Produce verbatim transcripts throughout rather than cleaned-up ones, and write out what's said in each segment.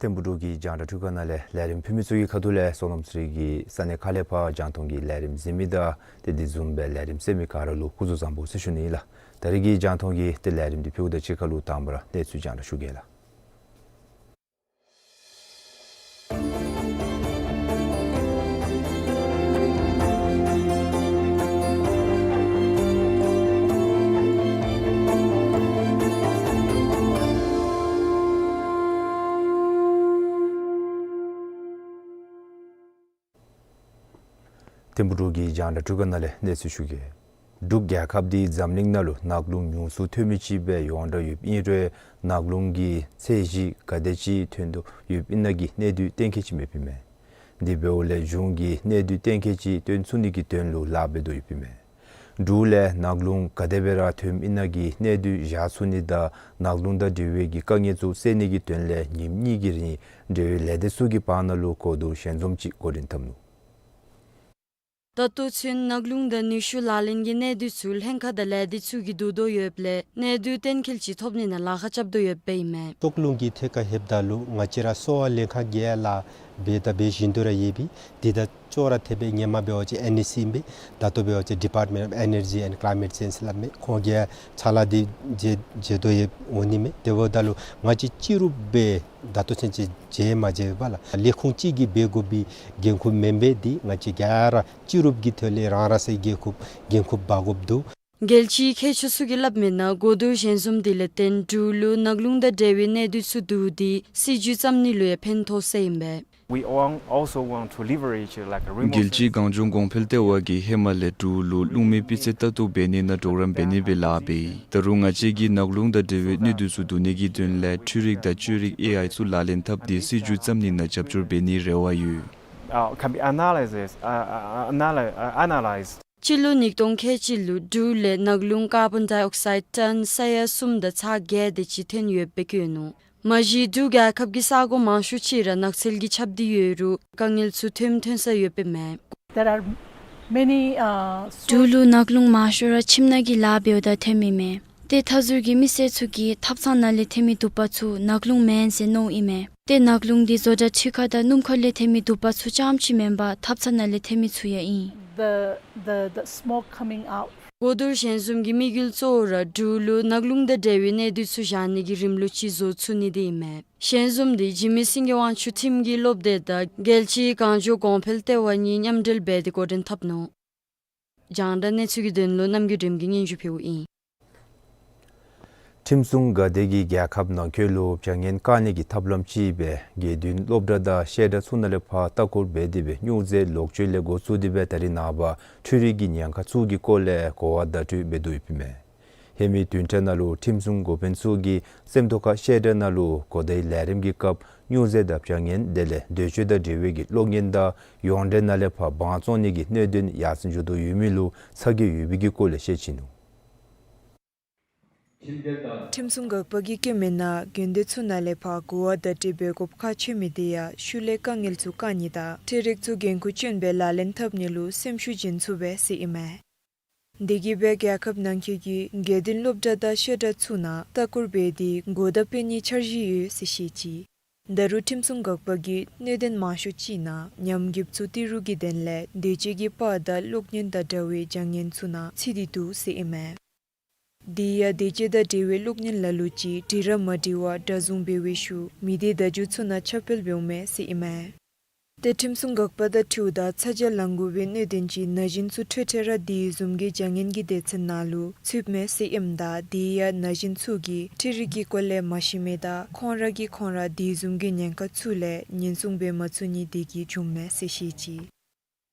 ཐིམ་ཕུག་འབྲུག་གི་རྒྱང་བསྒྲགས་འཕྲུལ་ཁང་ནང་ལས་ལས་རིམ་ཕུལ་མི་ཚུ་གི་ཁ་ཐུག་ལས་སོ་ནམ་ཚེ་རིང་གིས་ས་གནས་ཁག་ལས་ཕར་རྒྱང་མཐོང་གི་ལས་རིམ་གཟིགས་མི་དང་ཏེ་དེ་བཟུམ་སྦེ་ལས་རིམ་གསན་མི་ག་ར་ལུ་སྐུ་གཟུགས་བཟང་པོ་ཟེར་ཞུ་ནི་ཨིན་ལགས། ད་རིས་ཀྱི་རྒྱང་མཐོང་གི་ཏེ་ལས་རིམ་འདི་ཕུལཝ་ད་གཅིག་ཁར་ལུ་དང་པ་ར་གནས་ཚུལ་རྒྱང་བསྒྲགས་ཞུ་གེ་ལགས། ཐིམ་ཕུག་འབྲུག་གི་རྒྱང་བསྒྲགས་འཕྲུལ་ཁང་ནང་ལས་གནས་ཚུལ་ཞུ་གེ། འབྲུག་རྒྱལ་ཁབ་འདི་འཛམ་གླིང་ནང་ལུ་ནག་རླུང་ཉུང་སུ་ཐོན་མི་ཅིག་སྦེ་ཡོངས་གྲགས་ཡོདཔ་ཨིན་རུང་ནག་རླུང་གི་ཚད་གཞི་ག་དེ་ཅིག་ཐོན་དོ་ཡོདཔ་ཨིན་ན་གི་གནད་དུས་གཏན་འཁེལ་ཅིག་མེདཔ་ཨིན་མས། དེ་འབདཝ་ལས་གཞུང་གིས་གནད་དུས་གཏན་འཁེལ་ཅིག་སྟོན་ཚུགས་ནི་གི་དོན་ལུ་ལཱ་འབད་དོ་ཡོདཔ་ཨིན་མས། འབྲུག་ལས་ནག་རླུང་ག་དེ་སྦེ་ར་ཐོནམ་ཨིན་ན་གི་གནད་དུས་བཞག་ཚུགས་ནི་དང་ནག་རླུང་དང་འབྲེལ་བའི་གི་དཀའ་ངལ་ཚུ་སེལ་ནི་གི་དོན་ལས་ཉིནམ་གཉིས་ཀྱི་རིང་འབྲེལ་ཡོད་ལས་སྡེ་ཚུ་གི་བར་ན་ལུ་གོ་བསྡུར་ཞལ་འཛོམས་ཅིག་འགོ་འདྲེན་འཐབ་ནུག། ད་ལྟོ་ཚུན་ནག་རླུང་དང་ནུས་ཤུགས་ལག་ལེན་གྱི་གནད་དུས་ཚུ་ལྷན་ཁག་དང་ལས་སྡེ་ཚུ་གིས་བསྡུ་དོ་ཡོདཔ་ལས་གནད་དུས་གཏན་འཁེལ་ཅིག་ཐོབ་ནི་ནང་ལཱ་ཁག་རྐྱབ་དོ་ཡོདཔ་ཨིན་མས། ལྕོགས་ལུང་གི་ཐད་ཁར་ལྷོདཔ་ད་ལུ་ང་བཅས་ར་གསོ་བ་ལྷན་ཁག་གིས་ཡང་ལཱ་འབད་དང་འབད་བཞིན་དུ་ར་ཡོད་པས། དེ་དང་ཅོག་ར་འཐདཔ་སྦེ་ཧེ་མ་འབད་བ་ཅིན་ཨེན་ཨི་སི་ཨིན་པས། ད་ལྟོ་འབད་བ་ཅིན་Department of Energy and Climate Change སླབ་མས། ཁོང་གིས་ཡང་ཕྱག་ལཱ་འདི་མཛད་མཛད་དོ་ཡོདཔ་འོང་ནི་མས། དེ་འབདཝ་ད་ལུ་ང་བཅས་སྤྱི་རུབ་སྦེ་ད་ལྟོ་ཚུན་ཚོད་མཇལ་མ་མཇལ་བས་ལགས། ལས་ཁུངས་གཅིག་གིས་འབད་དགོ་པའི་འགན་ཁུར་མེན་པས། འདི་ང་བཅས་ག་ར་སྤྱི་རུབ་ཀྱི་ཐོག་ལས་རང་རང་སོའི་འགན་ཁུར་འགན་ཁུར་འབག་དགོཔ་འདུག། རྒྱལ་སྤྱིའི་མཁས་མཆོག་ཚུ་གིས་སླབ་མིའི་ནང་གོ་བསྡུར་ཞལ་འཛོམས་འདི་ལས་བརྟེན་འབྲུག་ལུ་ནག་རླུང་དང་འབྲེལ་བའི་གནད་དུས་ཚུ་བསྡུ་སྟེ་སྲིད་བྱུས་བརྩམ་ནི་ལུ་ཡང་ཕན་ཐོགས་ཟེར་ཨིན་པས། We all also want to leverage, like, a remote རྒྱལ་སྤྱིའི་གངས་ལྗོངས་གོང་འཕེལ་ལྟེ་བ་གིས་ཧེ་མ་ལས་འབྲུག་ལུ་རླུང་མེའི་སྤུས་ཚད་ལྟ་རྟོག་འབད་ནི་ནང་གྲོགས་རམ་འབད་ནི་སྦེ་ལཱ་འབད་ཡི། ད་རུང་ང་བཅས་ཀྱིས་ནག་རླུང་དང་འབྲེལ་བའི་གནད་དུས་ཚུ་བསྡུ་ནི་གི་དོན་ལས་འཕྲུལ་རིག་དང་བཅོས་རིག་ཨེ་ཨའི་ཚུ་ལག་ལེན་འཐབ་སྟེ་སྲིད་བྱུས་བརྩམ་ནི་ནང་རྒྱབ་སྐྱོར་འབད་ནིའི་རེ་བ་ཡོད། Uh, can be analysis, uh, uh, analy- uh, analyzed. སྤྱི་ལོ་ཉིས་སྟོང་ཁལ་གཅིག་ལུ་འབྲུག་ལས་ནག་རླུང་ཀར་བཱོན་ཌའི་ཨོག་སའིཌ་ཊཱོན་ས་ཡ་གསུམ་དང་ཚག་བརྒྱད་དེ་ཅིག་ཐོན་ཡོདཔ་སྦེ་བཀོད་ནུག། མ་གཞི་འབྲུག་རྒྱལ་ཁབ་ཀྱི་ས་གོ་མང་ཤོས་ཅིག་ར་ནགས་ཚལ་གྱིས་ཁྱབ་སྟེ་ཡོད་རུང་དཀའ་ངལ་ཚུ་ཐོནམ་ཐོན་ས་ཡོདཔ་ཨིན་མས། There are many, uh, འབྲུག་ལུ་ནག་རླུང་མང་ཤོས་ར་ཁྱིམ་ནང་གི་ལཱ་འབདཝ་ད་ཐོནམ་ཨིན་མས། ཏེ་མཐའ་ཟུར་གྱི་མི་སེར་ཚུ་གིས་ཐབ་ཚང་ནང་ལས་ཐོན་མི་དུ་པ་ཚུ་ནག་རླུང་མེན་ཟེར་མནོཝ་ཨིན་མས། ཏེ་ནག་རླུང་འདི་བཟོ་གྲྭ་ཕྱི་ཁར་དང་སྣུམ་འཁོར་ལས་ཐོན་མི་དུ་པ་ཚུ་རྐྱངམ་ཅིག་མེན་པར་ཐབ་ཚང་ནང་ལས་ཐོན་མི་ཚུ་ཡང་ཨིན། The, the, the smoke coming out. གོ་བསྡུར་ཞལ་འཛོམས་ཀྱི་དམིགས་ཡུལ་གཙོ་བོ་ར་འབྲུག་ལུ་ནག་རླུང་དང་འབྲེལ་བའི་གནད་དུས་ཚུ་བཞག་ནི་གི་རིམ་ལུགས་ཅིག་བཟོ་ཚུགས་ནི་འདི་ཨིན་མས། ཞལ་འཛོམས་འདི་འཇིགས་མེད་སེང་གེ་དབང་ཕྱུག་ཁྲིམས་ཀྱི་སློབ་སྡེ་དང་རྒྱལ་སྤྱིའི་གངས་ལྗོངས་གོང་འཕེལ་ལྟེ་བ་གཉིས་མཉམ་འབྲེལ་འབད་དེ་འགོ་འདྲེན་འཐབ་ནུག། རྒྱང་བསྒྲགས་གནས་ཚུལ་གྱི་དོན་ལུ་རྣམ་རྒྱལ་སྒྲོལམ་གིས་སྙན་ཞུ་ཕུལཝ་ཨིན། ཁྲིམས་སྲུང་འགག་སྡེ་གིས་རྒྱལ་ཁབ་ནང་འཁོད་ལུ་བྱ་ངན་བཀག་ནི་གི་ཐབས་ལམ་ཅིག་སྦེ་དགེ་འདུན་སློབ་གྲྭ་དང་བཤད་གྲྭ་ཚུ་ནང་ལས་ཕར་ལྟ་སྐོར་འབད་དེ་སྦེ་སྨྱོ་རྫས་ལོག་སྤྱོད་ལས་འགོ་བཙུགས་ཏེ་སྦེ་ད་རིས་ནངས་པ་འཕྲུལ་རིག་གི་ཉེན་ཁ་ཚུ་གི་སྐོར་ལས་གོ་བ་བརྡ་སྤྲོད་འབད་དོ་ཡོདཔ་ཨིན་མས། ཧེ་མའི་བདུན་ཕྲག་ནང་ལུ་ཁྲིམས་སྲུང་འགོ་དཔོན་ཚུ་གིས་སེམས་རྟོགས་ཁ་བཤད་གྲྭ་ནང་ལུ་གོ་བརྡའི་ལས་རིམ་གྱི་སྐབས་སྨྱོ་རྫས་དང་བྱ་ངན་དེ་ལས་འདོད་སྤྱོད་དང་འབྲེལ་བའི་གི་གློག་བརྙན་དང་ཡོངས་འབྲེལ་ནང་ལས་ཕར་དབང་བཙོང་ནི་གི་གནད་དོན་ཡར་སེང་འགྱོ་དོ་ཡོད་མི་ལུ་ཚ་གྱང་ཡོད་པའི་གི་སྐོར་ལས་བཤད་ཅི་ནུག། ཁྲིམས་སྲུང་འགག་པ་གིས་བཀོད་མི་ནང་དགོན་སྡེ་ཚུ་ནང་ལས་ཕར་གོ་བ་བརྡ་སྤྲོད་འབད་དགོཔ་ཁག་ཆེ་མི་དེ་ཡང་ཤུལ་ལས་དཀའ་ངལ་ཚུ་བཀག་ནི་དང་ཁྲལ་རིགས་ཚུ་འགན་ཁུར་ཅན་སྦེ་ལག་ལེན་འཐབ་ནི་ལུ་སེམས་ཤུགས་བྱིན་ཚུགས་པས་ཟེར་ཨིན་མས། དེ་གིས་སྦེ་རྒྱལ་ཁབ་ནང་འཁོད་ཀྱི་དགེ་འདུན་སློབ་གྲྭ་དང་བཤད་གྲྭ་ཚུ་ནང་ལྟ་སྐོར་འབད་དེ་གོ་བརྡ་སྤེལ་ནིའི་འཆར་གཞི་ཡོད་ཟེར་བཤད་ཅི། ད་རུང་ཁྲིམས་སྲུང་འགག་པ་གིས་གནད་དོན་མང་ཤོས་ཅིག་ནང་ཉམས་རྒུདཔ་ཚུ་ཏི་རུ་གི་དོན་ལས་དེ་ཅིག་གི་པར་དང་གློག་བརྙན་དང་འདྲ་བའི་བྱ་ངན་ཚུ་ནང་ཚུད་དེ་འདུག་ཟེར་ཨིན་མས། དེ་ཡང་དེ་ཅིག་དང་འབྲེལ་བའི་གློག་བརྙན་ལ་ལུ་ཅིག་འབྲི་ར་མ་འབྲི་བར་འདྲ་བཟུང་འབད་བའི་ཤུལ་མི་སྡེ་བརྡ་བརྒྱུད་ཚུ་ནང་ཁྱབ་སྤེལ་འབདཝ་མས་ཟེར་ཨིན་མས། ཏེ་ཁྲིམས་སྲུང་འགག་པ་དང་འཁྲིལཝ་ད་ཚ་གྱང་ལང་དགོ་པའི་གནད་དོན་ཅིག་ན་གཞོན་ཚུ་འཕྲལ་འཕྲལ་ར་དེ་བཟུམ་གྱི་བྱ་ངན་གྱི་སྡེ་ཚན་ནང་ལུ་ཚུདཔ་མས་ཟེར་ཨིནམ་ད་དེ་ཡང་ན་གཞོན་ཚུ་གིས་ཁྲལ་རིགས་ཀྱི་སྐོར་ལས་མ་ཤེས་མི་དང་ཁོང་ར་གིས་ཁོང་ར་དེ་བཟུམ་གྱི་ཉེན་ཁ་ཚུ་ལས་ཉེན་སྲུང་འབད་མ་ཚུགས་ནི་དེ་གིས་བྱུངམ་མས་ཟེར་བཤད་ཅི།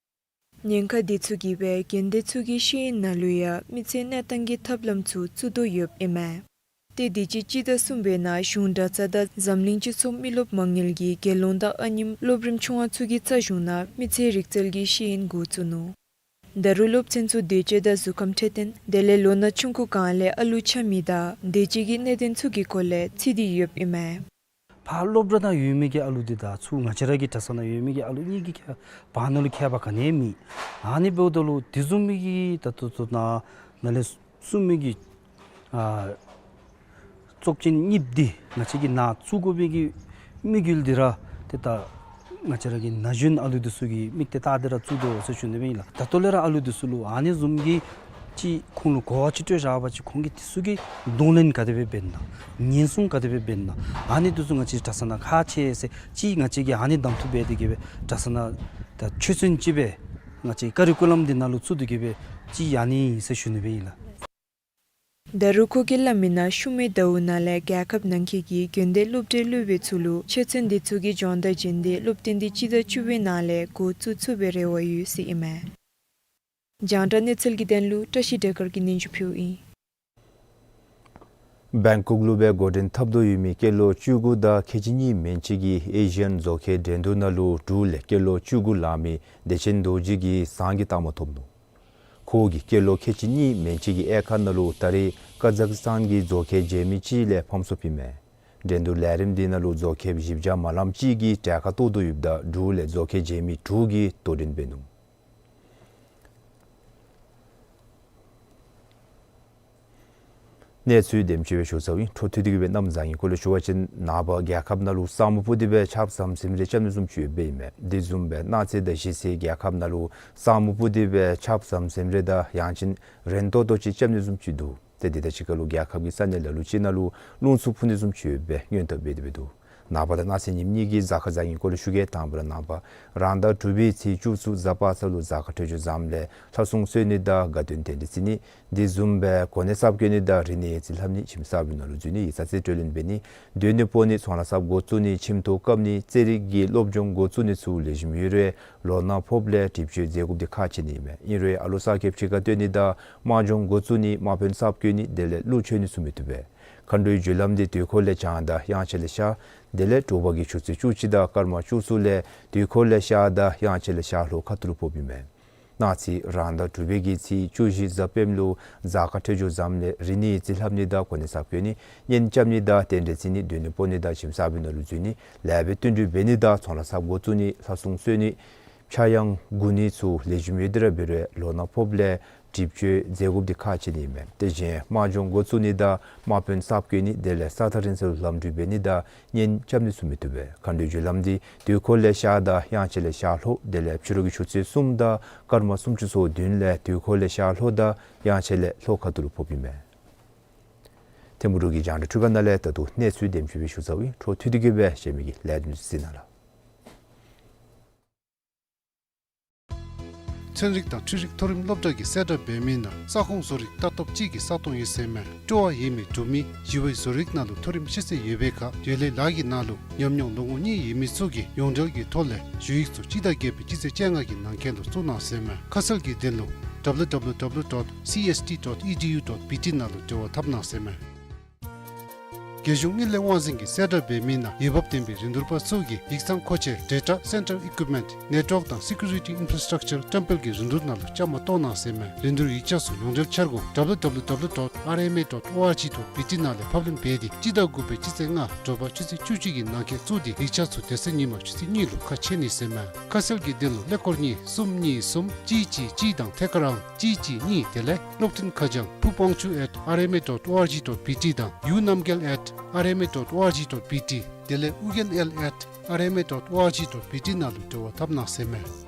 ཉེན་ཁ་དེ་ཚུ་གིས་སྦེ་དགོན་སྡེ་ཚུ་གི་ཤེས་ཡོན་ནང་ལུ་ཡང་མི་ཚེ་གནས་སྟངས་ཀྱི་ཐབས་ལམ་ཚུ་བཙུགས་དོ་ཡོདཔ་ཨིན་མས། ཏེ་དུས་ཅི་སྤྱི་ཟླ་གསུམ་པའི་ནང་གཞུང་གྲྭ་ཚང་དང་འཛམ་གླིང་སྤྱི་ཚོགས་མི་རློབས་མ་དངུལ་གྱིས་དགེ་སློང་དང་ཨ་ནེམོ་སློབ་རིམ་ཆུང་བ་ཚུ་གི་རྩ་གཞུང་ནང་མི་ཚེའི་རིག་རྩལ་གྱི་ཤེས་ཡོན་འགོ་བཙུགས་ནུག། ད་རུང་སློབ་ཚན་ཚུ་དུས་ཅི་དང་གཟུགས་ཁམས་འཕྲོད་བསྟེན་དེ་ལས་ལོ་ན་ཆུང་ཀུ་སྒང་ལས་ཨ་ལུ་ཆགས་མི་དང་དེ་ཅིག་གི་གནད་དོན་ཚུ་གི་སྐོར་ལས་ཚུད་དེ་ཡོདཔ་ཨིན་མས། ཕར་སློབ་གྲྭ་ནང་ཡོད་མི་གི་ཨ་ལུ་འདི་དང་ཚུར་ང་བཅས་ར་གི་གྲྭ་ཚང་ནང་ཡོད་མི་གི་ཨ་ལུ་གཉིས་ཀྱི་ཁྱད་བར་ན་ལུ་ཁྱད་པར་ག་ནི་ཡང་མེད། ཨ་ནི་འབདཝ་ད་ལུ་དེ་བཟུམ་མའི་གི་ད་ལྟོ་ཚུ་ནང་ན་ལས་གསུངས་མི་གི་ཨ་ཚོགས་ཆེན་གཉིས་པ་འདི་ང་བཅས་ཀྱིས་ནཱ་བཙུགས་དགོ་པའི་གི་དམིགས་ཡུལ་འདི་ར་ཏེ་ད་ང་བཅས་ར་གི་ན་གཞོན་ཨ་ལུ་འདི་ཚུ་གི་མིག་ཏོ་བལྟ་སྟེ་ར་བཙུགས་དོ་ཟེར་ཞུ་ནི་སྦེ་ཨིན་ལགས། ད་ལྟོ་ལས་ར་ཨ་ལུ་འདི་ཚུ་ལུ་ཨ་ནི་བཟུམ་གྱི་ཅིག་ཁོང་ལུ་གོ་བ་ཅིག་སྤྲོད་བཞག་པ་ཅིན་ཁོང་གིས་དེ་ཚུ་གིས་གདོང་ལེན་ག་དེ་སྦེ་འབད་ན་ཉེན་སྲུང་ག་དེ་སྦེ་འབད་ན་ཨ་ནི་འདི་ཚུ་ང་བཅས་གྲྭ་ཚང་ནང་ཁག་ཆེ་ཟེར་ཅིག་ང་བཅས་ཀྱིས་ཨ་ནི་གདམ་འཐུ་འབད་དེ་གི་སྦེ་གྲྭ་ཚང་ནང་ད་ཆོས་ཚན་ཅིག་སྦེ་ང་བཅས་ཀ་རི་ཀུ་ལམ་འདི་ནང་ལུ་བཙུགས་ཏེ་གི་སྦེ་ཅིག་ཨ་ནི་ཨིན་ཟེར་ཞུ་ནི་སྦེ་ཨིན་ལགས། ད་རུང་ཁོ་གིས་སླབ་མི་ནང་ཤུལ་མའི་ཟླཝ་ནང་ལས་རྒྱལ་ཁབ་ནང་འཁོད་ཀྱི་དགོན་སྡེ་སློབ་གྲྭའི་སློབ་དཔོན་ཚུ་ལུ་ཆོས་ཚན་འདི་ཚུ་གི་སྦྱོང་བརྡར་བྱིན་ཏེ་སློབ་སྟོན་འདི་སྤྱི་ཟླ་བཅུ་པའི་ནང་ལས་འགོ་བཙུགས་ཚུགས་པའི་རེ་བ་ཡོད་ཟེར་ཨིན་མས། རྒྱང་བསྒྲགས་གནས་ཚུལ་གྱི་དོན་ལུ་བཀྲ་ཤིས་བདེ་དཀར་གྱིས་སྙན་ཞུ་ཕུལཝ་ཨིན། བེང་ཀོག་ལུ་སྦེ་འགོ་འདྲེན་འཐབ་དོ་ཡོད་མི་སྐྱེས་ལོ་བཅུ་དགུ་དང་ཁལ་གཅིག་གཉིས་མན་ཆད་ཀྱི་ཨེ་ཤི་ཡན་རྫོང་ཁའི་འགྲན་བསྡུར་ནང་ལུ་འབྲུག་ལས་སྐྱེས་ལོ་བཅུ་དགུ་ལང་མི་བདེ་ཆེན་རྡོ་རྗེ་གིས་ཟངས་ཀྱི་རྟགས་མ་ཐོབ་ནུག། ཁོ་གིས་སྐྱེས་ལོ་ཁལ་གཅིག་གཉིས་མན་ཆད་ཀྱི་དབྱེ་ཁག་ནང་ལུ་ད་རེས་ཀ་ཛག་སི་ཐན་གྱི་རྫོང་ཁའི་རྗེས་མི་ཅིག་ལས་ཕམ་སོངམ་ཨིན་མས། འགྲན་བསྡུར་ལས་རིམ་འདི་ནང་ལུ་རྫོང་ཁའི་གཞི་བཞག་མ་ལངམ་ཅིག་གིས་གྲལ་ཁར་གཏོགས་དོ་ཡོདཔ་ད་འབྲུག་ལས་རྫོང་ཁའི་རྗེས་མི་དྲུག་གིས་དོ་འགྲན་འབད་ནུག། གནས་ཚུལ་དེམ་ཅིག་སྦེ་ཞུ་ཚརཝ་ཨིན། འཕྲོ་མཐུད་དེ་གི་སྦེ་གནམ་བཟང་ངན་སྐོར་ལས་ཞུ་བ་ཅིན་ནངས་པ་རྒྱལ་ཁབ་ནང་ལུ་ས་སྨུག་སྤུབས་ཏེ་སྦེ་ཆརཔ་ཟམ་ཟིམ་རེ་རྐྱབ་ནི་བཟུམ་ཅིག་ཡོདཔ་ཨིན་མས། དེ་བཟུམ་སྦེ་གནངས་ཚེ་དང་གཞེས་ཚེ་རྒྱལ་ཁབ་ནང་ལུ་ས་སྨུག་སྤུབས་ཏེ་སྦེ་ཆརཔ་ཟམ་ཟིམ་རེ་དང་ཡང་ཅིན་རན་ཏོག་ཏོ་ཅིག་རྐྱབ་ནི་བཟུམ་ཅིག་འདུག། ཏེ་དེ་དང་གཅིག་ཁར་ལུ་རྒྱལ་ཁབ་ཀྱི་ས་གནས་ལ་ལུ་ཅིག་ནང་ལུ་རླུང་འཚུབ་འཕུ་ནི་བཟུམ་ཅིག་ཡོད་པའི་སྔོན་བརྡ་འབད་དེ་སྦེ་འདུག། ནངས་པ་དང་གནངས་ཚེ་ཉིནམ་གཉིས་ཀྱི་གཟའ་སྐར་བཟང་ངན་སྐོར་ལས་ཞུ་གེ། དང་པ་ར་ནངས་པ་རང་ཟླ་དྲུག་པའི་ཚེས་བཅུ་གསུམ་གཟའ་པ་སངས་ལུ་གཟའ་སྐར་འཕྲོད་སྦྱོར་བཟངམ་ལས་ལྷ་སྲུང་གསོལ་ནི་དང་དགའ་སྟོན་རྟེན་འབྲེལ་བརྩི་ནི། དེ་བཟུམ་སྦེ་གོ་གནས་གསརཔ་བཀོད་ནི་དང་རིག་གནས་ཡིག་རྩིས་ལྷབ་ནི། ཁྱིམ་གསར་པའི་ནང་ལུ་འཛུལ་ནི། ཡིག་ཚང་རྩིས་སྤྲོད་ལེན་འབད་ནི། སྡོད་གནས་སྤོ་ནི། ཚོང་ལཱ་གསརཔ་འགོ་བཙུགས་ནི། ཁྱིམ་ཐོག་བཀབ་ནི། རྩེད་རིགས་ཀྱི་སློབ་སྦྱོང་འགོ་བཙུགས་ནི་ཚུ་ལེགས་ཤོམ་ཡོད་རུང་ལོ་ན་ཕོགཔ་ལས་སྒྲིབ་བཅོས་མཛད་དགོཔ་འདི་ཁག་ཆེ་ནི་ཨིན་མས། ཨིན་རུང་ཨ་ལོ་གསར་རྐྱབ་ཕྱི་ཁར་སྡོད་ནི་དང་དམག་སྦྱོང་འགོ་བཙུགས་ནི། དམག་དཔོན་གསརཔ་བསྐོ་ནི་དེ་ལས་གླུ་མཆོད་ནི་ཚུ་མི་བཏུབ་པས། མཁའ་འགྲོའི་རྒྱུ་ལམ་འདི་དུས་འཁོར་ལས་བྱང་དང་དབྱངས་འཆར་ལས་ཤར། དེ་ལས་དྲོ་པ་གི་ཆུ་ཚོད་བཅུ་གཅིག་དང་སྐར་མ་བཅུ་གསུམ་ལས་དུས་འཁོར་ལས་ཤར་དང་དབྱངས་འཆར་ལས་ཤར་ལྷོ་ཁ་ཐུག་ལུ་ཕོགཔ་ཨིན་མས། གནངས་ཚེ་རང་ཟླ་དྲུག་པའི་གི་ཚེས་བཅུ་བཞི་གཟའ་སྤེནམ་ལུ་གཟའ་སྐར་འཕྲོད་སྦྱོར་བཟངམ་ལས་རིག་གནས་ཡིག་རྩིས་ལྷབ་ནི་དང་གོ་གནས་གསརཔ་བཀོད་ནི། གཉེན་རྐྱབ་ནི་དང་རྟེན་འབྲེལ་བརྩི་ནི། སྡོད་གནས་སྤོ་ནི་དང་ཁྱིམ་གསར་པའི་ནང་ལུ་འཛུལ་ནི། ལེགས་པའི་བསྟུན་གྲོས་འབད་ནི་དང་ཚོང་ལཱ་གསརཔ་འགོ་བཙུགས་ནི། ལྷ་སྲུང་གསོལ་ནི། ཕྱྭ་གཡང་བསྒོར་ནི་ཚུ་ལེགས་ཤོམ་ཡོད་དེ་ར་འབད་རུང་ལོ་ན་ཕོགཔ་ལས་སྒྲིབ་བཅོས་མཛད་དགོཔ་འདི་ཁག་ཆེ་ནི་ཨིན་མས། དེ་བཞིན་དམག་སྦྱོང་འགོ་བཙུགས་ནི་དང་དམག་དཔོན་གསརཔ་བསྐོ་ནི་དེ་ལས་ས་ཐག་རིང་ས་ལུ་ལམ་འགྲུལ་འབད་ནི་དང་གཉེན་རྐྱབ་ནི་ཚུ་མི་བཏུབ་པས། མཁའ་འགྲོའི་རྒྱུ་ལམ་འདི་དུས་འཁོར་ལས་ཤར་དང་དབྱངས་འཆར་ལས་ཤར་ལྷོ་དེ་ལས་ཕྱི་རུ་གི་ཆུ་ཚོད་གསུམ་དང་སྐར་མ་སུམ་ཅུ་སོ་བདུན་ལས་དུས་འཁོར་ལས་ཤར་ལྷོ་དང་དབྱངས་འཆར་ལས་ལྷོ་ཁ་ཐུག་ལུ་ཕོགཔ་ཨིན་མས། ཐིམ་ཕུག་འབྲུག་གི་རྒྱང་བསྒྲགས་འཕྲུལ་ཁང་ནང་ལས་ད་ལྟོ་གནས་ཚུལ་དེམ་ཅིག་སྦེ་ཞུ་ཚརཝ་ཨིན། འཕྲོ་མཐུད་དེ་གི་སྦེ་གཞན་མི་གི་ལས་དོན་ཚུ་གཟིགས་གནང་ལགས། ཚན་རིག་དང་འཕྲུལ་རིག་མཐོ་རིམ་སློབ་གྲྭ་གིས་གསལ་བསྒྲགས་འབད་མི་ནང་ས་ཁོངས་བཟོ་རིག་སྟརཊ་ཨཔ་ཅིག་གི་ས་སྟོང་ཡོད་ཟེར་མས། སྤྲོ་བ་ཡོད་མི་འབྲུག་མི་ཞི་བའི་བཟོ་རིག་ནང་ལུ་མཐོ་རིམ་ཤེས་ཚད་ཡོད་པའི་ཁར་འདོད་ལྷད་ལཱ་གི་ནང་ལུ་ཉམས་མྱོང་ལོ་ངོ་གཉིས་ཡོད་མི་ཚུ་གིས་ཡོངས་འབྲེལ་གྱི་ཐོག་ལས་ཞུ་ཡིག་ཚུ་སྤྱི་ཟླ་བརྒྱད་པའི་སྤྱི་ཚེས་བཅོ་ལྔ་གི་ནང་འཁོད་ལུ་བཙུགས་གནང་ཟེར་མས། ཁ་གསལ་གྱི་དོན་ལུ་W W W dot C S T dot E D U dot B T ནང་ལུ་འབྲེལ་བ་འཐབ་གནང་ཟེར་མས། རྒྱལ་གཞུང་དངུལ་ལས་དབང་འཛིན་གྱིས་གསལ་བསྒྲགས་འབད་མི་ནང་འོས་འབབ་ལྡན་པའི་རིན་བསྡུར་པ་ཚུ་གིས་ཡིག་ཚང་མཁོ་ཆས་data center equipment network དང་security infrastructure བཀྲམ་སྤེལ་གྱི་རིན་བསྡུར་ནང་ལུ་བཅའ་མར་གཏོགས་གནང་ཟེར་ཨིན་མས། རིན་བསྡུར་ཡིག་ཆ་ཚུ་ཡོངས་འབྲེལ་འཆར་སྒོ་W W W dot R M A dot O R G dot B T ནང་ལས་ཕབ་ལེན་འབད་དེ་སྤྱི་ཟླ་དགུ་པའི་སྤྱི་ཚེས་ལྔ་དྲོ་པ་ཆུ་ཚོད་བཅུ་གཅིག་གི་ནང་འཁོད་བཙུགས་ཏེ་ཡིག་ཆ་ཚུ་དེ་ཚེ་ཉིན་མ་ཆུ་ཚོད་གཉིས་ལུ་ཁ་ཕྱེ་ནི་ཟེར་ཨིན་མས། ཁ་གསལ་གྱི་དོན་ལུ་ཀླད་ཀོར་གཉིས་གསུམ་གཉིས་གསུམ་གཅིག་གཅིག་གཅིག་དང་ཐད་ཀར་ཨང་གཅིག་གཅིག་གཉིས་དེ་ལས་གློག་འཕྲིན་ཁ་བྱང་ཕུ་པང་ཆུ་at R M A dot O R G dot B T དང་ཡུ་རྣམ་རྒྱལ་at R M A dot O R G dot B T དེ་ལས་ཨུ་རྒྱན་ཨེལ་at R M A dot O R G dot B T ནང་ལུ་འབྲེལ་བ་འཐབ་གནང་ཟེར་ཨིན་མས།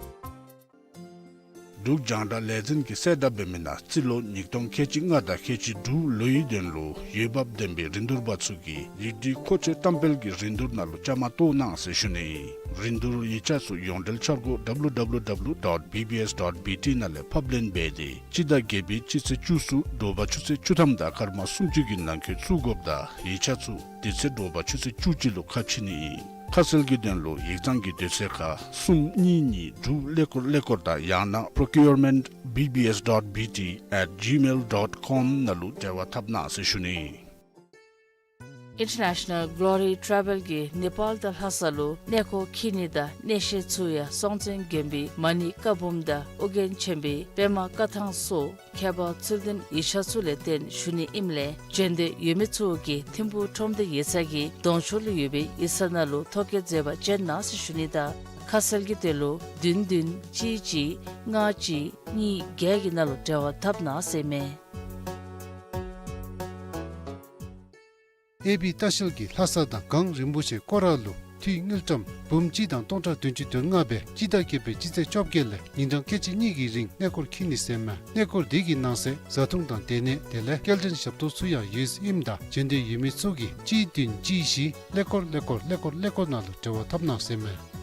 འབྲུག་རྒྱང་བསྒྲགས་ལས་འཛིན་གྱིས་གསལ་བསྒྲགས་འབད་མི་ནང་རྩིས་ལོ་ཉིས་སྟོང་ཁལ་གཅིག་ལྔ་དང་ཁལ་གཅིག་དྲུག་ལོའི་དོན་ལུ་འོས་འབབ་ལྡན་པའི་རིན་བསྡུར་པ་ཚུ་གིས་ཡིག་སྒྲིག་མཁོ་ཆས་བཀྲམ་སྤེལ་གྱི་རིན་བསྡུར་ནང་ལུ་བཅའ་མར་གཏོགས་གནང་ཟེར་ཞུ་ནི་ཨིན། རིན་བསྡུར་ཡིག་ཆ་ཚུ་ཡོངས་འབྲེལ་འཆར་སྒོ་W W W dot B B S dot B T ནང་ལས་ཕབ་ལེན་འབད་དེ་སྤྱི་ཟླ་བརྒྱད་པའི་སྤྱི་ཚེས་བཅུ་གསུམ་དྲོ་པ་ཆུ་ཚོད་བཅུ་ཐམ་དང་སྐར་མ་སུམ་ཅུ་གི་ནང་འཁོད་བཙུགས་དགོཔ་དང་ཡིག་ཆ་ཚུ་དེ་ཚེ་དྲོ་པ་ཆུ་ཚོད་བཅུ་གཅིག་ལུ་ཁ་ཕྱེ་ནི་ཨིན། ཁ་གསལ་གྱི་དོན་ལུ་ཡིག་ཚང་གི་དུས་ཚོད་ཁར་གསུམ་གཉིས་གཉིས་དྲུག་ཀླད་ཀོར་ཀླད་ཀོར་དང་ཡང་ན་procurement B B S dot B T at gmail dot com ནང་ལུ་འབྲེལ་བ་འཐབ་གནང་ཟེར་ཞུ་ནི་ཨིན། International Glory Travel གིས་ནེ་པཱལ་དང་ལྷ་ས་ལུ་གནས་སྐོར་འཁྱིད་ནི་དང་གནས་བཤད་ཚུ་ཡང་སྲོང་བཙན་དགོན་པའི་མ་ཎི་བཀའ་འབུམ་དང་ཨོ་རྒྱན་ཆེན་པོའི་པདྨ་བཀའ་ཐང་སོགས་ཁྱད་པར་ཚུལ་ལྡན་ཡིག་ཆ་ཚུ་ལས་བརྟེན་ཞུ་ནི་ཨིནམ་ལས་བྱོན་འདོད་ཡོད་མི་ཚུ་གིས་ཐིམ་ཕུག་ཁྲོམ་སྡེ་ཡིག་ཚང་གི་གདོང་ཕྱོགས་ལུ་ཡོད་པའི་ཡིག་ཚང་ནང་ལུ་ཐོ་བཀོད་མཛད་པར་བྱོན་གནང་ཟེར་ཞུ་ནི་དང་ཁ་གསལ་གྱི་དོན་ལུ་བདུན་བདུན་གཅིག་གཅིག་ལྔ་གཅིག་གཉིས་བརྒྱད་ཀྱི་ནང་ལུ་འབྲེལ་བ་འཐབ་གནང་ཟེར་ཨིན་མས། ཨེ་བི་ལྟ་བཤལ་གྱིས་ལྷ་ས་དང་གངས་རིན་པོ་ཆེ་སྐོར་ར་ལུ་འཐུས་དངུལ་ཀྲམ་འབུམ་གཅིག་དང་སྟོང་ཕྲག་བདུན་ཅུ་དོན་ལྔ་སྦེ་སྤྱི་ཟླ་བརྒྱད་པའི་སྤྱི་ཚེས་བཅོ་བརྒྱད་ལས་ཉིན་གྲངས་ཁལ་གཅིག་གཉིས་ཀྱི་རིང་གནས་སྐོར་འཁྱིད་ནི་ཟེར་ཨིན་མས། གནས་སྐོར་དེ་གི་ནང་གསེས་བཟའ་འཐུང་དང་སྡོད་གནས་དེ་ལས་སྐྱེལ་འདྲེན་ཞབས་ཏོག་ཚུ་ཡང་ཡོད་ཟེར་ཨིནམ་ད་བྱོན་འདོད་ཡོད་མི་ཚུ་གིས་གཅིག་བདུན་གཅིག་བཞི་ཀླད་ཀོར་ཀླད་ཀོར་ཀླད་ཀོར་ཀླད་ཀོར་ནང་ལུ་འབྲེལ་བ་འཐབ་གནང་ཟེར་ཨིན་མས།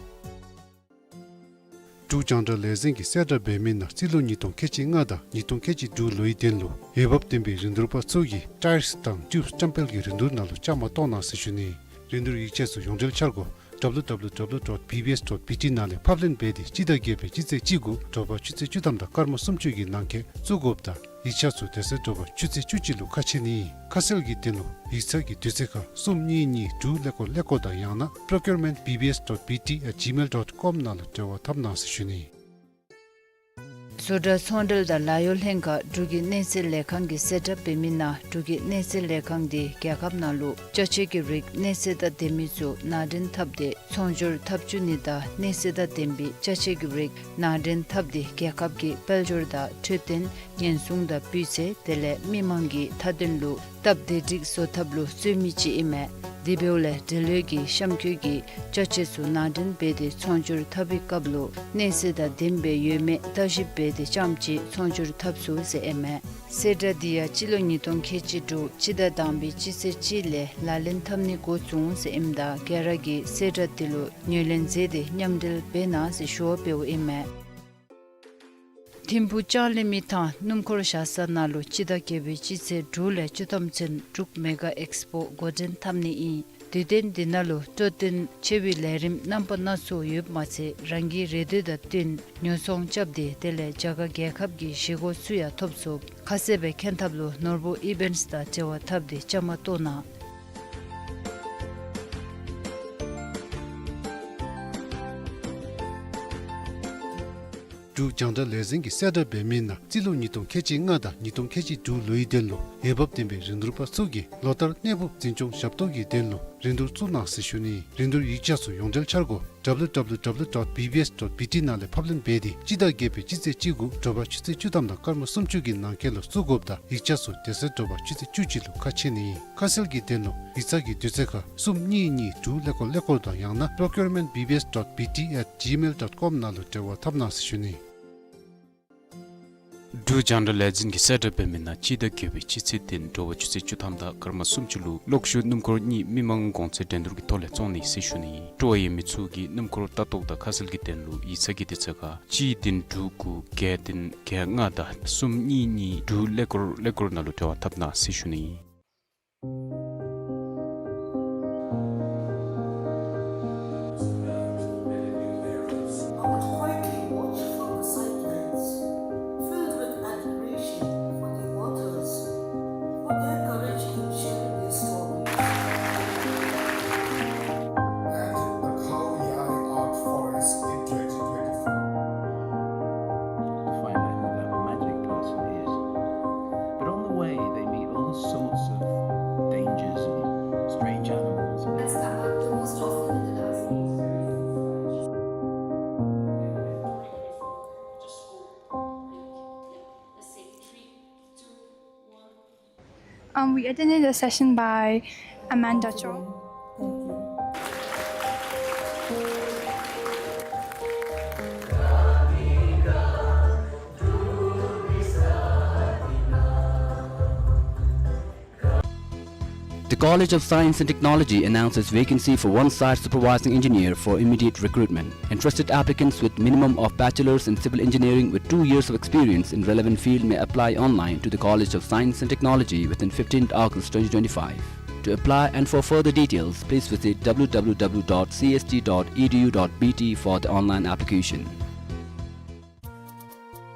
འབྲུག་རྒྱང་བསྒྲགས་ལས་འཛིན་གྱིས་གསལ་བསྒྲགས་འབད་མི་ནང་རྩིས་ལོ་ཉིས་སྟོང་ཁལ་གཅིག་ལྔ་དང་ཉིས་སྟོང་ཁལ་གཅིག་དྲུག་ལོའི་དོན་ལུ་འོས་འབབ་ལྡན་པའི་རིན་བསྡུར་པ་ཚུ་གིས་ཊའིརསི་དང་ཊིའུབསི་བཀྲམ་སྤེལ་གྱི་རིན་བསྡུར་ནང་ལུ་བཅའ་མར་གཏོགས་གནང་ཟེར་ཞུ་ནི། རིན་བསྡུར་ཡིག་ཆ་ཚུ་ཡོངས་འབྲེལ་འཆར་སྒོ་W W W dot B B S dot B T ནང་ལས་ཕབ་ལེན་འབད་དེ་སྤྱི་ཟླ་བརྒྱད་པའི་སྤྱི་ཚེས་བཅུ་དགུ་དྲོ་པ་ཆུ་ཚོད་བཅུ་ཐམ་དང་སྐར་མ་སུམ་ཅུ་གི་ནང་འཁོད་བཙུགས་དགོཔ་དང་ཡིག་ཆ་ཚུ་དེ་ཚེ་དྲོ་པ་ཆུ་ཚོད་བཅུ་གཅིག་ལུ་ཁ་ཕྱེ་ནི་ཨིན། ཁ་གསལ་གྱི་དོན་ལུ་ཡིག་ཚང་གི་དུས་ཚོད་ཁར་གསུམ་གཉིས་གཉིས་དྲུག་ཀླད་ཀོར་ཀླད་ཀོར་དང་ཡང་ན་procurement B B S dot B T at gmail dot com ནང་ལུ་འབྲེལ་བ་འཐབ་གནང་ཟེར་ཞུ་ནི། བཟོ་གྲྭ་ཚོང་འབྲེལ་དང་ལཱ་གཡོག་ལྷན་ཁག་འབྲུག་གི་གནས་ཚད་ལས་ཁང་གིས་གསལ་བསྒྲགས་འབད་མི་ནང་འབྲུག་གི་གནས་ཚད་ལས་ཁང་དེ་རྒྱལ་ཁབ་ནང་ལུ་ཅ་ཆས་ཀྱི་རིགས་གནས་ཚད་དང་ལྡན་མི་ཚུ་ནང་འདྲེན་འཐབ་སྟེ་ཚོང་སྒྱུར་འཐབ་བཅུག་ནི་དང་གནས་ཚད་དང་ལྡན་པའི་ཅ་ཆས་ཀྱི་རིགས་ནང་འདྲེན་འཐབ་སྟེ་རྒྱལ་ཁབ་ཀྱི་དཔལ་འབྱོར་དང་འཕྲོད་བསྟེན་ཉེན་སྲུང་དང་སྤུས་ཚད་དེ་ལས་མི་མང་གི་མཐའ་དོན་ལུ་སྟབས་བདེ་སྒྲིག་བཟོ་ཐབས་ལུ་བརྩོན་མི་ཅིག་ཨིན་མས། དེ་འབདཝ་ལས་འབྲེལ་ཡོད་ཀྱི་གཤམ་འཁོད་ཀྱི་ཅ་ཆས་ཚུ་ནང་འདྲེན་འབད་དེ་ཚོང་སྒྱུར་འཐབ་པའི་སྐབས་ལུ་གནས་ཚད་དང་ལྡནམ་སྦེ་ཡོད་མེད་བརྟག་ཞིབ་འབད་དེ་རྐྱངམ་ཅིག་ཚོང་སྒྱུར་འཐབ་ཚུགས་ཟེར་ཨིན་མས། གསལ་བསྒྲགས་འདི་ཡང་སྤྱི་ལོ་ཉིས་སྟོང་ཁལ་གཅིག་དྲུག་སྤྱི་ཟླ་དང་པའི་སྤྱི་ཚེས་གཅིག་ལས་ལག་ལེན་འཐབ་ནི་འགོ་བཙུགས་ཟེར་ཨིནམ་ད་ག་ར་གིས་གསལ་བསྒྲགས་འདི་ལུ་ངོས་ལེན་མཛད་དེ་མཉམ་འབྲེལ་འབད་གནང་ཟེར་ཞུ་བ་འབདཝ་ཨིན་མས། ཐིམ་ཕུག་ལྕང་གླིང་མི་ཐང་སྣུམ་འཁོར་བཞག་ས་ནང་ལུ་སྤྱི་ཟླ་བརྒྱད་པའི་སྤྱི་ཚེས་དྲུག་ལས་བཅུ་ཐམ་ཚུན་འབྲུག་མེ་ག་ཨེགསི་པོ་འགོ་འདྲེན་འཐབ་ནི་ཨིན། དུས་སྟོན་འདི་ནང་ལུ་སྤྲོ་སྟོན་ཆེ་བའི་ལས་རིམ་རྣམ་པ་སྣ་ཚོགས་ཡོདཔ་མ་ཚད་རང་གི་རེ་འདོད་དང་བསྟུན་ཉོ་ཚོང་རྐྱབ་སྟེ་དེ་ལས་རྒྱ་གར་རྒྱལ་ཁབ་ཀྱི་གཞིས་འགོ་ཚུ་ཡང་ཐོབ་ཚུགས། ཁ་གསལ་སྦེ་མཁྱེན་ཐབས་ལུ་ནོར་བུ་ཨི་བེནཊསི་དང་འབྲེལ་བ་འཐབ་སྟེ་བཅའ་མར་གཏོགས་གནང་། འབྲུག་རྒྱང་བསྒྲགས་ལས་འཛིན་གྱིས་གསལ་བསྒྲགས་འབད་མི་ནང་རྩིས་ལོ་ཉིས་སྟོང་ཁལ་གཅིག་ལྔ་དང་ཉིས་སྟོང་ཁལ་གཅིག་དྲུག་ལོའི་དོན་ལུ་འོས་འབབ་ལྡན་པའི་རིན་བསྡུར་པ་ཚུ་གིས་ལོ་ལྟར་གནས་སྤོ་འཛིན་སྐྱོང་ཞབས་ཏོག་གི་དོན་ལུ་རིན་བསྡུར་བཙུགས་གནང་ཟེར་ཞུ་ནི། རིན་བསྡུར་ཡིག་ཆ་ཚུ་ཡོངས་འབྲེལ་འཆར་སྒོ་W W W dot B B S dot B T ནང་ལས་ཕབ་ལེན་འབད་དེ་སྤྱི་ཟླ་བརྒྱད་པའི་སྤྱི་ཚེས་བཅུ་དགུ་དྲོ་པ་ཆུ་ཚོད་བཅུ་ཐམ་དང་སྐར་མ་སུམ་ཅུ་གི་ནང་འཁོད་ལུ་བཙུགས་དགོཔ་དང་ཡིག་ཆ་ཚུ་དེ་ཚེ་དྲོ་པ་ཆུ་ཚོད་བཅུ་གཅིག་ལུ་ཁ་ཕྱེ་ནི་ཨིན། ཁ་གསལ་གྱི་དོན་ལུ་ཡིག་ཚང་གི་དུས་ཚོད་ཁར་གསུམ་གཉིས་གཉིས་དྲུག་ཀླད་ཀོར་ཀླད་ཀོར་དང་ཡང་ན་procurement B B S dot B T at gmail dot com ནང་ལུ་འབྲེལ་བ་འཐབ་གནང་ཟེར་ཞུ་ནི། འབྲུག་རྒྱང་བསྒྲགས་ལས་འཛིན་གྱིས་གསལ་བསྒྲགས་འབད་མི་ནང་སྤྱི་ཟླ་བརྒྱད་པའི་སྤྱི་ཚེས་བདུན་དྲོ་པ་ཆུ་ཚོད་བཅུ་ཐམ་དང་སྐར་མ་སུམ་ཅུ་ལུ་གློག་ཤུགས་སྣུམ་འཁོར་གཉིས་མི་མང་གོང་ཚད་འགྲན་བསྡུར་གྱི་ཐོག་ལས་བཙོང་ནི་ཟེར་ཞུ་ནི། སྤྲོ་བ་ཡོད་མི་ཚུ་གིས་སྣུམ་འཁོར་ལྟ་རྟོག་དང་ཁ་གསལ་གྱི་དོན་ལུ་ཡིག་ཚང་གི་དུས་ཚོད་ཁར་གཅིག་བདུན་དྲུག་དགུ་བརྒྱད་བདུན་བརྒྱད་ལྔ་དང་གསུམ་གཉིས་གཉིས་དྲུག་ཀླད་ཀོར་ཀླད་ཀོར་ནང་ལུ་འབྲེལ་བ་འཐབ་གནང་ཟེར་ཞུ་ནི། Quietly watch from the sidelines, filled with admiration for the authors, for their courage in sharing their stories. Um, we attended a session by Amanda Cho. The College of Science and Technology announces vacancy for one site supervising engineer for immediate recruitment. Interested applicants with minimum of bachelor's in civil engineering with two years of experience in relevant field may apply online to the College of Science and Technology within fifteenth August twenty twenty-five. To apply and for further details, please visit W W W dot C S T dot E D U dot B T for the online application.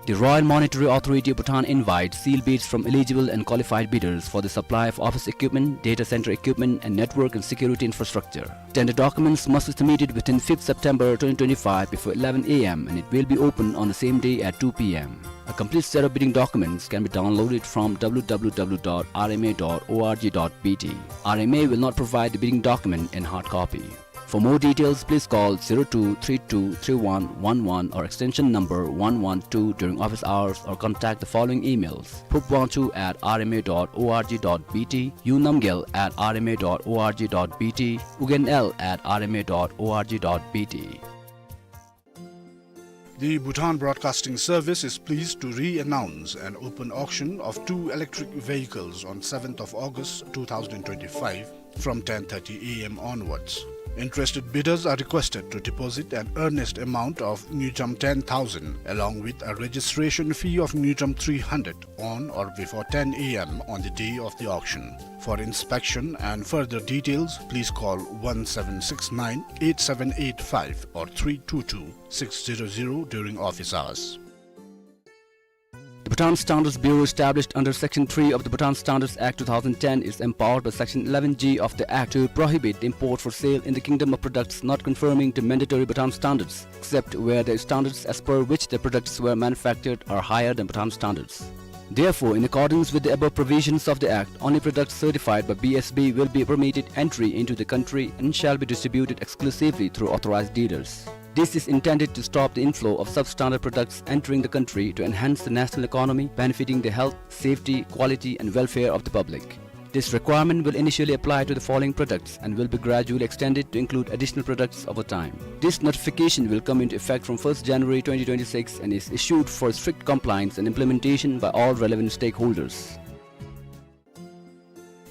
The Royal Monetary Authority of Bhutan invites sealed bids from eligible and qualified bidders for the supply of office equipment, data center equipment, and network and security infrastructure. Tender documents must be submitted within fifth September twenty twenty-five before eleven A M and it will be open on the same day at two P M. A complete set of bidding documents can be downloaded from W W W dot R M A dot org dot B T. R M A will not provide the bidding document in hard copy. For more details, please call zero two three two three one one one or extension number one one two during office hours or contact the following emails: phupwangchu at R M A dot org dot B T, unamgyel at R M A dot org dot B T, ugenl at R M A dot org dot B T. The Bhutan Broadcasting Service is pleased to re-announce an open auction of two electric vehicles on seventh of August two thousand twenty-five from ten thirty A M onwards. Interested bidders are requested to deposit an earnest amount of ngultrum ten thousand along with a registration fee of ngultrum three hundred on or before ten A M on the day of the auction. For inspection and further details, please call one seven six nine eight seven eight five or three two two six zero zero during office hours. The Bhutan Standards Bureau, established under Section three of the Bhutan Standards Act two thousand ten, is empowered by Section eleven G of the Act to prohibit the import for sale in the kingdom of products not conforming to mandatory Bhutan standards, except where the standards as per which the products were manufactured are higher than Bhutan standards. Therefore, in accordance with the above provisions of the Act, only products certified by B S B will be permitted entry into the country and shall be distributed exclusively through authorized dealers. This is intended to stop the inflow of substandard products entering the country to enhance the national economy, benefiting the health, safety, quality, and welfare of the public. This requirement will initially apply to the following products and will be gradually extended to include additional products over time. This notification will come into effect from first January twenty twenty-six and is issued for strict compliance and implementation by all relevant stakeholders.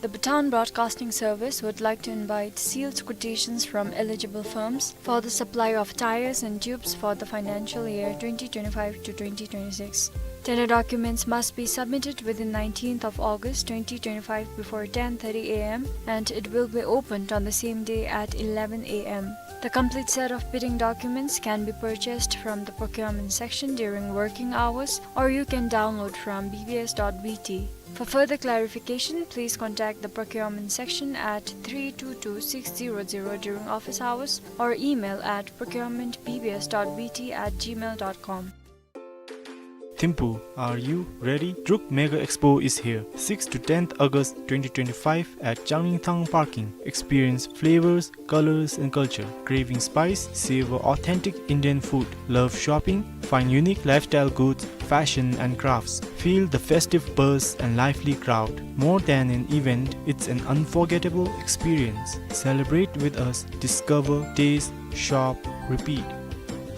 The Bhutan Broadcasting Service would like to invite sealed quotations from eligible firms for the supply of tires and tubes for the financial year twenty twenty-five to twenty twenty-six. Tender documents must be submitted within nineteenth of August twenty twenty-five before ten thirty A M and it will be opened on the same day at eleven A M. The complete set of bidding documents can be purchased from the procurement section during working hours, or you can download from B B S dot B T. For further clarification, please contact the procurement section at three two two six zero zero during office hours or email at procurement B B S dot B T at gmail dot com. Thimphu, are you ready? Druk Mega Expo is here. Sixth to tenth August twenty twenty-five at Changlingthang Parking. Experience flavors, colors and culture. Craving spice? Savor authentic Indian food. Love shopping? Find unique lifestyle goods, fashion and crafts. Feel the festive buzz and lively crowd. More than an event, it's an unforgettable experience. Celebrate with us, discover, taste, shop, repeat.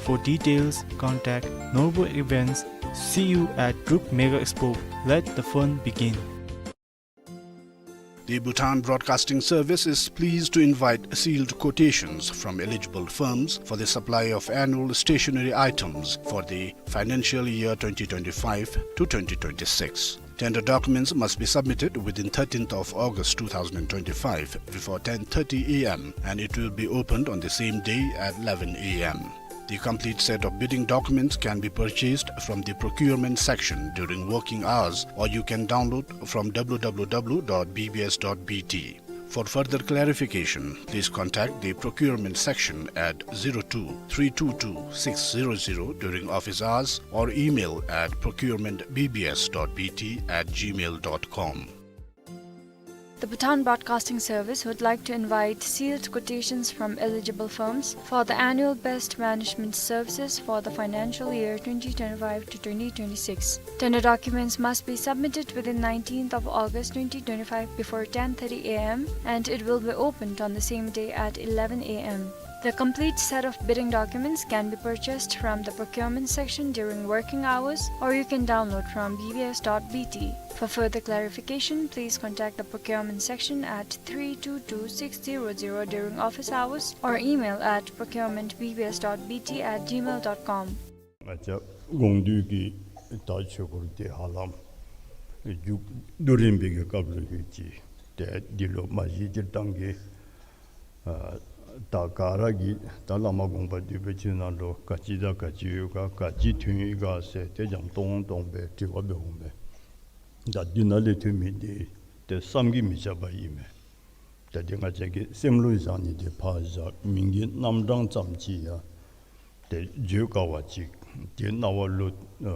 For details, contact Norbu Events. See you at Druk Mega Expo. Let the fun begin. The Bhutan Broadcasting Service is pleased to invite sealed quotations from eligible firms for the supply of annual stationery items for the financial year twenty twenty-five to twenty twenty-six. Tender documents must be submitted within thirteenth of August two thousand twenty-five before ten thirty A M and it will be opened on the same day at eleven A M. The complete set of bidding documents can be purchased from the procurement section during working hours, or you can download from W W W dot B B S dot B T. For further clarification, please contact the procurement section at zero two three two two six zero zero during office hours or email at procurement B B S dot B T at gmail dot com. The Bhutan Broadcasting Service would like to invite sealed quotations from eligible firms for the annual best management services for the financial year twenty twenty-five to twenty twenty-six. Tender documents must be submitted within nineteenth of August twenty twenty-five before ten thirty a m and it will be opened on the same day at eleven a m. The complete set of bidding documents can be purchased from the procurement section during working hours, or you can download from B B S dot B T. For further clarification, please contact the procurement section at three two two six zero zero during office hours or email at procurement B B S dot B T at gmail dot com. ང་བཅས་དགོངས་འདུས་ཀྱི་ད་ཆོས་སྐོར་དེ་ཧ་ལམ་མཇུག་བསྡུ་རན་པའི་གི་སྐབས་ལུ་ཡོད་ཅི། ཏེ་འདི་ལུ་མ་གཞི་སྤྱིར་བཏང་གི་ཨ་ད་ག་ར་གིས་ད་བླ་མ་དགོངས་པ་འདུས་པའི་ཆོས་ནང་ལུ་ག་ཅི་དང་ག་ཅི་ཡོད་ག་ག་ཅི་ཐོན་ཡི་ག་ཟེར་ཏེ་འཇམ་ཏོང་ཏོ་སྦེ་དྲི་བ་འབད་འོང་མས། ད་འདི་ནང་ལས་ཐོན་མི་འདི་ཏེ་བསམ་གྱིས་མི་ཁྱབ་པ་ཨིན་མས། ད་འདི་ང་བཅས་ཀྱི་སེམས་ལུ་བཞག་ནི་འདི་ཕར་བཞག་མིང་གི་རྣམ་གྲངས་ཙམ་ཅིག་ཡང་ཏེ་བརྗོད་དཀའ་བ་ཅིག་ཏེ་རྣ་བ་ལུ་ཨ་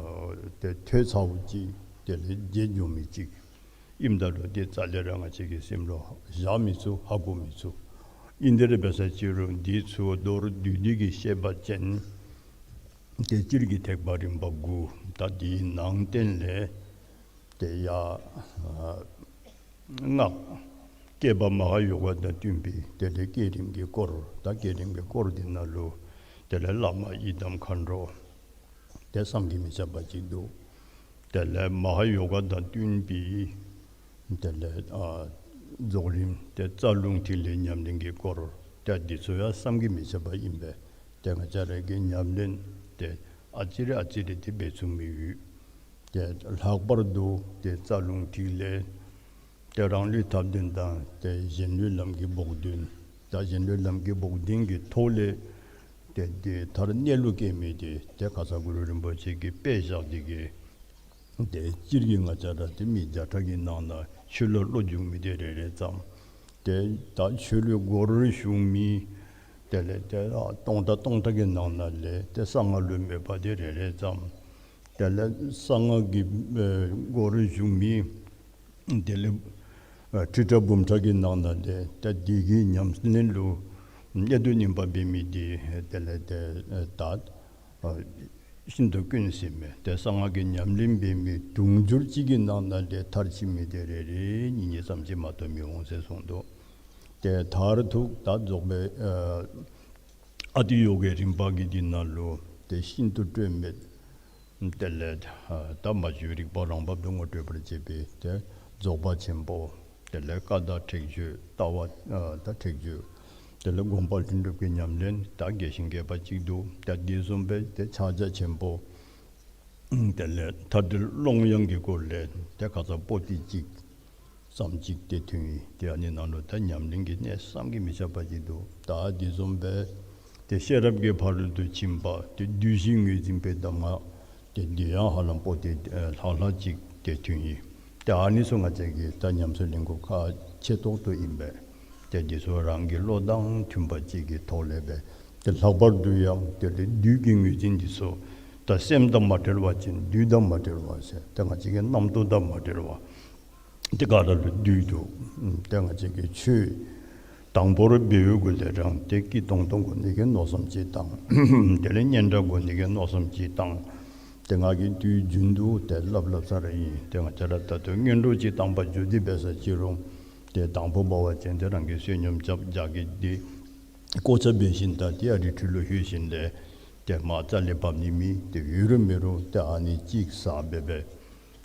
ཏེ་ཐོས་ཚརཝ་ཅིག་དེ་ལས་བརྗེད་འགྱོ་མི་ཅིག་ཨིནམ་ད་ལུ་ཏེ་རྩ་ལས་ར་ང་བཅས་ཀྱི་སེམས་ལུ་བཞག་མི་ཚུགས། ཧ་གོ་མི་ཚུགས། ཨིན་དེ་ར་འབད་ས་ཅིག་རུང་འདི་ཚུ་མདོར་བསྡུས་ཏེ་གིས་བཤད་པ་ཅིན་ཏེ་སྤྱིར་གྱི་ཐེག་པ་རིམ་པ་དགུ། ད་འདིའི་ནང་བསྟན་ལས་ཏེ་ཡ་ཨ་སྔགས་བསྐྱེད་པ་མ་ཧཱ་ཡོ་ག་དང་བསྟུན་པའི་དེ་ལས་བསྐྱེད་རིམ་གྱི་སྐོར། ད་བསྐྱེད་རིམ་གྱི་སྐོར་འདི་ནང་ལུ་དེ་ལས་བླ་མ་ཡི་དམ་མཁའ་འགྲོ་ཏེ་བསམ་གྱིས་མི་ཁྱབ་པ་ཅིག་འདུག། དེ་ལས་མ་ཧཱ་ཡོ་ག་དང་བསྟུན་པའི་དེ་ལས་ཨ་རྫོགས་རིམ་ཏེ་རྩ་རླུང་ཐིག་ལེ་ཉམས་ལེན་གྱི་སྐོར། ཏེ་འདི་ཚུ་ཡང་བསམ་གྱིས་མི་ཁྱབ་པ་ཨིན་པས། ཏེ་ང་བཅས་ར་གིས་ཉམས་ལེན་ཏེ་ཨ་ཙི་རེ་ཨ་ཙི་རེ་ཏེ་འབད་ཚུགས་མི་ཡོད། ཏེ་ལྷག་པར་དུ་ཏེ་རྩ་རླུང་ཐིག་ལེ་ཏེ་རང་ལུས་ཐབས་ལྡན་དང་ཏེ་གཞན་ལུས་ལམ་གྱི་བོགས་འདོན། ད་གཞན་ལུས་ལམ་གྱི་བོགས་འདོན་གྱི་ཐོག་ལས་ཏེ་འདི་མཐར་གནས་ལུགས་སྐྱེ་མི་འདི་ཏེ་ཁ་ཙ་གུ་རུ་རིན་པོ་ཆེ་གིས་དཔེ་བཞག་སྟེ་གིས་ཏེ་སྤྱིར་གྱིས་ང་བཅས་ར་ཏེ་མི་བརྒྱ་ཕྲག་གི་ནང་ན་ཆོས་ལུ་བློ་འཇུག་མི་འདི་རེ་རེ་ཙམ། ཏེ་ད་ཆོས་ལུ་སྒོར་ཞུགས་མི་དེ་ལས་ཏེ་ཨ་སྟོང་ཕྲག་སྟོང་ཕྲག་གི་ནང་ན་ལས་ཏེ་གསང་སྔགས་ལུ་མོས་པ་འདི་རེ་རེ་ཙམ། དེ་ལས་གསང་སྔགས་ཀྱི་ཨེ་སྒོར་ཞུགས་མི་དེ་ལས་ཨེ་ཁྲི་ཕྲག་འབུམ་ཕྲག་གི་ནང་ན་ཏེ་ཏེ་འདི་གི་ཉམས་ལེན་ལུ་གནད་དུ་སྨིན་པ་འབད་མི་འདི་དེ་ལས་ཏེ་ཨེ་ད་ཨ་ཤིན་ཏུ་དཀོན་ཟེར་མས། ཏེ་གསང་སྔགས་ཀྱི་ཉམས་ལེན་འབད་མི་དུང་ཕྱུར་གཅིག་གི་ནང་ན་ཏེ་མཐར་ཕྱིན་མི་འདི་རེ་རེ་གཉིས་གཉིས་ཙམ་ཅིག་མ་གཏོགས་མི་འོང་ཟེར་གསུངས་འདུག། ཏེ་མཐར་ཐུག་ད་རྫོགས་པའི་ཨ་ཨ་ཏི་ཡོ་གའི་རིམ་པ་གི་འདི་ནང་ལུ་ཏེ་ཤིན་ཏུ་སྤྲོས་མེད། དེ་ལས་ཨ་ད་མ་བཅོས་རིག་པ་རང་བབས་སུ་ངོ་སྤྲོད་པར་བྱེད་པའི་ཏེ་རྫོགས་པ་ཆེན་པོ། དེ་ལས་ཀ་དག་ཁྲེགས་ཆོད་ལྟ་བ་ཨ་ད་ཁྲེགས་ཆོད། དེ་ལས་སྒོམ་པ་ལྷུན་གྲུབ་ཀྱི་ཉམས་ལེན་ད་རྒྱས་ཤིང་རྒྱས་པ་ཅིག་འདུག། ཏེ་འདི་བཟུམ་སྦེ་ཏེ་ཕྱག་རྒྱ་ཆེན་པོ། དེ་ལས་མཐའ་བྲལ་ཀློང་ཡངས་ཀྱི་སྐོར་ལས་ཏེ་ཁ་ཙ་པོ་ཏི་གཅིག་ཙམ་ཅིག་ཏེ་ཐོན་ཡི། ཏེ་ཨ་ནི་ནང་ལུ་ད་ཉམས་ལེན་གྱི་གནད་བསམ་གྱིས་མི་ཁྱབ་པ་ཅིག་འདུག། ད་འདི་བཟུམ་སྦེ་ཏེ་ཤེས་རབ་ཀྱི་ཕ་རོལ་ཏུ་ཕྱིན་པ་ཏེ་བསྡུས་ཤིང་ངོས་འཛིན་པའི་གདམས་ངག་ཏེ་འདི་ཡང་ཧ་ལམ་པོ་ཏི་ཨེ་ལྷག་ལྷག་ཅིག་ཏེ་ཐོན་ཡི། ཏེ་ཨ་ནི་ཚུ་ང་བཅས་ཀྱིས་ད་ཉམས་སུ་ལེན་དགོཔ་ཁག་ཆེ་ཏོག་ཏོ་ཨིན་པས། ཏེ་འདི་ཚུ་རང་གི་བློ་དང་མཐུན་པ་ཅིག་གི་ཐོག་ལས་སྦེ་ཏེ་ལྷག་པར་དུ་ཡང་དེ་ལས་བསྡུས་ཀྱི་ངོས་འཛིན་འདི་ཚུ་ད་སེམས་དང་མ་བྲལ་བ་ཅིན་བསྡུས་དང་མ་བྲལ་བ་ཟེར་ཏེ་ང་བཅས་ཀྱི་རྣམ་རྟོག་དང་མ་བྲལ་བ་ཏེ་ག་ར་ལུ་བསྡུས་འདུག། ཏེ་ང་བཅས་ཀྱི་ཆོས་དང་པོར་འབད་བའི་གུ་ལས་རང་ཏེ་སྐྱིད་ཏོང་ཏོ་དགོ་ནི་གི་མནོ་བསམ་ཅིག་བཏང་། དེ་ལས་སྙན་གྲགས་དགོ་ནི་གི་མནོ་བསམ་ཅིག་བཏང་། ཏེ་ང་གིས་དུས་རྒྱུན་དུ་ཏེ་སླབ་སླབ་ས་ར་ཨིན། ཏེ་ང་བཅས་ར་ད་ལྟོ་སྔོན་འགྲོ་ཅིག་བཏང་པར་འགྱོ་སྟེ་འབད་ས་ཅིག་རུང་ཏེ་དང་པོ་འབད་བ་ཅིན་ཏེ་རང་གིས་བསོད་སྙོམས་རྐྱབ་རྒྱ་གི་ཏེ་གོ་ཆ་འབད་ཞིནམ་ད་ཏེ་ཨ་རི་ཁྲི་ལུ་ལྷོད་ཞིནམ་ལས་ཏེ་མར་རྩ་ལས་བབས་ནི་མེད། ཏེ་ཡོད་རུང་མེད་རུང་ཏེ་ཨ་ནི་གཅིག་ཟ་འབད་འབད།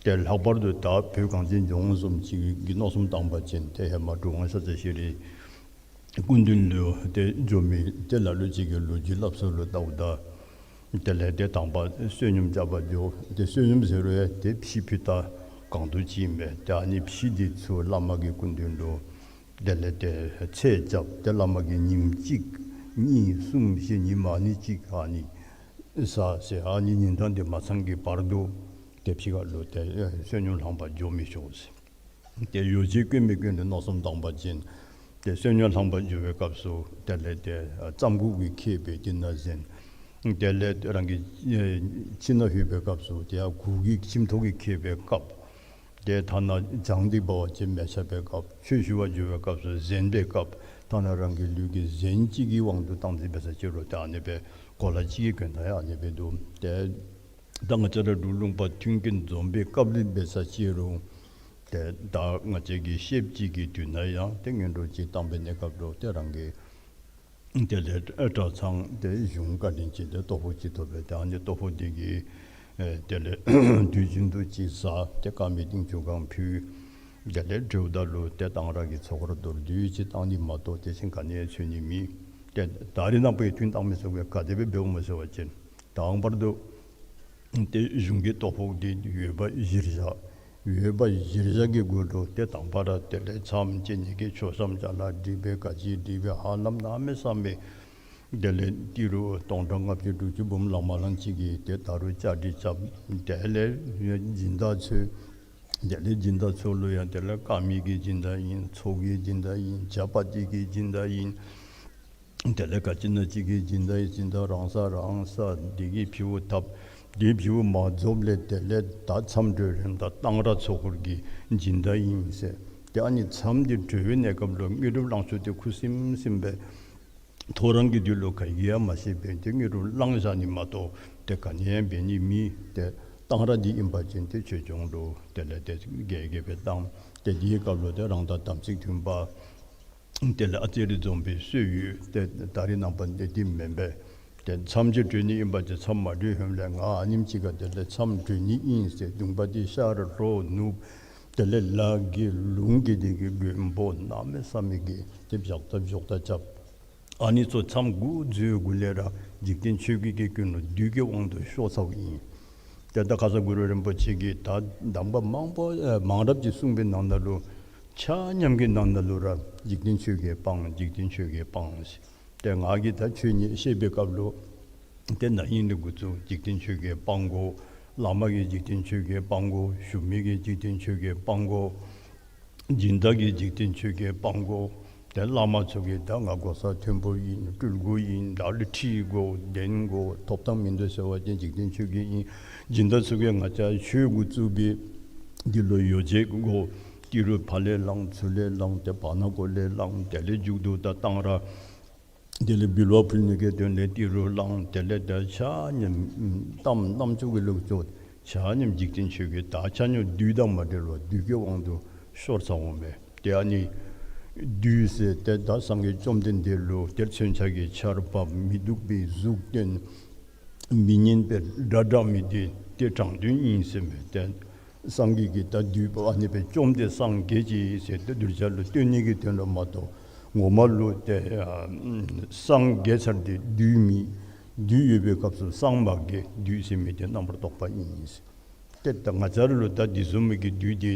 ཏེ་ལྷག་པར་དུ་ད་བོད་གངས་ཅན་ལྗོངས་བཟུམ་ཅིག་གི་མནོ་བསམ་བཏང་པ་ཅིན་ཏེ་ཧེ་མ་གྲུབ་དབང་ཤཱཀྱ་ཤྲཱི་སྐུ་མདུན་ལུ་ཏེ་འགྱོ་མི་ཏེ་ལ་ལུ་ཅིག་གིས་ལོ་རྒྱུས་སླབ་ས་ལུ་བལྟཝ་ད་དེ་ལས་ཏེ་དང་པ་བསོད་སྙོམས་རྐྱབ་པར་འགྱོ། ཏེ་བསོད་སྙོམས་ཟེར་རུང་ཡང་ཏེ་ཕྱེ་ཕུད་ད་གང་དུ་ཅིག་ཨིན་པས། ཏེ་ཨ་ནི་ཕྱེ་འདི་ཚུ་བླ་མ་གི་སྐུ་མདུན་ལུ་དེ་ལས་ཏེ་ཚེ་རྐྱབ། ཏེ་བླ་མ་གིས་ཉིནམ་གཅིག་གཉིས་གསུམ་བཞི་ཉིནམ་ཨ་ནི་གཅིག་ཨ་ནི་ཟ་ཟེར་ཨ་ནི་ཉིན་གྲངས་འདི་མ་ཚང་གི་བར་དུ་ཏེ་ཕྱི་ཁ་ལུ་ཏེ་ཨེ་བསོད་སྙོམས་ལྷང་པར་འགྱོ་མི་ཆོག་ཟེར། ཏེ་ཡོ་བྱད་གོན་མི་གོན་ཏེ་མནོ་བསམ་བཏང་པ་ཅིན་ཏེ་བསོད་སྙོམས་ལྷང་པར་འགྱོ་བའི་སྐབས་སུ་དེ་ལས་ཏེ་ཨ་རྩམ་ཁུག་གིས་ཁེབས་པའི་དེ་ནང་ཟེན། དེ་ལས་རང་གི་ཨེ་ཁྱིམ་ནང་ལྷོད་པའི་སྐབས་སུ་ཏེ་ཡར་གུར་གྱིས་ཁྱིམ་ཐོག་གིས་ཁེབས་པའི་ཁབ། ཏེ་ཐ་ན་བྱང་འདི་འབད་བ་ཅིན་མལ་ཆ་འབད་སྐབས་ཆོས་ཞུ་བར་འགྱོ་བའི་སྐབས་སུ་གཟན་འབད་སྐབས་ཐ་ན་རང་གི་ལུས་ཀྱི་གཟན་ཅིག་གི་དབང་དུ་བཏང་སྟེ་འབད་ས་ཅིག་རུང་ཏེ་ཨ་ནི་སྦེ་གོ་ལ་ཅིག་གི་གྱོན་ཐངས་ཡང་ཨ་ནི་སྦེ་འདུག། ཏེ་ད་ང་བཅས་ར་འབྲུག་ལུང་པ་མཐུན་རྐྱེན་འཛོམས་པའི་སྐབས་ལུ་འབད་ས་ཅིག་རུང་ཏེ་ད་ང་བཅས་ཀྱི་ཤེསཔ་ཅིག་གི་དུས་ན་ཡང་ཏེ་སྔོན་འགྲོ་ཅིག་བཏང་པའི་གནས་སྐབས་ལུ་ཏེ་རང་གི་དེ་ལས་གྲྭ་ཚང་དེ་གཞུང་བཀའ་དྲིན་ཅན་དེ་ལྟོ་ཕོགས་ཅིག་ཐོབ་པས། ཏེ་ཨ་ནི་ལྟོ་ཕོགས་དེ་གིས་ཨེ་དེ་ལས་དུས་རྒྱུན་དུ་ཅིག་བཟའ། ཏེ་དཀར་མེ་ཏིང་ཆུ་གང་ཕུལ། དེ་ལས་འབྲེལཝ་ད་ལུ་ཏེ་གཏང་རག་གི་ཚོགས་འཁོར་མདོར་བསྡུས་ཅིག་བཏང་ནི་མ་གཏོགས་དེ་བཞིན་ག་ནི་ཡང་འཚོལ་ནི་མེད། ཏེ་ད་རེས་ནངས་པའི་ཐུན་བཏང་མི་ཚུ་གིས་ག་དེ་སྦེ་འབདཝ་སྨོ་ཟེར་བ་ཅིན་དང་པར་དུ་ཏེ་གཞུང་གི་ལྟོ་ཕོགས་འདི་ཡོད་པ་གཞིར་བཞག། ཡོད་པ་གཞིར་བཞག་གི་གུ་ལུ་ཏེ་དང་པ་ར་དེ་ལས་མཚམས་བཅད་ནི་གི་མཆོད་བཤམ་ཅ་ལ་སྒྲིག་པའི་ག་ཅི་སྒྲིག་པའི་ཧ་ལམ་གནམ་མེད་ས་མེད། དེ་ལས་ཏི་རུ་སྟོང་ཕྲག་ལྔ་བཅུ་དྲུག་ཅུ་འབུམ་ལང་མ་ལང་ཅིག་གི་ཏེ་ད་རུང་བཅའ་སྒྲིག་རྐྱབ། དེ་ལས་སྦྱིན་བདག་ཚུ་དེ་ལས་སྦྱིན་བདག་ཚུ་ལུ་ཡང་དེ་ལས་དཀར་མེ་གི་སྦྱིན་བདག་ཨིན། ཚོགས་ཀྱི་སྦྱིན་བདག་ཨིན། ཇ་པ་ཏི་གི་སྦྱིན་བདག་ཨིན། དེ་ལས་ག་ཅི་ན་ཅིག་གི་སྦྱིན་བདག་ཨིན། སྦྱིན་བདག་རང་ས་རང་ས་དེ་གིས་ཕྱི་བོ་ཐབ། དེ་ཕྱི་བོ་མ་རྫོགས་ལས་དེ་ལས་ད་མཚམས་གྲོལ་རན་ད་གཏང་རག་ཚོགས་འཁོར་གྱི་སྦྱིན་བདག་ཨིན་ཟེར། ཏེ་ཨ་ནི་མཚམས་འདི་གྲོལ་བའི་གནས་སྐབས་ལུ་དངོས་གྲུབ་བླང་ཚུལ་དེ་ཁུ་སིམ་སིམ་སྦེ་ཐོ་རངས་ཀྱི་དུས་ལུ་ག་གིས་ཡང་མ་ཤེས་པས། ཏེ་དངོས་གྲུབ་བླང་བཞག་ནི་མ་གཏོགས་ཏེ་ག་ནི་ཡང་འབད་ནི་མེད། ཏེ་གཏང་རག་འདི་ཨིན་པ་ཅིན་ཏེ་ཆོས་སྐྱོང་ལུ་དེ་ལས་ཏེ་རྒྱས་རྒྱས་སྦེ་བཏང་། ཏེ་དེའི་སྐབས་ལུ་ཏེ་རང་དང་དམ་ཚིག་མཐུན་པ་དེ་ལས་ཨ་ཙི་རེ་འཛོམས་པའི་སྲོལ་ཡོད། ཏེ་ད་རེས་ནངས་པ་འདི་འདི་མེན་པས། ཏེ་མཚམས་ཅིག་གྲོལ་ནི་ཨིན་པ་ཅིན་མཚམས་མ་གྲོལ་ཧེ་མ་ལས་ང་ཨ་ནེམ་ཅིག་ཁར་དེ་ལས་མཚམས་གྲོལ་ནི་ཨིན་ཟེར་གདུང་པ་འདི་ཤར་ལྷོ་ནུབ་དེ་ལས་ལ་གི་ལུང་གི་དེ་གི་མགོན་པོ་གནམ་མེད་ས་མེད་ཀྱི་ཏེ་བཞག་ད་བཞག་ད་རྐྱབ། ཨ་ནི་ཚུ་མཚམས་འགོ་བཙུགས་གུ་ལས་ར་འཇིག་རྟེན་ཆོས་བརྒྱད་ཀྱི་ཀུན་སློང་བདུད་ཀྱི་དབང་དུ་ཤོར་ཚརཝ་ཨིན། ཏེ་ད་ཁ་ས་གུ་རུ་རིན་པོ་ཆེ་གིས་ད་གདམས་པ་མང་པོ་ཨེ་མང་རབས་ཅིག་གསུངས་པའི་ནང་ན་ལུ་ཆ་མཉམ་གྱི་ནང་ན་ལུ་ར་འཇིག་རྟེན་ཆོས་བརྒྱད་སྤང་། འཇིག་རྟེན་ཆོས་བརྒྱད་སྤང་ཟེར། ཏེ་ང་གིས་ད་ཆོས་ཉིད་བཤད་པའི་སྐབས་ལུ་ཏེ་ན་ཧིང་ལས་འགོ་བཙུགས་འཇིག་རྟེན་ཆོས་བརྒྱད་སྤང་དགོ། བླ་མ་གིས་འཇིག་རྟེན་ཆོས་བརྒྱད་སྤང་དགོ། ཞུ་མི་གིས་འཇིག་རྟེན་ཆོས་བརྒྱད་སྤང་དགོ། སྦྱིན་བདག་གིས་འཇིག་རྟེན་ཆོས་བརྒྱད་སྤང་དགོ། ཏེ་བླ་མ་ཚུ་གིས་ད་ང་གོ་ས་མཐོན་པོ་ཨིན། སྤྲུལ་སྐུ་ཨིན། ལ་ལུ་ཁྲི་དགོ་གདན་དགོ་ཐོབ་ཐང་མིན་འདུག་ཟེར་བ་ཅིན་འཇིག་རྟེན་ཆོས་བརྒྱད་ཨིན། སྦྱིན་བདག་ཚུ་གིས་ང་བཅས་ཆོས་འགོ་བཙུགས་པའི་འདི་ལུ་ཡོ་བྱད་དགོ། ཏི་རུ་ཕར་ལས་བླངས་ཚུར་ལས་བླངས་ཏེ་བར་ན་གོ་ལས་བླངས་དེ་ལས་མཇུག་ཏུ་ད་གཏང་རག་དེ་ལས་འབུལ་བ་ཕུལ་ནི་གི་དོན་ལས་ཏི་རུ་བླངས། དེ་ལས་ད་ཆ་མཉམ་གཏམ་རྣམ་ཅོ་གི་ལུགས་ཚུ་ཆ་མཉམ་འཇིག་རྟེན་ཆོས་བརྒྱད་ད་ཆ་མཉམ་བདུད་དང་མ་འབྲེལ་བར་བདུད་ཀྱི་དབང་དུ་ཤོར་ཚར་འོང་པས། ཏེ་ཨ་ནི་བདུད་ཟེར་ཏེ་ད་སངས་རྒྱས་བཅོམ་ལྡན་འདས་ལུ་ཏེ་མཚོན་ཆ་གི་ཆརཔ་མི་སྡུག་པའི་གཟུགས་སྟོན། མི་སྙན་པའི་སྒྲ་བསྒྲགས་མི་འདི་ཏེ་དྲང་དོན་ཨིན་ཟེར་མས། ཏེ་སངས་རྒྱས་ཀྱིས་ད་བདུད་པོ་ཨ་ནི་སྦེ་བཅོམ་སྟེ་སངས་རྒྱས་ཅི་ཟེར་ཏེ་གདུལ་བྱ་ལུ་སྟོན་ནི་གི་དོན་ལུ་མ་གཏོགས་ངོ་མ་ལུ་ཏེ་ཨ་སངས་རྒྱས་ཚར་ཏེ་བདུད་མི་བདུད་ཡོད་པའི་སྐབས་སུ་སངས་མ་རྒྱས། བདུད་ཟེར་མི་འདི་རྣམ་པར་རྟོག་པ་ཨིན་ཟེར། ཏེ་ད་ང་བཅས་ར་ལུ་ད་འདི་བཟུམ་མའི་གི་བདུད་འདི་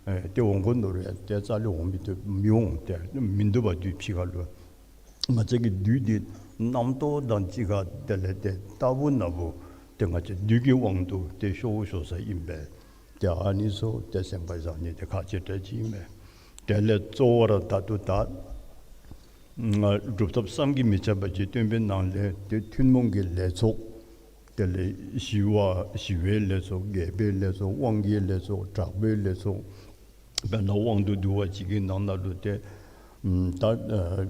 ཨེ་ཏེ་འོང་དགོ་མནོ་རུང་ཡང་ཏེ་རྩ་ལས་འོང་མི་བཏུབ་མི་འོང་། ཏེ་མིན་འདུག་པ་བདུད་ཕྱི་ཁ་ལུ། ང་བཅས་ཀྱི་བདུད་འདི་རྣམ་རྟོག་དང་གཅིག་ཁར་དེ་ལས་ཏེ་རྟག་བུ་ན་བུ་ཏེ་ང་བཅས་བདུད་ཀྱི་དབང་དུ་ཏེ་ཤོར་ཤོར་ས་ཨིན་པས། ཏེ་ཨ་ནི་ཚུ་ཏེ་སེམས་ཁར་བཞག་ནི་དེ་ཁག་ཆེ་དྲགས་ཅིག་ཨིན་པས། དེ་ལས་གཙོ་བོ་ར་ད་ལྟོ་ད་ང་སྒྲུབ་ཐབས་བསམ་གྱིས་མི་ཁྱབ་པ་ཅིག་སྟོན་པའི་ནང་ལས་ཏེ་ཐུན་མོང་གི་ལས་ཚོགས་དེ་ལས་ཞི་བ་ཞི་བའི་ལས་ཚོགས། རྒྱས་པའི་ལས་ཚོགས། དབང་གི་ལས་ཚོགས། དྲག་པོའི་ལས་ཚོགས། དཔེར་ན་དབང་དུ་བསྡུ་བ་ཅིག་གི་ནང་ན་ལུ་ཏེ་ད་ཨ་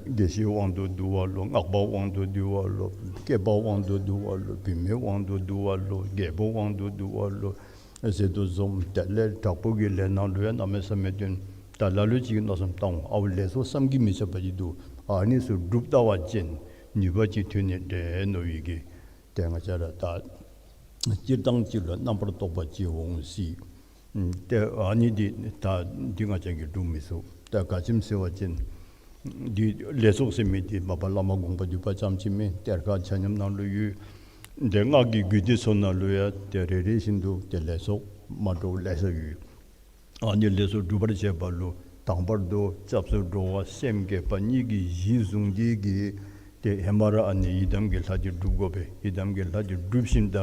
དགེ་བཤེས་དབང་དུ་བསྡུ་བ་ལོ། སྔགས་པ་དབང་དུ་བསྡུ་བ་ལོ། སྐྱེས་པ་དབང་དུ་བསྡུ་བ་ལོ། བུད་མེད་དབང་དུ་བསྡུ་བ་ལོ། རྒྱལ་པོ་དབང་དུ་བསྡུ་བ་ལོ་ཟེར་དོ་བཟུམ། དེ་ལས་དྲག་པོ་གི་ལས་ནང་ལུ་ཡང་གནམ་མེད་ས་མེད་སྟོན། ད་ལ་ལུ་ཅིག་གིས་མནོ་བསམ་བཏང་འོང་། ཨའོ་ལས་ཚོགས་བསམ་གྱིས་མི་ཁྱབ་པ་ཅིག་འདུག། ཨ་ནི་ཚུ་སྒྲུབ་ལྟ་བ་ཅིན་ནུས་པ་ཅིག་ཐོན་ནི་འདྲས་མནོ་བའི་གི་ཏེ་ང་བཅས་ར་ད་སྤྱིར་བཏང་ཅིག་ལུ་རྣམ་པར་རྟོག་པ་ཅིག་འོང་སྲིད། ཏེ་ཨ་ནི་འདི་ད་འདི་ང་བཅས་ཀྱིས་སྒྲུབ་མི་ཚུགས། ད་ག་ཅི་སྨོ་ཟེར་བ་ཅིན་འདི་ལས་ཚོགས་ཟེར་མི་འདི་མ་པ་བླ་མ་དགོངས་པ་འདུས་པ་ཙམ་ཅིག་མེན། གཏེར་ཁ་ཆ་མཉམ་ནང་ལུ་ཡོད། ཏེ་སྔགས་ཀྱི་རྒྱུད་སྡེ་ཚུ་ནང་ལུ་ཡང་ཏེ་རེ་རེ་བཞིན་དུ་ཏེ་ལས་ཚོགས་མ་འདྲཝ་ལེ་ཤ་ཡོད། ཨ་ནི་ལས་ཚོགས་སྒྲུབ་པར་བྱེད་པ་ལུ་དང་པར་དུ་སྐྱབས་སུ་འགྲོ་བ་སེམས་བསྐྱེད་པ་གཉིས་ཀྱི་གཞི་བཟུང་སྟེ་གིས་ཏེ་ཧེ་མ་ར་ཨ་ནི་ཡི་དམ་གྱི་ལྷ་འདི་སྒྲུབ་དགོ་པས། ཡི་དམ་གྱི་ལྷ་འདི་སྒྲུབ་ཞིནམ་ད་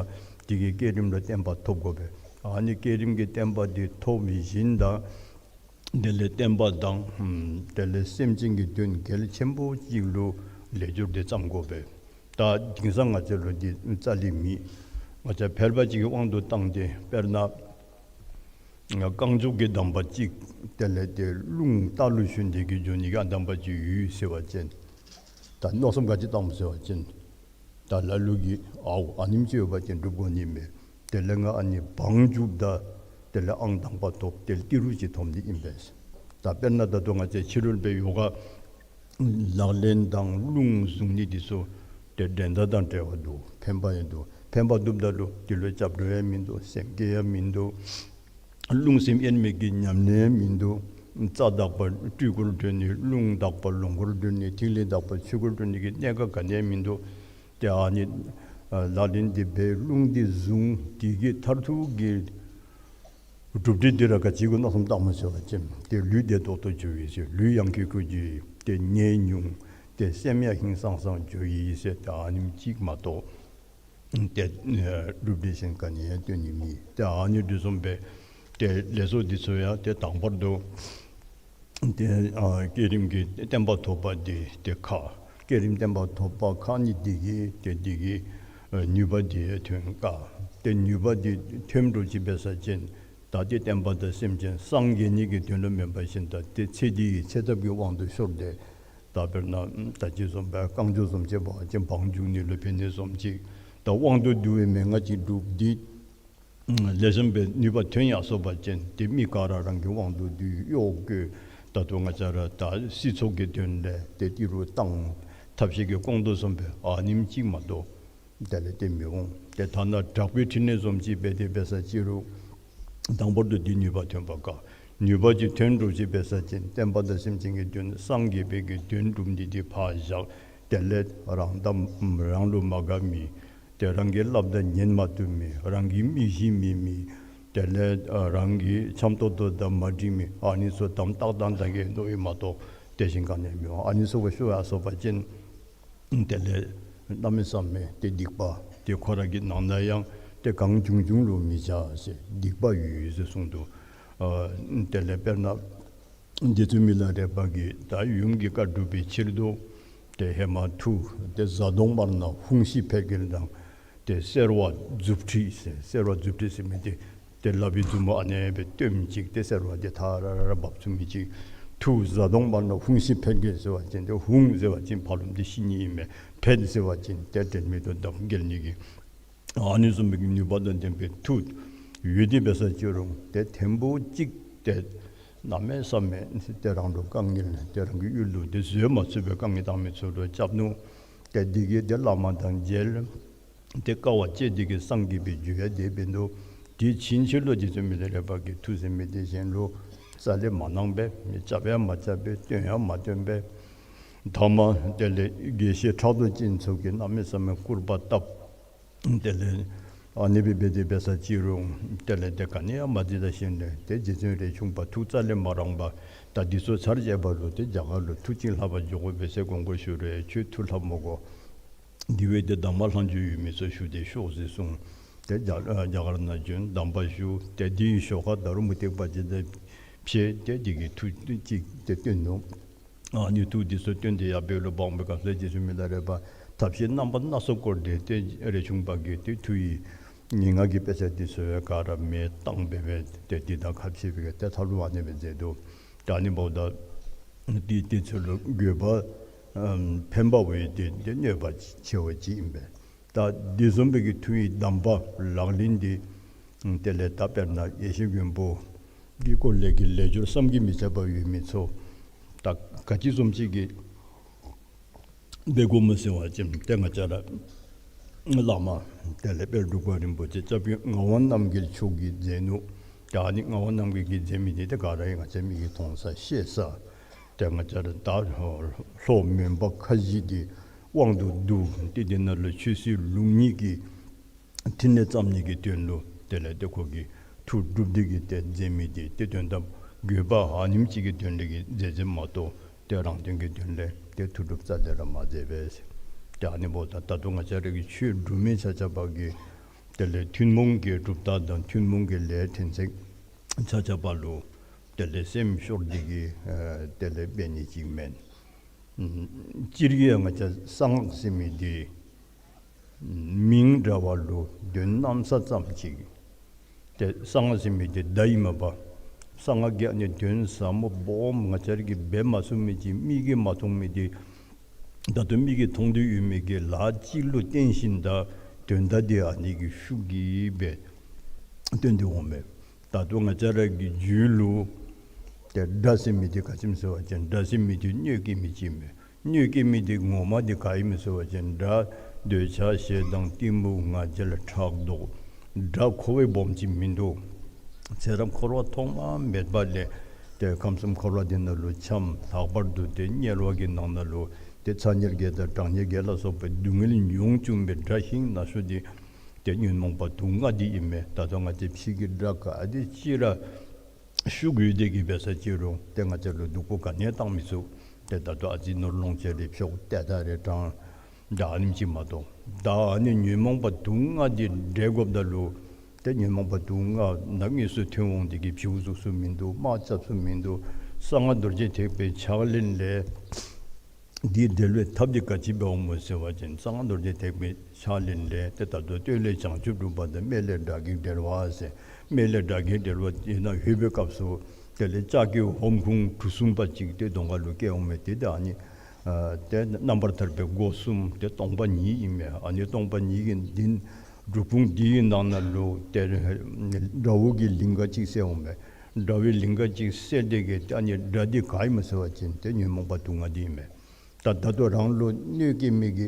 དེ་གི་བསྐྱེད་རིམ་ལུ་བརྟན་པ་ཐོབ་དགོ་པས། ཨ་ནི་བསྐྱེད་རིམ་གྱི་བརྟན་པ་འདི་ཐོབ་ཞིནམ་ད་དེ་ལས་བསྟན་པ་དང་དེ་ལས་སེམས་ཅན་གྱི་དོན་གལ་ཆེན་པོ་ཅིག་ལུ་ལས་སྦྱོར་འདི་བརྩམ་དགོ་པས། ད་དེང་སང་ང་བཅས་ལུ་འདི་རྩ་ལས་མེད། ང་བཅས་ཕལ་པ་ཅིག་གི་དབང་དུ་བཏང་སྟེ་དཔེར་ན་ རྐང་མགྱོགས་ཀྱི་གདམས་པ་ཅིག་དེ་ལས་ཏེ་རླུང་རྟ་ལུ་ཞོན་ཏེ་གི་འགྱོ་ནི་གི་ཨ་གདམས་པ་ཅིག་ཡོད་ཟེར་བ་ཅིན། ད་མནོ་བསམ་ག་ཅི་བཏངམ་ཟེར་བ་ཅིན། ད་ལ་ལུ་གིས་ཨའོ་ཨ་ནེམ་ཅིག་ཡོད་པ་ཅིན་སྒྲུབ་དགོ་ནི་མས། དེ་ལས་ང་ཨ་ནི་བང་རྒྱུགཔ་ད་དེ་ལས་ཨང་དང་པ་ཐོབ། དེ་ལས་ཏི་རུ་ཅིག་ཐོབ་ནི་ཨིན་པས། ད་དཔེར་ན་ད་ལྟོ་ང་བཅས་ཕྱི་རོལ་པའི་ཡོ་ག་ལག་ལེན་དང་རླུང་བཟུང་ནི་འདི་ཚུ་ཏེ་འགྲན་ཟླ་དང་བྲལ་བ་འདུག། ཕན་པ་ཡང་འདུག། ཕན་པ་འདུགཔ་ད་ལུ་འདི་ལུ་སྐྱབས་འགྲོ་ཡང་མིན་འདུག། སེམས་བསྐྱེད་ཡང་མིན་འདུག། རླུང་སེམས་དབྱེར་མེད་ཀྱི་ཉམས་ལེན་ཡང་མིན་འདུག། རྩ་དག་པ་སྤྲུལ་སྐུར་གྲོལ་ནི། རླུང་དག་པ་ལོངས་སྐུར་གྲོལ་ནི། ཐིག་ལེ་དག་པ་ཆོས་སྐུར་གྲོལ་ནི་གི་གནད་འགག་ག་ནི་ཡང་མིན་འདུག། ཏེ་ཨ་ནི་ལག་ལེན་འདི་འབད། རླུང་འདི་བཟུང་། དེ་གི་མཐར་ཐུག་གི་གྲུབ་འབྲས་འདི་ར་ག་ཅི་གུ་མནོ་བསམ་བཏངམ་ཟེར་བ་ཅིན་ཏེ་ལུས་བདེ་ཏོག་ཏོ་འགྱོ་ཡི་ཟེར། ལུས་ཡང་ཁེ་ཁུ་འགྱོ་ཡི། ཏེ་ནད་ཉུང་། ཏེ་སེམས་ཡང་ཧིང་སངས་སངས་འགྱོ་ཡི་ཟེར། ཏེ་ཨ་ནེམ་ཅིག་མ་གཏོགས་ཏེ་གྲུབ་འབྲས་གཞན་ག་ནི་ཡང་སྟོན་ནི་མེད། ཏེ་ཨ་ནི་འདི་བཟུམ་སྦེ་ཏེ་ལས་ཚོགས་འདི་ཚུ་ཡང་ཏེ་དང་པར་དུ་ཏེ་ཨ་བསྐྱེད་རིམ་གྱི་བརྟན་པ་ཐོབ་པ་འདི་ཏེ་ཁག། བསྐྱེད་རིམ་བརྟན་པ་ཐོབ་པ་ཁག་ནི་འདི་གིས་ཏེ་འདི་གིས་ཨ་ནུས་པ་འདི་ཐོན་དཀའ། ཏེ་ནུས་པ་འདི་ཐོན་འགྲོ་ཅི་འབད་ས་ཅིན་ད་ཏེ་བསྟན་པ་དང་སེམས་ཅན་སངས་རྒྱས་ནི་གི་དོན་ལུ་མེན་པ་ཅིན་ད་ཏེ་ཚེ་འདི་གི་ཚེ་ཐབས་ཀྱི་དབང་དུ་ཤོར་ཏེ། ད་དཔེར་ན་ད་ཅི་བཟུམ་སྦེ་རྐང་མགྱོགས་བཟུམ་ཅིག་འབད་བ་ཅིན་བང་རྒྱུག་ནི་ལུ་ཕན་ནི་བཟུམ་ཅིག། ད་དབང་དུ་བསྡུ་བའི་མན་ངག་ཅིག་སྒྲུབ་སྟེ་ལེགས་ཤོམ་སྦེ་ནུས་པ་ཐོན་ཡར་སོང་པ་ཅིན་ཏེ་མི་ག་ར་རང་གི་དབང་དུ་བསྡུ། གཡོག་བཀོལ། ད་ལྟོ་ང་བཅས་ར་ད་སྲིད་ཚོགས་ཀྱི་དོན་ལས་ཏེ་ཏི་རུ་བཏང་། ཐབས་ཤེས་ཀྱིས་སྐོང་དོ་བཟུམ་སྦེ་ཨ་ནེམ་ཅིག་མ་གཏོགས་དེ་ལས་ཏེ་མི་འོང་། ཏེ་ཐ་ན་དྲག་པོའི་ཕྲིན་ལས་བཟུམ་ཅིག་འབད་དེ་འབད་ས་ཅི་རུང་དང་པོར་དུ་འདི་ནུས་པ་ཐོན་པ་དཀའ། ནུས་པ་ཅིག་ཐོན་འགྲོ་ཅི་འབད་ས་ཅིན་བསྟན་པ་དང་སེམས་ཅན་གྱི་དོན་སངས་རྒྱས་པའི་གི་དོན་སྒྲུབ་ནི་འདི་ཕར་བཞག། དེ་ལས་རང་དང་རང་ལུ་མ་དགའ་མི། ཏེ་རང་གི་སླབ་ད་ཉན་མ་བཏུབ་མི། རང་གི་མི་གཞི་མེད་མི། དེ་ལས་ཨ་རང་གི་འཆམ་ཏོག་ཏོ་དང་མ་འགྲིག་མི། ཨ་ནི་ཚུ་དམ་ཏག་ཏག་ད་གི་མནོ་ཡི་མ་གཏོགས་དེ་བཞིན་ག་ནི་ཡང་མི་འོང་། ཨ་ནི་ཚུ་གུ་ཤོར་ཡར་སོང་པ་ཅིན་དེ་ལས་གནམ་མེད་ས་མེད་ཏེ་སྡིག་པ་ཏེ་ཁོ་ར་གི་ནང་ན་ཡང་ཏེ་གང་བྱུང་བྱུང་ལུ་མི་བྱ་ཟེར་སྡིག་པ་ཡོད་ཡོད་ཟེར་གསུངས་འདུག། ཨ་དེ་ལས་དཔེར་ན་རྗེ་བཙུན་མི་ལ་རས་པ་གིས་ད་ཡུམ་གྱི་བཀའ་སྒྲུབ་པའི་ཕྱིར་དུ་ཏེ་ཧེ་མ་མཐུ་ཏེ་གཟའ་གདོང་དམར་ནག་ཧཱུྃ་ཤི་འཕེལ་རྒྱས་དང་ཏེ་སེར་བ་མཛུབ་ཁྲིད་ཟེར། སེར་བ་མཛུབ་ཁྲིད་ཟེར་མི་འདི་ཏེ་ལག་པའི་མཛུབ་མོ་ཨ་ནེ་སྦེ་སྟོནམ་ཅིག། ཏེ་སེར་བ་འདི་ཐ་ར་ར་ར་འབབ་ཚུགས་མི་ཅིག། མཐུ་གཟའ་གདོང་དམར་ནག་ཧཱུྃ་ཤི་འཕེལ་རྒྱས་ཟེར་བ་ཅིན་ཏེ་ཧཱུྃ་ཟེར་བ་ཅིན་ཕར་ལོགམ་འདི་ཤི་ནི་ཨིན་མས། འཕེལ་ཟེར་བ་ཅིན་ཏེ་འབྲལ་མེད་དུ་འདམ་འགྱེལ་ནི་གི་ཨ་ནི་བཟུམ་མའི་ནུས་པ་དང་ལྡན་པའི་མཐུ་ཡོད་དེ་འབད་ས་ཅི་རུང་ཏེ་ཐེངས་པོ་གཅིག་ཏེ་གནམ་མེད་ས་མེད་ཏེ་རང་ལུ་དཀའ་ངལ་ཏེ་རང་གི་ཡུལ་ལུ་ཏེ་བཟོད་མ་ཚུགས་པའི་དཀའ་ངལ་བཏང་མི་ཚུ་ལུ་རྐྱབ་ནུག། ཏེ་འདི་གིས་ཏེ་བླ་མ་དང་མཇལ། ཏེ་དཀའ་བ་སྤྱད་དེ་གིས་སངས་རྒྱས་པའི་རྒྱུ་ཡང་དེ་འབད་ནུག། དེ་ཕྱིན་ཆད་ལུ་རྗེ་བཙུན་མི་ལ་རས་པ་གིས་མཐུ་ཟེར་མི་འདི་གཞན་ལུ་རྩ་ལས་མ་གནང་པས། མི་རྐྱབ་ཡང་མ་རྐྱབ་པས། སྟོན་ཡང་མ་སྟོན་པས། ཐ་མ་དེ་ལས་དགེ་བཤེས་ཕྲག་དོག་ཅན་ཚུ་གིས་གནམ་མེད་ས་མེད་སྐུར་པ་བཏབ། དེ་ལས་ཨ་ནི་སྦེ་འབད་དེ་འབད་ས་ཅི་རུང་དེ་ལས་ཏེ་ག་ནི་ཡང་མ་འདི་ད་ཤེས་ནས་ཏེ་རྗེ་བཙུན་རས་ཆུང་པ་ཐུགས་རྩ་ལས་མ་རངས་པར་ད་འདི་ཚུ་ཚར་བཅད་པ་ལུ་ཏེ་རྒྱ་གར་ལུ་མཐུ་ཅིག་ལྷབ་པར་འགྱོ་དགོ་པས་ཟེར་དགོངས་སྐོར་ཞུ་རུང་ཁྱོད་མཐུ་ལྷབ་མི་དགོ། དེ་བས་ཏེ་གདམས་ངག་ལྷག་མཇུག་ཡོད་མི་ཚུ་ཞུ་སྟེ་ཤོག་ཟེར་གསུངས། ཏེ་རྒྱ་རྒྱ་གར་ནང་བྱོན་གདམས་པ་ཞུ། ཏེ་དེའི་ཞོར་ཁར་ད་རུང་མུ་སྟེགས་པ་ཅིག་དང་ཕྱད་དེ་དེ་གི་མཐུ་ཅིག་ཏེ་སྟོན་ནུག། ཨ་ནི་མཐུ་འདི་ཚུ་སྟོན་ཏེ་ཡར་འབད་རུང་འབདཝ་ད་སྐབས་སུ་རྗེ་བཙུན་མི་ལ་རས་པ་ཐབས་ཤེས་རྣམ་པ་སྣ་ཚོགས་བསྐོར་ཏེ་ཏེ་རས་ཆུང་པ་གིས་ཏེ་མཐུ་ཡི་ངན་སྔགས་ཀྱི་དཔེ་ཆ་འདི་ཚུ་ག་ར་མེ་བཏང་སྦེ་སྦེ་ཏེ་འདི་དང་ཁ་ཕྱེ་སྦེ་ཏེ་མཐའ་ལུ་ཨ་ནི་སྦེ་མཛད་དོ། ད་ཨ་ནི་འབདཝ་ད་འདི་འདི་ཚུ་ལུ་དགོས་པ་ཨམ་ཕན་པ་བས་ཏེ་ཏེ་གནོད་པ་ཆེ་བ་ཅིག་ཨིན་པས། ད་འདི་བཟུམ་སྦེ་གི་མཐུ་ཡི་གདམས་པ་ལག་ལེན་འདི་དེ་ལས་ད་དཔེར་ན་ཡེ་ཤེས་མགོན་པོ་གི་སྐོར་ལས་ཀྱི་ལས་སྦྱོར་བསམ་གྱིས་མི་ཁྱབ་པ་ཡོད་མི་ཚུ་ད་ག་ཅི་བཟུམ་ཅིག་གིས་འབད་དགོཔ་སྨོ་ཟེར་བ་ཅིན་ཏེ་ང་བཅས་ར་བླ་མ་དེ་ལས་དཔལ་འབྲུག་པ་རིན་པོ་ཆེ་སྐྱབས་རྗེ་ངག་དབང་རྣམ་རྒྱལ་མཆོག་གིས་མཛད་ནུག། ད་ཨ་ནི་ངག་དབང་རྣམ་རྒྱལ་གྱིས་མཛད་མི་འདི་ཏེ་ག་ར་ཡང་ང་བཅས་མིག་གིས་མཐོང་ས་ཤེས་ས། ཏེ་ང་བཅས་ར་ད་ལྷོ་མོན་པ་ཁ་བཞི་འདི་དབང་དུ་བསྡུ་སྟེ་འདི་ནང་ལུ་ཆོས་སྲིད་ལུགས་གཉིས་ཀྱི་ཕྲིན་ལས་བརྩམ་ནི་གི་དོན་ལུ་དེ་ལས་ཏེ་ཁོ་གིས་མཐུ་སྒྲུབ་སྟེ་གིས་ཏེ་མཛད་མི་འདི་ཏེ་དོན་དམ་དགོས་པ་ཨ་ནེམ་ཅིག་གི་དོན་ལས་ཀྱི་མཛད་མཛདཔ་མ་གཏོགས་ཏེ་རང་དོན་གྱི་དོན་ལས་ཏེ་མཐུ་སྒྲུབ་རྩ་ལས་ར་མ་མཛད་པས། ཏེ་ཨ་ནི་འབདཝ་ད་ད་ལྟོ་ང་བཅས་ར་གི་ཆོས་སྒྲུབ་མི་ཆ་ཁྱབ་ཀྱིས་དེ་ལས་ཐུན་མོང་གི་གྲུབ་རྟགས་དང་ཐུན་མོང་གི་ལས་ཕྲན་ཚེགས་ཆ་ཁྱབ་ལུ་དེ་ལས་སེམས་ཤོར་ཏེ་གིས་ཨ་དེ་ལས་འབད་ནི་ཅིག་མེན། སྤྱིར་གྱིས་ང་བཅས་གསང་སྔགས་ཟེར་མི་འདི་མིང་འདྲ་བ་ལུ་དོན་གནམ་ས་ཙམ་ཅིག། ཏེ་གསང་སྔགས་ཟེར་མི་འདི་བརྡ་ཡི་མ་པ་ གསང་སྔགས་ཀྱི་ཨ་ནི་དོན་ཟབ་མོ་སྦོམ་ང་བཅས་ར་གིས་འབད་མ་ཚུགས་མི་ཅིག་མིག་གིས་མ་མཐོང་མི་འདི་ད་ལྟོ་མིག་གིས་མཐོང་སྟེ་ཡོད་མི་གི་ལཱ་ཅིག་ལུ་བརྟེན་ཞིནམ་ད་དོན་དག་འདི་ཨ་ནི་གི་ཤུགས་ཀྱིས་སྦེ་སྟོན་ཏེ་འོང་མས། ད་ལྟོ་ང་བཅས་ར་གི་རྒྱུད་ལུ་ཏེ་དགྲ་ཟེར་མི་འདི་ག་ཅི་སྨོ་ཟེར་བ་ཅིན་དགྲ་ཟེར་མི་འདི་གནོད་སྐྱེལ་མི་ཅིག་མས། གནོད་སྐྱེལ་མི་འདི་ངོ་མ་འདི་ག་ཨིན་མས་ཟེར་བ་ཅིན་དགྲ་འདོད་ཆགས་ཞེ་སྡང་གཏི་མུག་ང་རྒྱལ་ཕྲག་དོག། དགྲ་ཁོ་བ་སྦོམ་ཅིག་མིན་འདུག། ཚེ་རབས་འཁོར་བ་ཐོག་མ་མེད་པ་ལས་ཏེ་ཁམས་གསུམ་འཁོར་བ་འདི་ནང་ལུ་འཁྱམས། ལྷག་པར་དུ་ཏེ་དམྱལ་བ་གི་ནང་ན་ལུ་ཏེ་ཚ་དམྱལ་བརྒྱད་དང་གྲང་དམྱལ་བརྒྱད་ལ་སོགས་པའི་སྡུག་བསྔལ་མྱོང་བཅུག་པའི་དགྲ་ཤིང་ན་ཤོ་འདི་ཏེ་ཉོན་མོངས་པ་དུག་ལྔ་འདི་ཨིན་མས། ད་ལྟོ་ང་བཅས་ཕྱི་གི་དགྲ་ག་དེ་ཅིག་ར་ཤུགས་ཡོད་དེ་གིས་འབད་ས་ཅི་རུང་ཏེ་ང་བཅས་ལུ་སྡུག་པོ་ག་ནི་ཡང་བཏང་མི་ཚུགས། ཏེ་ད་ལྟོ་ཨ་ཙི་ནོར་ལོངས་སྤྱོད་རེ་ཕྱོགས་ཏེ་ད་རེ་དྲང་ད་ཨ་ནེམ་ཅིག་མ་གཏོགས། ད་ཨ་ནི་ཉོན་མོངས་པ་དུག་ལྔ་འདི་བསྒྲལ་དགོཔ་ད་ལུ་ཏེ་ཉོན་མོངས་པ་དུག་ལྔ་ནང་དངོས་སུ་ཐོན་འོང་དེ་གིས་བྱིའུ་བཙུགས་ས་མིན་འདུག། དམག་རྐྱབ་ས་མིན་འདུག། གསང་སྔགས་རྡོ་རྗེ་ཐེག་པའི་ཕྱག་ལེན་ལས་འདི་བསྒྲལ་བའི་ཐབས་འདི་ག་ཅི་འབདཝ་སྨོ་ཟེར་བ་ཅིན་གསང་སྔགས་རྡོ་རྗེ་ཐེག་པའི་ཕྱག་ལེན་ལས་ཏེ་ད་ལྟོ་སྟོད་ལས་བྱང་ཆུབ་སྒྲུབ་པ་དང་སྨད་ལས་དགྲ་བགེགས་བསྒྲལ་བ་ཟེར། སྨད་ལས་དགྲ་བགེགས་བསྒྲལ་བ་ཨིན་ན་ལྷོད་པའི་སྐབས་སུ་དེ་ལས་ལྕགས་ཀྱི་ཧོམ་ཁུང་གྲུ་གསུམ་པ་ཅིག་ཏེ་གདོང་ཁ་ལུ་བཀལ་འོང་མས། ཏེ་ད་ཨ་ནི་ཨ་ཏེ་རྣམ་པར་ཐར་པའི་སྒོ་གསུམ་ཏེ་སྟོང་པ་ཉིད་ཨིན་མས། ཨ་ནི་སྟོང་པ་ཉིད་ཀྱི་འདི་གྲུབ་ཕུང་འདི་གི་ནང་ན་ལུ་ཏེ་དགྲ་བོ་གི་ལིང་ག་ཅིག་གསལ་འོང་མས། དགྲ་བོའི་ལིང་ག་ཅིག་གསལ་དེ་གིས་ཏེ་ཨ་ནི་དགྲ་འདི་ག་ཨིན་མས་ཟེར་བ་ཅིན་ཏེ་ཉོན་མོངས་པ་དུག་ལྔ་འདི་ཨིན་མས། ད་ད་ལྟོ་རང་ལུ་གནོད་སྐྱེལ་མི་གི་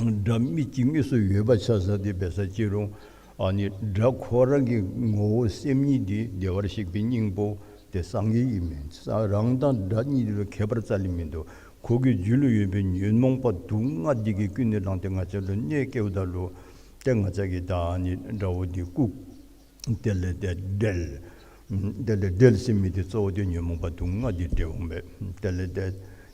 དགྲ་མི་ཅིག་དངོས་སུ་ཡོད་པ་ཆ་བཞག་སྟེ་འབད་ས་ཅི་རུང་ཨ་ནི་དགྲ་ཁོ་ར་གི་ངོ་བོ་སེམས་ཉིད་འདི་བདེ་བར་གཤེགས་པའི་སྙིང་པོ་ཏེ་སངས་རྒྱས་ཨིན་མས། ས་རང་དང་དགྲ་གཉིས་ལུ་ཁྱད་པར་རྩ་ལས་མིན་འདུག། ཁོ་གི་རྒྱུད་ལུ་ཡོད་པའི་ཉོན་མོངས་པ་དུག་ལྔ་འདི་གིས་ཀུན་ནས་བསླངས་ཏེ་ང་བཅས་ལུ་གནོད་སྐྱེལཝ་ད་ལུ་ཏེ་ང་བཅས་ཀྱིས་ད་ཨ་ནི་དགྲ་བོ་འདི་བཀུག། དེ་ལས་ཏེ་བསྒྲལ། དེ་ལས་བསྒྲལ་ཟེར་མི་འདི་གཙོ་བོ་འདི་ཉོན་མོངས་པ་དུག་ལྔ་འདི་བསྒྲལ་འོང་མས། དེ་ལས་ཏེ་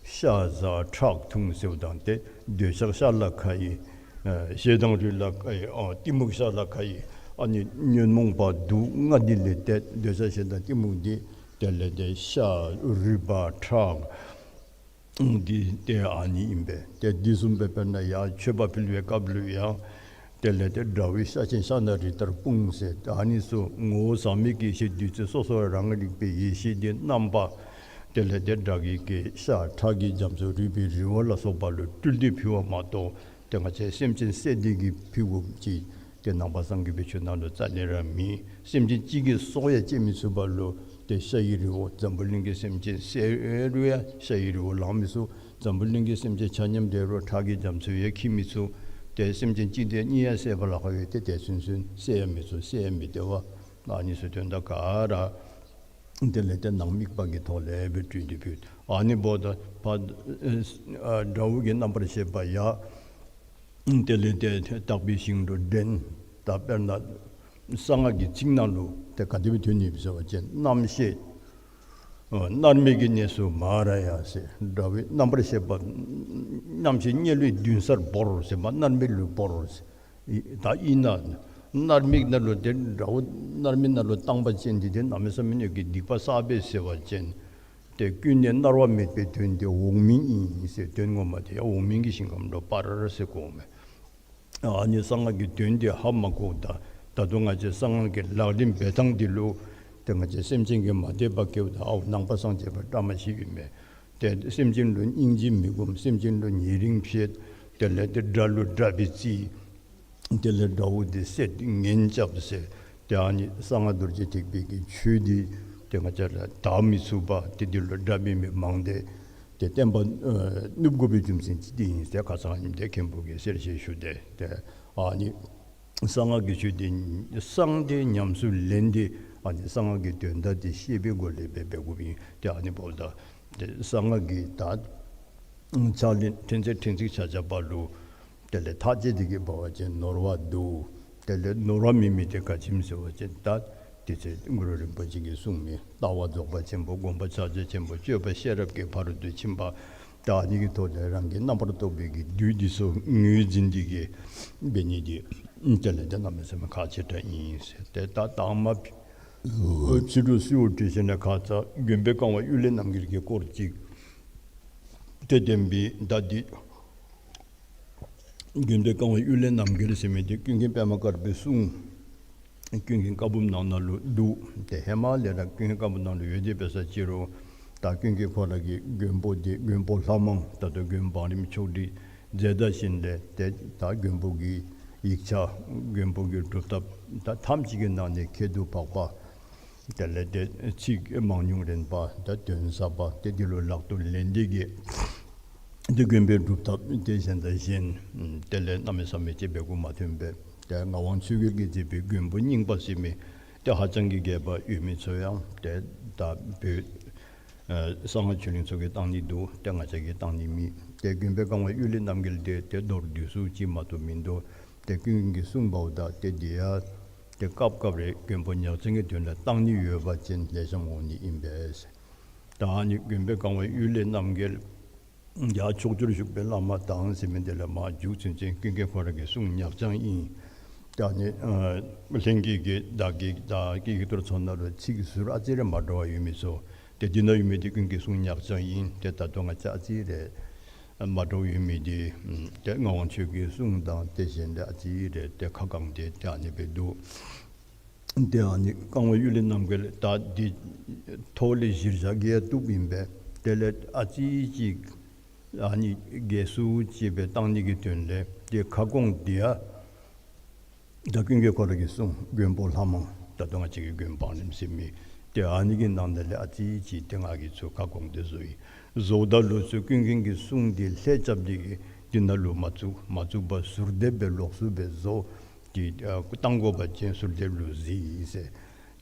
ཤ་ཟ་ཁྲག་འཐུང་ཟེརཝ་དང་ཏེ་འདོད་ཆགས་ཤ་ལ་ཁ་ཡི། ཨ་ཞེ་སྡང་རུས་ལ་ཁ་ཡི། ཨ་གཏི་མུག་ཤ་ལ་ཁ་ཡི། ཨ་ནི་ཉོན་མོངས་པ་དུག་ལྔ་འདི་ལས་ཏེ་འདོད་ཆགས་ཞེ་སྡང་གཏི་མུག་འདི་དེ་ལས་ཏེ་ཤ་རུས་པ་ཁྲག་འདི་ཏེ་ཨ་ནི་ཨིན་པས། ཏེ་འདི་བཟུམ་སྦེ་དཔེར་ན་ཡང་མཆོད་པ་ཕུལ་བའི་སྐབས་ལུ་ཡང་དེ་ལས་ཏེ་དགྲ་བོའི་ཤ་ཆེན་ཤ་ནག་རི་ལྟར་སྤུངས་ཟེར། ཨ་ནི་ཚུ་ངོ་བོ་ཟག་མེད་ཀྱི་ཡེ་ཤེས་བདུད་རྩི་སོ་སོ་རང་རིག་པའི་ཡེ་ཤེས་འདི་རྣམ་པ་དེ་ལས་ཏེ་དགྲ་བགེགས་ཀྱི་ཤ་ཁྲག་གི་རྒྱ་མཚོ་རུས་པའི་རི་བོ་ལ་སོགས་པ་ལུ་སྤྲུལ་ཏེ་ཕུལ་བ་མ་གཏོགས་ཏེ་ང་བཅས་སེམས་ཅན་བསད་དེ་གིས་ཕུལ་དགོཔ་ཅིག་ཏེ་ནང་པ་སངས་རྒྱས་པའི་ཆོས་ནང་ལུ་རྩ་ལས་ར་མེད། སེམས་ཅན་གཅིག་གི་སྲོག་ཡང་བཅད་མི་ཚུགས་པ་ལུ་ཏེ་ཤ་ཡི་རི་བོ་འཛམ་བུ་གླིང་གི་སེམས་ཅན་བསད་རུང་ཡང་ཤ་ཡི་རི་བོ་ལང་མི་ཚུགས། འཛམ་བུ་གླིང་གི་སེམས་ཅན་ཆ་མཉམ་བསད་རུང་ཁྲག་གི་རྒྱ་མཚོ་ཡང་འཁྱིལ་མི་ཚུགས། ཏེ་སེམས་ཅན་གཅིག་དང་གཉིས་ཡང་བསད་པ་ལཱ་ཁག་ཡོད། ཏེ་དེ་ཚུན་ཚོད་བསད་ཡང་མི་ཚུགས། བསད་ཡང་མི་བདེ་བ། ཨ་ནི་ཚུ་དོན་དག་ག་ར་དེ་ལས་ཏེ་ནང་དམིགས་པ་གི་ཐོག་ལས་སྦེ་སྤྲུལ་ཏེ་ཕུལ། ཨ་ནི་འབདཝ་ད་ཕར་ཨ་དགྲ་བོ་གི་རྣམ་པར་ཤེས་པ་ཡང་དེ་ལས་ཏེ་དག་པའི་ཞིང་དུ་འདྲེན། ད་དཔེར་ན་གསང་སྔགས་ཀྱི་ཚིག་ནང་ལུ་ཏེ་ག་དེ་སྦེ་ཐོན་ནི་ཡོདཔ་ཟེར་བ་ཅིན་རྣམ་ཤེས་ཨ་མནར་མེད་ཀྱི་གནས་སུ་མ་ར་ཡ་ཟེར། དགྲ་བོའི་རྣམ་པར་ཤེས་པ་རྣམ་ཤེས་དམྱལ་བའི་མདུན་སར་བོར་ཟེར་མ་མནར་མེད་ལུ་བོར་ཟེར། ད་ཨིན་ན་མནར་མེད་ནང་ལུ་ཏེ་དགྲ་བོ་མནར་མེད་ནང་ལུ་བཏང་པ་ཅིན་འདི་ཏེ་གནམ་མེད་ས་མེད་ཀྱི་སྡིག་པ་བསགས་པས་ཟེར་བ་ཅིན་ཏེ་ཀུན་ནས་མནར་བ་མེད་པའི་དོན་འདི་འོག་མིན་ཨིན་ཟེར། དོན་ངོ་མ་འདི་ཡང་འོག་མིན་གྱི་ཞིང་ཁམས་ལུ་སྤར་ཟེར་གོཝ་མས། ཨ་ནི་གསང་སྔགས་ཀྱི་དོན་འདི་ཧ་མ་གོཝ་ད་ད་ལྟོ་ང་བཅས་གསང་སྔགས་ཀྱི་ལག་ལེན་འབད་ཐངས་འདི་ལུ་ཏེ་ང་བཅས་སེམས་ཅན་གྱིས་མ་དད་པ་སྐྱེཝ་ད་ཨའོ་ནང་པ་སངས་རྒྱས་པ་བཀྲ་མ་ཤིས་ཨིན་མས། ཏེ་སེམས་ཅན་ལུ་སྙིང་རྗེ་མི་སྒོམ། སེམས་ཅན་ལུ་ཉེ་རིང་བྱེད། དེ་ལས་ཏེ་དགྲ་ལུ་དགྲ་སྦེ་རྩི། དེ་ལས་དགྲ་བོ་འདི་བསད་ངན་རྐྱབ་ཟེར། ཏེ་ཨ་ནི་གསང་སྔགས་རྡོ་རྗེ་ཐེག་པའི་གི་ཆོས་འདི་ཏེ་ང་བཅས་ར་དར་མི་ཚུགས་པར་ཏེ་འདི་ལུ་དགྲ་འབད་མི་མང་སྟེ་ཏེ་བསྟན་པ་ཨ་ནུབ་དགོ་པའི་རྒྱུ་མཚན་ཅིག་འདི་ཨིན་ཟེར་ཁ་ཙ་ཉིནམ་ཏེ་མཁན་པོ་གིས་གསལ་བཤད་ཞུ་སྟེ། ཏེ་ཨ་ནི་གསང་སྔགས་ཀྱི་ཆོས་འདི་གསང་སྟེ་ཉམས་སུ་ལེན་ཏེ་ཨ་ནི་གསང་སྔགས་ཀྱི་དོན་དག་འདི་ཤེས་པའི་སྒོ་ལས་འབད་འབད་དགོཔ་ཨིན། ཏེ་ཨ་ནི་འབདཝ་ད་ཏེ་གསང་སྔགས་ཀྱི་ད་ཕྱག་ལེན་ཕྲན་ཚེགས་ཕྲན་ཚེགས་ཆ་ཁྱབ་པ་ལུ་དེ་ལས་ཐག་བཅད་དེ་གིས་འབད་བ་ཅིན་ནོར་བ་འདུག། དེ་ལས་ནོར་བ་མེད་མི་དེ་ག་ཅི་སྨོ་ཟེར་བ་ཅིན་ད་དེ་ཚེ་གུ་རུ་རིན་པོ་ཆེ་གིས་གསུངས་མི་ལྟ་བ་རྫོགས་པ་ཆེན་པོ། སྒོམ་པ་ཕྱག་རྒྱ་ཆེན་པོ། སྤྱོད་པ་ཤེས་རབ་ཀྱི་ཕ་རོལ་ཏུ་ཕྱིན་པ། ད་ཨ་ནི་གི་ཐོག་ལས་རང་གི་རྣམ་པར་རྟོག་པའི་གི་བདུད་འདི་ཚུ་ངོས་འཛིན་ཏེ་གིས་འབད་ནི་འདི་དེ་ལས་ཏེ་གནམ་མེད་ས་མེད་ཁག་ཆེ་དྲགས་ཨིན་ཟེར། ཏེ་ད་དང་མ་ཕྱི་རུ་གསོལཝ་བཏབ་ཞིནམ་ལས་ཁ་ཙ་མགོན་པོའི་བཀའ་དབང་གཡུལ་ལས་རྣམ་རྒྱལ་གྱི་སྐོར་ཅིག་ཏེ་བསྟན་པའི་ད་འདི་མགོན་པོའི་བཀའ་དབང་གཡུལ་ལས་རྣམ་རྒྱལ་ཟེར་མི་འདི་ཀུན་མཁྱེན་པདྨ་དཀར་པོའི་གསུང་ ཀུན་མཁྱེན་བཀའ་འབུམ་ནང་ན་ལུ་འདུག། ཏེ་ཧེ་མ་ལས་ར་ཀུན་མཁྱེན་བཀའ་འབུམ་ནང་ལུ་ཡོད་དེ་འབད་ས་ཅི་རུང་ད་ཀུན་མཁྱེན་ཁོ་ར་གི་མགོན་པོ་འདི་མགོན་པོ་ལྷ་མང་ད་ལྟོ་མགོན་བང་རིམ་ཕྱོགས་སྒྲིག་མཛད་ད་ཞིནམ་ལས་ཏེ་ད་མགོན་པོ་གི་ཡིག་ཆ་མགོན་པོ་གི་སྒྲུབ་ཐབས་ད་ཐམས་ཅད་ཀྱི་ནང་ནས་ཁྱད་དུ་འཕགས་པ། དེ་ལས་ཏེ་ཚིག་མང་ཉུང་རན་པ་ད་དོན་ཟབ་པ་ཏེ་འདི་ལུ་ལག་ཏུ་ལེན་ཏེ་གི་ཏེ་མགོན་པོའི་སྒྲུབ་ཐབས་ཏེ་གཞན་དང་གཞན་དེ་ལས་གནམ་མེད་ས་མེད་ཅིག་འབད་དགོཔ་མ་ཐོན་པས། ཏེ་ངག་དབང་ཆོས་རྒྱལ་གྱིས་མཛད་པའི་མགོན་པོ་རྙིང་པ་ཟེར་མི་ཏེ་ཧ་ཅང་གི་རྒྱས་པ་ཡོད་མི་ཚུ་ཡང་ཏེ་ད་བོད་ཨ་གསང་སྔགས་ཆོས་གླིང་ཚུ་གིས་བཏང་ནི་འདུག། ཏེ་ང་བཅས་ཀྱིས་བཏང་ནི་མེད། ཏེ་མགོན་པོའི་བཀའ་དབང་གཡུལ་ལས་རྣམ་རྒྱལ་འདི་ཏེ་མདོར་བསྡུས་སུ་ཅིག་མ་གཏོགས་མིན་འདུག། ཏེ་ཀུན་མཁྱེན་གྱིས་གསུངས་པའོ། ད་ཏེ་འདི་ཡང་ཏེ་སྐབས་སྐབས་རེ་མགོན་པོ་ཉག་ཅན་གྱི་དོན་ལུ་བཏང་ནི་ཡོད་པ་ཅིན་ལེགས་ཤོམ་འོང་ནི་ཨིན་པས། ད་ཨ་ནི་མགོན་པོའི་བཀའ་དབང་གཡུལ་ལས་རྣམ་རྒྱལ་ཡར་ཕྱོགས་བཅུར་བཞུགས་པའི་བླ་མ་དང་ཟེར་མི་འདི་ལས་མར་མཇུག་ཚུན་ཚོད་ཀུན་མཁྱེན་ཁོ་ར་གི་གསུང་ཉག་ཅན་ཨིན། ད་ཨ་ནི་ཨ་ལྷན་རྒྱས་ཀྱི་བདག་གི་བདག་གི་ཡིག་ཐོར་ཚུ་ནང་ལུ་ཚིག་ཟུར་ཨ་ཙི་རེ་མ་འདྲཝ་ཡོད་མི་ཚུ་ཏེ་འདི་ནང་ཡོད་མི་འདི་ཀུན་མཁྱེན་གསུང་ཉག་ཅན་ཨིན། ཏེ་ད་ལྟོ་ང་བཅས་ཨ་ཙི་རེ་མ་འདྲཝ་ཡོད་མི་འདི་ཏེ་ངག་དབང་ཆོས་ཀྱི་གསུང་དང་ཏེ་གཞན་ལས་ཨ་ཙི་རེ་ཏེ་ཁ་བསྐངས་ཏེ་ཏེ་ཨ་ནི་སྦེ་འདུག། ཏེ་ཨ་ནི་བཀའ་དབང་གཡུལ་ལས་རྣམ་རྒྱལ་ད་འདི་ཐོག་ལས་གཞིར་བཞག་གི་ཡང་བཏུབ་ཨིན་པས། དེ་ལས་ཨ་ཙི་ཅིག་ཨ་ནི་རྒྱས་སུ་ཅིག་སྦེ་བཏང་ནི་གི་དོན་ལས་ཏེ་ཁ་སྐོང་འདི་ཡང་ད་ཀུན་མཁྱེན་ཁོ་ར་གི་གསུང་མགོན་པོ་ལྷ་མང་ད་ལྟོ་ང་བཅས་ཀྱི་མགོན་པོ་བང་རིམ་ཟེར་མི་ཏེ་ཨ་ནི་གི་ནང་ན་ལས་ཨ་ཙི་ཅིག་ཏེ་ང་གིས་ཚུར་ཁ་སྐོང་སྟེ་བཟོ་ཡི། བཟོཝ་ད་ལུ་ཚུར་ཀུན་མཁྱེན་གྱི་གསུང་འདི་ལྷད་རྐྱབ་སྟེ་གི་འདི་ནང་ལུ་མ་བཙུགས། མ་བཙུགས་པར་ཟུར་འདེབས་སྦེ་ལོགས་སུ་སྦེ་བཟོ། ཏེ་ཨ་བཏང་དགོ་པ་ཅིན་ཟུར་འདེབས་ལུ་གཟིགས་ཟེར།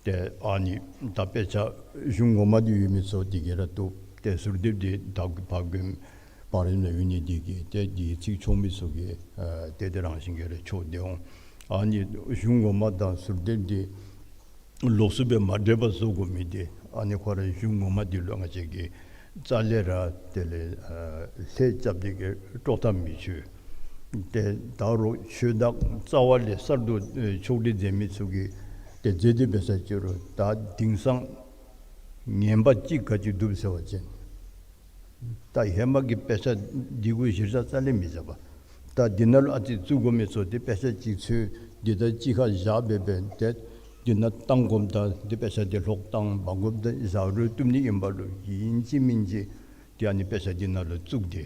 ཏེ་ཨ་ནི་ད་དཔེ་ཆ་གཞུང་ངོ་མ་འདི་ཡོད་མི་ཚུ་འདི་གིས་ར་བཏུབ། ཏེ་ཟུར་འདེབས་འདི་ད་ཕར་མགོན་པོ་བང་རིམ་ལུ་ཡོད་ནི་འདི་གིས་ཏེ་འདི་ཚིག་ཆོག་མི་ཚུ་གིས་ཨ་ཏེ་ཏེ་རང་བཞིན་གྱིས་ར་ཆོག་སྟེ་འོང་། ཨ་ནི་གཞུང་ངོ་མ་དང་ཟུར་འདེབས་འདི་ལོགས་སུ་སྦེ་མ་འདྲེས་པར་བཟོ་དགོ་མི་འདི་ཨ་ནི་ཁོ་ར་གཞུང་ངོ་མ་འདི་ལུ་ང་བཅས་ཀྱིས་རྩ་ལས་ར་དེ་ལས་ཨ་ལྷད་རྐྱབ་སྟེ་གི་དཀྲོག་ཐབས་མི་བྱུང་། ཏེ་ད་རུང་ཆོས་བདག་རྩ་བ་ལས་གསར་དུ་ཨེ་ཕྱོགས་སྒྲིག་མཛད་མི་ཚུ་གིས་ཏེ་མཛད་དེ་འབད་ས་ཅི་རུང་ད་དེང་སང་ངན་པ་ཅིག་ག་ཅི་འདུག་ཟེར་བ་ཅིན་ད་ཧེ་མ་གི་དཔེ་ཆ་འདི་གུ་གཞིར་བཞག་རྩ་ལས་མི་བཞག་པར་ད་འདི་ནང་ལུ་ཨ་ཙི་བཙུགས་དགོ་མི་ཚུ་ཏེ་དཔེ་ཆ་ཅིག་ཚུར་འདི་དང་གཅིག་ཁར་བཞག་སྦེ་སྦེ་ཏེ་འདི་ནང་བཏང་དགོཔ་ད་འདི་དཔེ་ཆ་འདི་ལྷོག་བཏང་འབག་དགོཔ་ད་བཞག་རུང་བཏུབ་ནི་ཨིན་པ་ལུ་ཨིན་ཅི་མིན་ཅི་ཏེ་ཨ་ནི་དཔེ་ཆ་འདི་ནང་ལུ་བཙུགས་ཏེ་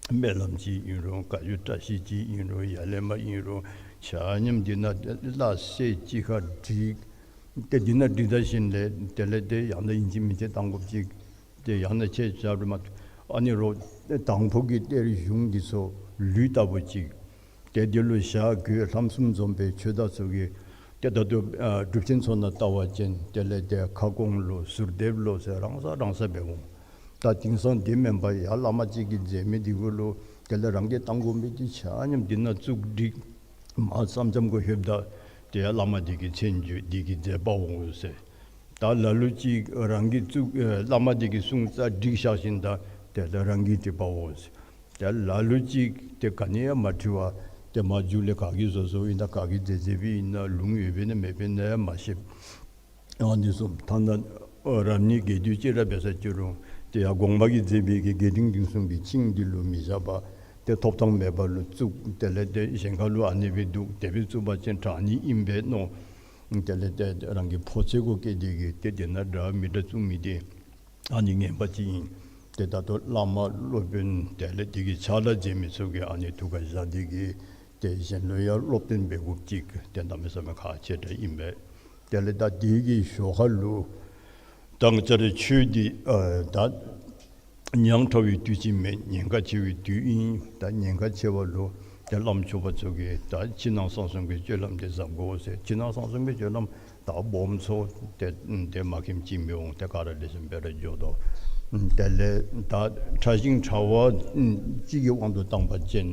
སྨོན་ལམ་ཅིག་ཨིན་རུང་བཀའ་བརྒྱུད་བཀྲ་ཤིས་ཅིག་ཨིན་རུང་ཡ་ལས་མ་ཨིན་རུང་ཆ་མཉམ་འདི་ནང་ཏེ་སླ་བསྲེ་གཅིག་ཁར་བསྒྲིགས། ཏེ་འདི་ནང་བསྒྲིགས་ད་ཞིནམ་ལས་དེ་ལས་ཏེ་ཡང་ན་ཨིན་ཅི་མིན་ཅི་བཏང་དགོཔ་ཅིག་ཏེ་ཡང་ན་ཁྱེད་ཅག་རུ་མ་ཨ་ནི་རོགས་དང་ཕུ་གི་གཏེར་གཞུང་འདི་ཚུ་ལུད་ལྟ་བུ་ཅིག་ཏེ་འདི་ལུ་ཞྭ་གོས་ལྷམ་གསུམ་འཛོམས་པའི་ཆོས་བདག་ཚུ་གིས་ཏེ་ད་ལྟོ་ཨ་སྒྲུབ་ཆེན་ཚུ་ནང་ལྟ་བ་ཅིན་དེ་ལས་ཏེ་ཁ་སྐོང་ལོ་ཟུར་འདེབས་ལོ་ཟེར་རང་ས་རང་ས་སྦེ་འོང་། ད་དེང་སང་འདི་མེན་པར་ཡར་བླ་མ་ཅིག་གིས་མཛད་མི་འདི་གུ་ལུ་དེ་ལས་རང་གིས་བཏང་དགོ་མི་འདི་ཆ་མཉམ་འདི་ནང་བཙུགས་བསྒྲིགས། མར་མཚམས་མཚམས་གུ་ལྷོདཔ་ད་ཏེ་ཡར་བླ་མ་འདི་གི་མཚན་བརྗོད་འདི་གིས་མཛད་པ་འོང་ཟེར། ད་ལ་ལུ་ཅིག་རང་གིས་བཙུགས་ཨེ་བླ་མ་འདི་གི་གསུང་རྩ་བསྒྲིགས་བཞག་ཞིནམ་ད་དེ་ལས་རང་གིས་བྲིས་པ་འོང་ཟེར། ད་ལ་ལུ་ཅིག་ཏེ་ག་ནི་ཡང་མ་བྲི་བར་ཏེ་མར་མཇུག་ལས་ག་གིས་བཟོ་བཟོཝ་ཨིན་ན་ག་གིས་མཛད་མཛདཔ་ཨིན་ན་ལུང་ཡོདཔ་ཨིན་ན་མེདཔ་ཨིན་ན་ཡང་མ་ཤེས། ཨ་ནི་བཟུམ་ཐ་ན་ཨ་རབ་གནས་རྒྱས་བསྡུས་ཅིག་ར་འབད་ས་ཅི་རུང་ཏེ་ཡར་གོང་མ་གིས་མཛད་པའི་གི་རྒྱས་འབྲིང་བསྡུས་གསུམ་གྱི་ཆིངས་འདི་ལུ་མི་བཞག་པར་ཏེ་ཐོབ་ཐང་མེད་པ་ལུ་བཙུགས། དེ་ལས་ཏེ་གཞན་ཁ་ལུ་ཨ་ནི་སྦེ་འདུག། དེ་སྦེ་བཙུགས་པ་ཅིན་དྲག་ནི་ཨིན་པས་མནོ། དེ་ལས་ཏེ་རང་གི་ཕོ་ཚོད་གུ་བཀལ་ཏེ་གི་ཏེ་དེ་ནང་འདྲ་མི་འདྲ་བཙུགས་མི་འདི་ཨ་ནི་ངན་པ་ཅིག་ཨིན། ཏེ་ད་ལྟོ་བླ་མ་སློབ་དཔོན་དེ་ལས་དེ་གི་ཕྱག་ལཱ་མཛད་མི་ཚུ་གིས་ཨ་ནི་ཐུགས་ཁར་བཞག་སྟེ་གི་ཏེ་གཞན་ལུ་ཡང་སློབ་སྟོན་འབད་དགོཔ་ཅིག་ཏེ་གནམ་མེད་ས་མེད་ཁག་ཆེ་དྲགས་ཨིན་པས། དེ་ལས་ད་དེ་གི་ཞོར་ཁ་ལུ་ད་ང་བཅས་རའི་ཆོས་འདི་ཨ་ད་ཉག་ཕྲ་བའི་དུས་ཅིག་མེན། ཉེན་ཁ་ཆེ་བའི་དུས་ཨིན། ད་ཉེན་ཁ་ཆེ་བ་ལུ་ཏེ་བླམ་ཆོས་པ་ཚུ་གིས་ད་ཕྱི་ནང་གསང་གསུམ་གྱི་སྤྱོད་ལམ་འདི་གཟབ་དགོ་ཟེར། ཕྱི་ནང་གསང་གསུམ་གྱི་སྤྱོད་ལམ་ད་སྦོམ་ཚུ་ཏེ་ཏེ་མ་མཁྱེནམ་ཅིག་མི་འོང་། ཏེ་ག་ར་ལེགས་ཤོམ་སྦེ་ར་འགྱོ་དོ། དེ་ལས་ད་ཕྲ་ཞིང་ཕྲ་བ་ཅིག་གི་དབང་དུ་བཏང་པ་ཅིན་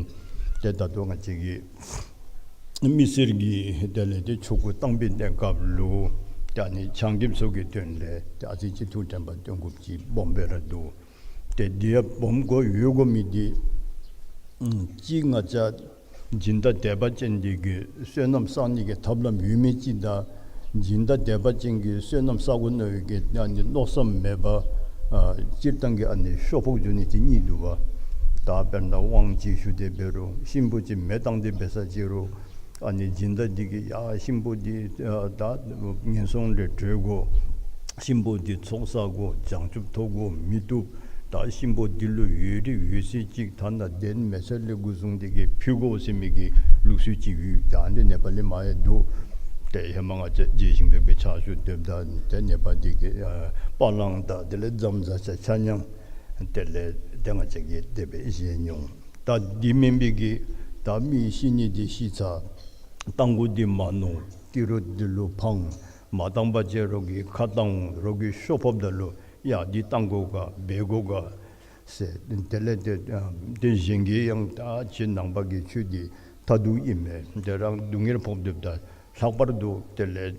ཏེ་ད་ལྟོ་ང་བཅས་ཀྱི་མི་སེར་གྱི་དེ་ལས་ཏེ་ཆོ་ག་བཏང་པའི་གནས་སྐབས་ལུ་ཏེ་ཨ་ནི་ཆ་རྒྱུས་ཚུ་གི་དོན་ལས་ཏེ་ཨ་ཙི་ཅིག་ཐུགས་དྲན་པ་བཏོན་དགོཔ་ཅིག་སྦོམ་སྦེ་ར་འདུག། ཏེ་འདི་ཡང་སྦོམ་དགོ་ཡོད་དགོ་མི་འདི་ཨམ་གཅིག་ང་བཅས་སྦྱིན་བདག་དད་པ་ཅན་འདི་གིས་བསོད་ནམས་བསག་ནི་གི་ཐབས་ལམ་ཡོད་མི་ཅིག་དང་སྦྱིན་བདག་དད་པ་ཅན་གྱིས་བསོད་ནམས་བསག་དགོ་མནོ་བའི་གི་ཨ་ནི་མནོ་བསམ་མེད་པར་ཨ་སྤྱིར་བཏང་གི་ཨ་ནི་ཤོ་ཕོག་འགྱོ་ནི་ཅིག་གཉིས་འདུག་པ། ད་དཔེར་ན་དབང་ཅིག་ཞུ་སྟེ་འབད་རུང་གཤིན་པོ་ཅིག་མེ་བཏང་སྟེ་འབད་ས་ཅི་རུང་ ཨ་ནི་སྦྱིན་བདག་འདི་གིས་ཡ་གཤིན་པོ་འདི་ཨ་ད་ངན་སོང་ལས་གྲོལ་དགོ། གཤིན་པོ་འདི་ཚོགས་བསགས་དགོ། བྱང་ཆུབ་ཐོབ་དགོ་མི་བཏུབ། ད་གཤིན་པོ་འདི་ལུ་ཡོད་རིགས་ཡོད་ཚད་ཅིག་ཐ་ན་གདན་མེད་ས་ལས་འགོ་བཟུང་སྟེ་གིས་ཕུལ་དགོ་ཟེར་མི་གི་ལུགས་སྲོལ་ཅིག་ཡོད། ད་ཨ་ནི་ནེ་པ་ལི་མ་ཡ་འདུག། ཏེ་ཧེ་མ་ང་བཅས་རྗེ་ཞིང་ཕེབས་པའི་ཕྱག་ཞུ་སྡོདཔ་ད་ཏེ་ནེ་པ་འདི་གིས་ཨ་པ་ལང་དང་དེ་ལས་ཛམ་ཛ་ཆ་ཆ་མཉམ་དེ་ལས་ཏེ་ང་བཅས་ཀྱིས་དེ་སྦེ་བཞེས་མྱོང་། ད་འདི་མེན་པའི་གི་ད་མི་ཤི་ནི་འདི་ཤི་ཚར། རྟ་མགོ་འདི་མ་ནོར། ཏི་རུ་འདི་ལུ་འཕང་། མ་བཏང་པ་ཅིན་རོགས་ཀྱིས་ཁ་བཏང་། རོགས་ཀྱིས་ཤོ་ཕོགཔ་ད་ལུ་ཡ་འདི་བཏང་དགོ་ག་འབད་དགོ་ག་ཟེར། དེ་ལས་ཏེ་ཨ་ཏེ་གཞན་གྱིས་ཡང་ད་ཁྱེད་ནང་པ་གི་ཆོས་འདི་མཐར་ཐུག་ཨིན་མས། ཏེ་རང་སྡུག་བསྔལ་ཕོག་སྡོདཔ་ད་ལྷག་པར་དུ་དེ་ལས་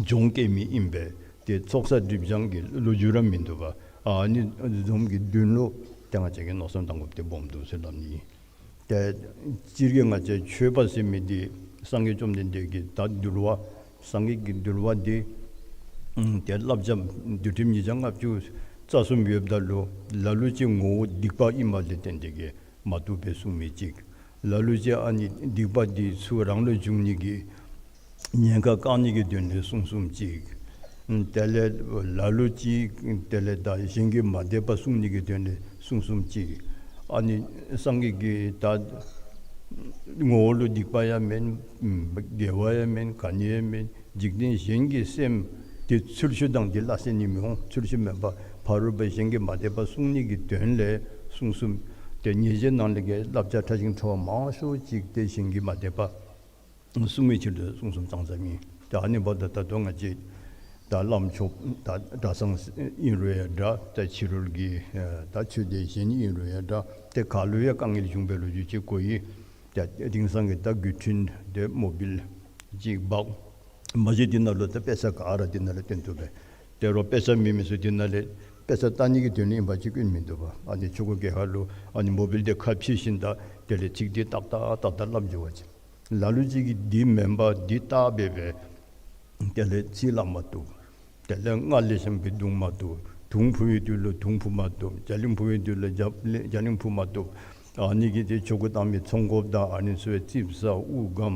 གྱོང་བཀལ་མི་ཨིན་པས། ཏེ་ཚོགས་བསགས་སྒྲིབ་སྦྱང་གི་ལོ་རྒྱུས་ར་མིན་འདུག་པ། ཨ་ནི་བཟུམ་གྱི་དོན་ལུ་ཏེ་ང་བཅས་ཀྱིས་མནོ་བསམ་བཏང་དགོཔ་འདི་སྦོམ་འདུག་ཟེར་སླབ་ནི། ཏེ་སྤྱིར་གྱིས་ང་བཅས་ཆོས་པ་ཟེར་མི་འདི་སངས་རྒྱས་བཅོམ་ལྡན་འདས་ཀྱི་ད་འདུལ་བ་སངས་རྒྱས་ཀྱི་འདུལ་བ་འདི་ཨམ་ཏེ་བསླབ་བྱ་འདུལ་ཁྲིམས་ཉིས་བརྒྱ་ལྔ་བཅུ་རྩ་གསུམ་ཡོདཔ་ད་ལུ་ལ་ལུ་ཅིག་ངོ་བོ་སྡིག་པ་ཨིནམ་ལས་བརྟེན་ཏེ་གིས་མ་བཏུབ་པའི་གསུངས་མི་ཅིག། ལ་ལུ་ཅིག་ཨ་ནི་སྡིག་པ་འདི་ཚུ་རང་ལུ་འབྱུང་ནི་གི་ཉེན་ཁ་བཀག་ནི་གི་དོན་ལས་གསུངས་གསུངསམ་ཅིག། དེ་ལས་ལ་ལུ་ཅིག་དེ་ལས་ད་གཞན་གྱི་མ་དད་པ་བསྲུང་ནི་གི་དོན་ལས་གསུངས་གསུངསམ་ཅིག། ཨ་ནི་སངས་རྒྱས་ཀྱིས་ད་ངོ་བོ་ལུ་སྡིག་པ་ཡང་མེན། དགེ་བ་ཡང་མེན། ག་ནི་ཡང་མེན། འཇིག་རྟེན་གཞན་གྱི་སེམས་འདི་ཚུལ་ཤུལ་དང་འདི་སླ་བསྲེ་ནི་མི་འོང་། ཚུལ་ཤུལ་མེན་པར་ཕ་རོལ་པོ་གཞན་གྱི་མ་དད་པ་བསྲུང་ནི་གི་དོན་ལས་གསུངས་གསུངསམ། ཏེ་ཉེས་བྱས་ནང་ལས་ཀྱི་བསླབ་བྱ་ཕྲ་ཞིང་ཕྲ་བ་མང་ཤོས་ཅིག་ཏེ་གཞན་གྱི་མ་དད་པ་བསྲུང་བའི་ཕྱིར་དུ་གསུངས་གསུངསམ་ཙང་ཙ་ཨིན། ཏེ་ཨ་ནི་འབདཝ་ད་ད་ལྟོ་ང་བཅས་ད་བླམ་ཆོསཔ་ད་གྲྭ་ཚང་ཨིན་རུང་ཡང་འདྲ། ད་ཕྱི་རོལ་གྱི་ད་ཆོས་སྡེ་གཞན་ཨིན་རུང་ཡང་འདྲ། ཏེ་ག་ལུ་ཡང་དཀའ་ངལ་བྱུང་བའི་ལོ་རྒྱུས་ཅིག་གོ་ཡི། ད་དེང་སང་གི་ད་དགེ་འདུན་དེ་མོ་བཱའིལ་ཅིག་འབག། མ་གཞི་འདི་ནང་ལུ་ད་དཔེ་ཆ་ག་ར་འདི་ནང་ལུ་སྟོན་བཏུབ་པས། དེ་རུང་དཔེ་ཆ་མེད་མི་ཚུ་འདི་ནང་ལས་དཔེ་ཆ་ལྟ་ནི་གི་དོན་ལུ་ཨིན་པ་ཅིན་སྐྱོན་མིན་འདུག་པ། ཨ་ནི་ཆོ་ག་གི་ཁ་ལུ་ཨ་ནི་མོ་བཱའིལ་འདི་ཁ་ཕྱེ་ཞིནམ་ད་དེ་ལས་ཚིག་འདི་ཏག་ཏག་ཏག་ཏག་སླབ་འགྱོ་བ་ཅིན། ལ་ལུ་ཅིག་གིས་འདི་མེན་པར་འདི་བལྟ་སྦེ་སྦེ་དེ་ལས་ཚིག་སླབ་མ་བཏུབ། དེ་ལས་སྔགས་ལེགས་ཤོམ་སྦེ་བརྡུང་མ་བཏུབ། དུང་ཕུ་བའི་དུས་ལུ་དུང་ཕུ་མ་བཏུབ། རྒྱ་གླིང་ཕུ་བའི་དུས་ལུ་རྒྱ་གླིང་ཕུ་མ་བཏུབ། ཨ་ནི་གིས་ཏེ་ཆོ་ག་བཏང་མི་ཚོང་འགོཔ་དང་ཨ་ནི་ཚུ་ཡང་ཙིགཔ་ཟ་དབུགས་སྒམ།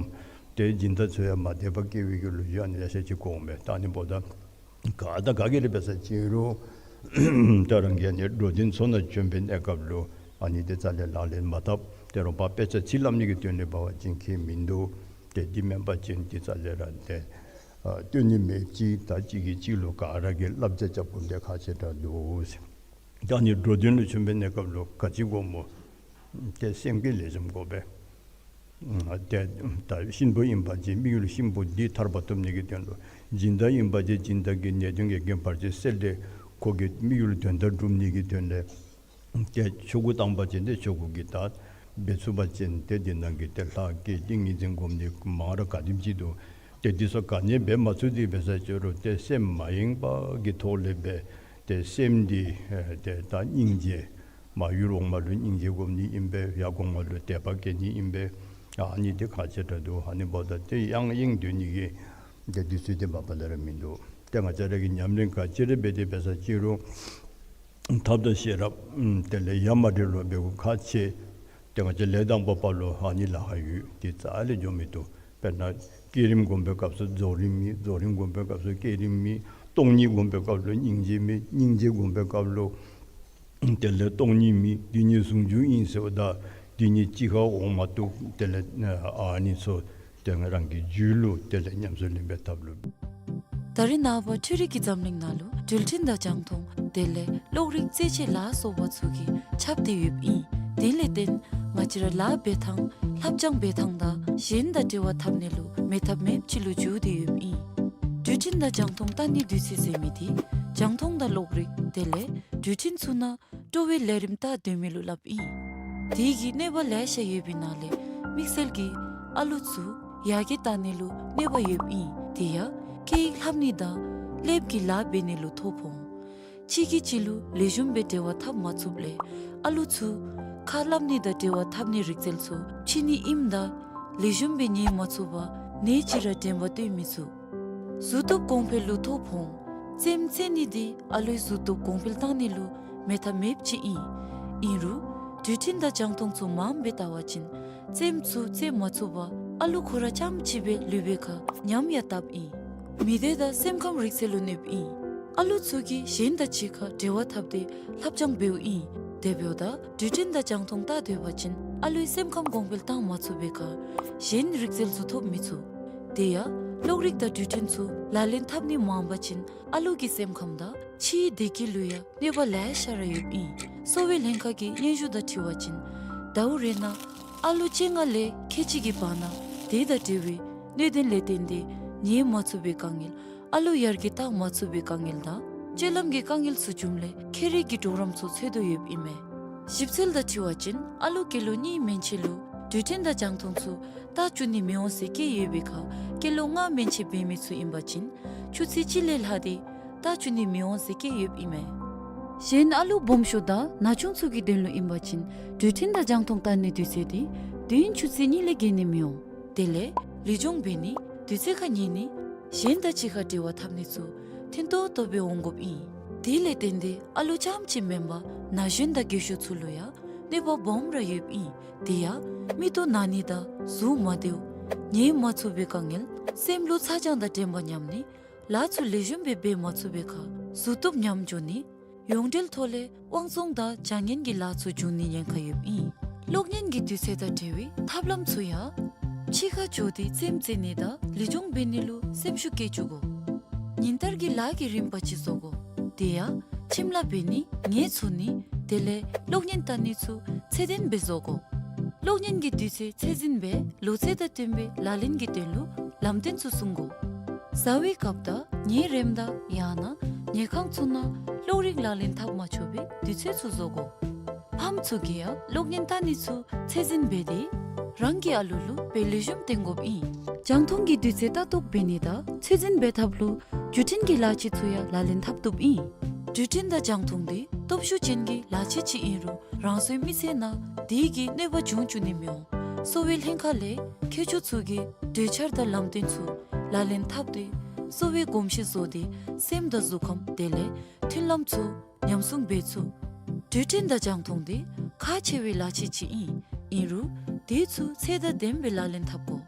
ཏེ་སྦྱིན་བདག་ཚུ་ཡང་མ་དད་པ་སྐྱེ་བའི་གི་ལོ་རྒྱུས་ཨ་ནི་ལེ་ཤ་ཅིག་གོཝ་མས། ད་ཨ་ནི་འབདཝ་ད་ག་དང་ག་གིས་ར་འབད་ས་ཅིན་རུང་ད་རང་གིས་ཨ་ནི་འགྲོ་དོན་ཚུ་ནང་བྱོན་པའི་གནས་སྐབས་ལུ་ཨ་ནི་འདི་རྩ་ལས་ལག་ལེན་མ་འཐབ། དེ་རུང་ཕར་དཔེ་ཆ་ཚིག་སླབ་ནི་གི་དོན་ལུ་འབད་བ་ཅིན་ཁྱད་མིན་འདུག། ཏེ་འདི་མེན་པ་ཅིན་འདི་རྩ་ལས་ར་ཏེ་ཨ་སྟོན་ནི་མེདཔ་ཅིག། ད་གཅིག་གིས་གཅིག་ལུ་ག་ར་གིས་བསླབ་བྱ་རྐྱབ་དགོཔ་འདི་ཁག་ཆེ་དྲགས་འདུག་ཟེར། ད་ཨ་ནི་འགྲོ་དོན་ལུ་བྱོན་པའི་གནས་སྐབས་ལུ་ག་ཅི་དགོཔ་སྨོ། ཏེ་སེམས་ཀྱི་ལེགས་ཤོམ་དགོ་པས། ཨ་ཏེ་ད་གཤིན་པོ་ཨིན་པ་ཅིན་དམིགས་ཡུལ་གཤིན་པོ་འདི་ཐར་པ་ཐོབ་ནི་གི་དོན་ལུ། སྦྱིན་བདག་ཨིན་པ་ཅིན་སྦྱིན་བདག་གི་ནད་གདོན་གྱི་རྐྱེན་བར་ཆད་སེལ་ཏེ་ཁོ་གི་དམིགས་ཡུལ་དོན་དག་སྒྲུབ་ནི་གི་དོན་ལས། ཏེ་ཆོ་ག་བཏང་པ་ཅིན་ཏེ་ཆོ་ག་གི་ད་འབད་ཚུགས་པ་ཅིན་ཏེ་འདི་ནང་གི་ཏེ་ལྷ་བསྐྱེད་ཏིང་ངེ་འཛིན་སྒོམ་ནི་མང་རབས་ག་དེམ་ཅིག་འདུག། ཏེ་འདི་ཚུ་ག་ནི་འབད་མ་ཚུགས་ཏེ་འབད་ས་ཅིན་རུང་ཏེ་སེམས་མ་ཡེངས་པ་གི་ཐོག་ལས་འབད། ཏེ་སེམས་འདི་ཨེ་ཏེ་ད་སྙིང་རྗེ། མ་ཡུལ་འོག་མ་ལུ་སྙིང་རྗེ་སྒོམ་ནི་ཨིན་པས། ཡར་གོང་མ་ལུ་དད་པ་བསྐྱེད་ནི་ཨིན་པས། ཨ་ནི་འདི་ཁག་ཆེ་དྲགས་འདུག། ཨ་ནི་འབདཝ་ད་ཏེ་ཡང་ཡེངས་སྡོད་ནི་གི་ཏེ་དུས་ཚོད་འདི་མ་པ་ལས་ར་མིན་འདུག། ཏེ་ང་བཅས་ར་གིས་ཉམས་ལེན་ག་ཅི་ར་འབད་དེ་འབད་ས་ཅིན་རུང་ཐབས་དང་ཤེས་རབ་ཨམ་དེ་ལས་ཡ་མ་བྲལ་བར་འབད་དགོཔ་ཁག་ཆེ། ཏེ་ང་བཅས་ལས་དང་པོ་པ་ལུ་ཨ་ནི་ལཱ་ཁག་ཡོད། དེ་རྩ་ལས་འགྱོ་མི་བཏུབ། དཔེར་ན་བསྐྱེད་རིམ་སྒོམ་པའི་སྐབས་སུ་རྫོགས་རིམ་མེད། རྫོགས་རིམ་སྒོམ་པའི་སྐབས་སུ་བསྐྱེད་རིམ་མེད། སྟོང་ཉིད་སྒོམ་པའི་སྐབས་ལུ་སྙིང་རྗེ་མེད། སྙིང་རྗེ་སྒོམ་པའི་སྐབས་ལུ་དེ་ལས་སྟོང་ཉིད་མེད། འདི་གཉིས་ཟུང་འཇུག་ཨིན་ཟེརཝ་ད་འདི་གཉིས་གཅིག་ཁར་འོང་མ་བཏུབ། དེ་ལས་ཨ་ནི་ཚུ་ཏེ་ང་རང་གི་རྒྱུད་ལུ་དེ་ལས་ཉམས་སུ་ལེན་པའི་ཐབས་ལུ། ད་རེས་ནངས་པ་འཕྲུལ་རིག་གི་འཛམ་གླིང་ནང་ལུ་འགྲུལ་འཕྲིན་དང་རྒྱང་མཐོང་དེ་ལས་གློག་རིག་རྩེད་ཆས་ལ་སོགས་པ་ཚུ་གིས་ཁྱབ་སྟེ་ཡོདཔ་ཨིན། དེ་ལས་བརྟེན་ང་བཅས་ར་ལཱ་འབད་ཐངས་ལྷབ་སྦྱང་འབད་ཐངས་དང་གཞན་དང་འབྲེལ་བ་འཐབ་ནི་ལུ་མེད་ཐབས་མེདཔ་ཅིག་ལུ་འགྱུར་ཏེ་ཡོདཔ་ཨིན། འགྲུལ་འཕྲིན་དང་རྒྱང་མཐོང་ལྟ་ནི་དུས་ཚོད་ཟེར་མི་འདི་རྒྱང་མཐོང་དང་གློག་རིག་དེ་ལས་འགྲུལ་འཕྲིན་ཚུ་ནང་སྤྲོ་བའི་ལས་རིམ་ལྟ་སྡོད་མི་ལུ་སླབ་ཨིན། དེ་གི་གནོད་པ་ལེ་ཤ་ཡོད་པའི་ནང་ལས་དམིགས་བསལ་གྱིས་ཨ་ལུ་ཚུ་ཡར་རྒྱས་བཏང་ནི་ལུ་གནོད་པ་ཡོདཔ་ཨིན། དེ་ཡང་སྐད་ཡིག་ལྷབ་ནི་དང་ཀླདཔ་གི་ལཱ་འབད་ནི་ལུ་ཐོ་ཕོག་འོང་། གཅིག་གིས་གཅིག་ལུ་ལེགས་ཤོམ་སྦེ་འབྲེལ་བ་འཐབ་མ་ཚུགསཔ་ལས་ཨ་ལུ་ཚུ་ཁ་སླབ་ནི་དང་འབྲེལ་བ་འཐབ་ནི་རིག་རྩལ་ཚུ་ཕྱི་ནི་ཨིནམ་ད་ལེགས་ཤོམ་སྦེ་ཉན་མ་ཚུགས་པར་ནད་ཅིག་ར་དྲན་པ་བཏོན་མི་ཚུགས། གཟུགས་སྟོབས་གོང་འཕེལ་ལུ་ཐོ་ཕོག་འོང་། རྩེདམོ་རྩེ་ནི་འདི་ཨ་ལུའི་གཟུགས་སྟོབས་གོང་འཕེལ་བཏང་ནི་ལུ་མེད་ཐབས་མེདཔ་ཅིག་ཨིན། ཨིན་རུང་འགྲུལ་འཕྲིན་དང་རྒྱང་མཐོང་ཚུ་མངམ་སྦེ་བལྟ་བ་ཅིན་རྩེདམོ་ཚུ་རྩེ་མ་ཚུགས་པར་ ཨ་ལུ་ཁོ་ར་རྐྱངམ་གཅིག་སྦེ་ལུས་པའི་ཁར་ཉམས་ཡང་བཏབ་ཨིན། མི་སྡེ་དང་སེམས་ཁམས་རིག་རྩལ་ལུ་གནོདཔ་ཨིན། ཨ་ལུ་ཚུ་གིས་གཞན་དང་གཅིག་ཁར་འབྲེལ་བ་འཐབ་སྟེ་ལྷབ་སྦྱང་འབདཝ་ཨིན། དེ་འབདཝ་ད་འགྲུལ་འཕྲིན་དང་རྒྱང་མཐོང་བལྟ་སྡོད་པ་ཅིན་ཨ་ལུའི་སེམས་ཁམས་གོང་འཕེལ་བཏང་མ་ཚུགས་པའི་ཁར་གཞན་རིག་རྩལ་ཚུ་ཐོབ་མི་ཚུགས། དེ་ཡང་གློག་རིག་དང་འགྲུལ་འཕྲིན་ཚུ་ལག་ལེན་འཐབ་ནི་མངམ་པ་ཅིན་ཨ་ལུ་གི་སེམས་ཁམས་དང་ཕྱིའི་བདེ་སྐྱིད་ལུ་ཡང་གནོད་པ་ལེ་ཤ་ར་ཡོདཔ་ཨིན། གསོ་བའི་ལྷན་ཁག་གི་སྙན་ཞུ་དང་འཁྲིལ་བ་ཅིན་ཟླཝ་རེ་ནང་ཨ་ལུ་བཅོ་ལྔ་ལས་ཁལ་གཅིག་གི་བར་ན་དེ་དང་འབྲེལ་བའི་གནོད་དོན་ལས་བརྟེན་ཏེ་ཉལ་མ་ཚུགས་པའི་དཀའ་ངལ། ཨ་ལུ་ཡར་རྒྱས་བཏང་མ་ཚུགས་པའི་དཀའ་ངལ་དང་སྤྱོད་ལམ་གྱི་དཀའ་ངལ་ཚུ་བྱུངམ་ལས་ཁྱད་རིག་གི་གྲོགས་རམ་ཚུ་འཚོལ་དོ་ཡོདཔ་ཨིན་མས། ཞིབ་འཚོལ་དང་འཁྲིལ་བ་ཅིན་ཨ་ལུ་སྐྱེས་ལོ་གཉིས་མན་ཆད་ལུ་འགྲུལ་འཕྲིན་དང་རྒྱང་མཐོང་ཚུ་བལྟ་བཅུག་ནི་མི་འོང་ཟེར་བཀོད་ཡོད་པའི་ཁར་སྐྱེས་ལོ་ལྔ་མན་ཆད་འབད་མི་ཚུ་ཨིན་པ་ཅིན་ཆུ་ཚོད་གཅིག་ལས་ལྷག་སྟེ་བལྟ་བཅུག་ནི་མི་འོང་ཟེར་བཀོད་ཡོདཔ་ཨིན་མས། གཞན་ཨ་ལུ་སྦོམ་ཤོས་དང་ན་ཆུང་ཚུ་གི་དོན་ལུ་ཨིན་པ་ཅིན་འགྲུལ་འཕྲིན་དང་རྒྱང་མཐོང་བལྟ་ནིའི་དུས་ཚོད་དེ་དུས་ཡུན་ཆུ་ཚོད་གཉིས་ལས་བརྒལ་ནི་མི་འོང་། དེ་ལས་ལུས་སྦྱོང་འབད་ནི་དུས་ཚོད་ཁར་ཉལ་ནི་གཞན་དང་གཅིག་ཁར་འབྲེལ་བ་འཐབ་ནི་ཚུ་མཐུན་ཏོག་ཏོ་སྦེ་འོང་དགོཔ་ཨིན། དེ་ལས་བརྟེན་ཏེ་ཨ་ལུ་རྐྱངམ་གཅིག་མེན་པར་ན་གཞོན་དང་རྒས་ཤོས་ཚུ་ལུ་ཡང་གནོད་པ་སྦོམ་ར་ཡོདཔ་ཨིན། དེ་ཡང་མིག་ཏོ་ན་ནི་དང་གཟུགས་མ་བདེཝ་ཉལ་མ་ཚུགས་པའི་དཀའ་ངལ་སེམས་ལུ་ཚ་གྱང་དང་དྲན་པ་ཉམས་ནི་ལཱ་ཚུ་ལེགས་ཤོམ་སྦེ་འབད་མ་ཚུགས་པའི་ཁར་གཟུགས་སྟོབས་ཉམས་འགྱོ་ནི་ཡོངས་འབྲེལ་ཐོག་ལས་དབང་བཙོང་དང་བྱ་ངན་གྱི་ལཱ་ཚུ་འབྱུང་ནི་ཉེན་ཁ་ཡོདཔ་ཨིན། གློག་བརྙན་གྱི་དུས་ཚོད་དང་འབྲེལ་བའི་ཐབས་ལམ་ཚུ་ཡང་ཕྱི་ཁར་འགྱོ་སྟེ་རྩེདམོ་རྩེ་ནི་དང་ལུས་སྦྱོང་འབད་ནི་ལུ་སེམས་ཤུགས་བསྐྱེད་བཅུག་དགོ། ཉིན་ལྟར་གྱི་ལཱ་གི་རིམ་པ་ཅིག་བཟོ་དགོ། དེ་ཡང་ཁྱིམ་ལཱ་འབད་ནི་ངལ་འཚོ་ནི་དེ་ལས་གློག་བརྙན་བལྟ་ནི་ཚུ་ཚད་ལྡན་སྦེ་བཟོ་དགོ། གློག་བརྙན་གྱི་དུས་ཚོད་ཚད་འཛིན་འབད་ལོ་ཚད་དང་བསྟུན་པའི་ལག་ལེན་གྱི་དོན་ལུ་ལམ་སྟོན་ཚུ་སྲུང་དགོ། བཟའ་བའི་སྐབས་དང་ཉལ་རནམ་དང་ཡང་ན་ཉལ་ཁང་ཚུ་ནང་གློག་རིག་ལག་ལེན་འཐབ་མ་ཆོག་པའི་དུས་ཚོད་ཚུ་བཟོ་དགོ། ཕམ་ཚུ་གིས་ཡང་གློག་བརྙན་བལྟ་ནི་ཚུ་ཚད་འཛིན་འབད་དེ་རང་གི་ཨ་ལུ་ལུ་དཔེ་ལེགས་ཤོམ་སྟོན་དགོཔ་ཨིན། རྒྱང་མཐོང་གི་དུས་ཚོད་ལྟ་རྟོག་འབད་ནི་དང་ཚད་འཛིན་འབད་ཐབས་ལུ་འགྲུལ་འཕྲིན་གྱི་ལག་ཆས་ཚུ་ཡང་ལག་ལེན་འཐབ་བཏུབ་ཨིན། འགྲུལ་འཕྲིན་དང་རྒྱང་མཐོང་དེ་སྟོབས་ཤུགས་ཅན་གྱི་ལག་ཆས་ཅིག་ཨིན་རུང་རང་སོའི་མི་ཚེ་ནང་དེ་གིས་གནོད་པ་འབྱུང་བཅུག་ནི་མི་འོང་། གསོ་བའི་ལྷན་ཁག་ལས་མཁས་མཆོག་ཚུ་གིས་གྲོས་འཆར་དང་ལམ་སྟོན་ཚུ་ལག་ལེན་འཐབ་སྟེ་གསོ་བའི་གོམས་གཤིས་བཟོ་སྟེ་སེམས་དང་གཟུགས་ཁམས་དེ་ལས་མཐུན་ལམ་ཚུ་ཉམས་སྲུང་འབད་ཚུགས། འགྲུལ་འཕྲིན་དང་རྒྱང་མཐོང་དེ་ཁག་ཆེ་བའི་ལག་ཆས་ཅིག་ཨིན། ཨིན་རུང་དེ་ཚུ་ཚད་དང་ལྡནམ་སྦེ་ལག་ལེན་འཐབ་དགོ།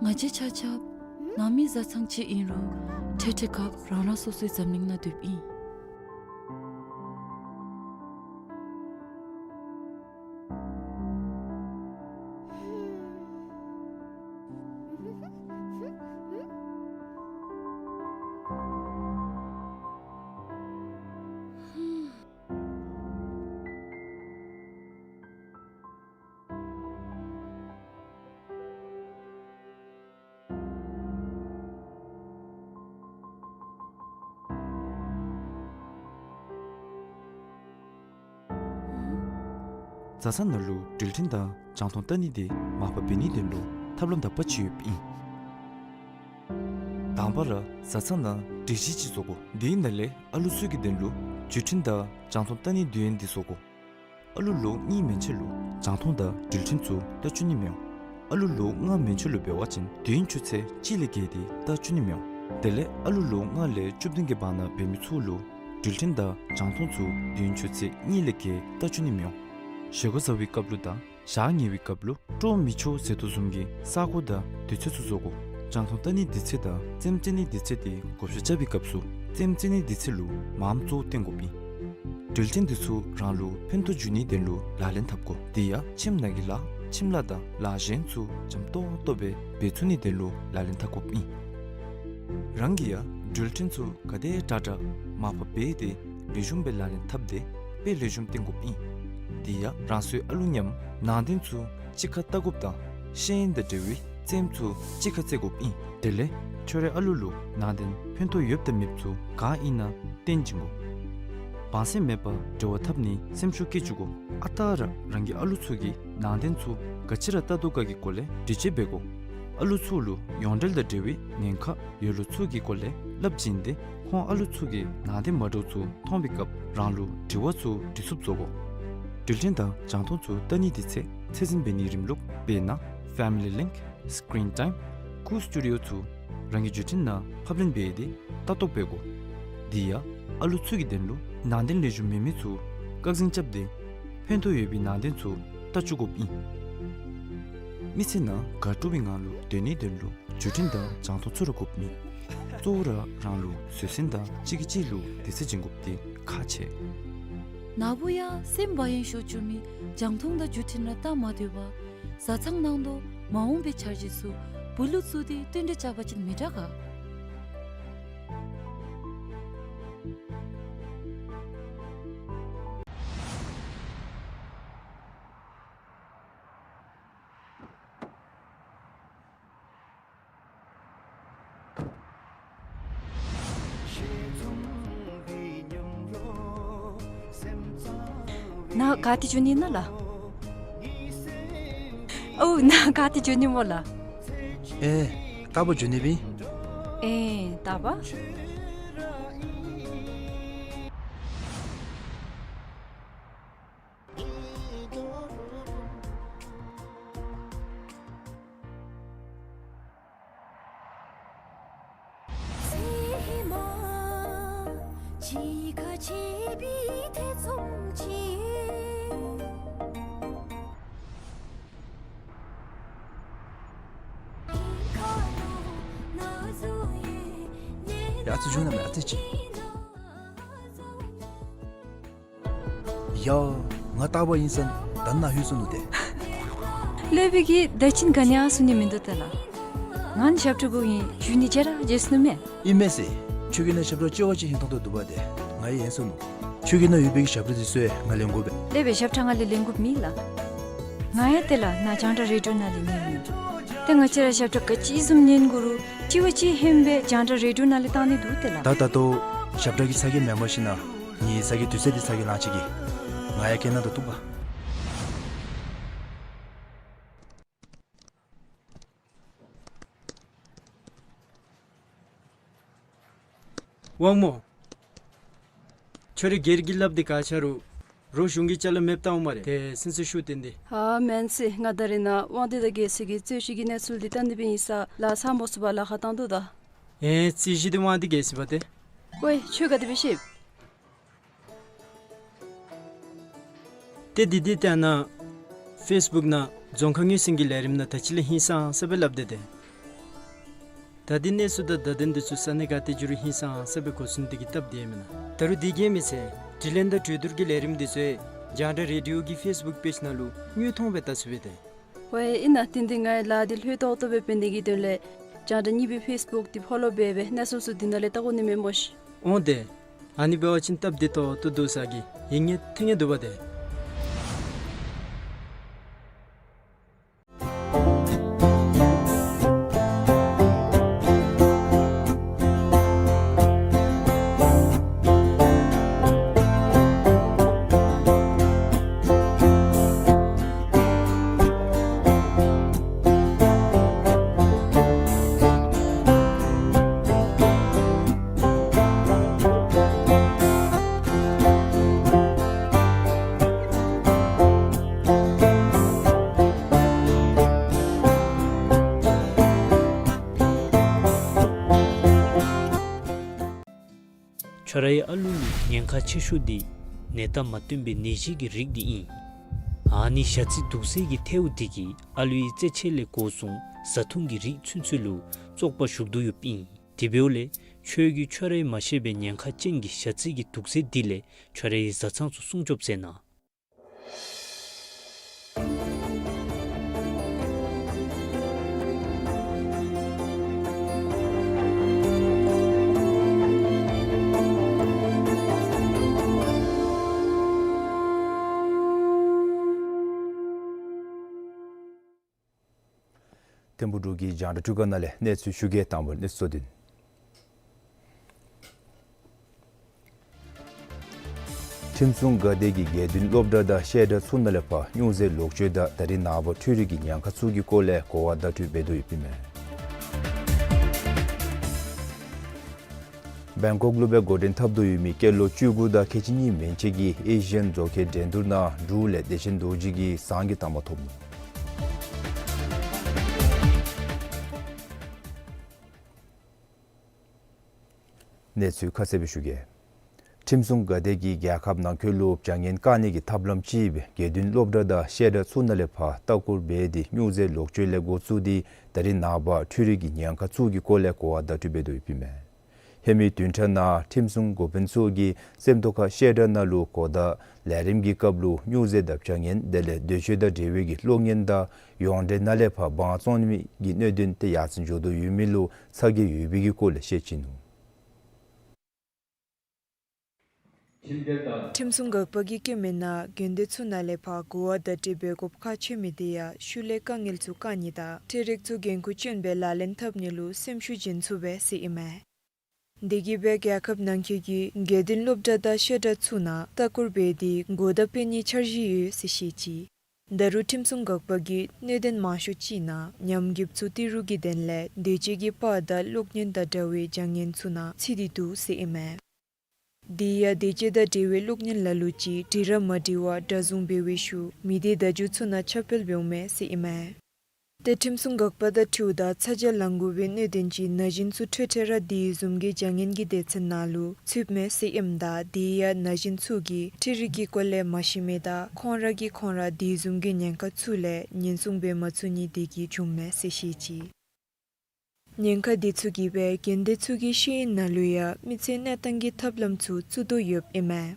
ང་བཅས་ཆ་ཁྱབ་ནང་མི་བཟའ་ཚང་ཅིག་ཨིན་རུང་ཐེངས་ཐེངས་ཁར་རང་རང་སོ་སོའི་འཛམ་གླིང་ནང་སྡོདཔ་ཨིན། བཟའ་ཚང་ནང་ལུ་འགྲུལ་འཕྲིན་དང་རྒྱང་མཐོང་བལྟ་ནི་དེ་མར་པ་འབད་ནིའི་དོན་ལུ་ཐབས་ལམ་དག་པ་ཅིག་ཡོདཔ་ཨིན། དང་པ་ར་བཟའ་ཚང་ནང་སྒྲིག་གཞི་ཅིག་བཟོ་དགོ། དེའི་ནང་ལས་ཨ་ལུ་ཚུ་གི་དོན་ལུ་འགྲུལ་འཕྲིན་དང་རྒྱང་མཐོང་བལྟ་ནིའི་དུས་ཡུན་དེ་བཟོ་དགོ། ཨ་ལུ་ལོ་གཉིས་མན་ཆད་ལུ་རྒྱང་མཐོང་དང་འགྲུལ་འཕྲིན་ཚུ་བལྟ་བཅུག་ནི་མི་འོང་། ཨ་ལུ་ལོ་ལྔ་མན་ཆད་ལུ་འབད་བ་ཅིན་དུས་ཡུན་ཆུ་ཚོད་གཅིག་ལས་བརྒལ་ཏེ་བལྟ་བཅུག་ནི་མི་འོང་། དེ་ལས་ཨ་ལུ་ལོ་ལྔ་ལས་བཅུ་བདུན་གྱི་བར་ན་འབད་མི་ཚུ་ལུ་འགྲུལ་འཕྲིན་དང་རྒྱང་མཐོང་ཚུ་དུས་ཡུན་ཆུ་ཚོད་གཉིས་ལས་བརྒལ་བལྟ་བཅུག་ནི་མི་འོང་། བཞེས་སྒོ་བཟའ་བའི་སྐབས་ལུ་དང་ཞག་ཉལ་བའི་སྐབས་ལུ་དཀྲོག་མི་ཆོག་ཟེར་དོ་བཟུམ་གྱི་ས་གོ་དང་དུས་ཚོད་ཚུ་བཟོ་དགོ། རྒྱང་མཐོང་བལྟ་ནིའི་དུས་ཚོད་དང་རྩེདམོ་རྩེ་ནིའི་དུས་ཚོད་དེ་བགོ་བཤའ་རྐྱབ་པའི་སྐབས་སུ་རྩེདམོ་རྩེ་ནིའི་དུས་ཚོད་ལུ་མངམ་གཙོ་བོ་བཏོན་དགོཔ་ཨིན། འགྲུལ་འཕྲིན་དེ་ཚུ་རང་ལུ་ཕན་ཐོགས་འབྱུང་ནིའི་དོན་ལུ་ལག་ལེན་འཐབ་དགོ། དེ་ཡང་ཁྱིམ་ནང་གི་ལཱ་ཁྱིམ་ལཱ་དང་ལཱ་གཞན་ཚུ་འཇམ་ཏོག་ཏོ་སྦེ་འབད་ཚུགས་ནིའི་དོན་ལུ་ལག་ལེན་འཐབ་དགོཔ་ཨིན། རང་གིས་ཡང་འགྲུལ་འཕྲིན་ཚུ་ག་དེ་དྲག་དྲག་མར་པ་འབད་དེ་ལེགས་ཤོམ་སྦེ་ལག་ལེན་འཐབ་སྟེ་དཔེ་ལེགས་ཤོམ་སྟོན་དགོཔ་ཨིན། དེ་ཡང་རང་སོའི་ཨ་ལུ་མཉམ་ནང་རྟེན་ཚུ་གཅིག་ཁར་བལྟ་དགོཔ་དང་ཤེས་ཡོན་དང་འབྲེལ་བའི་རྩེདམོ་ཚུ་གཅིག་ཁར་རྩེ་དགོཔ་ཨིན། དེ་ལས་ཁྱོད་རའི་ཨ་ལུ་ལུ་ནང་རྟེན་ཕན་ཐོགས་ཡོདཔ་དང་མེདཔ་ཚུ་ག་ཨིན་ན་སྟོན་བྱིན་དགོ། བང་སེམས་མེད་པར་འབྲེལ་བ་འཐབ་ནི་སེམས་ཤུགས་བསྐྱེད་བཅུག་དགོ། ཨ་རྟག་ར་རང་གི་ཨ་ལུ་ཚུ་གིས་ནང་རྟེན་ཚུ་ག་ཅི་ར་བལྟ་དོ་ག་གི་སྐོར་ལས་འདྲི་དཔྱད་འབད་དགོ། ཨ་ལུ་ཚུ་ལུ་ཡོངས་འབྲེལ་དང་འབྲེལ་བའི་ཉེན་ཁ་ཡོད་ལུགས་ཚུ་གི་སྐོར་ལས་སླབ་བྱིན་ཏེ་ཁོང་ཨ་ལུ་ཚུ་གིས་ནང་རྟེན་མ་འདྲཝ་ཚུ་མཐོང་བའི་སྐབས་རང་ལུ་དྲི་བ་ཚུ་འདྲི་ཚུགསཔ་བཟོ་དགོ། འགྲུལ་འཕྲིན་དང་རྒྱང་མཐོང་ཚུ་བལྟ་ནིའི་དུས་ཚོད་ཚད་འཛིན་འབད་ནིའི་རིམ་ལུགས་དཔེར་ན་Family Link, Screen Time, Qoo Studio ཚུ་ རང་གི་བརྒྱུད་འཕྲིན་ནང་ཕབ་ལེན་འབད་དེ་ལྟ་རྟོག་འབད་དགོ། དེ་ཡང་ཨ་ལུ་ཚུ་གི་དོན་ལུ་ནང་དོན་ལེགས་ཤོམ་མེད་མི་ཚུ་བཀག་འཛིན་རྐྱབ་སྟེ་ཕན་ཐོགས་ཡོད་པའི་ནང་དོན་ཚུ་ལྟ་བཅུག་དགོཔ་ཨིན། མི་ཚེ་ནང་དགའ་སྤྲོ་བའི་ངང་ལུ་སྡོད་ནིའི་དོན་ལུ་བརྒྱུད་འཕྲིན་དང་རྒྱང་མཐོང་ཚུ་ར་དགོཔ་མེན། གཙོ་བོ་ར་རང་ལུ་བཟོད་བསྲན་དང་གཅིག་གིས་གཅིག་ལུ་བདེ་རྩ་བྱིན་དགོཔ་འདི་ཁག་ཆེ། ནཱ་བུ་ཡང་སེམས་བག་ཡངས་ཤོར་བཅུག་མི་རྒྱང་མཐོང་དང་བརྒྱུད་འཕྲིན་ར་ལྟ་མ་སྡོད་པར་བཟའ་ཚང་ནང་དོ་མ་འོངས་པའི་འཆར་གཞི་ཚུ་བུ་ལུ་བཙུགས་ཏེ་བསྟུན་གྲོས་རྐྱབ་པ་ཅིན་མི་དྲག་ག། ནཱ་ག་ཏེ་འགྱོ་ནི་ཨིན་ན་ལགས། ཨོ་ནཱ་ག་ཏེ་འགྱོ་ནི་སྨོ་ལགས། ཨེ་རྟག་པར་འགྱོ་ནི་སྦེ་ཨིན། ཨེ་རྟག་པར། ཡ་ཚུ་བྱུང་ན་མེད་ཨ་ཙི་ཅིག། ཡ། ང་རྟག་པར་ཨིན་ས་ད་ནཱ་ལྷོད་སོ་ནུག་ཏེ། ལྷོད་པའི་གི་ད་ཅིན་ག་ནི་ཡང་གསུང་ནི་མིན་འདུག་ཏེ་ལགས། ང་ནི་ཞབས་ཁྲ་གུ་ཨིན། ཞུ་ནི་བརྗེད་ར་བརྗེད་སོ་ནུག་མས། ཨིན་མས་ཟེར། ཁྱོད་ཀྱི་ནང་ཞབས་ཁྲ་ལྕི་བ་ཅིག་ཧིང་ཐོང་དོ་འདུག་པ་ཏེ། ང་ཡང་ཨིན་སོ་ནུག། ཁྱོད་ཀྱི་ནང་ཡོད་པའི་གི་ཞབས་ཁྲ་འདི་ཚུ་ཡང་ང་ལེན་དགོ་པས། ལྷོད་པའི་ཞབས་ཁྲ་ང་ལས་ལེན་དགོཔ་མེད་ལགས། ང་ཡང་ཏེ་ལགས་ནཱ་རྒྱང་བསྒྲགས་རེ་ཌིའོ་ནང་ལས་ཉན་མི་ཏེ་ང་བཅས་ར་ཞབས་ཁྲ་ག་ཅི་བཟུམ་ཉན་དགོ་རུང་ལྕི་བ་ཅིག་ཧེམ་སྦེ་རྒྱང་བསྒྲགས་རེ་ཌིའོ་ནང་ལས་བཏང་ནི་འདུག་ཏེ་ལགས། ད་ད་ལྟོ་ཞབས་ཁྲ་གི་ཚ་གྱང་མེན་པར་ཞིན་ན་ངེའི་ཚ་གྱང་དུས་ཚོད་འདི་ཚ་གྱང་ལང་ཅི་གི། ང་ཡང་སྐད་ནང་དུ་གཏུགས་པ། དབང་མོ། ཁྱོད་རའི་སྒེར་གྱི་ལགཔ་འདི་ག་ཆ་རུང་རོགས་གཞུང་གི་ཅ་ལ་མེདཔ་བཏང་འོང་སྨ་རེ། ཏེ་སེམས་ཚེགས་ཤོར་བཏོན་ཏེ། ཨ་མེན་ཟེར། ང་ད་རེས་ནཱ་དབང་འདུས་དང་རྒྱལ་སྲས་ཀྱིས་རྩོད་གཞི་གི་གནས་ཚུལ་འདི་བལྟ་ནི་སྦེ་ཨིན་ས་ལཱ་ཚང་མོ་ཚུ་བ་ལཱ་ཁག་བཏང་དོ་ད། ཨེ་རྩོད་གཞི་འདི་དབང་འདུས་རྒྱལ་སྲས་འབད་དེ། ཝའེ་ཁྱོད་ག་དེ་སྦེ་ཤེས། ཏེ་འདི་འདི་ཏེ་ཨ་ནཱ་ཕེསི་བུཀ་ནང་རྫོང་ཁ་དངུལ་སེང་གི་ལས་རིམ་ནང་ད་ཅི་ལས་ཧིང་སངས་ས་སྦེ་སླབ་སྟེ་ཏེ། ད་འདི་གནས་ཚུལ་དང་བརྡ་དོན་འདི་ཚུ་ས་གནས་ག་ཏེ་འགྱོ་རུང་ཧིང་སངས་ས་སྦེ་གོ་ཚུགས་ནི་དེ་གིས་སྟབས་བདེ་མེན་ན། ད་རུང་འདི་གིས་མི་ཚད་དྲི་ལན་དང་གྲོས་བསྡུར་གྱི་ལས་རིམ་འདི་ཚུ་རྒྱང་བསྒྲགས་རེ་ཌིའོ་གི་ཕེསི་བུཀ་པེཇ་ནང་ལུ་དངོས་མཐོང་སྦེ་བལྟ་ཚུགས་པས་ཏེ། ཝའེ་ཨིན་ན། ཏེ་འདི་ངེའི་ལཱ་འདི་ལྷོད་ཏོག་ཏོ་སྦེ་འབད་ནི་གི་དོན་ལས་རྒྱང་བསྒྲགས་གཉིས་པའི་ཕེསི་བུཀ་འདི་ཕོ་ལོ་འབད་སྦེ་གནས་ཚུལ་ཚུ་འདི་ནང་ལས་བལྟ་དགོ་ནི་མས་སྨོ་ཤིག། འོང་ཏེ། ཨ་ནི་འབད་བ་ཅིན་སྟབས་བདེ་ཏོག་ཏོ་འདུག་ཟེར་གི་ཡིད་ངོ་ཐིང་ངེ་འདུག་པ་ཏེ། ཁྱོད་རའི་ཨ་ལུ་ནི་ཉེན་ཁ་ཆེ་ཤོས་འདི་ནད་རྟགས་མ་སྟོན་པའི་ནད་གཞི་གི་རིགས་འདི་ཨིན། ཨ་ནི་ཞ་རྩི་དུག་སེལ་གྱི་ཐལཝ་འདི་གིས་ཨ་ལུའི་རྩེད་ཆས་ལས་འགོ་བཟུང་བཟའ་འཐུང་གི་རིགས་ཚུན་ཚོད་ལུ་བཙོག་པ་ཞུགས་དོ་ཡོདཔ་ཨིན། དེ་འབདཝ་ལས་ཁྱོད་ཀྱིས་ཁྱོད་རའི་མ་ཤེས་པའི་ཉེན་ཁ་ཅན་གྱི་ཞ་རྩི་གི་དུག་སེལ་འདི་ལས་ཁྱོད་རའི་བཟའ་ཚང་ཚུ་སྲུང་སྐྱོབ་མཛད་གནང་། ཐིམ་ཕུག་འབྲུག་གི་རྒྱང་བསྒྲགས་འཕྲུལ་ཁང་ནང་ལས་གནས་ཚུལ་ཞུ་གེ། དང་པ་གནས་ཚུལ་བསྡུ་ནི། ཁྲིམས་སྲུང་འགག་སྡེ་གིས་དགེ་འདུན་སློབ་གྲྭ་དང་བཤད་གྲྭ་ཚུ་ནང་ལས་ཕར་སྨྱོ་རྫས་ལོག་སྤྱོད་དང་ད་རེས་ནངས་པ་འཕྲུལ་རིག་གི་ཉེན་ཁ་ཚུ་གི་སྐོར་ལས་གོ་བ་བརྡ་སྤྲོད་འབད་དོ་ཡོདཔ་ཨིན་མས། བེང་ཀོག་ལུ་སྦེ་འགོ་འདྲེན་འཐབ་དོ་ཡོད་མི་སྐྱེས་ལོ་བཅུ་དགུ་དང་ཁལ་གཅིག་གཉིས་མན་ཆད་ཀྱིས་ཨེ་ཤི་ཡན་མཛོག་ཁའི་འགྲན་བསྡུར་ནང་འབྲུག་ལས་བདེ་ཆེན་རྡོ་རྗེ་གིས་ཟངས་ཀྱི་ཐང་པ་ཐོབ་ནུག། གནས་ཚུལ་ཁ་གསལ་སྦེ་ཞུ་གེ། ཁྲིམས་སྲུང་འགག་སྡེ་གིས་རྒྱལ་ཁབ་ནང་འཁོད་ལུ་བྱ་ངན་བཀག་ནི་གི་ཐབས་ལམ་ཅིག་སྦེ་དགེ་འདུན་སློབ་གྲྭ་དང་བཤད་གྲྭ་ཚུ་ནང་ལས་ཕར་ལྟ་སྐོར་འབད་དེ་སྨྱོ་རྫས་ལོག་སྤྱོད་ལས་འགོ་བཙུགས་ཏེ་ད་རིས་ནངས་པ་འཕྲུལ་རིག་གི་ཉེན་ཁ་ཚུ་གི་སྐོར་ལས་གོ་བ་བརྡ་སྤྲོད་འབད་དོ་ཡོདཔ་ཨིན་མས། ཧེ་མའི་བདུན་ཕྲག་ནང་ཁྲིམས་སྲུང་འགོ་དཔོན་ཚུ་གིས་སེམས་རྟོགས་ཁ་བཤད་གྲྭ་ནང་ལུ་གོ་བརྡ་ལས་རིམ་གྱི་སྐབས་ལུ་སྨྱོ་རྫས་དང་བྱ་ངན་དེ་ལས་འདོད་སྤྱོད་དང་འབྲེལ་བའི་གི་གློག་བརྙན་དང་ཡོངས་འབྲེལ་ནང་ལས་ཕར་དབང་བཙོང་ནི་གི་གནད་དོན་དེ་ཡར་སེང་འགྱོ་དོ་ཡོད་མི་ལུ་ཚ་གྱང་ཡོད་པའི་གི་སྐོར་ལས་བཤད་ཅི་ནུག། ཁྲིམས་སྲུང་འགག་པ་གིས་བཀོད་མི་ནང་དགོན་སྡེ་ཚུ་ནང་ལས་ཕར་གོ་བ་བརྡ་སྤྲོད་འབད་དགོཔ་ཁག་ཆེ་མི་དེ་ཡང་ཤུལ་ལས་དཀའ་ངལ་ཚུ་བཀག་ནི་དང་འཕྲུལ་རིག་ཚུ་འགན་ཁུར་ཅན་སྦེ་ལག་ལེན་འཐབ་ནི་ལུ་སེམས་ཤུགས་བྱིན་ཚུགས་པས་ཟེར་ཨིན་མས། དེ་གིས་སྦེ་རྒྱལ་ཁབ་ནང་འཁོད་ཀྱི་དགེ་འདུན་སློབ་གྲྭ་དང་བཤད་གྲྭ་ཚུ་ནང་ལྟ་སྐོར་འབད་དེ་གོ་བརྡ་སྤྲོད་ནིའི་འཆར་གཞི་ཡོད་ཟེར་བཤད་ཅི། ད་རུང་ཁྲིམས་སྲུང་འགག་པ་གིས་གནད་དོན་མང་ཤོས་ཅིག་ནང་ཉམས་འགྱོདཔ་ཚུ་ཏི་རུ་གི་དོན་ལས་འདོད་སྤྱོད་ཀྱི་པར་དང་གློག་བརྙན་དང་འདྲ་བའི་བྱ་ངན་ཚུ་ནང་ཚུད་དེ་འདུག་ཟེར་ཨིན་མས། དེ་ཡང་འདོད་སྤྱོད་དང་འབྲེལ་བའི་གློག་བརྙན་ལ་ལུ་ཅིག་འབྲི་ར་མ་འབྲི་བར་སྒྲ་བཟུང་འབད་བའི་ཤུལ་མི་སྡེ་བརྡ་བརྒྱུད་ཚུ་ནང་ཁྱབ་སྤེལ་འབདཝ་མས་ཟེར་ཨིན་མས། ཏེ་ཁྲིམས་སྲུང་འགག་པ་དང་འཁྲིལཝ་ད་ཚ་གྱང་ལང་དགོ་པའི་གནད་དོན་ཅིག་ན་གཞོན་ཚུ་འཕྲལ་འཕྲལ་ར་དེ་བཟུམ་གྱི་བྱ་ངན་གྱི་སྡེ་ཚན་ནང་ལུ་ཚུདཔ་མས་ཟེར་ཨིནམ་ད་དེ་ཡང་ན་གཞོན་ཚུ་གིས་འཕྲུལ་རིག་གི་སྐོར་ལས་མ་ཤེས་མི་དང་ཁོང་ར་གིས་ཁོང་ར་དེ་བཟུམ་གྱི་ཉེན་ཁ་ཚུ་ལས་ཉེན་སྲུང་འབད་མ་ཚུགས་ནི་དེ་གིས་བྱུངམ་མས་ཟེར་བཤད་ཅི། ཉེན་ཁ་དེ་ཚུ་གིས་སྦེ་དགོན་སྡེ་ཚུ་གི་ཤེས་ཡོན་ནང་ལུ་ཡང་མི་ཚེ་གནས་སྟངས་ཀྱི་ཐབས་ལམ་ཚུ་བཙུགས་དོ་ཡོདཔ་ཨིན་མས།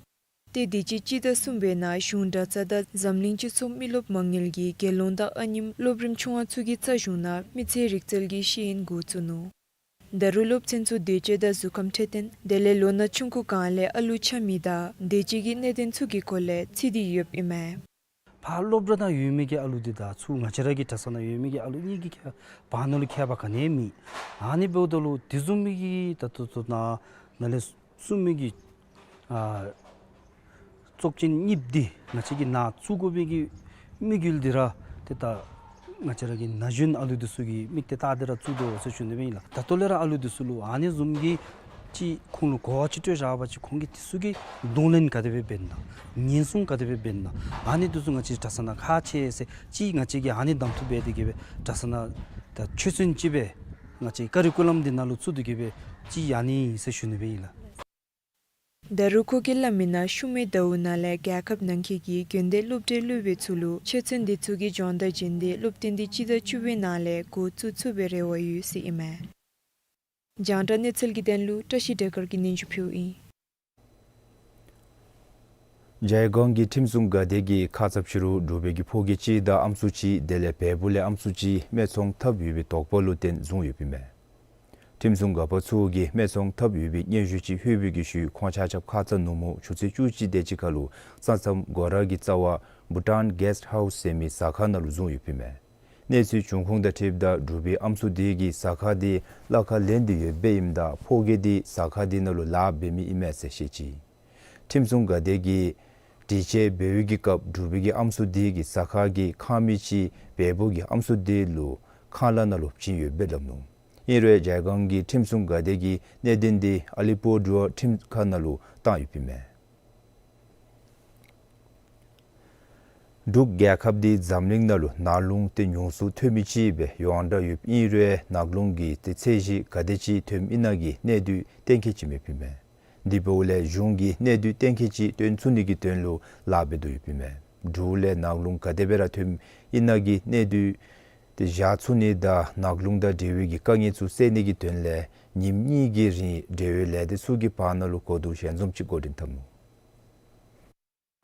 ཏེ་དུས་ཅི་སྤྱི་ཟླ་གསུམ་པའི་ནང་གཞུང་གྲྭ་ཚང་དང་འཛམ་གླིང་སྤྱི་ཚོགས་མི་རློབས་མ་དངུལ་གྱིས་དགེ་སློང་དང་ཨ་ནེམོ་སློབ་རིམ་ཆུང་བ་ཚུ་གི་རྩ་གཞུང་ནང་མི་ཚེའི་རིག་རྩལ་གྱི་ཤེས་ཡོན་འགོ་བཙུགས་ནུག། ད་རུང་སློབ་ཚན་ཚུ་འདོད་སྤྱོད་དང་གཟུགས་ཁམས་འཕྲོད་བསྟེན་དེ་ལས་ལོ་ན་ཆུང་ཀུ་སྒང་ལས་ཨ་ལུ་ཆགས་མི་དང་འདོད་སྤྱོད་ཀྱི་གནད་དོན་ཚུ་གི་སྐོར་ལས་ཚུད་དེ་ཡོདཔ་ཨིན་མས། ཕར་སློབ་གྲྭ་ནང་ཡོད་མི་གི་ཨ་ལུ་འདི་དང་ཚུར་ང་བཅས་ར་གི་གྲྭ་ས་ནང་ཡོད་མི་གི་ཨ་ལུ་གཉིས་ཀྱི་ཁྱད་བར་ན་ལུ་ཁྱད་པར་ག་ནི་ཡང་མེད། ཨ་ནི་འབདཝ་ད་ལུ་དེ་བཟུམ་མའི་གི་ད་ལྟོ་ཚུ་ནཱ་ནཱ་ལས་གསུངས་མི་གི་ཨ་ཚོགས་ཆེན་གཉིས་འདི་ང་བཅས་ཀྱིས་ནཱ་བཙུགས་དགོ་པའི་གི་དམིགས་ཡུལ་འདི་ར་ཏེ་ད་ང་བཅས་ར་གི་ན་གཞོན་ཨ་ལུ་འདི་ཚུ་གི་དམིགས་གཏད་བལྟ་སྟེ་ར་བཙུགས་དོ་ཟེར་ཞུ་ནི་སྦེ་ཨིན་ལགས། ད་ལྟོ་ལས་ར་ཨ་ལུ་འདི་ཚུ་ལུ་ཨ་ནི་བཟུམ་གྱི་ཅིག་ཁོང་ལུ་གོ་བ་ཅིག་སྤྲོད་བཞག་པ་ཅིན་ཁོང་གིས་དེ་ཚུ་གི་གདོང་ལེན་ག་དེ་སྦེ་འབད་ན་ཉེན་སྲུང་ག་དེ་སྦེ་འབད་ན་ཨ་ནི་འདི་ཚུ་ང་བཅས་གྲྭ་ས་ནང་ཁག་ཆེ་ཟེར་ཅིག་ང་བཅས་ཀྱིས་ཨ་ནི་གདམ་འཐུ་འབད་དེ་གི་སྦེ་གྲྭ་ས་ནང་ད་ཆོས་ཚན་ཅིག་སྦེ་ང་བཅས་ཀ་རི་ཀུ་ལམ་འདི་ནང་ལུ་བཙུགས་ཏེ་གི་སྦེ་ཅིག་ཡང་ནི་ཟེར་ཞུ་ནི་སྦེ་ཨིན་ལགས། ད་རུང་ཁོ་གིས་སླབ་མི་ནང་ཤུལ་མའི་ཟླཝ་ནང་ལས་རྒྱལ་ཁབ་ནང་འཁོད་ཀྱི་དགོན་སྡེ་སློབ་གྲྭའི་སློབ་དཔོན་ཚུ་ལུ་ཆོས་ཚན་འདི་ཚུ་གི་སྦྱོང་བརྡར་བྱིན་ཏེ་སློབ་སྟོན་འདི་སྤྱི་ཟླ་བཅུ་པའི་ནང་ལས་འགོ་བཙུགས་ཚུགས་པའི་རེ་བ་ཡོད་ཟེར་ཨིན་མས། རྒྱང་བསྒྲགས་གནས་ཚུལ་གྱི་དོན་ལུ་བཀྲ་ཤིས་བདེ་དཀར་གྱིས་སྙན་ཞུ་ཕུལཝ་ཨིན། ཇའི་སྒང་གི་ཁྲིམས་སྲུང་འགག་སྡེ་གིས་ཁ་ཙ་ཕྱི་རུ་འབྲུག་པའི་གི་ཕོ་སྐྱེས་ཅིག་དང་ཨམ་སྲུ་ཅིག་དེ་ལས་བལ་པོ་ལས་ཨམ་སྲུ་ཅིག་རྨས་ཚོང་འཐབ་ཡོད་པའི་དོགས་པ་ལུ་བརྟེན་བཟུང་ཡོདཔ་ཨིན་མས། ཁྲིམས་སྲུང་འགག་པ་ཚུ་གིས་རྨས་ཚོང་འཐབ་ཡོད་པའི་སྙན་ཞུ་ཅིག་ལྷོད་པའི་གི་ཤུལ་ཁོང་ཆ་ཁྱབ་ཁ་ཙ་ནུབ་མོ་ཆུ་ཚོད་བཅུ་གཅིག་དེ་ཅིག་ཁར་ལུ་ས་མཚམས་སྒོ་ར་གི་རྩ་བ་བྷུ་ཊཱན་གེསཊ་ཧའུསི་ཟེར་མི་ཟ་ཁང་ནང་ལུ་བཟུང་ཡོདཔ་ཨིན་མས། གནས་ཚུལ་བྱུང་ཁུངས་དང་འཁྲིལཝ་ད་འབྲུག་པའི་ཨམ་སྲུ་དེ་གིས་ཟ་ཁང་དེ་གླ་ཁར་ལེན་ཏེ་ཡོདཔ་ཨིནམ་ད་ཕོ་སྐྱེས་དེ་ཟ་ཁང་དེ་ནང་ལུ་ལཱ་འབད་མི་ཨིན་མས་ཟེར་བཤད་ཅི། ཁྲིམས་སྲུང་འགག་སྡེ་གིས་དྲི་དཔྱད་འབད་བའི་གི་སྐབས་འབྲུག་པའི་གི་ཨམ་སྲུ་དེ་གིས་ཟ་ཁང་གི་ཁང་མིག་ཅིག་བལ་པོ་གི་ཨམ་སྲུ་དེ་ལུ་ཁང་གླ་ནང་ལུ་བྱིན་ཡོདཔ་སྦེ་སླབ་ནུག། ཨིན་རུང་ཇའི་སྒང་གི་ཁྲིམས་སྲུང་འགག་སྡེ་གིས་གནད་དོན་དེ་ཨ་ལི་པུར་དུ་ཝར་ཁྲིམས་ཁང་ནང་ལུ་བཏང་ཡོདཔ་ཨིན་མས། འབྲུག་རྒྱལ་ཁབ་དེ་འཛམ་གླིང་ནང་ལུ་ནག་རླུང་དེ་ཉུང་སུ་ཐོན་མི་ཅིག་སྦེ་ཡོངས་གྲགས་ཡོདཔ་ཨིན་རུང་ནག་རླུང་གི་དེ་ཚད་གཞི་ག་དེ་ཅིག་ཐོནམ་ཨིན་ན་གི་གནས་ཚུལ་གཏན་འཁེལ་ཅིག་མེདཔ་ཨིན་མས། དེ་འབདཝ་ལས་གཞུང་གིས་གནས་ཚུལ་གཏན་འཁེལ་ཅིག་སྟོན་ཚུགས་ནི་གི་དོན་ལུ་ལཱ་འབད་དོ་ཡོདཔ་ཨིན་མས། འབྲུག་ལས་ནག་རླུང་ག་དེ་སྦེ་ར་ཐོནམ་ཨིན་ན་གི་གནས་ཚུལ་དེ་བཞག་ཚུགས་ནི་དང་ནག་རླུང་དང་འབྲེལ་བའི་གི་དཀའ་ངལ་ཚུ་སེལ་ནི་གི་དོན་ལས་ཉིནམ་གཉིས་ཀྱི་རིང་འབྲེལ་ཡོད་ལས་སྡེ་ཚུ་གི་བར་ན་ལུ་གོ་བསྡུར་ཞལ་འཛོམས་ཅིག་འགོ་འདྲེན་འཐབ་ནུག།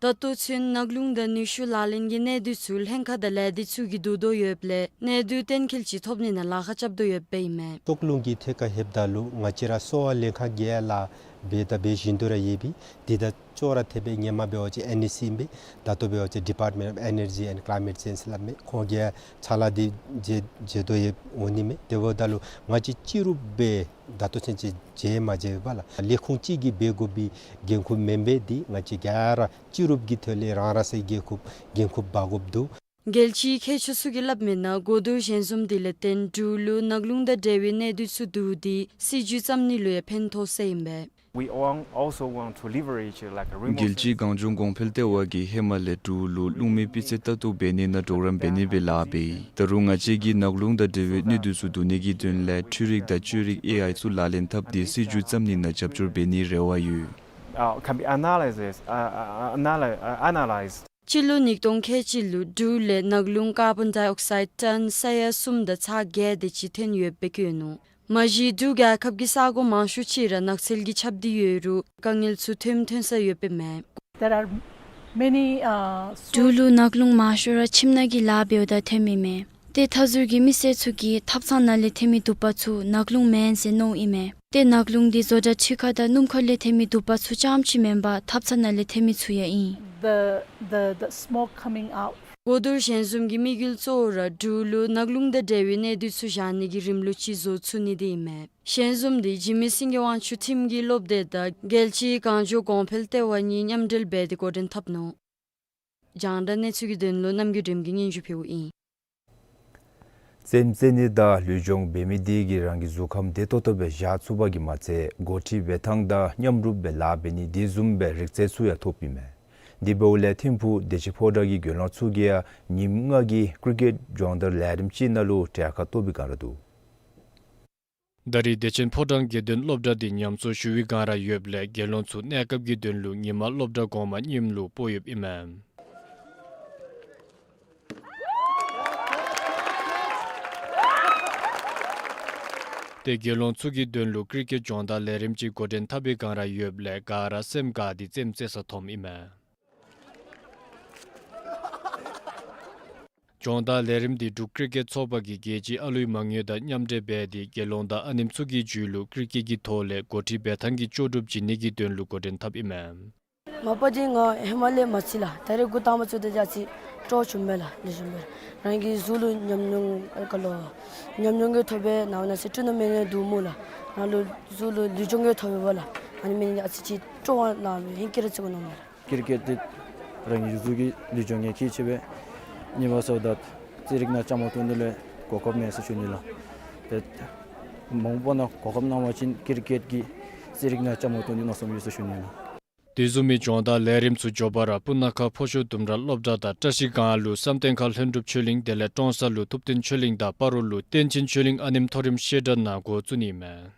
ད་ལྟོ་ཚུན་ནག་རླུང་དང་ནུས་ཤུགས་ལག་ལེན་གྱི་གནད་དོན་ཚུ་ལྷན་ཁག་དང་ལས་སྡེ་ཚུ་གིས་བསྡུ་དོ་ཡོདཔ་ལས་གནད་དོན་གཏན་འཁེལ་ཅིག་ཐོབ་ནི་ནང་ལཱ་ཁག་རྐྱབ་དོ་ཡོདཔ་ཨིན་མས། ལྕོགས་རླུང་གི་ཐད་ཁར་ལྷོདཔ་ད་ལུ་ང་བཅས་ར་གསོ་བ་ལྷན་ཁག་གིས་ཡང་ལཱ་འབད་དང་འབད་བཞིན་དུ་ར་ཡོད་པས། དེ་དང་ཅོག་ར་འཐདཔ་སྦེ་ཧེ་མ་འབད་བ་ཅིན་ཨེན་ཨེ་སི་ཨིན་པས། ད་ལྟོ་འབད་བ་ཅིན་Department of Energy and Climate Change སླབ་མས། ཁོང་གིས་ཡང་ཕྱག་ལཱ་འདི་མཛད་མཛད་དོ་ཡོདཔ་འོང་ནི་མས། དེ་འབདཝ་ད་ལུ་ང་བཅས་སྤྱི་རུ་སྦེ་ད་ལྟོ་ཚུན་ཚོད་མཇལ་མ་མཇལ་བས་ལགས། ལས་ཁུངས་གཅིག་གིས་འབད་དགོ་པའི་འགན་ཁུར་མེན་པས། འདི་ང་བཅས་ག་ར་སྤྱི་རུ་གི་ཐོག་ལས་རང་རང་སོའི་འགན་ཁུར་འགན་ཁུར་འབག་དགོཔ་འདུག། རྒྱལ་སྤྱིའི་མཁས་མཆོག་ཚུ་གིས་སླབ་མི་ནང་གོ་བསྡུར་ཞལ་འཛོམས་དེ་ལས་བརྟེན་འབྲུག་ལུ་ནག་རླུང་དང་འབྲེལ་བའི་གནད་དོན་ཚུ་བསྡུ་སྟེ་སྲིད་བྱུས་བརྩམ་ནི་ལུ་ཡང་ཕན་ཐོགས་ཟེར་ཨིན་པས། We want, also want to leverage, like, a remote རྒྱལ་སྤྱི་གངས་ལྗོངས་གོང་འཕེལ་ལྟེ་བ་གིས་ཧེ་མ་ལས་འབྲུག་ལུ་རླུང་མེ་སྤུས་ཚད་ལྟ་རྟོག་འབད་ནི་ནང་གྲོགས་རམ་འབད་ནི་སྦེ་ལཱ་འབད་ཡི། ད་རུང་ང་བཅས་ཀྱིས་ནག་རླུང་དང་འབྲེལ་བའི་གནད་དོན་ཚུ་བསྡུ་ནི་གི་དོན་ལས་འཕྲུལ་རིག་དང་བཅོས་རིག་ཨེ་ཨའི་ཚུ་ལག་ལེན་འཐབ་སྟེ་སྲིད་བྱུས་བརྩམ་ནི་ནང་རྒྱབ་སྐྱོར་འབད་ནིའི་རེ་བ་ཡོད། Uh, can be analysis, uh, uh, analy- uh, analyzed. སྤྱི་ལོ་ཉིས་སྟོང་ཁལ་གཅིག་ལུ་འབྲུག་ལས་ནག་རླུང་ཀར་བཱོན་ཌའི་ཨོག་སའིཌ་ཊཱོན་ས་ཡ་གསུམ་དང་ཚག་བརྒྱད་དེ་ཅིག་ཐོན་ཡོདཔ་སྦེ་བཀོད་ནུག། མ་གཞི་འབྲུག་རྒྱལ་ཁབ་ཀྱི་ས་གོ་མང་ཤོས་ཅིག་ར་ནགས་ཚལ་གྱིས་ཁྱབ་སྟེ་ཡོད་རུང་དཀའ་ངལ་ཚུ་ཐོནམ་ཐོན་ས་ཡོདཔ་ཨིན་མས། There are many, uh, འབྲུག་ལུ་ནག་རླུང་མང་ཤོས་ར་ཁྱིམ་ནང་གི་ལཱ་འབདཝ་ད་ཐོནམ་ཨིན་མས། ཏེ་མཐའ་ཟུར་གྱི་མི་སེར་ཚུ་གིས་ཐབ་ཚང་ནང་ལས་ཐོན་མི་དུ་པ་ཚུ་ནག་རླུང་མེན་ཟེར་མནོཝ་ཨིན་མས། ཏེ་ནག་རླུང་འདི་བཟོ་གྲྭ་ཁྲི་ཁ་དང་སྣུམ་ཁ་ལས་ཐོན་མི་དུ་པ་ཚུ་རྐྱངམ་ཅིག་མེན་པར་ཐབ་ཚང་ནང་ལས་ཐོན་མི་ཚུ་ཡང་ཨིན། The, the, the smoke coming out. གོ་བསྡུར་ཞལ་འཛོམས་ཀྱི་དམིགས་ཡུལ་གཙོ་བོ་ར་འབྲུག་ལུ་ནག་རླུང་དང་འབྲེལ་བའི་གནས་སྡུད་ཚུ་བཞག་ནི་གི་རིམ་ལུགས་ཅིག་བཟོ་ཚུགས་ནི་དེ་ཨིན་མས། ཞལ་འཛོམས་འདི་འཇིགས་མེད་སེང་གེ་དབང་ཕྱུག་ཁྲིམས་ཀྱི་སློབ་སྡེ་དང་རྒྱལ་སྤྱིའི་གངས་ལྗོངས་གོང་འཕེལ་ལྟེ་བ་གཉིས་མཉམ་འབྲེལ་འབད་དེ་འགོ་འདྲེན་འཐབ་ནུག། རྒྱང་བསྒྲགས་གནས་ཚུལ་གྱི་དོན་ལུ་རྣམ་རྒྱལ་སྒྲོལ་མ་གིས་སྙན་ཞུ་ཕུལཝ་ཨིན། རྩེདམོ་རྩེ་ནི་དང་ལུས་སྦྱོང་འབད་མི་དེ་གིས་རང་གི་གཟུགས་ཁམས་བདེ་ཏོག་ཏོ་སྦེ་བཞག་ཚུགས་པ་གིས་མ་ཚད་འགོ་ཁྲིད་འབད་ཐངས་དང་མཉམ་རུབ་སྦེ་ལཱ་འབད་ནི་དེ་བཟུམ་སྦེ་རིག་རྩལ་ཚུ་ཡང་ཐོབ་ཨིན་མས། དེ་འབདཝ་ལས་ཐིམ་ཕུག་བདེ་ཆེན་ཕོ་བྲང་གི་དགེ་སློང་ཚུ་གིས་ཡང་ཉིནམ་ལྔ་གི་ཀིར་ཀེཊ་སྦྱོང་བརྡར་ལས་རིམ་ཅིག་ནང་ལུ་གྲལ་ཁར་གཏོགས་པའི་བསྒང་ར་འདུག། ད་རེས་བདེ་ཆེན་ཕོ་བྲང་དགེ་འདུན་སློབ་གྲྭ་འདི་ཉམས་གསོ་ཞུ་བའི་བསྒང་ར་ཡོདཔ་ལས་དགེ་སློང་ཚུ་གནས་སྐབས་ཀྱི་དོན་ལུ་ཉིན་མ་སློབ་གྲྭ་གོང་མ་རྙིངམ་ལུ་སྤོ་ཡོདཔ་ཨིན་མས། ཏེ་དགེ་སློང་ཚུ་གི་དོན་ལུ་ཀིར་ཀེཊ་སྦྱོང་བརྡར་ལས་རིམ་ཅིག་འགོ་འདྲེན་འཐབ་པའི་བསྒང་ར་ཡོདཔ་ལས་ག་ར་སེམས་དགའ་སྟེ་རྩེདམོ་རྩེ་ས་མཐོངམ་ཨིན་མས། སྦྱོང་བརྡར་ལས་རིམ་འདི་འབྲུག་ཀིར་ཀེཊ་ཚོགས་པ་གིས་རྒྱལ་སྤྱིའི་ཨ་ལུའི་མ་དངུལ་དང་མཉམ་འབྲེལ་འབད་དེ་དགེ་སློང་དང་ཨ་ནེམོ་ཚུ་གི་རྒྱུད་ལུ་ཀིར་ཀེཊ་ཀྱི་ཐོག་ལས་འགོ་ཁྲིད་འབད་ཐངས་ཀྱི་ལྕོགས་གྲུབ་བྱིན་ནི་གི་དོན་ལུ་འགོ་འདྲེན་འཐབ་ཨིན་མས། མ་པ་འདི་ང་ཧེ་མ་ལས་མ་རྩེད་ལགས། ད་རེས་འགོ་དང་པ་རྩེདཔ་ད་ཨ་ཙི་སྤྲོ་བྱུངམ་མས་ལགས། ལེགས་ཤོམ་སྦེ་རང་གི་གཟུགས་ལུ་ཉམས་མྱོང་ཨ་ཁ་ལུ་ཉམས་མྱོང་གི་ཐོག་སྦེ་ནང་ན་ཟེར་ཊུར་ན་མེནཊ་འདུག་སྨོ་ལགས། ང་ལུ་གཟུགས་ལུ་ལུས་སྦྱོང་གི་ཐོག་སྦེ་འབད་ལགས། ཨ་ནི་མེན་ཨ་ཙི་ཅིག་སྤྲོ་བ་ནང་སྦེ་ཧིང་ཀི་ར་རྩེ་དགོ་མནོཝ་མས་ལགས། ཀིར་ཀེཊ་འདི་རང་གི་གཟུགས་ཀྱི་ལུས་སྦྱོང་གི་གལ་ཆེ་བས། ཉི་མ་སོ་ད་རྩེད་རིགས་ནང་བཅའ་མར་གཏོགས་ནི་ལུ་གོ་སྐབས་མེད་ཟེར་ཞུ་ནི་ལགས། ཏེ་མ་འོངས་པ་ནང་གོ་སྐབས་གནང་བ་ཅིན་ཀིར་ཀེཊ་ཀྱི་རྩེད་རིགས་ནང་བཅའ་མར་གཏོགས་ནི་མནོ་བསམ་ཡོད་ཟེར་ཞུ་ནི་ལགས། དེ་བཟུམ་མའི་སྦྱོང་བརྡར་ལས་རིམ་ཚུ་མགྱོགས་པ་ར་སྤུ་ན་ཁ་ཕོ་ཤོ་ལྡུམ་ར་སློབ་གྲྭ་དང་བཀྲ་ཤིས་སྒང་ལུ་བསམ་གཏན་ཁ་ལྷུན་གྲུབ་ཆོས་གླིང་དེ་ལས་ཀྲོང་གསར་ལུ་ཐུབ་བསྟན་ཆོས་གླིང་དང་སྤ་རོ་ལུ་བསྟན་ཆེན་ཆོས་གླིང་ཨ་ནེམོ་མཐོ་རིམ་བཤད་གྲྭ་ནང་འགོ་བཙུགས་ནི་ཨིན་མས།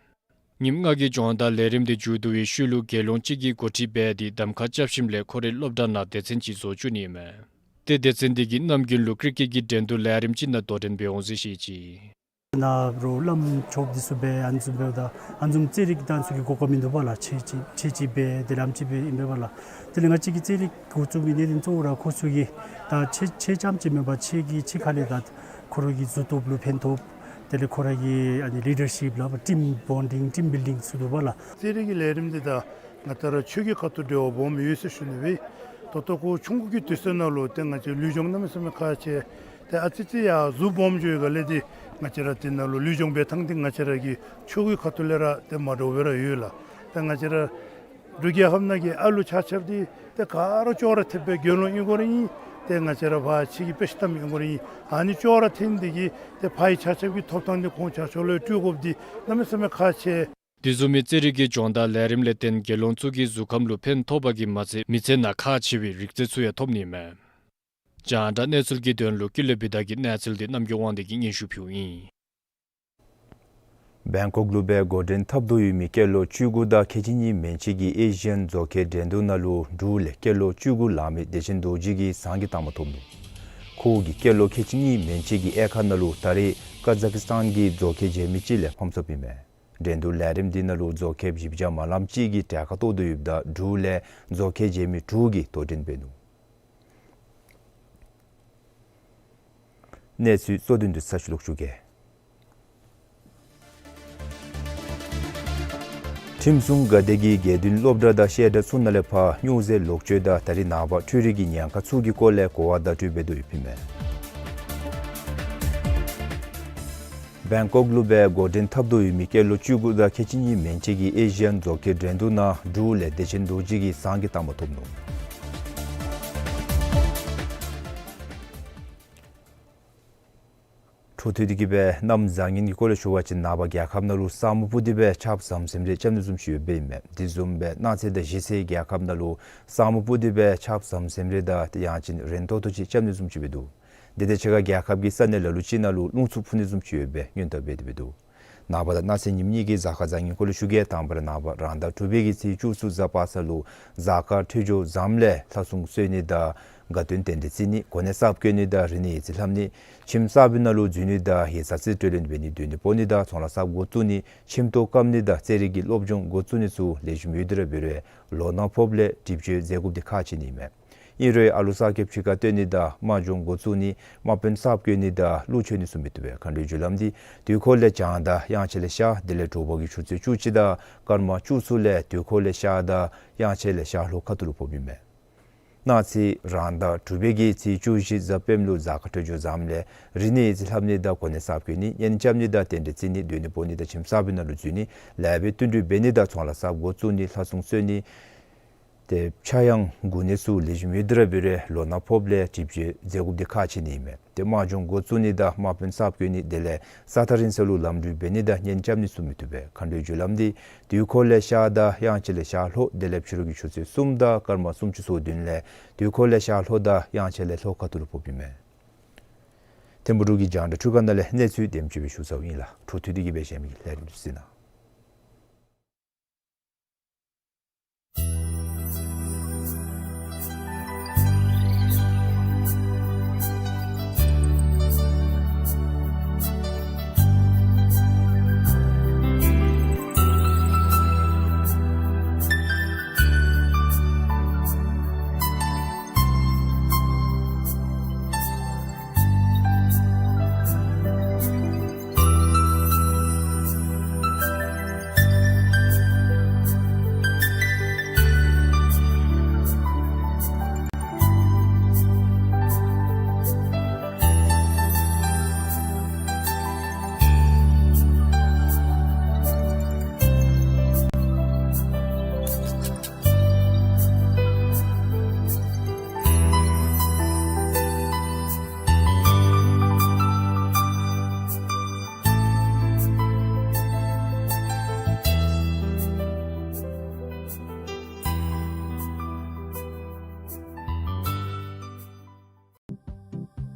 ཉིནམ་ལྔ་གི་སྦྱོང་བརྡར་ལས་རིམ་འདི་མཇུག་བསྡུ་བའི་ཤུལ་ལུ་དགེ་སློང་གཅིག་གིས་འགོ་ཁྲིད་འབད་དེ་གདམ་ཁ་རྐྱབ་ཞིནམ་ལས་ཁོ་རའི་སློབ་གྲྭ་ནང་སྡེ་ཚན་ཅིག་བཟོ་བཅུག་ནི་ཨིན་མས། ཏེ་སྡེ་ཚན་འདི་གིས་ནམ་རྒྱུན་ལུ་ཀིར་ཀེཊ་ཀྱི་འགྲན་བསྡུར་ལས་རིམ་ཅིག་ནང་དོ་འགྲན་འབད་འོང་ཟེར་བཤད་ཅི། ནཱ་རོགས་བླམ་ཆོསཔ་འདི་ཚུ་སྦེ་ཨ་ནི་བཟུམ་འབདཝ་ད་ཨ་ནི་བཟུམ་རྩེད་རིགས་ད་ཨ་ནི་ཚུ་གི་གོ་སྐབས་མིན་འདུག་པ་ལགས། ཆེ་ཅིག་ཆེ་ཅིག་སྦེ་དེ་ལས་ཨ་ནེམ་ཅིག་སྦེ་ཨིན་པས་པ་ལགས། དེ་ལས་ང་བཅས་ཀྱིས་རྩེད་རིགས་འགོ་བཙུགས་མི་གནད་དོན་གཙོ་བོ་ར་ཁོང་ཚུ་གིས་ད་ཆེ་ཆེ་རྐྱངམ་ཅིག་མེན་པར་ཆེ་གི་ཆེ་ཁ་ལས་ད་ཁོ་ར་གི་གཟུགས་སྟོབས་ལུ་ཕན་ཐོགས། དེ་ལས་ཁོ་ར་གི་ཨ་ནི་ལི་ཌར་ཤིཔ་ལགས། ཊིམ་བོན་ཌིང་ཊིམ་བིལ་ཌིང་ཚུ་འདུག་པ་ལགས། རྩེད་རིགས་ཀྱི་ལས་རིམ་འདི་དང་ང་བཅས་ར་ཆོས་ཀྱི་ཁ་ཐུག་འབྲེལ་བ་སྦོམ་ཡོད་ཟེར་ཞུ་ནི་སྦེ། ད་ལྟོ་ཁོ་ཆུང་ཀུ་གི་དུས་ཚོད་ནང་ལུ་ཏེ་ང་བཅས་ལུས་སྦྱོང་གནམ་མེད་ས་མེད་ཁག་ཆེ། ཏེ་ཨ་ཙི་ཅིག་ཡང་གཟུགས་སྦོམ་འགྱོ་བའི་སྒང་ལས་འདི་ང་བཅས་ར་འདི་ནང་ལུ་ལུས་སྦྱོང་འབད་ཐངས་འདི་ང་བཅས་ར་གི་ཆོས་ཀྱི་ཁ་ཐུག་ལས་ར་ཏེ་མ་འདྲཝ་སྦེ་ར་ཡོད་ལགས། ཏེ་ང་བཅས་ར་འབྲུག་རྒྱལ་ཁབ་ནང་གི་ཨ་ལུ་ཆ་ཁྱབ་འདི་ཏེ་ག་ར་ཅོག་ར་འཐདཔ་སྦེ་དགེ་སློང་ཨིན་དགོ་ར་ཨིན། ཏེ་ང་བཅས་ར་ཕར་ཕྱི་གི་དཔེ་ཆ་བལྟ་མི་ཨིན་དགོ་ར་ཨིན། ཨ་ནི་ཅོག་ར་འཐད་ནི་འདི་གིས་ཏེ་ཕ་ཡུལ་ཆ་ཁྱབ་ཀྱི་ཐོབ་ཐངས་འདི་ཁོང་ཆ་ཁྱབ་ལུ་སྤྲོད་དགོཔ་འདི་གནམ་མེད་ས་མེད་ཁག་ཆེ། དེ་བཟུམ་མའི་རྩེད་རིགས་ཀྱི་སྦྱོང་བརྡར་ལས་རིམ་ལས་བརྟེན་དགེ་སློང་ཚུ་གི་གཟུགས་ཁམས་ལུ་ཕན་ཐོགས་པ་གིས་མ་ཚད་མི་ཚེ་ནང་ཁག་ཆེ་བའི་རིག་རྩལ་ཚུ་ཡང་ཐོབ་ནི་ཨིན་མས། རྒྱང་བསྒྲགས་གནས་ཚུལ་གྱི་དོན་ལུ་ཀུན་ལེགས་བི་དྷ་གི་གནས་ཚུལ་འདི་རྣམ་རྒྱལ་དབང་འདུས་ཀྱིས་སྙན་ཞུ་ཕུལཝ་ཨིན། བེང་ཀོག་ལུ་སྦེ་འགོ་འདྲེན་འཐབ་དོ་ཡོད་མི་སྐྱེས་ལོ་བཅུ་དགུ་དང་ཁལ་གཅིག་གཉིས་མན་ཆད་ཀྱི་ཨེ་ཤི་ཡན་མཛོག་ཁའི་འགྲན་བསྡུར་ནང་ལུ་འབྲུག་ལས་སྐྱེས་ལོ་བཅུ་དགུ་ལང་མི་བདེ་ཆེན་རྡོ་རྗེ་གིས་ཟངས་ཀྱི་རྟགས་མ་ཐོབ་ནུག། ཁོ་གིས་སྐྱེས་ལོ་ཁལ་གཅིག་གཉིས་མན་ཆད་ཀྱི་དབྱར་ཁ་ནང་ལུ་ད་རེས་ཀ་ཛ་ཀི་སི་ཐན་གྱི་མཛོག་ཁའི་རྗེས་མི་ཅིག་ལས་ཕམ་སོཔ་ཨིན་མས། འགྲན་བསྡུར་ལས་རིམ་འདི་ནང་ལུ་མཛོག་ཁའི་བཞི་བརྒྱ་མ་ལངམ་ཅིག་གིས་གྲལ་ཁར་གཏོགས་དོ་ཡོདཔ་ད་འབྲུག་ལས་མཛོག་ཁའི་རྗེས་མི་དྲུག་གིས་དོ་འགྲན་འབད་ནུག། གནས་ཚུལ་གཙོ་དོན་བསྡུ་ཚར་ཞུ་ལོག་ཞུ་གེ། ཁྲིམས་སྲུང་འགག་སྡེ་གིས་དགེ་འདུན་སློབ་གྲྭ་དང་བཤད་གྲྭ་ཚུ་ནང་ལས་ཕར་སྨྱོ་རྫས་ལོག་སྤྱོད་དང་ད་རེས་ནངས་པ་འཕྲུལ་རིག་གི་ཉེན་ཁ་ཚུ་གི་སྐོར་ལས་གོ་བ་བརྡ་སྤྲོད་འབད་དོ་ཡོདཔ་ཨིན་མས། བེང་ཀོག་ལུ་སྦེ་འགོ་འདྲེན་འཐབ་དོ་ཡོད་མི་སྐྱེས་ལོ་བཅུ་དགུ་དང་ཁལ་གཅིག་གཉིས་མན་ཆད་ཀྱི་ཨེ་ཤི་ཡན་མཛོག་ཁའི་འགྲན་བསྡུར་ནང་འབྲུག་ལས་བདེ་ཆེན་རྡོ་རྗེ་གིས་ཟངས་ཀྱི་རྟགས་མ་ཐོབ་ནུག། འཕྲོ་མཐུད་དེ་གིས་སྦེ་གནམ་བཟང་ངན་གྱི་སྐོར་ལས་ཞུ་བ་ཅིན་ནངས་པ་རྒྱལ་ཁབ་ནང་ལུ་ས་སྨུག་སྤུབས་ཏེ་སྦེ་ཆརཔ་ཟམ་ཟིམ་རེ་རྐྱབ་ནི་བཟུམ་ཅིག་ཡོདཔ་ཨིན་མས། དེ་བཟུམ་སྦེ་གནངས་ཚེ་དང་གཞེས་ཚེ་རྒྱལ་ཁབ་ནང་ལུ་ས་སྨུག་སྤུབས་ཏེ་སྦེ་ཆརཔ་ཟམ་ཟིམ་རེ་དང་ཡང་ཅིན་རན་ཏོག་ཏོ་ཅིག་རྐྱབ་ནི་བཟུམ་ཅིག་སྦེ་འདུག། དེ་དང་གཅིག་ཁར་རྒྱལ་ཁབ་ཀྱི་ས་གནས་ལ་ལུ་ཅིག་ནང་ལུ་རླུང་འཚུབ་འཕུ་ནི་བཟུམ་ཅིག་ཡོད་པའི་སྔོན་བརྡ་འབད་དེ་སྦེ་འདུག། ནངས་པ་དང་གནངས་ཚེ་ཉིནམ་གཉིས་ཀྱི་གཟའ་སྐར་གཟའ་ཉིམ་སྐོར་ལས་ཞུ་གེ། དང་པ་ར་ནངས་པ་རང་ཟླ་དྲུག་པའི་གི་ཚེས་བཅུ་གསུམ་གཟའ་པ་སངས་ལུ་གཟའ་སྐར་འཕྲོད་སྦྱོར་བཟངམ་ལས་ལྷ་སྲུང་གསོལ་ནི་དང་དགའ་སྟོན་རྟེན་འབྲེལ་བརྩི་ནི་གོ་གནས་གསརཔ་བསྐོ་ནི་དང་རིག་གནས་ཡིག་རྩིས་ལྷབ་ནི་ཁྱིམ་གསར་པའི་ནང་ལུ་འཛུལ་ནི་དང་ཡིག་ཚང་རྩིས་སྤྲོད་ལེན་འབད་ནི་སྡོད་ནི་སྤོ་ནི་དང་ཚོང་ལཱ་གསརཔ་འགོ་བཙུགས་ནི་ཁྱིམ་ཐོག་བཀབ་ནི་དང་རྩེད་རིགས་ཀྱི་སློབ་སྦྱོང་འགོ་བཙུགས་ནི་ཚུ་ལེགས་ཤོམ་ཡོད་དེ་ར་འབད་རུང་ལོ་ནག་ཕོགཔ་ལས་སྒྲིབ་བཅོས་མཛད་དགོཔ་འདི་ཁག་ཆེ་ནི་ཨིན་མས། ཨིན་རུང་ཨ་ལུ་གསར་སྐྱེསཔ་ཕྱི་ཁར་བཏོན་ནི་དང་དམག་སྦྱོང་འགོ་བཙུགས་ནི་དམག་དཔོན་གསརཔ་བསྐོ་ནི་དང་གླུ་མཆོད་ནི་ཚུ་མི་བཏུབ་པས། མཁའ་འགྲོའི་རྒྱུ་ལམ་འདི་དུས་འཁོར་ལས་བྱང་དང་དབྱངས་འཆར་ལས་ཤར་དེ་ལས་དྲོ་པ་གི་ཆུ་ཚོད་བཅུ་གཅིག་དང་སྐར་མ་བཅུ་གསུམ་ལས་དུས་འཁོར་ལས་ཤར་དང་དབྱངས་འཆར་ལས་ཤར་ལྷོ་ཁ་ཐུག་ལུ་ཕོགཔ་ཨིན་མས། གནངས་ཚེ་རང་ཟླ་དྲུག་པའི་གི་ཚེས་བཅུ་བཞི་གཟའ་སྤེནམ་ལུ་གཟའ་སྐར་འཕྲོད་སྦྱོར་བཟངམ་ལས་རིག་གནས་ཡིག་རྩིས་ལྷབ་ནི་དང་གོ་གནས་གསརཔ་བསྐོ་ནི་གཉེན་རྐྱབ་ནི་དང་རྟེན་འབྲེལ་བརྩི་ནི་སྡོད་ནི་སྤོ་ནི་དང་ཁྱིམ་གསར་པའི་ནང་ལུ་འཛུལ་ནི་ལཱ་འབད་བསྟུན་གྲོས་འབད་ནི་དང་ཚོང་ལཱ་གསརཔ་འགོ་བཙུགས་ནི་ལྷ་སྲུང་གསོལ་ནི་ཏེ་ཕྱྭ་གཡང་འགུགས་ནི་ཚུ་ལེགས་ཤོམ་ཡོད་དེ་ར་འབད་རུང་ལོ་ནག་ཕོགཔ་ལས་སྒྲིབ་བཅོས་མཛད་དགོཔ་འདི་ཁག་ཆེ་ནི་ཨིན་མས། ཏེ་དམག་སྦྱོང་འགོ་བཙུགས་ནི་དང་དམག་དཔོན་གསརཔ་བསྐོ་ནི་དེ་ལས་ས་ཐག་རིང་ས་ལུ་ལམ་འགྲུལ་འབད་ནི་དང་གཉེན་རྐྱབ་ནི་ཚུ་མི་བཏུབ་པས། མཁའ་འགྲོའི་རྒྱུ་ལམ་འདི་དུས་འཁོར་ལས་ཤར་དང་དབྱངས་འཆར་ལས་ཤར་ལྷོ་དེ་ལས་ཕྱི་རུ་གི་ཆུ་ཚོད་གསུམ་དང་སྐར་མ་སུམ་ཅུ་སོ་བདུན་ལས་དུས་འཁོར་ལས་ཤར་ལྷོ་དང་དབྱངས་འཆར་ལས་ལྷོ་ཁ་ཐུག་ལུ་ཕོགཔ་ཨིན་མས། ཐིམ་ཕུག་འབྲུག་གི་རྒྱང་བསྒྲགས་འཕྲུལ་ཁང་ནང་ལས་གནས་ཚུལ་དེམ་ཅིག་སྦེ་ཞུ་ཚརཝ་ཨིན་ལགས། འཕྲོ་མཐུད་དེ་གིས་སྦེ་གཞན་མི་གི་ལས་རིམ་ཚུ་གཟིགས་གནང་།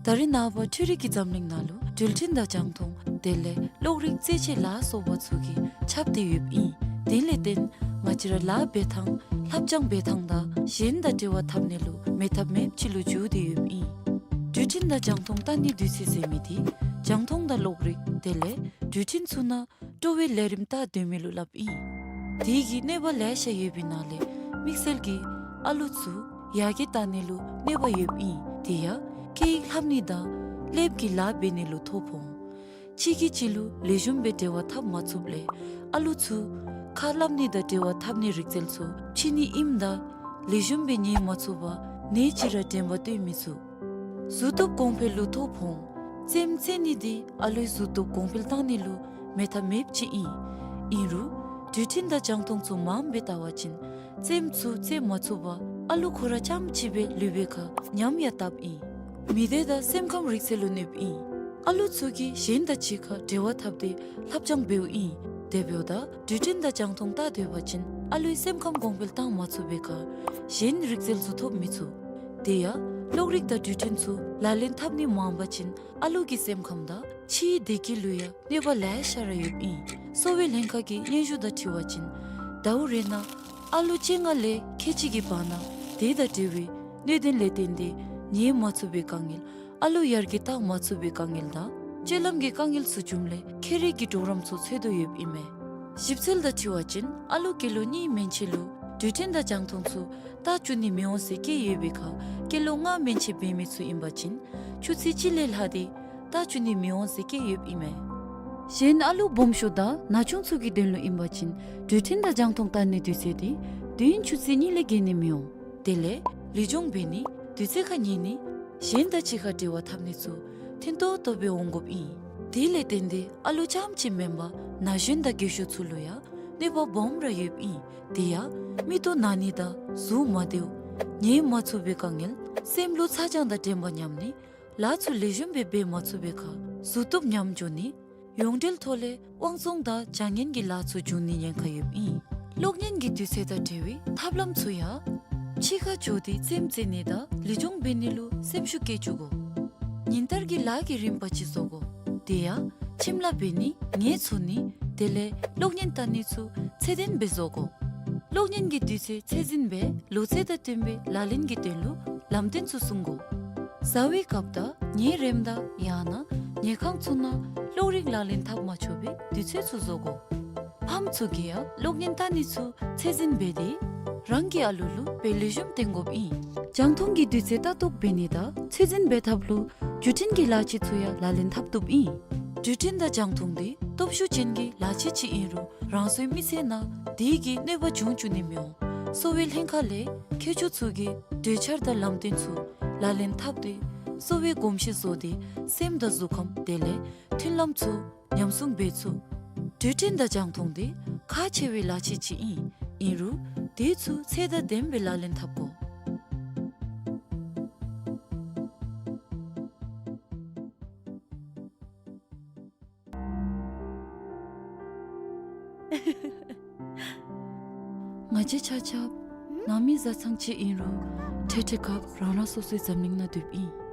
ད་རིས་ནངས་པ་འཕྲུལ་རིག་གི་འཛམ་གླིང་ནང་ལུ་འགྲུལ་འཕྲིན་དང་རྒྱང་མཐོང་དེ་ལས་གློག་རིག་རྩེད་ཆས་ལ་སོགས་པ་ཚུ་གིས་ཁྱབ་སྟེ་ཡོདཔ་ཨིན། དེ་ལས་བརྟེན་ང་བཅས་ར་ལཱ་འབད་ཐངས་ལྷབ་སྦྱང་འབད་ཐངས་དང་གཞན་དང་འབྲེལ་བ་འཐབ་ནི་ལུ་མེད་ཐབས་མེདཔ་ཅིག་ལུ་འགྱུར་ཏེ་ཡོདཔ་ཨིན། འགྲུལ་འཕྲིན་དང་རྒྱང་མཐོང་ལྟ་ནི་དུས་ཚོད་ཟེར་མི་འདི་རྒྱང་མཐོང་དང་གློག་རིག་དེ་ལས་འགྲུལ་འཕྲིན་ཚུ་ནང་སྤྲོ་བའི་ལས་རིམ་ལྟ་སྡོད་མི་ལུ་སླབ་ཨིན། དེ་གི་གནོད་པ་ལེ་ཤ་ཡོད་པའི་ནང་ལས་དམིགས་བསལ་གྱིས་ཨ་ལུ་ཚུ་ཡར་རྒྱས་བཏང་ནི་ལུ་གནོད་པ་ཡོདཔ་ཨིན། དེ་ཡང་སྐད་ཡིག་ལྷབ་ནི་དང་ཀླདཔ་གི་ལཱ་འབད་ནི་ལུ་ཐོ་ཕོག། གཅིག་གིས་གཅིག་ལུ་ལེགས་ཤོམ་སྦེ་འབྲེལ་བ་འཐབ་མ་ཚུགསཔ་ལས་ཨ་ལུ་ཚུ་ཁ་སླབ་ནི་དང་འབྲེལ་བ་འཐབ་ནི་རིག་རྩལ་ཚུ་ཕྱི་ནི་ཨིནམ་ད་ལེགས་ཤོམ་སྦེ་ཉན་མ་ཚུགས་པར་ནེ་ཅིག་ར་དྲན་པ་བཏོན་མི་ཚུགས། གཟུགས་སྟོབས་གོང་འཕེལ་ལུ་ཐོ་ཕོག། རྩེདམོ་རྩེ་ནི་འདི་ཨ་ལུའི་གཟུགས་སྟོབས་གོང་འཕེལ་བཏང་ནི་ལུ་མེད་ཐབས་མེདཔ་ཅིག་ཨིན། ཨིན་རུང་འགྲུལ་འཕྲིན་དང་རྒྱང་མཐོང་ཚུ་མངམ་སྦེ་བལྟ་བ་ཅིན་རྩེདམོ་ཚུ་རྩེ་མ་ཚུགས་པར་ཨ་ལུ་ཁོ་ར་རྐྱངམ་ཅིག་སྦེ་ལུས་པའི་ཁར་ཉམས་ཡང་བཏབ་ཨིན། མི་སྡེ་དང་སེམས་ཁམས་རིག་རྩལ་ལུ་གནོདཔ་ཨིན། ཨ་ལུ་ཚུ་གིས་གཞན་དང་གཅིག་ཁར་འབྲེལ་བ་འཐབ་སྟེ་ལྷབ་སྦྱང་འབདཝ་ཨིན། དེ་འབདཝ་ད་འགྲུལ་འཕྲིན་དང་རྒྱང་མཐོང་བལྟ་སྡོད་པ་ཅིན་ཨ་ལུའི་སེམས་ཁམས་གོང་འཕེལ་བཏང་མ་ཚུགས་པའི་ཁར་གཞན་རིག་རྩལ་ཚུ་ཐོབ་མི་ཚུགས། དེ་ཡང་གློག་རིག་དང་འགྲུལ་འཕྲིན་ཚུ་ལག་ལེན་འཐབ་ནི་མངམ་པ་ཅིན་ཨ་ལུ་གི་སེམས་ཁམས་དང་ཕྱིའི་བདེ་སྐྱིད་ལུ་ཡང་གནོད་པ་ལེ་ཤ་ར་ཡོདཔ་ཨིན། གསོ་བའི་ལྷན་ཁག་གི་སྙན་ཞུ་དང་འཁྲིལ་བ་ཅིན་ཟླཝ་རེ་ནང་ཨ་ལུ་བཅོ་ལྔ་ལས་ཁལ་གཅིག་གི་བར་ན་དེ་དང་འབྲེལ་བའི་གནོད་དོན་ལས་བརྟེན་ཏེ་ཉལ་མ་ཚུགས་པའི་དཀའ་ངལ་ཨ་ལུ་ཡར་རྒྱས་བཏང་མ་ཚུགས་པའི་དཀའ་ངལ་དང་སྤྱོད་ལམ་གྱི་དཀའ་ངལ་ཚུ་བྱུངམ་ལས་ཁྱད་རིག་གི་གྲོགས་རམ་ཚུ་འཚོལ་དོ་ཡོདཔ་ཨིན་མས། ཞིབ་འཚོལ་དང་འཁྲིལ་བ་ཅིན་ཨ་ལུ་སྐྱེས་ལོ་གཉིས་མན་ཆད་ལུ་འགྲུལ་འཕྲིན་དང་རྒྱང་མཐོང་ཚུ་བལྟ་བཅུག་ནི་མི་འོང་ཟེར་བཀོད་ཡོད་པའི་ཁར་སྐྱེས་ལོ་ལྔ་མན་ཆད་འབད་མི་ཚུ་ཨིན་པ་ཅིན་ཆུ་ཚོད་གཅིག་ལས་ལྷག་སྟེ་བལྟ་བཅུག་ནི་མི་འོང་ཟེར་བཀོད་ཡོདཔ་ཨིན་མས། གཞན་ཨ་ལུ་སྦོམ་ཤོས་དང་ན་ཆུང་ཚུ་གི་དོན་ལུ་ཨིན་པ་ཅིན་འགྲུལ་འཕྲིན་དང་རྒྱང་མཐོང་བལྟ་ནི་དུས་ཚོད་འདི་དུས་ཡུན་ཆུ་ཚོད་གཉིས་ལས་བརྒལ་ནི་མི་འོང་། དེ་ལས་ལུས་སྦྱོང་འབད་ནི་དུས་ཚོད་ཁར་ཉལ་ནི་གཞན་དང་གཅིག་ཁར་འབྲེལ་བ་འཐབ་ནི་ཚུ་མཐུན་ཏོག་ཏོ་སྦེ་འོང་དགོཔ་ཨིན། དེ་ལས་བརྟེན་ཏེ་ཨ་ལུ་རྐྱངམ་ཅིག་མེན་པར་ན་གཞོན་དང་རྒས་ཤོས་ཚུ་ལུ་ཡང་གནོད་པ་སྦོམ་ར་ཡོདཔ་ཨིན། དེ་ཡང་མིག་ཏོ་ན་ནི་དང་གཟུགས་མ་བདེཝ་ཉལ་མ་ཚུགས་པའི་དཀའ་ངལ་སེམས་ལུ་ཚ་གྱང་དང་དྲན་པ་ཉམས་ནི་ལཱ་ཚུ་ལེགས་ཤོམ་སྦེ་འབད་མ་ཚུགས་པའི་ཁར་ གཟུགས་སྟོབས་ཉམས་འགྱོ་ནི། ཡོངས་འབྲེལ་ཐོག་ལས་དབང་བཙོང་དང་བྱ་ངན་གྱི་ལཱ་ཚུ་འབྱུང་ནི་ཉེན་ཁ་ཡོདཔ་ཨིན། གློག་བརྙན་གྱི་དུས་ཚོད་དང་འབྲེལ་བའི་ཐབས་ལམ་ཚུ་ཡང་ཕྱི་ཁར་འགྱོ་སྟེ་རྩེདམོ་རྩེ་ནི་དང་ལེགས་ཤོམ་འབད་ནི་ལུ་སེམས་ཤུགས་བསྐྱེད་བཅུག་དགོ། ཉིན་ལྟར་གྱི་ལཱ་གི་རིམ་པ་ཅིག་བཟོ་དགོ། དེ་ཡང་ཁྱིམ་ལཱ་འབད་ནི་ངལ་འཚོ་ནི་དེ་ལས་གློག་བརྙན་བལྟ་ནི་ཚུ་ཚད་ལྡན་སྦེ་བཟོ་དགོ། གློག་བརྙན་གྱི་དུས་ཚོད་ཚད་འཛིན་སྦེ་ལོ་ཚད་དང་བསྟུན་པའི་ལག་ལེན་གྱི་དོན་ལུ་ལམ་སྟོན་ཚུ་སྲུང་དགོ། བཟའ་བའི་སྐབས་དང་ཉལ་རནམ་དང་ཡང་ན་ཉལ་ཁང་ཚུ་ནང་གློག་རིག་ལག་ལེན་འཐབ་མ་ཆོག་པའི་དུས་ཚོད་ཚུ་བཟོ་དགོ། ཕམ་ཚུ་གིས་ཡང་གློག་བརྙན་བལྟ་ནི་ཚུ་ཚད་འཛིན་འབད་དེ་རང་གི་ཨ་ལུ་ལུ་དཔེ་ལེགས་ཤོམ་སྟོན་དགོཔ་ཨིན། རྒྱང་མཐོང་གི་དུས་ཚོད་ལྟ་རྟོག་འབད་ནི་དང་ཚད་འཛིན་འབད་ཐབས་ལུ་བརྒྱུད་འཕྲིན་གྱི་ལག་ཆས་ཚུ་ཡང་ལག་ལེན་འཐབ་བཏུབ་ཨིན། བརྒྱུད་འཕྲིན་དང་རྒྱང་མཐོང་འདི་སྟོབས་ཤུགས་ཅན་གྱི་ལག་ཆས་ཅིག་ཨིན་རུང་རང་སོའི་མི་ཚེ་ནང་དེ་གིས་གནོད་པ་འབྱུང་བཅུག་ནི་མི་འོང་། གསོ་བའི་ལྷན་ཁག་ལས་མཁས་མཆོག་ཚུ་གིས་གྲོས་འཆར་དང་ལམ་སྟོན་ཚུ་ལག་ལེན་འཐབ་སྟེ་གསོ་བའི་གོམས་གཤིས་བཟོ་སྟེ་སེམས་དང་གཟུགས་ཁམས་དེ་ལས་མཐུན་ལམ་ཚུ་ཉམས་སྲུང་འབད་ཚུགས། བརྒྱུད་འཕྲིན་དང་རྒྱང་མཐོང་འདི་ཁག་ཆེ་བའི་ལག་ཆས་ཅིག་ཨིན། ཨིན་རུང་དེ་ཚུ་ཚད་དང་ལྡནམ་སྦེ་ལག་ལེན་འཐབ་དགོ། ང་བཅས་ཆ་ཁྱབ་ནང་མི་བཟའ་ཚང་ཅིག་ཨིན་རུང་འཕྲལ་འཕྲལ་སྐབས་རང་རང་སོ་སོའི་འཛམ་གླིང་ནང་སྡོདཔ་ཨིན།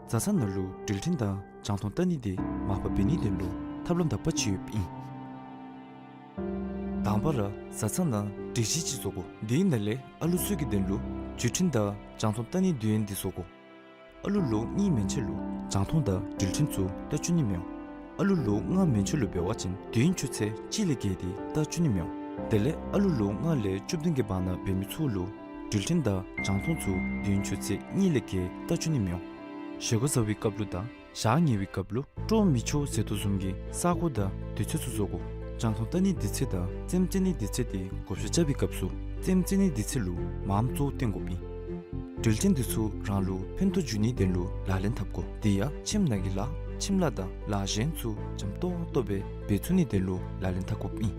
བཟའ་ཚང་ནང་ལུ་འགྲུལ་འཕྲིན་དང་རྒྱང་མཐོང་བལྟ་ནི་འདི་མར་པ་འབད་ནིའི་དོན་ལུ་ཐབས་ལམ་དག་པ་ཅིག་ཡོདཔ་ཨིན། དང་པ་ར་བཟའ་ཚང་ནང་སྒྲིག་གཞི་ཅིག་བཟོ་དགོ། དེའི་ནང་ལས་ཨ་ལུ་ཚུ་གི་དོན་ལུ་བརྒྱུད་འཕྲིན་དང་རྒྱང་མཐོང་བལྟ་ནིའི་དུས་ཡུན་འདི་བཟོ་དགོ། ཨ་ལུ་ལོ་གཉིས་མན་ཆད་ལུ་རྒྱང་མཐོང་དང་འགྲུལ་འཕྲིན་ཚུ་བལྟ་བཅུག་ནི་མི་འོང་། ཨ་ལུ་ལོ་ལྔ་མན་ཆད་ལུ་འབད་བ་ཅིན་དུས་ཡུན་ཆུ་ཚོད་གཅིག་ལས་བརྒལ་ཏེ་བལྟ་བཅུག་ནི་མི་འོང་། དེ་ལས་ཨ་ལུ་ལོ་ལྔ་ལས་བཅུ་བདུན་གྱི་བར་ན་འབད་མི་ཚུ་ལུ་འགྲུལ་འཕྲིན་དང་རྒྱང་མཐོང་ཚུ་དུས་ཡུན་ཆུ་ཚོད་གཉིས་ལས་བརྒལ་བལྟ་བཅུག་ནི་མི་འོང་། བཞེས་སྒོ་བཟའ་བའི་སྐབས་ལུ་དང་ཞག་ཉལ་བའི་སྐབས་ལུ་སྤྲོ་མི་ཆོག་ཟེར་དོ་བཟུམ་གྱི་ས་གོ་དང་དུས་ཚོད་ཚུ་བཟོ་དགོ། རྒྱང་མཐོང་བལྟ་ནིའི་དུས་ཚོད་དང་རྩེདམོ་རྩེ་ནིའི་དུས་ཚོད་དེ་བགོ་བཤའ་རྐྱབ་པའི་སྐབས་སུ་རྩེདམོ་རྩེ་ནིའི་དུས་ཚོད་ལུ་མངམ་གཙོ་བོ་བཏོན་དགོཔ་ཨིན། འགྲུལ་འཕྲིན་འདི་ཚུ་རང་ལུ་ཕན་ཐོགས་འབྱུང་ནིའི་དོན་ལུ་ལག་ལེན་འཐབ་དགོ། དེ་ཡང་ཁྱིམ་ནང་གི་ལཱ་ཁྱིམ་ལཱ་དང་ལཱ་གཞན་ཚུ་འཇམ་ཏོག་ཏོ་སྦེ་འབད་ཚུགས་ནིའི་དོན་ལུ་ལག་ལེན་འཐབ་དགོཔ་ཨིན།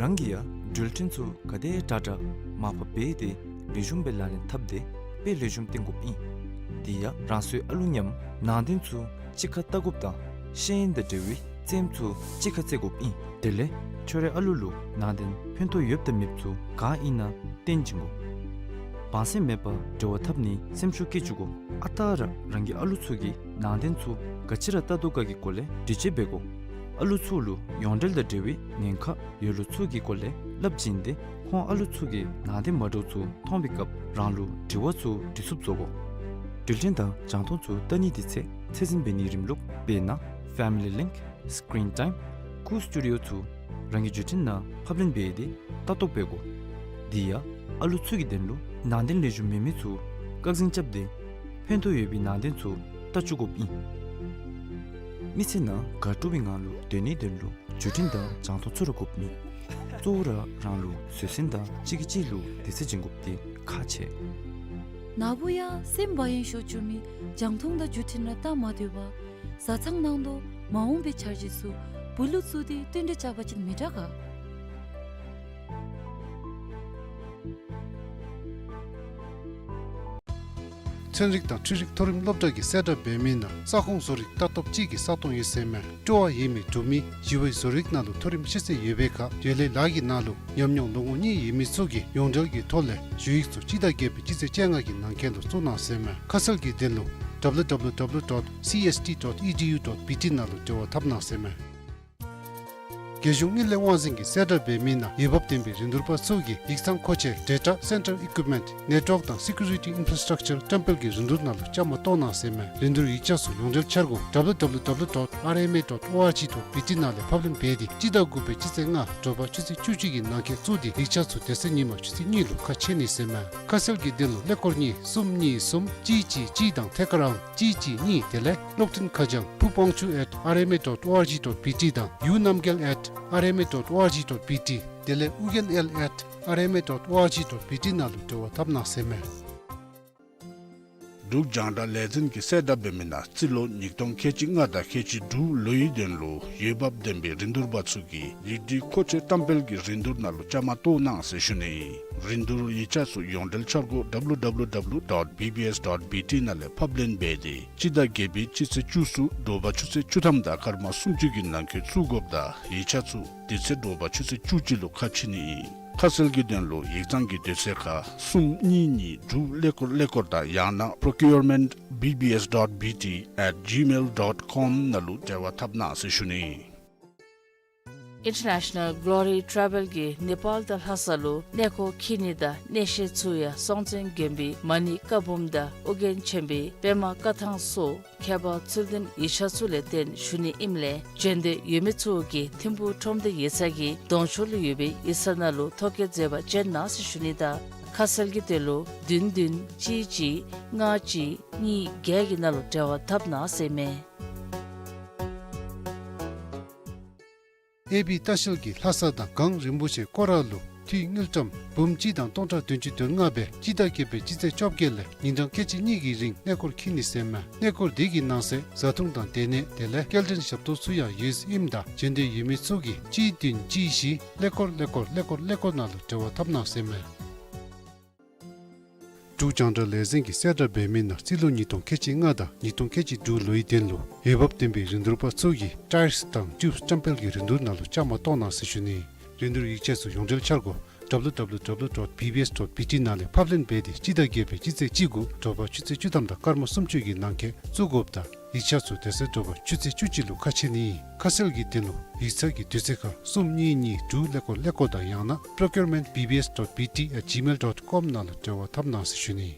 རང་གིས་ཡང་འགྲུལ་འཕྲིན་ཚུ་ག་དེ་དྲག་དྲག་མར་པ་འབད་དེ་ལེགས་ཤོམ་སྦེ་ལག་ལེན་འཐབ་སྟེ་དཔེ་ལེགས་ཤོམ་སྟོན་དགོཔ་ཨིན། དེ་ཡང་རང་སོའི་ཨ་ལུ་མཉམ་ནང་དོན་ཚུ་གཅིག་ཁར་བལྟ་དགོཔ་དང་ཤེས་ཡོན་དང་འབྲེལ་བའི་རྩེདམོ་ཚུ་གཅིག་ཁར་རྩེ་དགོཔ་ཨིན། དེ་ལས་ཁྱོད་རའི་ཨ་ལུ་ལུ་ནང་དོན་ཕན་ཐོགས་ཡོདཔ་དང་མེདཔ་ཚུ་ག་ཨིན་ན་སྟོན་བྱིན་དགོ། བང་སེམས་མེད་པར་འབྲེལ་བ་འཐབ་ནི་སེམས་ཤུགས་བསྐྱེད་བཅུག་དགོ། ཨ་རྟག་ར་རང་གི་ཨ་ལུ་ཚུ་གིས་ནང་དོན་ཚུ་ག་ཅི་ར་བལྟ་དོ་ག་གི་སྐོར་ལས་དྲི་དཔྱད་འབད་དགོ། ཨ་ལུ་ཚུ་ལུ་ཡོངས་འབྲེལ་དང་འབྲེལ་བའི་ཉེན་ཁ་ཡོད་ལུགས་ཚུ་གི་སྐོར་ལས་སླབ་བྱིན་ཏེ་ཁོང་ཨ་ལུ་ཚུ་གིས་ནང་དོན་མ་འདྲཝ་ཚུ་མཐོང་བའི་སྐབས་རང་ལུ་དྲི་བ་ཚུ་དྲི་ཚུགསཔ་བཟོ་དགོ། འགྲུལ་འཕྲིན་དང་རྒྱང་མཐོང་ཚུ་བལྟ་ནིའི་དུས་ཚོད་ཚད་འཛིན་འབད་ནིའི་རིམ་ལུགས་དཔེར་ན་Family Link, Screen Time, Cool Studio ཚུ་རང་གི་བརྒྱུད་འཕྲིན་ནང་ཕབ་ལེན་འབད་དེ་ལྟ་རྟོག་འབད་དགོ། དེ་ཡང་ཨ་ལུ་ཚུ་གི་དོན་ལུ་ནང་དོན་ལེགས་ཤོམ་མེད་མི་ཚུ་བཀག་འཛིན་རྐྱབ་སྟེ་ཕན་ཐོགས་ཡོད་པའི་ནང་དོན་ཚུ་བལྟ་བཅུག་དགོཔ་ཨིན། མི་ཚེ་ནང་དགའ་སྤྲོ་བའི་ངང་ལུ་སྡོད་ནིའི་དོན་ལུ་བརྒྱུད་འཕྲིན་དང་རྒྱང་མཐོང་ཚུ་ར་དགོཔ་མེད། གཙོ་བོ་ར་རང་ལུ་བཟོད་བསྲན་དང་གཅིག་གིས་གཅིག་ལུ་དད་བརྩེ་བྱིན་དགོཔ་འདི་ཁག་ཆེ། ནཱ་བུ་ཡང་སེམས་བག་ཡངས་ཤོར་བཅུག་མི་རྒྱང་མཐོང་དང་བརྒྱུད་འཕྲིན་ར་བལྟ་མ་སྡོད་པར་བཟའ་ཚང་ནང་དོག་མ་འོངས་པའི་འཆར་གཞི་ཚུ་བུ་ལུ་བཙུགས་ཏེ་བསྟུན་གྲོས་རྐྱབ་པ་ཅིན་མི་དྲག་ག། ཚན་རིག་དང་འཕྲུལ་རིག་མཐོ་རིམ་སློབ་གྲྭ་གིས་གསལ་བསྒྲགས་འབད་མི་ནང་ས་ཁོངས་བཟོ་རིག་ལྟ་རྟོག་ཅིག་གི་ས་སྟོང་ཡོད་ཟེར་མས། སྤྲོ་བ་ཡོད་མི་འབྲུག་མི་ཞི་བའི་བཟོ་རིག་ནང་ལུ་མཐོ་རིམ་ཤེས་ཚད་ཡོད་པའི་ཁར་འབྲེལ་ཡོད་ལཱ་གི་ནང་ལུ་ཉམས་མྱོང་ལོ་ངོ་གཉིས་ཡོད་མི་ཚུ་གིས་ཡོངས་འབྲེལ་གྱི་ཐོག་ལས་ཞུ་ཡིག་ཚུ་སྤྱི་ཟླ་བརྒྱད་པའི་སྤྱི་ཚེས་བཅོ་ལྔ་གི་ནང་འཁོད་ལུ་བཙུགས་གནང་ཟེར་མས། ཁ་གསལ་གྱི་དོན་ལུ་W W W dot C S T dot E D U dot B T ནང་ལུ་འབྲེལ་བ་འཐབ་གནང་ཟེར་མས། རྒྱལ་གཞུང་དངུལ་ལས་དབང་འཛིན་གྱིས་གསལ་བསྒྲགས་འབད་མི་ནང་འོས་འབབ་ལྡན་པའི་རིན་བསྡུར་པ་ཚུ་གིས་ཡིག་ཚང་མཁོ་ཆས་Data Center Equipment Network དང་Security Infrastructure བཀྲམ་སྤེལ་གྱི་རིན་བསྡུར་ནང་ལུ་བཅའ་མར་གཏོགས་གནང་ཟེར་ཨིན་མས། རིན་བསྡུར་ཡིག་ཆ་ཚུ་ཡོངས་འབྲེལ་འཆར་སྒོ་W W W dot R M A dot O R G dot B T ནང་ལས་ཕབ་ལེན་འབད་དེ་སྤྱི་ཟླ་དགུ་པའི་སྤྱི་ཚེས་ལྔ་དྲོ་པ་ཆུ་ཚོད་བཅུ་གཅིག་གི་ནང་འཁོད་བཙུགས་ཏེ་ཡིག་ཆ་ཚུ་དེ་ཚེ་ཉིན་མ་ཆུ་ཚོད་གཉིས་ལུ་ཁ་ཕྱེ་ནི་ཟེར་ཨིན་མས། ཁ་གསལ་གྱི་དོན་ལུ་ཀླད་ཀོར་གཉིས་གསུམ་གཉིས་གསུམ་གཅིག་གཅིག་གཅིག་དང་ཐད་ཀར་ཨང་གཅིག་གཅིག་གཉིས་དེ་ལས་གློག་འཕྲིན་ཁ་བྱང་ཕུ་པང་ཆུ་at R M A dot O R G dot B T དང་ཡུ་རྣམ་རྒྱལ་at R M A dot O R G dot B T དེ་ལས་ཨུ་རྒྱན་ཨེལ་at R M A dot O R G dot B T ནང་ལུ་འབྲེལ་བ་འཐབ་གནང་ཟེར་ཨིན་མས། འབྲུག་རྒྱང་བསྒྲགས་ལས་འཛིན་གྱིས་གསལ་བསྒྲགས་འབད་མི་ནང་རྩིས་ལོ་ཉིས་སྟོང་ཁལ་གཅིག་ལྔ་དང་ཁལ་གཅིག་དྲུག་ལོའི་དོན་ལུ་འོས་འབབ་ལྡན་པའི་རིན་བསྡུར་པ་ཚུ་གིས་ཡིག་སྒྲིག་མཁོ་ཆས་བཀྲམ་སྤེལ་གྱི་རིན་བསྡུར་ནང་ལུ་བཅའ་མར་གཏོགས་གནང་ཟེར་ཞུ་ནི་ཨིན། རིན་བསྡུར་ཡིག་ཆ་ཚུ་ཡོངས་འབྲེལ་འཆར་སྒོ་W W W dot B B S dot B T ནང་ལས་ཕབ་ལེན་འབད་དེ་སྤྱི་ཟླ་བརྒྱད་པའི་སྤྱི་ཚེས་བཅུ་གསུམ་དྲོ་པ་ཆུ་ཚོད་བཅུ་ཐམ་དང་སྐར་མ་སུམ་ཅུ་གི་ནང་འཁོད་བཙུགས་དགོཔ་ད་ཡིག་ཆ་ཚུ་དེ་ཚེ་དྲོ་པ་ཆུ་ཚོད་བཅུ་གཅིག་ལུ་ཁ་ཕྱེ་ནི་ཨིན། ཁ་གསལ་གྱི་དོན་ལུ་ཡིག་ཚང་གི་དུས་ཚོད་ཁར་གསུམ་གཉིས་གཉིས་དྲུག་ཀླད་ཀོར་ཀླད་ཀོར་དང་ཡང་ན་procurement B B S dot B T at gmail dot com ནང་ལུ་འབྲེལ་བ་འཐབ་གནང་ཟེར་ཞུ་ནི་ཨིན། International Glory Travel གིས་ནེ་པཱལ་དང་ལྷ་ས་ལུ་གནས་སྐོར་འཁྱིད་ནི་དང་གནས་བཤད་ཚུ་ཡང་སྲོང་བཙན་སྒམ་པོའི་མ་ཎི་བཀའ་འབུམ་དང་ཨོ་རྒྱན་ཆེན་པོའི་པདྨ་བཀའ་ཐང་སོགས་ཁྱད་པར་ཚུལ་ལྡན་ཡིག་ཆ་ཚུ་ལས་བརྟེན་ཞུ་ནི་ཨིནམ་ལས་བྱོན་འདོད་ཡོད་མི་ཚུ་གིས་ཐིམ་ཕུག་ཁྲོམ་སྡེ་ཡིག་ཚང་གི་གདོང་ཕྱོགས་ལུ་ཡོད་པའི་ཡིག་ཚང་ནང་ལུ་ཐོ་བཀོད་མཛད་པར་བྱོན་གནང་ཟེར་ཞུ་ནི་དང་ཁ་གསལ་གྱི་དོན་ལུ་བདུན་བདུན་གཅིག་གཅིག་ལྔ་གཅིག་གཉིས་བརྒྱད་ཀྱི་ནང་ལུ་འབྲེལ་བ་འཐབ་གནང་ཟེར་ཨིན་མས། ཨེ་བི་ལྟ་བཤལ་གྱིས་ལྷ་ས་དང་གངས་རིན་པོ་ཆེ་སྐོར་ར་ལུ་འཐུས་དངུལ་ཀྲམ་འབུམ་གཅིག་དང་སྟོང་ཕྲག་བདུན་ཅུ་དོན་ལྔ་སྦེ་སྤྱི་ཟླ་བརྒྱད་པའི་སྤྱི་ཚེས་བཅོ་བརྒྱད་ལས་ཉིན་གྲངས་ཁལ་གཅིག་གཉིས་ཀྱི་རིང་གནས་སྐོར་འཁྱིད་ནི་ཟེར་ཨིན་མས། གནས་སྐོར་འདི་གི་ནང་གསེས་བཟའ་འཐུང་དང་སྡོད་གནས་དེ་ལས་སྐྱེལ་འདྲེན་ཞབས་ཏོག་ཚུ་ཡང་ཡོད་ཟེར་ཨིནམ་ད་བྱོན་འདོད་ཡོད་མི་ཚུ་གིས་གཅིག་བདུན་གཅིག་བཞི་ཀླད་ཀོར་ཀླད་ཀོར་ཀླད་ཀོར་ཀླད་ཀོར་ནང་ལུ་འབྲེལ་བ་འཐབ་གནང་ཟེར་ཨིན་མས། འབྲུག་རྒྱང་བསྒྲགས་ལས་འཛིན་གྱིས་གསལ་བསྒྲགས་འབད་མི་ནང་རྩིས་ལོ་ཉིས་སྟོང་ཁལ་གཅིག་ལྔ་དང་ཉིས་སྟོང་ཁལ་གཅིག་དྲུག་ལོའི་དོན་ལུ་འོས་འབབ་ལྡན་པའི་རིན་བསྡུར་པ་ཚུ་གིས་ཊའིརསི་དང་ཊིའུབསི་བཀྲམ་སྤེལ་གྱི་རིན་བསྡུར་ནང་ལུ་བཅའ་མར་གཏོགས་གནང་ཟེར་ཞུ་ནི། རིན་བསྡུར་ཡིག་ཆ་ཚུ་ཡོངས་འབྲེལ་འཆར་སྒོ་W W W dot B B S dot B T ནང་ལས་ཕབ་ལེན་འབད་དེ་སྤྱི་ཟླ་བརྒྱད་པའི་སྤྱི་ཚེས་གཅིག་དགུ་དྲོ་པ་ཆུ་ཚོད་བཅུ་ཐམ་དང་སྐར་མ་སུམ་ཅུ་གི་ནང་འཁོད་བཙུགས་དགོཔ་ད་ཡིག་ཆ་ཚུ་དེ་ཚེ་དྲོ་པ་ཆུ་ཚོད་བཅུ་གཅིག་ལུ་ཁ་ཕྱེ་ནི་ཨིན། ཁ་གསལ་གྱི་དོན་ལུ་ཡིག་ཚང་གི་དུས་ཚོད་ཁར་གསུམ་གཉིས་གཉིས་དྲུག་ཀླད་ཀོར་ཀླད་ཀོར་དང་ཡང་ན་procurement B B S dot B T at gmail dot com ནང་ལུ་འབྲེལ་བ་འཐབ་གནང་ཟེར་ཞུ་ནི།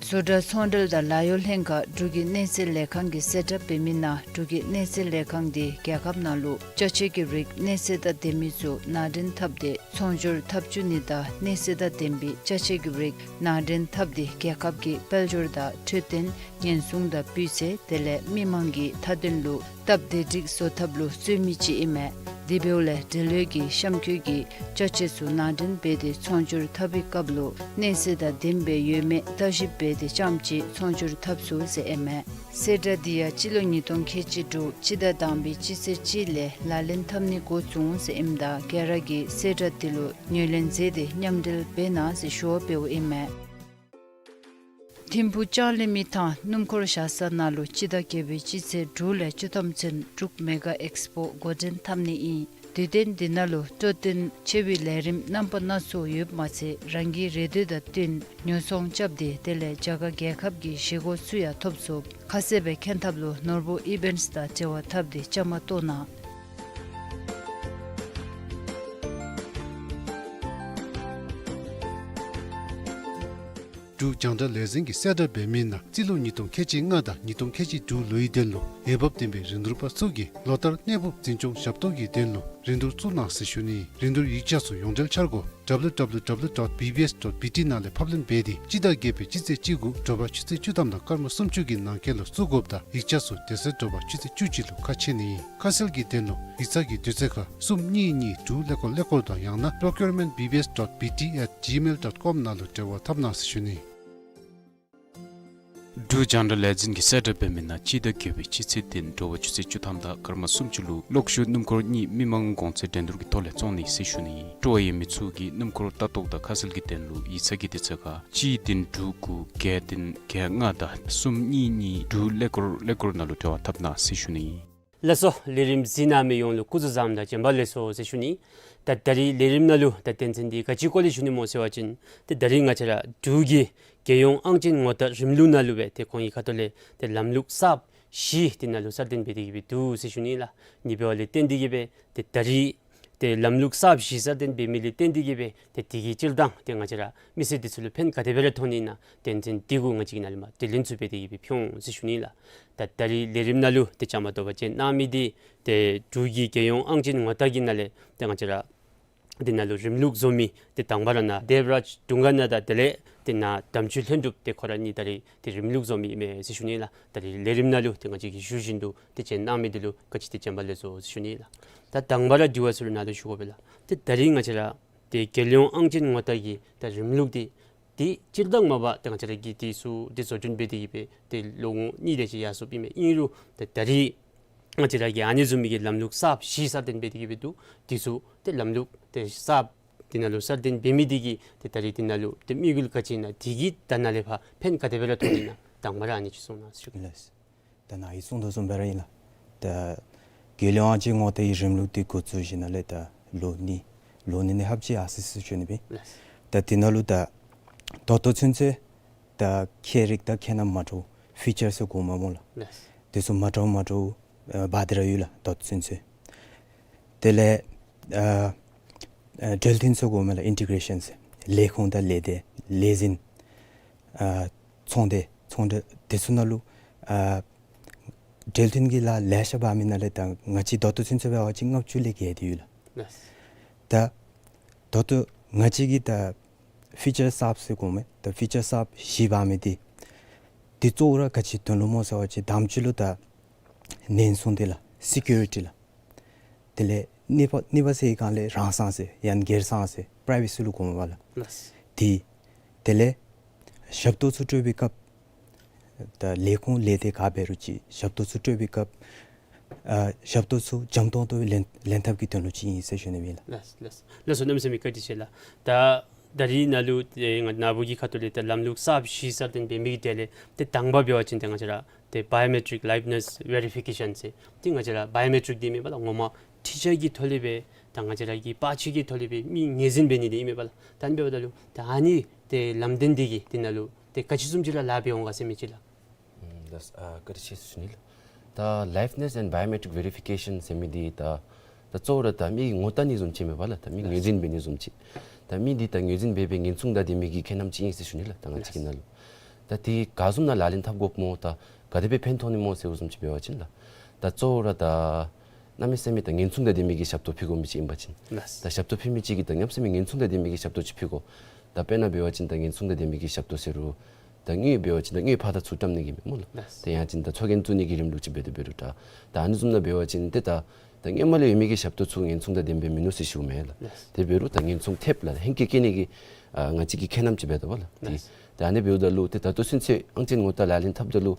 བཟོ་གྲྭ་ཚོང་འབྲེལ་དང་ལཱ་གཡོག་ལྷན་ཁག་འབྲུག་གི་གནས་ཚད་ལས་ཁང་གིས་གསལ་བསྒྲགས་འབད་མི་ནང་འབྲུག་གི་གནས་ཚད་ལས་ཁང་འདི་རྒྱལ་ཁབ་ནང་ལུ་ཅ་ཆས་ཀྱི་རིགས་གནས་ཚད་དང་ལྡན་མི་ཚུ་ནང་འདྲེན་འཐབ་སྟེ་ཚོང་སྒྱུར་འཐབ་བཅུག་ནི་དང་གནས་ཚད་དང་ལྡན་པའི་ཅ་ཆས་ཀྱི་རིགས་ནང་འདྲེན་འཐབ་སྟེ་རྒྱལ་ཁབ་ཀྱི་དཔལ་འབྱོར་དང་འཕྲོད་བསྟེན་ཉེན་སྲུང་དང་སྤུས་ཚད་དེ་ལས་མི་མང་གི་མཐའ་དོན་ལུ་སྟབས་བདེ་སྒྲིག་བཟོ་ཐབས་ལུ་བརྩོན་མི་ཅིག་ཨིན་མས། དེ་འབདཝ་ལས་འབྲེལ་ཡོད་ཀྱི་གཤམ་འཁོད་ཀྱི་ཅ་ཆས་ཚུ་ནང་འདྲེན་འབད་དེ་ཚོང་སྒྱུར་འཐབ་པའི་སྐབས་ལུ་གནས་ཚད་དང་ལྡནམ་སྦེ་ཡོད་མེད་བརྟག་ཞིབ་འབད་དེ་རྐྱངམ་ཅིག་ཚོང་སྒྱུར་འཐབ་ཚུགས་ཟེར་ཨིན་མས། གསལ་བསྒྲགས་འདི་ཡང་སྤྱི་ལོ་ཉིས་སྟོང་ཁལ་གཅིག་དྲུག་སྤྱི་ཟླ་དང་པའི་སྤྱི་ཚེས་གཅིག་ལས་ལག་ལེན་འཐབ་ནི་འགོ་བཙུགས་ཟེར་ཨིནམ་ད་ག་ར་གིས་གསལ་བསྒྲགས་འདི་ལུ་ངོས་ལེན་མཛད་དེ་མཉམ་འབྲེལ་འབད་གནང་ཟེར་ཞུ་བ་འབདཝ་ཨིན་མས། ཐིམ་ཕུག་ལྕང་གླིང་མི་ཐང་སྣུམ་འཁོར་བཞག་ས་ནང་ལུ་སྤྱི་ཟླ་བརྒྱད་པའི་སྤྱི་ཚེས་དྲུག་ལས་བཅུ་ཐམ་ཚུན་འབྲུག་མེ་ག་ཨེགསི་པོ་འགོ་འདྲེན་འཐབ་ནི་ཨིན། དུས་སྟོན་འདི་ནང་ལུ་སྤྲོ་སྟོན་ཆེ་བའི་ལས་རིམ་རྣམ་པ་སྣ་ཚོགས་ཡོདཔ་མ་ཚད་རང་གི་རེ་འདོད་དང་བསྟུན་ཉོ་ཚོང་རྐྱབ་སྟེ་དེ་ལས་རྒྱ་གར་རྒྱལ་ཁབ་ཀྱི་བཞེས་སྒོ་ཚུ་ཡང་ཐོབ་ཚུགས། ཁ་གསལ་སྦེ་མཁྱེན་ཐབས་ལུ་ནོར་བུ་ཨི་བེནཊསི་དང་འབྲེལ་བ་འཐབ་སྟེ་བཅའ་མར་གཏོགས་གནང་། འབྲུག་རྒྱང་བསྒྲགས་ལས་འཛིན་གྱིས་གསལ་བསྒྲགས་འབད་མི་ནང་རྩིས་ལོ་ཉིས་སྟོང་ཁལ་གཅིག་ལྔ་དང་ཉིས་སྟོང་ཁལ་གཅིག་དྲུག་ལོའི་དོན་ལུ་འོས་འབབ་ལྡན་པའི་རིན་བསྡུར་པ་ཚུ་གིས་ལོ་ལྟར་གནས་སྤོ་འཛིན་སྐྱོང་ཞབས་ཏོག་གི་དོན་ལུ་རིན་བསྡུར་བཙུགས་གནང་ཟེར་ཞུ་ནི། རིན་བསྡུར་ཡིག་ཆ་ཚུ་ཡོངས་འབྲེལ་འཆར་སྒོ་W W W dot B B S dot B T ནང་ལས་ཕབ་ལེན་འབད་དེ་སྤྱི་ཟླ་བརྒྱད་པའི་སྤྱི་ཚེས་གཅིག་དགུ་དྲོ་པ་ཆུ་ཚོད་བཅུ་ཐམ་དང་སྐར་མ་སུམ་ཅུ་གི་ནང་འཁོད་ལུ་བཙུགས་དགོཔ་ད་ཡིག་ཆ་ཚུ་དེ་ཚེ་དྲོ་པ་ཆུ་ཚོད་བཅུ་གཅིག་ལུ་ཁ་ཕྱེ་ནི་ཨིན། ཁ་གསལ་གྱི་དོན་ལུ་ཡིག་ཚང་གི་དུས་ཚོད་ཁར་གསུམ་གཉིས་གཉིས་དྲུག་ཀླད་ཀོར་ཀླད་ཀོར་དང་ཡང་ན་procurement B B S dot B T at gmail dot com ནང་ལུ་འབྲེལ་བ་འཐབ་གནང་ཟེར་ཞུ་ནི། འབྲུག་རྒྱང་བསྒྲགས་ལས་འཛིན་གྱིས་གསལ་བསྒྲགས་འབད་མི་ནང་སྤྱི་ཟླ་བརྒྱད་པའི་སྤྱི་ཚེས་བདུན་དྲོ་པ་ཆུ་ཚོད་བཅུ་ཐམ་དང་སྐར་མ་སུམ་ཅུ་ལུ་གློག་ཤུགས་སྣུམ་འཁོར་གཉིས་མི་མང་གོང་ཚད་འགྲན་བསྡུར་གྱི་ཐོག་ལས་བཙོང་ནི་ཟེར་ཞུ་ནི་ཨིན། སྤྲོ་བ་ཡོད་མི་ཚུ་གིས་སྣུམ་འཁོར་ལྟ་རྟོག་དང་ཁ་གསལ་གྱི་དོན་ལུ་ཡིག་ཚང་གི་དུས་ཚོད་ཁར་གཅིག་བདུན་དྲུག་དགུ་བརྒྱད་བདུན་བརྒྱད་ལྔ་དང་གསུམ་གཉིས་གཉིས་དྲུག་ཀླད་ཀོར་ཀླད་ཀོར་ནང་ལུ་འབྲེལ་བ་འཐབ་གནང་ཟེར་ཞུ་ནི་ཨིན། ལགས་སོ། ལས་རིམ་གཟིགས་གནང་མི་ཡོངས་ལུ་སྐུ་གཟུགས་བཟང་དང་བྱོན་པ་ལེགས་སོ་ཟེར་ཞུ་ནི། ད་ད་རིས་ལས་རིམ་ནང་ལུ་ད་དོན་ཚན་འདི་ག་ཅི་སྐོར་ལས་ཞུ་ནི་སྨོ་ཟེར་བ་ཅིན་ཏེ་ད་རིས་ང་བཅས་ར་འབྲུག་གི་རྒྱལ་ཡོངས་ཨང་ཅན་ངོ་རྟགས་རིམ་ལུགས་ནང་ལུ་སྦེ་ཏེ་ཁོང་གི་ཁ་ཐུག་ལས་ཏེ་ལམ་ལུགས་གསརཔ་ བཞི་དེ་ནང་ལུ་སྲ་བརྟན་འབད་དེ་གི་སྦེ་འདུག་ཟེར་ཞུ་ནི་ལགས། ཨ་ནི་འབདཝ་ལས་བརྟེན་ཏེ་གི་སྦེ་ཏེ་ད་རིས་ཏེ་ལམ་ལུགས་གསརཔ་བཞི་སྲ་བརྟན་འབད་མི་ལས་བརྟེན་ཏེ་གི་སྦེ་ཏེ་དེ་གིས་སྤྱིར་བཏང་ཏེ་ང་བཅས་ར་མི་སེར་འདི་ཚུ་ལུ་ཕན་ག་དེ་སྦེ་ར་ཐོགས་ནི་ཨིན་ན་དོན་ཚན་འདི་གུ་ང་བཅས་ཀྱིས་ནཱ་ལས་མར་དྲི་ལན་ཚུ་འབད་དེ་གི་སྦེ་ཕུལ་འོང་ཟེར་ཞུ་ནི་ལགས། ད་ད་རིས་ལས་རིམ་ནང་ལུ་ཏེ་བཅའ་མར་གཏོགས་པར་བྱོན་གནང་མི་འདི་ཏེ་འབྲུག་གི་རྒྱལ་ཡོངས་ཨང་ཅན་ངོ་རྟགས་ཀྱི་ནང་ལས་ཏེ་ང་བཅས་ར་འདི་ནང་ལུ་རིམ་ལུགས་བཟོ་མི་ཏེ་དང་པ་ར་ནཱ་དེབ་རཱཇ་དུང་དཀར་ནཱ་དང་དེ་ལས་ཏེ་ནཱ་དམ་ཆོས་ལྷུན་གྲུབ་ཏེ་ཁོ་ར་གཉིས་ད་རིས་ཏེ་རིམ་ལུགས་བཟོ་མི་ཨིན་མས་ཟེར་ཞུ་ནི་ལགས། ད་རིས་ལས་རིམ་ནང་ལུ་ཏེ་ང་བཅས་ཀྱིས་ཞུ་བཞིན་དུ་ཏེ་བྱོན་གནང་མི་འདི་ལུ་བཀའ་དྲིན་ཏེ་བྱོན་པ་ལེགས་སོ་ཟེར་ཞུ་ནི་ལགས། ད་དང་པ་ར་དྲི་བ་ཚུ་ལུ་ནཱ་ལུ་ཞུ་དགོ་པས་ལགས། ཏེ་ད་རིས་ང་བཅས་ར་ཏེ་རྒྱལ་ཡོངས་ཨང་ཅན་ངོ་རྟགས་ཀྱི་ད་རིམ་ལུགས་འདི་ཏེ་སྤྱིར་བཏང་མ་པ་ཏེ་ང་བཅས་ར་གིས་འདི་ཚུ་ཏེ་བཟོ་སྐྲུན་འབད་དེ་གི་སྦེ་ཏེ་ལོ་ངོ་གཉིས་དེ་ཅིག་ཡར་སོངམ་ཨིན་མས། ཨིན་རུང་ཏེ་ད་རིས་ང་བཅས་ར་གི་ཨ་ནི་བཟུམ་མའི་གི་ལམ་ལུགས་གསརཔ་བཞི་སྲ་བརྟན་འབད་དེ་གི་སྦེ་འདུག། འདི་ཚུ་ཏེ་ལམ་ལུགས་ཏེ་གསརཔ་འདི་ནང་ལུ་སྲ་བརྟན་འབད་མི་འདི་གིས་ཏེ་ད་རིས་འདི་ནང་ལུ་ཏེ་དམིགས་ཡུལ་ག་ཅི་ཨིན་ན་འདི་གིས་ད་ནཱ་ལས་ཕར་ཕན་ག་དེ་སྦེ་ར་ཐོགས་ནི་ཨིན་ན་དང་པ་ར་ཨ་ནི་ཅིག་གསུང་གནང་ཟེར་ཞུ། ལགས། ད་ནཱ་གིས་གསུང་དོ་བཟུམ་སྦེ་ར་ཨིན་ལགས། ད་རྒྱལ་ཡོངས་ཨང་ཅན་ངོ་རྟགས་ཀྱི་རིམ་ལུགས་འདི་འགོ་བཙུགས་ཞིནམ་ལས་ད་ལོ་གཉིས་ལོ་གཉིས་ནི་ལྷགཔ་ཅིག་ཡར་སོ་ཡི་ཟེར་ཞུ་ནི་ཨིན། ལགས། ད་འདི་ནང་ལུ་ད་ད་ལྟོ་ཚུན་ཚོད་ད་ཁྱད་རིག་དང་ཁྱད་རྣམ་མ་འདྲཝ་ཕི་ཅར་ཟེར་གོཝ་མས་སྨོ་ལགས། ལགས། འདི་ཚུ་མ་འདྲཝ་མ་འདྲཝ་ཨ་འབག་སྟེ་ར་ཡོད་ལགས་ད་ལྟོ་ཚུན་ཚོད། དེ་ལས་ཨ་ཨ་འབྲེལ་མཐུད་ཟེར་གོཝ་མས་ལགས། ཨིན་ཊི་གེ་རེ་ཤཱན་ཟེར་ལས་ཁུངས་དང་ལས་སྡེ་ལས་འཛིན་ཨ་ཚོང་སྡེ་ཚོང་འབྲེལ་འདི་ཚུ་ནང་ལུ་ཨ་འབྲེལ་མཐུད་ཀྱི་ལཱ་ལེ་ཤ་འབག་མི་ནང་ལས་ད་ང་བཅས་ད་ལྟོ་ཚུན་ཚོད་འབད་བ་ཅིན་ལྔ་བཅུ་ལས་བརྒལ་ཏེ་ཡོད་ལགས། ལགས། ད་ད་ལྟོ་ང་བཅས་ཀྱི་ད་ཕི་ཅར་གསརཔ་ཟེར་གོཝ་མས། ད་ཕི་ཅར་གསརཔ་བཞི་འབག་མི་འདི་འདི་གཙོ་བོ་ར་ག་ཅིའི་དོན་ལུ་སྨོ་ཟེར་བ་ཅིན་དང་པ་ཅིག་ལུ་ད་ཉེན་སྲུང་འདི་ལགས། སི་ཀིའུ་རི་ཊི་ལགས། དེ་ལས་གཉིས་པ་གཉིས་པ་ཟེར་བའི་སྒང་ལས་རང་སང་ཟེར་ཡང་ན་སྒེར་སང་ཟེར་པི་རའི་ཝེ་སི་ལུ་གོཝ་མས་པ་ལགས། ལགས། འདི་དེ་ལས་ཞབས་ཏོག་ཚུ་སྤྲོད་པའི་སྐབས་ད་ལས་ཁུངས་ལས་སྡེ་ག་འབད་རུང་ཅིག་ཞབས་ཏོག་ཚུ་སྤྲོད་པའི་སྐབས་ཨ་ཞབས་ཏོག་ཚུ་འཇམ་ཏོང་ཏོ་སྦེ་ལེན་ལེན་ཐབས་ཀྱི་དོན་ལུ་ཅིག་ཨིན་ཟེར་ཞུ་ནི་ཨིན་ལགས། ལགས་ལགས་ལགས་སོ། གནམ་མེད་ས་མེད་བཀའ་དྲིན་ཆེ་ལགས། ད་ད་རིས་ནཱ་ལུ་ཏེ་ང་ནཱ་བུ་གི་ཁ་ཐུག་ལས་ད་ལམ་ལུགས་གསརཔ་བཞི་སྲ་བརྟན་འབད་མི་གི་གྲས་ལས་ཏེ་དང་པ་འབད་བ་ཅིན་ཏེ་ང་བཅས་ར་ཏེ་བའི་ཡོ་མེ་ཊིཀ་ལའིབ་ནེས་ཝེ་རི་ཕི་ཀེ་ཤཱན་ཟེར་ཏེ་ང་བཅས་ར་བའི་ཡོ་མེ་ཊིཀ་འདི་མེན་པ་ལགས། ངོ་མ་འཕྲུལ་ཆས་ཀྱི་ཐོག་ལས་སྦེ་ད་ང་བཅས་ར་གི་པར་ཆས་ཀྱི་ཐོག་ལས་སྦེ་མི་ངོས་འཛིན་འབད་ནི་འདི་ཨིན་མས་པ་ལགས། ད་ཨ་ནི་འབདཝ་ད་ལུ་ད་ཨ་ནི་ཏེ་ལམ་སྟོན་འདི་གིས་འདི་ནང་ལུ་ཏེ་ག་ཅི་བཟུམ་ཅིག་ར་ལཱ་འབད་འོང་ག་ཟེར་མི་ཅིག་ལགས། ཨམ་ལགས་ཨ་བཀའ་དྲིན་ཆེ་ཟེར་ཞུ་ནི་ལགས། ད་ལའིབ་ནེས་ཨེནཌ་བའི་ཡོ་མེ་ཊིཀ་ཝེ་རི་ཕི་ཀེ་ཤཱན་ཟེར་མི་འདི་ད་ད་གཙོ་བོ་ར་ད་མི་ངོ་བལྟ་ནི་བཟུམ་ཅིག་མེན་པ་ལགས། ད་མི་ངོས་འཛིན་འབད་ནི་བཟུམ་ཅིག། ད་མི་འདི་ད་ངོས་འཛིན་འབད་སྦེ་ཉེན་སྲུང་དང་ལྡན་མི་གི་ཁྱད་རྣམ་ཅིག་ཨིན་ཟེར་ཞུ་ནི་ལགས། ད་ང་བཅས་ཀྱི་ནང་ལུ་ད་འདི་ག་བཟུམ་ནང་ལག་ལེན་འཐབ་དགོཔ་སྨོ། ད་ག་དེ་སྦེ་ཕན་ཐོགས་ནི་སྨོ་ཟེར་བཟུམ་ཅིག་འབད་བ་ཅིན་ལགས། ད་གཙོ་བོ་ར་ད་གནམ་མེད་ས་མེད་ད་ཉེན་སྲུང་དང་ལྡན་མི་གི་ཞབས་ཏོག་ཕུལ་དགོ་མི་ཅིག་ཨིན་པ་ཅིན་ལགས། ད་ཞབས་ཏོག་ཕུལ་མི་ཅིག་གིས་ད་གནམ་མེད་ས་མེད་ཉེན་སྲུང་དང་ལྡན་མི་གི་ཞབས་ཏོག་ཅིག་ཕུལ་དགོ། ད་དཔེར་ན་འབད་བ་ཅིན་ད་ཉེན་སྲུང་དང་ལྡན་མི་གི་ཞབས་ཏོག་ཟེར་རུང་ད་དངུལ་འབད་བ་ཅིན་ད་དངུལ་ཕར་དང་ཚུར་བཀྲམ་ནི་གི་མས་སྨོ་ལགས། ལགས། ད་ཡང་ཅིན་ད་ཚོགས་རྒྱན་བཙུགས་ནི་གི་རིམ་ལུགས་ཅིག་འབད་དེ་འབད་རུང་ད་ད་ཨ་ནི་བཟུམ་ནང་འབད་བ་ཅིན་ཏེ་ད་ད་སྔོན་མ་ལས་ཡོད་མི་གི་ཞབས་ཏོག་ཚུ་ཉེན་སྲུང་དང་ལྡནམ་སྦེ་མིན་ནུག་ཟེར་ཞུཝ་མས་ལགས། ལགས། དེ་འབད་རུང་ད་ཉེན་སྲུང་ཐེབས་ལགས་ཧེང་སྐལ་བཀལ་ནི་གི་ཨ་ང་བཅས་ཀྱི་ཁྱད་རྣམ་ཅིག་འབད་དོ་བ་ལགས། ཏེ་ལགས། ད་ཨ་ནི་འབདཝ་ད་ལུ་ཏེ་ད་ལྟོ་ཚུན་ཚོད་ཨང་ཅན་ངོ་རྟགས་ལག་ལེན་འཐབ་ད་ལུ་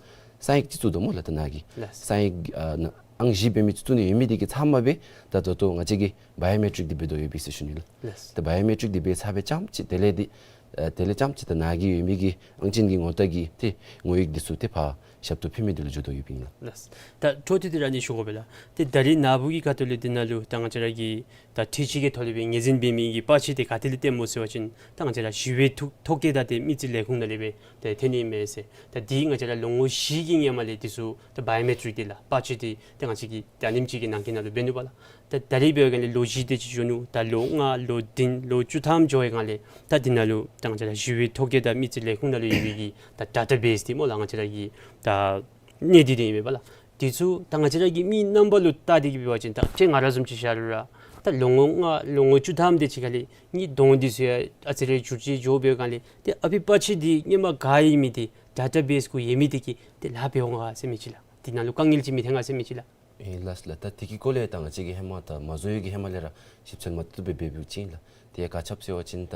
གསང་ཡིག་ཅིག་བཙུགས་དོ་སྨོ་ལགས། ད་ནཱ་གིས་ལགས། གསང་ཡིག་ཨ་ནཱ་ཨང་བཞི་འབད་མི་ཅིག་བཙུགས་ནི་ཡོད་མི་འདི་གིས་ཚབ་མ་སྦེ་ད་ད་ལྟོ་ང་བཅས་ཀྱི་བའི་ཡོ་མེ་ཊིཀ་འདི་འབད་དོ་ཡོདཔ་ཨིན་ཟེར་ཞུ་ནི་ལགས། ལགས། ད་བའི་ཡོ་མེ་ཊིཀ་འདི་འབད་ཚར་སྦེ་རྐྱངམ་ཅིག་དེ་ལས་འདི་ཨ་དེ་ལས་རྐྱངམ་ཅིག་ད་ནཱ་གི་ཡོད་མི་གི་ཨང་ཅན་གྱི་ངོ་རྟགས་ཀྱི་ཏེ་ངོ་ཡིག་འདི་ཚུ་ཏེ་ཕར་ཞབས་ཏོག་ཕུལ་མི་འདི་ལུ་འགྱོ་དོ་ཡོདཔ་ཨིན་ལགས། ལགས། ད་འཕྲོ་མཐུད་དེ་ར་ཨ་ནི་ཞུ་དགོ་པས་ལགས། ཏེ་ད་རིས་ནཱ་བུ་གི་ཁ་ཐུག་ལས་འདི་ནང་ལུ་ད་ང་བཅས་ར་གི་ད་འཕྲུལ་ཆས་ཀྱི་ཐོག་ལས་སྦེ་ངོས་འཛིན་འབད་མི་གི་པར་ཆས་འདི་ག་ཏེ་ལས་བཏོནམ་སྨོ་ཟེར་བ་ཅིན་ད་ང་བཅས་ར་ཞི་བའི་ཐོག་ཐོ་བཀོད་དང་ཏེ་མི་རྩིས་ལས་ཁུངས་ནང་ལས་སྦེ་ཏེ་ཐོན་ནི་མས་ཟེར། ད་འདི་ང་བཅས་ར་ལོ་ངོ་བཞི་གི་སྔོན་མ་ལས་འདི་ཚུ་ད་བའི་ཡོ་མེ་ཊིཀ་འདི་ལགས་པར་ཆས་འདི་ད་ང་བཅས་ཀྱིས་ད་ཨ་ནེམ་ཅིག་གི་ནང་འཁོད་ནང་ལུ་འབད་ནུག་པ་ལགས། ད་ད་རིས་འབད་བའི་སྒང་ལས་ལོ་བཞི་དེ་ཅིག་འགྱོ་ནུག། ད་ལོ་ལྔ་ལོ་བདུན་ལོ་བཅུ་ཐམ་འགྱོ་བའི་སྒང་ལས་ད་འདི་ནང་ལུ་ད་ང་བཅས་ར་ཞི་བའི་ཐོ་བཀོད་དང་མི་རྩིས་ལས་ཁུངས་ནང་ལུ་ཡོད་པའི་གི་ད་ཌེ་ཊ་བེསི་འདི་སྨོ་ལགས། ང་བཅས་ར་གི་ད་གནས་འདི་འདི་ཨིན་པས་ལགས། འདི་ཚུ་ད་ང་བཅས་ར་གི་མི་རྣམ་པ་ལུ་བལྟ་སྟེ་གི་འབད་བ་ཅིན་ད་ཅི་ང་ར་བཟུམ་ཅིག་བཞག་རུང་ར་ད་ལོ་ངོ་ལྔ་ལོ་ངོ་བཅུ་ཐམ་དེ་ཅིག་ཁར་ལས་གཉིས་གདོང་འདི་ཚུ་ཡང་ཨ་ཙི་རེ་འགྱུར་བཅོས་འགྱོ་བའི་སྒང་ལས་ཏེ་ཨ་ཕི་པར་ཆས་འདི་སྔོན་མ་ག་ཡོད་མི་འདི་ཌེ་ཊ་བེསི་གུ་ཡོད་མི་འདི་གིས་ཏེ་ལཱ་འབད་འོང་ག་ཟེར་མི་ཅིག་ལགས། འདི་ནང་ལུ་དཀའ་ངལ་ཅིག་མི་འཐོན་ག་ཟེར་མི་ཅིག་ལགས། ཨིན་ལགས་ལགས། ད་འདི་གི་སྐོར་ལས་ད་ང་བཅས་ཀྱིས་ཧེ་མ་ད་མ་བཟོ་བའི་གི་ཧེ་མ་ལས་ར་ཞིབ་འཚོལ་མ་བཏུབ་སྦེ་འབད་འབདཝ་ཅིག་ཨིན་ལགས། དེ་ག་ཅི་སྦེ་ཟེར་བ་ཅིན་ད་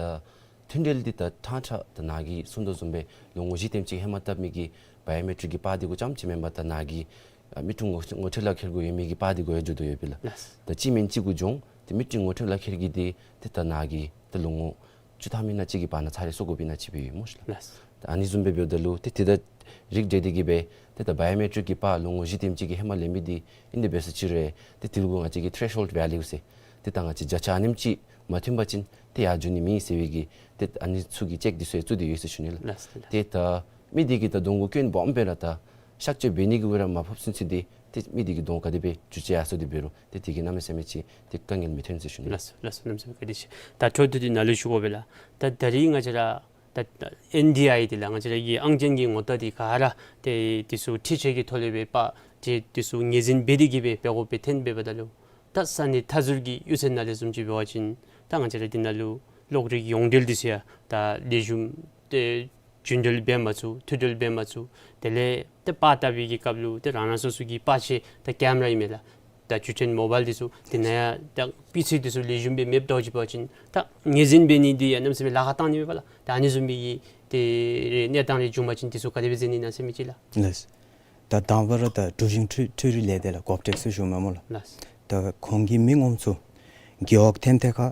མཐུན་འབྲེལ་འདི་ད་ཕྲང་ཕྲང་ད་ནཱ་གིས་གསུང་དོ་བཟུམ་སྦེ་ལོ་ངོ་བཞི་དེམ་ཅིག་ཧེ་མ་བཏབ་མི་གི་བའི་ཡོ་མེ་ཊིཀ་གི་པར་འདི་གུ་རྐྱངམ་ཅིག་མེན་པར་ད་ནཱ་གི་ཨ་མི་ཀྲུང་ངོ་ངོ་སྤྲོད་ལག་ཁྱེར་གུ་ཡོད་མི་གི་པར་འདི་གུ་ཡང་འགྱོ་དོ་ཡོདཔ་ཨིན་ལགས། ལགས། ད་གཅིག་མེན་གཅིག་གུ་འགྱོ་འོང་། ཏེ་མི་ཀྲུང་ངོ་སྤྲོད་ལག་ཁྱེར་གྱི་འདི་ཏེ་ད་ནཱ་གིས་ད་ལོ་ངོ་བཅུ་ཐམ་ཨིན་ན་ཅིག་གི་བར་ན་ཚར་རེ་སོར་དགོཔ་ཨིན་ན་ཅིག་སྦེ་ཡོད་སྨོ་ཤིག་ལགས། ལགས། ད་ཨ་ནི་བཟུམ་སྦེ་འབདཝ་ད་ལུ་ཏེ་དེ་དང་རིགས་བསྒྲེས་ཏེ་གི་སྦེ་ཏེ་ད་བའི་ཡོ་མེ་ཊིཀ་གི་པར་ལོ་ངོ་བཞི་དེམ་ཅིག་གི་ཧེ་མ་ལེན་མི་འདི་ཨིན་དེ་འབད་ས་ཅིག་རུང་ཏེ་དེ་ལུ་ང་བཅས་ཀྱིས་ཐེ་རེཤ་ཧོལཌ་ཝེ་ལུ་ཟེར་ཏེ་ད་ང་བཅས་བརྒྱ་ཆ་ཨ་ནེམ་ཅིག་མ་མཐུན་པ་ཅིན་ཏེ་ཡར་འགྱོ་ནི་མེད་ཟེར་བའི་གི་ཏེ་ཨ་ནི་ཚུ་གི་ཅེཀ་འདི་ཚུ་ཡང་བཙུགས་ཏེ་ཡོད་ཟེར་ཞུ་ནི་ལགས། ལགས། ཏེ་ད་མི་འདི་གིས་ད་གདོང་གུ་སྐྱོན་སྦོམ་སྦེ་ར་ད་ གཤག་བཅོས་འབད་ནི་གི་དབུ་ར་མ་ཕོགཔ་ཚུན་ཚོད་འདི་ཏེ་མི་འདི་གི་གདོང་ག་དེ་སྦེ་འགྱུར་བཅོས་ཡར་སོང་སྟེ་འབད་རུང་ཏེ་དེ་གིས་གནམ་མེད་ས་མེད་ཅིག་ཏེ་དཀའ་ངལ་མི་ཐོན་ཟེར་ཞུ་ནི། ལགས་སོ་ལགས་སོ། གནམ་མེད་ས་མེད་བཀའ་དྲིན་ཆེ། ད་འཕྲོ་མཐུད་དེ་ནཱ་ལུ་ཞུ་དགོ་པས་ལགས། ད་ད་རིས་ང་བཅས་ར་ད་ཨེན་ཌི་ཨའི་འདི་ལགས་ང་བཅས་ར་གི་ཨང་ཅན་གྱི་ངོ་རྟགས་འདི་ག་ར་ཏེ་འདི་ཚུ་འཕྲུལ་ཆས་ཀྱི་ཐོག་ལས་སྦེ་པར་ཏེ་འདི་ཚུ་ངོས་འཛིན་འབད་དེ་གིས་སྦེ་འབད་དགོཔ་སྦེ་ཐོན་འབདཝ་ད་ལུ་ད་ས་གནས་མཐའ་ཟུར་གྱི་གཡུས་ཚན་ནང་ལས་བཟུམ་ཅིག་འབད་བ་ཅིན་ད་ང་བཅས་ར་འདི་ནང་ལུ་གློག་རིག་ཡོངས་འབྲེལ་འདི་ཚུ་ཡང་ད་ལེགས་ཤོམ་ཏེ་རྒྱུན་འགྲུལ་འབད་མ་ཚུགས་མཐུད་འགྲུལ་འབད་མ་ཚུགས། དེ་ལས་ཏེ་པར་བཏབ་པའི་གི་སྐབས་ལུ་ཏེ་རང་རང་སོ་སོ་གི་པར་ཆས་ད་ཀེམ་ར་ཨིན་མས་ལགས། ད་འགྱུར་ཕྲན་མོ་བཱའིལ་འདི་ཚུ་དེ་ནང་ཡང་ད་སྤུས་ཚད་འདི་ཚུ་ལེགས་ཤོམ་སྦེ་མེདཔ་འདྲཝ་ཅིག་འབད་བ་ཅིན་ད་ངོས་འཛིན་འབད་ནི་འདི་ཡང་གནམ་མེད་ས་མེད་ལཱ་ཁག་བཏང་ནི་མས་པ་ལགས། ད་ཨ་ནི་བཟུམ་མའི་གི་ཏེ་རེ་གནས་སྟངས་རེ་བྱུང་པ་ཅིན་འདི་ཚུ་ག་དེ་སྦེ་མཛད་ནི་ཨིན་ན་ཟེར་མི་ཅིག་ལགས། ལགས། ད་དང་པ་ར་ད་འབྲུག་གཞུང་འཕྲུལ་འཕྲུལ་རིག་ལས་སྡེ་ལགས་ཀོབ་ཊེག་ཟེར་ཞུཝ་མས་སྨོ་ལགས། ལགས། ད་ཁོང་གིས་མི་ངོམ་ཚུ་རྒེད་འོག་ཐེམ་ཐེ་ཁ་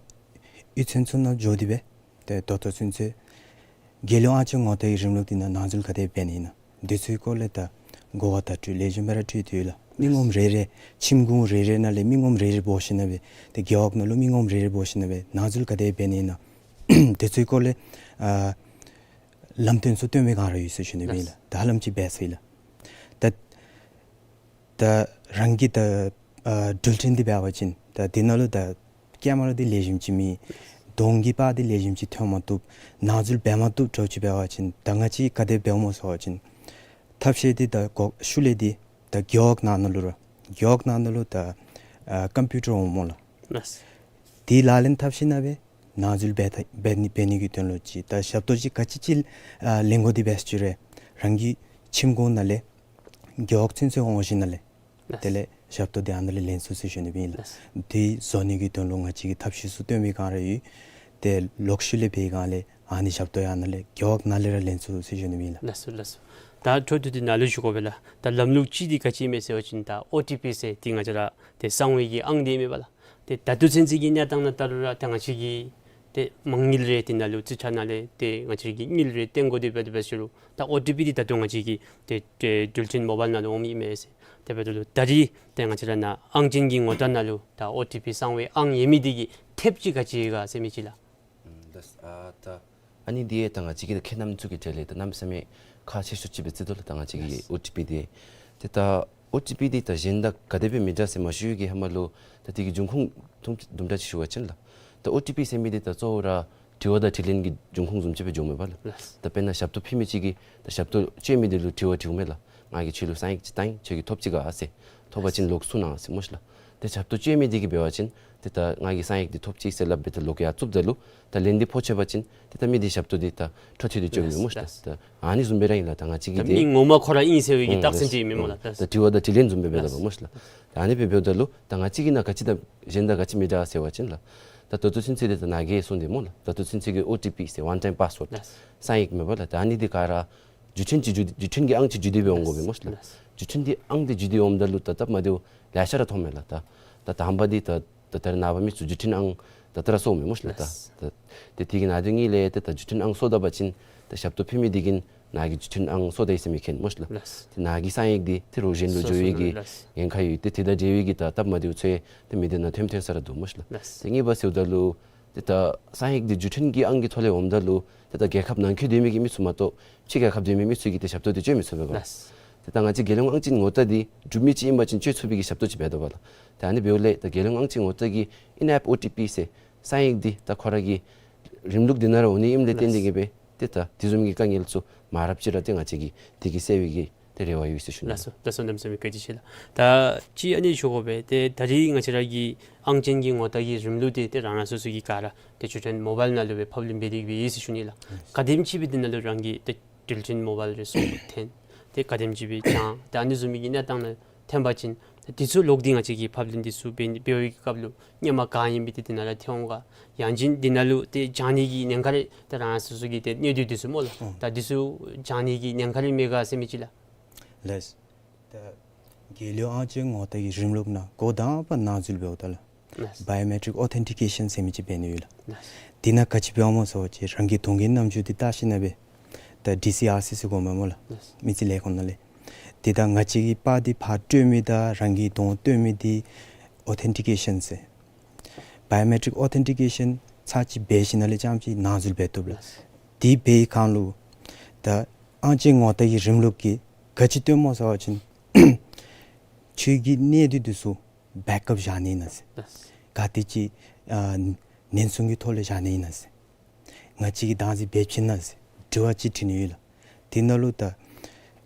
གཡུས་ཚན་ཚུ་ནང་འགྱོ་སྟེ་སྦེ་ཏེ་ད་ལྟོ་ཚུན་ཚོད་རྒྱལ་ཡོངས་ཨང་ཅན་ངོ་རྟགས་ཀྱི་རིམ་ལུགས་འདི་ནང་ནང་འཛུལ་ག་དེ་འབད་ནི་ཨིན་ན་འདི་ཚུའི་སྐོར་ལས་ད་གོ་བ་བརྡ་སྤྲོད་ལེགས་ཤོམ་སྦེ་ར་སྤྲོད་དེ་ཡོད་ལགས། མི་ངོམ་རེ་རེ་ཁྱིམ་གུང་རེ་རེ་ནང་ལས་མི་ངོམ་རེ་རེ་འབོ་ཞིནམ་ལས་ཏེ་རྒེད་འོག་ནང་ལུ་མི་ངོམ་རེ་རེ་འབོ་ཞིནམ་ལས་ནང་འཛུལ་ག་དེ་འབད་ནི་ཨིན་ན་འདི་ཚུའི་སྐོར་ལས་ཨ་ལམ་སྟོན་ཚུ་སྟོན་མི་ག་ར་ཡོད་ཟེར་ཞུ་ནི་ཨིན་ལགས། ད་ཧ་ལམ་ཅིག་འབད་ཚར་ཡི་ལགས། ད་ད་རང་གི་ད་ཨ་འགྲུལ་འཕྲིན་འདི་འབད་བ་ཅིན་ད་འདི་ནང་ལུ་ད་ཀེམ་ར་འདི་ལེགས་ཤོམ་ཅིག་མེད། གདོང་གི་པར་འདི་ལེགས་ཤོམ་ཅིག་ཐོན་མ་བཏུབ། ནང་འཛུལ་འབད་མ་བཏུབ་འདྲཝ་ཅིག་འབད་བ་ཅིན་ད་ང་བཅས་ག་དེ་འབདཝ་སྨོ་ཟེར་བ་ཅིན་ཐབས་ཤེས་འདི་ད་གོ་ཤུལ་ལས་འདི་ད་རྒེད་འོག་ནང་ན་ལུ་ར་རྒེད་འོག་ནང་ན་ལུ་ད་ཨ་ཀམ་པིའུ་ཊར་འོང་སྨོ་ལགས། ལགས། འདི་ལག་ལེན་འཐབ་ཞིནམ་ལས་ནང་འཛུལ་འབད་ཐ་འབད་ནི་འབད་ནི་གི་དོན་ལུ་ཅིག་ད་ཞབས་ཏོག་ཅིག་ག་ཅི་ཅིག་ཨ་ལེན་དགོ་འདི་འབད་ཅི་རུང་རང་གི་ཁྱིམ་གུང་ནང་ལས་རྒེད་འོག་ཚུན་ཚོད་འོང་ཞིནམ་ལས་ལགས། དེ་ལས་ཞབས་ཏོག་འདི་ཨ་ནཱ་ལས་ལེན་ཚུགས་ཟེར་ཞུ་ནི་ཨིན་ལགས། ལགས། འདི་བཟོ་ནི་གི་དོན་ལུ་ང་བཅས་ཀྱིས་ཐབས་ཤེས་ཚུ་སྟོན་མི་ག་ར་ཡོད། ཏེ་ལོག་ཤུལ་ལས་འབད་བའི་སྒང་ལས་ཨ་ནི་ཞབས་ཏོག་ཡང་ཨ་ནཱ་ལས་རྒེད་འོག་ནང་ལས་ར་ལེན་ཚུགས་ཟེར་ཞུ་ནི་ཨིན་ལགས། ལགས་སོ་ལགས་སོ། ད་འཕྲོ་མཐུད་དེ་ནཱ་ལུ་ཞུ་དགོ་པས་ལགས། ད་ལམ་ལུགས་ཅིག་འདི་ག་ཅི་ཨིན་མས་ཟེར་བ་ཅིན་ད་ཨོ་ཊི་པི་ཟེར་འདི་ང་བཅས་ར་ཏེ་གསང་བའི་གི་ཨང་འདི་ཨིན་མས་པ་ལགས། ཏེ་ད་ལྟོ་ཚུན་ཚོད་ཀྱི་གནས་སྟངས་ནང་ལྟ་རུང་ར་ཏེ་ང་བཅས་ཀྱིས་ཏེ་མང་ཉིལ་རེ་འདི་ནང་ལུ་རྩིས་ཁྲ་ནང་ལས་ཏེ་ང་བཅས་ཀྱིས་ཉིལ་རེ་བཏོན་དགོ་འདི་འབད་དེ་འབད་ཞུ་རུང་ད་ཨོ་ཊི་པི་འདི་ད་ལྟོ་ང་བཅས་ཀྱི་ཏེ་ཏེ་འགྲུལ་འཕྲིན་མོ་བཱའིལ་ནང་ལུ་འོངམ་ཨིན་མས་ཟེར། དེ་འབདཝ་ད་ལུ་ད་རིས་ཏེ་ང་བཅས་ར་ནཱ་ཨང་ཅན་གྱི་ངོ་རྟགས་ནང་ལུ་ད་ཨོ་ཊི་པི་གསང་བའི་ཨང་ཡོད་མི་འདི་གི་ཐེབས་ཅིག་ག་ཅི་ཡོད་ག་ཟེར་མི་ཅིག་ལགས། ཨུམ་ད་ཨ་ད་ཨ་ནི་འདི་ད་ང་བཅས་ཀྱིས་ད་ཁྱེད་རྣམ་ཚུ་གི་གྲས་ལས་ད་གནམ་མེད་ས་མེད་ཁག་ཆེ་ཤོས་ཅིག་སྦེ་བརྩི་དོ་ལགས། ད་ང་བཅས་ཀྱི་ལགས། ཨོ་ཊི་པི་འདི་ཏེ་ད་ཨོ་ཊི་པི་འདི་ད་གཞན་དང་ག་དེ་སྦེ་མི་འདྲ་ཟེར་མ་ཞུ་བའི་གི་ཧེ་མ་ལུ་ད་འདི་གི་འབྱུང་ཁུངས་ཐུང་དུམ་གྲ་ཅིག་ཞུ་བ་ཅིན་ལགས། ད་ཨོ་ཊི་པི་ཟེར་མི་འདི་ད་གཙོ་བོ་ར་དྲི་བ་དང་དྲིས་ལན་གྱི་འབྱུང་ཁུངས་བཟུམ་ཅིག་སྦེ་འགྱོཝ་མས་པ་ལགས། ལགས། ད་དཔེར་ན་ཞབས་ཏོག་ཕུལ་མི་ཅིག་གིས་ད་ཞབས་ཏོག་སྤྱོད་མི་འདི་ལུ་དྲི་བ་དྲིཝ་མས་ལགས། ང་གིས་ཁྱོད་ལུ་གསང་ཡིག་ཅིག་བཏང་ཡི། ཁྱོད་ཀྱིས་ཐོབ་ཅི་ག་ཟེར། ཐོབ་པ་ཅིན་ལོག་གསུང་གནང་ཟེར་སྨོ་ཤི་ལགས། ཏེ་ཞབས་ཏོག་སྤྱོད་མི་འདི་གིས་འབད་བ་ཅིན་ཏེ་ད་ང་གིས་གསང་ཡིག་འདི་ཐོབ་ཅི་ཟེར་སླབ་སྦེ་ད་ལོག་ཡར་བཙུགསཔ་ད་ལུ་ད་ལན་འདི་ཕོག་ཆི་བ་ཅིན་ཏེ་ད་མི་འདི་ཞབས་ཏོག་འདི་ད་འཕྲོ་མཐུད་དེ་སྤྱོད་མི་སྨོ་ཤི་ལགས། ད་ཨ་ནི་བཟུམ་སྦེ་ར་ཨིན་ལགས། ད་ང་བཅས་ཀྱིས་ད་ཏེ་མི་ངོ་མ་ཁོ་ར་ཨིན་ཟེར་བའི་གི་ཨུམ་རྟགས་མཚན་ཅིག་ཨིན་མས་སྨོ་ལགས། ད་ད་དྲི་བ་དང་དྲིས་ལན་བཟུམ་སྦེ་འབད་དོ་སྨོ་ཤི་ལགས། ད་ཨ་ནི་སྦེ་འབདཝ་ད་ལུ་ད་ང་བཅས་ཀྱི་ནང་ག་ཅི་དང་གཞན་དང་ག་ཅི་མི་འདྲ་ཟེར་བ་ཅིན་ལགས། ད་ད་ལྟོ་ཚུན་ཚོད་འདི་ད་ནཱ་གིས་གསུངས་ཏེ་སྨོ་ལགས། ད་ལྟོ་ཚུན་ཚོད་ཀྱི་ཨོ་ཊི་པི་ཟེར་ཝན་ཊའིམ་པཱསི་ཝརཌ་ལགས། གསང་ཡིག་མས་པ་ལགས། ད་ཨ་ནི་འདི་ག་ར་འགྱུར་འཕྲིན་ཅིག་འགྱུར་འགྱུར་འཕྲིན་གྱི་ཨང་ཅིག་འགྱུར་ཏེ་སྦེ་འོང་དགོ་པས་སྨོ་ཤི་ལགས། ལགས། འགྱུར་འཕྲིན་འདི་ཨང་འདི་འགྱུར་ཏེ་འོངམ་ད་ལུ་ད་སྟབས་མ་བདེཝ་ལེ་ཤ་ར་མཐོངམ་མས་ལགས། ད་ད་དང་པ་འདི་ད་ད་ད་རེས་ནངས་པ་མི་ཚུ་འགྱུར་འཕྲིན་ཨང་ད་ད་ར་སོངམ་མས་སྨོ་ཤི་ལགས། ད་ལགས། ད་ཏེ་དེ་གི་ནང་དོན་གཉིས་ལས་ཏེ་ད་འགྱུར་འཕྲིན་ཨང་སོ་ད་པ་ཅིན་ད་ཞབས་ཏོག་ཕུལ་མི་འདི་གིས་ནཱ་གི་འགྱུར་འཕྲིན་ཨང་སོ་ད་ཡི་ཟེར་མི་མཁྱེན་སྨོ་ཤི་ལགས། ལགས། ཏེ་ནཱ་གི་གསང་ཡིག་འདི་ཏེ་རོགས་གཞན་ལུ་སོ་འགྱོ་སོ་བའི་གི་ལགས། ཉེན་ཁ་ཡོད། ཏེ་དེ་དང་འབྲེལ་བའི་གི་ད་སྟབས་མ་བདེཝ་ཚུ་ཏེ་མི་སྡེ་ནང་ཐོནམ་ཐོན་ས་ར་འདུག་སྨོ་ཤི་ལགས། ལགས། ཏེ་གཉིས་པ་ཟེརཝ་ད་ལུ་ཏེ་ད་གསང་ཡིག་འདི་འགྱུར་འཕྲིན་གྱི་ཨང་གི་ཐོག་ལས་འོངམ་ད་ལུ་ཏེ་ད་རྒྱལ་ཁབ་ནང་འཁོད་སྡོད་མི་གི་མི་ཚུ་མ་གཏོགས་ཕྱི་རྒྱལ་ཁབ་སྡོད་མི་མི་ཚུ་གིས་ཏེ་ཞབས་ཏོག་འདི་སྤྱོད་མི་ཚུགས་པས་པ། ལགས། ཏེ་ད་ང་བཅས་རྒྱལ་ཡོངས་ཨང་ཅན་ངོ་རྟགས་འདི་གྲུབ་མི་ཅིག་ཨིན་པ་ཅིན་སྤྱོད་ཚུགས་པའི་གི་ཞབས་ཏོག་ཅིག་འབད་དོ་བ་ལགས། ཏེ་ཨ་ནི་འབདཝ་ལས་ད་རྒྱལ་ཡོངས་ཨང་ཅན་ངོ་རྟགས་ཀྱི་ཨིན་ཨེཔ་ཨོ་ཊི་པི་ཟེར་གསང་ཡིག་འདི་ད་ཁོ་ར་གི་རིམ་ལུགས་འདི་ནང་ར་འོང་ནི་ཨིནམ་ལས་བརྟེན་ཏེ་གིས་སྦེ་ཏེ་ད་དེ་བཟུམ་གྱི་དཀའ་ངལ་ཚུ་མ་རབས་ཅིག་ར་ཏེ་ང་བཅས་ཀྱིས་དེ་གིས་སེལ་བའི་གི་ཏེ་རེ་བ་ཡོད་ཟེར་ཞུ་ནི། ལགས་སོ་ལགས་སོ། གནམ་མེད་ས་མེད་བཀའ་དྲིན་ཆེ་ལགས། ད་ཅི་ཨ་ནི་ཞུ་དགོ་པས། ཏེ་ད་རིས་ང་བཅས་ར་གི་ཨང་ཅན་གྱི་ངོ་རྟགས་ཀྱི་རིམ་ལུགས་འདི་ཏེ་རང་རང་སོ་སོ་གི་ག་ར་ཏེ་འགྱུར་འཕྲིན་མོ་བཱའིལ་ནང་ལུ་སྦེ་ཕབ་ལེན་འབད་དེ་གིས་སྦེ་ཡོད་ཟེར་ཞུ་ནི་ལགས། ག་དེམ་ཅིག་སྦེ་འདི་ནང་ལུ་རང་གི་ཏེ་འགྱུར་འཕྲིན་མོ་བཱའིལ་རེ་སོར་ཐོན། ཏེ་ག་དེམ་ཅིག་སྦེ་བྱང་། ཏེ་ཨ་ནི་བཟུམ་མའི་གི་གནས་སྟངས་ནང་ཐོན་པ་ཅིན་ཏེ་དེ་ཚུ་ལོག་སྟེ་ང་བཅས་ཀྱིས་ཕབ་ལེན་འདི་ཚུ་འབད་འབད་བའི་གི་སྐབས་ལུ་སྔོན་མ་ག་ཨིན་པའི་ཏེ་འདི་ནང་ར་ཐོན་འོང་ག། ཡང་ཅིན་འདི་ནང་ལུ་ཏེ་བྱང་ནི་གི་ཉེན་ཁ་རེ་ཏེ་རང་རང་སོ་སོ་གི་ཏེ་གནད་དོན་འདི་ཚུ་སྨོ་ལགས། ཨོ། ད་འདི་ཚུ་བྱང་ནི་གི་ཉེན་ཁ་རེ་མེད་ག་ཟེར་མི་ཅིག་ལགས། ལགས། ད་རྒྱལ་ཡོངས་ཨང་ཅན་ངོ་རྟགས་ཀྱི་རིམ་ལུགས་ནང་འགོ་དང་པ་ནང་འཛུལ་འབདཝ་ད་ལགས། ལགས། བའི་ཨོ་མེ་ཊིག་ཨོ་ཐེན་ཊི་ཀེ་ཤཱན་ཟེར་མི་ཅིག་འབད་ནི་ཡོད་ལགས། ལགས། འདི་ནང་ག་ཅི་འབདཝ་སྨོ་ཟེར་བ་ཅིན་རང་གི་གདོང་གི་རྣམ་འགྱུར་འདི་བལྟ་ཞིནམ་ལས་ད་ཌི་སི་ཨར་སི་ཟེར་གོཝ་མས་སྨོ་ལགས། ལགས། མི་རྩིས་ལས་ཁུངས་ནང་ལས། ཏེ་ད་ང་བཅས་ཀྱི་པར་འདི་ཕར་སྤྲོད་མི་དང་རང་གི་གདོང་སྟོན་མི་འདི་ཨོ་ཐེན་ཊི་ཀེ་ཤཱན་ཟེར། བའི་ཨོ་མེ་ཊིག་ཨོ་ཐེན་ཊི་ཀེ་ཤཱན་ཚར་གཅིག་འབད་ཞིནམ་ལས་རྐྱངམ་ཅིག་ནང་འཛུལ་འབད་བཏུབ་ལགས། ལགས། དེ་འབད་བའི་སྒང་ལུ་ད་ཨང་ཅན་ངོ་རྟགས་ཀྱི་རིམ་ལུགས་ཀྱི་ ག་ཅི་སྟོནམ་སྨོ་ཟེར་བ་ཅིན་ཁྱོད་ཀྱི་གནས་སྡུད་འདི་ཚུ་བེཀ་ཨཔ་བཞག་ནི་ཨིན་ན་ཟེར། ལགས། ག་ཏེ་ཅིག་ཨ་ཉེན་སྲུང་གི་ཐོག་ལས་བཞག་ནི་ཨིན་ན་ཟེར། ང་བཅས་ཀྱིས་བདག་འཛིན་འབད་བ་ཅིན་ཟེར་དྲི་བ་ཅིག་དྲི་ནི་ཡོད་ལགས། དེ་ནང་ལུ་ད་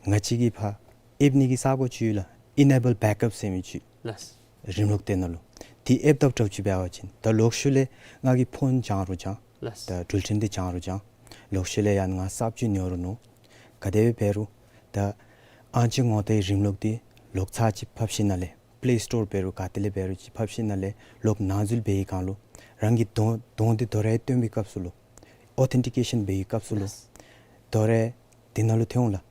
ང་བཅས་ཀྱིས་ཕར་ཨེབ་ནི་གི་ས་གོ་ཅིག་ཡོད་ལགས། ཨི་ནེ་བཱལ་བེཀ་ཨཔ་ཟེར་མི་ཅིག། ལགས། རིམ་ལུགས་དེ་ནང་ལུ་དེ་ཨེབ་ད་ལུ་གྲབས་ཅིག་འབད་བ་ཅིན་ད་ལོག་ཤུལ་ལས་ང་གིས་ཕོན་བྱང་རུང་བྱང་། ལགས། ད་འགྲུལ་འཕྲིན་དེ་བྱང་རུང་བྱང་། ལོག་ཤུལ་ལས་ཡང་ང་གསརཔ་ཅིག་ཉོ་རུང་ཉོ། ག་དེ་སྦེ་འབད་རུང་ད་ཨང་ཅན་ངོ་རྟགས་རིམ་ལུགས་དེ་ལོག་ཚར་ཅིག་ཕབ་ཞིནམ་ལས་པེ་ལེ་སི་ཊོར་འབད་རུང་ག་ཏེ་ལས་འབད་རུང་ཅིག་ཕབ་ཞིནམ་ལས་ལོག་ནང་འཛུལ་འབད་བའི་སྒང་ལུ་རང་གི་གདོང་གདོང་དེ་དོ་རུང་སྟོན་པའི་སྐབས་སུ་ལུ་ཨོ་ཐེན་ཊི་ཀེ་ཤཱན་འབད་བའི་སྐབས་སུ་ལུ། ལགས། དོ་རུང་དེ་ནང་ལུ་ཐོན་འོང་ལགས།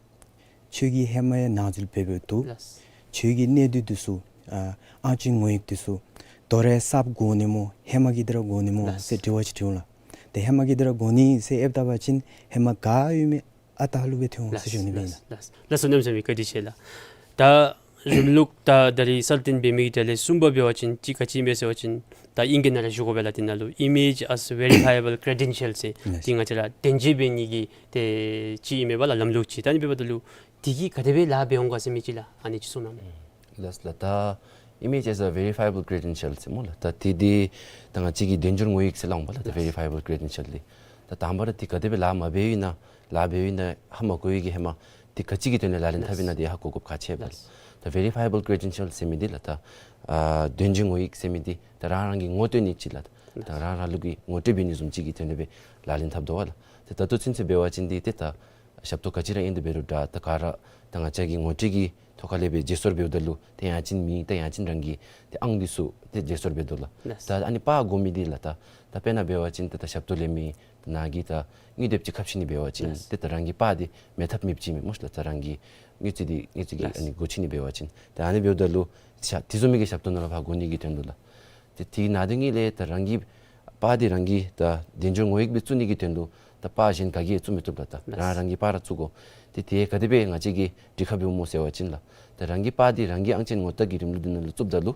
ཁྱོད་ཀྱིས་ཧེ་མ་ཡང་ནང་འཛུལ་འབད་འབདཝ་འདུག། ལགས། ཁྱོད་ཀྱི་གནས་སྡུད་འདི་ཚུ་ཨ་ཨང་ཅན་ངོ་ཡིག་འདི་ཚུ་དོ་རུང་གསརཔ་དགོ་ནི་སྨོ་ཧེ་མ་གི་དེ་ར་དགོ་ནི་སྨོ། ལགས། ཟེར་དྲི་བ་ཅིག་དྲི་འོང་ལགས། ཏེ་ཧེ་མ་གི་དེ་ར་དགོ་ནི་ཟེར་ཨེབ་བལྟ་བ་ཅིན་ཧེ་མ་ག་ཡོད་མི་ཨ་རྟག་ལུ་སྦེ་ཐོན་འོང་ཟེར་ཞུ་ནི་ཨིན་ལགས། ལགས། ལགས་སོ། གནམ་མེད་ས་མེད་བཀའ་དྲིན་ཆེ་ལགས། ད་རིམ་ལུགས་ད་ད་རིས་གསལ་སྟོན་འབད་མི་གི་གྲས་ལས་གསུམ་པ་འབད་བ་ཅིན་ཅིག་ག་ཅི་ཨིན་མས་ཟེར་བ་ཅིན་ད་ཨིང་སྐད་ནང་ར་ཞུ་དགོ་པས་ལགས། དེ་ནང་ལུ་Image as Verifiable Credential ཟེར། ལགས། དེ་ང་བཅས་ར་བདེན་འབྱེད་འབད་ནི་གི་ཏེ་ཅིག་ཨིན་མས་པ་ལགས། ལམ་ལུགས་ཅིག། ད་ཨ་ནི་འབདཝ་ད་ལུ་དེ་གིས་ག་དེ་སྦེ་ལཱ་འབད་འོང་ག་ཟེར་མི་ཅིག་ལགས། ཨ་ནི་ཅིག་གསུང་གནང་། ལགས་ལགས། ད་Image as a Verifiable Credential ཟེར་སྨོ་ལགས། ད་དེ་འདི་ད་ང་བཅས་ཀྱི་བདེན་འབྱོར་ངོ་ཡིག་ཟེར་སླབ་འོང་པ་ལགས། ད་ལགས། Verifiable Credential འདི་ད་དང་པ་ར་དེ་ག་དེ་སྦེ་ལཱ་མ་འབད་བའི་ནང་ལཱ་འབད་བའི་ནང་ཧ་མ་གོ་བའི་གི་ཧེ་མ་དེ་ག་ཅི་གི་དོན་ལས་ལག་ལེན་འཐབ་ཨིན་ན་དེ་ཧ་གོ་དགོཔ་ཁག་ཆེ་བས། ལགས། ད་Verifiable Credential ཟེར་མི་འདི་ལགས་ད་ཨ་བདེན་འབྱོར་ངོ་ཡིག་ཟེར་མི་འདི་ད་རང་རང་གིས་ངོ་སྤྲོད་ནི་ཅིག་ལགས། ད་ལགས། རང་རང་ལུ་གིས་ངོ་སྤྲོད་འབད་ནི་བཟུམ་ཅིག་གི་དོན་ལས་སྦེ་ལག་ལེན་འཐབ་དོ་བ་ལགས། ཏེ་ད་ལྟོ་ཚུན་ཚོད་འབད་བ་ཅིན་འདི་ཏེ་ད་ཞབས་ཏོག་ག་ཅི་ར་ཨིན་དེ་འབད་རུང་འདྲ་ད་ག་ར་ད་ང་བཅས་ཀྱིས་ངོ་སྤྲོད་ཀྱི་ཐོག་ཁ་ལས་སྦེ་བརྗེ་སོར་འབདཝ་ད་ལུ་ཏེ་ཡང་ཅིན་མིང་ད་ཡང་ཅིན་རང་གི་ཏེ་ཨང་འདི་ཚུ་ཏེ་བརྗེ་སོར་འབད་དོ་ལགས། ལགས། ད་ཨ་ནི་པར་དགོ་མི་འདི་ལགས་ད་ད་དཔེར་ན་འབད་བ་ཅིན་ད་ད་ཞབས་ཏོག་ལེན་མི་ནཱ་གིས་ད་དངུལ་དེབ་ཅིག་ཁབ་ཞིནམ་ལས་འབད་བ་ཅིན། ལགས། ཏེ་ད་རང་གི་པར་འདི་མེད་ཐབས་མེདཔ་ཅིག་མས་སྨོ་ལགས། ད་རང་གི་དངུལ་རྩིས་འདི་དངུལ་རྩིས་ཀྱི། ལགས། ཨ་ནི་སྒོ་ཕྱེ་ནི་འབད་བ་ཅིན། ད་ཨ་ནི་འབདཝ་ད་ལུ་ཤ་དེ་བཟུམ་མའི་གི་ཞབས་ཏོག་ནང་ལུ་ཕར་དགོ་ནི་གི་དོན་ལུ་ལགས། ཏེ་དེ་ནང་དོན་ངེས་ལས་ད་རང་གི་པར་འདི་རང་གི་ད་བདེན་འབྱོར་ངོ་ཡིག་སྦེ་བཙུགས་ནི་གི་དོན་ལུ་ད་པར་གཞན་ག་གིས་བཙུགས་མི་བཏུབ་ལགས། ད། ལགས། རང་རང་གི་པར་ར་བཙུགས་དགོ། ཏེ་དེ་ག་དེ་སྦེ་ང་བཅས་ཀྱིས་སྒྲིག་ཁ་འབདཝ་སྨོ་ཟེར་བ་ཅིན་ལགས། ད་རང་གི་པར་འདི་རང་གི་ཨང་ཅན་ངོ་རྟགས་ཀྱི་རིམ་ལུགས་འདི་ནང་ལུ་བཙུགསཔ་ད་ལུ་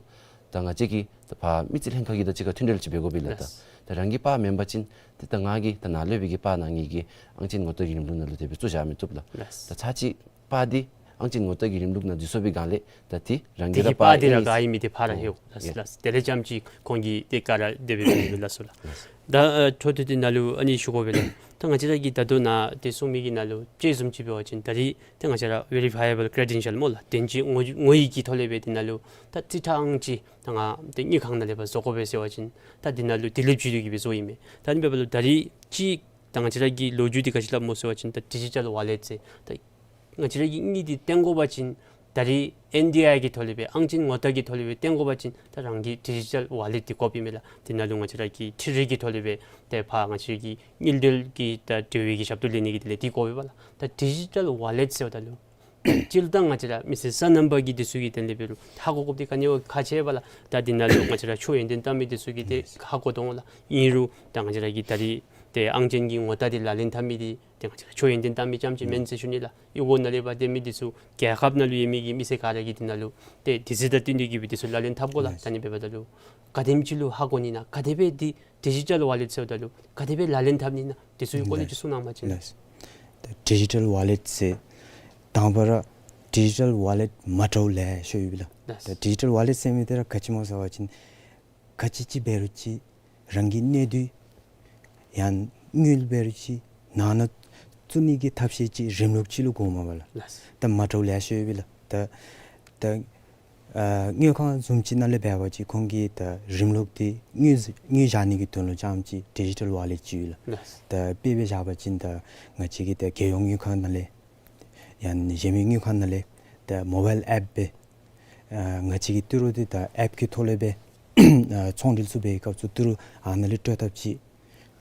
ད་ང་བཅས་ཀྱིས་ད་ཕར་མི་རྩིས་ལྷན་ཁག་གི་དང་གཅིག་ཁར་མཐུན་འབྲེལ་ཅིག་འབད་དགོ་པས་ལགས། ད། ལགས། ད་རང་གི་པར་མེན་པ་ཅིན་ཏེ་ད་ང་གིས་ད་ནཱ་ལུ་སྦེ་གི་པར་ནང་ངེ་གི་ཨང་ཅན་ངོ་རྟགས་ཀྱི་རིམ་ལུགས་ནང་ལུ་དེ་སྦེ་བཙུགས་བཞག་མི་བཏུབ་ལགས། ལགས། ད་ཚར་གཅིག་པར་འདི་ཨང་ཅན་ངོ་རྟགས་ཀྱི་རིམ་ལུགས་ནང་འཛུལ་སོང་པའི་སྒང་ལས་ད་ཏེ་རང་གི་དེ་གི་པར་པར་འདི་ར་ཨིན་ག་ཨིན་མི་དེ་ཕར་ར་ཨོ་ཧེཝ། ལགས། ཡ། ལགས། དེ་ལས་རྐྱངམ་ཅིག་ཁོང་གིས་ཏེ་ག་ར་དེ་སྦེ་འབད་ནི་མས་ལགས་སོ་ལགས། ལགས། ད་ཨ་འཕྲོ་མཐུད་དེ་ནཱ་ལུ་ཨ་ནི་ཞུ་དགོ་པས་ལགས། ད་ང་བཅས་ར་གིས་ད་ལྟོ་ནཱ་ཏེ་གསུང་མི་གི་ནང་ལུ་དཔྱེ་བཟུམ་ཅིག་འབད་བ་ཅིན་ད་རིས་ཏེ་ང་བཅས་ར་ཝེ་རི་ཕ་ཡེ་བཱལ་ཀྲེ་ཌེན་ཤཱལ་སྨོ་ལགས། བདེན་འབྱེད་ངོ་ངོ་ཡིག་གི་ཐོག་ལས་སྦེ་དེ་ནང་ལུ་ད་རྩིས་ཁྲ་ཨང་ཅིག་ད་ང་ཏེ་དངུལ་ཁང་ནང་ལས་ཕར་བཟོ་དགོ་པས་ཟེར་བ་ཅིན་ད་དེ་ནང་ལུ་དེ་ལས་བརྒྱུད་དེ་གི་སྦེ་བཟོཝ་ཨིན་མས། ད་ཨ་ནི་འབདཝ་ད་ལུ་ད་རིས་ཅིག་ད་ང་བཅས་ར་གི་ལོ་རྒྱུས་འདི་ག་ཅི་སླབ་སྨོ་ཟེར་བ་ཅིན་ད་ཌི་ཇི་ཊལ་ཝ་ལེཊ་ཟེར་ད་ང་བཅས་ར་གིས་དངུལ་འདི་བཏོན་དགོ་པ་ཅིན་ད་རིས་ཨེན་ཌི་ཨའི་གི་ཐོག་ལས་སྦེ་ཨང་ཅན་ངོ་རྟགས་ཀྱི་ཐོག་ལས་སྦེ་བཏོན་དགོ་པ་ཅིན་ད་རང་གི་ཌི་ཇི་ཊལ་ཝ་ལེཊ་འདི་དགོཔ་ཨིན་མས་ལགས། དེ་ནང་ལུ་ང་བཅས་ར་གིས་འཕྲུལ་རིག་གི་ཐོག་ལས་སྦེ་ཏེ་ཕར་ང་བཅས་ར་གི་དངུལ་འབྲེལ་གྱི་ད་འབྲེལ་བའི་གི་ཞབས་ཏོག་ལེན་ནི་གི་དེ་ལས་འདི་དགོ་པས་ལགས། ད་ཌི་ཇི་ཊལ་ཝ་ལེཊ་ཟེརཝ་ད་ལུ་སྤྱིར་བཏང་ང་བཅས་ར་མི་སེར་སོ་ནམ་པ་གི་འདི་ཚུ་གི་དོན་ལས་འབད་རུང་ཧ་གོ་དགོཔ་འདི་ག་ནི་བ་ཁག་ཆེ་བས་ལགས། ད་དེ་ནང་ལུ་ང་བཅས་ར་ཆོས་ཡོན་ཏན་བཏབ་མི་འདི་ཚུ་གིས་ཏེ་ཧ་གོ་དོ་འོང་ལགས། ཨིན་རུང་ད་ང་བཅས་ར་གི་ད་རིས་ཏེ་ཨང་ཅན་གྱི་ངོ་རྟགས་འདི་ལག་ལེན་འཐབ་མི་འདི་ཏེ་ང་བཅས་ར་ཆོས་ཡོན་ཏན་བཏབ་མི་རྐྱངམ་ཅིག་མེན་ཟེར་ཞུ་ནི་ལགས། གཡུས་སྒོ་ནང་ལས་ཕར་སྡོད་མི་འདི་ཚུ་རྒྱལ་ཁབ་ནང་ལུ་ཡོད་མི་གི་མི་སེར་ག་ར་གིས་དེ་ནང་ལུ་ཏེ་དུས་ཚོད་དང་བསྟུན་ཏེ་གི་སྦེ་འདི་ཚུ་ལག་ལེན་འཐབ་དགོ་ལགས། ད་ཨ་ནི་འབདཝ་ད་ལུ་ག་དེམ་ཅིག་ལུ་ཧ་གོ་ནི་ཨིན་ན་ག་དེ་སྦེ་འདི་ཌི་ཇི་ཊལ་ཝ་ལེཊ་ཟེརཝ་ད་ལུ་ག་དེ་སྦེ་ལག་ལེན་འཐབ་ནི་ཨིན་ན་འདི་ཚུ་གི་སྐོར་ལས་ཅིག་གསུང་གནང་པ་ཅིན། ལགས། ད་ཌི་ཇི་ཊལ་ཝ་ལེཊ་ཟེར་དང་པ་ར་ཌི་ཇི་ཊལ་ཝ་ལེཊ་མ་འདྲཝ་ལེ་ཤ་ཡོད་པས་ལགས། ལགས། ད་ཌི་ཇི་ཊལ་ཝ་ལེཊ་ཟེར་མི་འདི་ར་ག་ཅི་སྨོ་ཟེར་བ་ཅིན་ག་ཅི་ཅིག་འབད་རུང་ཅིག་རང་གི་གནས་སྡུད་ཡང་དངུལ་འབད་རུང་ཅིག་ནང་ན་བཙུགས་ནི་གི་ཐབས་ཤེས་ཅིག་རིམ་ལུགས་ཅིག་ལུ་དགོ་མས་པ་ལགས། ལགས། ད་མ་འདྲཝ་ལེ་ཤ་ཡོད་པས་ལགས། ད་ད་ཨ་དངུལ་ཁང་བཟུམ་ཅིག་ནང་ལས་འབད་བ་ཅིན་ཁོང་གིས་ད་རིམ་ལུགས་འདི་དངུལ་དངུལ་བཞག་ནི་གི་དོན་ལུ་རྐྱངམ་ཅིག་ཌི་ཇི་ཊལ་ཝ་ལེཊ་ཅིག་ཡོད་ལགས། ལགས། ད་དཔེ་སྦེ་བཞག་པ་ཅིན་ད་ང་བཅས་ཀྱི་ད་རྒྱལ་ཡོངས་དངུལ་ཁང་ནང་ལས་ཡང་གཞན་མི་དངུལ་ཁང་ནང་ལས་ད་མོ་བཱའིལ་ཨེཔ་སྦེ་ཨ་ང་བཅས་ཀྱིས་ཏི་རུ་འདི་ད་ཨེཔ་ཀྱི་ཐོག་ལས་སྦེ་ཨ་ཚོང་འབྲེལ་ཚུ་འབད་བའི་སྐབས་སུ་ཏི་རུ་ཨ་ནཱ་ལས་སྤྲོད་ཐབས་ཅིག་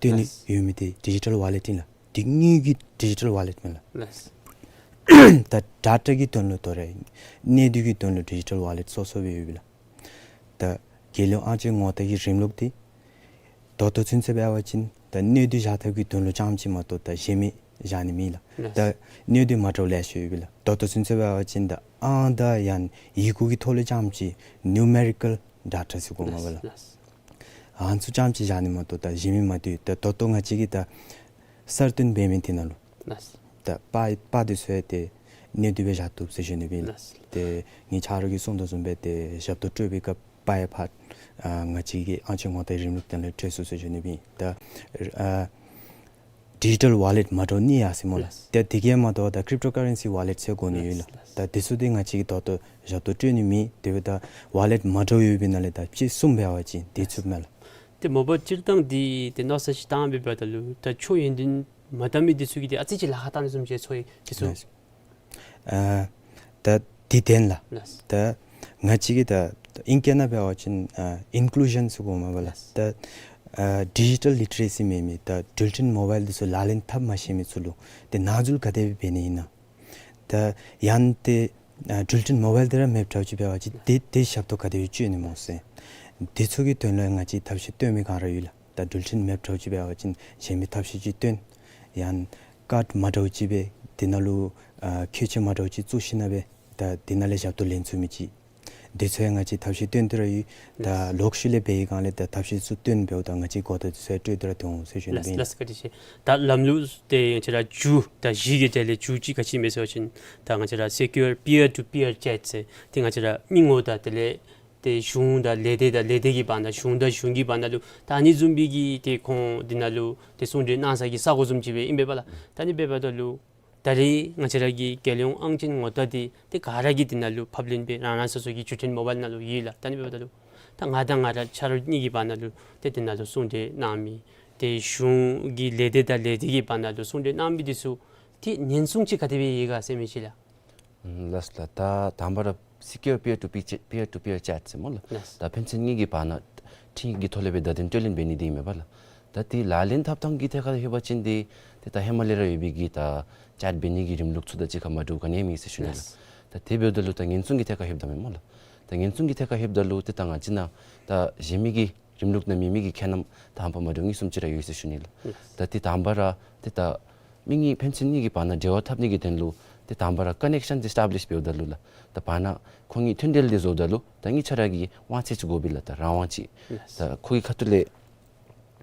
སྟོན་ནི། ལགས། ཡོད་མི་འདི་ཌི་ཇི་ཊལ་ཝ་ལེཊ་ཨིན་ལགས། འདི་དངུལ་གྱི་ཌི་ཇི་ཊལ་ཝ་ལེཊ་མས་ལགས། ལགས། ད་ཌེ་ཊ་གི་དོན་ལུ་དོ་རུང་གནས་སྡུད་ཀྱི་དོན་ལུ་ཌི་ཇི་ཊལ་ཝ་ལེཊ་སོ་སོ་སྦེ་ཡོད་པས་ལགས། ད་རྒྱལ་ཡོངས་ཨང་ཅན་ངོ་རྟགས་ཀྱི་རིམ་ལུགས་འདི་ད་ལྟོ་ཚུན་ཚོད་འབད་བ་ཅིན་ད་གནས་སྡུད་བཞག་ཐབས་ཀྱི་དོན་ལུ་རྐྱངམ་ཅིག་མ་གཏོགས་ད་གཞན་མི་བཞག་ནི་མེད་ལགས། ལགས། ད་གནས་སྡུད་མ་འདྲཝ་ལེ་ཤ་ཡོད་པས་ལགས། ད་ལྟོ་ཚུན་ཚོད་འབད་བ་ཅིན་ད་ཨང་དང་ཡང་ཡི་གུ་གི་ཐོག་ལས་རྐྱངམ་ཅིག་ནིའུ་མེ་རི་ཀལ་ཌེ་ཊ་ཟེར་དགོ་མས་པ་ལགས། ལགས། ཨ་ནི་ཚུ་རྐྱངམ་ཅིག་བཞག་ནི་མ་གཏོགས་ད་གཞན་མི་མ་བཏུབ། ད་ད་ལྟོ་ང་བཅས་ཀྱིས་ད་གསར་བཏོན་འབད་མི་འདི་ནང་ལུ། ལགས། ད་པར་པར་འདི་ཚུ་ཡང་ཏེ་ གནད་དུ་སྦེ་བཞག་བཏུབ་ཟེར་ཞུ་ནི་ཨིན། ལགས། ཏེ་ངེའི་ཆ་རོགས་ཀྱིས་གསུང་དོ་བཟུམ་སྦེ་ཏེ་ཞབས་ཏོག་སྤྲོད་པའི་སྐབས་པ་ཡ་ཕར་ཨ་ང་བཅས་ཀྱི་ཨང་ཅན་ངོ་རྟགས་རིམ་ལུགས་དེ་ལས་སྤྲོད་ཚུགས་ཟེར་ཞུ་ནི་ཨིན། ད་ཨ་ཌི་ཇི་ཊལ་ཝོ་ལེཊ་མ་འདྲཝ་གཉིས་ཡོད་ཟེར་སྨོ་ལགས། ལགས། ཏེ་དེ་གིས་མ་དོ་ད་ཀྲིབ་ཊོ་ཀ་རེན་སི་ཝོ་ལེཊ་ཟེར་གོ་ནི་ཡོད་ལགས། ལགས། ད་དེ་ཚུ་འདི་ང་བཅས་ཀྱིས་ད་ལྟོ་ཞབས་ཏོག་སྤྲོད་ནི་མེད། དེ་འབདཝ་ད་ཝོ་ལེཊ་མ་འདྲཝ་ཡོད་པའི་ནང་ལས་ད་ཕྱེ་གསུམ་འབད་བ་ཅིན་དེ་ཚུད་མས་ལགས། ཏེ་མ་པ་སྤྱིར་བཏང་འདི་ཏེ་མནོ་བསམ་ཅིག་བཏང་སྦེ་འབདཝ་ད་ལུ་ད་ཆོས་ཡོན་ཏན་མ་འདྲ་མི་འདི་ཚུ་གིས་ཏེ་ཨ་ཙི་ཅིག་ལཱ་ཁག་བཏང་ནི་བཟུམ་ཅིག་ཚོར་ཡི། དེ་ཚུ། ལགས། ཨ་ད་དེ་བདེན་ལགས། ལགས། ད་ང་བཅས་ཀྱིས་ད་ཨིང་སྐད་ནང་འབད་བ་ཅིན་ཨ་ཨིན་ཀུ་ལུ་ཤཱན་ཟེར་གོཝ་མས་པ་ལགས། ལགས། ད་ཨ་ཌི་ཇི་ཊལ་ལི་ཊི་རེ་སི་མེད་མི་ད་འགྲུལ་འཕྲིན་མོ་བཱའིལ་འདི་ཚུ་ལག་ལེན་འཐབ་མ་ཤེས་མི་ཚུ་ལུ་ཏེ་ནང་འཛུལ་ག་དེ་སྦེ་འབད་ནི་ཨིན་ན། ད་ཡང་ཏེ་ཨ་འགྲུལ་འཕྲིན་མོ་བཱའིལ་འདི་ར་མེདཔ་འདྲཝ་ཅིག་འབད་བ་ཅིན་ཏེ་ཏེ་ཞབས་ཏོག་ག་དེ་སྦེ་སྤྲོད་ནི་སྨོ་ཟེར། དེ་ཚུ་གི་དོན་ལུ་ང་བཅས་ཐབས་ཤེས་བཏོན་མི་ག་ར་ཡོད་ལགས། ད་འགྲུལ་འཕྲིན་མེདཔ་འདྲཝ་ཅིག་འབད་བ་ཅིན་གཞན་མི་ཐབས་ཤེས་ཅིག་བཏོན། ཡང་ཀཱཌ་མ་འདྲཝ་ཅིག་སྦེ་དེ་ནང་ལུ་ཨ་ཁྱད་ཆོས་མ་འདྲཝ་ཅིག་བཙུགས་ཞིནམ་ལས་ད་དེ་ནང་ལས་ཞབས་ཏོག་ལེན་ཚུགས་མི་ཅིག། དེ་ཚུ་ཡང་ང་བཅས་ཐབས་ཤེས་བཏོན་ཏེ་ར་ཡོད། ད་ལགས། ལོག་ཤུལ་ལས་འབད་བའི་སྒང་ལས་ད་ཐབས་ཤེས་ཚུ་བཏོན་འབདཝ་ད་ང་བཅས་འགོ་ཐོག་དེ་ཚུ་ཡང་སྤྲོད་དེ་ར་འོང་ཟེར་ཞུ་ནི་ཨིན། ལགས། ལགས། བཀའ་དྲིན་ཆེ། ད་ལམ་ལུགས་དེ་ང་བཅས་ར་མཇུག་ད་བཞི་གི་གྲས་ལས་མཇུག་གཅིག་ག་ཅི་ཨིན་མས་ཟེར་བ་ཅིན་ད་ང་བཅས་ར་སི་ཀིའུར་པི་ཡར་ཊུ་པི་ཡར་ཅེཊ་ཟེར་ཏེ་ང་བཅས་ར་མི་ངོ་དང་དེ་ལས་ཏེ་གཞུང་དང་ལས་སྡེ་དང་ལས་སྡེ་གི་བར་ན་གཞུང་དང་གཞུང་གི་བར་ན་ལུ་ད་ཨ་ནི་བཟུམ་སྦེ་གི་ཏེ་ཁོང་འདི་ནང་ལུ་ཏེ་ཟུང་འབྲེལ་གནང་ས་གི་ས་གོ་བཟུམ་ཅིག་སྦེ་ཨིན་པས་པ་ལགས། ད་ཨ་ནི་འབདཝ་ད་ལུ་ད་རེས་ང་བཅས་ར་གི་རྒྱལ་ཡོངས་ཨང་ཅན་ངོ་རྟགས་འདི་ཏེ་ག་ར་གིས་འདི་ནང་ལུ་ཕབ་ལེན་འབད་རང་རང་སོ་སོ་གི་འགྲུལ་འཕྲིན་མོ་བཱའིལ་ནང་ལུ་ཡོད་ལགས། ད་ཨ་ནི་འབདཝ་ད་ལུ་ད་ང་དང་ང་ར་ཆ་རོགས་གཉིས་ཀྱི་བར་ན་ལུ་ཏེ་འདི་ནང་ལུ་ཟུང་འབྲེལ་གནང་མི་ཏེ་གཞུང་གི་ལས་སྡེ་དང་ལས་སྡེ་གི་བར་ན་ལུ་ཟུང་འབྲེལ་གནང་མི་འདི་ཚུ་ཏེ་ཉེན་སྲུང་ཅིག་ག་དེ་སྦེ་ཡོད་ག་ཟེར་མི་ཅིག་ལགས། ལགས་ལགས། ད་དང་པ་ར་སི་ཀིའུར་པི་ཡར་ཊུ་པི་ཡར་ཅེཊ་ཟེར་སྨོ་ལགས། ལགས། ད་ཕན་ཚུན་གཉིས་ཀྱི་བར་ན་འཕྲིན་ཡིག་གི་ཐོག་ལས་སྦེ་བརྡ་དོན་སྤྲོད་ལེན་འབད་ནི་འདི་ཨིན་མས་པ་ལགས། ད་ཏེ་ལག་ལེན་འཐབ་ཐངས་ཀྱི་ཐད་ཁར་ལྷོད་པ་ཅིན་ཏེ་ཏེ་ད་ཧེ་མ་ལས་ར་ཡོད་པའི་གི་ད་ཅེཊ་འབད་ནི་གི་རིམ་ལུགས་ཚུ་དང་གཅིག་ཁར་མ་འདྲཝ་ག་ནི་ཡང་མེད་ཟེར་ཞུ་ནི་ལགས། ལགས། ད་དེ་འབདཝ་ད་ལུ་ད་ཉེན་སྲུང་གི་ཐད་ཁར་ལྷོདཔ་ད་མས་སྨོ་ལགས། ད་ཉེན་སྲུང་གི་ཐད་ཁར་ལྷོདཔ་ད་ལུ་ཏེ་ད་ང་བཅས་ནང་ད་གཞན་མི་གི་རིམ་ལུགས་ནང་མེད་མི་གི་ཁྱད་རྣམ་ད་ཧམ་པ་མ་འདྲཝ་གཉིས་གསུམ་ཅིག་ར་ཡོད་ཟེར་ཞུ་ནི་ལགས། ད་ཏེ་དང་པ་ར་ཏེ་ད་མི་གཉིས་ཕན་ཚུན་གཉིས་ཀྱི་བར་ན་འབྲེལ་བ་འཐབ་ནི་གི་དོན་ལུ་ཏེ་དང་པ་ར་ཀ་ནེག་ཤཱན་ཨེ་སི་ཊེ་བླིཤ་འབདཝ་ད་ལུ་ལགས། ད་བར་ན་ཁོང་གཉིས་མཐུན་འབྲེལ་འདི་བཟོཝ་ད་ལུ་ད་གཉིས་ཆ་ར་གི་དབང་ཚད་ཅིག་དགོ་པས་ལགས། ད་རང་དབང་ཅིག། ལགས། ད་ཁོ་གི་ཁ་ཐུག་ལས་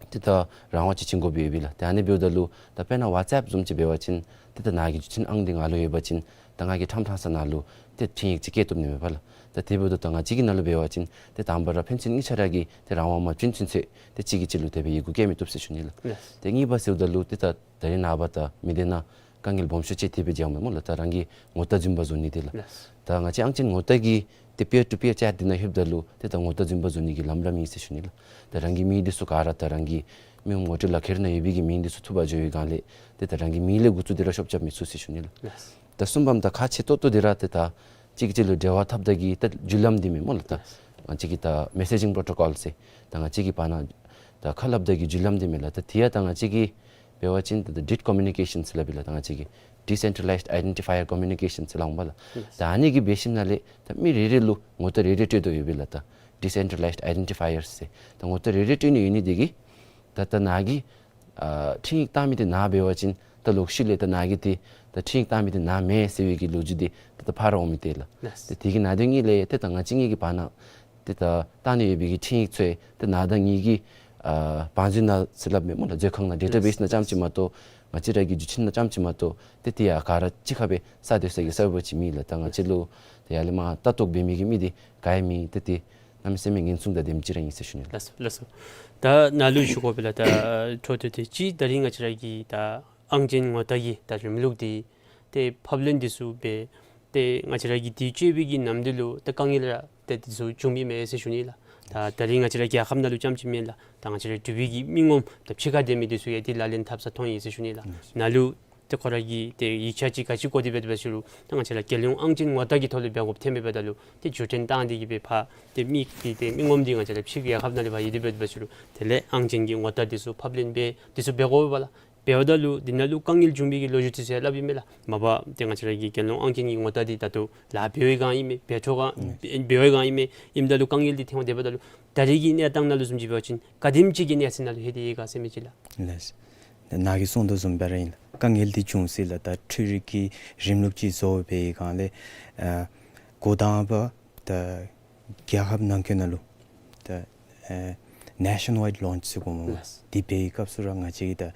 ཏེ་ད་རང་དབང་ཅིག་བྱིན་དགོ་པས་ལགས། ཏེ་ཨ་ནི་འབདཝ་ད་ལུ་ད་དཔེར་ན་ཝཊས་ཨེཔ་བཟུམ་ཅིག་འབད་བ་ཅིན་ཏེ་ད་ནཱ་གི་འགྲུལ་འཕྲིན་ཨང་འདི་ང་ལུ་ཡོད་པ་ཅིན་ད་ང་གིས་ཕྲང་ཕྲང་ས་ནཱ་ལུ་ཏེ་འཕྲིན་ཡིག་ཅིག་བསྐྱལ་བཏུབ་ནི་མས་པ་ལགས། ད་དེ་འབདཝ་ད་ད་ང་བཅས་ཀྱི་ནང་ལུ་འབད་བ་ཅིན་ཏེ་དང་པ་ར་ཕན་ཚུན་གཉིས་ཆ་ར་གིས་ཏེ་རང་དབང་མ་བྱིན་ཚུན་ཚོད་ཏེ་གཅིག་གིས་གཅིག་ལུ་དེ་སྦེ་ཡི་གུ་བསྐྱལ་མི་བཏུབ་ཟེར་ཞུ་ནི་ལགས། ལགས། ཏེ་གཉིས་པ་ཟེརཝ་ད་ལུ་ཏེ་ད་ད་རེས་ནངས་པ་ད་མི་སྡེ་ནང་དཀའ་ངལ་སྦོམ་ཤོས་ཅིག་དེ་སྦེ་མཇལཝ་མས་སྨོ་ལགས། ད་རང་གི་ངོ་རྟགས་རྫུན་པ་བཟོ་ནི་འདི་ལགས། ལགས། ད་ང་བཅས་ཨང་ཅན་ངོ་རྟགས་ཀྱི་ཏེ་པི་ཡར་ཊུ་པི་ཡར་ཅེཊ་འདི་ནང་ལྷོདཔ་ད་ལུ་ཏེ་ད་ངོ་རྟགས་རྫུན་པ་བཟོ་ནི་གི་ལམ་ར་མེད་ཟེར་ཞུ་ནི་ལགས། ད་རང་གི་མིང་འདི་ཚུ་ག་ར་ད་རང་གི་མི་ངོམ་ངོ་སྤྲོད་ལག་ཁྱེར་ནང་ཡོད་པའི་གི་མིང་འདི་ཚུ་འཐུ་འབག་འགྱོ་བའི་སྒང་ལས་ཏེ་ད་རང་གི་མིང་ལས་འགོ་བཙུགས་ཏེ་ར་ཤོབ་རྐྱབ་མི་ཚུགས་ཟེར་ཞུ་ནི་ལགས། ལགས། ད་གསུམ་པམ་ད་ཁག་ཆེ་ཏོག་ཏོ་འདི་ར་ཏེ་ད་གཅིག་གིས་གཅིག་ལུ་འབྲེལ་བ་འཐབ་ད་གི་ད་བརྒྱུད་ལམ་འདི་མས་སྨོ་ལགས། ད་ང་བཅས་ཀྱི་ད་མེ་སེ་ཇིང་པོརོ་ཊོ་ཀོལ་ཟེར་ད་ང་བཅས་ཀྱི་བར་ན་ད་ཁ་སླབ་ད་གི་བརྒྱུད་ལམ་འདི་མས་ལགས། ད་དེ་ཡང་ད་ང་བཅས་ཀྱིས་འབད་བ་ཅིན་ད་ཌིཊ་ཀོ་མིའུ་ནི་ཀེ་ཤཱན་ཟེར་སླབ་ཨིན་ལགས། ད་ང་བཅས་ཀྱིས་ཌི་སེན་ཊྲ་ལའིཛཌ་ཨའི་ཌེན་ཊི་ཕ་ཡར་ཀོ་མིའུ་ནི་ཀེ་ཤཱན་ཟེར་སླབ་འོང་པ་ལགས། ལགས། ད་ཨ་ནི་གི་འབད་ཞིནམ་ལས་ད་མི་རེ་རེ་ལུ་ངོ་རྟགས་རེ་རེ་སྤྲོད་དོ་ཡོད་པས་ལགས། ད་ཌི་སེན་ཊྲ་ལའིཛཌ་ཨའི་ཌེན་ཊི་ཕ་ཡར་ཟེར་ད་ངོ་རྟགས་རེ་རེ་སྤྲོད་ནི་ཡོད་ནི་དེ་གིས་ད་ད་ནཱ་གི་ཨ་འཕྲིན་ཡིག་བཏང་མི་འདི་ནཱ་འབད་བ་ཅིན་ད་ལོག་ཤུལ་ལས་ད་ནཱ་གི་ཏེ་ད་འཕྲིན་ཡིག་བཏང་མི་འདི་ནཱ་མེན་ཟེར་བའི་གི་ལོ་རྒྱུས་འདི་ད་ད་ཕར་འོང་མི་འདི་ལགས། ལགས། ཏེ་དེ་གི་ནང་དོན་གཉིས་ལས་ཏེ་ད་ང་བཅས་གཉིས་ཀྱི་བར་ན་ཏེ་ད་བཏང་ནི་ཡོད་པའི་གི་འཕྲིན་ཡིག་ཚུ་ཏེ་ནཱ་ད་ངེ་གི་ཨ་བང་མཛོད་ནང་ཟེར་སླབ་མས་སྨོ་ལགས། མཛོད་ཁང་ནང་ཌེ་ཊ་བེསི་ནང་རྐྱངམ་ཅིག་མ་གཏོགས་ང་བཅས་ར་གི་འགྲུལ་འཕྲིན་ནང་རྐྱངམ་ཅིག་མ་གཏོགས་ཏེ་དེ་ཡང་ག་ར་གཅིག་ཁར་སྦེ་གསལ་སྡོད་ས་གི་གསལ་པོ་ཅིག་མེད་ལགས། ད་ང་བཅས་ལུ་ཏེ་ཡར་ལས་མར་ལྟ་རྟོག་འབད་མི་གི་མི་འདི་ག་ཡང་མེད། ཏེ་དེ་གནམ་མེད་ས་མེད་ཉེན་སྲུང་དང་ལྡནམ་ཅིག་ར་ཨིན་ཟེར་ཞུ་ནི་ལགས། ལགས་སོ། ལགས་སོ། ད་ནཱ་ལུ་ཞུ་དགོ་པས་ལགས། ད་འཕྲོ་མཐུད་དེ་གཅིག་ད་རིས་ང་བཅས་ར་གི་ད་ཨང་ཅན་ངོ་རྟགས་ཀྱི་ད་རིམ་ལུགས་འདི་ཏེ་ཕབ་ལེན་འདི་ཚུ་འབད་ཏེ་ང་བཅས་ར་གི་འདི་སྤྱོད་པའི་གི་ནམ་དུས་ལུ་ད་དཀའ་ངལ་ར་ཏེ་འདི་ཚུ་བྱུང་མི་མས་ཟེར་ཞུ་ནི་ལགས། ད་ད་རིས་ང་བཅས་ར་རྒྱལ་ཁབ་ནང་ལུ་རྐྱངམ་ཅིག་མེན་ལགས། ད་ང་བཅས་ར་འབྲུག་པའི་གི་མི་ངོམ་ད་ཕྱི་ཁར་སྡོད་མི་འདི་ཚུ་ཡང་འདི་ལག་ལེན་འཐབ་ས་མཐོང་ཡི་ཟེར་ཞུ་ནི་ལགས། ནཱ་ལུ་ཏེ་ཁོ་ར་གི་ཏེ་ཡིག་ཆ་ཅིག་ག་ཅི་དགོ་དེ་འབད་དེ་འབད་ཞུ་རུང་ད་ང་བཅས་ར་རྒྱལ་ཡོངས་ཨང་ཅན་ངོ་རྟགས་ཀྱི་ཐོག་ལས་འབད་དགོཔ་ཐོན་མི་འབདཝ་ད་ལུ་ཏེ་འགྲུལ་འཕྲིན་བཏང་སྟེ་གི་སྦེ་ཕར་ཏེ་མི་གི་ཏེ་མི་ངོམ་འདི་ང་བཅས་ར་ཕྱི་རྒྱལ་ཁབ་ནང་ལས་ཕར་ཡོད་དེ་འབད་དེ་འབད་ཞུ་རུང་དེ་ལས་ཨང་ཅན་གྱི་ངོ་རྟགས་འདི་ཚུ་ཕབ་ལེན་འབད་འདི་ཚུ་འབད་དགོ་པས་ལགས། འབདཝ་ད་ལུ་འདི་ནང་ལུ་དཀའ་ངལ་བྱུང་མི་གི་ལོ་རྒྱུས་འདི་ཚུ་ཡང་སླབ་ཨིན་མས་ལགས། མ་པ་ཏེ་ང་བཅས་ར་གི་རྒྱལ་ཡོངས་ཨང་ཅན་གྱི་ངོ་རྟགས་འདི་ད་ལྟོ་ལཱ་འབད་བའི་སྒང་ཨིན་མས། འབད་འཕྲོ་སྒང་འབད་བའི་སྒང་ཨིན་མས། ཨིནམ་ད་ལུ་དཀའ་ངལ་འདི་ཐོན་འོང་། དེ་འབདཝ་ད་ལུ་ད་རིས་ཀྱི་གནས་སྟངས་ནང་ལུ་བཟུམ་ཅིག་འབད་བ་ཅིན་ག་དེམ་ཅིག་གི་གནས་ཚད་ནང་ལུ་ལྷོད་དེ་ཡོད་ག་ཟེར་མི་ཅིག་ལགས། ལགས། ནཱ་གིས་གསུངས་དོ་བཟུམ་སྦེ་ར་ཨིན་ལགས། དཀའ་ངལ་འདི་བྱུང་སྲིད་ལགས། ད་འཕྲུལ་རིག་གི་རིམ་ལུགས་ཅིག་བཟོ་བའི་སྒང་ལས་ཨ་འགོ་དང་པ་ད་རྒྱལ་ཁབ་ནང་འཁོད་ནང་ལུ་ད་ཨ་ནེ་ཤཱན་ཝའིཌ་ལོན་ཆི་ཟེར་གོཝ་མས། ལགས། འདི་འབད་བའི་སྐབས་སུ་ར་ང་བཅས་ཀྱིས་ད་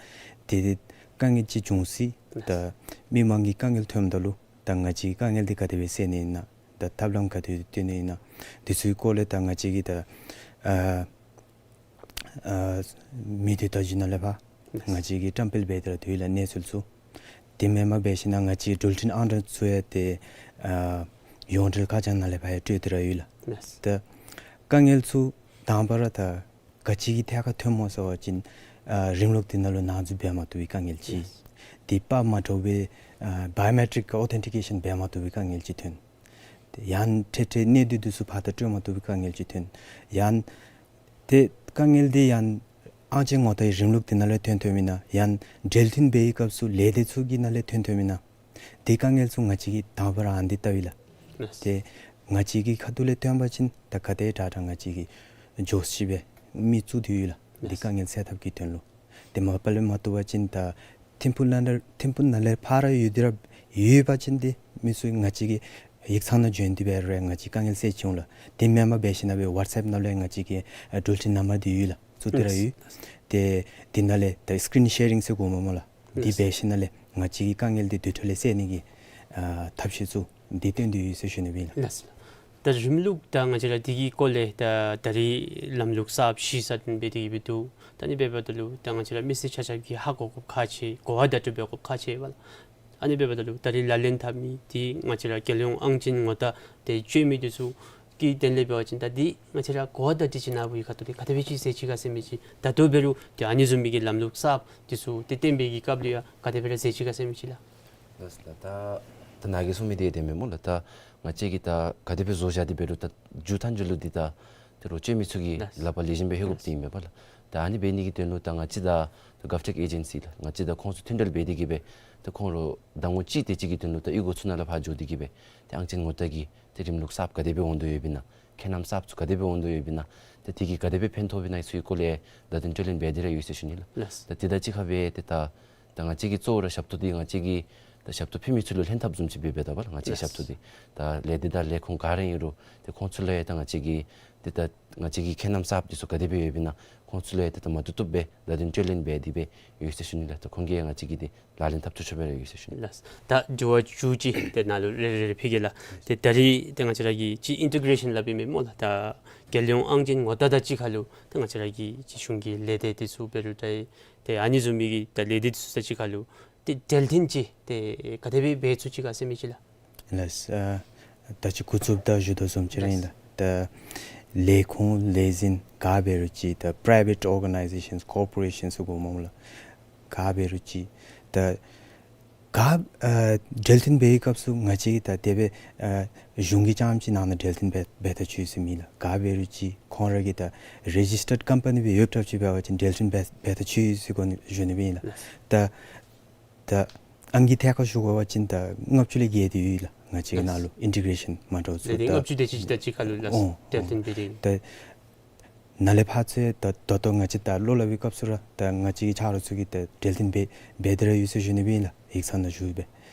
དེ་དེ་དཀའ་ངལ་ཅིག་བྱུང་སྲིད། ལགས། ད་མི་མང་གི་དཀའ་ངལ་ཐོནམ་ད་ལུ་ ད་ང་བཅས་ཀྱི་དཀའ་ངལ་འདི་ག་དེ་སྦེ་སེལ་ནི་ཨིན་ན། ད་ཐབས་ལམ་ག་དེ་སྦེ་བཏོན་ནི་ཨིན་ན། དེ་ཚུ་གི་སྐོར་ལས་ད་ང་བཅས་ཀྱིས་ད་ཨ་ཨ་མི་སྡེ་བརྡ་བརྒྱུད་ནང་ལས་ཕར་ང་བཅས་ཀྱིས་བཀྲམ་སྤེལ་འབད་དེ་ར་སྡོད་ཡི་ལགས་གནས་ཚུལ་ཚུ། དེ་མེན་པར་འབད་ཞིན་ན་ང་བཅས་འགྲུལ་འཕྲིན་ཨང་གྲངས་ཚུ་ཡང་ཏེ་ཨ་ཡོངས་འབྲེལ་ཁ་བྱང་ནང་ལས་ཕར་ཡང་སྤྲོད་དེ་ར་ཡོད་ལགས། ལགས། ད་དཀའ་ངལ་ཚུ་དང་པ་ར་ད་ག་ཅི་གི་ཐད་ཁར་ཐོནམ་སྨོ་ཟེར་བ་ཅིན་ཨ་རིམ་ལུགས་འདི་ནང་ལུ་ནང་འཛུལ་འབད་མ་བཏུབ་པའི་དཀའ་ངལ་ཅིག། ལགས། དེ་པར་མ་འདྲཝ་སྦེ་ཨ་བའི་ཨོ་མེ་ཊིག་གི་ཨོ་ཐེན་ཊི་ཀེ་ཤཱན་འབད་མ་བཏུབ་པའི་དཀའ་ངལ་ཅིག་ཐོན། ཏེ་ཡང་འཕྲལ་འཕྲལ་གནས་སྡུད་འདི་ཚུ་ཕར་ད་སྤྲོད་མ་བཏུབ་པའི་དཀའ་ངལ་ཅིག་ཐོན། ཡང་ཏེ་དཀའ་ངལ་འདི་ཡང་ཨང་ཅན་ངོ་རྟགས་ཀྱི་རིམ་ལུགས་འདི་ནང་ལས་ཐོན་ཐོནམ་ཨིན་ན། ཡང་འབྲེལ་མཐུད་འབད་བའི་སྐབས་སུ་ལས་སྡེ་ཚུ་གི་ནང་ལས་ཐོན་ཐོནམ་ཨིན་ན། དེ་དཀའ་ངལ་ཚུ་ང་བཅས་ཀྱིས་དང་པ་ར་ཨ་ནི་འདི་བལྟཝ་ཨིན་ལགས། ལགས། ཏེ་ང་བཅས་ཀྱི་ཁ་ཐུག་ལས་ཐོན་པ་ཅིན་ད་ག་དེ་དྲག་དྲག་ང་བཅས་ཀྱིས་འགྱོ་ཤེས་པའི་མི་བཙུགས་ཏེ་ཡོད་ལགས། འདི་ལགས། དཀའ་ངལ་སེལ་ཐབས་ཀྱི་དོན་ལུ། ཏེ་མ་པ་ལས་མ་བཏུབ་པ་ཅིན་ད་ཐིམ་ཕུག་ནང་ལས་ཐིམ་ཕུག་ནང་ལས་ཕར་ར་ཡོད་དེ་ར་ཡོད་པ་ཅིན་ཏེ་མི་ཚུ་ང་བཅས་ཀྱི་ཡིག་ཚང་ནང་བྱོན་ཏེ་འབད་རུང་ང་བཅས་དཀའ་ངལ་སེལ་ཅི་འོང་ལགས། དེ་མེན་པར་འབད་ཞིན་ན་སྦེ་ཝཊས་ཨེཔ་ནང་ལུ་ཡང་ང་བཅས་ཀྱི་ཨ་འགྲུལ་འཕྲིན་ནམ་བར་འདི་ཡོད་ལགས། བཙུགས་ཏེ་ར་ཡོད། ལགས། ཏེ་དེ་ནང་ལས་ད་སི་ཀི་རིན་ཤེ་རིང་ཟེར་གོཝ་སྨོ་ལགས། འདི་ལགས། འབད་ཞིན་ན་ལས་ང་བཅས་ཀྱི་དཀའ་ངལ་འདི་དེ་འཕྲོ་ལས་སེལ་ནི་གི་ཨ་ཐབས་ཤེས་ཚུ་འདི་བཏོན་ཏེ་ཡོད་ཟེར་ཞུ་ནི་སྦེ་ཨིན་ལགས། ལགས། ད་རིམ་ལུགས་ད་ང་བཅས་ར་འདི་གི་སྐོར་ལས་ད་ད་རིས་ལམ་ལུགས་གསརཔ་གཞི་རྩ་འདི་འབད་དེ་གི་སྦེ་འདུག། ད་ཨ་ནི་འབདཝ་ད་ལུ་ད་ང་བཅས་ར་མི་སེར་ཆ་ཁྱབ་ཀྱིས་ཧ་གོ་དགོཔ་ཁག་ཆེ་གོ་བ་བརྡ་སྤྲོད་འབད་དགོཔ་ཁག་ཆེ་བས་ལགས། ཨ་ནི་འབདཝ་ད་ལུ་ད་རིས་ལག་ལེན་འཐབ་མི་འདི་ང་བཅས་ར་རྒྱལ་ཡོངས་ཨང་ཅན་ངོ་རྟགས་འདི་སྤྱོད་མི་འདི་ཚུ་གི་དོན་ལས་འབད་བ་ཅིན་ད་འདི་ང་བཅས་ར་གོ་བ་བརྡ་སྤྲོད་ཅིག་ནང་འབད་བའི་ཁ་ཐུག་ལས་ག་དེ་སྦེ་ཅིག་མཛད་ཅི་ག་ཟེར་མི་ཅིག། ད་ལྟོ་འབད་རུང་ཏེ་ཨ་ནི་བཟུམ་མའི་གི་ལམ་ལུགས་གསརཔ་འདི་ཚུ་ཏེ་བཏོན་པའི་གི་སྐབས་ལུ་ཡང་ག་དེ་སྦེ་ར་མཛད་ཅི་ག་ཟེར་མི་ཅིག་ལགས། ལགས་ལགས། ད་ད་ནཱ་གིས་གསུངས་མི་འདི་དེ་མེན་སྨོ་ལགས། ད་ང་བཅས་ཀྱིས་ད་ག་དེ་སྦེ་བཟོ་བཞག་སྟེ་འབད་རུང་ད་མཇུག་མཐའ་མཇུག་ལུ་འདི་ད་ད་རུང་སྤྱོད་མི་ཚུ་གི་ལགས། ལག་པར་ལེགས་ཤོམ་སྦེ་ལྷོད་དགོཔ་འདི་ཨིན་པས་ལགས། ད་ཨ་ནི་འབད་ནི་གི་དོན་ལུ་ད་ང་བཅས་ད་གཱབ་ཊེཀ་ཨེ་ཇེན་སི་ལགས། ང་བཅས་ད་ཁོང་ཚུ་མཐུན་འབྲེལ་འབད་དེ་གི་སྦེ་ད་ཁོང་ར་ཟླ་ངོ་གཅིག་དེ་ཅིག་གི་དོན་ལུ་ད་གཡུས་སྒོ་ཚུ་ནང་ལུ་ཕར་འགྱོ་སྟེ་གི་སྦེ་ད་ཨང་ཅན་ངོ་རྟགས་ཀྱི་ཏེ་རིམ་ལུགས་གསརཔ་ག་དེ་སྦེ་འོང་དོ་ཡོདཔ་ཨིན་ན། ཁྱད་རྣམ་གསརཔ་ཚུ་ག་དེ་སྦེ་འོང་དོ་ཡོདཔ་ཨིན་ན། ཏེ་དེ་གིས་ག་དེ་སྦེ་ཕན་ཐོགས་པས་ན་ཚུ་གི་སྐོར་ལས་བརྡ་དོན་སྤྲོད་ལེན་འབད་དེ་ར་ཡོད་ཟེར་ཞུ་ནི་ལགས། ལགས། ད་དེ་དང་གཅིག་ཁར་སྦེ་ཏེ་ད་ད་ང་བཅས་ཀྱི་གཙོ་བོ་ར་ཞབས་ཏོག་འདི་ང་བཅས་ཀྱི་ད་ཞབས་ཏོག་ཕུལ་མི་ཚུ་ལུ་ལྷན་ཐབས་བཟུམ་ཅིག་སྦེ་འབདཝ་ད་ལགས། ང་བཅས་ཀྱི་ཞབས་ཏོག་འདི་ད་ལས་སྡེ་དང་ལས་ཁུངས་ག་ར་ཨིན་རུང་ཏེ་ཁོང་ཚུ་ལུ་ཡང་ད་ང་བཅས་ཀྱིས་ཏེ་ད་ང་བཅས་ཀྱི་ཁྱད་རྣམ་གསརཔ་འདི་ཚུ་ག་དེ་སྦེ་ཡོདཔ་ཨིན་ན་ཁོང་ཚུ་ལུ་ཡང་ཏེ་ད་མ་བཏུབ་བཏུབ་སྦེ་བརྡ་དོན་སྤྲོད་ལེན་འབད་དེ་སྦེ་ཡོད་ཟེར་ཞུ་ནི་ལགས། ད་ཁོང་གིས་ཡང་ང་བཅས་ཀྱི་འདི་ལག་ལེན་འཐབ་ཚུགས་ཚུགས་སྦེ་ར་ཡོད་ཟེར་ཞུ་ནི། ལགས། ད་དྲི་བ་བཅུ་གཅིག་དེ་ནང་ལུ་རེ་རེ་རེ་ཕུལ་གེ་ལགས། ཏེ་ད་རིས་ཏེ་ང་བཅས་ར་གིས་ཅིག་ཨིན་ཊི་གེ་རེ་ཤཱན་སླབ་ཨིན་མས་སྨོ་ལགས། ད་རྒྱལ་ཡོངས་ཨང་ཅན་ངོ་རྟགས་དང་གཅིག་ཁར་ལུ་ཏེ་ང་བཅས་ར་གི་ཅིག་གཞུང་གི་ལས་སྡེ་འདི་ཚུ་འབད་རུང་ད་ཏེ་ཨ་ནི་བཟུམ་མའི་གི་ད་ལས་སྡེ་འདི་ཚུ་དང་གཅིག་ཁར་ལུ་ཏེ་འབྲེལ་མཐུད་ཅིག་ཏེ་ག་དེ་སྦེ་འབད་ཚུགས་ཅི་ག་ཟེར་མི་ཅིག་ལགས། ལགས། ཨ་ད་ཅི་འགོ་བཙུགསཔ་ད་ཞུ་དོ་བཟུམ་ཅིག་ར་ཨིན་ལགས། ད་ལས་ཁུངས་ལས་འཛིན་ག་འབད་རུང་ཅིག་ད་པི་རའི་ཝེཊ་ཨོར་ག་ནའི་ཟེ་ཤཱནསི་ཀོར་པོ་རེ་ཤཱནསི་ཟེར་གོཝ་སྨོ་ལགས། ག་འབད་རུང་ཅིག་ད་ག་ཨ་འབྲེལ་མཐུད་འབད་བའི་སྐབས་སུ་ང་བཅས་ཀྱིས་ད་དེ་སྦེ་ཨ་གཞུང་གི་རྐྱངམ་ཅིག་ནང་ན་འབྲེལ་མཐུད་འབད་འབད་ད་ཆོག་ཟེར་མེད་ལགས། ག་འབད་རུང་ཅིག་ཁོང་ར་གི་ད་རེ་ཇིསི་ཊརཌ་ཀམ་པ་ནི་སྦེ་ཡོདཔ་ཅིག་འབད་བ་ཅིན་འབྲེལ་མཐུད་འབད་འབད་ད་ཆོག་ཟེར་གོ་ནི་ཞུ་ནི་སྦེ་ཨིན་ལགས། ད་ད་ཨང་ཀི་ཐད་ཁར་ཞུ་དགོ་པ་ཅིན་ད་ལྔ་བཅུ་ལས་བརྒལ་ཏེ་ཡོད་ལགས། ང་བཅས་ཀྱི་ནང་ལུ་ཨིན་ཊི་གེ་རེ་ཤཱན་མ་འདྲཝ་ཚུ་ལས་སྡེ་ད་ལྔ་བཅུ་དེ་ཅིག་དང་གཅིག་ཁར་ལུ་ལགས། ཨོ་འབྲེལ་མཐུད་འབད་དེ་ད་ནཱ་ལས་ཕར་ཚུ་ད་ད་ལྟོ་ང་བཅས་ད་ལོ་ལ་བའི་སྐབས་སུ་ར་ད་ང་བཅས་ཀྱི་ཆ་རོགས་ཚུ་གིས་ད་འབྲེལ་མཐུད་འབད་འབད་དེ་ར་ཡོད་ཟེར་ཞུ་ནི་སྦེ་ཨིན་ལགས། ཡིག་ཚང་ནང་ཞུ་སྦེ་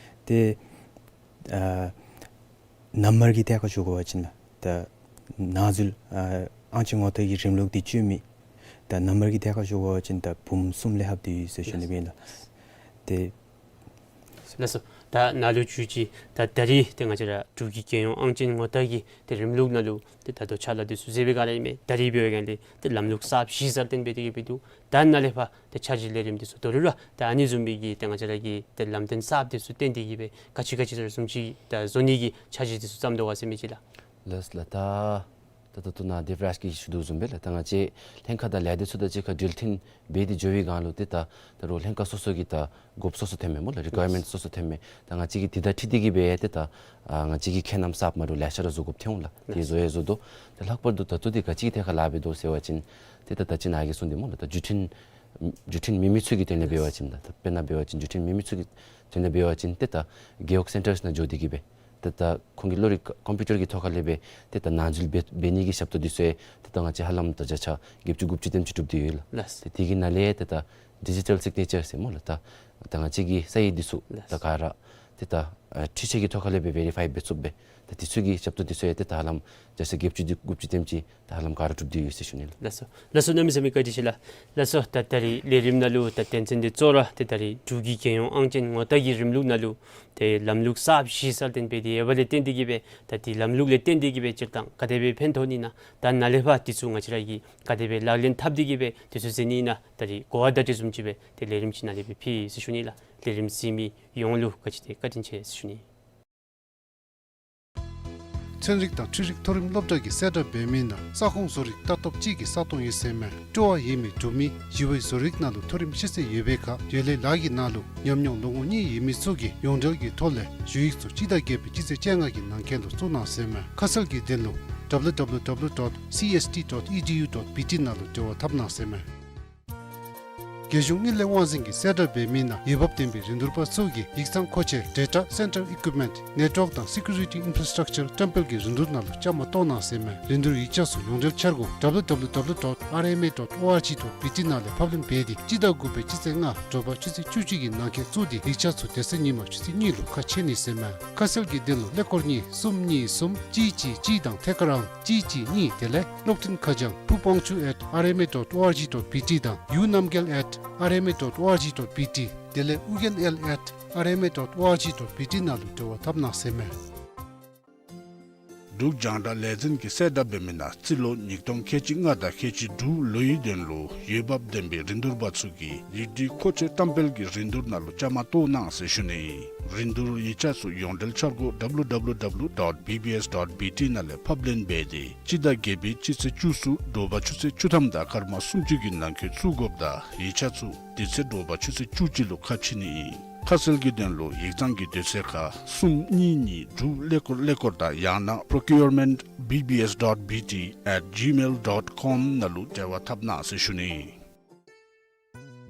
ཏེ་ཨ་ནམ་བར་གྱི་ཐད་ཁར་ཞུ་དགོ་པ་ཅིན་ལགས། ད་ནང་འཛུལ་ཨ་ཨང་ཅན་ངོ་རྟགས་ཀྱི་རིམ་ལུགས་འདི་སྤྱོད་མི་ད་ནམ་བར་གྱི་ཐད་ཁར་ཞུ་དགོ་པ་ཅིན་ད་འབུམ་གསུམ་ལས་ལྷགཔ་འདི་ཡོད་ཟེར་ཞུ་ནི་སྦེ་ཨིན་ལགས། ཏེ་ལགས་སོ། ད་ནཱ་ལུ་ཅིག་ད་ད་རིས་ཏེ་ང་བཅས་ར་འབྲུག་གི་རྒྱལ་ཡོངས་ཨང་ཅན་ངོ་རྟགས་ཀྱི་ཏེ་རིམ་ལུགས་ནང་ལུ་ཏེ་ད་ལྟོ་ཕྱག་ལཱ་འདི་ཚུ་མཛད་པའི་སྒང་ལས་ཨིན་མས། ད་རིས་འབད་བའི་སྒང་ལས་ཏེ་ལམ་ལུགས་གསརཔ་གཞི་རྩར་བཏོན་འབད་དེ་གི་སྦེ་འདུག། ད་ནཱ་ལས་ཕར་ཏེ་འཆར་གཞི་ལས་རིམ་འདི་ཚུ་དོ་རུང་ར་ད་ཨ་ནི་བཟུམ་མའི་གི་ཏེ་ང་བཅས་ར་གི་ཏེ་ལམ་སྟོན་གསརཔ་འདི་ཚུ་བཏོན་ཏེ་གི་སྦེ་ག་ཅི་ག་ཅི་ར་བཟུམ་ཅིག་ད་བཟོ་ནི་གི་འཆར་གཞི་འདི་ཚུ་བརྩམ་དོ་ག་ཟེར་མི་ཅིག་ལགས། ལགས་ལགས། ད་ད་ད་ལྟོ་ནཱ་དེབ་རཱཇ་གིས་ཞུ་དོ་བཟུམ་སྦེ་ལགས། ད་ང་བཅས་ལྷན་ཁག་དང་ལས་སྡེ་ཚུ་དང་གཅིག་ཁར་འབྲེལ་མཐུད་འབད་དེ་འགྱོ་བའི་སྒང་ལུ་ཏེ་ད་ད་རུང་ལྷན་ཁག་སོ་སོ་གི་ད་དགོཔ་སོ་སོ་ཐོནམ་མས་སྨོ་ལགས། རི་ཀོ་ཡར་མེནཊ་སོ་སོ་ཐོནམ་མས། ད་ང་བཅས་ཀྱིས་དེ་དང་འཁྲིལ་ཏེ་གི་སྦེ་ཏེ་ད་ཨ་ང་བཅས་ཀྱིས་ཁྱད་རྣམ་གསརཔ་མ་འདྲཝ་ལེ་ཤ་ར་བཟོ་དགོཔ་ཐོན་འོང་ལགས། དེ་བཟོ་ཡང་བཟོ་དོ། ད་ལྷག་པར་དུ་ད་ལྟོ་འདི་ག་ཅི་གི་ཐད་ཁར་ལཱ་འབད་དོ་ཟེར་བ་ཅིན་ཏེ་ད་ད་ཅི་ནཱ་གིས་གསུངས་ཏེ་སྨོ་ལགས། ད་བརྒྱུད་འཕྲིན་བརྒྱུད་འཕྲིན་མེད་མི་ཚུ་གི་དོན་ལས་འབད་བ་ཅིན་ད་ད་དཔེར་ན་འབད་བ་ཅིན་བརྒྱུད་འཕྲིན་མེད་མི་ཚུ་གི་དོན་ལས་འབད་བ་ཅིན་ཏེ་ད་རྒེད་འོག་སེན་ཊརསི་ནང་འགྱོ་སྟེ་གི་སྦེ་ཏེ་ད་ཁོང་གི་གློག་རིག་ཀམ་པིའུ་ཊར་གྱི་ཐོག་ཁ་ལས་སྦེ་ཏེ་ད་ནང་འཛུལ་འབད་འབད་ནི་གི་ཞབས་ཏོག་འདི་ཚུ་ཡང་ཏེ་ད་ང་བཅས་ཧ་ལམ་ད་བརྒྱ་ཆ་བརྒྱད་ཅུ་དགུ་བཅུ་དེམ་ཅིག་གྲུབ་སྟེ་ཡོད་ལགས། ལགས། ཏེ་དེ་གི་ནང་ལས་ཏེ་ད་ཌི་ཇི་ཊལ་སིག་ནེ་ཅར་ཟེར་སྨོ་ལགས། ད་ད་ང་བཅས་ཀྱི་ས་ཡིག་འདི་ཚུ་ལགས། ད་ག་ར་ཏེ་ད་ཨ་འཕྲུལ་ཆས་ཀྱི་ཐོག་ཁ་ལས་སྦེ་བེ་རི་ཕའི་འབད་ཚུགསཔ་སྦེ་ ད་དེ་ཚུ་གི་ཞབས་ཏོག་དེ་ཚུ་ཡང་ཏེ་ད་ཧ་ལམ་རྒྱལ་ས་བརྒྱད་ཅུ་དེ་དགུ་བཅུ་དེམ་ཅིག་ད་ཧ་ལམ་ག་ར་གྲུབ་སྟེ་ཡོད་ཟེར་ཞུ་ནི་ལགས། ལགས་སོ། ལགས་སོ། གནམ་མེད་ས་མེད་བཀའ་དྲིན་ཆེ་ལགས། ལགས་སོ། ད་ད་རིས་ལས་རིམ་ནང་ལུ་ད་དོན་ཚན་འདི་གཙོ་བོ་ར་ཏེ་ད་རིས་འབྲུག་གི་རྒྱལ་ཡོངས་ཨང་ཅན་ངོ་རྟགས་ཀྱི་རིམ་ལུགས་ནང་ལུ་ཏེ་ལམ་ལུགས་གསརཔ་གཞི་གསར་བཏིང་འབད་དེ་ཡོདཔ་ལས་བརྟེན་ཏེ་གིས་སྦེ་ད་ཏེ་ལམ་ལུགས་ལས་བརྟེན་ཏེ་གིས་སྦེ་སྤྱིར་བཏང་ག་དེ་སྦེ་ཕན་ཐོགས་ནི་ཨིན་ན། ད་ནཱ་ལས་ཕར་འདི་ཚུ་ང་བཅས་ར་གིས་ག་དེ་སྦེ་ལག་ལེན་འཐབ་སྟེ་གིས་སྦེ་དེ་ཚུ་མཛད་ནི་ཨིན་ན། ད་རིས་གོ་བ་བརྡ་སྤྲོད་བཟུམ་ཅིག་སྦེ་ཏེ་ལས་རིམ་ཅིག་ནང་ལས་སྦེ་ཕུལ་ཡི་ཟེར་ཞུ་ནི་ལགས། ལས་རིམ་གཟིགས་མི་ཡོངས་ལུ་ག་ཅི་ཏེ་བཀའ་དྲིན་ཆེ་ཟེར་ཞུ་ནི། ཚན་རིག་དང་འཕྲུལ་རིག་མཐོ་རིམ་སློབ་གྲྭ་གིས་གསལ་བསྒྲགས་འབད་མི་ནང་ས་ཁོངས་བཟོ་རིག་ལྟ་རྟོག་ཅིག་གི་ས་སྟོང་ཡོད་ཟེར་མས། སྤྲོ་བ་ཡོད་མི་འབྲུག་མི་ཞི་བའི་བཟོ་རིག་ནང་ལུ་མཐོ་རིམ་ཤེས་ཚད་ཡོད་པའི་ཁར་འདོད་ལྷད་ལག་གི་ནང་ལུ་ཉམས་མྱོང་ལོ་ངོ་གཉིས་ཡོད་མི་ཚུ་གིས་ཡོངས་འབྲེལ་གྱི་ཐོག་ལས་ཞུ་ཡིག་ཚུ་སྤྱི་ཟླ་བརྒྱད་པའི་སྤྱི་ཚེས་བཅོ་ལྔ་གི་ནང་འཁོད་ལུ་བཙུགས་གནང་ཟེར་མས། ཁ་གསལ་གྱི་དོན་ལུ་W W W dot C S T dot E D U dot B T ནང་ལུ་འབྲེལ་བ་འཐབ་གནང་ཟེར་མས། རྒྱལ་གཞུང་དངུལ་ལས་དབང་འཛིན་གྱིས་གསལ་བསྒྲགས་འབད་མི་ནང་འོས་འབབ་ལྡན་པའི་རིན་བསྡུར་པ་ཚུ་གིས་ཡིག་ཚང་མཁོ་ཆས་data center equipment network དང་security infrastructure བཀྲམ་སྤེལ་གྱི་རིན་བསྡུར་ནང་ལུ་བཅའ་མར་གཏོགས་གནང་ཟེར་མས། རིན་བསྡུར་ཡིག་ཆ་ཚུ་ཡོངས་འབྲེལ་འཆར་སྒོ་W W W dot R M A dot O R G dot B T ནང་ལས་ཕབ་ལེན་འབད་དེ་སྤྱི་ཟླ་དགུ་པའི་སྤྱི་ཚེས་ལྔ་དྲོ་པ་ཆུ་ཚོད་བཅུ་གཅིག་གི་ནང་འཁོད་བཙུགས་ཏེ་ཡིག་ཆ་ཚུ་དེ་ཚེ་ཉིན་མ་ཆུ་ཚོད་གཉིས་ལུ་ཁ་ཕྱེ་ནི་ཟེར་མས། ཁ་གསལ་གྱི་དོན་ལུ་ཀླད་ཀོར་གཉིས་གསུམ་གཉིས་གསུམ་གཅིག་གཅིག་གཅིག་དང་ཐད་ཀར་ཨང་གཅིག་གཅིག་གཉིས་དེ་ལས་གློག་འཕྲིན་ཁ་བྱང་ཕུ་དབང་ཕྱུག་at R M A dot O R G dot B T དང་ཡུ་རྣམ་རྒྱལ་at R M A dot O R G dot B T དེ་ལས་ཨུ་རྒྱན་ཨེལ་at R M A dot O R G dot B T ནང་ལུ་འབྲེལ་བ་འཐབ་གནང་ཟེར་མས། འབྲུག་རྒྱང་བསྒྲགས་ལས་འཛིན་གྱིས་གསལ་བསྒྲགས་འབད་མི་ནང་རྩིས་ལོ་ཉིས་སྟོང་ཁལ་གཅིག་ལྔ་དང་ཁལ་གཅིག་དྲུག་ལོའི་དོན་ལུ་འོས་འབབ་ལྡན་པའི་རིན་བསྡུར་པ་ཚུ་གིས་ཡིག་སྒྲིག་མཁོ་ཆས་བཀྲམ་སྤེལ་གྱི་རིན་བསྡུར་ནང་ལུ་བཅའ་མར་གཏོགས་གནང་ཟེར་ཞུ་ནི། རིན་བསྡུར་ཡིག་ཆ་ཚུ་ཡོངས་འབྲེལ་འཆར་སྒོ་W W W dot B B S dot B T ནང་ལས་ཕབ་ལེན་འབད་དེ་སྤྱི་ཟླ་བརྒྱད་པའི་སྤྱི་ཚེས་བཅུ་གསུམ་དྲོ་པ་ཆུ་ཚོད་བཅུ་ཐམ་དང་སྐར་མ་སུམ་ཅུ་གི་ནང་འཁོད་བཙུགས་དགོཔ་དང་ཡིག་ཆ་ཚུ་དེ་ཚེ་དྲོ་པ་ཆུ་ཚོད་བཅུ་གཅིག་ལུ་ཁ་ཕྱེ་ནི་ཨིན། ཁ་གསལ་གྱི་དོན་ལུ་ཡིག་ཚང་གི་དུས་ཚོད་ཁར་གསུམ་གཉིས་གཉིས་དྲུག་ཀླད་ཀོར་ཀླད་ཀོར་དང་ཡང་ན་procurement B B S dot B T at gmail dot com ནང་ལུ་འབྲེལ་བ་འཐབ་གནང་ཟེར་ཞུ་ནི།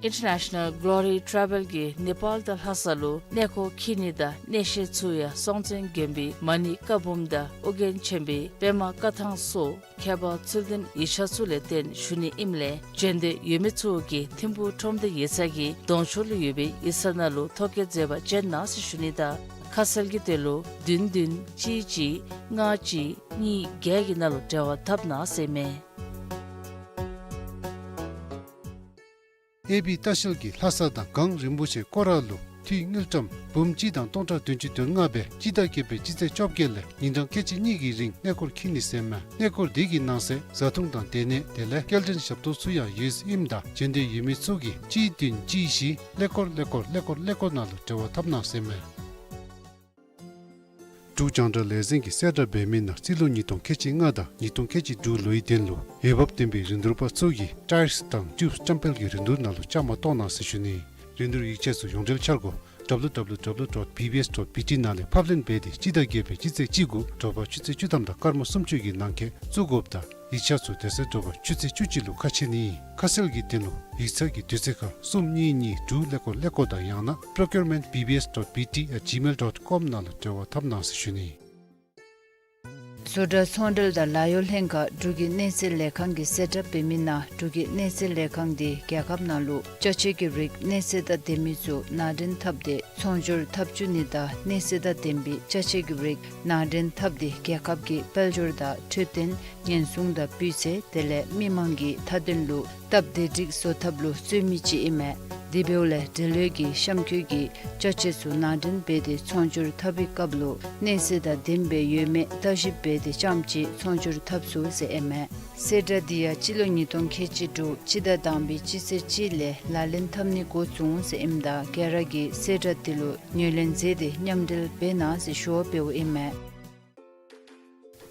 International Glory Travel གིས་ནེ་པཱལ་དང་ལྷ་ས་ལུ་གནས་སྐོར་འཁྱིད་ནི་དང་གནས་བཤད་ཚུ་ཡང་སྲོང་བཙན་དགོན་པའི་མ་ཎི་བཀའ་འབུམ་དང་ཨོ་རྒྱན་ཆེན་པོའི་པདྨ་བཀའ་ཐང་སོགས་ཁྱད་པར་ཚུལ་ལྡན་ཡིག་ཆ་ཚུ་ལས་བརྟེན་ཞུ་ནི་ཨིནམ་ལས་འབྱོན་འདོད་ཡོད་མི་ཚུ་གིས་ཐིམ་ཕུག་ཁྲོམ་སྡེ་ཡིག་ཚང་གི་གདོང་ཕྱོགས་ལུ་ཡོད་པའི་ཡིག་ཚང་ནང་ལུ་ཐོ་བཀོད་མཛད་པར་བྱོན་གནང་ཟེར་ཞུ་ནི་དང་ཁ་གསལ་གྱི་དོན་ལུ་བདུན་བདུན་གཅིག་གཅིག་ལྔ་གཅིག་གཉིས་བརྒྱད་ཀྱི་ནང་ལུ་འབྲེལ་བ་འཐབ་གནང་ཟེར་མས། ཨེ་བི་ལྟ་བཤལ་གྱིས་ལྷ་ས་དང་གངས་རིན་པོ་ཆེ་སྐོར་ར་ལུ་འཐུས་དངུལ་ཀྲམ་འབུམ་གཅིག་དང་སྟོང་ཕྲག་བདུན་ཅུ་དོན་ལྔ་སྦེ་སྤྱི་ཟླ་བརྒྱད་པའི་སྤྱི་ཚེས་བཅོ་བརྒྱད་ལས་ཉིན་གྲངས་ཁལ་གཅིག་གཉིས་ཀྱི་རིང་གནས་སྐོར་འཁྱིད་ནི་ཟེར་མས། གནས་སྐོར་འདི་གི་ནང་གསེས་བཟའ་འཐུང་དང་སྡོད་གནས་དེ་ལས་སྐྱེལ་འདྲེན་ཞབས་ཏོག་ཚུ་ཡང་ཡོདཔ་ཨིནམ་ད་འབྱོན་འདོད་ཡོད་མི་ཚུ་གིས་གཅིག་བདུན་གཅིག་བཞི་ཀླད་ཀོར་ཀླད་ཀོར་ཀླད་ཀོར་ཀླད་ཀོར་ནང་ལུ་འབྲེལ་བ་འཐབ་གནང་ཟེར་མས། འབྲུག་རྒྱང་བསྒྲགས་ལས་འཛིན་གྱིས་གསལ་བསྒྲགས་འབད་མི་ནང་རྩིས་ལོ་ཉིས་སྟོང་ཁལ་གཅིག་ལྔ་དང་ཉིས་སྟོང་ཁལ་གཅིག་དྲུག་ལོའི་དོན་ལུ་འོས་འབབ་ལྡན་པའི་རིན་བསྡུར་པ་ཚུ་གིས་ཊའིརསི་དང་ཊིའུབསི་བཀྲམ་སྤེལ་གྱི་རིན་བསྡུར་ནང་ལུ་བཅའ་མར་གཏོགས་གནང་ཟེར་ཞུ་ནི། རིན་བསྡུར་ཡིག་ཆ་ཚུ་ཡོངས་འབྲེལ་འཆར་སྒོ་W W W dot B B S dot B T ནང་ལས་ཕབ་ལེན་འབད་དེ་སྤྱི་ཟླ་བརྒྱད་པའི་སྤྱི་ཚེས་བཅུ་དགུ་དྲོ་པ་ཆུ་ཚོད་བཅུ་ཐམ་དང་སྐར་མ་སུམ་ཅུ་གི་ནང་འཁོད་བཙུགས་དགོཔ་དང་ཡིག་ཆ་ཚུ་དེ་ཚེ་དྲོ་པ་ཆུ་ཚོད་བཅུ་གཅིག་ལུ་ཁ་ཕྱེ་ནི་ཨིན། ཁ་གསལ་གྱི་དོན་ལུ་ཡིག་ཚང་གི་དུས་ཚོད་ཁར་གསུམ་གཉིས་གཉིས་དྲུག་ཀླད་ཀོར་ཀླད་ཀོར་དང་ཡང་ན་procurement B B S dot B T at gmail dot com ནང་ལུ་འབྲེལ་བ་འཐབ་གནང་ཟེར་ཞུ་ནི། བཟོ་གྲྭ་ཚོང་འབྲེལ་དང་ལཱ་གཡོག་ལྷན་ཁག་འབྲུག་གི་གནས་ཚད་ལས་ཁང་གིས་གསལ་བསྒྲགས་འབད་མི་ནང་འབྲུག་གི་གནས་ཚད་ལས་ཁང་འདི་རྒྱལ་ཁབ་ནང་ལུ་ཅ་ཆས་ཀྱི་རིགས་གནས་ཚད་དང་ལྡན་མི་ཚུ་ནང་འདྲེན་འཐབ་སྟེ་ཚོང་སྒྱུར་འཐབ་བཅུག་ནི་དང་གནས་ཚད་དང་ལྡན་པའི་ཅ་ཆས་ཀྱི་རིགས་ནང་འདྲེན་འཐབ་སྟེ་རྒྱལ་ཁབ་ཀྱི་དཔལ་འབྱོར་དང་འཕྲོད་བསྟེན་ཉེན་སྲུང་དང་སྤུས་ཚད་དེ་ལས་མི་མང་གི་མཐའ་དོན་ལུ་སྟབས་བདེ་སྒྲིག་བཟོ་ཐབས་ལུ་བརྩོན་མི་ཅིག་ཨིན་མས། དེ་འབདཝ་ལས་འབྲེལ་ཡོད་ཀྱི་གཤམ་འཁོད་ཀྱི་ཅ་ཆས་ཚུ་ནང་འདྲེན་འབད་དེ་ཚོང་སྒྱུར་འཐབ་པའི་སྐབས་ལུ་གནས་ཚད་དང་ལྡནམ་སྦེ་ཡོད་མེད་བརྟག་ཞིབ་འབད་དེ་རྐྱངམ་གཅིག་ཚོང་སྒྱུར་འཐབ་ཚུགས་ཟེར་ཨིན་མས། གསལ་བསྒྲགས་འདི་ཡང་སྤྱི་ལོ་ཉིས་སྟོང་ཁལ་གཅིག་དྲུག་སྤྱི་ཟླ་དང་པའི་སྤྱི་ཚེས་གཅིག་ལས་ལག་ལེན་འཐབ་ནི་འགོ་བཙུགས་ཟེར་ཨིནམ་ད་ག་ར་གིས་གསལ་བསྒྲགས་འདི་ལུ་ངོས་ལེན་མཛད་དེ་མཉམ་འབྲེལ་འབད་གནང་ཟེར་ཞུ་བ་འབདཝ་ཨིན་མས།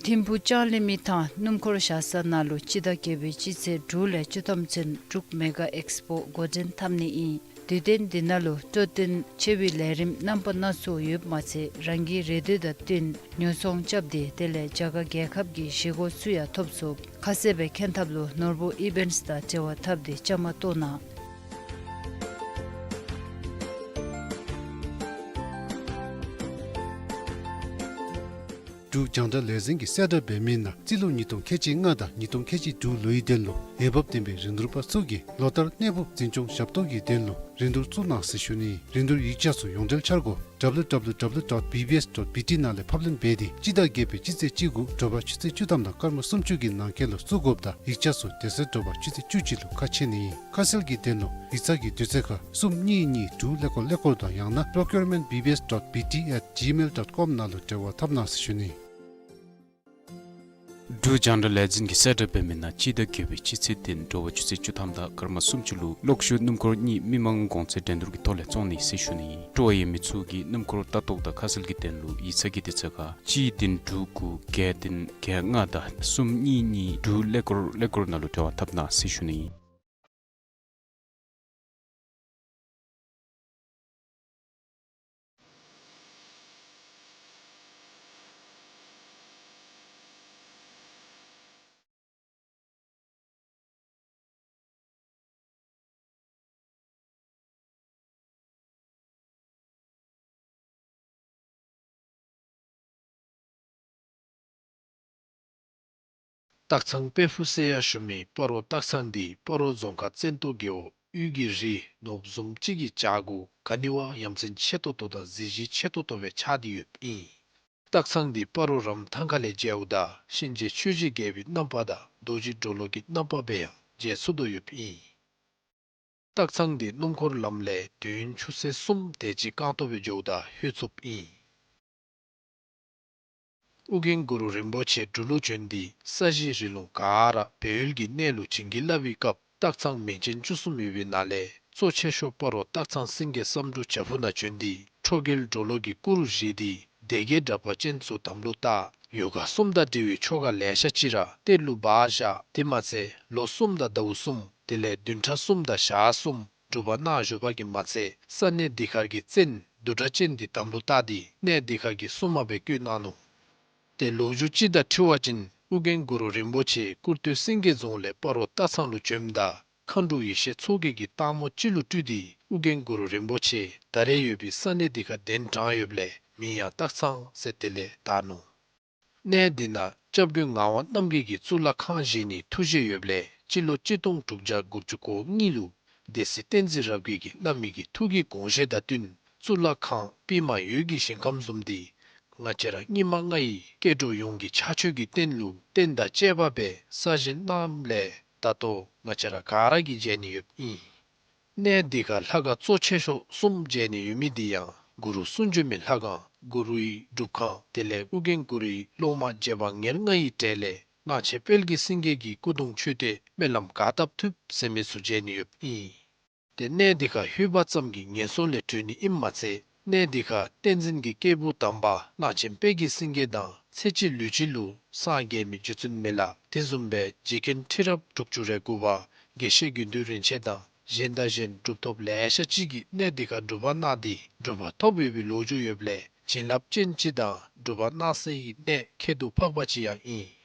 ཐིམ་ཕུག་ལྕང་གླིང་མི་ཐང་སྣུམ་འཁོར་བཞག་ས་ནང་ལུ་སྤྱི་ཟླ་བརྒྱད་པའི་སྤྱི་ཚེས་དྲུག་ལས་བཅུ་ཐམ་ཚུན་འབྲུག་མེ་ག་ཨེགསི་པོ་འགོ་འདྲེན་འཐབ་ནི་ཨིན། དུས་སྟོན་འདི་ནང་ལུ་སྤྲོ་སྟོན་ཆེ་བའི་ལས་རིམ་རྣམ་པ་སྣ་ཚོགས་ཡོདཔ་མ་ཚད་རང་གི་རེ་འདོད་དང་བསྟུན་ཉོ་ཚོང་རྐྱབ་སྟེ་དེ་ལས་རྒྱ་གར་རྒྱལ་ཁབ་ཀྱི་གཞིས་འགོ་ཚུ་ཡང་ཐོབ་ཚུགས། ཁ་གསལ་སྦེ་མཁྱེན་ཐབས་ལུ་ནོར་བུ་ཨི་བེནཊསི་དང་འབྲེལ་བ་འཐབ་སྟེ་བཅའ་མར་གཏོགས་གནང་། འབྲུག་རྒྱང་བསྒྲགས་ལས་འཛིན་གྱིས་གསལ་བསྒྲགས་འབད་མི་ནང་རྩིས་ལོ་ཉིས་སྟོང་ཁལ་གཅིག་ལྔ་དང་ཉིས་སྟོང་ཁལ་གཅིག་དྲུག་ལོའི་དོན་ལུ་འོས་འབབ་ལྡན་པའི་རིན་བསྡུར་པ་ཚུ་གིས་ལོ་ལྟར་གནས་ཕབ་འཛིན་སྐྱོང་ཞབས་ཏོག་གི་དོན་ལུ་ རིན་བསྡུར་བཙུགས་གནང་ཟེར་ཞུ་ནི། རིན་བསྡུར་ཡིག་ཆ་ཚུ་ཡོངས་འབྲེལ་འཆར་སྒོ་W W W dot B B S dot B T ནང་ལས་ཕབ་ལེན་འབད་དེ་སྤྱི་ཟླ་བརྒྱད་པའི་སྤྱི་ཚེས་གཅིག་དགུ་དྲོ་པ་ཆུ་ཚོད་བཅུ་ཐམ་དང་སྐར་མ་སུམ་ཅུ་གི་ནང་འཁོད་ལུ་བཙུགས་དགོཔ་དང་ཡིག་ཆ་ཚུ་དེ་ཚེ་དྲོ་པ་ཆུ་ཚོད་བཅུ་གཅིག་ལུ་ཁ་ཕྱེ་ནི་ཨིན། ཁ་གསལ་གྱི་དོན་ལུ་ཡིག་ཚང་གི་དུས་ཚོད་ཁར་གསུམ་གཉིས་གཉིས་དྲུག་ཀླད་ཀོར་ཀླད་ཀོར་དང་ཡང་ན་procurement B B S dot B T at gmail dot com ནང་ལུ་འབྲེལ་བ་འཐབ་གནང་ཟེར་ཞུ་ནི། འབྲུག་རྒྱང་བསྒྲགས་ལས་འཛིན་གྱིས་གསལ་བསྒྲགས་འབད་མི་ནང་སྤྱི་ཟླ་བརྒྱད་པའི་སྤྱི་ཚེས་བདུན་དྲོ་པ་ཆུ་ཚོད་བཅུ་ཐམ་དང་སྐར་མ་སུམ་ཅུ་ལུ་གློག་ཤུགས་སྣུམ་འཁོར་གཉིས་མི་མང་གོང་ཚད་འགྲན་བསྡུར་གྱི་ཐོག་ལས་བཙོང་ནི་ཟེར་ཞུ་ནི་ཨིན། སྤྲོ་བ་ཡོད་མི་ཚུ་གིས་སྣུམ་འཁོར་ལྟ་རྟོག་དང་ཁ་གསལ་གྱི་དོན་ལུ་ཡིག་ཚང་གི་དུས་ཚོད་ཁར་གཅིག་བདུན་དྲུག་དགུ་བརྒྱད་བདུན་བརྒྱད་ལྔ་དང་གསུམ་གཉིས་གཉིས་དྲུག་ཀླད་ཀོར་ཀླད་ཀོར་ནང་ལུ་འབྲེལ་བ་འཐབ་གནང་ཟེར་ཞུ་ནི་ཨིན། སྟག་ཚང་དཔལ་ཕུག་ཟེར་ཡང་ཞུ་མི་སྤ་རོ་སྟག་ཚང་འདི་སྤ་རོ་རྫོང་ཁག་བཙན་ཏོ་རྒེད་འོག་དབུས་ཀྱི་རི་ནོར་བུ་བཟུམ་ཅིག་གི་བྱག་གུ་ག་ནི་བ་ཡ་མཚན་ཆེ་ཏོག་ཏོ་དང་གཟི་བརྗིད་ཆེ་ཏོག་ཏོ་སྦེ་ཆགས་ཏེ་ཡོདཔ་ཨིན། སྟག་ཚང་འདི་སྤ་རོ་རམ་ཐང་ཁ་ལས་མཇལཝ་ད་གཤིན་རྗེ་ཆོས་ཀྱི་རྒྱལ་པོའི་རྣམ་པ་དང་རྡོ་རྗེ་གྲོ་ལོད་ཀྱི་རྣམ་པ་སྦེ་ཡང་མཇལ་ཚུགས་དོ་ཡོདཔ་ཨིན། སྟག་ཚང་འདི་སྣུམ་འཁོར་ལམ་ལས་དུས་ཡུན་ཆུ་ཚོད་གསུམ་དེ་ཅིག་རྐང་སྟོང་སྦེ་འགྱོཝ་ད་ལྷོད་ཚུགསཔ་ཨིན། ཨོ་རྒྱན་གུ་རུ་རིན་པོ་ཆེ་འབྲུག་ལུ་བྱོན་ཏེ་ས་གཞི་རི་ལུང་ག་ར་སྦས་ཡུལ་གྱི་གནས་ལུ་བྱིན་གྱིས་བརླབས་པའི་སྐབས་སྟག་ཚང་མིང་ཅན་བཅུ་གསུམ་ཡོད་པའི་ནང་ལས་གཙོ་ཆེ་ཤོས་སྤ་རོ་སྟག་ཚང་སེང་གེ་བསམ་འགྲུབ་བྱག་ཕུག་ནང་བྱོན་ཏེ་ཁྲོ་རྒྱལ་གྲོ་ལོད་ཀྱི་སྐུ་རུ་བཞེངས་ཏེ་སྡེ་བརྒྱད་དྲེགས་པ་ཅན་ཚུ་དམ་ལུ་བཏགས། ཡོ་ག་གསུམ་དང་འབྲེལ་བའི་ཆོ་ག་ལེ་ཤ་ཅིག་ར་གཏེར་ལུ་སྦ་བཞག། དེ་མ་ཚད་ལོ་གསུམ་དང་ཟླཝ་གསུམ་དེ་ལས་བདུན་ཕྲག་གསུམ་དང་ཞག་གསུམ་སྒྲུབ་པ་གནང་བཞུགས་པ་གིས་མ་ཚད་ས་གནས་འདི་ཁར་གྱི་བཙན་བདུད་གྲགས་ཅན་འདི་དམ་ལུ་བཏགས་ཏེ་གནས་འདི་ཁར་གྱི་སྲུང་མ་སྦེ་བསྐོས་གནང་ནུག། ཏེ་ལོ་རྒྱུས་ཅིག་དང་འཁྲིལ་བ་ཅིན་ཨོ་རྒྱན་གུ་རུ་རིན་པོ་ཆེ་སྐུར་སྟོད་སེང་གེ་རྫོང་ལས་སྤ་རོ་སྟག་ཚང་ལུ་བྱོནམ་ད་མཁའ་འགྲོ་ཡེ་ཤེས་མཚོ་རྒྱལ་གྱིས་སྟག་མོ་ཅིག་ལུ་སྤྲུལ་ཏེ་ཨོ་རྒྱན་གུ་རུ་རིན་པོ་ཆེ་ད་རེས་ཡོད་པའི་ས་གནས་འདི་ཁར་གདན་དྲངས་ཡོདཔ་ལས་མིང་ཡང་སྟག་ཚང་ཟེར་དེ་ལས་བཏགས་ནུག། གནས་འདི་ནང་སྐྱབས་མགོན་ངག་དབང་རྣམ་རྒྱལ་གྱིས་གཙུག་ལག་ཁང་བཞེངས་ནིའི་ཐུགས་བཞེད་ཡོདཔ་ལས་སྤྱི་ལོ་གཅིག་སྟོང་དྲུག་བརྒྱ་དགུ་བཅུ་གོ་གཉིས་ལུ་སྡེ་སྲིད་བསྟན་འཛིན་རབ་རྒྱས་ཀྱིས་བླ་མའི་གི་ཐུགས་ཀྱི་དགོངས་བཞེད་དང་བསྟུན་གཙུག་ལག་ཁང་པདྨ་འོད་ཀྱི་ཞིང་ཁམས་བཟུམ་འདི་ང་བཅས་ར་སྙིགས་མ་ལྔ་ཡི་སྐྱེ་འགྲོ་ཡོངས་ཀྱི་ཕྱག་མཆོད་ཀྱི་རྟེན་ལུ་རྟེན་དང་བཅས་པ་སྦེ་གསར་བཞེངས་གནངམ་ལས་ད་ལྟོ་ང་བཅས་ར་ག་ར་གིས་མཇལ་ནི་ཡོདཔ་ཨིན། གནས་འདི་ཁར་ལྷ་ཁང་གཙོ་ཆེ་ཤོས་གསུམ་མཇལ་ནི་ཡོད་མི་འདི་ཡང་གུ་རུ་གསུང་བྱོན་མའི་ལྷ་ཁང་གུ་རུའི་སྒྲུབ་ཁང་དེ་ལས་ཨོ་རྒྱན་གུ་རུའི་སློབ་མ་རྗེ་འབངས་ཉེར་ལྔ་ཡི་གྲས་ལས་གླང་ཆེན་དཔལ་གྱི་སེང་གེ་གི་སྐུ་གདུང་མཆོད་རྟེན་སྨོན་ལམ་ག་བཏབ་ཐུབ་ཟེར་མི་ཚུ་མཇལ་ནི་ཡོདཔ་ཨིན། ཏེ་གནས་འདི་ཁར་ལྷོད་པ་ཙམ་གྱིས་ངན་སོང་ལས་གྲོལ་ནི་ཨིནམ་མ་ཚད་གནས་འདི་ཁར་བསྟན་འཛིན་གྱི་སྐྱེས་བུ་དམ་པ་གླང་ཆེན་དཔལ་གྱི་སེང་གེ་དང་ཚེ་གཅིག་ལུས་གཅིག་ལུ་སངས་རྒྱས་མི་རྗེ་བཙུན་མི་ལ་དེ་བཟུམ་སྦེ་རྗེ་མཁན་ཁྲི་རབས་དྲུག་ཅུ་རེ་དགུ་པ་དགེ་བཤེས་དགེ་འདུན་རིན་ཆེན་དང་གཞན་དང་གཞན་གྲུབ་ཐོབ་ལེ་ཤ་ཅིག་གིས་གནས་འདི་ཁར་སྒྲུབ་པ་གནང་སྟེ་གྲུབ་པ་ཐོབ་ཡོད་པའི་ལོ་རྒྱུས་ཡོདཔ་ལས་བྱིན་རླབས་ཅན་ཅིག་དང་སྒྲུབ་པ་གནང་སའི་གནས་ཁྱད་དུ་འཕགས་པ་ཅིག་ཡང་ཨིན།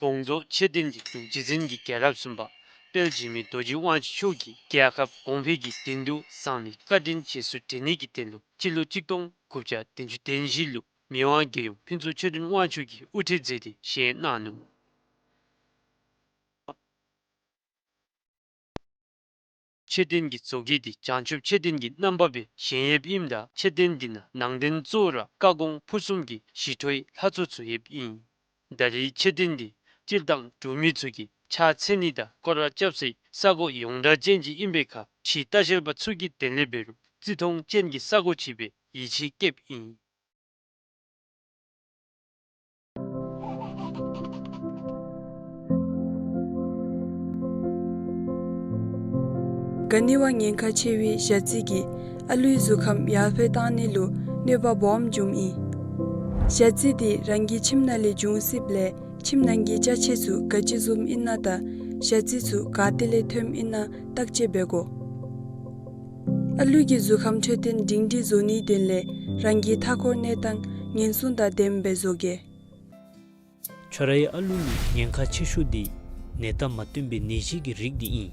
དགོངས་རྫོགས་མཆོད་རྟེན་གྱི་འབྲུག་རྗེ་བཙུན་གྱི་རྒྱལ་རབས་གསུམ་པ་དཔལ་འཇིགས་མེད་རྡོ་རྗེ་དབང་ཕྱུག་མཆོག་གིས་རྒྱལ་ཁབ་གོང་འཕེལ་གྱི་དོན་དུ་གསང་བའི་བཀའ་དྲིན་རྗེས་སུ་དྲན་ནི་གི་དོན་ལུ་སྤྱི་ལོ་གཅིག་སྟོང་དགུ་བརྒྱ་བདུན་ཅུ་དོན་བཞི་ལུ་མི་དབང་རྒྱལ་ཡུམ་ཕུན་ཚོགས་ཆོས་སྒྲོན་དབང་ཕྱུག་གིས་དབུ་ཁྲིད་མཛད་དེ་བཞེངས་གནང་ནུག། མཆོད་རྟེན་གྱི་བཟོ་བཀོད་འདི་བྱང་ཆུབ་མཆོད་རྟེན་གྱི་རྣམ་པ་སྦེ་བཞེངས་ཡོདཔ་ཨིནམ་ད་མཆོད་རྟེན་འདི་ནང་ནང་རྟེན་གཙོ་བོ་ར་བཀའ་དགོངས་ཕུར་གསུམ་གྱི་ཞི་ཁྲོའི་ལྷ་ཚོགས་ཚུ་ཡོདཔ་ཨིན། ད་རེས་མཆོད་རྟེན་འདི་སྤྱིར་བཏང་འབྲུག་མི་ཚུ་གིས་ཕྱག་འཚལ་ནི་དང་སྐོར་ར་རྐྱབ་སའི་ས་གོ་ཡོངས་གྲགས་ཅན་ཅིག་ཨིན་པའི་ཁར་ཕྱིའི་ལྟ་བཤལ་པ་ཚུ་གིས་དེ་ལས་འབད་རུང་བརྩི་མཐོང་ཅན་གྱི་ས་གོ་ཅིག་སྦེ་ཡིད་ཆེས་བསྐྱེདཔ་ཨིན། ག་ནི་བ་ཉེན་ཁ་ཆེ་བའི་ཞ་རྩི་གིས་ཨ་ལུའི་གཟུགས་ཁམས་ཡར་འཕེལ་བཏང་ནི་ལུ་གནོད་པ་སྦོམ་འབྱུངམ་ཨིན། ཞ་རྩི་འདི་རང་གི་ཁྱིམ་ནང་ལས་འབྱུང་སྲིདཔ་ལས་ཁྱིམ་ནང་གི་ཅ་ཆས་ཚུ་ག་ཅི་བཟུམ་ཨིན་ན་དང་ཞ་རྩི་ཚུ་ག་ཏེ་ལས་ཐོནམ་ཨིན་ན་བརྟག་དཔྱད་འབད་དགོ། ཨ་ལུ་གི་གཟུགས་ཁམས་འཕྲོད་བསྟེན་སྒྲིང་སྒྲིང་བཟོ་ནིའི་དོན་ལས་རང་གི་མཐའ་འཁོར་གནས་སྟངས་ཉེན་སྲུང་དང་ལྡནམ་སྦེ་བཟོ་གེ། ཁྱོད་རའི་ཨ་ལུ་ལུ་ཉེན་ཁ་ཆེ་ཤོས་འདི་ ནད་རྟགས་མ་སྟོན་པའི་ནད་གཞི་གི་རིགས་འདི་ཨིན།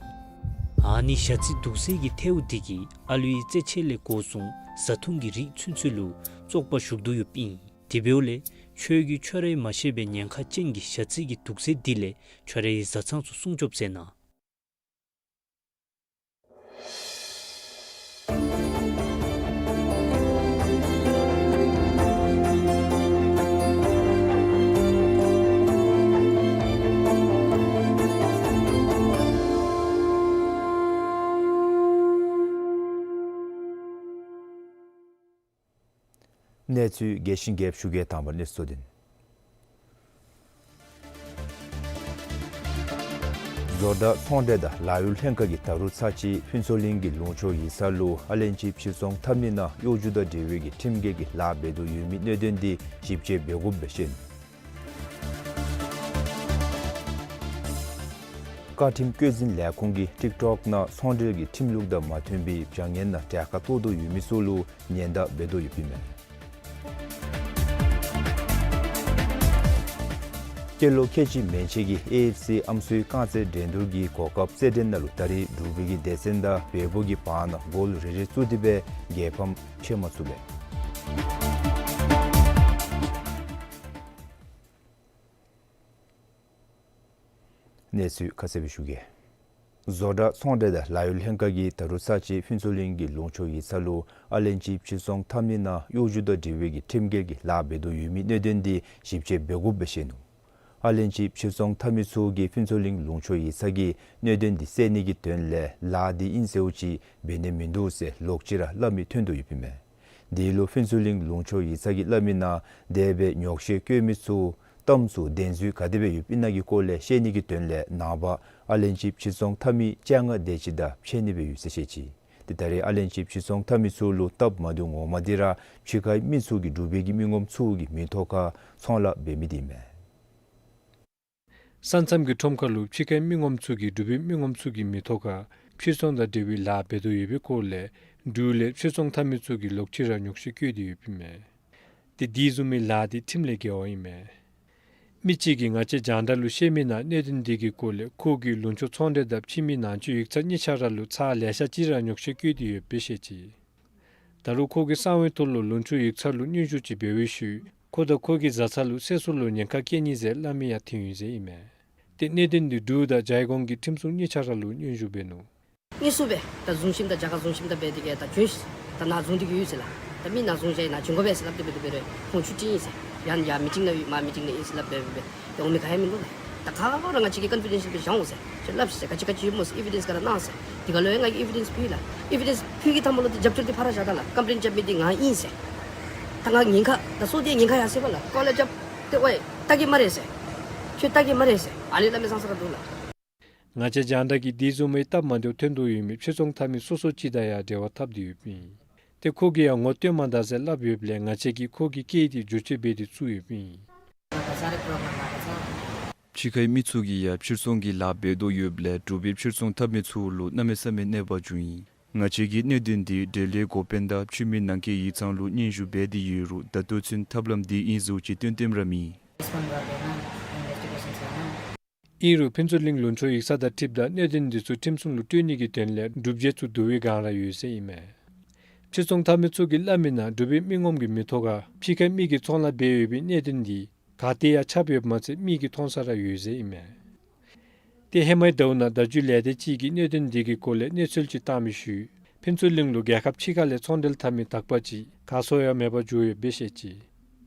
ཨ་ནི་ཞ་རྩི་དུག་སེལ་གྱི་ཐལཝ་འདི་གིས་ཨ་ལུའི་རྩེད་ཆས་ལས་འགོ་བཟུང་བཟའ་འཐུང་གི་རིགས་ཚུན་ཚོད་ལུ་བཙོག་པ་ཞུགས་དོ་ཡོདཔ་ཨིན། དེ་འབདཝ་ལས་ཁྱོད་ཀྱིས་ཁྱོད་རའི་མ་ཤེས་པའི་ཉེན་ཁ་ཅན་གྱི་ཞ་རྩི་གི་དུག་སེལ་འདི་ལས་ཁྱོད་རའི་བཟའ་ཚང་ཚུ་སྲུང་སྐྱོབ་མཛད་གནང་། གནས་ཚུལ་རྒྱས་ཤིང་རྒྱསཔ་ཞུ་གེ། དང་པ་གནས་ཚུལ་དོན། བཟོ་གྲྭ་ཚོང་འབྲེལ་དང་ལཱ་གཡོག་ལྷན་ཁག་གིས་ད་རུང་ཚར་གཅིག་ཕུན་ཚོགས་གླིང་གི་ལུང་ཕྱོགས་ཡིག་ཚང་ལུ་ཨ་ལན་ཅི་ཕྱིར་ཚོང་འཐབ་ནི་ནང་གཡོ་སྒྱུ་དང་འབྲེལ་བའི་གི་ཁྲིམས་འགལ་གྱི་ལཱ་འབད་དོ་ཡོད་མི་གནད་དོན་འདི་ཞིབ་དཔྱད་འབད་དགོཔ་སྦེ་བཤད་ནུག། བཀའ་ཁྲིམས་བཀོད་འཛིན་ལས་ཁུངས་ཀྱིས་ཊིཀ་ཊོཀ་ནང་ཚོང་འབྲེལ་གྱི་ཁྲིམས་ལུགས་དང་མ་མཐུན་པའི་བྱ་ངན་ནང་གྲལ་ཁར་གཏོགས་དོ་ཡོད་མི་ཚུ་ལུ་ཉེན་བརྡ་འབད་དོ་ཡོདཔ་ཨིན་མས། སྐྱེས་ལོ་ཁལ་གཅིག་མན་ཆད་ཀྱི་ཨེ་ཨེཕ་སི་ཨམ་སྲུའི་རྐང་རྩེད་འགྲན་བསྡུར་གྱི་གོ་སྐབས་རྩེད་འགྲན་ནང་ལུ་ད་རེས་འབྲུག་པའི་གི་སྡེ་ཚན་དང་བལ་པོ་གི་བར་ན་གོལ་རེ་རེ་བཙུགས་ཏེ་སྦེ་རྒྱལ་ཕམ་ཕྱེ་མ་ཚུགས་པས། གནས་ཚུལ་ཁ་གསལ་སྦེ་ཞུ་གེ། བཟོ་གྲྭ་ཚོང་འབྲེལ་དང་ལཱ་གཡོག་ལྷན་ཁག་གིས་ད་རུང་ཚར་གཅིག་ཕུན་ཚོགས་གླིང་གི་ལུང་ཕྱོགས་ཡིག་ཚང་ལུ་ཨ་ལན་ཅི་ཕྱིར་ཚོང་འཐབ་ནི་ནང་གཡོ་སྒྱུ་དང་འབྲེལ་བའི་གི་ཁྲིམས་འགལ་གྱི་ལཱ་འབད་དོ་ཡོད་མི་གནད་དོན་འདི་ཞིབ་དཔྱད་འབད་དགོཔ་སྦེ་བཤད་ནུག། ཨ་ལན་ཅི་ཕྱིར་ཚོང་འཐབ་མི་ཚུ་གིས་ཕུན་ཚོགས་གླིང་ལུང་ཕྱོགས་ཡིག་ཚང་གིས་གནད་དོན་འདི་སེལ་ནི་གི་དོན་ལས་ལཱ་འདི་ཨིན་ཟེརཝ་ཅིག་འབད་ནི་མིན་འདུག་ཟེར་ལོག་ཅི་ར་སླབ་མི་ཐོན་དོ་ཡོདཔ་ཨིན་མས། དེ་ལུ་ཕུན་ཚོགས་གླིང་ལུང་ཕྱོགས་ཡིག་ཚང་གིས་སླབ་མི་ནང་དེ་སྦེ་ཉོགས་བཤད་བཀོད་མི་ཚུ་གཏམ་ཚུ་བདེན་རྫུན་ག་དེ་སྦེ་ཡོདཔ་ཨིན་ན་གི་སྐོར་ལས་ཤེས་ནི་གི་དོན་ལས་ནངས་པ་ཨ་ལན་ཅི་ཕྱིར་ཚོང་འཐབ་མི་བཅོ་ལྔ་དེ་ཅིག་དང་ཕྱད་ནི་སྦེ་ཡོད་ཟེར་བཤད་ཅི། ཏེ་ད་རེས་ཨ་ལན་ཅི་ཕྱིར་ཚོང་འཐབ་མི་ཚུ་ལུ་སྟབས་མ་བདེཝ་ངོ་མ་འདི་ར་ཕྱི་ཁའི་མི་ཚུ་གིས་འབྲུག་པའི་གི་མི་ངོམ་ཚུ་གི་མིང་ཐོག་ཁར་ཚོང་ལཱ་འབད་མི་འདི་ཨིན་མས། ས་མཚམས་ཀྱི་ཁྲོམ་ཁར་ལུ་ཕྱི་ཁའི་མི་ངོམ་ཚུ་གིས་འབྲུག་པའི་མི་ངོམ་ཚུ་གི་མིང་ཐོག་ཁར་ཕྱིར་ཚོང་དང་འབྲེལ་བའི་ལཱ་འབད་དོ་ཡོད་པའི་སྐོར་ལས་འབྲུག་ལས་ཕྱིར་ཚོང་འཐབ་མི་ཚུ་གིས་ལོག་ཅི་ར་ཉོགས་བཤད་བཀོད་དེ་ཡོདཔ་ཨིན་མས། ཏེ་དེ་བཟུམ་མའི་ལཱ་འདི་ཁྲིམས་ལས་འགལ་བ་ཨིན་མས། མི་གཅིག་གིས་ང་བཅས་རྒྱང་བསྒྲགས་ལུ་བཤད་མི་ནང་གནད་དོན་འདི་གི་སྐོར་ལས་ཁོ་གིས་ལུང་ཕྱོགས་ཚོང་འབྲེལ་དང་ཕྱི་མི་ནང་འཇུག་ཡིག་ཚང་གཉིས་ཆ་ར་ལུ་ཚར་ལེ་ཤ་ཅིག་ར་ཉོགས་བཤད་བཀོད་དེ་ཡོདཔ་སྦེ་བཤད་ཅི། ད་རུང་ཁོ་གིས་གསང་བའི་ཐོག་ལུ་ལུང་ཕྱོགས་ཡིག་ཚང་ལུ་སྙན་ཞུ་ཅིག་འབད་བའི་ཤུལ་ཁོ་དང་ཁོ་གི་བཟའ་ཚང་ལུ་ཚེ་སྲོག་ལུ་ཉེན་ཁ་བཀལ་ནི་ཟེར་སླབ་མི་ཡང་ཐོན་ཡི་ཟེར་ཨིན་མས། ཏེ་གནད་དོན་འདི་འབྲུག་དང་ཇའི་གོང་གི་ཁྲིམས་སྲུང་གཉིས་ཆ་ར་ལུ་སྙན་ཞུ་འབད་ནུག། དངོས་སུ་སྦེ་ད་བཟུང་ཞིནམ་ད་རྒྱ་གར་བཟུང་ཞིནམ་ད་འབད་དེ་གིས་ད་བྱོན་ཤིག། ད་ནཱ་བཟུང་སྟེ་གིས་ཡོད་ཟེར་ལགས། ད་མི་ནཱ་བཟུང་བཞག་ཡི་ནཱ་བྱོན་དགོ་པས་ཟེར་སླབ་སྟེ་འབད་དེ་འབད་རུང་ཁོང་ཆུ་ཊི་ཨིན་ཟེར། ཡང་ཡར་མི་ཊིང་ནང་ཡོད་མར་མི་ཊིང་ནང་ཨིན་ཟེར་སླབ་སྦེ་འབད་འབད་འོང་མི་ག་ཡང་མིན་འདུག་ལགས། ད་ག་ར་ང་བཅས་ཀྱིས་ཀོན་ཕི་ཌེན་ཤལ་སྦེ་བཞག་འོང་ཟེར། ཁྱོད་སླབ་ཤིག་ཟེར། ག་ཅི་ག་ཅི་ཡོདཔ་སྨོ་ཟེར། ཨི་ཝི་ཌེནསི་ག་ར་གནང་ཟེར། དེ་ག་ལུ་ཡང་ང་གིས་ཨི་ཝི་ཌེནསི་ཕུལ་ལགས། ཨི་ཝི་ཌེནསི་ཕུལ་གི་མཐའ་མ་ལུ་ཏེ་རྒྱབ་སྐྱོར་འདི་ཕར་ར་བཞག་ད་ལགས། ཀམ་པི་ལེན་རྐྱབ་མི་འདི་ང་ཨིན་ཟེར། ད་ང་ཉེན་ཁ་ད་སོ་དེ་ཉེན་ཁ་ཡར་སོ་ཡི་པ་ལགས། ཀོ་ལ་རྐྱབ་སྟེ་ཝའི་ལྟ་གི་སྨ་རེ་ཟེར། ཁྱོད་ལྟ་གི་སྨ་རེ་ཟེར། ཨ་ནི་སླབ་མི་ཙང་ཙ་ར་འདུག་ལགས། ང་བཅས་རྒྱང་བསྒྲགས་ཀྱིས་དེ་བཟུམ་མའི་སྟབས་མ་བདེཝ་ཐོན་དོ་ཡོད་མི་ཕྱིར་ཚོང་འཐབ་མི་སོ་སོ་ཅིག་དང་ཡང་འབྲེལ་བ་འཐབ་སྟེ་ཡོདཔ་ཨིན། ཏེ་ཁོ་གིས་ཡང་ངོ་སྟོན་མ་ད་ཟེར་སླབ་ཡོདཔ་ལས་ང་བཅས་ཀྱིས་ཁོ་གི་སྐད་འདི་བསྒྱུར་བཅོས་འབད་དེ་བཙུགས་ཡོདཔ་ཨིན། ཕྱི་ཁའི་མི་ཚུ་གིས་ཡང་ཕྱིར་ཚོང་གི་ལཱ་འབད་དོ་ཡོདཔ་ལས་འབྲུག་པའི་ཕྱིར་ཚོང་འཐབ་མི་ཚུ་ལུ་གནམ་མེད་ས་མེད་གནོད་པ་བྱུང་ཡི། ང་བཅས་ཀྱིས་གནད་དོན་འདི་འབྲེལ་ཡོད་འགོ་དཔོན་དང་ཕྱི་མི་ནང་འཁོད་ཡིག་ཚང་ལུ་སྙན་ཞུ་འབད་དེ་ཡོད་རུང་ད་ལྟོ་ཚུན་ཐབས་ལམ་འདི་ཨིན་ཟེར་ཅིག་སྟོན་སྟོནམ་ར་མེད། ཨིན་རུང་ཕུན་ཚོགས་གླིང་ལུང་ཕྱོགས་ཡིག་ཚང་དང་འཁྲིལཝ་ད་གནད་དོན་འདི་ཚུ་ཁྲིམས་སྲུང་ལུ་སྤྲོད་ནི་གི་དོན་ལས་སྒྲུབ་བྱེད་ཚུ་བསྡུ་བའི་སྒང་ར་ཡོད་ཟེར་ཨིན་མས། ཕྱིར་ཚོང་འཐབ་མི་ཚུ་གིས་སླབ་མི་ནང་འབྲུག་པའི་མི་ངོམ་གྱི་མིང་ཐོག་ཁར་ཕྱི་ཁའི་མི་གིས་ཚོང་ལཱ་འབད་ཡོད་པའི་གནད་དོན་འདི་ག་ཏེ་ཡང་ཁྱབ་ཡོདཔ་མ་ཚད་མིག་གིས་མཐོང་ས་ར་ཡོད་ཟེར་ཨིན་མས། ཏེ་ཧེ་མའི་ཟླཝ་ནང་བརྡ་བརྒྱུད་ལས་སྡེ་ཅིག་གིས་གནད་དོན་འདི་གི་སྐོར་ལས་གནས་ཚུལ་ཅིག་བཏང་མི་ཤུལ་ཕུན་ཚོགས་གླིང་ལུ་རྒྱལ་ཁབ་ཕྱི་ཁ་ལས་ཚོང་འབྲེལ་འཐབ་མི་དག་པ་ཅིག་ག་སོང་ཡང་མེདཔ་འགྱོ་ཡོདཔ་སྦེ་བཤད་ཅི།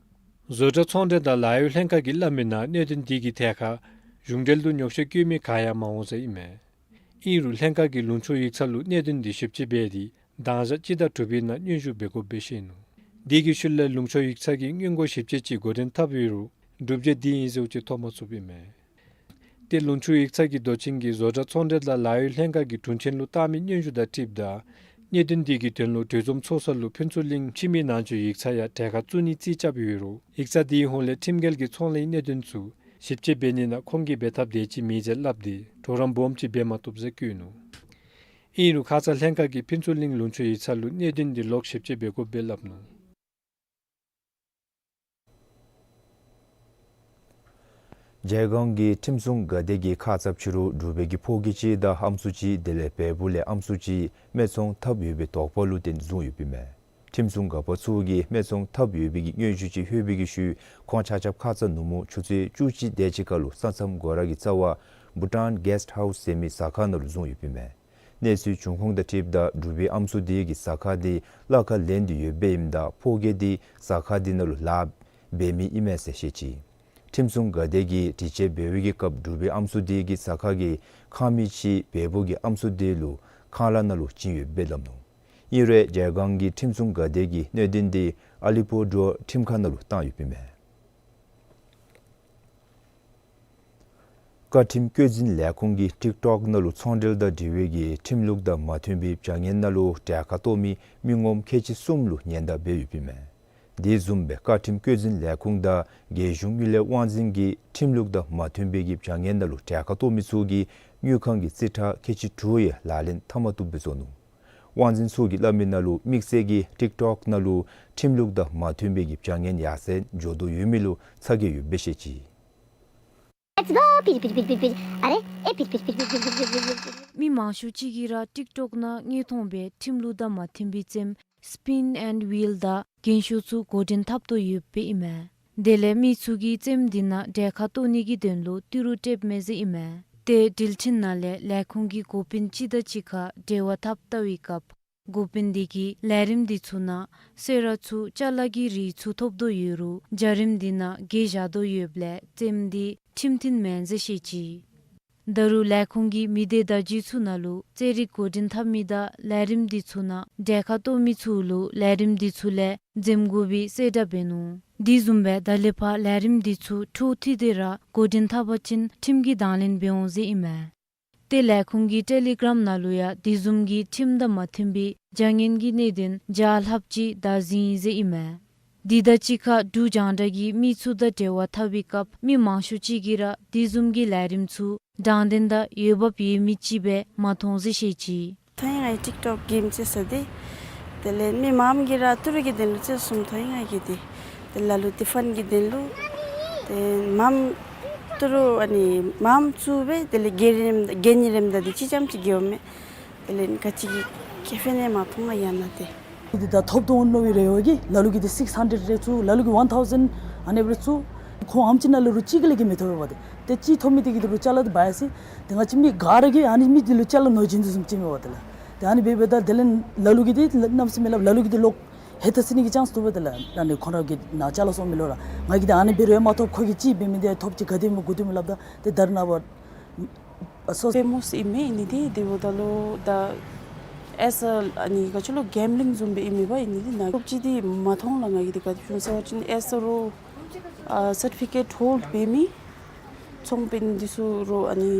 བཟོ་གྲྭ་ཚོང་འབྲེལ་དང་ལཱ་གཡོག་ལྷན་ཁག་གིས་སླབ་མི་ནང་གནད་དོན་འདི་གི་ཐད་ཁར་གཞུང་འབྲེལ་དུ་ཉོགས་བཤད་བཀོད་མི་ག་ཡང་མ་འོང་ཟེར་ཨིན་མས། ཨིན་རུང་ལྷན་ཁག་གིས་ལུང་ཕྱོགས་ཡིག་ཚང་ལུ་གནད་དོན་འདི་ཞིབ་དཔྱད་འབད་དེ་དང་ཞག་སྤྱི་ཟླ་དྲུག་པའི་ནང་སྙན་ཞུ་འབད་དགོཔ་སྦེ་བཤད་ནུག། དེ་གི་ཤུལ་ལས་ལུང་ཕྱོགས་ཡིག་ཚང་གིས་སྔོན་འགོག་ཞིབ་དཔྱད་ཅིག་འགོ་འདྲེན་འཐབ་ཡོད་རུང་གྲུབ་འབྲས་འདི་ཨིན་ཟེརཝ་ཅིག་ཐོབ་མ་ཚུགསཔ་ཨིན་མས། ཏེ་ལུང་ཕྱོགས་ཡིག་ཚང་གི་མདོ་ཆེན་གྱིས་བཟོ་གྲྭ་ཚོང་འབྲེལ་དང་ལཱ་གཡོག་ལྷན་ཁག་གི་དྲུང་ཆེན་ལུ་བཏང་མི་སྙན་ཞུ་དང་འཁྲིལཝ་ད་གནད་དོན་འདི་གི་དོན་ལུ་གྲོས་འཛོམས་ཚོགས་ས་ལུ་ཕུན་ཚོགས་གླིང་ཕྱི་མི་ནང་འཇུག་ཡིག་ཚང་ཡང་གྲལ་ཁར་བཙུགས་ནི་རྩིས་རྐྱབ་ཡོད་རུང་ཡིག་ཚང་དེའི་ཧོངས་ལས་ཁྲིམས་འགལ་གྱི་ཚོང་ལཱའི་གནད་དོན་ཚུ་ཞིབ་དཔྱད་འབད་ནི་ནང་ཁོང་གིས་འབད་ཐབས་དེ་ཅིག་མེད་ཟེར་སླབ་སྟེ་གྲོགས་རམ་སྦོམ་ཅིག་འབད་མ་བཏུབ་ཟེར་བཀོད་ནུག། ཨིན་རུང་ཁ་ཙ་ལྷན་ཁག་གིས་ཕུན་ཚོགས་གླིང་ལུང་ཕྱོགས་ཡིག་ཚང་ལུ་གནད་དོན་འདི་ལོག་ཞིབ་དཔྱད་འབད་དགོཔ་སྦེ་སླབ་ནུག། མཇལ་ཁང་གི་ཁྲིམས་སྲུང་འགག་སྡེ་གིས་ཁ་ཙ་ཕྱི་རུ་འབྲུག་པའི་གི་ཕོ་སྐྱེས་ཅིག་དང་ཨམ་སྲུ་ཅིག་དེ་ལས་བལ་པོ་ལས་ཨམ་སྲུ་ཅིག་རྨས་ཚོང་འཐབ་ཡོད་པའི་དོགས་པ་ལུ་བརྟེན་བཟུང་ཡོདཔ་ཨིན་མས། ཁྲིམས་སྲུང་འགག་པ་ཚུ་གིས་རྨས་ཚོང་འཐབ་ཡོད་པའི་གི་སྙན་ཞུ་ཅིག་ལྷོད་པའི་གི་ཤུལ་ཁོང་ཆ་ཁྱབ་ཁ་ཙ་ནུབ་མོ་ཆུ་ཚོད་བཅུ་གཅིག་དེ་ཅིག་ཁར་ལུ་ས་མཚམས་སྒོ་ར་གི་རྩ་བ་བྷུ་ཊཱན་གེསཊ་ཧའུསི་ཟེར་མི་ཟ་ཁང་ནང་ལུ་བཟུང་ཡོདཔ་ཨིན་མས། གནས་ཚུལ་བྱུང་ཁུངས་དང་འཁྲིལཝ་ད་འབྲུག་པའི་ཨམ་སྲུ་དེ་གིས་ཟ་ཁང་དེ་གླ་ཁར་ལེན་ཏེ་ཡོདཔ་ཨིནམ་ད་ཕོ་སྐྱེས་དེ་ཟ་ཁང་དེ་ནང་ལུ་ལཱ་འབད་མི་ཨིན་མས་ཟེར་བཤད་ཅི། ཁྲིམས་སྲུང་འགག་སྡེ་གིས་དྲི་དཔྱད་འབད་བའི་གི་སྐབས་འབྲུག་པའི་ཨམ་སྲུ་དེ་གིས་ཟ་ཁང་གི་ཁང་མིག་ཅིག་བལ་པོ་གི་ཨམ་སྲུ་དེ་ལུ་ཁང་གླ་ནང་ལུ་བྱིན་ཡོདཔ་སྦེ་སླབ་ནུག། ཨིན་རུང་མཇལ་ཁང་གི་ཁྲིམས་སྲུང་འགག་སྡེ་གིས་གནད་དོན་དེ་ཨ་ལི་པུར་ཌུའར་ཁྲིམས་ཁང་ནང་ལུ་བཏང་ཡོདཔ་ཨིན་མས། བཀའ་ཁྲིམས་བཀོད་འཛིན་ལས་ཁུངས་ཀྱིས་ཊིཀ་ཊོཀ་ནང་ལུ་ཚོང་འབྲེལ་དང་འབྲེལ་བའི་གི་ཁྲིམས་ལུགས་དང་མ་མཐུན་པའི་བྱ་ངན་ནང་ལུ་གྲལ་ཁར་གཏོགས་མི་མི་ངོམ་ཁལ་གཅིག་གསུམ་ལུ་ཉེན་བརྡ་འབད་ཡོདཔ་ཨིན་མས། དེ་བཟུམ་སྦེ་བཀའ་ཁྲིམས་བཀོད་འཛིན་ལས་ཁུངས་དང་རྒྱལ་གཞུང་དངུལ་ལས་དབང་འཛིན་གྱིས་ཁྲིམས་ལུགས་དང་མ་མཐུན་པའི་གི་བྱ་ངན་ནང་ལུ་གྲལ་ཁར་གཏོགས་མི་ཚུ་གི་དངུལ་ཁང་གི་རྩིས་ཁྲ་ཁལ་གཅིག་དྲུག་ཡང་ལག་ལེན་འཐབ་མ་བཏུབ་སྦེ་བཟོ་ནུག། དབང་འཛིན་ཚུ་གིས་སླབ་མི་ནང་ལུ་དམིགས་བསལ་གྱིས་ཊིཀ་ཊོཀ་ནང་ལུ་ཁྲིམས་ལུགས་དང་མ་མཐུན་པའི་གི་བྱ་ངན་ཡར་སེང་འགྱོ་དོ་ཡོད་མི་ལུ་ཚ་གྱང་ཡོདཔ་སྦེ་བཤད་ཅི། མི་མང་ཤོས་ཅིག་གིས་ར་ཊིཀ་ཊོཀ་ནང་དངོས་མཐོང་སྦེ་ཁྲིམས་ལུགས་དང་མ་མཐུན་པའི་རྩེདམོ་སི་པིན་ཨེནཌ་ཝིལ་དང་རྒན་ཤོས་ཚུ་འགོ་འདྲེན་འཐབ་དོ་ཡོདཔ་ཨིན་མས། དེ་ལས་མི་ཚུ་གིས་རྩེདམོ་དེ་ནང་གྲལ་ཁར་གཏོགས་ནི་གི་དོན་ལུ་ཏི་རུ་སྤྲོདཔ་མས་ཟེར་ཨིན་མས། ཏེ་འགྲུལ་འཕྲིན་ནང་ལས་ལས་ཁུངས་ཀྱི་འགོ་དཔོན་ཅིག་དང་གཅིག་ཁར་འབྲེལ་བ་འཐབ་བལྟ་བའི་སྐབས་འགོ་དཔོན་དེ་གིས་ལས་རིམ་དེ་ཚུ་ནང་གསོལ་རས་ཚུ་ཅ་ལ་གི་རིགས་ཚུ་ཐོབ་དོ་ཡོད་རུང་བྱ་རིམ་དེ་ནང་གྱེས་བཞག་དོ་ཡོདཔ་ལས་རྩེདམོ་དེ་ཁྲིམས་མཐུན་མེན་ཟེར་བཤད་ཅི། ད་རུང་ལས་ཁུངས་ཀྱིས་མི་སྡེ་བརྡ་བརྒྱུད་ཚུ་ནང་ལུ་རྩེད་རིགས་འགོ་འདྲེན་འཐབ་མི་དང་ལས་རིམ་དེ་ཚུ་ནང་གྲལ་ཁར་གཏོགས་མི་ཚུ་ལུ་ལས་རིམ་དེ་ཚུ་ལས་འཛེམ་དགོ་པའི་གསལ་བསྒྲགས་འབད་ནུག། དེ་བཟུམ་སྦེ་ད་ལས་ཕར་ལས་རིམ་དེ་ཚུ་འཕྲོ་མཐུད་དེ་ར་འགོ་འདྲེན་འཐབ་པ་ཅིན་ཁྲིམས་ཀྱི་དང་ལེན་འབད་འོང་ཟེར་ཨིན་མས། ཏེ་ལས་ཁུངས་ཀྱི་ཊེ་ལི་གྲམ་ནང་ལུ་ཡང་དེ་བཟུམ་གྱི་ཁྲིམས་དང་མ་མཐུན་པའི་བྱ་ངན་གྱི་གནད་དོན་བརྒྱ་ལྷགཔ་ཅིག་བདའ་ཟུན་ཡི་ཟེར་ཨིན་མས། དེ་དང་གཅིག་ཁར་འབྲུག་རྒྱང་བསྒྲགས་ཀྱིས་མི་ཚུ་དང་འབྲེལ་བ་འཐབ་པའི་སྐབས་མི་མང་ཤོས་ཅིག་གིས་ར་དེ་བཟུམ་གྱི་ལས་རིམ་ཚུ་དྲང་བདེན་དང་འོས་འབབ་ཡོད་མི་ཅིག་སྦེ་མ་མཐོང་ཟེར་བཤད་ཅི། མཐོང་ཡི་ང་གིས་ཊིཀ་ཊོཀ་གེམ་རྩེད་ས་དེ། དེ་ལས་མི་མངམ་གིས་ར་ཏི་རུ་གི་དོན་ལུ་རྩེད་སོངམ་མཐོང་ཡི་ང་གིས་དེ། དེ་ལ་ལུ་ཏེ་ཕཱན་གྱི་དོན་ལུ། ཏེ་མངམ་ཏི་རུ་ཨ་ནི་མངམ་བཙུགས་སྦེ་དེ་ལས་གྱེས་རནམ་གྱེས་ནི་རནམ་ད་དེ་ཅིག་རྐྱངམ་ཅིག་གྱེསཔ་མས། དེ་ལས་ག་ཅི་གི་ཁེ་ཕན་ཡང་མ་མཐོང་ང་ཡང་ན་ཏེ། འདི་ད་ཐོབ་དོ་མནོ་བའི་རེ་བ་གིས་ལ་ལུ་གིས་ཏེ་སིགསི་ཧན་ཌེཌ་རེ་བཙུགས། ལ་ལུ་གིས་ཝན་ཐའུ་ཟེནཌ་ཨ་ནི་སྦེ་རེ་བཙུགས། ཁོང་ཨམ་ཅིག་ནང་ལུ་རུང་གཅིག་གི་ལས་ཀྱི་མི་ཐོབ་པས་པ་ཏེ། ཏེ་གཅིག་ཐོབ་མི་དེ་གིས་ཏེ་རུང་ཅ་ལ་དེ་འབག་ཡར་སོ་ཡི། ཏེ་ང་བཅས་མི་ག་ར་གིས་ཨ་ནི་མི་དེ་ལུ་ཅ་ལ་ནོར་བྱིན་དོ་བཟུམ་ཅིག་མས་པ་དེ་ལགས། ཏེ་ཨ་ནི་འབད་འབདཝ་ད་དེ་ལས་ལ་ལུ་གིས་ཏེ་གནམ་མེད་ས་མེད་ལགས་ལ་ལུ་གིས་ཏེ་ལོག་ཧེ་ཏ་ཟེར་ནི་གི་ཅན་སི་ཐོབ་པས་དེ་ལགས། ཨ་ནི་ཁོང་ར་གི་ནང་ཅ་ལ་སོང་མི་ལུ་ར། ང་གིས་ཏེ་ཨ་ནི་འབད་རུང་ཡང་མ་ཐོབ། ཁོ་གིས་གཅིག་འབད་མི་དེ་ཐོབ་ཅི། ག་དེ་མི་དགོ་དེ་མི་སླབ་ད་ཏེ་ད་རེས་ནངས་པ་ཨ་སོ་ཕེ་མོས་ཨིན་མས་ཨིན་ནི་དེ། དེ་འབདཝ་ད་ལུ་ད་ཨེས་ཨ་ཨ་ནི་ག་ཅི་ལོ་གེམ་བི་ལིང་བཟུམ་སྦེ་ཨིན་མས་པ་ཨིན་ནི་དེ། ནཱ་ཐོབ་ཅི་དེ་མ་མཐོང་ལགས། ང་གིས་དེ་ག་དེ་སྦེ་ཟེར་བ་ཅིན་ཨེས་ཨ་རོ་ཨ་སར་ཊི་ཕི་ཀེཊ་ཧོལཌ་འབད་མི་ཚོང་དཔོན་འདི་ཚུ་རོགས་ཨ་ནི་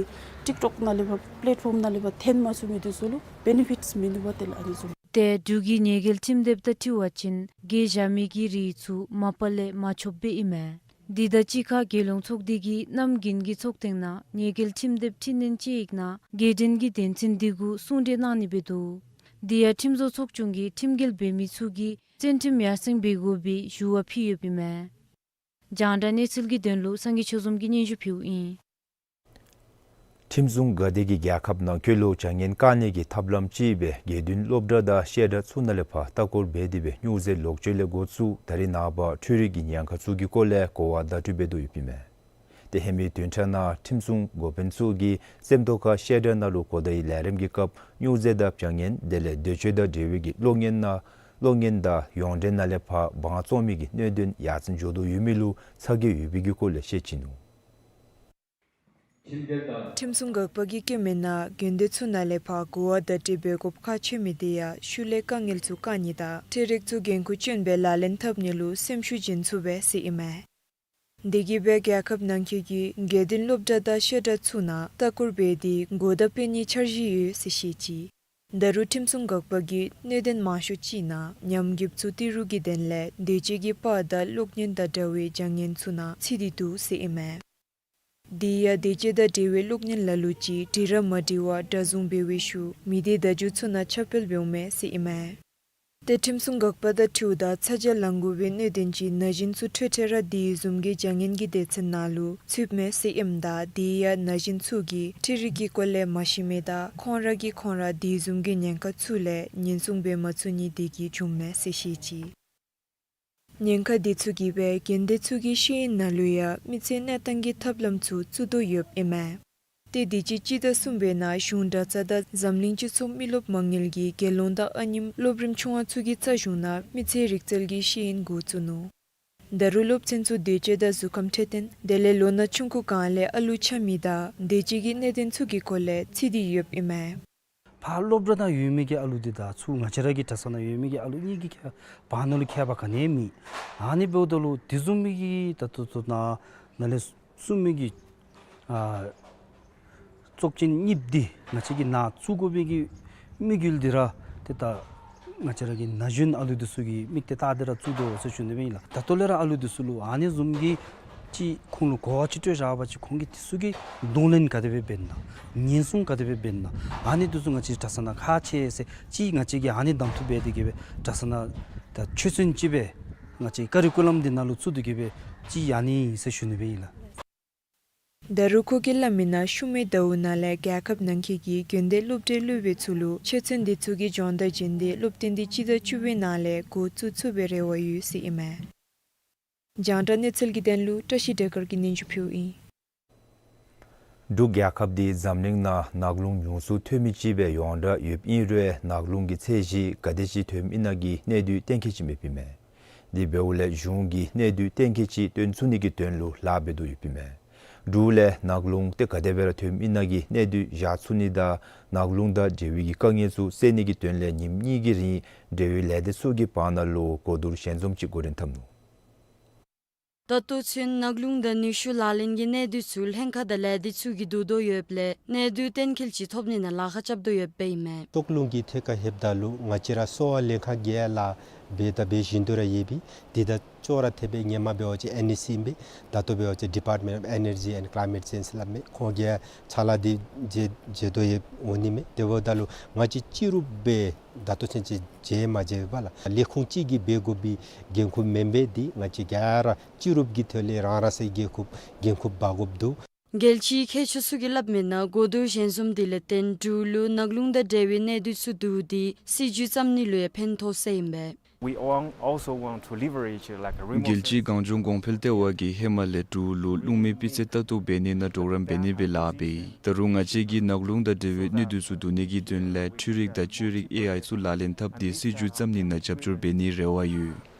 ཊིཀ་ཊོཀ་ནང་ལས་ཕར་པི་ལེཊ་ཕོམ་ནང་ལས་ཕར་འཐོན་མ་ཚུགས་མི་འདི་ཚུ་ལུ་བེ་ནི་ཕིཊསི་མིན་འདུག་པ་དེ་ལགས། ཨ་ནི་ཚུ། ཏེ་འབྲུག་གི་ཉེས་འགེལ་ཁྲིམས་དེབ་དང་འཁྲིལ་བ་ཅིན་གྱེས་བཞག་མི་གི་རིགས་ཚུ་མ་པ་ལས་མ་ཆོགཔ་སྦེ་ཨིན་མས། དེ་དང་གཅིག་ཁར་རྒྱལ་ཡོངས་ཚོགས་སྡེ་གིས་གནམ་དགུན་གྱི་ཚོགས་ཐེངས་ནང་ཉེས་འགེལ་ཁྲིམས་དེབ་འཕྲི་སྣོན་དཔྱད་ཡིག་ནང་རྒྱལ་ཕྲན་གྱི་དོན་ཚན་དེ་གུ་གསུང་གྲོས་གནང་ནི་སྦེ་འདུག། དེ་ཡང་ཁྲིམས་བཟོ་ཚོགས་ཆུང་གིས་ཁྲིམས་འགལ་འབད་མི་ཚུ་གིས་བཙོན་ཁྲིམས་ཡར་སེང་འབད་དགོ་པའི་ཞུ་བ་ཕུལ་ཡོདཔ་ཨིན་མས། རྒྱང་བསྒྲགས་གནས་ཚུལ་གྱི་དོན་ལུ་སངས་རྒྱས་ཆོས་འཛོམས་ཀྱིས་སྙན་ཞུ་ཕུལཝ་ཨིན། ཁྲིམས་སྲུང་འགག་སྡེ་གིས་རྒྱལ་ཁབ་ནང་འཁོད་ལུ་བྱ་ངན་བཀག་ནི་གི་ཐབས་ལམ་ཅིག་སྦེ་དགེ་འདུན་སློབ་གྲྭ་དང་བཤད་གྲྭ་ཚུ་ནང་ལས་ཕར་ལྟ་སྐོར་འབད་དེ་སྦེ་སྨྱོ་རྫས་ལོག་སྤྱོད་ལས་འགོ་བཙུགས་ད་རེས་ནངས་པ་འཕྲུལ་རིག་གི་ཉེན་ཁ་ཚུ་གི་སྐོར་ལས་གོ་བ་བརྡ་སྤྲོད་འབད་དོ་ཡོདཔ་ཨིན་མས། ཏེ་ཧེ་མའི་བདུན་ཕྲག་ནང་ཁྲིམས་སྲུང་འགོ་དཔོན་ཚུ་གིས་སེམས་རྟོགས་ཁ་བཤད་གྲྭ་ནང་ལུ་གོ་བརྡའི་ལས་རིམ་གྱི་སྐབས་སྨྱོ་རྫས་དང་བྱ་ངན་དེ་ལས་འདོད་སྤྱོད་དང་འབྲེལ་བའི་གི་གློག་བརྙན་ནང་གློག་བརྙན་དང་ཡོངས་འབྲེལ་ནང་ལས་ཕར་དབང་བཙོང་མི་གི་གནད་དོན་ཡར་སེང་འགྱོ་དོ་ཡོད་མི་ལུ་ཚ་གྱང་ཡོད་པའི་གི་སྐོར་ལས་བཤད་ཅི་ནུག། ཁྲིམས་སྲུང་འགག་པ་གིས་བཀོད་མི་ནང་དགོན་སྡེ་ཚུ་ནང་ལས་ཕར་གོ་བ་བརྡ་སྤྲོད་འབད་དགོཔ་ཁག་ཆེ་མི་དེ་ཡང་ཤུལ་ལས་དཀའ་ངལ་ཚུ་བཀག་ནི་དང་འཕྲུལ་རིག་ཚུ་འགན་ཁུར་བཅོན་སྦེ་ལག་ལེན་འཐབ་ནི་ལུ་སེམས་ཤུགས་བྱིན་ཚུགས་པས་ཟེར་ཨིན་མས། དེ་གིས་སྦེ་རྒྱལ་ཁབ་ནང་འཁོད་ཀྱི་དགེ་འདུན་སློབ་གྲྭ་དང་བཤད་གྲྭ་ཚུ་ནང་ལྟ་སྐོར་འབད་དེ་གོ་བརྡ་སྤེལ་ནིའི་འཆར་གཞི་ཡོད་ཟེར་བཤད་ཅི། ད་རུང་ཁྲིམས་སྲུང་འགག་པ་གིས་གནད་དོན་མང་ཤོས་ཅིག་ནང་ཉམས་རྒུདཔ་ཚུ་ཏི་རུ་གི་དོན་ལས་འདོད་སྤྱོད་ཀྱི་པར་དང་གློག་བརྙན་དང་འདྲ་བའི་བྱ་ངན་ཚུ་ནང་ཚུད་དེ་འདུག་ཟེར་ཨིན་མས། དེ་ཡང་འདོད་སྤྱོད་དང་འབྲེལ་བའི་གློག་བརྙན་ལ་ལུ་ཅིག་འབྲི་ར་མ་འབྲི་བར་སྒྲ་བཟུང་འབད་བའི་ཤུལ་མི་སྡེ་བརྡ་བརྒྱུད་ཚུ་ནང་ཁྱབ་སྤེལ་འབདཝ་མས་ཟེར་ཨིན་མས། ཏེ་ཁྲིམས་སྲུང་འགག་པ་དང་འཁྲིལཝ་ད་ཚ་གྱང་ལང་དགོ་པའི་གནད་དོན་ཅིག་ན་གཞོན་ཚུ་འཕྲོད་འཕྲོད་ར་དེ་བཟུམ་གྱི་བྱ་ངན་གྱི་སྡེ་ཚན་ནང་ལུ་ཚུདཔ་མས་ཟེར་ཨིནམ་ད་དེ་ཡང་ན་གཞོན་ཚུ་གིས་འཕྲུལ་རིག་གི་སྐོར་ལས་མ་ཤེས་མི་དང་ཁོང་ར་གིས་ཁོང་ར་དེ་བཟུམ་གྱི་ཉེན་ཁ་ཚུ་ལས་ཉེན་སྲུང་འབད་མ་ཚུགས་ནི་དེ་གིས་བྱུངམ་མས་ཟེར་བཤད་ཅི། ཉེན་ཁ་དེ་ཚུ་གིས་སྦེ་དགོན་སྡེ་ཚུ་གི་ཤེས་ཡོན་ནང་ལུ་ཡང་མི་ཚེ་གནས་སྟངས་ཀྱི་ཐབས་ལམ་ཚུ་བཙུགས་དོ་ཡོདཔ་ཨིན་མས། ཏེ་དུས་ཅི་སྤྱི་ཟླ་གསུམ་པའི་ནང་གཞུང་གྲྭ་ཚང་དང་འཛམ་གླིང་སྤྱི་ཚོགས་མི་རློབས་མ་དངུལ་གྱིས་དགེ་སློང་དང་ཨ་ནེམོ་སློབ་རིམ་ཆུང་བ་ཚུ་གི་རྩ་གཞུང་ནང་མི་ཚེ་རིག་རྩལ་གྱི་ཤེས་ཡོན་འགོ་བཙུགས་ནུག། ད་རུང་སློབ་ཚན་ཚུ་དུས་ཅི་དང་གཟུགས་ཁམས་འཕྲོད་བསྟེན་དེ་ལས་ལོ་ན་ཆུང་ཀུ་གང་ལས་ཨ་ལུ་ཆགས་མི་དང་དུས་ཅི་གི་གནད་དོན་ཚུ་གི་སྐོར་ལས་རྩིས་ཏེ་ཡོདཔ་ཨིན་མས། ཕར་སློབ་གྲྭ་ནང་ཡོད་མི་གི་ཨ་ལུ་འདི་དང་ཚུར་ང་བཅས་ར་གི་གྲྭ་ཚང་ནང་ཡོད་མི་གི་ཨ་ལུ་གཉིས་ཀྱི་ཁྱད་བར་ན་ལུ་ཁྱད་པར་ག་ནི་ཡང་མེད། ཨ་ནི་འབདཝ་ད་ལུ་དེ་བཟུམ་མའི་གི་ད་ལྟོ་ཚུ་ནཱ་ནཱ་ལས་གསུངས་མི་གི་ཨ་ཚོགས་ཆེན་གཉིས་འདི་ང་བཅས་ཀྱིས་ནཱ་བཙུགས་དགོ་པའི་གི་དམིགས་ཡུལ་འདི་ར་ཏེ་ད་ང་བཅས་ར་གི་ན་གཞོན་ཨ་ལུ་འདི་ཚུ་གི་དམིགས་གཏད་བལྟ་སྟེ་ར་བཙུགས་དོ་ཟེར་ཞུ་ནི་སྦེ་ཨིན་ལགས། ད་ལྟོ་ལས་ར་ཨ་ལུ་འདི་ཚུ་ལུ་ཨ་ནི་བཟུམ་གྱི་ཅིག་ཁོང་ལུ་གོ་བ་ཅིག་སྤྲོད་བཞག་པ་ཅིན་ཁོང་གིས་དེ་ཚུ་གི་གདོང་ལེན་ག་དེ་སྦེ་འབད་ན། ཉེན་སྲུང་ག་དེ་སྦེ་འབད་ན། ཨ་ནི་འདི་ཚུ་ང་བཅས་གྲྭ་ཚང་ནང་ཁག་ཆེ་ཟེར་ཅིག་ང་བཅས་ཀྱིས་ཨ་ནི་གདམ་འཐུ་འབད་དེ་གི་སྦེ་གྲྭ་ཚང་ནང་ད་ཆོས་ཚན་ཅིག་སྦེ་ང་བཅས་ཀ་རི་ཀུ་ལམ་འདི་ནང་ལུ་བཙུགས་ཏེ་གི་སྦེ་ཅིག་ཨ་ནི་ཨིན་ཟེར་ཞུ་ནི་སྦེ་ཨིན་ལགས། ད་རུང་ཁོ་གིས་སླབ་མི་ནང་ཤུལ་མའི་ཟླཝ་ནང་ལས་རྒྱལ་ཁབ་ནང་འཁོད་ཀྱི་དགོན་སྡེ་སློབ་གྲྭའི་སློབ་དཔོན་ཚུ་ལུ་ཆོས་ཚན་འདི་ཚུ་གི་སྦྱོང་བརྡར་བྱིན་ཏེ་སློབ་སྟོན་འདི་སྤྱི་ཟླ་བཅུ་པའི་ནང་ལས་འགོ་བཙུགས་ཚུགས་པའི་རེ་བ་ཡོད་ཟེར་ཨིན་མས། རྒྱང་བསྒྲགས་གནས་ཚུལ་གྱི་དོན་ལུ་བཀྲ་ཤིས་སྒྲོལ་དཀར་གྱིས་སྙན་ཞུ་ཕུལཝ་ཨིན། འབྲུག་རྒྱལ་ཁབ་འདི་འཛམ་གླིང་ནང་ནགས་ཀླུང་ཉུང་སུ་ཐོན་མི་ཅིག་སྦེ་ཡོངས་གྲགས་ཡོདཔ་ཨིན་རུང་ནགས་ཀླུང་གི་ཚད་གཞི་ག་དེ་ཅིག་ཐོནམ་ཨིན་ན་གི་གནས་ཚུལ་གཏན་འཁེལ་ཅིག་མེདཔ་ཨིན་མས། དེ་འབདཝ་ལས་གཞུང་གིས་གནས་ཚུལ་གཏན་འཁེལ་ཅིག་སྟོན་ཚུགས་ནི་གི་དོན་ལུ་ལཱ་འབད་དོ་ཡོདཔ་ཨིན་མས། འབྲུག་ལས་ནགས་ཀླུང་དེ་ག་དེ་སྦེ་ར་ཐོནམ་ཨིན་ན་གི་གནས་ཚུལ་བཞག་ཚུགས་ནི་དང་ནགས་ཀླུང་དང་འབྲེལ་བའི་གི་དཀའ་ངལ་ཚུ་སེལ་ནི་གི་དོན་ལས་ཉིནམ་གཉིས་ཀྱི་རིང་འབྲེལ་ཡོད་ལས་སྡེ་ཚུ་གི་བར་ན་ལུ་གོ་བསྡུར་ཞལ་འཛོམས་ཅིག་འགོ་འདྲེན་འཐབ་ནུག། ད་ལྟོ་ཚུན་ནགས་ཀླུང་དང་ནུས་ཤུགས་ལག་ལེན་གྱི་གནད་དོན་ཚུ་ལྷན་ཁག་དང་ལས་སྡེ་ཚུ་གིས་བསྡུ་དོ་ཡོདཔ་ལས་གནད་དོན་གཏན་འཁེལ་ཅིག་ཐོབ་ནི་ནང་ལཱ་ཁག་རྐྱབ་དོ་ཡོདཔ་ཨིན་མས། ནགས་ཀླུང་གི་ཐད་ཁར་ལྷོདཔ་ད་ལུ་ང་བཅས་ར་གསོ་བ་ལྷན་ཁག་གིས་ཡང་ལཱ་འབད་དང་འབད་བཞིན་དུ་ར་ཡོད་པས། དེ་དང་ཅོག་ར་འཐདཔ་སྦེ་ཧེ་མ་འབད་བ་ཅིན་ཨེན་ཨེ་སི་ཨིན་པས། ད་ལྟོ་འབད་བ་ཅིན་Department of Energy and Climate Change སླབ་མས། ཁོང་གིས་ཡང་ཕྱག་ལཱ་འདི་མཛད་མཛད་དོ་ཡོདཔ་འོང་ནི་མས། དེ་འབདཝ་ད་ལུ་ང་བཅས་གཅིག་རུབ་སྦེ་ད་ལྟོ་ཚུན་ཚོད་མཛད་མ་མཛད་པས་ལགས། ལས་ཁུངས་གཅིག་གིས་འབད་དགོ་པའི་འགན་ཁུར་མེན་པས། འདི་ང་བཅས་ག་ར་གཅིག་རུབ་ཀྱི་ཐོག་ལས་རང་རང་སོའི་འགན་ཁུར་འགན་ཁུར་འབག་དགོཔ་འདུག། རྒྱལ་སྤྱིའི་མཁས་མཆོག་ཚུ་གིས་སླབ་མི་ནང་གོ་བསྡུར་ཞལ་འཛོམས་འདི་ལས་བརྟེན་འབྲུག་ལུ་ནགས་ཀླུང་དང་འབྲེལ་བའི་གནད་དོན་ཚུ་བསྡུ་སྟེ་སྲིད་བྱུས་བརྩམ་ནི་ལུ་ཡང་ཕན་ཐོགས་ཟེར་ཨིན་པས། We want, also want to leverage, like, a remote རྒྱལ་སྤྱིའི་གངས་ལྗོངས་གོང་འཕེལ་ལྟེ་བ་གིས་ཧེ་མ་ལས་འབྲུག་ལུ་རླུང་མེ་སྤུས་ཚད་ལྟ་རྟོག་འབད་ནི་ནང་གྲོགས་རམ་འབད་ནི་སྦེ་ལཱ་འབད་ཡི། ད་རུང་ང་བཅས་ཀྱིས་ནགས་ཀླུང་དང་འབྲེལ་བའི་གནད་དོན་ཚུ་བསྡུ་ནི་གི་དོན་ལས་འཕྲུལ་རིག་དང་བཅོས་རིག་ཨེ་ཨའི་ཚུ་ལག་ལེན་འཐབ་སྟེ་སྲིད་བྱུས་བརྩམ་ནི་ནང་རྒྱབ་སྐྱོར་འབད་ནིའི་རེ་བ་ཡོད།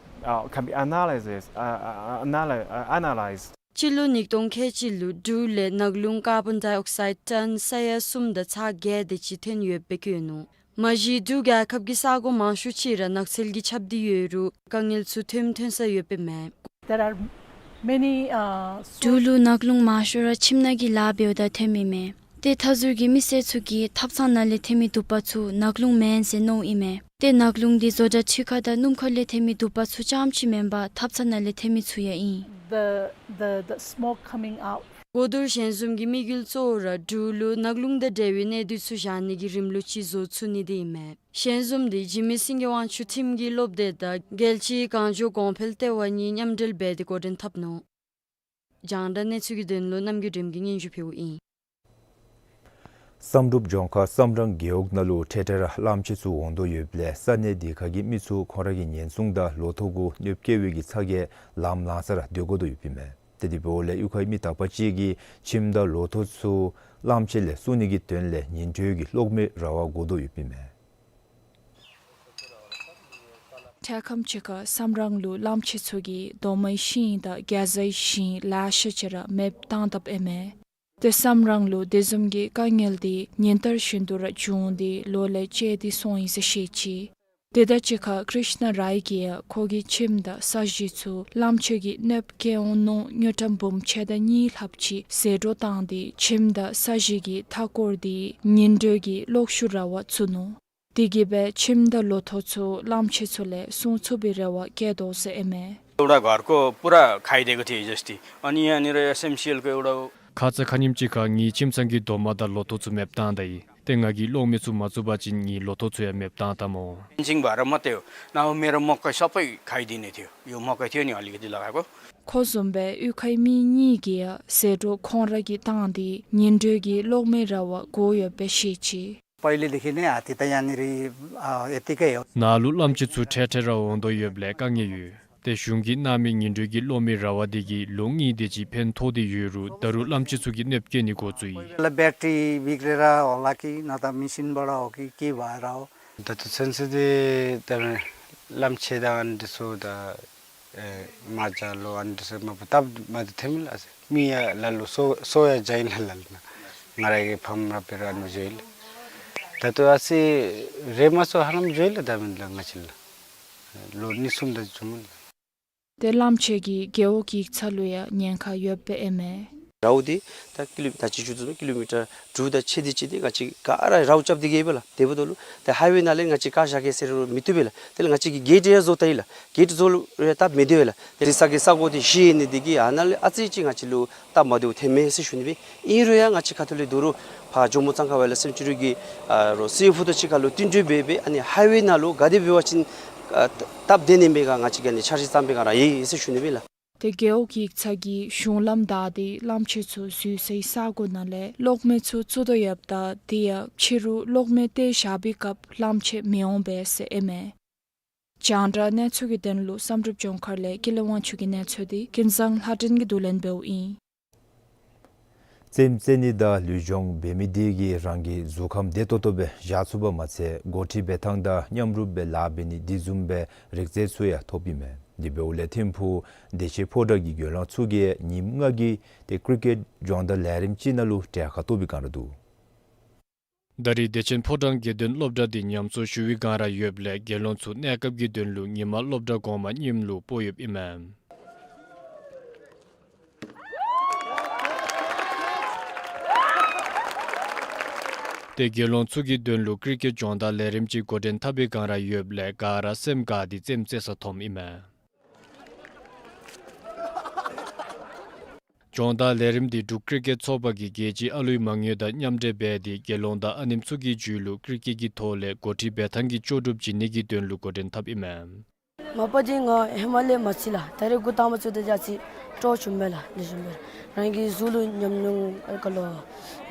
Uh, can be analysis, uh, uh, analy- uh, analyzed. སྤྱི་ལོ་ཉིས་སྟོང་ཁལ་གཅིག་ལུ་འབྲུག་ལས་ནགས་ཀླུང་ཀར་བོན་ཌའི་ཨོག་སའིཌ་ཊཱོན་ས་ཡ་གསུམ་དང་ཚག་བརྒྱད་དེ་ཅིག་ཐོན་ཡོདཔ་སྦེ་བཀོད་ནུག། མ་གཞི་འབྲུག་རྒྱལ་ཁབ་ཀྱི་ས་གོ་མང་ཤོས་ཅིག་ར་ནགས་ཚལ་གྱིས་ཁྱབ་སྟེ་ཡོད་རུང་དཀའ་ངལ་ཚུ་ཐོནམ་ཐོན་ས་ཡོདཔ་ཨིན་མས། There are many, uh, འབྲུག་ལུ་ནགས་ཀླུང་མང་ཤོས་ར་ཁྱིམ་ནང་གི་ལཱ་འབདཝ་ད་ཐོནམ་ཨིན་མས། ཏེ་མཐའ་ཟུར་གྱི་མི་སེར་ཚུ་གིས་ཐབ་ཚང་ནང་ལས་ཐོན་མི་དུ་པ་ཚུ་ནགས་ཀླུང་མེན་ཟེར་མནོཝ་ཨིན་མས། ཏེ་ནགས་ཀླུང་འདི་བཟོ་གྲྭ་ཁྲི་ཀ་དང་སྣུམ་འཁོར་ལས་ཐོན་མི་དུ་པ་ཚུ་རྐྱངམ་ཅིག་མེན་པར་ཐབ་ཚང་ནང་ལས་ཐོན་མི་ཚུ་ཡང་ཨིན། The, the, the smoke coming out. གོ་བསྡུར་ཞལ་འཛོམས་ཀྱི་དམིགས་ཡུལ་གཙོ་བོ་ར་འབྲུག་ལུ་ནགས་ཀླུང་དང་འབྲེལ་བའི་གནད་དོན་ཚུ་བཞག་ནི་གི་རིམ་ལུགས་ཅིག་བཟོ་ཚུགས་ནི་དེ་ཨིན་མས། ཞལ་འཛོམས་འདི་འཇིགས་མེད་སེང་གེ་དབང་ཕྱུག་ཁྲིམས་ཀྱི་སློབ་སྡེ་དང་རྒྱལ་སྤྱིའི་གངས་ལྗོངས་གོང་འཕེལ་ལྟེ་བ་གཉིས་མཉམ་འབྲེལ་འབད་དེ་འགོ་འདྲེན་འཐབ་ནུག། རྒྱང་བསྒྲགས་གནས་ཚུལ་གྱི་དོན་ལུ་རྣམ་རྒྱལ་སྒྲོལམ་གྱིས་སྙན་ཞུ་ཕུལཝ་ཨིན། བསམ་གྲུབ་ལྗོངས་མཁར་བསམ་རང་རྒེད་འོག་ནང་ལུ་འཕྲལ་འཕྲལ་ར་གླངམོ་ཆེ་ཚུ་འོང་དོ་ཡོདཔ་ལས་ས་གནས་དེ་ཁ་གི་མི་ཚུ་ཁོང་ར་གི་ཉེན་སྲུང་དང་ལོ་ཐོག་གུ་གནོདཔ་བཀལ་བའི་གི་ཚ་གྱང་ལངམ་ལང་ས་ར་སྡོད་དགོ་དོ་ཡོདཔ་ཨིན་མས། ཏེ་དེ་འབདཝ་ལས་གཡུས་ཁའི་མི་དག་པ་ཅིག་གིས་ཁྱིམ་དང་ལོ་ཐོག་ཚུ་གླངམོ་ཆེ་ལས་སྲུང་ནི་གི་དོན་ལས་ཉིན་དྲོད་ཀྱི་གློག་མེའི་ར་བ་དགོ་དོ་ཡོདཔ་ཨིན་མས། འཕྲལ་ཁམས་ཅིག་ཁར་བསམ་རང་ལུ་གླངམོ་ཆེ་ཚུ་གིས་རྡོག་མའི་ཤིང་དང་གེ་ཛའི་ཤིང་ལེ་ཤ་ཅིག་ར་མེདཔ་བཏང་དཔ་ཨིན་མས། ཏེ་བསམ་རང་ལུ་དེ་བཟུམ་གྱི་དཀའ་ངལ་འདི་ཉིན་ལྟར་བཞིན་དུ་ར་བྱུང་སྟེ་ལོ་ལས་བཅད་དེ་སོང་ཡི་ཟེར་བཤད་ཅི། དེ་དང་གཅིག་ཁར་ཀྲིཤ་ན་རའི་གིས་ཡང་ཁོ་གི་ཁྱིམ་དང་ས་གཞི་ཚུ་གླངམོ་ཆེ་གིས་གནོདཔ་བཀལ་འོང་མནོ་དངུལ་ཀྲམ་འབུམ་ཕྱེད་དང་གཉིས་ལྷགཔ་ཅིག་ཟད་འགྲོ་བཏང་སྟེ་ཁྱིམ་དང་ས་གཞི་གི་མཐའ་སྐོར་འདི་ཉིན་དྲོད་ཀྱི་གློག་ཤུགས་ར་བ་བཙུགས་ནུག། དེ་གིས་སྦེ་ཁྱིམ་དང་ལོ་ཐོག་ཚུ་གླངམོ་ཆེ་ཚུ་ལས་སྲུང་ཚུགས་པའི་རེ་བ་བསྐྱེད་དོ་ཟེར་ཨིན་མས། एउटा घरको पुरा खाइदिएको थियो हिजोअस्ति। अनि यहाँनिर एसएमसिएलको एउटा ཁ་ཙ་ཁ་ཉིནམ་ཅིག་ཁར་ངེའི་ཁྱིམ་ཚང་གི་རྡོག་མ་དང་ལོ་ཐོག་ཚུ་མེདཔ་བཏང་ད་ཡི། ཏེ་ང་གིས་གློག་མེ་ཚུ་མ་བཙུགས་པ་ཅིན་ངེའི་ལོ་ཐོག་ཚུ་ཡང་མེདཔ་བཏང་ད་སྨོ། ཕན་ཚུན་བར་མ་བལྟ་ཡོད། ན་མེ་ར་མོ་ཀ་ས་པའི་ཁའི་དེ་ནི་ཐེ་ཡོད་མོ་ཀ་ཐེ་ནི་ཨ་ལི་གི་དེ་ལ་ག་གོ། ཁོ་བཟུམ་སྦེ་གཡུས་ཁའི་མི་གཉིས་ཀྱིས་ཡང་ཟད་འགྲོ་ཁོང་ར་གིས་བཏང་སྟེ་ཉིན་དྲོད་ཀྱི་གློག་མེ་ར་བ་བསྒོར་ཡོདཔ་སྦེ་བཤད་ཅི། पहिले देखि नै आती तयारी, अ, यतिकै हो। ནཱ་ལུ་གླངམོ་ཆེ་ཚུ་འཕྲལ་འཕྲལ་ར་འོང་དོ་ཡོདཔ་ལས་དཀའ་ངལ་ཡོད། ཏེ་གཞུང་གིས་གནང་མི་ཉིན་དྲོད་ཀྱི་གློག་མེ་ར་བ་དེ་གིས་ལོ་གཉིས་དེ་ཅིག་ཕན་ཐོགས་ཏེ་ཡོད་རུང་ད་རུང་གླངམོ་ཆེ་ཚུ་གིས་གནོདཔ་བཀལ་ནི་འགོ་བཙུགས་ཡི། ལ་བེ་ཊི་རི་བིག་རེ་ར་འོ་ལ་ཀི་ན་ད་མེ་ཤིན་བ་ར་འོ་ཀི་ཀི་བ་ར་འོ། ད་ལྟོ་ཚུན་ཚོད་འདི་ད་གླངམོ་ཆེ་དང་ཨ་ནི་ཚུ་ད་ཨེ་མ་ཇ་ལོ་ཨ་ནི་ཚུ་མ་པ་སྟབས་མ་བདེ་ཐོནམ་ཨིན་ལགས། མི་ཡང་ལ་ལུ་སོ་སོ་ཡང་བྱིནམ་ཨིན་ལགས་ལགས་ན། ང་ར་གི་ཕམ་ར་འབད་རུང་ཨ་ནི་བཟུམ་ཨིན་ལགས། ད་ལྟོ་ཨ་ཙི་རེ་མ་སོང་ཧ་ལམ་བཟུམ་ཨིན་ལགས། ད་མེན་ལགས་ང་བཅས་ལུ་ལོ་གཉིས་གསུམ་ད་བྱུངམ་ཨིན་ལགས། ཏེ་གླངམོ་ཆེ་གིས་རྒེད་འོག་གི་ཡིག་ཚང་ལུ་ཡང་ཉེན་ཁ་ཡོདཔ་སྦེ་ཨིན་མས། རཝ་འདི་ད་ཀི་ལོ་ད་ཅི་ཞུ་དོ་ཀི་ལོ་མི་ཊར་དྲུག་དང་ཕྱེད་དེ་ཅིག་འདི་ང་བཅས་ག་ར་རཝ་རྐྱབ་སྟེ་གི་ཡོདཔ་ལགས། དེ་འབདཝ་ད་ལུ་ཏེ་ཧའི་ཝེ་ནང་ལས་ང་བཅས་ག་བཞག་གེ་ཟེར་རུང་མི་བཏུབ་པས་ལགས། དེ་ལས་ང་བཅས་ཀྱིས་གེཊ་ཡང་བཟོ་བལྟ་ཡི་ལགས། གེཊ་བཟོ་རུང་ཡང་སྟབས་མི་བདེ་བས་ལགས། དེ་རི་ས་གི་ས་གོ་འདི་ཞིག་ནི་འདི་གིས་ཨ་ནཱ་ལས་ཨ་ཙི་ཅིག་ང་བཅས་ལུ་སྟབས་མ་བདེཝ་ཐོནམ་མས་ཟེར་ཞུ་ནི་སྦེ། ཨིན་རུང་ཡང་ང་བཅས་ཁ་ཐུག་ལས་ད་རུང་ཕར་ཇོ་མོ་གཙང་ཁ་ཝའི་ལཌ་ལའིཕ་སེང་ཅུ་རི་གི་ཨ་རོགས་སི་ཨེཕ་ཨོ་དང་གཅིག་ཁར་ལུ་བསྟུན་གྲོས་འབད་སྦེ་ཨ་ནི་ཧའི་ཝེ་ནང་ལུ་ག་དེ་འབད་བ་ཅིན་ཨ་སྟབས་བདེ་ནི་མས་ག་ང་བཅས་ཀྱིས་ཨ་ནི་འཆར་གཞི་བརྩམས་སྦེ་ག་ར་ཡོད་ཟེར་ཞུ་ནི་སྦེ་ལགས། ཏེ་རྒེད་འོག་གི་ཡིག་ཚང་གིས་གཞུང་ལམ་བདའ་སྟེ་གླངམོ་ཆེ་ཚུ་འཛུལ་སའི་ས་གོ་ནང་ལས་གློག་མེ་ཚུ་བཙུགས་དོ་ཡོདཔ་ད་དེ་ཡང་ཕྱི་རུ་གློག་མེ་སྟེར་བཞག་པའི་སྐབས་གླངམོ་ཆེ་མི་འོང་པས་ཟེར་ཨིན་མས། རྒྱང་བསྒྲགས་གནས་ཚུལ་གྱི་དོན་ལུ་བསམ་གྲུབ་ལྗོངས་མཁར་ལས་ཀུན་ལེགས་དབང་ཕྱུག་གི་གནས་ཚུལ་འདི་ཀུན་བཟང་ལྷ་སྒྲོན་གྱིས་བསྡུ་ལེན་འབདཝ་ཨིན། རྩེདམོ་རྩེ་ནི་དང་ལུས་སྦྱོང་འབད་མི་དེ་གིས་རང་གི་གཟུགས་ཁམས་བདེ་ཏོག་ཏོ་སྦེ་བཞག་ཚུགས་པ་མ་ཚད་འགོ་ཁྲིད་འབད་ཐངས་དང་མཉམ་རུབ་སྦེ་ལཱ་འབད་ནི་དེ་བཟུམ་སྦེ་རིག་རྩལ་ཚུ་ཡང་ཐོབ་ཨིན་མས། དེ་འབདཝ་ལས་ཐིམ་ཕུག་བདེ་ཆེན་ཕོ་བྲང་གི་དགེ་སློང་ཚུ་གིས་ཉིནམ་ལྔ་གི་ཏེ་ཀི་རི་ཀེཊ་སྦྱོང་བརྡར་ལས་རིམ་ཅིག་ནང་ལུ་གྲལ་ཁར་གཏོགས་པའི་བསྒང་ར་འདུག། ད་རེས་བདེ་ཆེན་ཕོ་བྲང་དགེ་འདུན་སློབ་གྲྭ་འདི་ཉམས་གསོ་ཞུ་བའི་བསྒང་ར་ཡོདཔ་ལས་དགེ་སློང་ཚུ་གནས་སྐབས་ཀྱི་དོན་ལུ་ཉིན་མ་སློབ་གྲྭ་གོང་མ་གཉིསམ་ལུ་སྤོ་ཡོདཔ་ཨིན་མས། ཏེ་དགེ་སློང་ཚུ་གི་དོན་ལུ་ཀི་རི་ཀེཊ་སྦྱོང་བརྡར་ལས་རིམ་ཅིག་འགོ་འདྲེན་འཐབ་པའི་བསྒང་ར་ཡོདཔ་ལས་ག་ར་སེམས་དགའ་སྟེ་རྩེདམོ་རྩེ་ས་མཐོངམ་ཨིན་མས། སྦྱོང་བརྡར་ལས་རིམ་འདི་འབྲུག་ཀི་རི་ཀེཊ་ཚོགས་པ་གིས་རྒྱལ་སྤྱིའི་ཨ་ལུའི་མ་དངུལ་དང་མཉམ་འབྲེལ་འབད་དེ་དགེ་སློང་དང་ཨ་ནེམོ་ཚུ་གི་རྒྱུད་ལུ་ཀི་རི་ཀེཊ་ཀྱི་ཐོག་ལས་འགོ་ཁྲིད་འབད་ཐངས་ཀྱི་ལྕོགས་གྲུབ་བྱིན་ནི་གི་དོན་ལུ་འགོ་འདྲེན་འཐབ་ཨིན་མས། མ་པ་འདི་ང་ཧེ་མ་ལས་མ་རྩེད་ལགས། ད་རེས་འགོ་དང་པ་རྩེད་དེ་ཡ་ཅིག་སྤྲོ་བྱུངམ་མས་ལགས། ལེགས་ཤོམ་སྦེ་རང་གི་གཟུགས་ལུ་ཉམས་མྱོང་ཨ་ཁ་ལུ་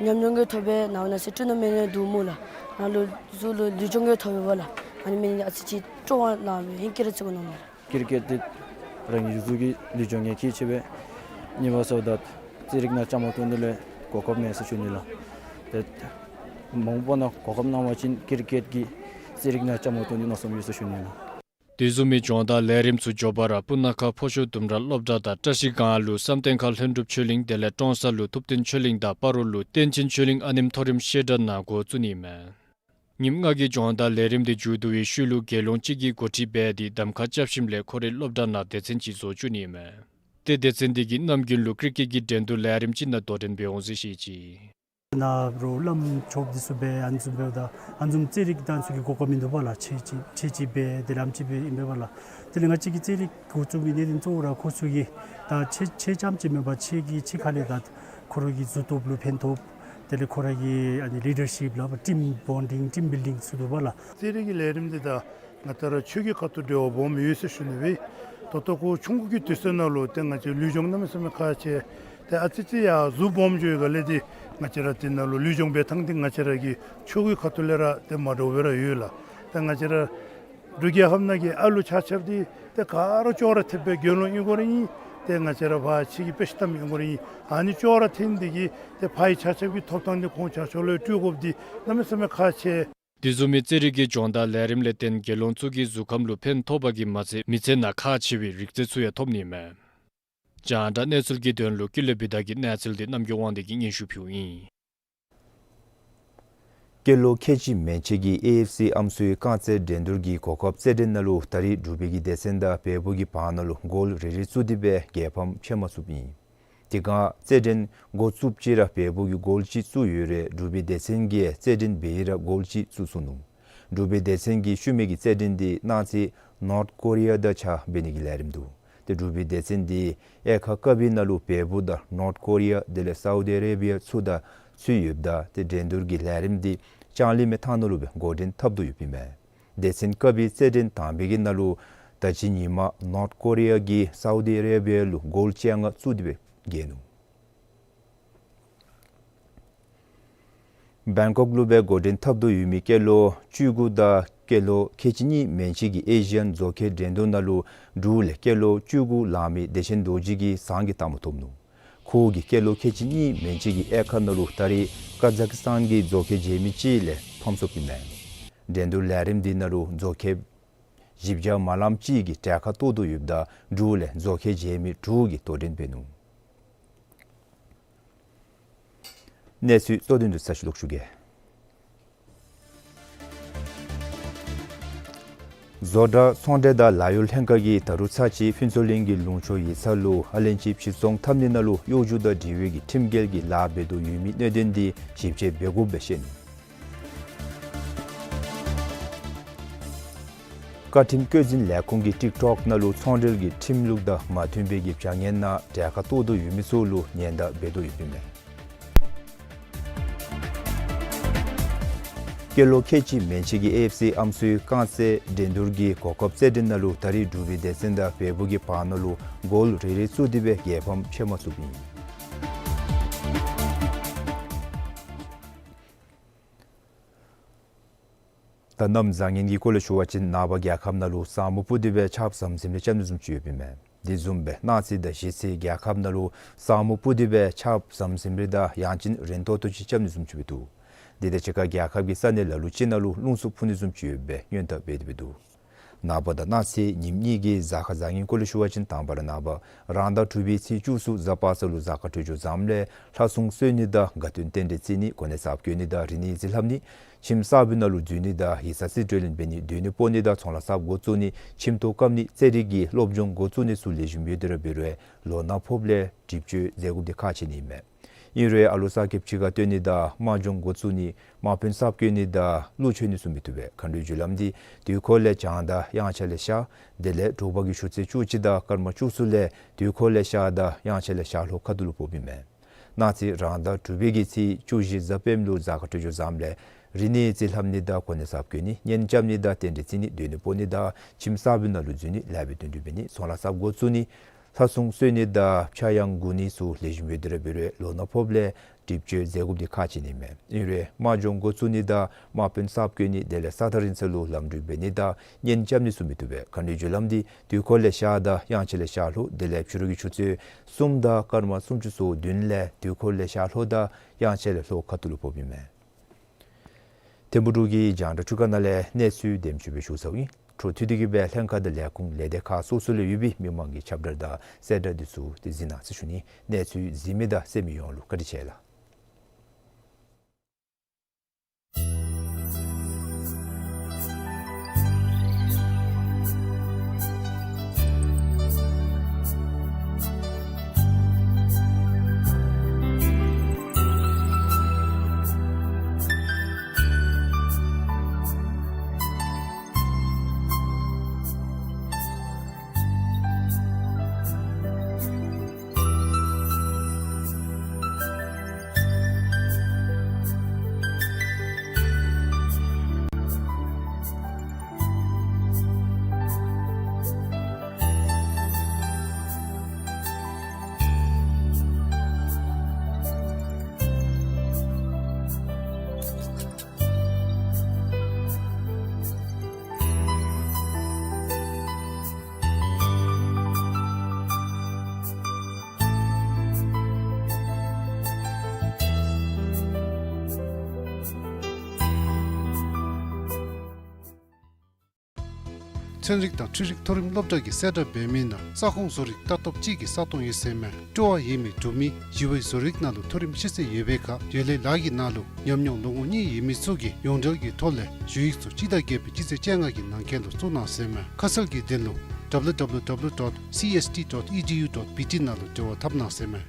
ཉམས་མྱོང་གི་ཐོག་སྦེ་ནཱ་ན་སི་ཊུར་ན་མེནཊ་འདུག་སྨོ་ལགས། ནཱ་ལུ་གཟུགས་ལུ་ལུས་སྦྱོང་གི་ཐོག་སྦེ་འབད་ལགས། ཨ་ནི་མེན་ཨ་ཙི་ཅིག་སྤྲོ་བ་ལངས་སྦེ་ཧིང་གིས་ར་རྩེད་དགོ་མནོཝ་མས་ལགས། ཀི་རི་ཀེཊ་འདི་རང་གི་གཟུགས་ཀྱི་ལུས་སྦྱོང་གི་གལ་ཆེ་བས། ཉི་མ་སོ་ད་རྩེད་རིགས་ནང་བཅའ་མར་གཏོགས་ནི་ལུ་གོ་སྐབས་མེད་ཟེར་ཞུ་ནི་ལགས། ཏེ་མ་འོངས་པ་ནང་གོ་སྐབས་གནང་བ་ཅིན་ཀི་རི་ཀེཊ་ཀྱི་རྩེད་རིགས་ནང་བཅའ་མར་གཏོགས་ནི་མནོ་བསམ་ཡོད་ཟེར་ཞུ་ནི་ལགས། དེ་བཟུམ་མའི་སྦྱོང་བརྡར་ལས་རིམ་ཚུ་མགྱོགས་པ་ར་སྤུ་ན་ཁ་ཕོ་ཤོ་ལྡུམ་ར་སློབ་གྲྭ་དང་བཀྲ་ཤིས་སྒང་ལུ་བསམ་གཏན་ཁ་ལྷུན་གྲུབ་ཆོས་གླིང་དེ་ལས་ཀྲོང་གསར་ལུ་ཐུབ་བསྟན་ཆོས་གླིང་དང་སྤ་རོ་ལུ་བསྟན་ཆེན་ཆོས་གླིང་ཨ་ནེམོ་མཐོ་རིམ་བཤད་གྲྭ་ནང་འགོ་བཙུགས་ནི་ཨིན་མས། ཉིནམ་ལྔ་གི་སྦྱོང་བརྡར་ལས་རིམ་འདི་མཇུག་བསྡུ་བའི་ཤུལ་ལུ་དགེ་སློང་གཅིག་གིས་འགོ་ཁྲིད་འབད་དེ་གདམ་ཁ་རྐྱབ་ཞིནམ་ལས་ཁོ་རའི་སློབ་གྲྭ་ནང་སྡེ་ཚན་ཅིག་བཟོ་བཅུག་ནི་ཨིན་མས། ཏེ་སྡེ་ཚན་འདི་གིས་ནམ་རྒྱུན་ལུ་ཀི་རི་ཀེཊ་ཀྱི་འགྲན་བསྡུར་ལས་རིམ་ཅིག་ནང་དོ་འགྲན་འབད་འོང་ཟེར་བཤད་ཅི། ནཱ་རོགས་གླངམོ་ཆེ་འདི་ཚུ་སྦེ་ཨ་ནི་ཚུ་འབདཝ་ད་ཨ་ནི་ཚུ་རྩེད་རིགས་ད་ཨ་ནི་ཚུ་གི་གོ་སྐབས་མིན་འདུག་པ་ལགས། ཆེ་ཅིག་ཆེ་ཅིག་སྦེ་དེ་ལས་ཨ་ནེམ་ཅིག་སྦེ་ཨིན་པས་པ་ལགས། དེ་ལས་ང་བཅས་ཀྱིས་རྩེད་རིགས་འགོ་བཙུགས་པའི་གནད་དོན་གཙོ་བོ་ར་ཁོང་ཚུ་གིས་ད་ཆེ་ཆེ་རྐྱངམ་ཅིག་མེན་པར་ཕྱི་གི་ཕྱི་ཁ་ལས་ད་ཁོ་ར་གི་འཛུལ་སྟོབས་ལུ་ཕན་ཐོགས། དེ་ལས་ཁོ་ར་གི་ཨ་ནི་ལི་ཌར་ཤིཔ་ལགས་ཊིམ་བོན་ཌིང་ཊིམ་བིལ་ཌིང་ཚུ་འདུག་པ་ལགས། རྩེད་རིགས་ཀྱི་ལས་རིམ་འདི་ད་ང་བཅས་ར་ཆོས་ཀྱི་ཁ་ཐུག་འབྲེལ་བ་སྦོམ་ཡོད་ཟེར་ཞུ་ནི་སྦེ། ད་ལྟོ་ཁོ་ཆུང་ཀུ་གི་དུས་ཚོད་ནང་ལུ་ཏེ་ང་བཅས་ལུས་སྦྱོང་གནམ་མེད་ས་མེད་ཁག་ཆེ། ཏེ་ཨ་ཙི་ཅིག་ཡང་གཟུགས་སྦོམ་འགྱོ་བའི་སྒང་ལས་འདི་ང་བཅས་ར་དེ་ནང་ལུ་ལུས་སྦྱོང་འབད་ཐངས་འདི་ང་བཅས་ར་གི་ཆོས་ཀྱི་ཁ་ཐུག་ལས་ར་ཏེ་མ་འདྲཝ་སྦེ་ར་ཡོད་ལགས། ཏེ་ང་བཅས་ར་འབྲུག་རྒྱལ་ཁབ་ནང་གི་ཨ་ལུ་ཆ་ཁྱབ་འདི་ཏེ་ག་ར་ཅོག་ར་འཐདཔ་སྦེ་དགེ་སློང་ཨིན་དགོ་རུང་ཨིན། ཏེ་ང་བཅས་ར་ཕར་ཕྱི་གི་དཔེ་ཆ་བལྟ་མི་ཨིན་དགོ་རུང་ཨིན། ཨ་ནི་ཅོག་ར་འཐདཔ་འདི་གིས་ཏེ་ཕ་ཡི་ཆ་ཁྱབ་ཀྱི་ཐོབ་ཐངས་འདི་ཁོང་ཆ་ཁྱབ་ལུ་སྤྲོད་དགོཔ་འདི་གནམ་མེད་ས་མེད་ཁག་ཆེ། དེ་བཟུམ་མའི་རྩེད་རིགས་ཀྱི་སྦྱོང་བརྡར་ལས་རིམ་ལས་བརྟེན་དགེ་སློང་ཚུ་གི་གཟུགས་ཁམས་ལུ་ཕན་ཐོགས་པ་གིས་མ་ཚད་མི་ཚེ་ནང་ཁག་ཆེ་བའི་རིག་རྩལ་ཚུ་ཡང་ཐོབ་ནི་མས། རྒྱང་བསྒྲགས་གནས་ཚུལ་གྱི་དོན་ལུ་ཀུན་ལེགས་བི་དྷ་གི་གནས་ཚུལ་འདི་རྣམ་རྒྱལ་དབང་འདུས་ཀྱིས་སྙན་ཞུ་ཕུལཝ་ཨིན། སྐྱེས་ལོ་ཁལ་གཅིག་མན་ཆད་ཀྱི་ཨེ་ཨེཕ་སི་ཨམ་སྲུའི་རྐང་རྩེད་འགྲན་བསྡུར་གྱི་གོ་སྐབས་རྩེད་འགྲན་ནང་ལུ་ད་རེས་འབྲུག་པའི་གི་སྡེ་ཚན་དང་བལ་པོ་གི་བར་ན་ལུ་གོལ་རེ་རེ་བཙུགས་ཏེ་སྦེ་རྒྱལ་ཕམ་ཕྱེ་མ་ཚུགསཔ་ཨིན། དེ་སྒང་རྩེད་འགྲན་འགོ་བཙུགསཔ་ཅིག་ར་བལ་པོ་གིས་གོལ་གཅིག་བཙུགས་ཡོད་རུང་འབྲུག་པའི་སྡེ་ཚན་གྱིས་རྩེད་འགྲན་འབད་ཡི་ར་གོལ་གཅིག་བཙུགས་སོང་ནུག། འབྲུག་པའི་སྡེ་ཚན་གྱི་ཤུལ་མའི་གི་རྩེད་འགྲན་འདི་གནངས་ཚེ་ནོརཐ་ཀོ་རི་ཡ་དང་གཅིག་ཁར་འབད་ནི་གི་ལས་རིམ་འདུག། ཏེ་འབྲུག་པའི་སྡེ་ཚན་འདི་དབྱེ་ཁག་ཀ་པའི་ནང་ལུ་བལ་པོ་དང་ནོརཐ་ཀོ་རི་ཡ་དེ་ལས་སའུ་དི་ཨ་རེ་བི་ཡ་ཚུ་དང་ཚུད་ཡོདཔ་ད་ཏེ་འགྲན་བསྡུར་གྱི་ལས་རིམ་འདི་ ལྕང་གླིང་མའི་ཐང་ནང་ལུ་སྦེ་འགོ་འདྲེན་འཐབ་དོ་ཡོདཔ་ཨིན་མས། སྡེ་ཚན་ཀ་པའི་རྩེད་འགྲན་དང་པའི་གི་ནང་ལུ་ད་ཅི་ཉིན་མ་ནོརཐ་ཀོ་རི་ཡ་གིས་སའུ་དི་ཨ་རེ་བི་ཡ་ལུ་གོལ་བཅོ་ལྔ་བཙུགས་ཏེ་སྦེ་རྒྱལ་ནུག། བེང་ཀོག་ལུ་སྦེ་འགོ་འདྲེན་འཐབ་དོ་ཡོད་མི་སྐྱེས་ལོ་བཅུ་དགུ་དང་སྐྱེས་ལོ་ཁལ་གཅིག་གཉིས་མན་ཆད་ཀྱི་ཨེ་ཤི་ཡན་རྫོང་ཁའི་འགྲན་བསྡུར་ནང་ལུ་འབྲུག་ལས་སྐྱེས་ལོ་བཅུ་དགུ་ལང་མི་བདེ་ཆེན་རྡོ་རྗེ་གིས་ཟངས་ཀྱི་རྟགས་མ་ཐོབ་ནུག། ཁོ་གིས་སྐྱེས་ལོ་ཁལ་གཅིག་གཉིས་མན་ཆད་ཀྱི་དབྱར་ཁ་ནང་ལུ་ད་རེས་ཀ་ཛ་ཀི་སི་ཐན་གྱི་རྫོང་ཁའི་རྗེས་མི་ཅིག་ལས་ཕམ་སོཔ་ཨིན་མས། འགྲན་བསྡུར་ལས་རིམ་འདི་ནང་ལུ་རྫོང་ཁའི་བཞི་བརྒྱ་མ་ལངམ་ཅིག་གིས་གྲལ་ཁར་གཏོགས་དོ་ཡོདཔ་ད་འབྲུག་ལས་རྫོང་ཁའི་རྗེས་མི་དྲུག་གིས་དོ་འགྲན་འབད་ནུག། གནས་ཚུལ་གཙོ་དོན་དུ་ཚར་ཅིག་ལོག་ཞུ་གེ། བཟོ་གྲྭ་ཚོང་འབྲེལ་དང་ལཱ་གཡོག་ལྷན་ཁག་གིས་ད་རུང་ཚར་གཅིག་ཕུན་ཚོགས་གླིང་གི་ལུང་ཕྱོགས་ཡིག་ཚང་ལུ་ཨ་ལན་ཅིག་ཕྱིར་ཚོང་འཐབ་ནི་ནང་ལུ་གཡོ་སྒྱུ་དང་འབྲེལ་བའི་གི་ཁྲིམས་འགལ་གྱི་ལཱ་འབད་དོ་ཡོད་མི་གནད་དོན་འདི་ཞིབ་དཔྱད་འབད་དགོཔ་སྦེ་བཤད་ནུག། བཀའ་ཁྲིམས་བཀོད་འཛིན་ལས་ཁུངས་ཀྱིས་ཊིཀ་ཊོཀ་ནང་ལུ་ཚོང་འབྲེལ་གྱི་ཁྲིམས་ལུགས་དང་མ་མཐུན་པའི་གི་བྱ་ངན་ནང་གྲལ་ཁར་གཏོགས་དོ་ཡོད་མི་ཚུ་ལུ་ཉེན་བརྡ་འབད་དོ་ཡོདཔ་ཨིན་མས། སྐྱེས་ལོ་ཁལ་གཅིག་མན་ཆད་ཀྱི་ཨེ་ཨེཕ་སི་ཨམ་སྲུའི་རྐང་རྩེད་འགྲན་བསྡུར་གྱི་གོ་སྐབས་རྩེད་འགྲན་ནང་ལུ་ད་རེས་འབྲུག་པའི་སྡེ་ཚན་དང་བལ་པོ་གི་བར་ན་ལུ་གོལ་རེ་རེ་བཙུགས་ཏེ་སྦེ་རྒྱལ་ཕམ་ཕྱེ་མ་ཚུགསཔ་ཨིན། ད་གནམ་བཟང་ངན་གྱི་སྐོར་ལས་ཞུ་བ་ཅིན་ནངས་པ་རྒྱལ་ཁབ་ནང་ལུ་ས་སྨུག་སྤུབས་ཏེ་སྦེ་ཆརཔ་ཟམ་ཟིམ་རེ་རྐྱབ་ནི་བཟུམ་ཅིག་ཡོདཔ་ཨིན་མས། དེ་བཟུམ་སྦེ་གནངས་ཚེ་དང་གཞེས་ཚེ་རྒྱལ་ཁབ་ནང་ལུ་ས་སྨུག་སྤུབས་ཏེ་སྦེ་ཆརཔ་ཟམ་ཟིམ་རེ་དང་ཡང་ཅིན་རན་ཏོག་ཏོ་ཅིག་རྐྱབ་ནི་བཟུམ་ཅིག་སྦེ་འདུག། དེ་དང་གཅིག་ཁར་རྒྱལ་ཁབ་ཀྱི་ས་གནས་ལ་ལུ་ཅིག་ནང་ལུ་རླུང་འཚུབ་འཕུ་ནི་བཟུམ་ཅིག་ཡོད་པའི་སྔོན་བརྡ་འབད་དེ་སྦེ་འདུག། ནངས་པ་དང་གནངས་ཚེ་ཉིནམ་གཉིས་ཀྱི་གཟའ་སྐར་བཟང་ངན་སྐོར་ལས་ཞུ་བ་ཅིན་དང་པ་ར་ནངས་པ་རང་ཟླ་དྲུག་པའི་ཚེས་བཅུ་གསུམ་གཟའ་པ་སངས་ལུ་གཟའ་སྐར་འཕྲོད་སྦྱོར་བཟངམ་ལས་ལྷ་སྲུང་གསོལ་ནི་དང་དགའ་སྟོན་རྟེན་འབྲེལ་བརྩི་ནི་གོ་གནས་གསརཔ་བསྐོ་ནི་དང་རིག་གནས་རྩིས་ལྷབ་ནི་ཁྱིམ་གསརཔ་ནང་ལུ་འཛུལ་ནི་དང་ཡིག་ཚང་རྩིས་སྤྲོད་ལེན་འབད་ནི་སྡོད་གནས་སྤོ་ནི་དང་ཚོང་ལཱ་གསརཔ་འགོ་བཙུགས་ནི་ཁྱིམ་ཐོག་བཀབ་ནི་རྩེད་རིགས་ཀྱི་སློབ་སྦྱོང་འགོ་བཙུགས་ནི་ཚུ་ལེགས་ཤོམ་ཡོད་དེ་ར་འབད་རུང་ལོ་ན་ཕོགཔ་ལས་སྒྲིབ་བཅོས་མཛད་དགོཔ་འདི་ཁག་ཆེ་ནི་མས། ཨིན་རུང་ཨ་ལོ་གསར་སྐྱེསཔ་ཅིག་ཁར་བསྟུན་ནི་དང་དམག་སྦྱོང་འགོ་བཙུགས་ནི་དམག་དཔོན་གསརཔ་བསྐོ་ནི་དང་གླུ་མཆོད་ནི་ཚུ་མི་བཏུབ་པས། མཁའ་འགྲོའི་རྒྱུ་ལམ་འདི་དུས་འཁོར་ལས་བྱང་དང་དབྱངས་འཆར་ལས་ཤར། དེ་ལས་དྲོ་པ་གི་ཆུ་ཚོད་བཅུ་གཅིག་དང་སྐར་མ་བཅུ་གསུམ་ལས་དུས་འཁོར་ལས་ཤར་དང་དབྱངས་འཆར་ལས་ཤར་ལྷོ་ཁ་ཐུག་ལུ་ཕོགཔ་ཨིན་མས། གནངས་ཚེ་རང་ཟླ་དྲུག་པའི་གི་ཚེས་བཅུ་བཞི་གཟའ་སྤེནམ་ལུ་གཟའ་སྐར་འཕྲོད་སྦྱོར་བཟངམ་ལས་རིག་གནས་རྩིས་ལྷབ་ནི་དང་གོ་གནས་གསརཔ་བསྐོ་ནི་གཉེན་རྐྱབ་ནི་དང་རྟེན་འབྲེལ་བརྩི་ནི་སྡོད་གནས་སྤོ་ནི་དང་ཁྱིམ་གསརཔ་ནང་ལུ་འཛུལ་ནི་ལཱ་འབད་དོན་འགྲུབ་འབད་ནི་ཚོང་ལཱ་གསརཔ་འགོ་བཙུགས་ནི་ལྷ་སྲུང་གསོལ་ནི་དང་ཕྱྭ་གཡང་འགུགས་ནི་ཚུ་ལེགས་ཤོམ་ཡོད་དེ་ར་འབད་རུང་ལོ་ན་ཕོགཔ་ལས་སྒྲིབ་བཅོས་མཛད་དགོཔ་འདི་ཁག་ཆེ་ནི་མས། ཨིན་རུང་དམག་སྦྱོང་འགོ་བཙུགས་ནི་དང་དམག་དཔོན་གསརཔ་བསྐོ་ནི་དེ་ལས་ས་ཐག་རིང་ས་ལུ་ལམ་འགྲུལ་འབད་ནི་དང་གཉེན་རྐྱབ་ནི་ཚུ་མི་བཏུབ་པས། མཁའ་འགྲོའི་རྒྱུ་ལམ་འདི་དུས་འཁོར་ལས་ཤར་དང་དབྱངས་འཆར་ལས་ཤར་ལྷོ། དེ་ལས་ཕྱི་རུ་གི་ཆུ་ཚོད་གསུམ་དང་སྐར་མ་སུམ་ཅུ་སོ་བདུན་ལས་དུས་འཁོར་ལས་ཤར་ལྷོ་དང་དབྱངས་འཆར་ལས་ལྷོ་ཁ་ཐུག་ལུ་ཕོགཔ་ཨིན་མས། ཐིམ་ཕུག་འབྲུག་གི་རྒྱང་བསྒྲགས་ཁྲུས་ཁང་ནང་ལས་གནས་ཚུལ་དེམ་ཅིག་སྦེ་ཞུ་ཚརཝ་ཨིན། འཕྲོ་མཐུད་དེ་གི་སྦེ་ལྷན་ཁག་དང་ལས་ཁུངས་ལས་སྡེ་ཁག་སོ་སོ་ལུ་ཡོད་པའི་མི་མང་གི་ཁྱབ་བརྡ་དང་གསལ་བསྒྲགས་འདི་ཚུ་ཏེ་གཟིགས་གནང་ཟེར་ཞུ་ནི། གནས་ཚུལ་གཟིགས་མི་དང་གསན་མི་ཡོངས་ལུ་བཀའ་དྲིན་ཆེ་ལགས། ཚན་རིག་དང་འཕྲུལ་རིག་མཐོ་རིམ་སློབ་གྲྭ་གིས་གསལ་བསྒྲགས་འབད་མི་ནང་ས་ཁོངས་བཟོ་རིག་ལྟ་རྟོག་ཅིག་གི་ས་སྟོང་ཡོད་ཟེར་མས། སྤྲོ་བ་ཡོད་མི་འབྲུག་མི་ཞི་བའི་བཟོ་རིག་ནང་ལུ་མཐོ་རིམ་ཤེས་ཚད་ཡོད་པའི་ཁར་འདོད་ལྷད་ལཱ་གི་ནང་ལུ་ཉམས་མྱོང་ལོ་ངོ་གཉིས་ཡོད་མི་ཚུ་གིས་ཡོངས་འབྲེལ་གྱི་ཐོག་ལས་ཞུ་ཡིག་ཚུ་སྤྱི་ཟླ་བརྒྱད་པའི་སྤྱི་ཚེས་བཅོ་ལྔ་གི་ནང་འཁོད་ལུ་བཙུགས་གནང་ཟེར་མས། ཁ་གསལ་གྱི་དོན་ལུ་W W W dot C S T dot E D U dot B T ནང་ལུ་འབྲེལ་བ་འཐབ་གནང་ཟེར་མས།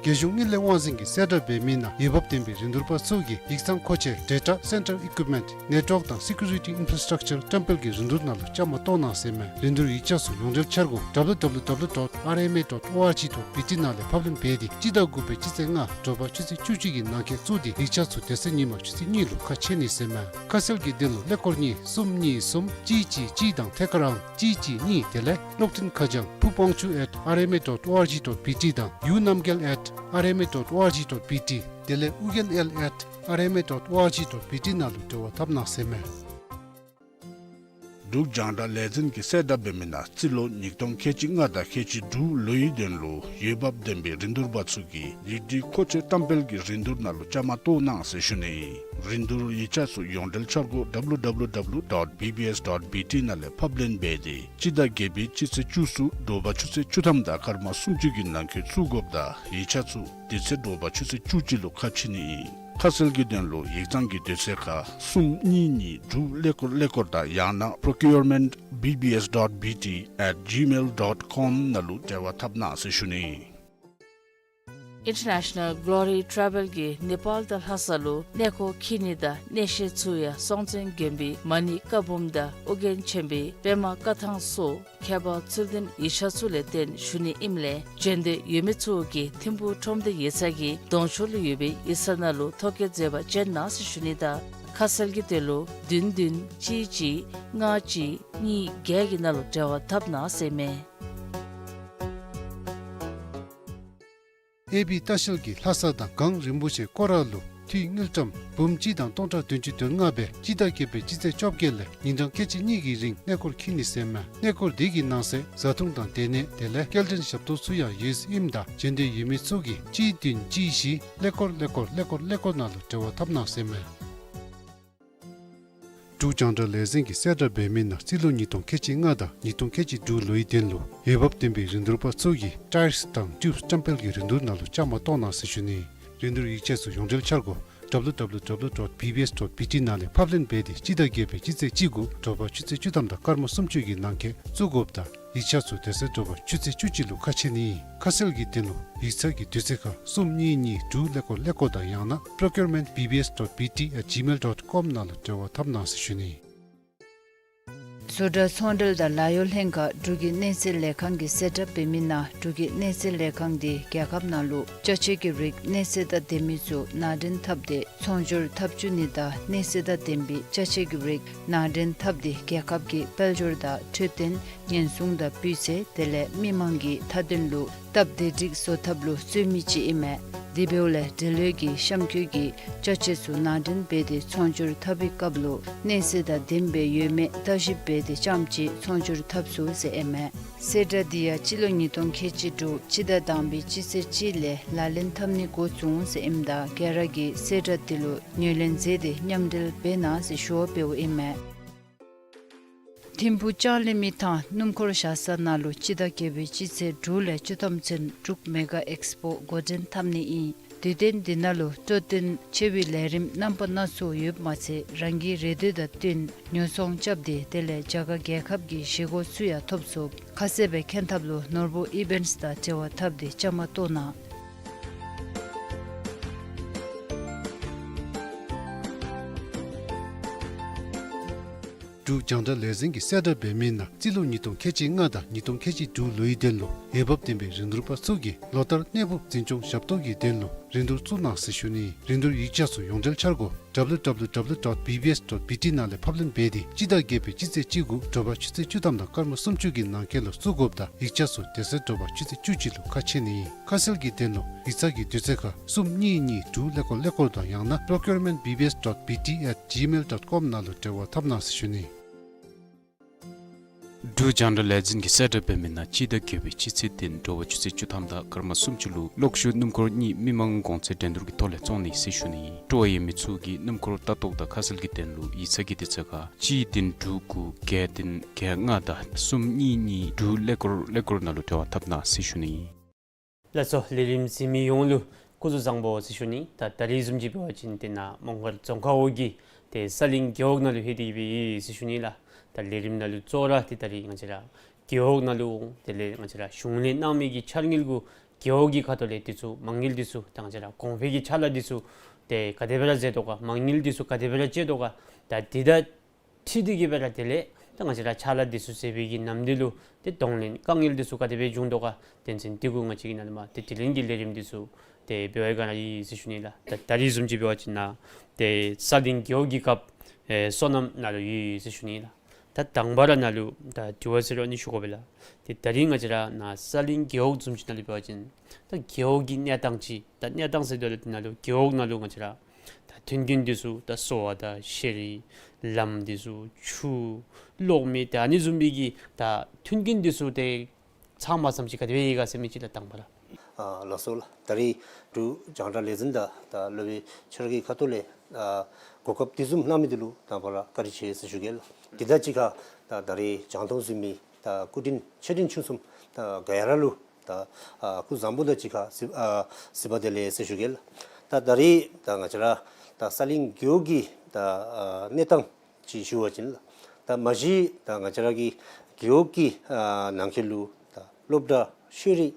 རྒྱལ་གཞུང་དངུལ་ལས་དབང་འཛིན་གྱིས་གསལ་བསྒྲགས་འབད་མི་ནང་འོས་འབབ་ལྡན་པའི་རིན་བསྡུར་པ་ཚུ་གིས་ཡིག་ཚང་མཁོ་ཆས་Data Center Equipment Network དང་Security Infrastructure བཀྲམ་སྤེལ་གྱི་རིན་བསྡུར་ནང་ལུ་བཅའ་མར་གཏོགས་གནང་ཟེར་མས། རིན་བསྡུར་ཡིག་ཆ་ཚུ་ཡོངས་འབྲེལ་འཆར་སྒོ་W W W dot R M A dot O R G dot B T ནང་ལས་ཕབ་ལེན་འབད་དེ་སྤྱི་ཟླ་དགུ་པའི་སྤྱི་ཚེས་ལྔ་དྲོ་པ་ཆུ་ཚོད་བཅུ་གཅིག་གི་ནང་འཁོད་བཙུགས་ཏེ་ཡིག་ཆ་ཚུ་དེ་ཚེ་ཉིན་མ་ཆུ་ཚོད་གཉིས་ལུ་ཁ་ཕྱེ་ནི་ཟེར་མས། ཁ་གསལ་གྱི་དོན་ལུ་ཀླད་ཀོར་གཉིས་གསུམ་གཉིས་གསུམ་གཅིག་གཅིག་གཅིག་དང་ཐད་ཀར་ཨང་གཅིག་གཅིག་གཉིས་དེ་ལས་གློག་འཕྲིན་ཁ་བྱང་བུ་དབང་ཕྱུག་at R M A dot O R G dot B T དང་ཡུ་རྣམ་རྒྱལ་at R M A dot O R G dot B T དེ་ལས་ཨུ་རྒྱན་ཨེལ་at R M A dot O R G dot B T ནང་ལུ་འབྲེལ་བ་འཐབ་གནང་ཟེར་མས། འབྲུག་རྒྱང་བསྒྲགས་ལས་འཛིན་གྱིས་གསལ་བསྒྲགས་འབད་མི་ནང་སྤྱི་ལོ་ཉིས་སྟོང་ཁལ་གཅིག་ལྔ་དང་ཁལ་གཅིག་དྲུག་ལོའི་དོན་ལུ་འོས་འབབ་ལྡན་པའི་རིན་བསྡུར་པ་ཚུ་གིས་ཡིག་སྒྲིག་མཁོ་ཆས་བཀྲམ་སྤེལ་གྱི་རིན་བསྡུར་ནང་ལུ་བཅའ་མར་གཏོགས་གནང་ཟེར་ཞུ་ནི། རིན་བསྡུར་ཡིག་ཆ་ཚུ་ཡོངས་འབྲེལ་འཆར་སྒོ་W W W dot B B S dot B T ནང་ལས་ཕབ་ལེན་འབད་དེ་སྤྱི་ཟླ་བརྒྱད་པའི་སྤྱི་ཚེས་བཅུ་གསུམ་དྲོ་པ་ཆུ་ཚོད་བཅུ་ཐམ་དང་སྐར་མ་སུམ་ཅུ་གི་ནང་འཁོད་བཙུགས་དགོཔ་དང་ཡིག་ཆ་ཚུ་དེ་ཚེ་དྲོ་པ་ཆུ་ཚོད་བཅུ་གཅིག་ལུ་ཁ་ཕྱེ་ནི་ཨིན། ཁ་གསལ་གྱི་དོན་ལུ་ཡིག་ཚང་གི་དུས་ཚོད་ཁར་གསུམ་གཉིས་གཉིས་དྲུག་ཀླད་ཀོར་ཀླད་ཀོར་དང་ཡང་ན་procurement B B S dot B T at gmail dot com ནང་ལུ་འབྲེལ་བ་འཐབ་གནང་ཟེར་ཞུ་ནི། International Glory Travel གིས་ནེ་པཱལ་དང་ལྷ་ས་ལུ་གནས་སྐོར་འཁྱིད་ནི་དང་གནས་བཤད་ཚུ་ཡང་སྲོང་བཙན་སྒམ་པོའི་མ་ཎི་བཀའ་འབུམ་དང་ཨོ་རྒྱན་ཆེན་པོའི་པདྨ་བཀའ་ཐང་སོགས་ཁྱད་པར་ཚུལ་ལྡན་ཡིག་ཆ་ཚུ་ལས་བརྟེན་ཞུ་ནི་ཨིནམ་ལས་བྱོན་འདོད་ཡོད་མི་ཚུ་གིས་ཐིམ་ཕུག་ཁྲོམ་སྡེ་ཡིག་ཚང་གི་གདོང་ཕྱོགས་ལུ་ཡོད་པའི་ཡིག་ཚང་ནང་ལུ་ཐོ་བཀོད་མཛད་པར་བྱོན་གནང་ཟེར་ཞུ་ནི་དང་ཁ་གསལ་གྱི་དོན་ལུ་བདུན་བདུན་གཅིག་གཅིག་ལྔ་གཅིག་གཉིས་བརྒྱད་ཀྱི་ནང་ལུ་འབྲེལ་བ་འཐབ་གནང་ཟེར་མས། ཨེ་བི་ལྟ་བཤལ་གྱིས་ལྷ་ས་དང་གངས་རིན་པོ་ཆེ་སྐོར་ར་ལུ་འཐུས་དངུལ་ཀྲམ་འབུམ་གཅིག་དང་སྟོང་ཕྲག་བདུན་ཅུ་དོན་ལྔ་སྦེ་སྤྱི་ཟླ་བརྒྱད་པའི་སྤྱི་ཚེས་བཅོ་བརྒྱད་ལས་ཉིན་གྲངས་ཁལ་གཅིག་གཉིས་ཀྱི་རིང་གནས་སྐོར་འཁྱིད་ནི་ཟེར་མས། གནས་སྐོར་འདི་གི་ནང་གསེས་བཟའ་འཐུང་དང་སྡོད་གནས་དེ་ལས་སྐྱེལ་འདྲེན་ཞབས་ཏོག་ཚུ་ཡང་ཡོད་ཨིནམ་ད་བྱོན་འདོད་ཡོད་མི་ཚུ་གིས་གཅིག་བདུན་གཅིག་བཞི་ཀླད་ཀོར་ཀླད་ཀོར་ཀླད་ཀོར་ཀླད་ཀོར་ནང་ལུ་འབྲེལ་བ་འཐབ་གནང་ཟེར་མས། འབྲུག་རྒྱང་བསྒྲགས་ལས་འཛིན་གྱིས་གསལ་བསྒྲགས་འབད་མི་ནང་རྩིས་ལོ་ཉིས་སྟོང་ཁལ་གཅིག་ལྔ་དང་ཉིས་སྟོང་ཁལ་གཅིག་དྲུག་ལོའི་དོན་ལུ་འོས་འབབ་ལྡན་པའི་རིན་བསྡུར་པ་ཚུ་གིས་ཊའིརསི་དང་ཊིའུབསི་བཀྲམ་སྤེལ་གྱི་རིན་བསྡུར་ནང་ལུ་བཅའ་མར་གཏོགས་གནང་ཟེར་ཞུ་ནི། རིན་བསྡུར་ཡིག་ཆ་ཚུ་ཡོངས་འབྲེལ་འཆར་སྒོ་W W W dot B B S dot B T ནང་ལས་ཕབ་ལེན་འབད་དེ་སྤྱི་ཟླ་བརྒྱད་པའི་སྤྱི་ཚེས་གཅིག་དགུ་དྲོ་པ་ཆུ་ཚོད་བཅུ་ཐམ་དང་སྐར་མ་སུམ་ཅུ་གི་ནང་འཁོད་བཙུགས་དགོཔ་དང་ཡིག་ཆ་ཚུ་དེ་ཚེ་དྲོ་པ་ཆུ་ཚོད་བཅུ་གཅིག་ལུ་ཁ་ཕྱེ་ནི་ཨིན། ཁ་གསལ་གྱི་དོན་ལུ་ཡིག་ཚང་གི་དུས་ཚོད་ཁར་གསུམ་གཉིས་གཉིས་དྲུག་ཀླད་ཀོར་ཀླད་ཀོར་དང་ཡང་ན་procurement B B S dot B T at gmail dot com ནང་ལུ་འབྲེལ་བ་འཐབ་གནང་ཟེར་ཞུ་ནི། བཟོ་གྲྭ་ཚོང་འབྲེལ་དང་ལཱ་གཡོག་ལྷན་ཁག་འབྲུག་གི་གནས་ཚད་ལས་ཁང་གིས་གསལ་བསྒྲགས་འབད་མི་ནང་འབྲུག་གི་གནས་ཚད་ལས་ཁང་འདི་རྒྱལ་ཁབ་ནང་ལུ་ཅ་ཆས་ཀྱི་རིགས་གནས་ཚད་དང་ལྡན་མི་ཚུ་ནང་འདྲེན་འཐབ་སྟེ་ཚོང་སྒྱུར་འཐབ་བཅུག་ནི་དང་གནས་ཚད་དང་ལྡན་པའི་ཅ་ཆས་ཀྱི་རིགས་ནང་འདྲེན་འཐབ་སྟེ་རྒྱལ་ཁབ་ཀྱི་དཔལ་འབྱོར་དང་འཕྲོད་བསྟེན་ཉེན་སྲུང་དང་སྤུས་ཚད་དེ་ལས་མི་མང་གི་མཐའ་དོན་ལུ་སྟབས་བདེ་སྒྲིག་བཟོ་ཐབས་ལུ་བརྩོན་མི་ཅིག་ཨིན་མས། དེ་འབདཝ་ལས་འབྲེལ་ཡོད་ཀྱི་གཤམ་འཁོད་ཀྱི་ཅ་ཆས་ཚུ་ནང་འདྲེན་འབད་དེ་ཚོང་སྒྱུར་འཐབ་པའི་སྐབས་ལུ་གནས་ཚད་དང་ལྡནམ་སྦེ་ཡོད་མེད་བརྟག་ཞིབ་འབད་དེ་རྐྱངམ་ཅིག་ཚོང་སྒྱུར་འཐབ་ཚུགས་ཟེར་ཨིན་མས། གསལ་བསྒྲགས་འདི་ཡང་སྤྱི་ལོ་ཉིས་སྟོང་ཁལ་གཅིག་དྲུག་སྤྱི་ཟླ་དང་པའི་སྤྱི་ཚེས་གཅིག་ལས་ལག་ལེན་འཐབ་ནི་འགོ་བཙུགས་ཟེར་ཨིནམ་ད་ག་ར་གིས་གསལ་བསྒྲགས་འདི་ལུ་ངོས་ལེན་མཛད་དེ་མཉམ་འབྲེལ་འབད་གནང་ཟེར་ཞུ་བ་འབདཝ་ཨིན་མས། ཐིམ་ཕུག་ལྕང་གླིང་མི་ཐང་སྣུམ་འཁོར་བཞག་ས་ནང་ལུ་སྤྱི་ཟླ་བརྒྱད་པའི་སྤྱི་ཚེས་དྲུག་ལས་བཅུ་ཐམ་ཚུན་འབྲུག་མེ་ག་ཨེགསི་པོ་འགོ་འདྲེན་འཐབ་ནི་ཨིན། དུས་སྟོན་འདི་ནང་ལུ་སྤྲོ་སྟོན་ཆེ་བའི་ལས་རིམ་རྣམ་པ་སྣ་ཚོགས་ཡོདཔ་མ་ཚད་རང་གི་རེ་འདོད་དང་བསྟུན་ཉོ་ཚོང་རྐྱབ་སྟེ་དེ་ལས་རྒྱ་གར་རྒྱལ་ཁབ་ཀྱི་བཞེས་སྒོ་ཚུ་ཡང་ཐོབ་ཚུགས། ཁ་གསལ་སྦེ་མཁྱེན་ཐབས་ལུ་ནོར་བུ་ཨི་བེནཊསི་དང་འབྲེལ་བ་འཐབ་སྟེ་བཅའ་མར་གཏོགས་གནང་། འབྲུག་རྒྱང་བསྒྲགས་ལས་འཛིན་གྱིས་གསལ་བསྒྲགས་འབད་མི་ནང་རྩིས་ལོ་ཉིས་སྟོང་ཁལ་གཅིག་ལྔ་དང་ཉིས་སྟོང་ཁལ་གཅིག་དྲུག་ལོའི་དོན་ལུ་འོས་འབབ་ལྡན་པའི་རིན་བསྡུར་པ་ཚུ་གིས་ལོ་ལྟར་གནས་སྤོ་འཛིན་སྐྱོང་ཞབས་ཏོག་གི་དོན་ལུ་རིན་བསྡུར་བཙུགས་གནང་ཟེར་ཞུ་ནི། རིན་བསྡུར་ཡིག་ཆ་ཚུ་ཡོངས་འབྲེལ་འཆར་སྒོ་W W W dot B B S dot B T ནང་ལས་ཕབ་ལེན་འབད་དེ་སྤྱི་ཟླ་བརྒྱད་པའི་སྤྱི་ཚེས་གཅིག་དགུ་དྲོ་པ་ཆུ་ཚོད་བཅུ་ཐམ་དང་སྐར་མ་སུམ་ཅུ་གི་ནང་འཁོད་ལུ་བཙུགས་དགོཔ་དང་ཡིག་ཆ་ཚུ་དེ་ཚེ་དྲོ་པ་ཆུ་ཚོད་བཅུ་གཅིག་ལུ་ཁ་ཕྱེ་ནི་ཨིན། ཁ་གསལ་གྱི་དོན་ལུ་ཡིག་ཚང་གི་དུས་ཚོད་ཁར་གསུམ་གཉིས་གཉིས་དྲུག་ཀླད་ཀོར་ཀླད་ཀོར་དང་ཡང་ན་procurement B B S dot B T at gmail dot com ནང་ལུ་འབྲེལ་བ་འཐབ་གནང་ཟེར་ཞུ་ནི། འབྲུག་རྒྱང་བསྒྲགས་ལས་འཛིན་གྱིས་གསལ་བསྒྲགས་འབད་མི་ནང་སྤྱི་ཟླ་བརྒྱད་པའི་སྤྱི་ཚེས་བདུན་དྲོ་པ་ཆུ་ཚོད་བཅུ་ཐམ་དང་སྐར་མ་སུམ་ཅུ་ལུ་གློག་ཤུགས་སྣུམ་འཁོར་གཉིས་མི་མང་གོང་ཚད་འགྲན་བསྡུར་གྱི་ཐོག་ལས་བཙོང་ནི་ཟེར་ཞུ་ནི། སྤྲོ་བ་ཡོད་མི་ཚུ་གིས་སྣུམ་འཁོར་ལྟ་རྟོག་དང་ཁ་གསལ་གྱི་དོན་ལུ་ཡིག་ཚང་གི་དུས་ཚོད་ཁར་གཅིག་བདུན་དྲུག་དགུ་བརྒྱད་བདུན་བརྒྱད་ལྔ་དང་གསུམ་གཉིས་གཉིས་དྲུག་ཀླད་ཀོར་ཀླད་ཀོར་ནང་ལུ་འབྲེལ་བ་འཐབ་གནང་ཟེར་ཞུ་ནི། ལགས་སོ། ལས་རིམ་གཟིགས་མི་ཡོངས་ལུ་སྐུ་གཟུགས་བཟང་པོ་ཟེར་ཞུ་ནི། ད་ད་རིས་བཟུམ་ཅིག་འབད་བ་ཅིན་ཏེ་ནཱ་མོང་སྒར་རྫོང་ཁག་འོག་གི་ཏེ་ས་གླིང་རྒེད་འོག་ནང་ལུ་ལྷོད་དེ་ཡོདཔ་ཨིན་ཟེར་ཞུ་ནི་ལགས། ད་ལས་རིམ་ནང་ལུ་གཙོ་བོ་ར་ཏེ་ད་རིས་ང་བཅས་ར་རྒེད་འོག་ནང་ལུ་དེ་ལས་ང་བཅས་ར་གཞུང་ལས་གནང་མི་གི་འཆར་དངུལ་གུ་ རྒེད་འོག་གི་ཁ་ཐུག་ལས་འདི་ཚུ་མ་དངུལ་འདི་ཚུ་ད་ང་བཅས་ར་གོང་འཕེལ་གྱི་ཕྱག་ལཱ་འདི་ཚུ་ཏེ་ག་དེ་སྦེ་ར་མཛད་དོ་ག། མ་དངུལ་འདི་ཚུ་ག་དེ་སྦེ་ར་སྤྱོད་དོ་ག། ད་འདི་དང་འཁྲིལ་ཏེ་གི་སྦེ་ར་དེ་ལས་ད་ང་བཅས་ར་ཕྱག་ལཱ་འདི་ཚུ་མཛད་པའི་གི་ནམ་དུས་ལུ་ཏེ་གདོང་ལེན་དཀའ་ངལ་འདི་ཚུ་ག་དེ་སྦེ་འབྱུང་དོ་ག། དོན་ཚན་འདི་གུ་ང་བཅས་ཀྱིས་ནཱ་ལས་མར་ཏེ་དྲི་ལན་གྱི་ལས་རིམ་འདི་ཚུ་ཏེ་འབད་བའི་སྒང་ལས་ཨིན་ཟེར་ཞུ་ནི་ལགས། ད་ད་རིས་བཟུམ་ཅིག་འབད་བ་ཅིན་ནཱ་ཏེ་ས་གླིང་རྒེད་འོག་གི་སྐབས་ཨེ་སོ་ནམ་ནང་ལུ་ཡོད་ཟེར་ཞུ་ནི་ལགས། ད་དང་པ་ར་ནཱ་ལུ་ད་དྲི་བ་ཟེར་རུང་ཨ་ནི་ཞུ་དགོ་པས་ལགས། ཏེ་ད་རིས་ང་བཅས་ར་ནཱ་ས་གླིང་རྒེད་འོག་བཟུམ་ཅིག་ནང་ལུ་འབད་བ་ཅིན་ད་རྒེད་འོག་གི་གནས་སྟངས་ཅིག། ད་གནས་སྟངས་ཟེརཝ་ད་ལུ་ཏེ་ནཱ་ལུ་རྒེད་འོག་ནང་ལུ་ང་བཅས་ར་ད་མཐུན་རྐྱེན་འདི་ཚུ་ད་གསོ་བ་དང་ཤེས་རིག་ལམ་འདི་ཚུ་ཆུ་གློག་མེ་ད་ཨ་ནི་བཟུམ་མའི་གི་ད་མཐུན་རྐྱེན་འདི་ཚུ་ཏེ་ཚང་མ་ཙམ་ཅིག་ག་དེ་སྦེ་ཡོད་ག་ཟེར་མི་ཅིག་ལགས་དང་པ་ར། ཨ་ལགས་སོ་ལགས། ད་རིས་འབྲུག་རྒྱང་བསྒྲགས་ལས་འཛིན་དང་ད་སློབ་དཔོན་ཁྱོད་ར་གི་ཁ་ཐུག་ལས་ཨ་གོ་སྐབས་འདི་བཟུམ་གནང་མི་འདི་ལུ་དང་པ་ར་བཀའ་དྲིན་ཆེ་ཟེར་ཞུ་གེ་ལགས། དེ་དང་གཅིག་ཁར་ད་ད་རིས་རྒྱང་མཐོང་གཟིགས་མི་ད་སྐུ་མགྲོན་ཆེ་འབྲིང་ཆུང་གསུམ་ད་ག་ཡ་ར་ལུ་ད་ཨ་སྐུ་གཟུགས་བཟང་པོ་དང་གཅིག་ཁར་གཟིགས་ཨ་གཟིགས་པ་བདེ་ལེགས་ཟེར་ཞུ་གེ་ལགས། ད་ད་རིས་ད་ང་བཅས་ར་ད་ས་གླིང་རྒེད་འོག་གི་ད་ཨ་གནས་སྟངས་ཅིག་ཞུ་བ་ཅིན་ལགས། ད་མ་གཞི་ད་ང་བཅས་ར་གི་རྒེད་འོག་གི་ཨ་ནང་འཁོད་ལུ་ད་སློབ་གྲྭ་ཤེས་རིག་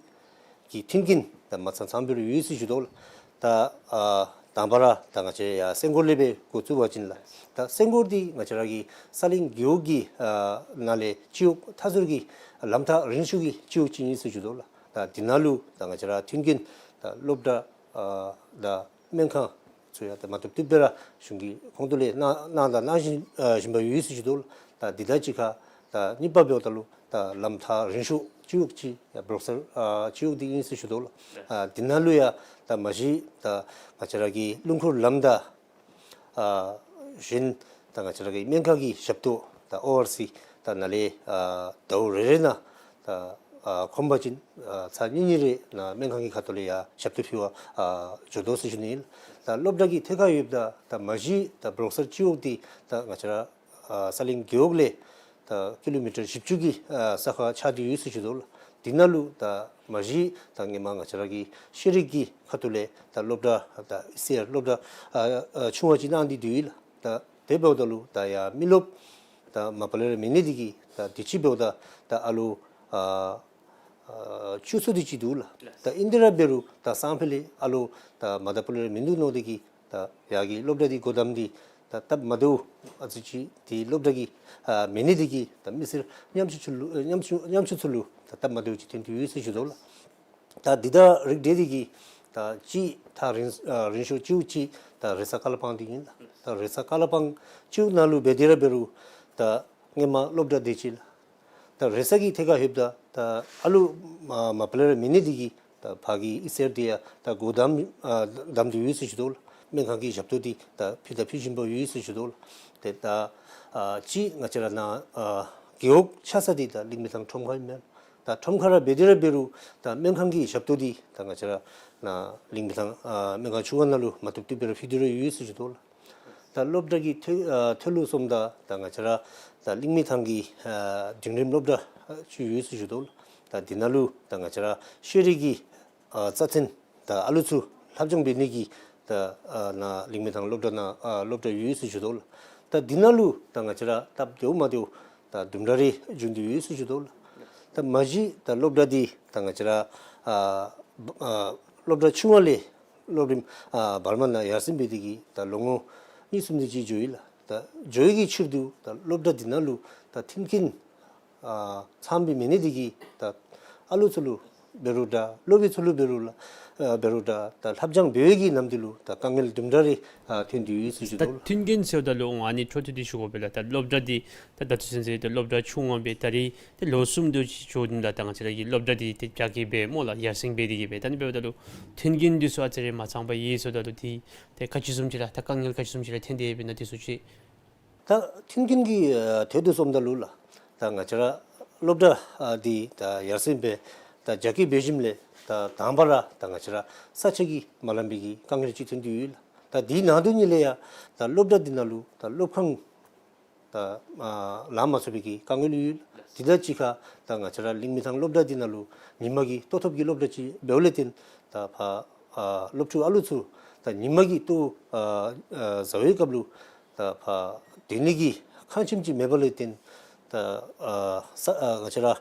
གི་མཐུན་རྐྱེན་ད་མ་ཚང་ཚངམ་སྦེ་ར་ཡོད་ཟེར་ཞུ་དོ་ལགས། ད་ཨ་དང་པ་ར་ད་ང་བཅས་ཡར་སེང་གོར་ལས་སྦེ་འགོ་བཙུགས་པ་ཅིན་ལགས། ད་སེང་གོར་འདི་ང་བཅས་ར་གི་ས་གླིང་རྒེད་འོག་གི་ཨ་ནང་ལས་སྤྱི་འོག་མཐའ་ཟུར་གྱི་ལམ་ཐག་རིང་ཤོས་ཀྱི་སྤྱི་འོག་ཅིག་ཨིན་ཟེར་ཞུ་དོ་ལགས། ད་འདི་ནང་ལུ་ད་ང་བཅས་ར་མཐུན་རྐྱེན་ད་སློབ་གྲྭ་ཨ་ད་སྨན་ཁང་ཚུ་ཡང་ད་མ་བཏུབ་བཏུབ་སྦེ་ར་གཞུང་གི་ཁོངས་གཏོགས་ལས་གནང་གནང་དང་གནང་བཞིན་ཨ་བཞིན་པ་ཡོད་ཟེར་ཞུ་དོ་ལགས། ད་འདི་དང་གཅིག་ཁར་ད་གཉིས་པ་འབདཝ་ད་ལུ་ད་ལམ་ཐག་རིང་ཤོས་སྤྱི་འོག་ཅིག་ཡར་འབྲོག་སེར་ཨ་སྤྱི་འོག་འདི་ཨིན་ཟེར་ཞུ་དོ་ལགས། ཨ་འདི་ནང་ལུ་ཡང་ད་མ་གཞི་ད་ང་བཅས་ར་གི་རླུང་འཁོར་ལམ་དང་ཨ་གཞན་ད་ང་བཅས་ར་གི་སྨན་ཁང་གི་ཞབས་ཏོག་ད་ཨོ་ཨར་སི་ད་ནཱ་ལས་ཨ་ཟླཝ་རེ་རེ་ནང་ད་ཨ་ཁོམ་པ་ཅིན་ཨ་ཚར་གཉིས་གཉིས་རེ་ནཱ་སྨན་ཁང་གི་ཁ་ཐུག་ལས་ཡར་ཞབས་ཏོག་ཕུལ་བར་ཨ་འགྱོ་དོ་ཟེར་ཞུ་ནི་ཨིན། ད་སློབ་གྲྭ་གི་ཐད་ཁར་ཡོདཔ་ད་ད་མ་གཞི་ད་འབྲོག་སེར་སྤྱི་འོག་འདི་ད་ང་བཅས་ར་ཨ་ས་གླིང་རྒེད་འོག་ལས་ད་ཀི་ལོ་མི་ཊར་བཞི་བཅུ་གི་ཨ་ས་ཁར་ཆགས་ཏེ་ཡོད་ཟེར་ཞུ་དོ་ལགས། འདི་ནང་ལུ་ད་མ་གཞི་ད་སྔོན་མ་ང་བཅས་ར་གི་ཤེས་རིག་གི་ཁ་ཐུག་ལས་ད་སློབ་གྲྭ་ད་ཨི་སི་ཨར་སློབ་གྲྭ་ཨ་ཨ་ཆུང་བ་ཅིག་གནང་སྟེ་འདུག་ལགས། ད་དེ་འབདཝ་ད་ལུ་ད་ཡར་མི་རློབས་ད་མ་པ་ལས་ར་མེད་ནི་འདི་གིས་ད་དུས་ཅི་འབདཝ་ད་ད་ཨ་ལོ་ཨ་ཨ་བཅུ་ཚུ་དེ་ཅིག་འདུག་ལགས། ད་ཨིན་དེ་ར་འབད་རུང་ད་སང་ཕོད་ལས་ཨ་ལོ་ད་མ་ད་པ་ལས་ར་མིན་འདུག་མནོ་སྟེ་གིས་ད་ཡར་གྱི་སློབ་གྲྭ་འདི་སྒོ་བསྡམས་ཏེ་ད་སྟབས་མ་བདེཝ་ཨ་ཙི་ཅིག་ཏེ་སློབ་གྲྭ་གི་ཨ་མེད་ནི་འདི་གིས་ད་མི་སེར་ཉམ་ཆུང་ཚུ་ལུ་ཨ་ཉམ་ཆུང་ཉམ་ཆུང་ཚུ་ལུ་ད་སྟབས་མ་བདེཝ་ཅིག་ཐོན་ཏེ་ཡོད་ཟེར་ཞུ་དོ་ལགས། ད་འདི་དང་རིགས་བསྒྲེས་ཏེ་གིས་ད་གཅིག་ཐག་རིང་ཨ་རིང་ཤོས་སྤྱི་འོག་ཅིག་ད་རེས་གཟའ་ཀ་ལ་སྤང་འདི་ཨིན་ལགས། ད་རེས་གཟའ་ཀ་ལ་སྤང་སྤྱི་འོག་ནང་ལུ་འབད་དེ་ར་འབད་རུང་ད་སྔོན་མ་སློབ་གྲྭ་དེ་ཅིག་ལགས། ད་རེས་གཟའ་གི་ཐད་ཁར་ལྷོདཔ་ད་ད་ཨ་ལོ་མ་མ་པ་ལས་ར་མེད་ནི་འདི་གིས་ད་ཕར་གྱི་ཨི་སི་ཨར་འདི་ཡང་ད་སྒོ་བསྡམས་ཨ་བསྡམས་ཏེ་ཡོད་ཟེར་ཞུ་དོ་ལགས། སྨན་ཁང་གི་ཞབས་ཏོག་འདི་ད་ཕུལ་དང་ཕུལ་བཞིན་པ་ཡོད་ཟེར་ཞུ་དོ་ལགས། ཏེ་ད་ཨ་གཅིག་ང་བཅས་ར་ནཱ་ཨ་རྒེད་འོག་ཆགས་ས་འདི་ད་གླིང་མི་ཐང་ཁྲོམ་ཁ་ཨིན་མས། ད་ཁྲོམ་ཁ་ར་འབད་དེ་ར་འབད་རུང་ད་སྨན་ཁང་གི་ཞབས་ཏོག་འདི་ད་ང་བཅས་ར་ནཱ་གླིང་མི་ཐང་ཨ་སྨན་ཁང་ཆུང་བ་ནང་ལུ་མ་བཏུབ་བཏུབ་སྦེ་ར་ཕུལ་ཏེ་ར་ཡོད་ཟེར་ཞུ་དོ་ལགས། ད་སློབ་གྲྭ་གི་ཐོ་ཨ་ཐོ་ལུ་སོངམ་ད་ད་ང་བཅས་ར་ད་གླིང་མི་ཐང་གི་ཨ་འབྲིང་རིམ་སློབ་གྲྭ་ཨ་ཅིག་ཡོད་ཟེར་ཞུ་དོ་ལགས། ད་འདི་ནང་ལུ་ད་ང་བཅས་ར་ཤེས་རིག་གི་ཨ་རྩ་ཚན་ད་ཨ་ལུ་ཚུ་ལྷབ་སྦྱང་འབད་ནི་གི་ད་ཨ་ནཱ་གླིང་མི་ཐང་སློབ་གྲྭ་ནང་ཨ་སློབ་གྲྭ་ཡོད་ཟེར་ཞུ་དོ་ལགས། ད་འདི་ནང་ལུ་ད་ང་བཅས་ར་སྟབས་བདེཝ་མ་བདེཝ་ད་དུམ་གྲ་རེ་བྱུང་སྟེ་ཡོད་ཟེར་ཞུ་དོ་ལགས། ད་མ་གཞི་ད་སློབ་གྲྭ་འདི་ད་ང་བཅས་ར་ཨ་ཨ་སློབ་གྲྭ་ཆུང་བ་ལས་སློབ་རིམ་ཨ་བར་མ་ནང་ཡར་སེང་འབད་དེ་གིས་ད་ལོ་ངོ་གཉིས་གསུམ་དེ་ཅིག་འགྱོ་ཡི་ལགས། ད་འགྱོ་ཡི་གི་ཕྱིར་དུ་ད་སློབ་གྲྭ་འདི་ནང་ལུ་ད་མཐུན་རྐྱེན་ཨ་ཚངམ་སྦེ་མེད་ནི་འདི་གིས་ད་ཨ་ལུ་ཚུ་ལུ་འབད་རུང་འདྲ་སློབ་དཔོན་ཚུ་ལུ་འབད་རུང་ལགས་ཨ་འབད་རུང་འདྲ་ད་ལྷབ་སྦྱང་འབད་བའི་གི་ནམ་དུས་ལུ་ད་དཀའ་ངལ་དུམ་གྲ་རེ་ཨ་ཐོན་ཏེ་ཡོད་ཟེར་ཞུ་དོ་ལགས། ད་མཐུན་རྐྱེན་ཟེརཝ་ད་ལུ་ཨ་ནི་འཕྲོ་མཐུད་དེ་ཞུ་དགོ་པས་ལགས། ད་སློབ་གྲྭ་འདི་ད་ད་ལྟོ་ཚུན་ཚོད་ད་སློབ་གྲྭ་ཆུང་བ་སྦེ་ད་རེས་ཏེ་ལོ་གསུམ་དེ་ཅིག་འགྱོ་ནི་ད་ད་ང་བཅས་ར་གི་སློབ་གྲྭ་འདི་ཏེ་རྒྱ་སྐྱེད་སྦེ་སྨོ་ལགས་ཡར་སེང་འབད་དེ་གིས་སྦེ། ད་ཨ་ནི་འབདཝ་ད་ལུ་མཐུན་རྐྱེན་འདི་ཚུ་ཨ་ཙི་རེ་མ་ཚངམ་སྦེ་ཡོད་ཟེརཝ་ད་ལུ་ཏེ་ཏེ་ག་ཅི་བཟུམ་ཅིག་ལགས། ད་དཀའ་ངལ་ག་ཅི་བཟུམ་ཅིག་ར་ཐོན་ཏེ་ཡོདཔ་ཨིན་ན་འདི་ཚུ་ཅིག། ད་མཐུན་རྐྱེན་གྱི་ཨ་ཐད་དུ་སོངམ་ད་ལུ་ལགས། ད་ང་བཅས་ར་སློབ་གྲྭ་ཨ་འདི་ད་ཡར་སེང་སྦེ་ད་རྒྱ་སྐྱེད་འབད་ཞིནམ་ལས་ད་དང་པ་ར་ད་ང་བཅས་ར་ས་ཆ་གིས་མ་ལང་པའི་གི་དཀའ་ངལ་ཅིག་ཐོན་ཏེ་ཡོད་ལགས། ད་འདི་ནང་དོག་ཉིད་ལས་ཡང་ད་སློབ་གྲྭ་འདི་ནང་ལུ་ད་སློབ་ཁང་ད་ཨ་ལང་མ་ཚུགས་པའི་གི་དཀའ་ངལ་ཡོད། དེ་དང་གཅིག་ཁར་ད་ང་བཅས་ར་གླིང་མི་ཐང་སློབ་གྲྭ་འདི་ནང་ལུ་ཉིན་མ་གི་ལྟོ་ཐབས་ཀྱི་སློབ་གྲྭ་ཅིག་འབདཝ་ལས་བརྟེན་ད་ཕར་ཨ་སློབ་ཕྲུག་ཨ་ལུ་ཚུ་ད་ཉིན་མ་གི་ལྟོ་ཨ་ཨ་ཟ་བའི་སྐབས་ལུ་ད་ཕར་སྡོད་ནི་གི་ཁང་ཁྱིམ་ཅིག་མེདཔ་ལས་བརྟེན་ད་ཨ་ས་ཨ་ང་བཅས་ར་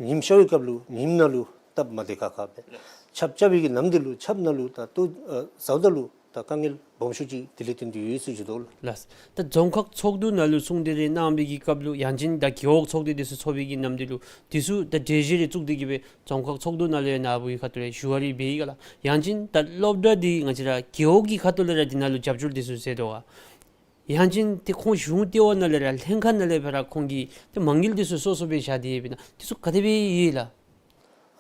ཉིམ་ཤར་བའི་སྐབས་ལུ་ཉིམ་ནང་ལུ་ སྟབས་མ་བདེ་ཁག་ཁ་མས། ཆརཔ་རྐྱབ་པའི་གི་ནམ་དུས་ལུ་ཆརཔ་ནང་ལུ་ད་ལྟོ་ཨ་ཟཝ་ད་ལུ་ད་དཀའ་ངལ་སྦོམ་ཤོས་ཅིག་དེ་ལས་བརྟེན་ཏེ་ཡོད་ཟེར་ཞུ་དོ་ལགས། ལགས། ད་རྫོང་ཁག་ཚོགས་འདུ་ནང་ལུ་གསུང་གྲོས་རེ་གནང་བའི་གི་སྐབས་ལུ་ཡང་ཅིན་ད་རྒེད་འོག་ཚོགས་སྡེ་འདི་ཚུ་ཚོགས་པའི་གི་ནམ་དུས་ལུ་འདི་ཚུ་ད་གྲོས་གཞི་རེ་བཙུགས་ཏེ་གི་སྦེ་རྫོང་ཁག་ཚོགས་འདུ་ནང་ལུ་ཡང་ནཱ་བུ་གི་ཁ་ཐུག་ལས་ཞུ་བ་རེ་འབད་ཡི་ག་ལགས། ཡང་ཅིན་ད་སློབ་གྲྭ་འདི་ང་བཅས་ར་རྒེད་འོག་གི་ཁ་ཐུག་ལས་ར་འདི་ནང་ལུ་རྒྱབ་སྐྱོར་འདི་ཚུ་མཛད་དོ་ག། ཡང་ཅིན་ཏེ་ཁོང་གཞུང་ལྟེ་བ་ནང་ལས་ར་ལྷན་ཁག་ནང་ལས་ཕར་ཁོང་གིས་ཏེ་མ་དངུལ་འདི་ཚུ་སོ་སོ་སྦེ་བཞག་སྟེ་ཡོདཔ་ཨིན་ན། འདི་ཚུ་ག་དེ་སྦེ་ཡོད་ལགས།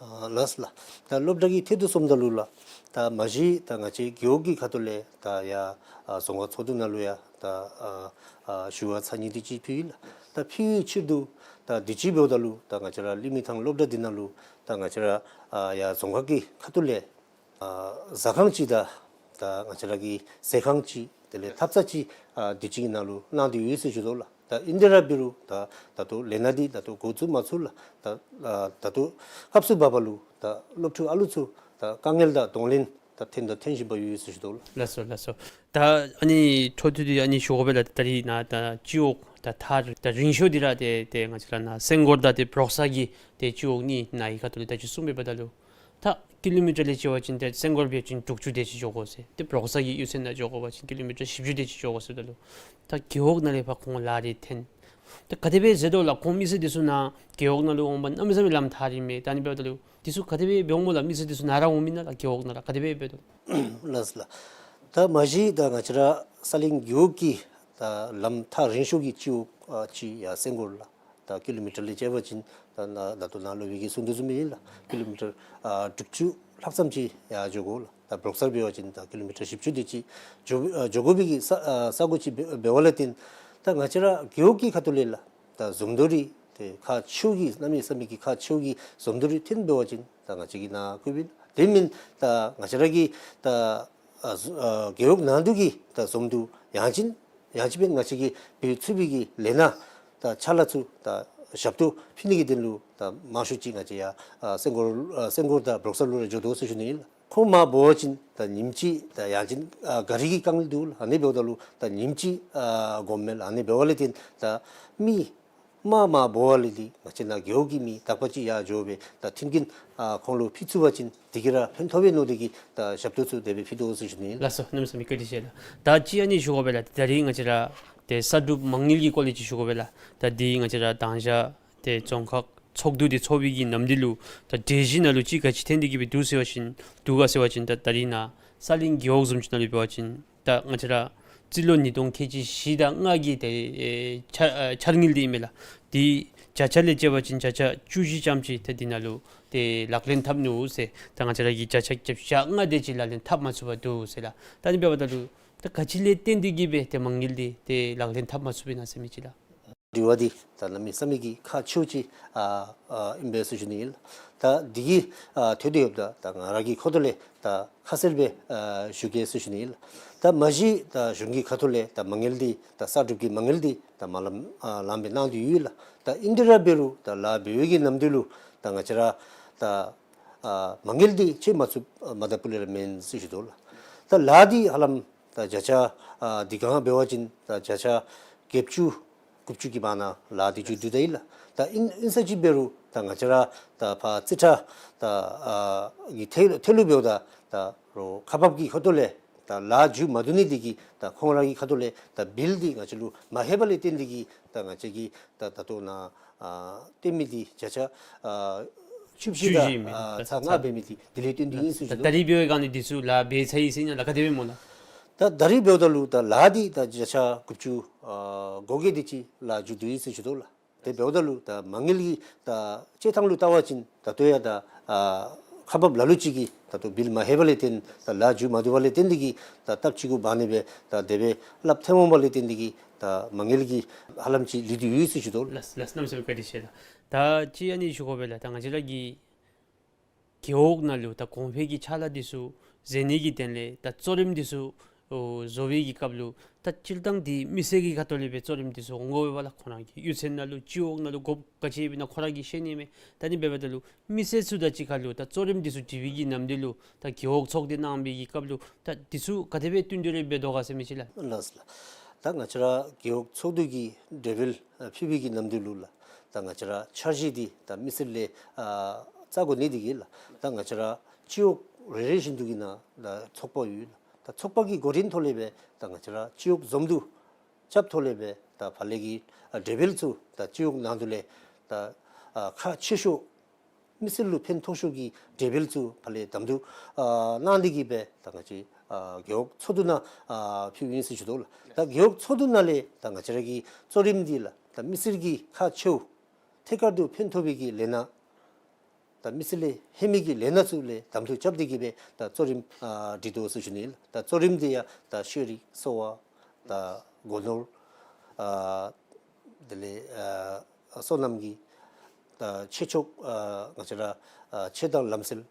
ཨ་ལགས་ལགས། ད་སློབ་གྲྭ་གི་ཐད་དུ་སོངམ་ད་ལུ་ལགས། ད་མ་གཞི་ད་ང་བཅས་རྒེད་འོག་གི་ཁ་ཐུག་ལས་ད་ཡར་ཨ་རྫོང་ཁག་ཚོགས་འདུ་ནང་ལུ་ཡང་ད་ཨ་ཨ་ཞུ་བ་ཚར་གཉིས་དེ་ཅིག་ཕུལ་ཡི་ལགས། ད་ཕུལ་བའི་ཕྱིར་དུ་ད་དུས་ཅི་འབདཝ་ད་ལུ་ད་ང་བཅས་ར་གླིང་མི་ཐང་སློབ་གྲྭ་འདི་ནང་ལུ་ད་ང་བཅས་ར་ཨ་ཡར་རྫོང་ཁག་གི་ཁ་ཐུག་ལས་ཨ་ཟ་ཁང་ཅིག་དང་ད་ང་བཅས་ར་གི་ཟས་ཁང་ཅིག་དེ་ལས་ཐབ་ཚང་ཅིག་ཨ་དུས་ཅི་གི་ནང་ལུ་གནང་སྟེ་ཡོད་ཟེར་ཞུ་དོ་ལགས། ད་ཨིན་ཏེ་ར་འབད་རུང་ད་ད་ལྟོ་ལས་སྣ་འདི་ད་ལྟོ་འགོ་བཙུགས་མ་ཚུགས་ལགས། ད་ཨ་ད་ལྟོ་སྐབས་སུ་བབ་པ་ལུ་ད་སློབ་ཕྲུག་ཨ་ལུ་ཚུ་ད་དཀའ་ངལ་དང་གདོང་ལེན་ད་ཐོན་དང་ཐོན་བཞིན་པ་ཡོད་ཟེར་ཞུ་དོ་ལགས། ལགས་སོ་ལགས་སོ། ད་ཨ་ནི་འཕྲོ་མཐུད་དེ་ཨ་ནི་ཞུ་དགོ་པས་ལགས། ད་རིས་ནཱ་ད་སྤྱི་འོག་ད་ཐག་ད་རིང་ཤོས་འདི་ར་ཏེ་ཏེ་ང་བཅས་ར་ནཱ་སེང་སྒོར་དང་ཏེ་པྲོག་གསར་གྱི་ཏེ་སྤྱི་འོག་གཉིས་ནཱ་གི་ཁ་ཐུག་ལས་ད་ཅི་གསུངས་པའི་བར་ད་ལུ་ད་ཀི་ལོ་མི་ཊར་ལས་བྱ་བ་ཅིན་ཏེ་སེང་སྒོར་འབད་བ་ཅིན་དྲུག་ཅུ་དེ་ཅིག་འགྱོ་དགོ་ཟེར། ཏེ་པྲོག་གསར་གྱི་གཡུས་ཚན་ནང་འགྱོ་དགོ་པ་ཅིན་ཀི་ལོ་མི་ཊར་བཞི་བཅུ་དེ་ཅིག་འགྱོ་དགོ་ཟེརཝ་ད་ལུ་ད་རྒེད་འོག་ནང་ལས་ཕར་ཁོང་ལཱ་རེ་འཐོན། ད་ག་དེ་སྦེ་མཛད་དོ་ལགས། ཁོང་མི་སེར་འདི་ཚུ་ནཱ་རྒེད་འོག་ནང་ལུ་འོང་བར་གནམ་མེད་ས་མེད་ལམ་ཐག་རིང་མས། ད་ཨ་ནི་འབདཝ་ད་ལུ་འདི་ཚུ་ག་དེ་སྦེ་འབད་འོང་སྨོ་ལགས། མི་སེར་འདི་ཚུ་ནཱ་ར་འོང་མི་ཨིན་ན་ལགས། རྒེད་འོག་ནང་ར་ག་དེ་སྦེ་འབད་དོ་ལགས། ལགས་ལགས། ད་མ་གཞི་ད་ང་བཅས་ར་ས་གླིང་རྒེད་འོག་གི་ད་ལམ་ཐག་རིང་ཤོས་ཀྱི་སྤྱི་འོག་ཨ་ཅིག་ཡར་སེང་སྒོར་ལགས། ད་ཀི་ལོ་མི་ཊར་ལས་བྱ་བ་ཅིན་ད་ནཱ་ད་ལྟོ་ནཱ་སློབ་དཔོན་གྱིས་གསུངས་དོ་བཟུམ་སྦེ་ཨིན་ལགས། ཀི་ལོ་མི་ཊར་ཨ་དྲུག་ཅུ་ལྷག་ཙམ་ཅིག་ཡར་འགྱོ་དགོ་ལགས། ད་པྲོག་གསར་འབད་བ་ཅིན་ད་ཀི་ལོ་མི་ཊར་བཞི་བཅུ་དེ་ཅིག་འགྱོ་ཨ་འགྱོ་དགོ་པའི་གི་ས་ཨ་ས་གོ་ཅིག་འབད་འབད་བ་ལས་བརྟེན་ད་ང་བཅས་ར་རྒེད་འོག་གི་ཁ་ཐུག་ལས་ལགས། ད་འཛོམས་འདུ་རེ་ཏེ་ཁག་ཆེཝ་གི་གནམ་མེད་ས་མེད་ཀྱི་ཁག་ཆེཝ་གི་འཛོམས་འདུ་རེ་འཐོན་འབད་བ་ཅིན་ད་ང་བཅས་ཀྱིས་ནཱ་བཀོད་པས། དེ་མེན་ད་ང་བཅས་ར་གི་ད་ཨ་ཨ་རྒེད་འོག་ནང་འདུས་ཀྱི་ད་འཛོམས་འདུ་ཡང་ཅིན་ཡང་ཅིན་སྦེ་ང་བཅས་ཀྱིས་འབད་ཚུགས་པའི་གི་ལས་སྣ་ད་ཕྱག་ལཱ་ཚུ་ད་ཞབས་ཏོག་ཕུལ་ནི་གི་དོན་ལུ་ད་མང་ཤོས་ཅིག་ང་བཅས་ཡར་ཨ་སེང་སྒོར་ཨ་སེང་སྒོར་དང་པྲོག་གསར་ལུ་ར་འགྱོ་དོ་ཟེར་ཞུ་ནི་ཨིན་ལགས། ཁོང་མར་འབད་བ་ཅིན་ད་ཉིནམ་གཅིག་ད་ཡང་ཅིན་ཨ་གཱ་རི་གི་དཀའ་ངལ་འདུག་ལགས། ཨ་ནི་འབདཝ་ད་ལུ་ད་ཉིནམ་གཅིག་ཨ་དགོཔ་མས་ལགས། ཨ་ནི་འབདཝ་ལས་བརྟེན་ད་མི་མར་མར་འབད་བ་ལས་འདི་ང་བཅས་ནཱ་རྒེད་འོག་གི་མི་དག་པ་ཅིག་ཡར་འགྱོ་སྦེ་ད་མཐུན་རྐྱེན་ཨ་ཁོང་ལུ་ཕུལ་ཚུགས་པ་ཅིན་དེ་གིས་ར་ཕན་ཐོགས་པས་མནོ་སྟེ་གིས་ད་ཞབས་ཏོག་ཚུ་དེ་སྦེ་ཕུལ་དོ་ཟེར་ཞུ་ནི་ཨིན། ལགས་སོ། གནམ་མེད་ས་མེད་བཀའ་དྲིན་ཆེ་ལགས། ད་ཅི་ཨ་ནི་ཞུ་དགོ་པས་ལགས། ད་རིས་ང་བཅས་ར་ཏེ་གསར་སྒྲུབ་མ་དངུལ་གྱི་སྐོར་ལས་ཅིག་ཞུ་དགོ་པས་ལགས། ད་འདི་ང་བཅས་ར་དང་ཞག་ཏེ་རྫོང་ཁག་ཚོགས་འདུ་འདི་ཚོགས་པའི་གི་ནམ་དུས་ལུ་ད་གྲོས་གཞི་ནང་ལུ་ཅིག་ག་ཅི་འཐོན་ཏེ་གི་སྦེ་འདུག་ཟེར་བ་ཅིན་འདུག་ག་ཟེར་བ་ཅིན་ད་ད་རིས་ནཱ་ས་གླིང་རྒེད་འོག་བཟུམ་ཅིག་ནང་ལུ་འབད་བ་ཅིན་ད་ང་བཅས་ར་རྩིས་ལོ་ཉིས་སྟོང་ཁལ་གཅིག་བཞི་དང་ལྔ་གི་ཏེ་ཨེ་འཆར་ཨེ་འཆར་དངུལ་འདི་ཨིན་མས་ལགས། འདི་བརྒྱ་ཆ་ལས་བྱ་བ་ཅིན་བརྒྱ་ཆ་བཅུ་བཞི་ཙམ་ཅིག་ཏེ་འདི་ནང་ལུ་ཏེ་ལག་ལེན་འཐབ་ནུག་ཟེར། ད་ང་བཅས་ར་གིས་བརྒྱ་ཆ་བརྒྱ་ཆ་ལྔ་དེ་ཅིག་ལག་ལེན་འཐབ་མ་ཚུགས་པར་འདུག་ཟེར་ལགས། ད་ཨ་ནི་འབདཝ་ད་ལུ་ད་ག་ཅི་ལས་བརྟེན་ཏེ་གི་སྦེ་ཏེ་མ་དངུལ་འདི་ཏེ་ལག་ལེན་འཐབ་མ་ཚུགས་པས་ན་ཟེར་མི་ཅིག་ལགས། དྲི་བ་འདི་ད་གནམ་མེད་ས་མེད་ཀྱི་ཁག་ཆེཝ་ཅིག་ཨ་ཨ་ཨིན་པས་ཟེར་ཞུ་ནི་ཨིན་ལགས། ད་འདི་གི་ཨ་ཐད་དུ་ཡོདཔ་ད་ད་ང་ར་གི་ཁ་ཐུག་ལས་ད་ཁ་གསལ་སྦེ་ཨ་ཞུ་གེ་ཟེར་ཞུ་ནི་ཨིན་ལགས། ད་མ་གཞི་ད་གཞུང་གི་ཁ་ཐུག་ལས་ད་མ་དངུལ་འདི་ད་གསར་སྒྲུབ་ཀྱི་མ་དངུལ་འདི་ད་མ་ལམ་ཨ་ལམ་སྦེ་གནང་སྟེ་ཡོད་ལགས། ད་ཨིན་ཏེ་ར་འབད་རུང་ད་ལཱ་འབད་བའི་གི་ནམ་དུས་ལུ་ད་ང་བཅས་ར་ད་ཨ་མ་དངུལ་འདི་ཆད་མ་ཚུགས་ཨ་མ་དང་ཕུ་ལས་ར་མེན་ཟེར་ཞུ་དོ་ལགས། ད་ལཱ་འདི་ཧ་ལམ་ད་བརྒྱ་ཆ་ཨ་འདི་གང་འབད་བ་ཅིན་ད་བརྒྱ་ཆ་བརྒྱད་ཅུ་དགུ་བཅུ་གི་བར་ན་ལཱ་འདི་མཇུག་བསྡུ་ད་ཡི་ལགས། ད་ཨིན་ཨིན་ས་ཅིག་འབད་རུང་ད་ང་བཅས་ར་ད་ཕར་རྩིས་ཁྲ་ད་ཨ་གི་ཐད་ཐད་ལུ་འབདཝ་ད་ད་རོགས་ཁག་འབགཔ་གི་ཁ་ཐུག་ལས་ད་ལཱ་མཇུག་མ་བསྡུ་ནི་འདི་གིས་ད་ཁོང་ར་གི་ཁ་ཐུག་ལས་ད་བིལ་འདི་ང་བཅས་ལུ་མ་ལྷོད་པ་ལས་བརྟེན་ཏེ་གིས་ད་ང་བཅས་ཀྱིས་ད་ད་ལྟོ་ནཱ་ཨ་སྟོན་མི་འདི་བརྒྱ་ཆ་ཨ་བཅུ་བཞི་དང་བཅུ་བཞི་མེན་ཨ་ད་ཚག་ཚག་ལྔ་འབད་མི་འདི་དེ་ལས་བརྟེན་ཏེ་ཨིན་ཟེར་ཞུ་དོ། ད་རིས་འབདཝ་ག་ནི་འདི་ཚུ་ལཱ་འབད་ཚར་ཡི་ཟེར་ཨིན་ན་ལགས། ག་དེ་སྦེ་སྨོ་ལགས། ད་ད་རིས་འབདཝ་ད་ལུ་ད་ལཱ་འདི་ད་བརྒྱ་ཆ་དགུ་བཅུ་ཨ་གོ་བརྒྱད་དེ་ཅིག་ལཱ་མཇུག་བསྡུ་ཡི་ཟེར་ཞུ་དོ་ལགས། དེ་འབདཝ་ད་ལུ་ད་མ་དངུལ་གྱི་ད་སྤྱོད་ཐངས་ལུ་བལྟ་བ་ཅིན་ད་ལྟོ་ཡང་ད་ཨ་ཁག་འབགཔ་ལ་ལུ་ཅིག་གིས་ད་ལྟོ་བིལ་མ་ལྷོད་པ་ལས་བརྟེན་ད་ལཱ་མཇུག་མ་བསྡུ་བ་ལས་བརྟེན་ཏེ་གིས་ད་སྟབས་ཅིག་གུ་འབག་ནི་སྦེ་ད་དེ་སྦེ་སླབ་ཐོནམ་པ་ལས་བརྟེན་ཏེ་གིས་ད་མ་དངུལ་གྱི་ཧ་ལམ་ཅིག་ལུས་ཏེ་ཡོད་ཟེར་ཞུ་དོ་ལགས། ལགས་ལགས། གནམ་མེད་ས་མེད་བཀའ་དྲིན་ཆེ་ལགས། ད་ཅི་ཨ་ནི་ཞུ་དགོ་པས་ལགས། ད་ང་བཅས་ར་གི་རྒེད་འོག་ནང་ལུ་ད་གོང་འཕེལ་གྱི་ཕྱག་ལཱ་འདི་ཚུ་མཛད་ནི་གི་དོན་ལས་ད་གཙོ་རིམ་འདི་ཚུ་ཨོ་བཟོ་བའི་གི་སྐབས་ལུ་ད་སྤྱིར་བཏང་འདི་མི་སེར་གྱི་ཁ་ཐུག་ལས་སྦེ་གཙོ་རིམ་འདི་ཚུ་འོང་དགོ་པས་ལགས། ཁོང་ར་གི་གཡུས་ཚན་ནང་ལུ་སྤྱི་འོག་ནང་ལུ་དགོཔ་ག་ཅི་ཡོདཔ་ཨིན་ན་ཁོང་ར་གིས་ཤེས་ནི་མས། ད་ཨ་ནི་འབདཝ་ད་ལུ་མི་སེར་ཚུ་དང་གཅིག་ཁར་ལུ་ད་གཙོ་རིམ་འདི་ཚུ་སྒྲིག་པའི་གི་ནམ་དུས་ལུ་ད་རྒེད་འོག་ཚོགས་སྡེ་གནང་བའི་གི་སྐབས་ལུ་ད་འདི་ཚུ་ག་དེ་སྦེ་བསྟུན་གྲོས་རེ་འབད་དོ་ག་ཟེར་མི་ཅིག་ལགས། ལགས་ལགས། ད་ང་བཅས་ར་རྒེད་འོག་ཚོགས་འདུ་གི་གྲོས་འབུལ་ཨ་ཕུལ་བའི་གི་ནམ་དུས་ལུ་ལགས། ད་ང་བཅས་ར་འཆར་གཞི་འདི་ད་མི་སེར་ལས་ཨ་ རྩ་འགོ་ནི་འདི་གིས་ལགས། ད་ང་བཅས་ར་སྤྱི་འོག་རེ་རེ་བཞིན་དུ་གི་ནང་ལགས་ཚོགས་པ་ཡོད་ལགས། ད་ཚོགས་པ་གི་འགོ་འདྲེན་ཐོག་ལས་སྦེ་ད་ང་བཅས་ར་སྤྱི་འོག་འཛོམས་འདུ་རྐྱབ་ཐོག་ལས་སྦེ་ད་ཕར་ལས་ཀྱི་ཨ་གྲོས་འབུལ་ཚུ་ད་སྤྱི་འོག་ནང་དུ་ལས་ད་ཨ་ཁག་ཆེ་ཤོས་མི་སེར་ལུ་ཕན་ཐོགས་ཤོས་ཀྱི་གྲོས་འབུལ་ཚུ་ཕར་ལས་གདམ་འཐུ་ཨ་གནང་སྟེ་གི་སྦེ་ད་ང་བཅས་ཨ་རྒེད་འོག་ཚོགས་འདུ་ནང་ཨ་ཕུལཝ་ཨིན་ཟེར་ཞུ་དོ་ལགས། ད་རྒེད་འོག་ཚོགས་འདུ་ནང་ལས་ད་ང་བཅས་ར་གི་གཙོ་རིམ་འདི་ལགས་ད་མི་སེར་གྱི་ཁག་ཆེཝ་ཐད་ཀར་དུ་ཕན་ཐོགས་པའི་གི་ལས་སྣ་ད་མི་སེར་ལུ་ཕན་མི་གི་ལས་སྣ་ཚུ་ལས་གདམ་འཐུ་རྐྱབ་སྟེ་གི་སྦེ་ད་གཙོ་རིམ་ཨ་སྒྲིག་དོ་ཟེར་ཞུ་ནི་ལགས། ད་གཙོ་རིམ་འདི་ཡང་ད་ཤེས་རིག་གསོ་བ་ད་སྒོ་ནོར་ཨ་དེ་ལས་ཨ་སོ་ནམ་གྱི་ད་ཆོས་ཕྱོགས་ཨ་ང་བཅས་ར་ཨ་ཆོས་དང་ལམ་སྲོལ་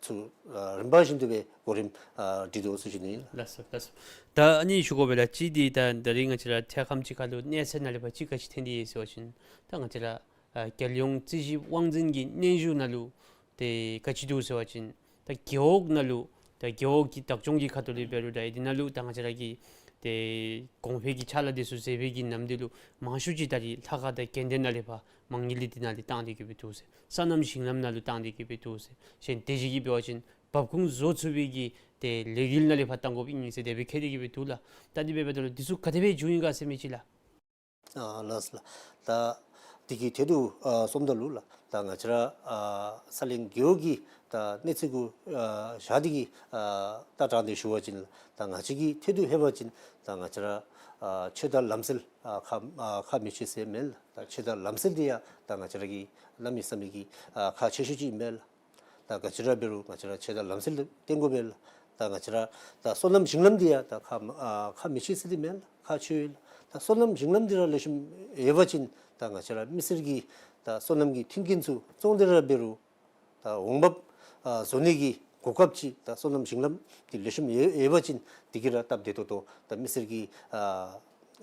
ཚུ་ཨ་རིམ་པ་བཞིན་དུ་སྦེ་གོ་རིམ་ཨ་སྒྲིག་དོ་ཟེར་ཞུ་ནི་ལགས། ལགས་སོ་ལགས་སོ། ད་ཨ་ནི་ཞུ་དགོ་པས་ལགས། གཅིག་འདི་ད་ད་རིས་ང་བཅས་ར་ཐད་རི་ཁ་ཅིག་ཁ་ལུ་གནས་ཚད་ནང་ལས་ཕར་གཅིག་ག་ཅི་ཐོན་ཏེ་ཡོད་ཟེར་བ་ཅིན་ད་ང་བཅས་ར་ཨ་རྒྱལ་ཡོངས་རྩིས་ཞིབ་དབང་འཛིན་གྱི་སྙན་ཞུ་ནང་ལུ་ཏེ་ག་ཅི་འདུག་ཟེར་བ་ཅིན་ད་རྒེད་འོག་ནང་ལུ་ད་རྒེད་འོག་གི་བདག་སྐྱོང་གི་ཁ་ཐུག་ལས་འབད་རུང་ད་ཨེ་འདི་ནང་ལུ་ད་ང་བཅས་ར་གི་ཏེ་གོང་འཕེལ་གྱི་ཕྱག་ལཱ་འདི་ཚུ་མཛད་པའི་གི་ནམ་དུས་ལུ་མང་ཤོས་ཅིག་ད་རིས་ལྷ་ཁང་དང་དགོན་སྡེ་ནང་ལས་ཕར་མ་དངུལ་འདི་ནང་ལས་བཏང་སྟེ་གི་སྦེ་འདུག་ཟེར། སོ་ནམ་ཞིང་ལམ་ནང་ལུ་བཏང་སྟེ་གི་སྦེ་འདུག་ཟེར། གཞན་དེ་བཞིན་གྱི་འབད་བ་ཅིན་འབབ་ཁུངས་བཟོ་ཚུགས་པའི་གི་ཏེ་ལས་འགུལ་ནང་ལས་ཕར་གཏང་དགོཔ་ཨིན་ཟེར་དེ་སྦེ་བཀོད་དེ་གི་སྦེ་འདུག་ལགས། ད་འདི་སྦེ་འབདཝ་ད་ལུ་འདི་ཚུ་ག་དེ་སྦེ་འབྱུང་ཡི་ག་ཟེར་མི་ཅིག་ལགས། ཨ་ལགས་སོ་ལགས། ད་འདི་གི་ཐད་དུ་ཨ་སོངམ་ད་ལུ་ལགས་ད་ང་བཅས་ར་ཨ་ས་གླིང་རྒེད་འོག་གི་ད་གནས་ཚད་གུ་ཨ་བཞག་སྟེ་གི་ཨ་ལྟ་སྟངས་འདི་ཞུ་བ་ཅིན་ལགས་ད་ང་བཅས་ཀྱི་ཐད་དུ་ལྷོད་པ་ཅིན་ད་ང་བཅས་ར་ཨ་ཆོས་དང་ལམ་སྲོལ་ཨ་ཁ་ཨ་ཁ་མི་ཕྱེ་ཟེར་མེན་ལགས། ད་ཆོས་དང་ལམ་སྲོལ་འདི་ཡང་ད་ང་བཅས་ར་གི་གནམ་མེད་ས་མེད་ཀྱི་ཨ་ཁག་ཆེ་ཤོས་ཅིག་ཨིན་མས་ལགས། ད་ག་ཅི་ར་འབད་རུང་ང་བཅས་ར་ཆོས་དང་ལམ་སྲོལ་བསྟེན་དགོ་པས་ལགས། ད་ང་བཅས་ར་ད་སོ་ནམ་ཞིང་ལམ་འདི་ཡང་ད་ཁ་ཨ་ཁ་མི་ཕྱེ་ཟེར་འདི་མེན་ལགས། ཁག་ཆེ་ཡོད་ལགས། ད་སོ་ནམ་ཞིང་ལམ་འདི་ར་ལེགས་ཤོམ་ཡོད་པ་ཅིན་ད་ང་བཅས་ར་མི་སེར་གྱིས་ད་སོ་ནམ་གྱི་མཐུན་རྐྱེན་ཚུ་བཙོང་སྟེ་ར་འབད་རུང་ད་འོང་འབབ་ཨ་བཟོ་ནི་གི་གོ་སྐབས་ཅིག་ད་སོ་ནམ་ཞིང་ལམ་འདི་ལེགས་ཤོམ་ཡོད་ཡོད་པ་ཅིན་འདི་གིས་ར་སྟབས་བདེ་ཏོག་ཏོ་ད་མི་སེར་གྱི་ཨ་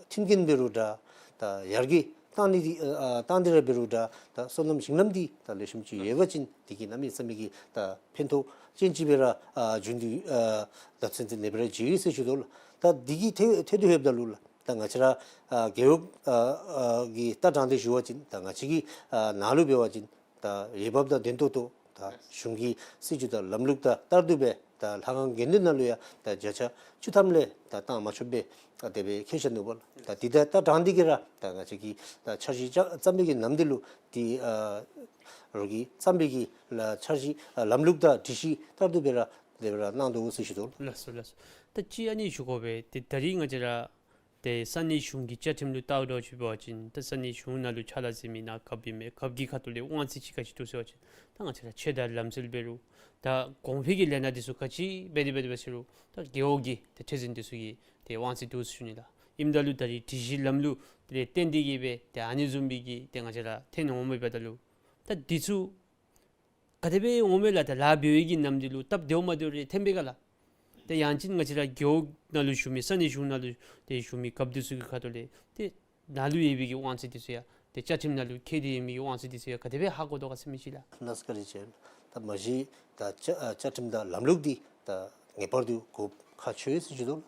མཐུན་རྐྱེན་འབད་རུང་འདྲ་ད་ཡར་རྒྱས་བཏང་ནི་འདི་ཨ་ཨ་བཏང་སྟེ་ར་འབད་རུང་འདྲ་ད་སོ་ནམ་ཞིང་ལམ་འདི་ད་ལེགས་ཤོམ་ཅིག་ཡོད་པ་ཅིན་འདི་གིས་གནམ་མེད་ས་མེད་ཀྱི་ད་ཕན་ཐོགས་ཅན་ཅིག་སྦེ་ར་ཨ་འབྱུང་དོ། ཨ་ད་ཚུན་ཚོད་ནེ་སྦེ་ར་བྱུང་ཡི་ཟེར་ཞུ་དོ་ལགས། ད་འདི་གི་ཐད་ཐད་དུ་ལྷོདཔ་ད་ལུ་ལགས་ད་ང་བཅས་ར་ཨ་རྒེད་འོག་ཨ་ཨ་གི་ལྟ་སྟངས་འདི་ཞུ་བ་ཅིན་ད་ང་བཅས་ཀྱི་ཨ་ནང་ལུ་འབད་བ་ཅིན་ད་འོས་འབབ་དང་ལྡན་ཏོག་ཏོ་ད་གཞུང་གི་སྲིད་བྱུས་དང་ལམ་ལུགས་དང་ལྟར་དུ་སྦེ་ད་ལྷ་ཁང་དགོན་སྡེ་ནང་ལུ་ཡང་ད་བརྒྱ་ཆ་བཅུ་ཐམ་ལས་ད་བཏང་མ་ཆོགཔ་སྦེ་ད་དེ་སྦེ་བཀོད་བཞག་ནུག་པ་ལགས། ད་འདི་ད་ལྟ་སྟངས་འདི་གིས་ར་ད་ང་བཅས་ཀྱིས་ད་འཆར་གཞི་བརྩམ་པའི་གི་ནམ་དུས་ལུ་འདི་ཨ་རོགས་ཀྱིས་བརྩམས་པའི་གི་ལགས་འཆར་གཞི་ཨ་ལམ་ལུགས་དང་སྒྲིག་གཞི་ལྟར་དུ་སྦེ་ར་དེ་སྦེ་ར་གནང་དོ་ཟེར་ཞུ་དོ་ལགས། ལགས་སོ་ལགས་སོ། ད་ཅི་ཨ་ནི་ཞུ་དགོ་པས། ཏེ་ད་རིས་ང་བཅས་ར་ཏེ་ས་གནས་གཞུང་གི་བཅའ་ཁྲིམས་ལུ་བལྟཝ་ད་ཅིག་འབད་བ་ཅིན་ད་ས་གནས་གཞུང་ནང་ལུ་ཕྱག་ལཱ་མཛད་མི་ནང་རྒཔོ་ཨིན་མས། རྒཔོ་གི་ཁ་ཐུག་ལས་དབང་ཚད་ཅིག་ག་ཅི་འདུག་ཟེར་བ་ཅིན་ད་ང་བཅས་ར་ཆོས་དང་ལམ་སྲོལ་འབད་རུང་ད་གོང་འཕེལ་གྱི་ལས་སྣ་འདི་ཚུ་ག་ཅི་འབད་དེ་འབད་དེ་འབད་ཟེར་རུང་ད་རྒེད་འོག་གི་ད་ཁྲི་འཛིན་འདི་ཚུ་གི་ཏེ་དབང་ཚད་འདུག་ཟེར་ཞུ་ནི་ལགས། ཨིནམ་ད་ལུ་ད་རིས་སྒྲིག་གཞི་ལམ་ལུགས་དེ་ལས་བརྟེན་ཏེ་གིས་སྦེ་ཏེ་ཨ་ནི་བཟུམ་སྦེ་གི་ཏེ་ང་བཅས་ར་ཐོན་འོངམ་འབདཝ་ད་ལུ་ད་འདི་ཚུ་ག་དེ་སྦེ་འོང་མས་ལགས། ད་ལཱ་འབད་བའི་གི་ནམ་དུས་ལུ་སྟབས་བདེཝ་མ་བདེཝ་རེ་ཐོན་པས་ག་ལགས། ཏེ་ཡང་ཅིན་ང་བཅས་ར་རྒེད་འོག་ནང་ལུ་བཞུགས་མི་ས་གནས་གཞུང་ནང་ལུ་ཏེ་བཞུགས་མི་རྒཔོ་འདི་ཚུ་གི་ཁ་ཐུག་ལས་ཏེ་ནང་ལུ་ཡོད་པའི་གི་དབང་ཚད་འདི་ཚུ་ཡང་ཏེ་བཅའ་ཁྲིམས་ནང་ལུ་འཁོད་དེ་ཡོད་མི་གི་དབང་ཚད་འདི་ཚུ་ཡང་ག་དེ་སྦེ་ཧ་གོ་དོ་ག་ཟེར་མི་ཅིག་ལགས། ལགས་སོ་བཀའ་དྲིན་ཆེ། ད་མ་གཞི་ད་བཅའ་ཨ་བཅའ་ཁྲིམས་དང་ལམ་ལུགས་འདི་ད་ངེས་པར་དུ་དགོཔ་ཁག་ཆེ་ཟེར་ཞུ་དོ་ལགས།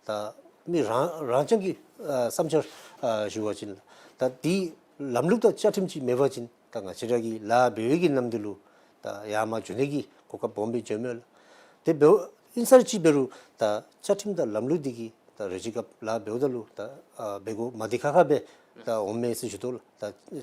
ད་མི་རང་རང་རྐྱང་གི་ཨ་བསམ་འཆར་ཨ་ཞུ་བ་ཅིན་ལགས་ད་འདི་ལམ་ལུགས་དང་བཅའ་ཁྲིམས་ཅིག་མེད་པ་ཅིན་ད་ང་བཅས་ར་གིས་ལཱ་འབད་བའི་གི་ནམ་དུས་ལུ་ད་ཡར་མར་འགྱོ་ནི་གི་གོ་སྐབས་སྦོམ་སྦེ་འགྱོཝ་མས་ལགས། དེ་འབདཝ་ཨིན་ས་ཅིག་འབད་རུང་ད་བཅའ་ཁྲིམས་དང་ལམ་ལུགས་འདི་གིས་ད་རེ་ཅིག་སྐབས་ལཱ་འབདཝ་ད་ལུ་ད་ཨ་འབད་དགོཔ་མ་བདེ་ཁག་ཁ་སྦེ་ད་འོངམ་མས་ཟེར་ཞུ་དོ་ལགས།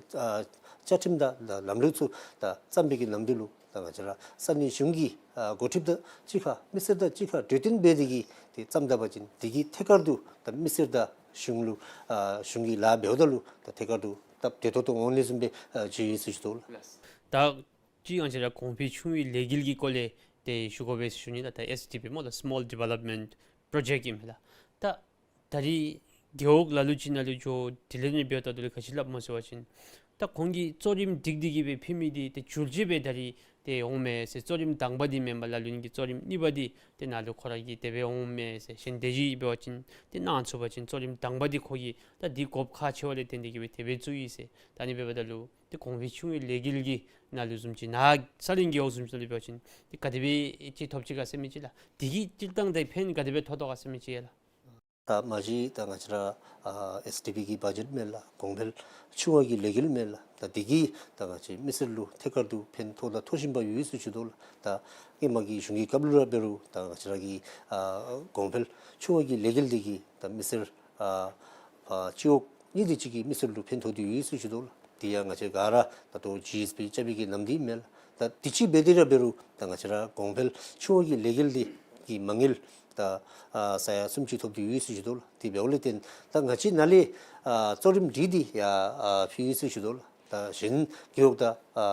ད་ཨ་བཅའ་ཁྲིམས་དང་ད་ལམ་ལུགས་ཚུ་ད་བརྩམ་པའི་གི་ནམ་དུས་ལུ་ད་ང་བཅས་ར་ས་གནས་གཞུང་གི་ཨ་འགོ་ཁྲིདཔ་དང་གཅིག་ཁར་མི་སེར་དང་གཅིག་ཁར་གྲོས་བསྟུན་འབད་དེ་གིས་ཏེ་བརྩམ་ད་པ་ཅིན་དེ་གིས་ཐད་ཀར་དུ་ད་མི་སེར་དང་གཞུང་ལུ་ཨ་གཞུང་གི་ལཱ་འབདཝ་ད་ལུ་ད་ཐད་ཀར་དུ་སྟབས་བདེ་ཏོག་ཏོ་འོང་ནི་བཟུམ་སྦེ་ཨ་ཅིག་ཨིན་ཟེར་ཞུ་དོ་ལགས། ད་ཅི་ང་བཅས་ར་གོང་འཕེལ་ཆུང་བའི་ལས་འགུལ་གྱི་སྐོར་ལས་ཏེ་ཞུ་དགོ་པས་ཟེར་ཞུ་ནི་ལགས། ད་ཨེསི་ཌི་པི་སྨོ་ལགས། Small Development Project ཨིན་མས་ལགས། ད་ད་རིས་རྒེད་འོག་ལ་ལུ་ཅིག་ནང་ལུ་འགྱོ་དེ་ལས་ནི་འབདཝ་ད་དེ་ལས་ག་ཅི་སླབ་སྨོ་ཟེར་བ་ཅིན་ད་ཁོང་གིས་གཙོ་རིམ་སྒྲིག་སྟེ་གིས་སྦེ་ཕུལ་མི་འདི་ཏེ་འགྱུར་བཅོས་སྦེ་ད་རིས་ཏེ་འོངམ་མས་ཟེར། གཙོ་རིམ་དང་པ་འདི་མེན་པར་ལ་ལུ་ནི་གི་གཙོ་རིམ་གཉིས་པ་འདི་ཏེ་ནང་ལུ་ཁོ་ར་གིས་དེ་སྦེ་འོངམ་མས་ཟེར། གཞན་དེ་བཞིན་འབད་བ་ཅིན་ཏེ་གནང་ཚུགས་པ་ཅིན་གཙོ་རིམ་དང་པ་འདི་ཁོ་གིས་ད་འདི་དགོཔ་ཁག་ཆེ་བ་ལས་བརྟེན་ཏེ་གིས་སྦེ་དེ་སྦེ་བཙུགས་ཡི་ཟེར། ད་ཨ་ནི་འབདཝ་ད་ལུ་ཏེ་གོང་འཕེལ་ཆུང་བའི་ལས་འགུལ་གྱི་ནང་ལུ་བཟུམ་ཅིག་ནཱ་ས་གླིང་རྒེད་འོག་བཟུམ་ཅིག་ནང་ལུ་འབད་བ་ཅིན་ཏེ་ག་དེ་སྦེ་ཅིག་ཐོབ་ཅི་ག་ཟེར་མི་ཅིག་ལགས། དེ་གིས་སྤྱིར་བཏང་ཏེ་ཕན་ག་དེ་སྦེ་ཐོགས་དོ་ག་ཟེར་མི་ཅིག་ལགས། ད་མ་གཞི་ད་ང་བཅས་ར་ཨ་ཨེསི་ཌི་པི་གི་བ་ཇེཊ་མས་ལགས། གོང་འཕེལ་ཆུང་བ་གི་ལས་འགུལ་མས་ལགས། ད་འདི་གིས་ད་ང་བཅས་མི་སེར་ལུ་ཐད་ཀར་དུ་ཕན་ཐོགས་དང་ཐོགས་བཞིན་པ་ཡོད་ཟེར་ཞུ་དོ་ལགས། ད་སྔོན་མ་གི་གཞུང་གི་སྐབས་ལུ་ར་འབད་རུང་ད་ང་བཅས་ར་གི་ཨ་གོང་འཕེལ་ཆུང་བ་གི་ལས་འགུལ་འདི་གིས་ད་མི་སེར་ཨ་ཨ་སྤྱི་འོག་གཉིས་དེ་ཅིག་གི་མི་སེར་ལུ་ཕན་ཐོགས་ཏེ་ཡོད་ཟེར་ཞུ་དོ་ལགས། དེ་ཡང་ང་བཅས་ག་ར་ད་ལྟོ་ཇི་ཨེསི་པི་རྐྱབ་པའི་གི་ནམ་དུས་མས་ལགས། ད་དུས་ཅི་འབད་དེ་ར་འབད་རུང་ད་ང་བཅས་ར་གོང་འཕེལ་ཆུང་བ་གི་ལས་འགུལ་འདི་གི་མ་དངུལ་ད་ཨ་ས་ཡ་སུམ་ཅུ་ཐོབ་སྟེ་ཡོད་ཟེར་ཞུ་དོ་ལགས། དེ་འབདཝ་ལས་བརྟེན་ད་ང་བཅས་ནཱ་ལས་ཨ་གཙོ་རིམ་འགྲིག་སྟེ་ཡར་ཨ་ཕུལ་ཡོད་ཟེར་ཞུ་དོ་ལགས། ད་གཞན་རྒེད་འོག་དང་ཨ་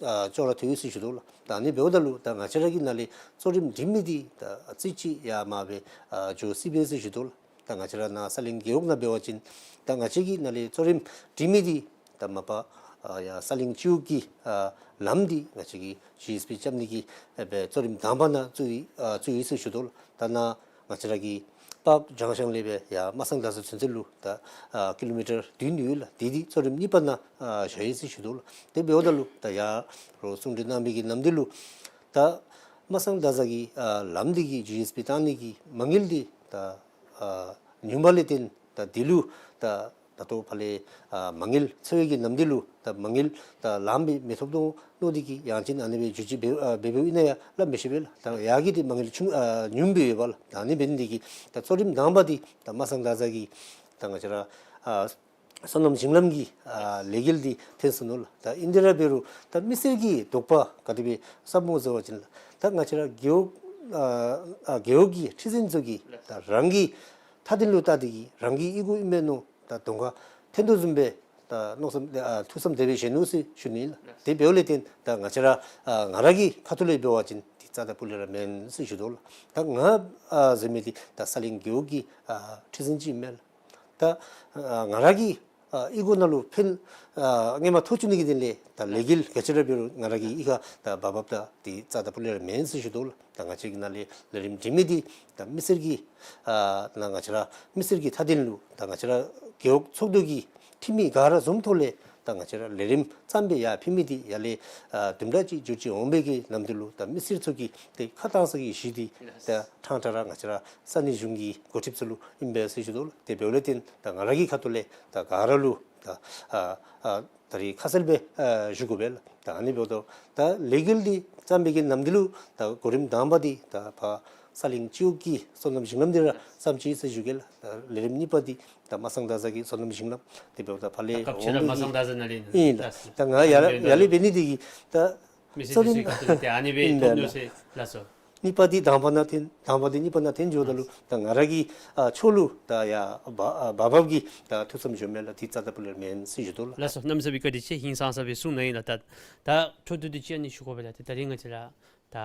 ཨ་ཅོག་ར་ཐུག་ཡོད་ཟེར་ཞུ་དོ་ལགས། ད་ཨ་ནི་འབདཝ་ད་ལུ་ད་ང་བཅས་ར་གི་ནཱ་ལས་གཙོ་རིམ་འགྲིག་མི་འདི་ད་ཨ་རྩིས་ཅིག་ཡར་མར་སྦེ་ཨ་འགྱོ་སྲིད་པས་ཟེར་ཞུ་དོ་ལགས། ད་ང་བཅས་ར་ནཱ་ས་གླིང་རྒེད་འོག་ནང་འབད་བ་ཅིན་ད་ང་བཅས་ཀྱི་ནཱ་ལས་གཙོ་རིམ་འགྲིག་མི་འདི་ད་མ་པ་ཨ་ཡར་ས་གླིང་སྤྱི་འོག་གི་ཨ་ལམ་འདི་ང་བཅས་ཀྱིས་ཇི་ཨེསི་པི་རྐྱབ་ནི་གི་ཨ་སྦེ་གཙོ་རིམ་དང་པ་ནང་བཙུགས་ཡི་ཨ་བཙུགས་ཡི་ཟེར་ཞུ་དོ་ལགས། ད་ནཱ་ང་བཅས་ར་གི་པརྐ་ལྗང་ཤང་ལས་སྦེ་ཡར་མ་སང་ད་ས་ཚུན་ཚོད་ལུ་ད་ཨ་ཀི་ལོ་མི་ཊར་བདུན་ཡོད་ལགས། དེ་འདི་གཙོ་རིམ་གཉིས་པ་ནང་ཨ་བཞག་ཡི་ཟེར་ཞུ་དོ་ལགས། དེ་འབདཝ་ད་ལུ་ད་ཡར་རོགས་གསུང་གྲོས་གནང་མི་གི་ནམ་དུས་ལུ་ད་མ་སང་ད་ས་གི་ཨ་ལམ་འདི་གི་ཇི་ཨེསི་པི་བཏང་ནི་གི་མ་དངུལ་འདི་ད་ཨ་ཉུངམ་ལས་བརྟེན་ད་འདི་ལུ་ད་ད་ལྟོ་ཕར་ལས་ཨ་མ་དངུལ་འཚོལ་བའི་གི་ནམ་དུས་ལུ་ད་མ་དངུལ་ད་ལངམ་སྦེ་མི་ཐོབ་དོ་མནོ་སྟེ་གིས་ཡང་ཅིན་ཨ་ནི་སྦེ་འགྱོ་ཅི་འབད་ཨ་འབད་འབདཝ་ཨིན་ན་ཡང་སླབ་མི་ཤེས་པས་ལགས། ད་ཡར་གྱི་འདི་མ་དངུལ་ཆུང་ཨ་ཉུངམ་སྦེ་ཡོདཔ་ལགས། ད་ཨ་ནི་འབད་ནི་འདི་གིས་ད་གཙོ་རིམ་དང་པ་འདི་ད་མ་སང་ད་ས་གི་ད་ང་བཅས་ར་ཨ་སོ་ནམ་ཞིང་ལམ་གྱི་ཨ་ལས་འགུལ་འདི་ཐོན་སོ་ནུག་ལགས། ད་ཨིན་དེ་ར་འབད་རུང་ད་མི་སེར་གྱི་དོགས་པ་ག་དེ་སྦེ་ཟབ་སྨོ་ཟེར་བ་ཅིན་ལགས། ད་ང་བཅས་ར་རྒེད་འོག་ཨ་ཨ་རྒེད་འོག་གི་ཁྲི་འཛིན་ཚུ་གིས་ད་རང་གི་མཐའ་དོན་ལུ་བལྟ་སྟེ་གིས་རང་གི་ཨི་གོ་ཨིན་མས་མནོ་ད་གདོང་ཁར་འཐོན་དོ་བཟུམ་སྦེ་ད་མནོ་བསམ་ཨ་ཐུགས་བསམ་དེ་སྦེ་བཞེས་ནུག་ཟེར་ཞུ་ནི་ལགས། དེ་འབདཝ་ལས་བརྟེན་ད་ང་བཅས་ར་ཨ་ང་ར་གི་ཁ་ཐུག་ལས་འབད་བ་ཅིན་འདི་རྩ་དང་སྤུ་ལས་ར་མེན་ཟེར་ཞུ་དོ་ལགས། ད་ང་ཨ་ཟེར་མི་འདི་ད་ས་གླིང་རྒེད་འོག་གི་ཨ་ཁྲི་འཛིན་ཅིག་ཨིན་མས་ལགས། ད་ཨ་ང་ར་གི་ཨ་ཨི་གོ་ནང་ལུ་ཕན་ཨ་སྔོན་མ་ཐོགས་བཅུག་ནི་གི་དོན་ལས་ད་ལས་འགུལ་ག་ཅི་ར་འབད་རུང་ང་ར་གི་ཨི་ཁར་ད་འབབ་འབབ་ད་འདི་རྩ་དང་སྤུ་ལས་ར་མེན་ཟེར་ཞུ་དོ་ལགས། ད་ང་བཅས་ཀྱི་ནཱ་ལས་ལས་རིམ་འགྲིག་མི་འདི་ད་མི་སེར་གྱི་ཨ་ནཱ་ང་བཅས་ར་མི་སེར་གྱི་མཐའ་དོན་ལུ་ད་ང་བཅས་ར་རྒེད་འོག་ཚོགས་འདུ་གི་འཐུས་མི་ག་ར་འཛོམས་ཐོག་ལས་ད་ང་བཅས་ར་ལས་རིམ་བརྩམས་སྦེ་ཡར་ཕུལ་མི་འདི་ཡར་ལས་ཨ་དུམ་གྲ་ཅིག་འགྱུར་བཅོས་འོང་པའི་གི་ནམ་དུས་ལུ་ད་མི་སེར་ཚུ་གིས་ཏེ་ཁ་གཏང་ས་གི་གཞི་འདི་ད་ཕྲང་ཕྲང་ར་ང་བཅས་ར་ས་གནས་གཞུང་གི་འགོ་ཁྲིདཔ་ཚུ་ལུ་ཨིན་པས་ཟེར་ཞུ་དོ་ལགས། དེ་འབདཝ་ལས་བརྟེན་ད་ང་ར་གི་ཁ་ཐུག་ལས་ད་ག་ར་ལུ་ད་ཨ་ཨ་ད་རིས་ཁ་གསལ་སྦེ་ཨ་ཞུ་དགོ་པས་ལགས། ད་ཨ་ནི་འབདཝ་ད་ད་ལས་འགུལ་འདི་བརྩམས་པའི་གི་ནམ་དུས་ལུ་ད་གོ་རིམ་དང་པ་འདི་ད་ཕར་ས་གླིང་སྤྱི་འོག་གི་སོ་ནམ་ཞིང་ལམ་འདི་ར་བརྩམས་ཅི་ཟེར་ཞུ་གེ་ལགས། ད་ལས་རིམ་གཉིས་པ་འདི་ད་མ་སང་ད་ས་གི་སོ་ནམ་ཞིང་ལམ་དེ་འབདཝ་ད་ཕར་ལས་སྐབས་འོང་ཅིག་ར་མི་མ་གི་སང་ད་ས་ནཱ་ལས་ཨིན་ལགས། ད་ང་ཡར་ལས་ཡར་ལས་འབད་ནི་འདི་གིས་ད་མི་སེར་ཚུ་གི་ཁ་ཐུག་ལས་ཏེ་ཨ་ནི་སྦེ་ཨིན་ཐོབ་ནུག་ཟེར་ལགས་སོ། གཉིས་པ་འདི་དང་པ་ནང་ཐོན་དང་པ་འདི་གཉིས་པ་ནང་ཐོན་འགྱོཝ་ད་ལུ་ད་ང་ར་གི་ཨ་ཕྱོགས་ལུ་ད་ཡར་འབབ་ཨ་འབབ་འབབ་ཀྱི་ད་ཐུགས་བསམ་བཞེསཝ་མས་ལགས། འདི་རྩ་དང་སྤུ་ལས་མེན་ཟེར་ཞུ་དོ་ལགས། ལགས་སོ། གནམ་མེད་ས་མེད་བཀའ་དྲིན་ཆེ། ཧིང་སངས་ས་སྦེ་གསུངས་གནང་ཡི་ལགས། ད་ད་འཕྲོ་མཐུད་དེ་ཅིག་ཨ་ནི་ཞུ་དགོ་པས་ལགས། ཏེ་ད་རིས་ང་བཅས་ར་ད་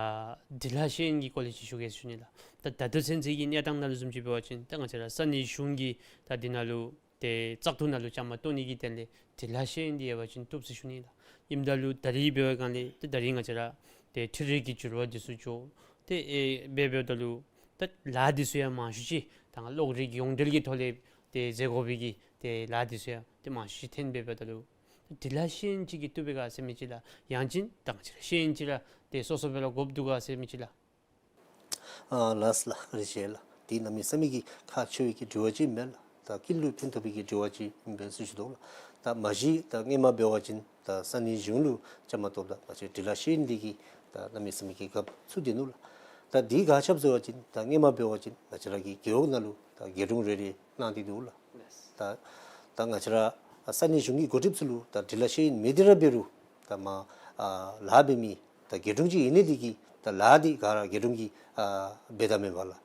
འབྲི་ལྷག་ཤེས་ཡོན་གྱི་སྐོར་ལས་ཅིག་ཞུ་གེ་ཟེར་ཞུ་ནི་ལགས། ད་ད་ལྟོ་ཚུན་ཚོད་ཀྱི་གནས་སྟངས་ནང་ལུ་བཟུམ་ཅིག་འབད་བ་ཅིན་ད་ང་བཅས་ར་ས་གནས་གཞུང་གིས་ད་འདི་ནང་ལུ་ཏེ་བཙག་འཐུ་ནང་ལུ་བཅའ་མར་གཏོགས་ནི་གི་དོན་ལས་འབྲི་ལྷག་ཤེས་ཡོན་འདི་འབད་བ་ཅིན་བཏུབ་ཟེར་ཞུ་ནི་ལགས། ཨིནམ་ད་ལུ་ད་རིས་འབད་བའི་སྒང་ལས་ཏེ་ད་རིས་ང་བཅས་ར་ཏེ་འཕྲུལ་རིག་གི་འགྱུར་བ་འདི་ཚུ་འགྱོ། ཏེ་ཨེ་འབད་འབདཝ་ད་ལུ་ད་ལཱ་འདི་ཚུ་ཡང་མང་ཤོས་ཅིག་ད་ང་གློག་རིག་ཡོངས་འབྲེལ་གྱི་ཐོག་ལས་ཏེ་མཛད་དགོ་པའི་གི་ཏེ་ལཱ་འདི་ཚུ་ཡང་ཏེ་མང་ཤོས་ཅིག་ཐོན་འབད་འབདཝ་ད་ལུ་འབྲི་ལྷག་ཤེས་ཡོན་ཅིག་གིས་བཏུབ་པས་ག་ཟེར་མི་ཅིག་ལགས། ཡང་ཅིན་ད་ང་བཅས་ར་ཤེས་ཡོན་ཅིག་ར་ཏེ་སོ་སོ་སྦེ་ར་དགོཔ་འདུག་ག་ཟེར་མི་ཅིག་ལགས། ཨ་ལགས་ལགས། བཀའ་དྲིན་ཆེ་ལགས། འདི་གནམ་མེད་ས་མེད་ཀྱི་ཁག་ཆེ་བའི་གི་དྲི་བ་ཅིག་མས་ལགས། ད་ཀུན་ལུ་ཕན་ཐོགས་པའི་གི་དྲི་བ་ཅིག་ཨིན་པས་ཟེར་ཞུ་དོ་ལགས། ད་མ་གཞི་ད་སྔོན་མ་འབད་བ་ཅིན་ད་ས་གནས་གཞུང་ལུ་བཅའ་མར་གཏོགསཔ་ད་ང་བཅས་འབྲི་ལྷག་ཤེས་ཡོན་འདི་གིས་ད་གནམ་མེད་ས་མེད་ཀྱི་རྒཔོ་ཚུད་དེ་ནུག་ལགས། ད་འདི་ག་ཅི་སྦེ་ཟེར་བ་ཅིན་ད་སྔོན་མ་འབད་བ་ཅིན་ང་བཅས་ར་གི་རྒེད་འོག་ནང་ལུ་ད་རྒེད་དྲུང་རེ་རེ་གནང་སྟེ་འདུག་ལགས། ད་ད་ང་བཅས་ར་ས་གནས་གཞུང་གི་འགོ་ཁྲིདཔ་ཚུ་ལུ་ད་འབྲི་ལྷག་ཤེས་ཡོན་མེད་དེ་ར་འབད་རུང་ད་མར་ཨ་ལཱ་འབད་མི་ད་རྒེད་དྲུང་ཅིག་ཨིན་ནི་འདི་གིས་ད་ལཱ་འདི་ག་ར་རྒེད་དྲུང་གིས་ཨ་འབད་དོ་མས་པ་ལགས།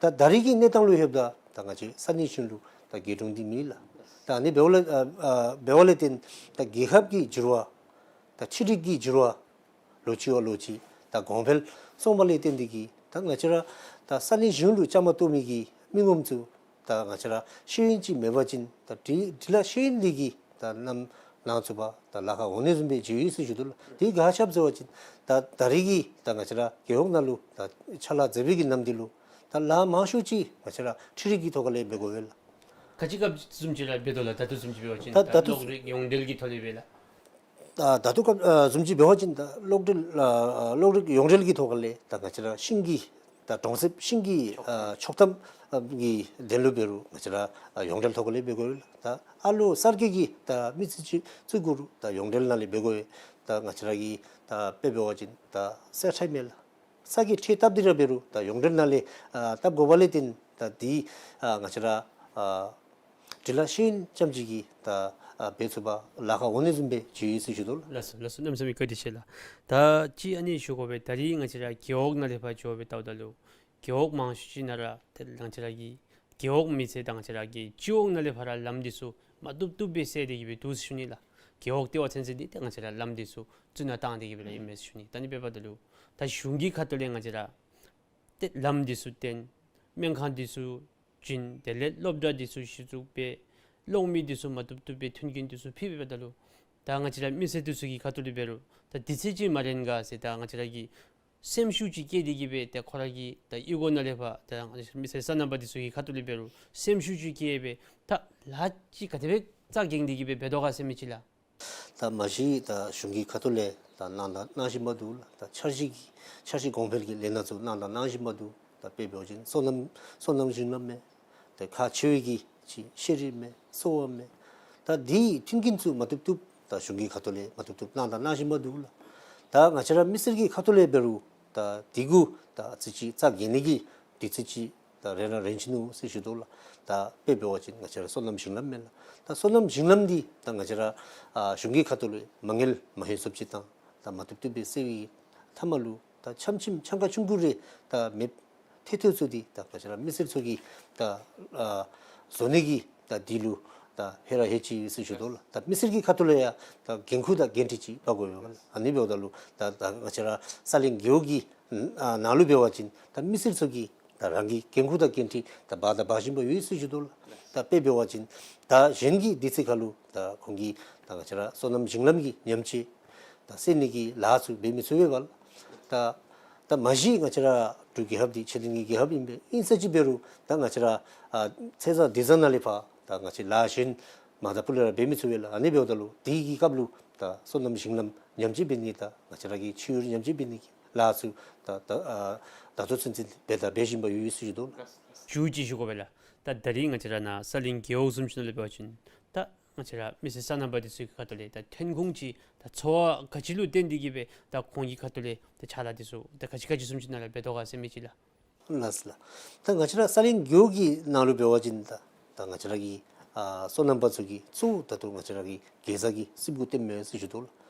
ད་ད་རིས་ཀྱི་གནས་སྟངས་ལུ་ལྷོདཔ་ད་ད་ང་བཅས་ས་གནས་གཞུང་ལུ་ད་རྒེད་དྲུང་འདི་མེད་ལགས། ད་ཨ་ནི་འབདཝ་ལས་ཨ་ཨ་འབདཝ་ལས་བརྟེན་ད་རྒྱལ་ཁབ་ཀྱི་འགྱུར་བ་ད་འཕྲུལ་རིག་གི་འགྱུར་བ་ལོ་གཅིག་བ་ལོ་གཅིག་ད་གོང་འཕེལ་སོང་བ་ལས་བརྟེན་ཏེ་གིས་ད་ང་བཅས་ར་ད་ས་གནས་གཞུང་ལུ་བཅའ་མར་གཏོགས་མི་གི་མི་ངོམ་ཚུ་ད་ང་བཅས་ར་ཤེས་ཡོན་ཅིག་མེད་པ་ཅིན་ད་འབྲི་འབྲི་ལྷག་ཤེས་ཡོན་འདི་གིས་ད་ནམ་ལངས་ཚུགས་པར་ད་ལཱ་ཁག་འོང་ནི་བཟུམ་སྦེ་མཇལ་ཡི་ཟེར་ཞུ་དོ་ལགས། འདི་ག་ཅི་སྦེ་ཟེར་བ་ཅིན་ད་ད་རིས་ཀྱི་ད་ང་བཅས་ར་རྒེད་འོག་ནང་ལུ་ད་ཕྱག་ལཱ་མཛད་པའི་གི་ནམ་དུས་ལུ་ད་ལཱ་མང་ཤོས་ཅིག་ང་བཅས་ར་འཕྲུལ་རིག་གི་ཐོག་ཁ་ལས་འབད་དགོ་པས་ལགས། ག་ཅི་སྐབས་བཟུམ་ཅིག་ར་འབད་དོ་ལགས། ད་ལྟོ་བཟུམ་ཅིག་འབད་བ་ཅིན་ད་ད་ལྟོ་གློག་རིག་ཡོངས་འབྲེལ་གྱི་ཐོག་ལས་འབད་ལགས། ད་ད་ལྟོ་སྐབས་ཨ་བཟུམ་ཅིག་འབད་བ་ཅིན་ད་གློག་འབྲེལ་ཨ་གློག་རིག་ཡོངས་འབྲེལ་གྱི་ཐོག་ཁ་ལས་ད་ང་བཅས་ར་ཤིང་གི་ད་གྲོང་གསེབ་ཤིང་གི་ཨ་ཆོག་ཐམ་ ཨ་གི་དོན་ལུ་འབད་རུང་ང་བཅས་ར་ཨ་ཡོངས་འབྲེལ་ཐོག་ལས་འབད་དགོ་ཡོད་ལགས། ད་ཨ་ལོ་གསར་བསྐོ་གི་ད་མི་སེར་ཅིག་བཙུགས་དགོ་རུང་ད་ཡོངས་འབྲེལ་ནང་ལས་འབད་དགོ་ཡོད། ད་ང་བཅས་ར་གི་ད་དཔེ་འབད་བ་ཅིན་ད་སེ་ཁྲལ་མེད་ལགས། ས་གི་ཁྲལ་བཏབ་སྟེ་ར་འབད་རུང་ད་ཡོངས་འབྲེལ་ནང་ལས་ཨ་བཏབ་དགོ་པ་ལས་བརྟེན་ད་འདི་ཨ་ང་བཅས་ར་ཨ་འབྲི་ལྷག་ཤེས་ཡོན་ཅན་ཅིག་གིས་ད་ཨ་འབད་ཚུགས་པར་ལཱ་ཁག་འོང་ནི་བཟུམ་སྦེ་ཅིག་ཡོད་ཟེར་ཞུ་དོ་ལགས། ལགས་སོ་ལགས་སོ། གནམ་མེད་ས་མེད་བཀའ་དྲིན་ཆེ་ལགས། ད་ཅི་ཨ་ནི་ཞུ་དགོ་པས། ད་རིས་ང་བཅས་ར་རྒེད་འོག་ནང་ལས་ཕར་འགྱོ་སྦེ་བལྟཝ་ད་ལུ་རྒེད་འོག་མང་ཤོས་ཅིག་ནང་ར་ཏེ་ང་བཅས་ར་གི་རྒེད་འོག་མེན་ཟེར་ད་ང་བཅས་ར་གི་སྤྱི་འོག་ནང་ལས་ཕར་ར་ལམ་འདི་ཚུ་མ་བཏུབ་བཏུབ་སྦེ་སེལ་ཏེ་གི་སྦེ་འདུག་ཟེར་ཞུ་ནི་ལགས། རྒེད་འོག་ལྟེ་བ་ཚུན་ཚོད་འདི་ཏེ་ང་བཅས་ར་ལམ་འདི་ཚུ་རྫུན་ནང་བཏང་སྟེ་གི་སྦེ་ར་ཨིན་མས་ཟེར་ཞུ་ནི། ད་ཨ་ནི་འབདཝ་ད་ལུ་ད་གཞུང་གི་ཁ་ཐུག་ལས་ང་བཅས་ར་ཏེ་ལམ་འདི་ཚུ་བཏོན། སྨན་ཁང་འདི་ཚུ་བྱིན། དེ་ལས་སློབ་གྲྭ་འདི་ཚུ་གཞི་བཙུགས་འབད། གློག་མེ་འདི་ཚུ་མ་བཏུབ་བཏུབ་སྦེ་མཐུན་རྐྱེན་འདི་ཚུ་ཕུལ་འབདཝ་ད་ལུ་ད་ང་བཅས་ར་མི་སེར་འདི་ཚུ་གི་ཁ་ཐུག་ལས་འབད་རུང་ད་དུས་ཚོད་ཅིག་མ་རན་ག་ཟེར་ད་ང་བཅས་ར་གི་སེམས་ཤུགས་ཅིག་བསྐྱེད་དེ་གི་སྦེ་ད་ཁོ་ར་གི་ད་གཡུས་སྒོ་ནང་ལས་ཕར་ད་མི་སེར་སོ་ནམ་པ་འདི་ཚུ་གི་ཁ་ཐུག་ལས་འབད་རུང་སེམས་ཤུགས་ཅིག་བསྐྱེད་སྦེ་ད་ལཱ་ཅིག་ག་དེ་སྦེ་རྩ་འགེངས་ཏེ་གི་སྦེ་འབད་དོ་ག་ཟེར་མི་ཅིག་ལགས། ད་མ་གཞི་ད་གཞུང་གི་ཁ་ཐུག་ལས་ད་གནང་དང་གནང་བཞིན་པ་འདུག་ལགས། ད་འཆར་གཞི་གི་འཆར་གཞི་གོང་འཕེལ་གྱི་ལས་སྣ་ཚུ་གནང་དང་གནང་བཞིན་པ་འདུག། ད་དཔེ་འབད་བ་ཅིན་སོ་ནམ་སོ་ནམ་ཞིང་ལམ་མས། ཏེ་ཁག་ཆེ་བའི་གི་ཅིག་ཤེས་རིག་མས། གསོ་བ་མས། ད་འདི་མཐུན་རྐྱེན་ཚུ་མ་བཏུབ་བཏུབ་ད་གཞུང་གི་ཁ་ཐུག་ལས་མ་བཏུབ་བཏུབ་གནང་དང་གནང་བཞིན་པ་འདུག་ལགས། ད་ང་བཅས་ར་མི་སེར་གྱི་ཁ་ཐུག་ལས་འབད་རུང་ད་འདི་གུ་ད་ཨ་ཙི་ཅིག་རྩ་འགེངས་ནི་གི་དུས་ཚོད་ཅིག་ད་རན་ར་རན་ཅི་ནུག་ཟེར་ཞུ་དོ་ལགས། ད་དཔེ་འབད་བ་ཅིན་ང་བཅས་ར་སོ་ནམ་ཞིང་ལམ་མས་ལགས། ད་སོ་ནམ་ཞིང་ལམ་འདི་ད་ང་བཅས་ར་ཨ་གཞུང་གི་ཁ་ཐུག་ལས་མ་དངུལ་མ་ལྷོད་སོངམ་ཅིག་དང་ད་མ་བཏུབ་བཏུབ་སྦེ་སེལ་བའི་མཐའ་མ་ལུ་ད་ཆམ་ཆིམ་ཆང་ཁ་ཆུང་ཀུ་རེ་ད་མེདཔ་ཐལ་ཐལཝ་ཚུ་འདི་ད་ང་བཅས་ར་མི་སེར་ཚུ་གིས་ད་ཨ་བཟོ་ནི་གི་ད་འདི་ལུ་ད་ཧེ་ར་ཧེ་ཅི་ཟེར་ཞུ་དོ་ལགས། ད་མི་སེར་གྱི་ཁ་ཐུག་ལས་ཡང་ད་འགན་ཁུར་དང་འགན་འཁྲི་ཅིག་འབག་དགོ་པས་ལགས། ཨ་ནི་འབདཝ་ད་ལུ་ད་ད་ང་བཅས་ར་ས་གླིང་རྒེད་འོག་གི་ཨ་ནང་ལུ་འབད་བ་ཅིན་ད་མི་སེར་ཚུ་གིས་ད་རང་གི་འགན་ཁུར་དང་འགན་འཁྲི་ད་འབག་དང་འབག་བཞིན་པ་ཡོད་ཟེར་ཞུ་དོ་ལགས། ད་དཔེ་འབད་བ་ཅིན་ད་གཞན་གྱི་དུས་ཚོད་ཁར་ལུ་ད་ཁོང་གིས་ད་ང་བཅས་ར་སོ་ནམ་ཞིང་ལམ་གྱི་ཉམས་བཅོས་ད་སེལ་ནི་གི་ལཱ་ཚུ་འབད་མི་ཚུགས་པས་ལགས། ད་ད་མ་གཞི་ང་བཅས་ར་འབྲུག་རྒྱལ་ཁབ་འདི་ཆེས་མཐོན་གྱི་རྒྱལ་ཁབ་ཨིན་པས། ཨིན་ས་ཅིག་འབད་རུང་ད་ང་བཅས་ར་ཨ་ཚེས་བཟང་ཟླ་བཟང་ནང་ལས་ཕར་ད་ང་བཅས་ལཱ་གཞན་མ་ད་སྤུ་ལས་ར་འབད་མི་ཚུགས་པས་ལགས། ཨ་ནི་འབདཝ་ད་ལུ་དེ་གི་སྐབས་ལུ་ད་སོ་ནམ་ཞིང་ལམ་ཉམས་བཅོས་འབད་ནི་དང་ང་བཅས་ར་གི་ཆུ་ཡུར་ཉམས་བཅོས་འབད་ནི་གི་ལཱ་ཚུ་ད་ད་ཨ་ད་ལྟོ་ཚུན་ཚོད་འབད་དང་འབད་བཞིན་པ་ཡོད་ཡོད་ཟེར་ཞུ་དོ་ལགས། མཇུག་ཅིག་ཞུ་དགོ་པས་ལགས། ད་ད་རིས་ང་བཅས་ར་ནཱ་ས་གླིང་རྒེད་འོག་བཟུམ་ཅིག་ནང་ལས་འབད་བ་ཅིན་ད་ང་བཅས་ར་མི་སེར་སོ་ནམ་པ་འདི་ཚུ་གི་ཁ་ཐུག་ལས་ད་ཐོན་ཁུངས་ཅིག་ད་འཚོ་བ་ག་ཅི་ལུ་བརྟེན་ཏེ་གི་སྦེ་ད་ཁོང་གི་ཁ་ཐུག་ལས་ད་ཕྱག་ལཱ་འདི་ཚུ་ད་ག་ཅི་ག་ཅི་བཟུམ་ཅིག་ནང་ལས་འབད་དོ་ག་ཟེར་མི་ཅིག་ལགས། ལགས་སོ་ལགས། ད་ང་བཅས་ར་ས་གླིང་རྒེད་འོག་གི་ནང་ལུ་འབད་བ་ཅིན་ད་ད་ང་བཅས་ར་གི་ཨ་སོ་ནམ་པ་ཚུ་གིས་གཙོ་བོ་ད་ལྟོ་ང་བཅས་ར་གི་གེ་ཛ་གི་རྩིགཔ་གུ་བརྟེན་མས་ཟེར་ཞུ་དོ་ལགས།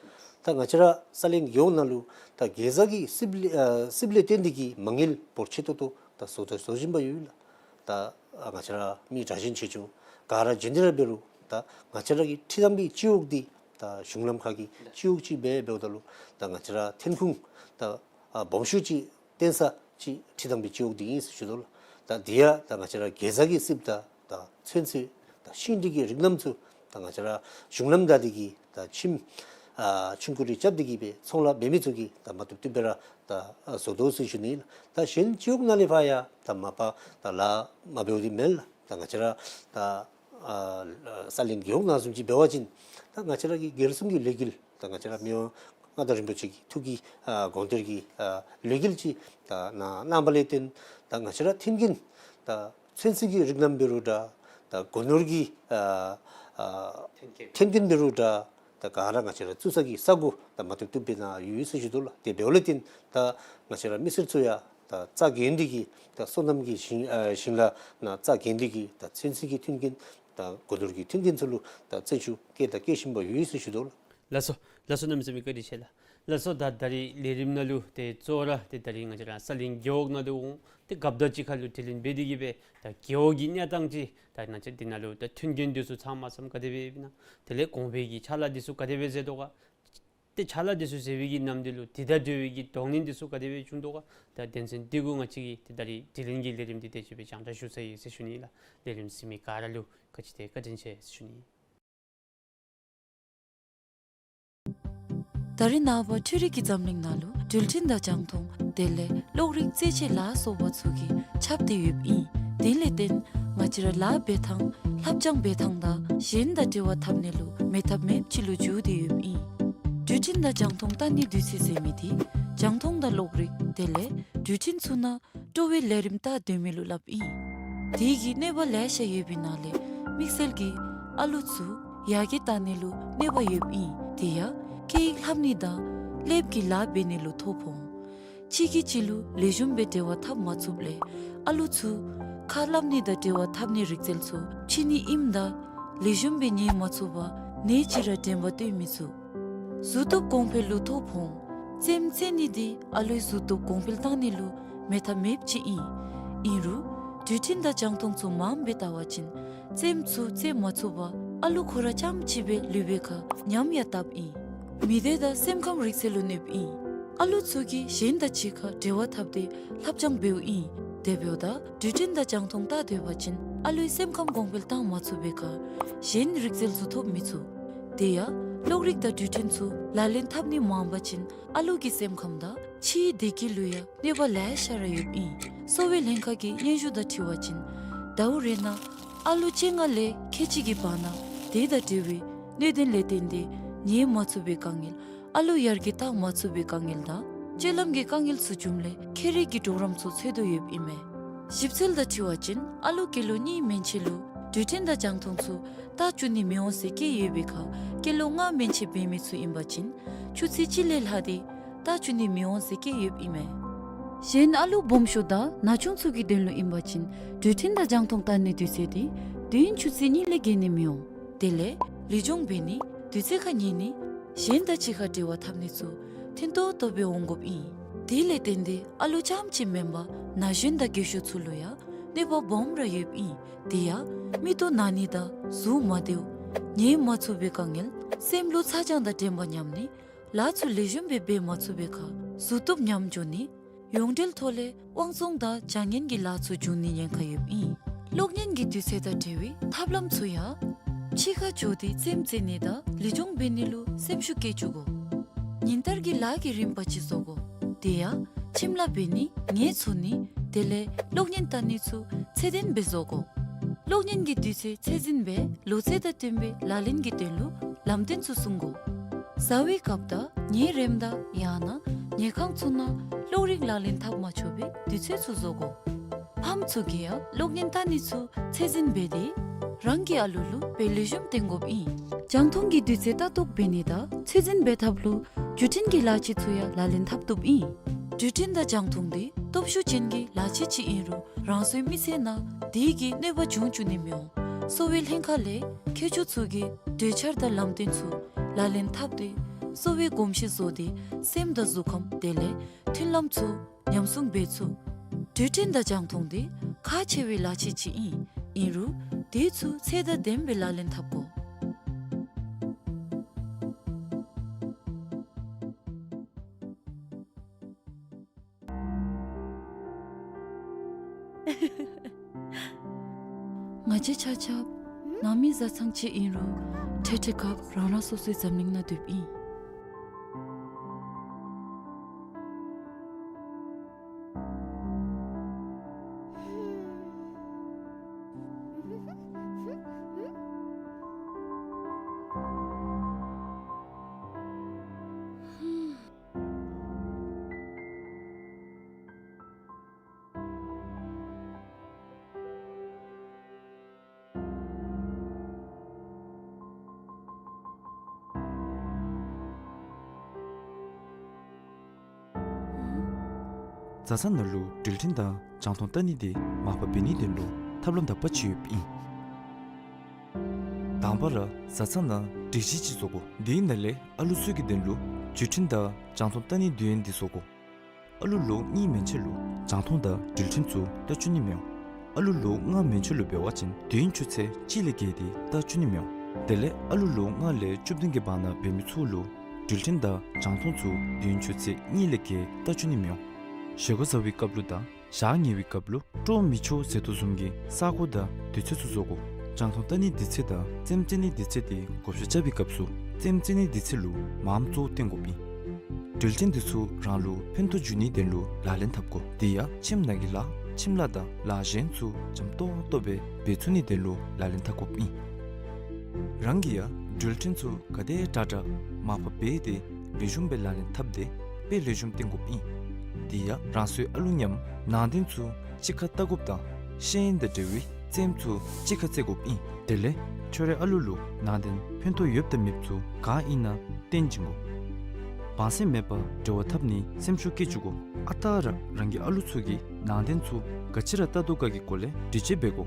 ད་ང་བཅས་ར་ས་གླིང་རྒེད་འོག་ནང་ལུ་ད་གེ་ཛ་གི་རྩིགཔ་ལས་ཨ་རྩིགཔ་ལས་བརྟེན་ཏེ་གི་མ་དངུལ་འབོར་ཆེ་ཏོག་ཏོ་ད་བཟོ་ད་བཟོ་བཞིན་པ་ཡོད་ལགས། ད་ཨ་ང་བཅས་ར་མི་དྲག་ཞན་ཆེ་ཆུང་ག་ར་བྱོན་ཏེ་ར་འབད་རུང་ད་ང་བཅས་ར་གི་ཁྲི་དང་པའི་སྤྱི་འོག་འདི་ད་གཞུང་ལམ་ཁ་གི་སྤྱི་འོག་ཅིག་སྦེ་འབདཝ་ད་ལུ་ད་ང་བཅས་ར་ཐོན་ཁུངས་ད་ཨ་སྦོམ་ཤོས་ཅིག་བཏོན་ས་ཅིག་ཁྲི་དང་པའི་སྤྱི་འོག་འདི་ཨིན་ཟེར་ཞུ་དོ་ལགས། ད་འདི་ཡང་ད་ང་བཅས་ར་གེ་ཛ་གི་རྩིགཔ་དང་ད་ཚོད་བསྲེ་ད་ཤིང་འབྲས་ཀྱི་རིགས་སྣ་ཚུ་ད་ང་བཅས་ར་གཞུང་ལམ་བདའ་སྟེ་གི་ད་ཁྱིམ་ཨ་ཆུང་ཀུ་རེ་རྐྱབ་སྟེ་གི་སྦེ་ཚོང་ལཱ་འབད་མི་ཚུ་གིས་ད་མ་བཏུབ་བཏུབ་སྦེ་ར་ད་ཨ་བཟོ་དོ་ཟེར་ཞུ་ནི་ལགས། ད་གཞན་སྤྱི་འོག་ནང་ལས་ཕར་ཡང་ད་མ་པ་ད་ལཱ་མ་འབདཝ་འདི་མེན་ལགས། ད་ང་བཅས་ར་ད་ཨ་ས་གླིང་རྒེད་འོག་ནང་བཟུམ་ཅིག་འབད་བ་ཅིན་ད་ང་བཅས་ར་གི་རྒྱལ་སྲུང་གི་ལས་འགུལ་ད་ང་བཅས་ར་མི་དབང་མངའ་བདག་རིན་པོ་ཆེ་གི་ཐུགས་ཀྱི་ཨ་དགོངས་དོན་གྱི་ཨ་ལས་འགུལ་ཅིག་ད་གནང་གནང་བ་ལས་བརྟེན་ད་ང་བཅས་ར་ཐོན་རྐྱེན་ད་ཚོད་བསྲེ་གི་རིགས་སྣ་འབད་རུང་འདྲ་ད་སྒོ་ནོར་གྱི་ཨ་ཨ་ཐོན་རྐྱེན་འབད་རུང་འདྲ་ད་ག་ར་ང་བཅས་ར་བཙུགས་ས་གི་ས་གོ་ད་མ་བཏུབ་བཏུབ་སྦེ་ནཱ་ཡོད་ཡོད་ཟེར་ཞུ་དོ་ལགས། དེ་འབདཝ་ལས་བརྟེན་ད་ང་བཅས་ར་མི་སེར་ཚུ་ཡང་ད་རྩ་འགེངས་ཏེ་གི་ད་སོ་ནམ་གྱི་ཞིང་ཨ་ཞིང་ལཱ་ནང་རྩ་འགེངས་ཏེ་གི་ད་ཚོད་བསྲེ་གི་མཐུན་རྐྱེན་ད་སྒོ་ནོར་གྱི་མཐུན་རྐྱེན་ཚུ་ལུ་ད་བརྩོན་ཤུགས་བསྐྱེད་དང་བསྐྱེད་བཞིན་པ་ཡོད་ཡོད་ཟེར་ཞུ་དོ་ལགས། ལགས་སོ་ལགས་སོ། གནམ་མེད་ས་མེད་བཀའ་དྲིན་ཆེ་ལགས། ལགས་སོ། ད་ད་རིས་ལས་རིམ་ནང་ལུ་ཏེ་གཙོ་བོ་ར་ཏེ་ད་རིས་ང་བཅས་ར་ས་གླིང་རྒེད་འོག་ནང་ལུ་འོང་། ཏེ་རྒཔོ་དང་གཅིག་ཁར་ལུ་དྲི་ལན་འབད་དེ་གི་སྦེ་ད་རྒེད་འོག་གི་གནས་སྟངས་ཅིག་ད་ང་བཅས་འདི་ནང་ལུ་ད་མཐུན་རྐྱེན་འདི་ཚུ་ཚང་མ་ཚང་ག་དེ་སྦེ་ཡོདཔ་ཨིན་ན། དེ་ལས་གོང་འཕེལ་གྱི་ཕྱག་ལཱ་འདི་ཚུ་ག་དེ་སྦེ་མཛད་དོ་ག། ཏེ་ཕྱག་ལཱ་འདི་ཚུ་མཛད་པའི་གི་ནམ་དུས་ལུ་དེ་དང་འབྲེལ་བའི་གི་གདོང་ལེན་འདི་ཚུ་ག་དེ་སྦེ་བྱུང་དོ་ག། ད་དོན་ཚན་འདི་གུ་ང་བཅས་ཀྱིས་ཏེ་ད་རིས་དྲི་ལན་གྱི་ལས་རིམ་འདི་དེ་ཅིག་སྦེ་རྒྱང་བསྒྲགས་ཞུ་ཚར་ཡི་ཟེར་ཞུ་ནི་ལགས། ལས་རིམ་གཟིགས་མི་ག་ར་ལུ་ག་ཅི་ཏེ་བཀའ་དྲིན་ཆེ་ཟེར་ཞུ་ནི། ད་རེས་ནངས་པ་འཕྲུལ་རིག་གི་འཛམ་གླིང་ནང་ལུ་འགྲུལ་འཕྲིན་དང་རྒྱང་མཐོང་དེ་ལས་གློག་རིག་རྩེད་ཆས་ལ་སོགས་པ་ཚུ་གིས་ཁྱབ་སྟེ་ཡོདཔ་ཨིན། དེ་ལས་བརྟེན་ང་བཅས་ར་ལཱ་འབད་ཐངས་ལྷབ་སྦྱང་འབད་ཐངས་དང་གཞན་དང་འབྲེལ་བ་འཐབ་ནི་ལུ་མེད་ཐབས་མེདཔ་ཅིག་ལུ་འགྱུར་ཏེ་ཡོདཔ་ཨིན། འགྲུལ་འཕྲིན་དང་རྒྱང་མཐོང་ལྟ་ནི་དུས་ཚོད་ཟེར་མི་འདི་རྒྱང་མཐོང་དང་གློག་རིག་དེ་ལས་འགྲུལ་འཕྲིན་ཚུ་ནང་སྤྲོ་བའི་ལས་རིམ་ལྟ་སྡོད་མི་ལུ་སླབ་ཨིན། དེ་གི་གནོད་པ་ལེ་ཤ་ཡོད་པའི་ནང་ལས་དམིགས་བསལ་གྱིས་ཨ་ལུ་ཚུ་ཡར་རྒྱས་བཏང་ནི་ལུ་གནོད་པ་ཡོདཔ་ཨིན། དེ་ཡང་སྐད་ཡིག་ལྷབ་ནི་དང་ཀླདཔ་གི་ལཱ་འབད་ནི་ལུ་ཐོ་ཕོག་འོང་། གཅིག་གིས་གཅིག་ལུ་ལེགས་ཤོམ་སྦེ་འབྲེལ་བ་འཐབ་མ་ཚུགསཔ་ལས་ཨ་ལུ་ཚུ་ཁ་སླབ་ནི་དང་འབྲེལ་བ་འཐབ་ནི་རིག་རྩལ་ཚུ་ཕྱི་ནི་ཨིནམ་ད་ལེགས་ཤོམ་སྦེ་ཉན་མ་ཚུགས་པར་ནད་ཅིག་ར་དྲན་པ་བཏོན་མི་ཚུགས། གཟུགས་སྟོབས་གོང་འཕེལ་ལུ་ཐོ་ཕོག་འོང་། རྩེདམོ་རྩེ་ནི་འདི་ཨ་ལུའི་གཟུགས་སྟོབས་གོང་འཕེལ་བཏང་ནི་ལུ་མེད་ཐབས་མེདཔ་ཅིག་ཨིན། ཨིན་རུང་དུས་མཐུན་དང་རྒྱང་མཐོང་ཚུ་མངམ་སྦེ་བལྟ་བ་ཅིན་རྩེདམོ་ཚུ་རྩེ་མ་ཚུགས་པར་ཨ་ལུ་ཁོ་ར་རྐྱངམ་གཅིག་སྦེ་ལུས་པའི་ཁར་ཉམས་ཡང་བཏབ་ཨིན། མི་སྡེ་དང་སེམས་ཁམས་རིག་རྩལ་ལུ་གནོདཔ་ཨིན། ཨ་ལུ་ཚུ་གིས་གཞན་དང་གཅིག་ཁར་འབྲེལ་བ་འཐབ་སྟེ་ལྷབ་སྦྱང་འབདཝ་ཨིན། དེ་འབདཝ་ད་དུས་མཐུན་དང་རྒྱང་མཐོང་བལྟ་སྡོད་པ་ཅིན་ཨ་ལུའི་སེམས་ཁམས་གོང་འཕེལ་བཏང་མ་ཚུགས་པའི་ཁར་གཞན་རིག་རྩལ་ཚུ་ཐོབ་མི་ཚུགས། དེ་ཡང་གློག་རིག་དང་དུས་མཐུན་ཚུ་ལག་ལེན་འཐབ་ནི་མངམ་པ་ཅིན་ཨ་ལུ་གི་སེམས་ཁམས་དང་ཕྱིའི་བདེ་སྐྱིད་ལུ་ཡང་གནོད་པ་ལེ་ཤ་ར་ཡོདཔ་ཨིན། གསོ་བའི་ལྷན་ཁག་གི་སྙན་ཞུ་དང་འཁྲིལ་བ་ཅིན་ཟླཝ་རེ་ནང་ཨ་ལུ་བཅོ་ལྔ་ལས་ཁལ་གཅིག་གི་བར་ན་དེ་དང་འབྲེལ་བའི་གནད་དོན་ལས་བརྟེན་ཏེ་ཉལ་མ་ཚུགས་པའི་དཀའ་ངལ་ཨ་ལུ་ཡར་རྒྱས་བཏང་མ་ཚུགས་པའི་དཀའ་ངལ་དང་སྤྱོད་ལམ་གྱི་དཀའ་ངལ་ཚུ་བྱུངམ་ལས་ཁྱད་རིག་གི་གྲོགས་རམ་ཚུ་འཚོལ་དོ་ཡོདཔ་ཨིན་མས། ཞིབ་འཚོལ་དང་འཁྲིལ་བ་ཅིན་ཨ་ལུ་སྐྱེས་ལོ་གཉིས་མན་ཆད་ལུ་དུས་མཐུན་དང་རྒྱང་མཐོང་ཚུ་བལྟ་བཅུག་ནི་མི་འོང་ཟེར་བཀོད་ཡོད་པའི་ཁར་སྐྱེས་ལོ་ལྔ་མན་ཆད་འབད་མི་ཚུ་ཨིན་པ་ཅིན་ཆུ་ཚོད་གཅིག་ལས་ལྷག་སྟེ་བལྟ་བཅུག་ནི་མི་འོང་ཟེར་བཀོད་ཡོདཔ་ཨིན་མས། གཞན་ཨ་ལུ་སྦོམ་ཤོས་དང་ན་ཆུང་ཚུ་གི་དོན་ལུ་ཨིན་པ་ཅིན་དུས་མཐུན་དང་རྒྱང་མཐོང་བལྟ་ནིའི་དུས་ཚོད་འདི་དུས་ཡུན་ཆུ་ཚོད་གཉིས་ལས་བརྒལ་ནི་མི་འོང་། དེ་ལས་ལུས་སྦྱོང་འབད་ནི་དུས་ཚོད་ཁར་ཉལ་ནི་གཞན་དང་གཅིག་ཁར་འབྲེལ་བ་འཐབ་ནི་ཚུ་ཐུན་ཏོག་ཏོ་སྦེ་འོང་དགོཔ་ཨིན། དེ་ལས་བརྟེན་ཏེ་ཨ་ལུ་རྐྱངམ་གཅིག་མེན་པར་ན་གཞོན་དང་རྒས་ཤོས་ཚུ་ལུ་ཡང་གནོད་པ་སྦོམ་ར་ཡོདཔ་ཨིན། དེ་ཡང་མིག་ཏོ་ན་ནི་དང་གཟུགས་མ་བདེཝ་ཉལ་མ་ཚུགས་པའི་དཀའ་ངལ་སེམས་ལུ་ཚ་གྱང་དང་དྲན་པ་ཉམས་ནི་ལཱ་ཚུ་ལེགས་ཤོམ་སྦེ་འབད་མ་ཚུགས་པའི་ཁར་གཟུགས་སྟོབས་ཉམས་འགྱོ་ནི་ཡོངས་འབྲེལ་ཐོག་ལས་དབང་བཙོང་དང་བྱ་ངན་གྱི་ལཱ་ཚུ་འབྱུང་ནི་ཉེན་ཁ་ཡོདཔ་ཨིན། གློག་བརྙན་གྱི་དུས་ཚོད་དང་འབྲེལ་བའི་ཐབས་ལམ་ཚུ་ཡང་ཕྱི་ཁར་འགྱོ་སྟེ་རྩེདམོ་རྩེ་ནི་དང་ལུས་སྦྱོང་འབད་ནི་ལུ་སེམས་ཤུགས་བསྐྱེད་བཅུག་དགོ། ཉིན་ལྟར་གྱི་ལཱ་གི་རིམ་པ་ཅིག་བཟོ་དགོ། དེ་ཡང་ཁྱིམ་ལཱ་འབད་ནི་ངལ་འཚོ་ནི་དེ་ལས་གློག་བརྙན་བལྟ་ནི་ཚུ་ཚད་ལྡན་སྦེ་བཟོ་དགོ། གློག་བརྙན་གྱི་དུས་ཚོད་ཚད་འཛིན་འབད་ལོ་ཚད་དང་བསྟུན་པའི་ལག་ལེན་གྱི་དོན་ལུ་ལམ་སྟོན་ཚུ་སྲུང་དགོ། བཟའ་བའི་སྐབས་དང་ཉལ་རནམ་ད་ཡང་ན་ཉལ་ཁང་ཚུ་ནང་གློག་རིག་ལག་ལེན་འཐབ་མ་ཆོག་པའི་དུས་ཚོད་ཚུ་བཟོ་དགོ། ཕམ་ཚུ་གིས་ཡང་གློག་བརྙན་བལྟ་ནི་ཚུ་ཚད་འཛིན་འབད་དེ་རང་གི་ཨ་ལུ་ལུ་དཔེ་ལེགས་ཤོམ་སྟོན་དགོཔ་ཨིན། རྒྱང་མཐོང་གི་དུས་ཚོད་ལྟ་རྟོག་འབད་ནི་དང་ཚད་འཛིན་འབད་ཐབས་ལུ་བརྒྱུད་འཕྲིན་གྱི་ལག་ཆས་ཚུ་ཡང་ལག་ལེན་འཐབ་བཏུབ་ཨིན། བརྒྱུད་འཕྲིན་དང་རྒྱང་མཐོང་འདི་སྟོབས་ཤུགས་ཅན་གྱི་ལག་ཆས་ཅིག་ཨིན་རུང་རང་སོའི་མི་ཚེ་ནང་དེ་གིས་གནོད་པ་འབྱུང་བཅུག་ནི་མི་འོང་། གསོ་བའི་ལྷན་ཁག་ལས་མཁས་མཆོག་ཚུ་གིས་གྲོས་འཆར་དང་ལམ་སྟོན་ཚུ་ལག་ལེན་འཐབ་སྟེ་གསོ་བའི་གོམས་གཤིས་བཟོ་སྟེ་སེམས་དང་གཟུགས་ཁམས་དེ་ལས་མཐུན་ལམ་ཚུ་ཉམས་སྲུང་འབད་ཚུགས། བརྒྱུད་འཕྲིན་དང་རྒྱང་མཐོང་འདི་ཁག་ཆེ་བའི་ལག་ཆས་ཅིག་ཨིན། ཨིན་རུང་དེ་ཚུ་ཚད་དང་ལྡནམ་སྦེ་ལག་ལེན་འཐབ་དགོ། ང་བཅས་ཆ་ཁྱབ་ནང་མི་བཟའ་ཚང་ཅིག་ཨིན་རུང་འཕྲལ་འཕྲལ་སྐབས་རང་རང་སོ་སོའི་འཛམ་གླིང་ནང་སྡོདཔ་ཨིན། བཟའ་ཚང་ནང་ལུ་འགྲུལ་འཕྲིན་དང་རྒྱང་མཐོང་བལྟ་ནི་འདི་མར་ཕབ་འབད་ནིའི་དོན་ལུ་ཐབས་ལམ་དག་པ་ཅིག་ཡོདཔ་ཨིན། དང་པ་ར་བཟའ་ཚང་ནང་སྒྲིག་གཞི་ཅིག་བཟོ་དགོ། དེའི་ནང་ལས་ཨ་ལུ་ཚུ་གི་དོན་ལུ་བརྒྱུད་འཕྲིན་དང་རྒྱང་མཐོང་བལྟ་ནིའི་དུས་ཡུན་འདི་བཟོ་དགོ། ཨ་ལུ་ལོ་གཉིས་མན་ཆད་ལུ་རྒྱང་མཐོང་དང་འགྲུལ་འཕྲིན་ཚུ་བལྟ་བཅུག་ནི་མི་འོང་། ཨ་ལུ་ལོ་ལྔ་མན་ཆད་ལུ་འབད་བ་ཅིན་དུས་ཡུན་ཆུ་ཚོད་གཅིག་ལས་བརྒལ་ཏེ་བལྟ་བཅུག་ནི་མི་འོང་། དེ་ལས་ཨ་ལུ་ལོ་ལྔ་ལས་བཅུ་བདུན་གྱི་བར་ན་འབད་མི་ཚུ་ལུ་འགྲུལ་འཕྲིན་དང་རྒྱང་མཐོང་ཚུ་དུས་ཡུན་ཆུ་ཚོད་གཉིས་ལས་བརྒལ་བལྟ་བཅུག་ནི་མི་འོང་། བཞེས་སྒོ་བཟའ་བའི་སྐབས་ལུ་དང་ཞག་ཉལ་བའི་སྐབས་ལུ་སྤྲོ་མི་ཆོག་ཟེར་དོ་བཟུམ་གྱི་ས་གོ་དང་དུས་ཚོད་ཚུ་བཟོ་དགོ། རྒྱང་མཐོང་བལྟ་ནིའི་དུས་ཚོད་དང་རྩེདམོ་རྩེ་ནིའི་དུས་ཚོད་འདི་བགོ་བཤའ་རྐྱབ་པའི་སྐབས་སུ་རྩེདམོ་རྩེ་ནིའི་དུས་ཚོད་ལུ་མངམ་གཙོ་བོ་བཏོན་དགོཔ་ཨིན། འགྲུལ་འཕྲིན་འདི་ཚུ་རང་ལུ་ཕན་ཐོགས་འབྱུང་ནིའི་དོན་ལུ་ལག་ལེན་འཐབ་དགོ། དེ་ཡང་ཁྱིམ་ནང་གི་ལཱ་ཁྱིམ་ལཱ་དང་ལཱ་གཞན་ཚུ་འཇམ་ཏོང་ཏོ་སྦེ་འབད་ཚུགས་ནིའི་དོན་ལུ་ལག་ལེན་འཐབ་དགོཔ་ཨིན། རང་གིས་ཡང་འགྲུལ་འཕྲིན་ཚུ་ག་དེ་དྲག་དྲག་མར་ཕབ་འབད་དེ་ལེགས་ཤོམ་སྦེ་ལག་ལེན་འཐབ་སྟེ་དཔེ་ལེགས་ཤོམ་སྟོན་དགོཔ་ཨིན། དེ་ཡང་རང་སོའི་ཨ་ལུ་མཉམ་ནང་རྟེན་ཚུ་གཅིག་ཁར་བལྟ་དགོཔ་དང་ ཤེས་ཡོན་དང་འབྲེལ་བའི་རྩེདམོ་ཚུ་གཅིག་ཁར་རྩེ་དགོཔ་ཨིན། དེ་ལས་ཁྱོད་རའི་ཨ་ལུ་ལུ་ནང་རྟེན་ཕན་ཐོགས་ཡོདཔ་དང་མེདཔ་ཚུ་ག་ཨིན་ན་སྟོན་བྱིན་དགོ། བང་སེམས་མེད་པར་འབྲེལ་བ་འཐབ་ནིའི་སེམས་ཤུགས་བསྐྱེད་བཅུག་དགོ། ཨ་རྟག་ར་རང་གི་ཨ་ལུ་ཚུ་གིས་ནང་རྟེན་ཚུ་ག་ཅི་ར་བལྟ་དོ་ག་གི་སྐོར་ལས་འདྲི་གཅོད་འབད་དགོ།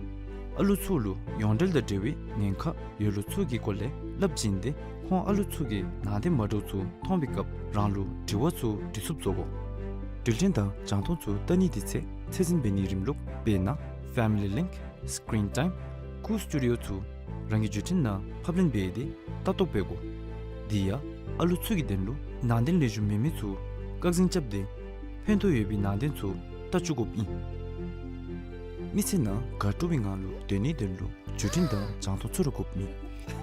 ཨ་ལུ་ཚུ་ལུ་ཡོངས་འབྲེལ་དང་འབྲེལ་བའི་ཉེན་ཁ་ཡོད་ལུགས་ཚུ་གི་སྐོར་ལས་སླབ་བྱིན་ཏེ་ཁོང་ཨ་ལུ་ཚུ་གིས་ནང་རྟེན་མ་འདྲཝ་ཚུ་མཐོང་བའི་སྐབས་རང་ལུ་དྲི་བ་ཚུ་དྲི་ཚུགསཔ་བཟོ་དགོ། འགྲུལ་འཕྲིན་དང་རྒྱང་མཐོང་ཚུ་བལྟ་ནི་དེ་ཚེ་ཚད་འཛིན་འབད་ནིའི་རིམ་ལུགས་དཔེར་ན་Family Link, Screen Time, Cool Studio ཚུ་རང་གི་བརྒྱུད་འཕྲིན་ནང་ཕབ་ལེན་འབད་དེ་ལྟ་རྟོག་འབད་དགོ། དེ་ཡང་ཨ་ལུ་ཚུ་གི་དོན་ལུ་ནང་རྟེན་ལེགས་ཤོམ་མེད་མི་ཚུ་བཀག་འཛིན་རྐྱབ་སྟེ་ཕན་ཐོགས་ཡོད་པའི་ནང་རྟེན་ཚུ་བལྟ་བཅུག་དགོཔ་ཨིན། མི་ཚེ་ནང་དགའ་སྤྲོ་བའི་ངང་ལུ་སྡོད་ནིའི་དོན་ལུ་བརྒྱུད་འཕྲིན་དང་རྒྱང་མཐོང་ཚུ་ར་དགོཔ་མེད།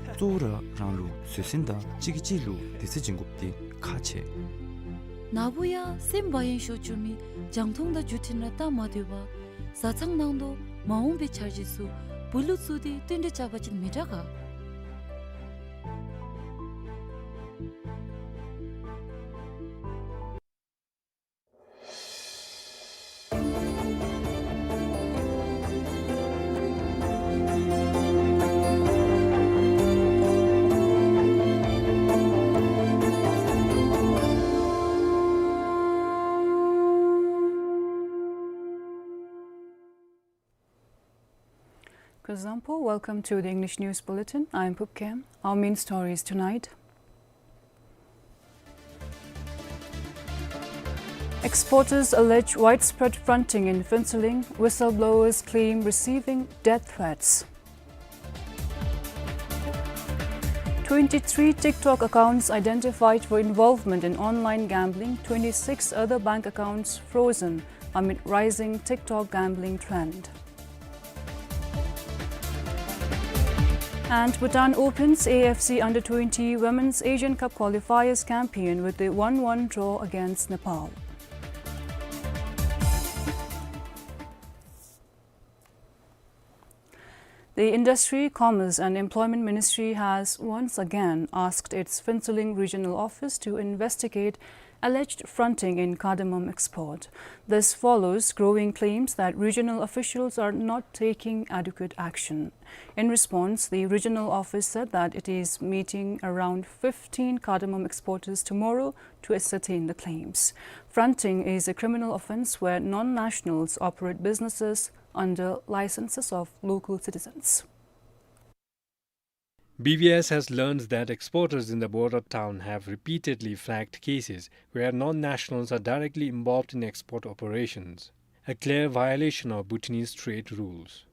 གཙོ་བོ་ར་རང་ལུ་བཟོད་བསྲན་དང་གཅིག་གིས་གཅིག་ལུ་དད་བརྩེ་བྱིན་དགོཔ་དེ་ཁག་ཆེ། ན་བུ་ཡང་སེམས་བག་ཡངས་ཤོར་བཅུག་མི་རྒྱང་མཐོང་དང་བརྒྱུད་འཕྲིན་ར་བལྟ་མ་སྡོད་པར་བཟའ་ཚང་ནང་དོག་མ་འོངས་པའི་འཆར་གཞི་ཚུ་བུ་ལུ་བཙུགས་ཏེ་བསྟུན་གྲོས་རྐྱབ་པ་ཅིན་མི་དྲག་ག། Kuzuzangpo, welcome to the English News Bulletin. I'm Pupkem. Our main stories tonight. Exporters allege widespread fronting in Phuentsholing, whistleblowers claim receiving death threats. Twenty-three TikTok accounts identified for involvement in online gambling, twenty-six other bank accounts frozen amid rising TikTok gambling trend. And Bhutan opens A F C under twenty Women's Asian Cup qualifiers campaign with a one one draw against Nepal. The Industry, Commerce and Employment Ministry has once again asked its Phuentsholing Regional Office to investigate alleged fronting in cardamom export. This follows growing claims that regional officials are not taking adequate action. In response, the regional office said that it is meeting around fifteen cardamom exporters tomorrow to ascertain the claims. Fronting is a criminal offense where non-nationals operate businesses under licenses of local citizens. B B S has learned that exporters in the border town have repeatedly flagged cases where non-nationals are directly involved in export operations, a clear violation of Bhutanese trade rules.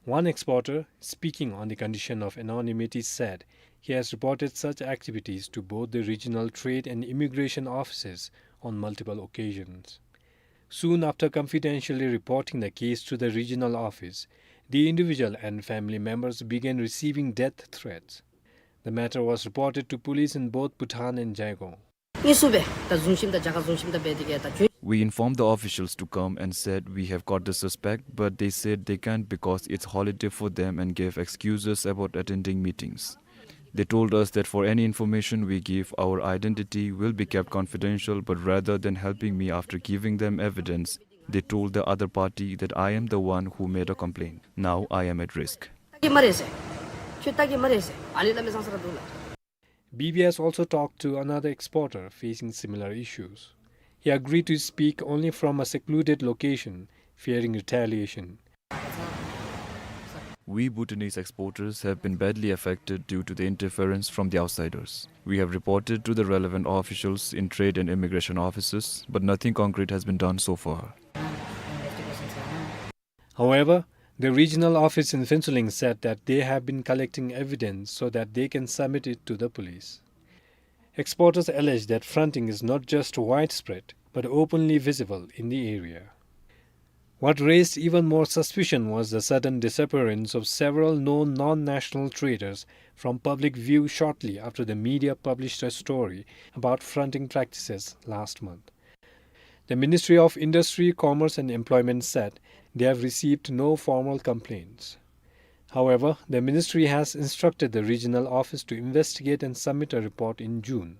One exporter, speaking on the condition of anonymity, said he has reported such activities to both the regional trade and immigration offices on multiple occasions. Soon after confidentially reporting the case to the regional office, the individual and family members began receiving death threats. The matter was reported to police in both Bhutan and Jaigong. དངོས་སུ་སྦེ་ད་བཟུང་ཞིནམ་ད་རྒྱ་གར་བཟུང་ཞིནམ་ད་སྦེ་དེ་གི་ད་གྱོད། We informed the officials to come and said we have caught the suspect, but they said they can't because it's holiday for them and gave excuses about attending meetings. They told us that for any information we give, our identity will be kept confidential, but rather than helping me after giving them evidence, they told the other party that I am the one who made a complaint. Now I am at risk. ལྟ་གི་སྨ་རེ་ཟེར། ཁྱོད་ལྟ་གི་སྨ་རེ་ཟེར། ཨ་ནི་བླ་མའི་བཟང་ས་ར་འདུག་ལགས། B B S also talked to another exporter facing similar issues. He agreed to speak only from a secluded location, fearing retaliation. We Bhutanese exporters have been badly affected due to the interference from the outsiders. We have reported to the relevant officials in trade and immigration offices, but nothing concrete has been done so far. However, the regional office in Phuentsholing said that they have been collecting evidence so that they can submit it to the police. Exporters allege that fronting is not just widespread, but openly visible in the area. What raised even more suspicion was the sudden disappearance of several known non-national traders from public view shortly after the media published a story about fronting practices last month. The Ministry of Industry, Commerce and Employment said they have received no formal complaints. However, the ministry has instructed the regional office to investigate and submit a report in June.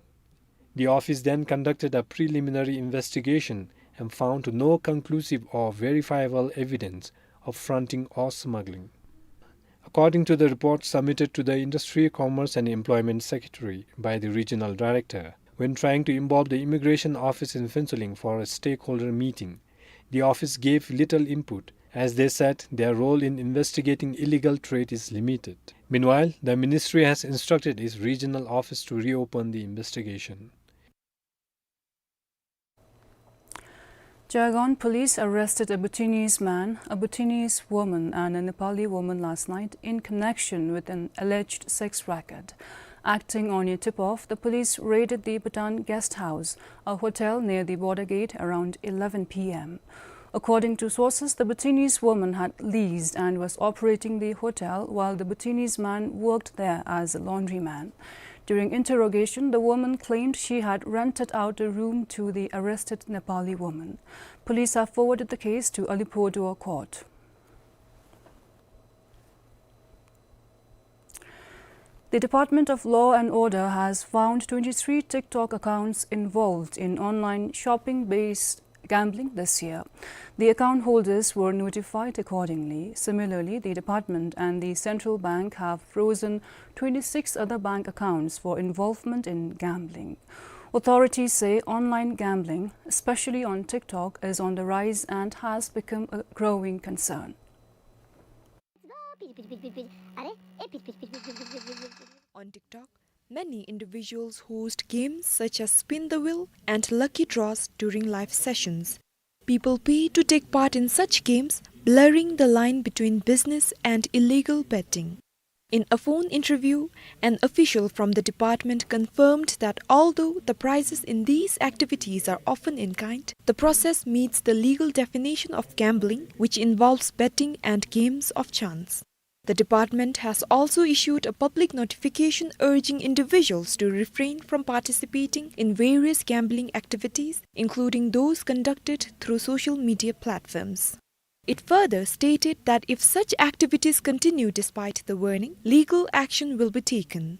The office then conducted a preliminary investigation and found no conclusive or verifiable evidence of fronting or smuggling. According to the report submitted to the Industry, Commerce and Employment Secretary by the regional director, when trying to involve the immigration office in Phuentsholing for a stakeholder meeting, the office gave little input, as they said their role in investigating illegal trade is limited. Meanwhile, the ministry has instructed its regional office to reopen the investigation. Jaigawng police arrested a Bhutanese man, a Bhutanese woman and a Nepali woman last night in connection with an alleged sex racket. Acting on a tip-off, the police raided the Bhutan Guest House, a hotel near the border gate, around eleven p m. According to sources, the Bhutanese woman had leased and was operating the hotel, while the Bhutanese man worked there as a laundryman. During interrogation, the woman claimed she had rented out a room to the arrested Nepali woman. Police have forwarded the case to Alipurduar Court. The Department of Law and Order has found twenty-three TikTok accounts involved in online shopping-based gambling this year. The account holders were notified accordingly. Similarly, the department and the central bank have frozen twenty-six other bank accounts for involvement in gambling. Authorities say online gambling, especially on TikTok, is on the rise and has become a growing concern. On TikTok, many individuals host games such as Spin the Wheel and Lucky Draws during live sessions. People pay to take part in such games, blurring the line between business and illegal betting. In a phone interview, an official from the department confirmed that although the prizes in these activities are often in kind, the process meets the legal definition of gambling, which involves betting and games of chance. The department has also issued a public notification urging individuals to refrain from participating in various gambling activities, including those conducted through social media platforms. It further stated that if such activities continue despite the warning, legal action will be taken.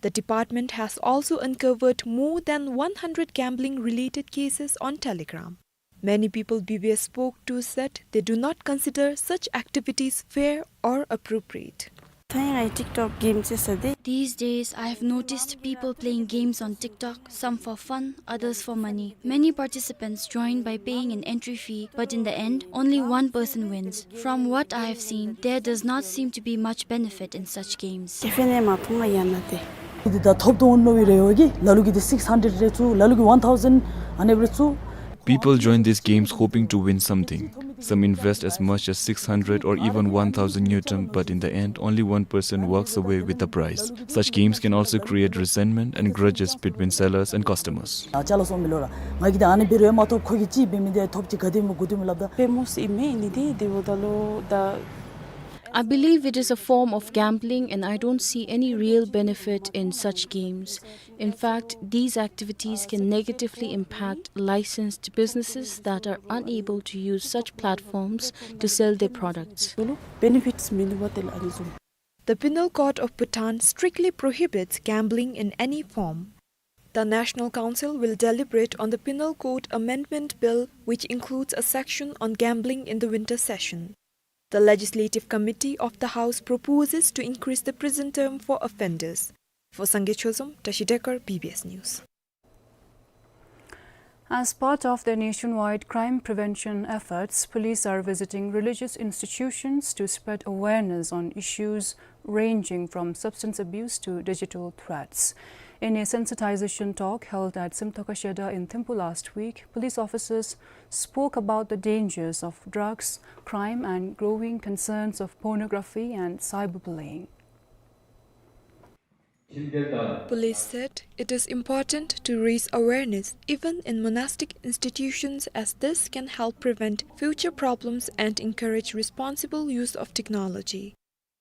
The department has also uncovered more than one hundred gambling-related cases on Telegram. Many people B B S spoke to said they do not consider such activities fair or appropriate. Thai ngai TikTok game chesa de. These days, I have noticed people playing games on TikTok, some for fun, others for money. Many participants join by paying an entry fee, but in the end, only one person wins. From what I have seen, there does not seem to be much benefit in such games. Kefene ma phunga yana de. Di da top don no wi re yogi, lalu ki di six hundred re chu, lalu ki one thousand ane re chu. People join these games hoping to win something. Some invest as much as six hundred or even one thousand ngultrum, but in the end, only one person walks away with the prize. Such games can also create resentment and grudges between sellers and customers. Ah, chala som milo ra. Ngai ki da ane biro ma top kho ki chi be mi de top chi gadi mo gudu mi labda. Famous i me ni de, de wo da lo da. I believe it is a form of gambling, and I don't see any real benefit in such games. In fact, these activities can negatively impact licensed businesses that are unable to use such platforms to sell their products. Benefits minu wa tel ani zum. The Penal Code of Bhutan strictly prohibits gambling in any form. The National Council will deliberate on the Penal Code Amendment Bill, which includes a section on gambling, in the winter session. The Legislative Committee of the House proposes to increase the prison term for offenders. For Sangay Chozom, Tashi Dekar, B B S News. As part of their nationwide crime prevention efforts, police are visiting religious institutions to spread awareness on issues ranging from substance abuse to digital threats. In a sensitization talk held at Simthoka Shedar in Thimphu last week, police officers spoke about the dangers of drugs, crime, and growing concerns of pornography and cyberbullying. Police said it is important to raise awareness even in monastic institutions, as this can help prevent future problems and encourage responsible use of technology.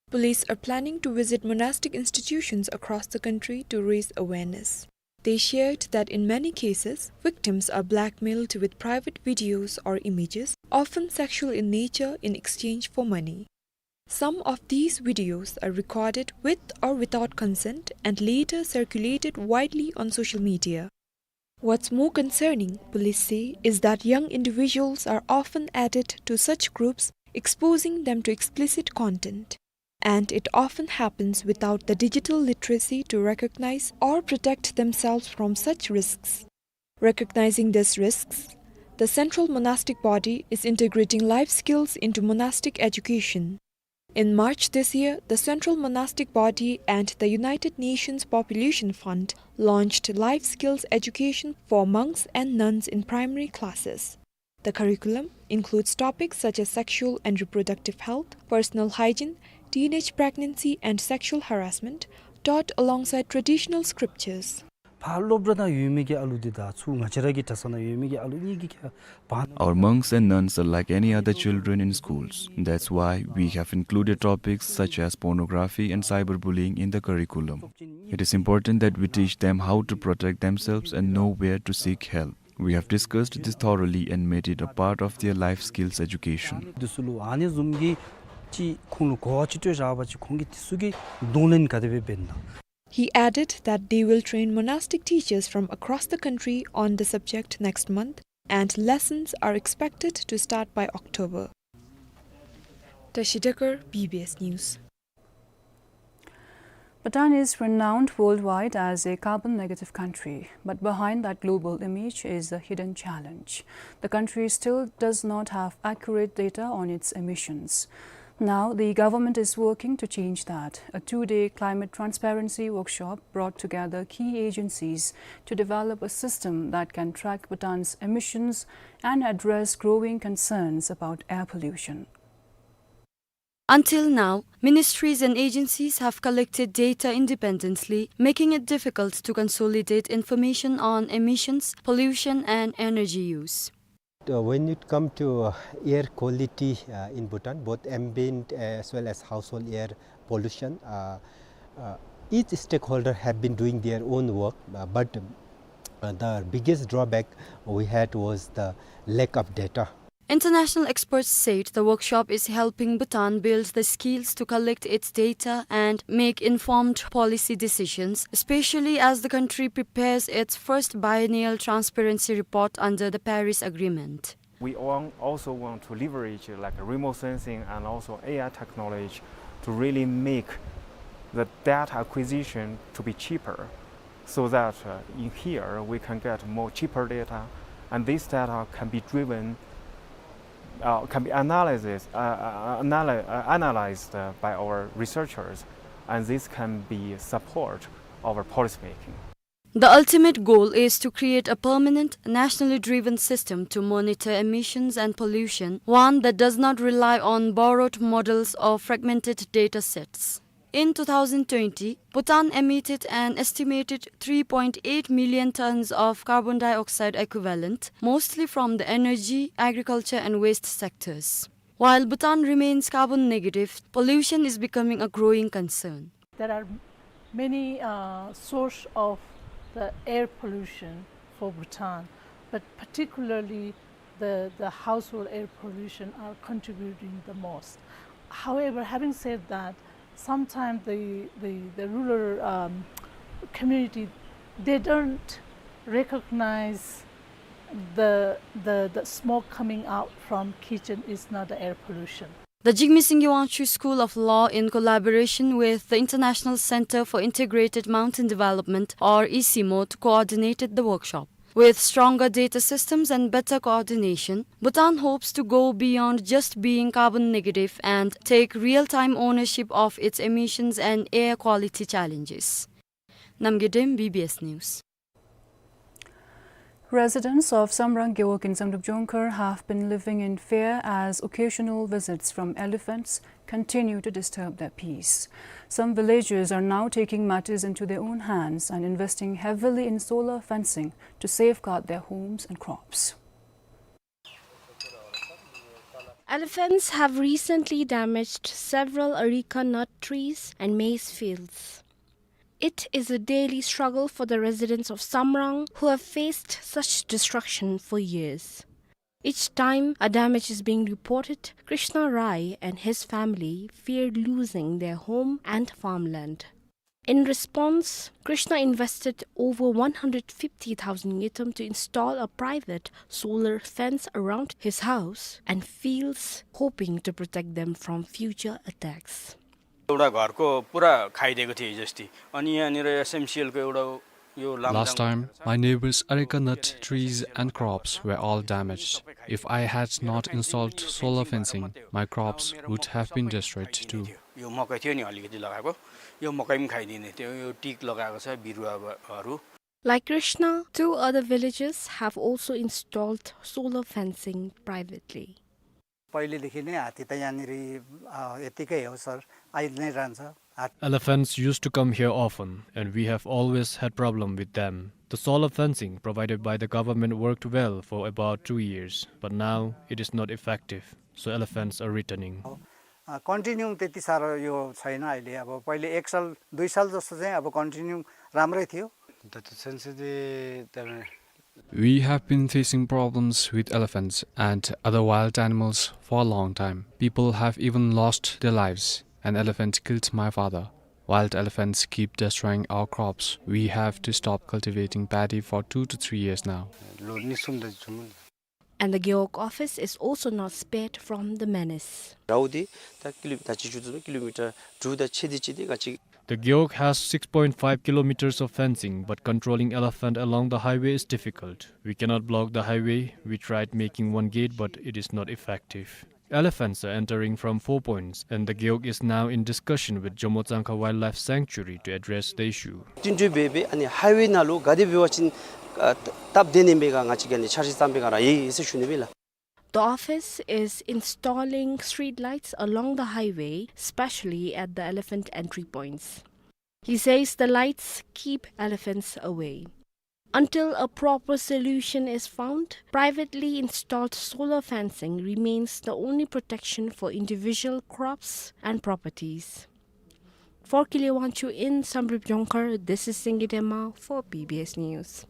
Police are planning to visit monastic institutions across the country to raise awareness. They shared that in many cases, victims are blackmailed with private videos or images, often sexual in nature, in exchange for money. Some of these videos are recorded with or without consent and later circulated widely on social media. What's more concerning, police say, is that young individuals are often added to such groups exposing them to explicit content. And it often happens without the digital literacy to recognize or protect themselves from such risks. Recognizing these risks, the Central Monastic Body is integrating life skills into monastic education. In March this year, the Central Monastic Body and the United Nations Population Fund launched life skills education for monks and nuns in primary classes. The curriculum includes topics such as sexual and reproductive health, personal hygiene, teenage pregnancy, and sexual harassment, taught alongside traditional scriptures. ཕར་སློབ་གྲྭ་ནང་ཡོད་མི་གི་ཨ་ལུ་འདི་དང་ཚུར་ང་བཅས་ར་གི་གྲྭ་ས་ནང་ཡོད་མི་གི་ཨ་ལུ་གཉིས་ཀྱི་ཁྱད་པར། Our monks and nuns are like any other children in schools. That's why we have included topics such as pornography and cyberbullying in the curriculum. It is important that we teach them how to protect themselves and know where to seek help. We have discussed this thoroughly and made it a part of their life skills education. འདི་ཚུ་ལུ་ཨ་ནི་བཟུམ་གྱི་ཅིག་ཁོང་ལུ་གོ་བ་ཅིག་སྤྲོད་བཞག་པ་ཅིན་ཁོང་གིས་འདི་ཚུ་གི་གདོང་ལེན་ག་དེ་སྦེ་འབད་ན། He added that they will train monastic teachers from across the country on the subject next month, and lessons are expected to start by October. Tashi Dekar, B B S News. Bhutan is renowned worldwide as a carbon negative country, but behind that global image is a hidden challenge. The country still does not have accurate data on its emissions. Now, the government is working to change that. A two-day climate transparency workshop brought together key agencies to develop a system that can track Bhutan's emissions and address growing concerns about air pollution. Until now, ministries and agencies have collected data independently, making it difficult to consolidate information on emissions, pollution, and energy use. Uh, when it come to, uh, air quality, uh, in Bhutan, both ambient as well as household air pollution, uh, uh, each stakeholder have been doing their own work, uh, but, uh, the biggest drawback we had was the lack of data. International experts said the workshop is helping Bhutan build the skills to collect its data and make informed policy decisions, especially as the country prepares its first biennial transparency report under the Paris Agreement. We want, also want to leverage, uh, like, remote sensing and also A I technology to really make the data acquisition to be cheaper, so that, uh, in here we can get more cheaper data, and this data can be driven, uh, can be analysis, uh, uh, analy-, uh, analyzed, uh, by our researchers, and this can be support our policymaking. The ultimate goal is to create a permanent, nationally driven system to monitor emissions and pollution, one that does not rely on borrowed models or fragmented data sets. In two thousand twenty, Bhutan emitted an estimated three point eight million tons of carbon dioxide equivalent, mostly from the energy, agriculture, and waste sectors. While Bhutan remains carbon negative, pollution is becoming a growing concern. There are many, uh, source of the air pollution for Bhutan, but particularly the, the household air pollution are contributing the most. However, having said that, sometimes the, the, the rural, um, community, they don't recognize the, the, the smoke coming out from kitchen is not the air pollution. The Jigme Singye Wangchuk School of Law, in collaboration with the International Center for Integrated Mountain Development, or ICIMOD, coordinated the workshop. With stronger data systems and better coordination, Bhutan hopes to go beyond just being carbon negative and take real-time ownership of its emissions and air quality challenges. Namgay Dem, B B S News. Residents of Samrang Gewog in Zamdrup Jongkhar have been living in fear as occasional visits from elephants continue to disturb their peace. Some villagers are now taking matters into their own hands and investing heavily in solar fencing to safeguard their homes and crops. Elephants have recently damaged several areca nut trees and maize fields. It is a daily struggle for the residents of Samrang, who have faced such destruction for years. Each time a damage is being reported, Krishna Rai and his family fear losing their home and farmland. In response, Krishna invested over one hundred fifty thousand ngultrum to install a private solar fence around his house and fields, hoping to protect them from future attacks. एउटा घरको पुरा खाइदिएको थियो हिजोअस्ति। अनि यहाँनिर एसएमसिएलको एउटा यो लामजाङ Last time, my neighbors' areca nut trees and crops were all damaged. If I had not installed solar fencing, my crops would have been destroyed too. यो मकै थियो नि अलिकति लगाएको, यो मकै पनि खाइदिने त्यो, यो टिक लगाएको छ बिरुवाहरू। Like Krishna, two other villages have also installed solar fencing privately. पहिलेदेखि नै हात्ती त यहाँनिर, अ, यतिकै हो सर, आइ नै रहन्छ। हात- Elephants used to come here often, and we have always had problem with them. The solar fencing provided by the government worked well for about two years, but now it is not effective, so elephants are returning. अ, कन्टिन्यू त्यति साह्रो यो छैन अहिले। अब पहिले एक साल, दुई साल जस्तो चाहिँ अब कन्टिन्यू राम्रै थियो। ད་དུས་ཚོད་འདི་ད་We have been facing problems with elephants and other wild animals for a long time. People have even lost their lives. An elephant killed my father. Wild elephants keep destroying our crops. We have to stop cultivating paddy for two to three years now. ལོ་གཉིས་གསུམ་ད་བྱུང་། And the Gewog office is also not spared from the menace. རའུ་འདི་ད་ཀི་ལོ་ད་ཅི་ཞུ་ཚུལ་ཀི་ལོ་མི་ཊར་དྲུག་དང་ཕྱེད་དེ་ཅིག་འདི་ག་ཅི། The Gewog has six point five kilometers of fencing, but controlling elephant along the highway is difficult. We cannot block the highway. We tried making one gate, but it is not effective. Elephants are entering from four points, and the Gewog is now in discussion with Jomo Tsangkha Wildlife Sanctuary to address the issue. བསྟུན་གྲོས་འབད་འབད་ཨ་ནི་ཧའི་ཝེ་ནང་ལུ་ག་དེ་འབད་བ་ཅིན་ཨ་སྟབས་བདེ་ནི་མས་ག་ང་བཅས་ཀྱིས་ཨ་ནི་འཆར་གཞི་བརྩམ་པའི་སྒང་ར་ཡོད་ཡོད་ཟེར་ཞུ་ནི་མས་ལགས། The office is installing street lights along the highway, especially at the elephant entry points. He says the lights keep elephants away. Until a proper solution is found, privately installed solar fencing remains the only protection for individual crops and properties. For Kile Wangchuk in Samdrup Jongkhar, this is Singye Dema for B B S News.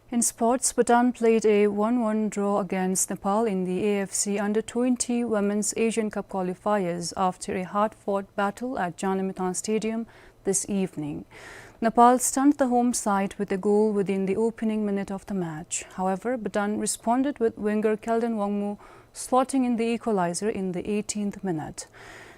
In sports, Bhutan played a one one draw against Nepal in the A F C Under twenty Women's Asian Cup qualifiers after a hard-fought battle at Janamethang Stadium this evening. Nepal stunned the home side with a goal within the opening minute of the match. However, Bhutan responded with winger Khelden Wangmo slotting in the equalizer in the eighteenth minute.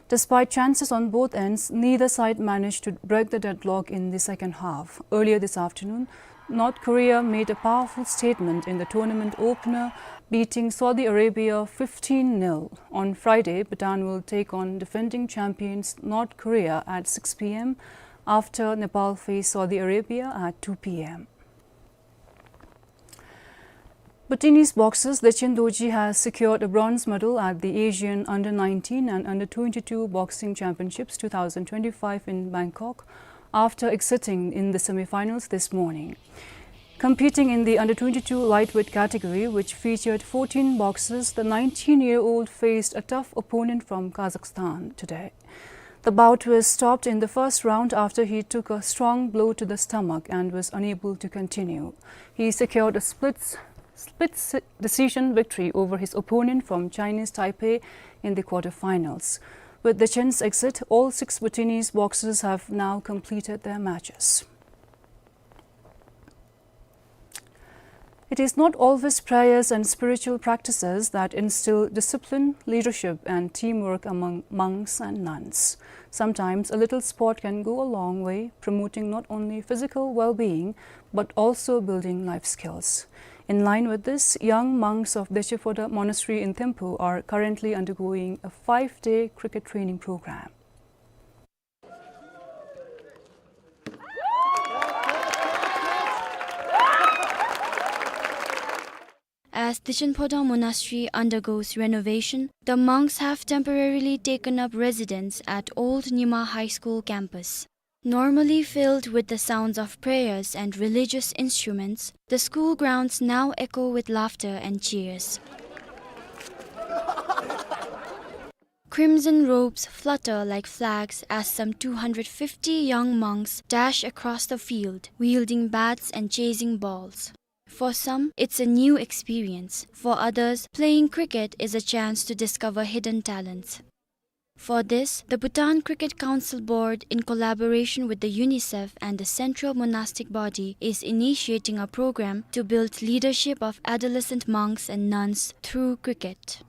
Despite chances on both ends, neither side managed to break the deadlock in the second half. Earlier this afternoon, North Korea made a powerful statement in the tournament opener, beating Saudi Arabia fifteen nil. On Friday, Bhutan will take on defending champions North Korea at six p.m., after Nepal face Saudi Arabia at two p.m. Bhutanese boxer Dechen Dorji has secured a bronze medal at the Asian Under nineteen and Under twenty-two Boxing Championships two thousand twenty-five in Bangkok after exiting in the semi-finals this morning. Competing in the Under twenty-two lightweight category, which featured fourteen boxers, the nineteen-year-old faced a tough opponent from Kazakhstan today. The bout was stopped in the first round after he took a strong blow to the stomach and was unable to continue. He secured a split, split s-, decision victory over his opponent from Chinese Taipei in the quarterfinals. With Dechen's exit, all six Bhutanese boxers have now completed their matches. It is not always prayers and spiritual practices that instill discipline, leadership, and teamwork among monks and nuns. Sometimes a little sport can go a long way, promoting not only physical well-being, but also building life skills. In line with this, young monks of Deche Phodrang Monastery in Thimphu are currently undergoing a five-day cricket training program. As Dechen Phodrang Monastery undergoes renovation, the monks have temporarily taken up residence at Old Nyima High School campus. Normally filled with the sounds of prayers and religious instruments, the school grounds now echo with laughter and cheers. Crimson robes flutter like flags as some two hundred fifty young monks dash across the field, wielding bats and chasing balls. For some, it's a new experience. For others, playing cricket is a chance to discover hidden talents. For this, the Bhutan Cricket Council Board, in collaboration with the UNICEF and the Central Monastic Body, is initiating a program to build leadership of adolescent monks and nuns through cricket.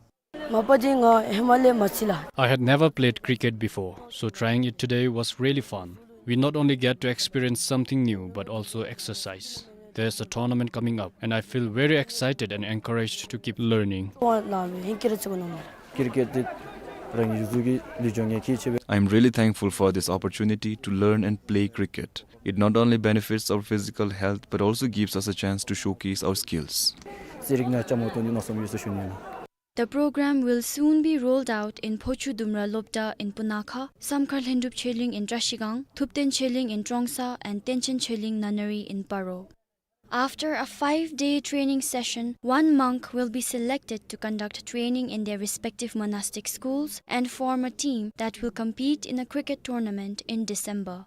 མ་པ་ཅིན་ང་ཧེ་མ་ལས་མ་ཆི་ལ། I had never played cricket before, so trying it today was really fun. We not only get to experience something new, but also exercise. There's a tournament coming up, and I feel very excited and encouraged to keep learning. ཝ་ལ་ཝེ་ཧིང་ཀི་རེ་ཆི་གོ་ནོ་མ། ཀིར་ཀེཊ་འདི་རང་གི་གཟུགས་ཀྱི་ལུས་སྦྱོང་གི་ཁེ་ཆེ་བས། I am really thankful for this opportunity to learn and play cricket. It not only benefits our physical health, but also gives us a chance to showcase our skills. ཟེར་རིག་ན་ཅ་མོ་ཏོ་ནི་ནོ་སོམ་ཡོད་ས་ཤུ་ནི་ན། The program will soon be rolled out in Phochu Dumra Lobda in Punakha, Samkhar Lhendrup Cheling in Trashigang, Thupten Cheling in Trongsa, and Tenchen Cheling Nunnery in Paro. After a five-day training session, one monk will be selected to conduct training in their respective monastic schools and form a team that will compete in a cricket tournament in December.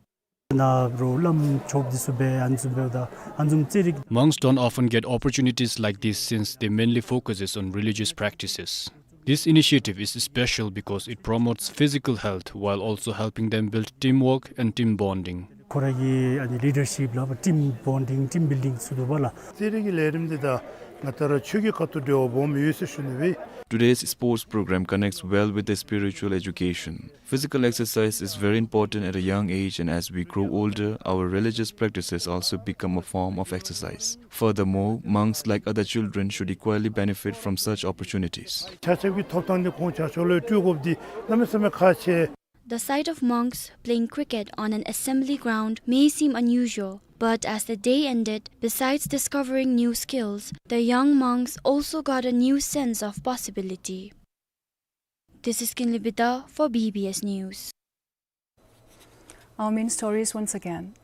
ན་རོ་ལམ་ཆོབ་འདི་སུ་བེ་ཨན་ཛུམ་བེ་ད་ཨན་ཛུམ་ཙི་རིག། Monks don't often get opportunities like this since they mainly focuses on religious practices. This initiative is special because it promotes physical health while also helping them build teamwork and team bonding. ཁོ་ར་གི་ཨ་ནི་ལི་ཌར་ཤིབ་ལ་ཊིམ་བོན་ཌིང་ཊིམ་བིལ་ཌིང་སུ་དུ་བ་ལ། ཙི་རིག་གི་ལས་རིམ་འདི་དང་ང་ཏང་ར་ཆོས་ཀྱི་ཁ་ཐུག་འབྲེལ་བ་སྦོམ་ཡོད་ཟེར་ཞུ་ནི་བས། Today's sports program connects well with the spiritual education. Physical exercise is very important at a young age, and as we grow older, our religious practices also become a form of exercise. Furthermore, monks, like other children, should equally benefit from such opportunities. ཆ་ཁྱབ་ཀྱི་ཐོབ་ཐང་འདི་ཁོང་ཆ་ཁྱབ་ལུ་སྤྲོད་དགོཔ་འདི་གནམ་མེད་ས་མེད་ཁག་ཆེ། The sight of monks playing cricket on an assembly ground may seem unusual, but as the day ended, besides discovering new skills, the young monks also got a new sense of possibility. This is Kinley Bida for B B S News. Our main stories once again.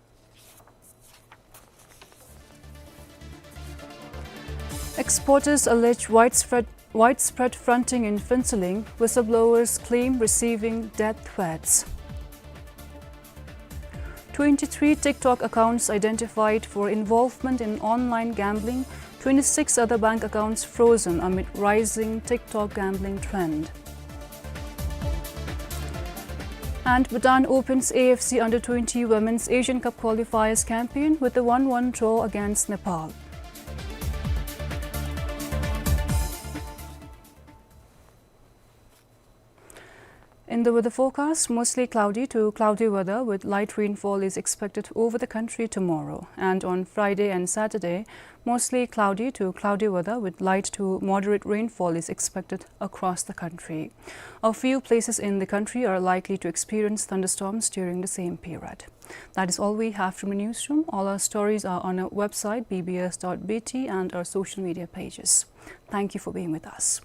Exporters allege widespread, widespread fronting in Phuentsholing, whistleblowers claim receiving death threats. Twenty-three TikTok accounts identified for involvement in online gambling, twenty-six other bank accounts frozen amid rising TikTok gambling trend. And Bhutan opens A F C under twenty Women's Asian Cup qualifiers campaign with a one one draw against Nepal. In the weather forecast, mostly cloudy to cloudy weather with light rainfall is expected over the country tomorrow. And on Friday and Saturday, mostly cloudy to cloudy weather with light to moderate rainfall is expected across the country. A few places in the country are likely to experience thunderstorms during the same period. That is all we have from the newsroom. All our stories are on our website, B B S dot B T, and our social media pages. Thank you for being with us.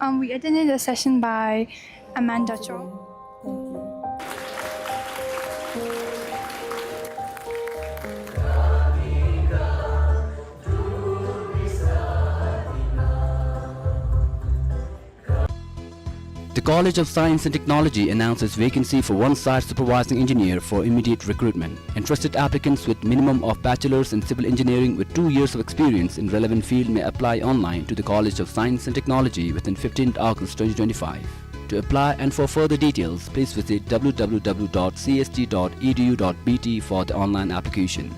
Um, we attended a session by Amanda Cho. The College of Science and Technology announces vacancy for one site supervising engineer for immediate recruitment. Interested applicants with minimum of bachelor's in civil engineering with two years of experience in relevant field may apply online to the College of Science and Technology within fifteenth August twenty twenty-five. To apply and for further details, please visit w w w dot c s t dot e d u dot b t for the online application.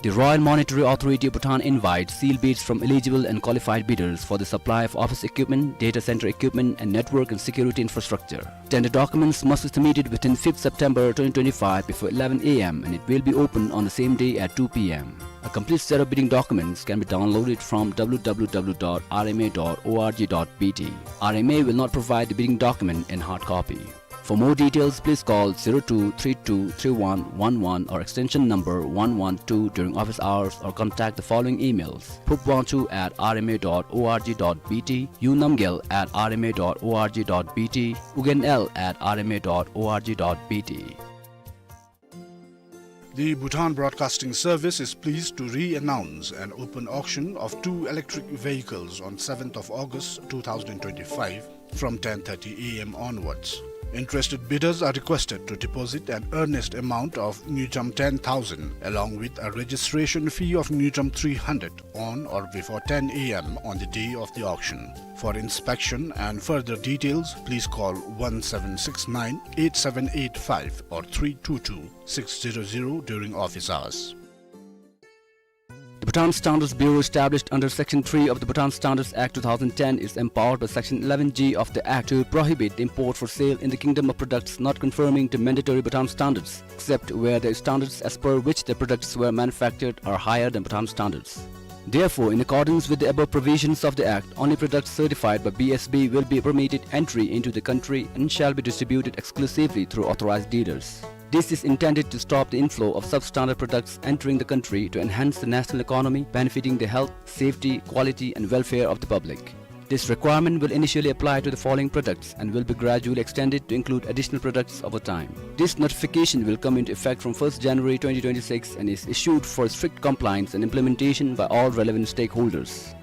The Royal Monetary Authority of Bhutan invites sealed bids from eligible and qualified bidders for the supply of office equipment, data center equipment, and network and security infrastructure. Tender documents must be submitted within fifth September twenty twenty-five before eleven a m and it will be open on the same day at two p m. A complete set of bidding documents can be downloaded from w w w dot r m a dot o r g dot b t. R M A will not provide the bidding document in hard copy. For more details, please call zero two three two three one one one or extension number one one two during office hours or contact the following emails: phubwangchu at r m a dot o r g dot b t, unamgyel at r m a dot o r g dot b t, ugenl at r m a dot o r g dot b t. The Bhutan Broadcasting Service is pleased to re-announce an open auction of two electric vehicles on seventh of August two thousand twenty-five from ten thirty a m onwards. Interested bidders are requested to deposit an earnest amount of ngultrum ten thousand along with a registration fee of ngultrum three hundred on or before ten a m on the day of the auction. For inspection and further details, please call one seven six nine eight seven eight five or three two two six zero zero during office hours. The Bhutan Standards Bureau, established under Section three of the Bhutan Standards Act two thousand ten, is empowered by Section eleven G of the Act to prohibit the import for sale in the kingdom of products not conforming to mandatory Bhutan standards, except where the standards as per which the products were manufactured are higher than Bhutan standards. Therefore, in accordance with the above provisions of the Act, only products certified by B S B will be permitted entry into the country and shall be distributed exclusively through authorized dealers. This is intended to stop the inflow of substandard products entering the country to enhance the national economy, benefiting the health, safety, quality, and welfare of the public. This requirement will initially apply to the following products and will be gradually extended to include additional products over time. This notification will come into effect from first January twenty twenty-six and is issued for strict compliance and implementation by all relevant stakeholders.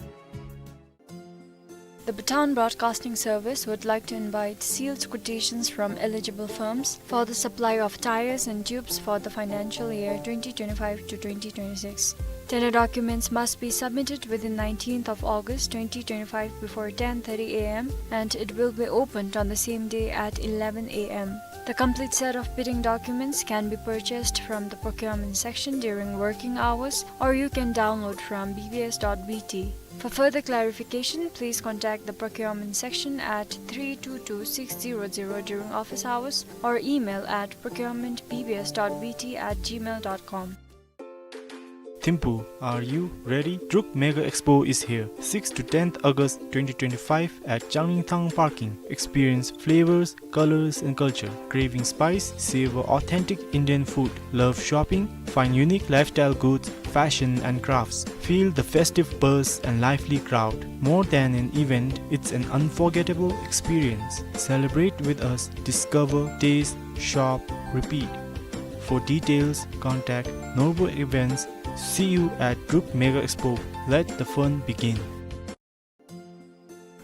The Bhutan Broadcasting Service would like to invite sealed quotations from eligible firms for the supply of tires and tubes for the financial year twenty twenty-five to twenty twenty-six. Tender documents must be submitted within nineteenth of August twenty twenty-five before ten thirty a m and it will be opened on the same day at eleven a m. The complete set of bidding documents can be purchased from the procurement section during working hours, or you can download from b b s dot b t. For further clarification, please contact the procurement section at three two two six zero zero during office hours or email at procurement b b s dot b t at gmail dot com. Thimphu, are you ready? Druk Mega Expo is here. sixth to tenth August twenty twenty-five at Changlingthang Parking. Experience flavors, colors, and culture. Craving spice? Savor authentic Indian food. Love shopping? Find unique lifestyle goods, fashion, and crafts. Feel the festive buzz and lively crowd. More than an event, it's an unforgettable experience. Celebrate with us. Discover, taste, shop, repeat. For details, contact Norbu Events. See you at Druk Mega Expo. Let the fun begin.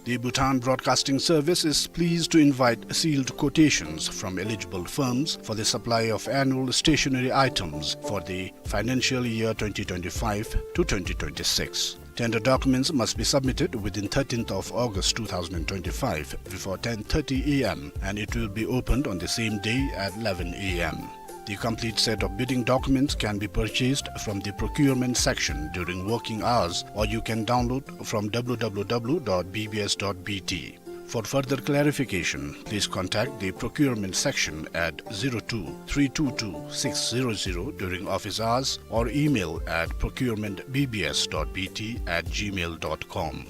The Bhutan Broadcasting Service is pleased to invite sealed quotations from eligible firms for the supply of annual stationery items for the financial year twenty twenty-five to twenty twenty-six. Tender documents must be submitted within thirteenth of August two thousand twenty-five before ten thirty a m and it will be opened on the same day at eleven a m. The complete set of bidding documents can be purchased from the procurement section during working hours, or you can download from w w w dot b b s dot b t. For further clarification, please contact the procurement section at zero two three two two six zero zero during office hours or email at procurement b b s dot b t at gmail dot com.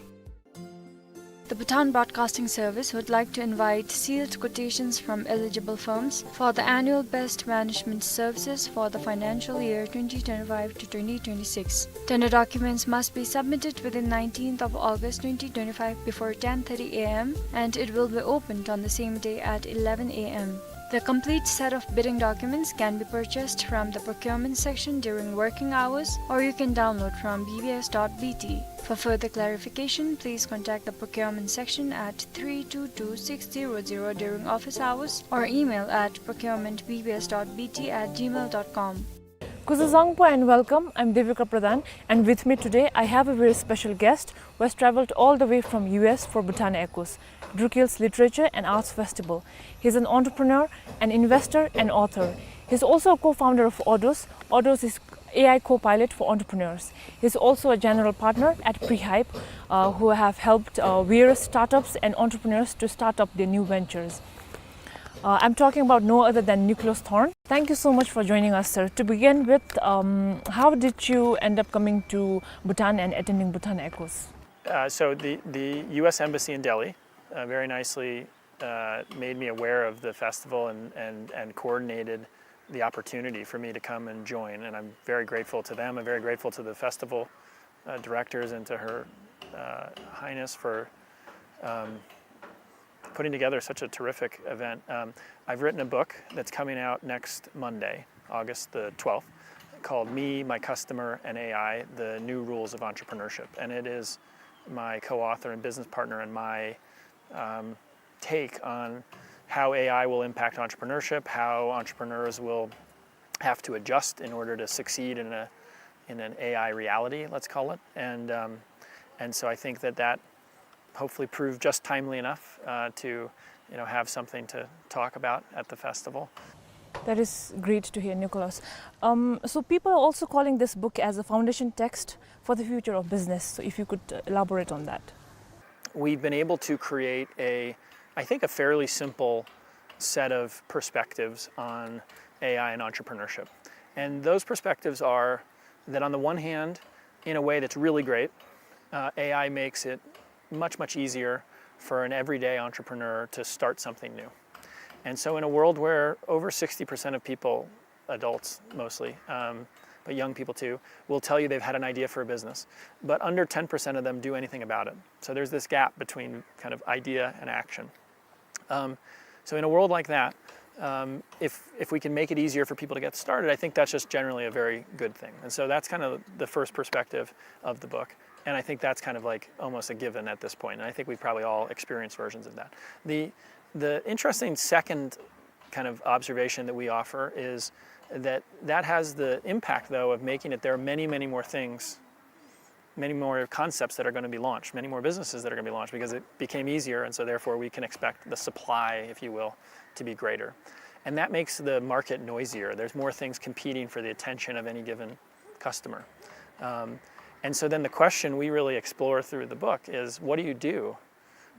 The Bhutan Broadcasting Service would like to invite sealed quotations from eligible firms for the annual best management services for the financial year twenty twenty-five to twenty twenty-six. Tender documents must be submitted within nineteenth of August twenty twenty-five before ten thirty a m, and it will be opened on the same day at eleven a m. The complete set of bidding documents can be purchased from the procurement section during working hours, or you can download from B B S dot B T. For further clarification, please contact the procurement section at three two two six zero zero during office hours or email at procurement B B S dot B T at gmail dot com. Kuzuzangpo and welcome. I'm Devika Pradhan, and with me today I have a very special guest who has traveled all the way from U S for Bhutan Echoes, Drukgyal's Literature and Arts Festival. He's an entrepreneur, an investor, and author. He's also a co-founder of Odos. Odos is A I co-pilot for entrepreneurs. He's also a general partner at Prehype, uh, who have helped, uh, various startups and entrepreneurs to start up their new ventures. Uh, I'm talking about no other than Nicholas Thorne. Thank you so much for joining us, sir. To begin with, um, how did you end up coming to Bhutan and attending Bhutan Echoes? Uh, so the, the U S Embassy in Delhi, uh, very nicely, uh, made me aware of the festival and, and, and coordinated the opportunity for me to come and join. And I'm very grateful to them. I'm very grateful to the festival, uh, directors and to Her, uh, Highness for, um, putting together such a terrific event. Um, I've written a book that's coming out next Monday, August the twelfth, called Me, My Customer, and A I: The New Rules of Entrepreneurship. And it is my co-author and business partner and my, um, take on how A I will impact entrepreneurship, how entrepreneurs will have to adjust in order to succeed in a, in an A I reality, let's call it. And, um, and so I think that that hopefully proved just timely enough, uh, to, you know, have something to talk about at the festival. That is great to hear, Nicholas. Um, so people are also calling this book as a foundation text for the future of business. So if you could, uh, elaborate on that. We've been able to create a, I think, a fairly simple set of perspectives on A I and entrepreneurship. And those perspectives are that, on the one hand, in a way that's really great, uh, A I makes it much, much easier for an everyday entrepreneur to start something new. And so in a world where over sixty percent of people, adults mostly, um, but young people too, will tell you they've had an idea for a business, but under ten percent of them do anything about it. So there's this gap between kind of idea and action. Um, so in a world like that, um, if, if we can make it easier for people to get started, I think that's just generally a very good thing. And so that's kind of the first perspective of the book. And I think that's kind of, like, almost a given at this point. And I think we've probably all experienced versions of that. The, the interesting second kind of observation that we offer is that that has the impact, though, of making it there are many, many more things, many more concepts that are gonna be launched, many more businesses that are gonna be launched, because it became easier, and so therefore we can expect the supply, if you will, to be greater. And that makes the market noisier. There's more things competing for the attention of any given customer. Um, and so then the question we really explore through the book is, what do you do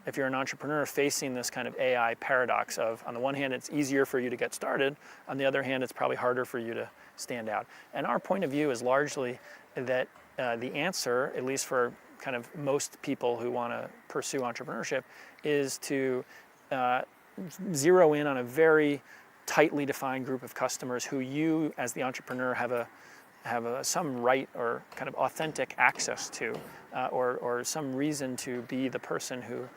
if you're an entrepreneur facing this kind of A I paradox of, on the one hand, it's easier for you to get started, on the other hand, it's probably harder for you to stand out? And our point of view is largely that, uh, the answer, at least for kind of most people who wanna pursue entrepreneurship, is to, uh, zero in on a very tightly defined group of customers who you, as the entrepreneur, have a, have a, some right or kind of authentic access to, uh, or, or some reason to be the person who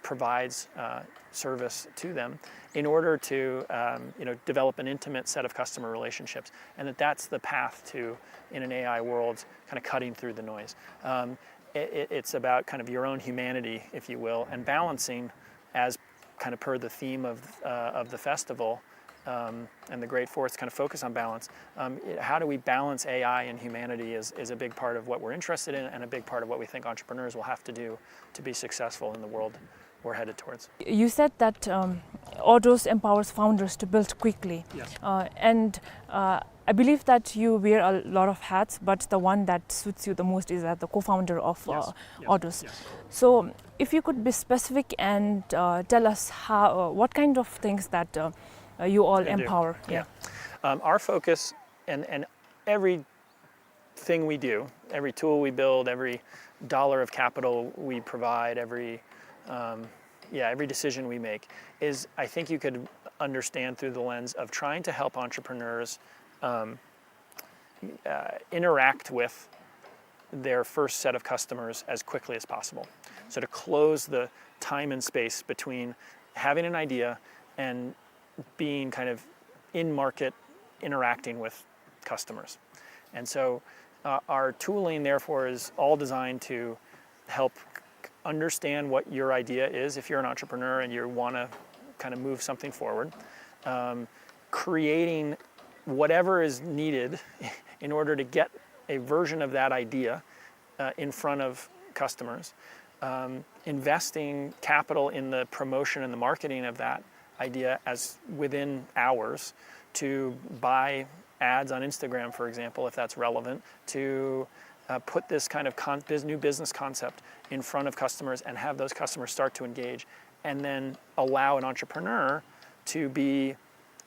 provides, uh, service to them in order to, um, you know, develop an intimate set of customer relationships, and that that's the path to, in an A I world, kind of cutting through the noise. Um, it, it, it's about kind of your own humanity, if you will, and balancing, as kind of per the theme of, uh, of the festival, um, and the Great Fourth's kind of focus on balance. Um, it, how do we balance A I and humanity is, is a big part of what we're interested in and a big part of what we think entrepreneurs will have to do to be successful in the world we're headed towards. You said that, um, Odos empowers founders to build quickly. Yes. Uh, and, uh, I believe that you wear a lot of hats, but the one that suits you the most is as the co-founder of, uh, Yes, yes, Odos. Yes. So, if you could be specific and, uh, tell us how, uh, what kind of things that, uh, uh, you all Can do. Empower. Yeah. Yeah. Um, our focus and, and every thing we do, every tool we build, every dollar of capital we provide, every, um, yeah, every decision we make is, I think you could understand through the lens of trying to help entrepreneurs, um, uh, interact with their first set of customers as quickly as possible. So to close the time and space between having an idea and being kind of in market, interacting with customers. And so, uh, our tooling, therefore, is all designed to help c-, understand what your idea is if you're an entrepreneur and you wanna kind of move something forward. Um, creating whatever is needed in order to get a version of that idea, uh, in front of customers. Um, investing capital in the promotion and the marketing of that idea as within hours, to buy ads on Instagram, for example, if that's relevant, to, uh, put this kind of con-, bus-, new business concept in front of customers and have those customers start to engage, and then allow an entrepreneur to be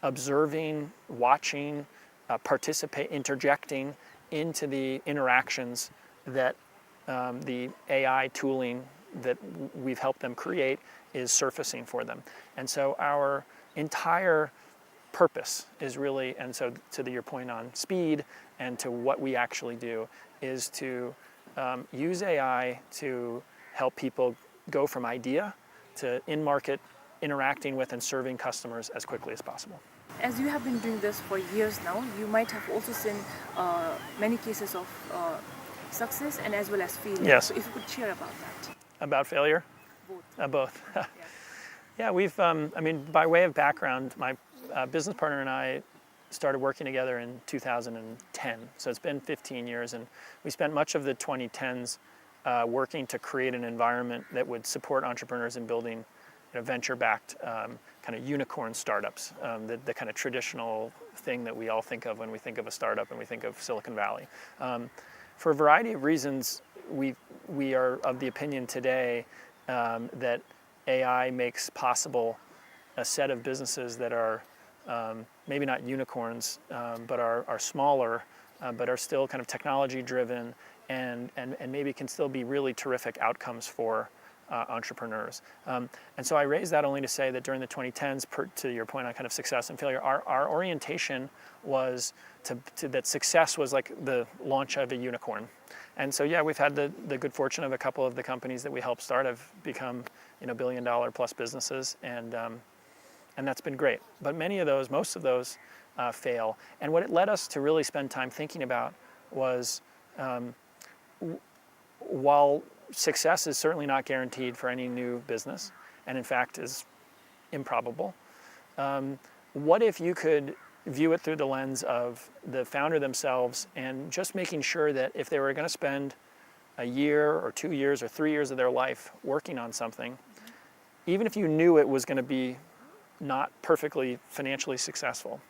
observing, watching, uh, participate, interjecting into the interactions that, um, the A I tooling that w-, we've helped them create is surfacing for them. And so our entire purpose is really, and so to the, your point on speed and to what we actually do, is to, um, use A I to help people go from idea to in-market interacting with and serving customers as quickly as possible. As you have been doing this for years now, you might have also seen, uh, many cases of, uh, success and as well as failure. Yes. So if you could share about that. About failure? Both. Uh, both. Yeah. Yeah, we've, um, I mean, by way of background, my, uh, business partner and I started working together in two thousand ten. So it's been fifteen years, and we spent much of the twenty tens, uh, working to create an environment that would support entrepreneurs in building, you know, venture-backed, um, kind of unicorn startups, um, the, the kind of traditional thing that we all think of when we think of a startup and we think of Silicon Valley. Um, for a variety of reasons, we, we are of the opinion today, um, that A I makes possible a set of businesses that are, um, maybe not unicorns, um, but are, are smaller, uh, but are still kind of technology driven and, and, and maybe can still be really terrific outcomes for, uh, entrepreneurs. Um, and so I raise that only to say that during the twenty tens, per, to your point on kind of success and failure, our, our orientation was to, to, that success was like the launch of a unicorn. And so, yeah, we've had the, the good fortune of a couple of the companies that we helped start have become, you know, billion dollar plus businesses, and, um, and that's been great. But many of those, most of those, uh, fail. And what it led us to really spend time thinking about was, um, w-, while success is certainly not guaranteed for any new business, and in fact is improbable, um, what if you could view it through the lens of the founder themselves and just making sure that if they were gonna spend a year or two years or three years of their life working on something, even if you knew it was gonna be not perfectly financially successful,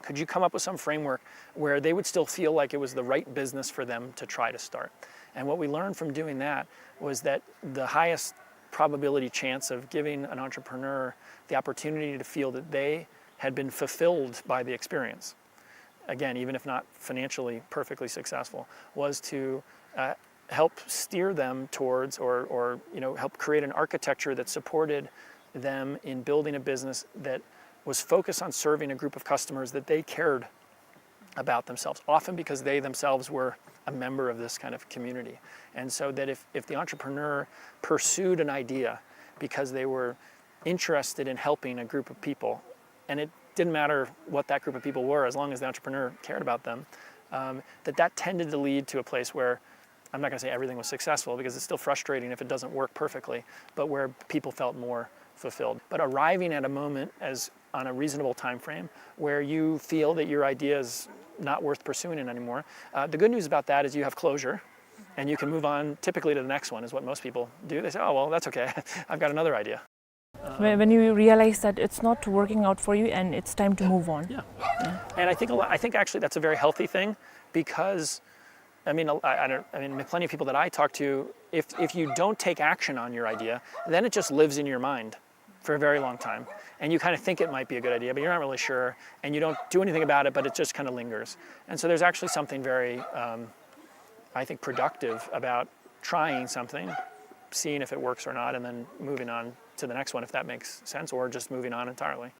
could you come up with some framework where they would still feel like it was the right business for them to try to start? And what we learned from doing that was that the highest probability chance of giving an entrepreneur the opportunity to feel that they had been fulfilled by the experience, again, even if not financially perfectly successful, was to, uh, help steer them towards or, or, you know, help create an architecture that supported them in building a business that was focused on serving a group of customers that they cared about themselves, often because they themselves were a member of this kind of community. And so that if, if the entrepreneur pursued an idea because they were interested in helping a group of people, and it didn't matter what that group of people were, as long as the entrepreneur cared about them, um, that that tended to lead to a place where, I'm not gonna say everything was successful, because it's still frustrating if it doesn't work perfectly, but where people felt more fulfilled. But arriving at a moment as, on a reasonable time frame, where you feel that your idea is not worth pursuing it anymore. Uh, the good news about that is you have closure, and you can move on typically to the next one, is what most people do. They say, "Oh, well, that's okay. I've got another idea." When, when you realize that it's not working out for you and it's time to move on. Yeah. And I think a lot, I think actually that's a very healthy thing, because, I mean, I, I don't, I mean, plenty of people that I talk to, if, if you don't take action on your idea, then it just lives in your mind for a very long time. And you kind of think it might be a good idea, but you're not really sure, and you don't do anything about it, but it just kind of lingers. And so there's actually something very, um, I think, productive about trying something seeing if it works or not, and then moving on to the next one if that makes sense, or just moving on entirely.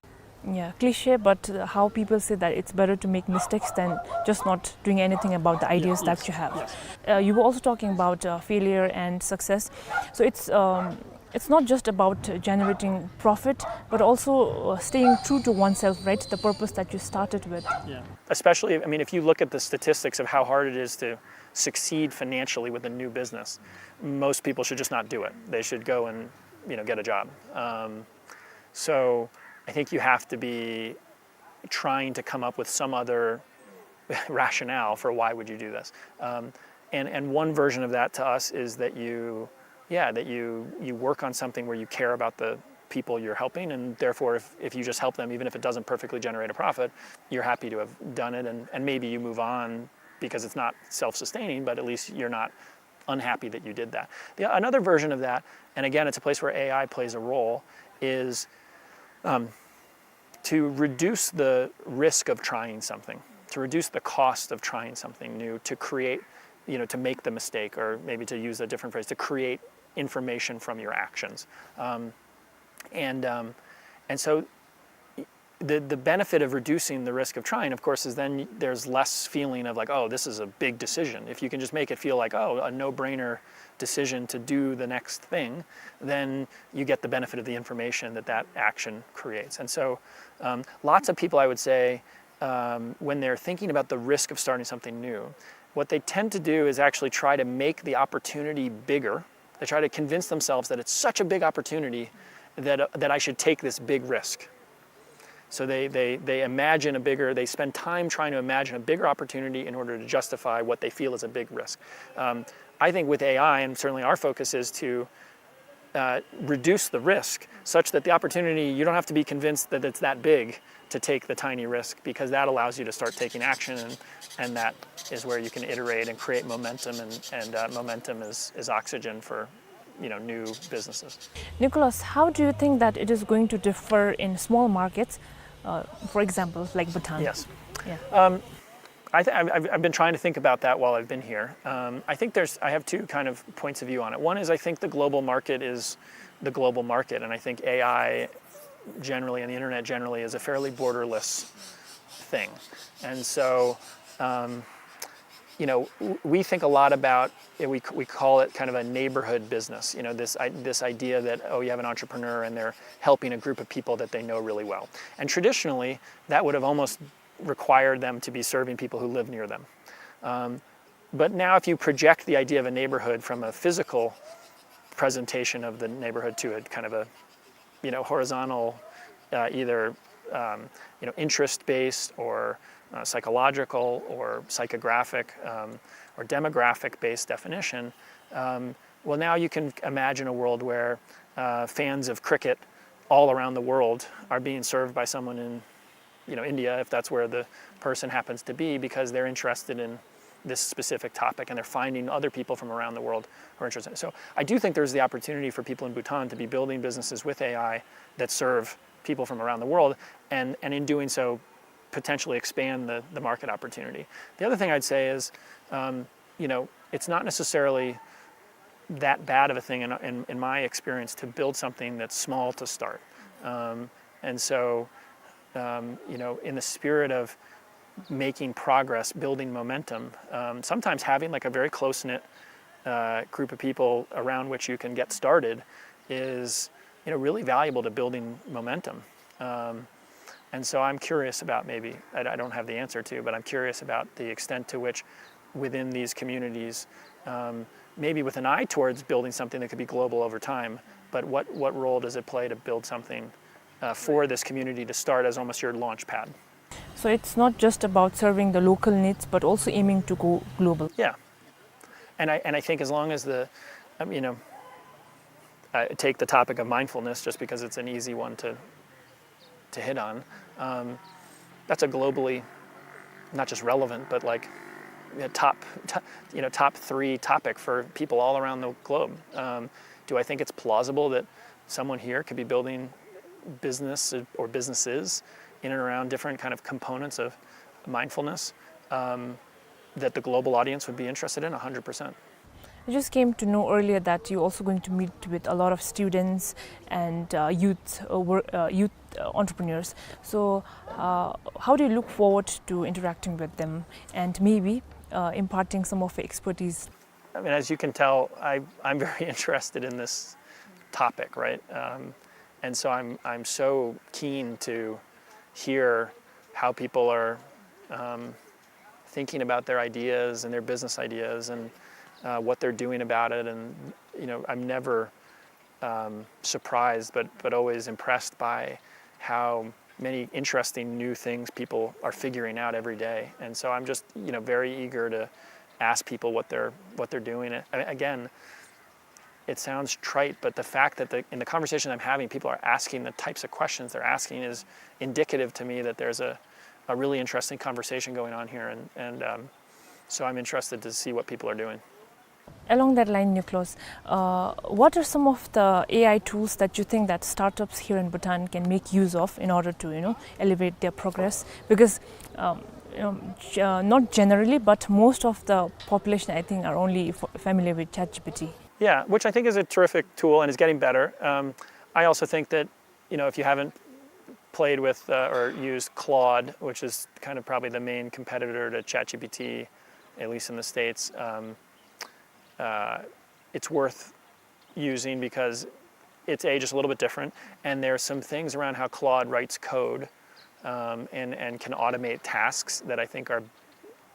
Yeah, cliche, but uh, how people say that it's better to make mistakes than just not doing anything about the ideas that you have. Yes. Uh, you were also talking about uh, failure and success. So it's um, it's not just about generating profit, but also uh, staying true to oneself, right? The purpose that you started with. Yeah. Especially, I mean, if you look at the statistics of how hard it is to succeed financially with a new business, most people should just not do it. They should go and, you know, get a job. Um, so I think you have to be trying to come up with some other rationale for why would you do this. Um, and, and one version of that to us is that you, yeah, that you, you work on something where you care about the people you're helping, and therefore if, if you just help them, even if it doesn't perfectly generate a profit, you're happy to have done it, and, and maybe you move on because it's not self-sustaining, but at least you're not unhappy that you did that. The, another version of that, and again, it's a place where A I plays a role, is um, to reduce the risk of trying something, to reduce the cost of trying something new, to create, you know, to make the mistake, or maybe to use a different phrase, to create information from your actions. Um, and, um, and so the, the benefit of reducing the risk of trying, of course, is then there's less feeling of like, "Oh, this is a big decision." If you can just make it feel like, "Oh, a no-brainer decision to do the next thing," then you get the benefit of the information that that action creates. And so um, lots of people, I would say, um, when they're thinking about the risk of starting something new, what they tend to do is actually try to make the opportunity bigger. They try to convince themselves that it's such a big opportunity that, uh, that I should take this big risk. So they, they, they imagine a bigger, they spend time trying to imagine a bigger opportunity in order to justify what they feel is a big risk. Um, I think with A I, and certainly our focus is to uh, reduce the risk such that the opportunity, you don't have to be convinced that it's that big to take the tiny risk, because that allows you to start taking action, and, and that is where you can iterate and create momentum, and, and uh, momentum is, is oxygen for, you know, new businesses. Nicholas, how do you think that it is going to differ in small markets, uh, for example, like Bhutan? Yes. Yeah. Um, I th- I've, I've been trying to think about that while I've been here. Um, I think there's, I have two kind of points of view on it. One is I think the global market is the global market, and I think A I generally and the internet generally is a fairly borderless thing. And so, um, you know, w- we think a lot about, we, c- we call it kind of a neighborhood business, you know, this, I, this idea that, oh, you have an entrepreneur and they're helping a group of people that they know really well. And traditionally, that would have almost required them to be serving people who live near them. Um, but now if you project the idea of a neighborhood from a physical presentation of the neighborhood to a kind of a, you know, horizontal, uh, either, um, you know, interest-based or uh, psychological or psychographic, um, or demographic-based definition, um, well, now you can imagine a world where uh, fans of cricket all around the world are being served by someone in, you know, India, if that's where the person happens to be, because they're interested in this specific topic and they're finding other people from around the world who are interested. So I do think there's the opportunity for people in Bhutan to be building businesses with A I that serve people from around the world, and, and in doing so, potentially expand the, the market opportunity. The other thing I'd say is, um, you know, it's not necessarily that bad of a thing in, in, in my experience to build something that's small to start. Um, and so, um, you know, in the spirit of making progress, building momentum, um, sometimes having like a very close-knit uh, group of people around which you can get started is, you know, really valuable to building momentum. Um, and so I'm curious about, maybe, I, I don't have the answer to, but I'm curious about the extent to which within these communities, um, maybe with an eye towards building something that could be global over time, but what, what role does it play to build something uh, for this community to start as almost your launch pad? So it's not just about serving the local needs, but also aiming to go global. Yeah. And I, and I think as long as the, um, you know, I take the topic of mindfulness just because it's an easy one to, to hit on. Um, that's a globally, not just relevant, but like a top, to, you know, top three topic for people all around the globe. Um, do I think it's plausible that someone here could be building business or businesses in and around different kind of components of mindfulness um, that the global audience would be interested in? A hundred percent. I just came to know earlier that you're also going to meet with a lot of students and uh, youth, uh, wor- uh, youth uh, entrepreneurs. So, uh, how do you look forward to interacting with them and maybe uh, imparting some of your expertise? I mean, as you can tell, I, I'm very interested in this topic, right? Um, and so I'm, I'm so keen to hear how people are um, thinking about their ideas and their business ideas and uh, what they're doing about it. And, you know, I'm never um, surprised, but, but always impressed by how many interesting new things people are figuring out every day. And so I'm just, you know, very eager to ask people what they're, what they're doing. And again, it sounds trite, but the fact that the, in the conversation I'm having, people are asking the types of questions they're asking is indicative to me that there's a, a really interesting conversation going on here. And, and um, so I'm interested to see what people are doing. Along that line, Nicholas, uh, what are some of the A I tools that you think that startups here in Bhutan can make use of in order to, you know, elevate their progress? Because um, you know, g- uh, not generally, but most of the population, I think, are only f- familiar with ChatGPT. Yeah, which I think is a terrific tool and is getting better. Um, I also think that, you know, if you haven't played with uh, or used Claude, which is kind of probably the main competitor to ChatGPT, at least in the States, um, uh, it's worth using because it's a just a little bit different, and there's some things around how Claude writes code um, and and can automate tasks that I think are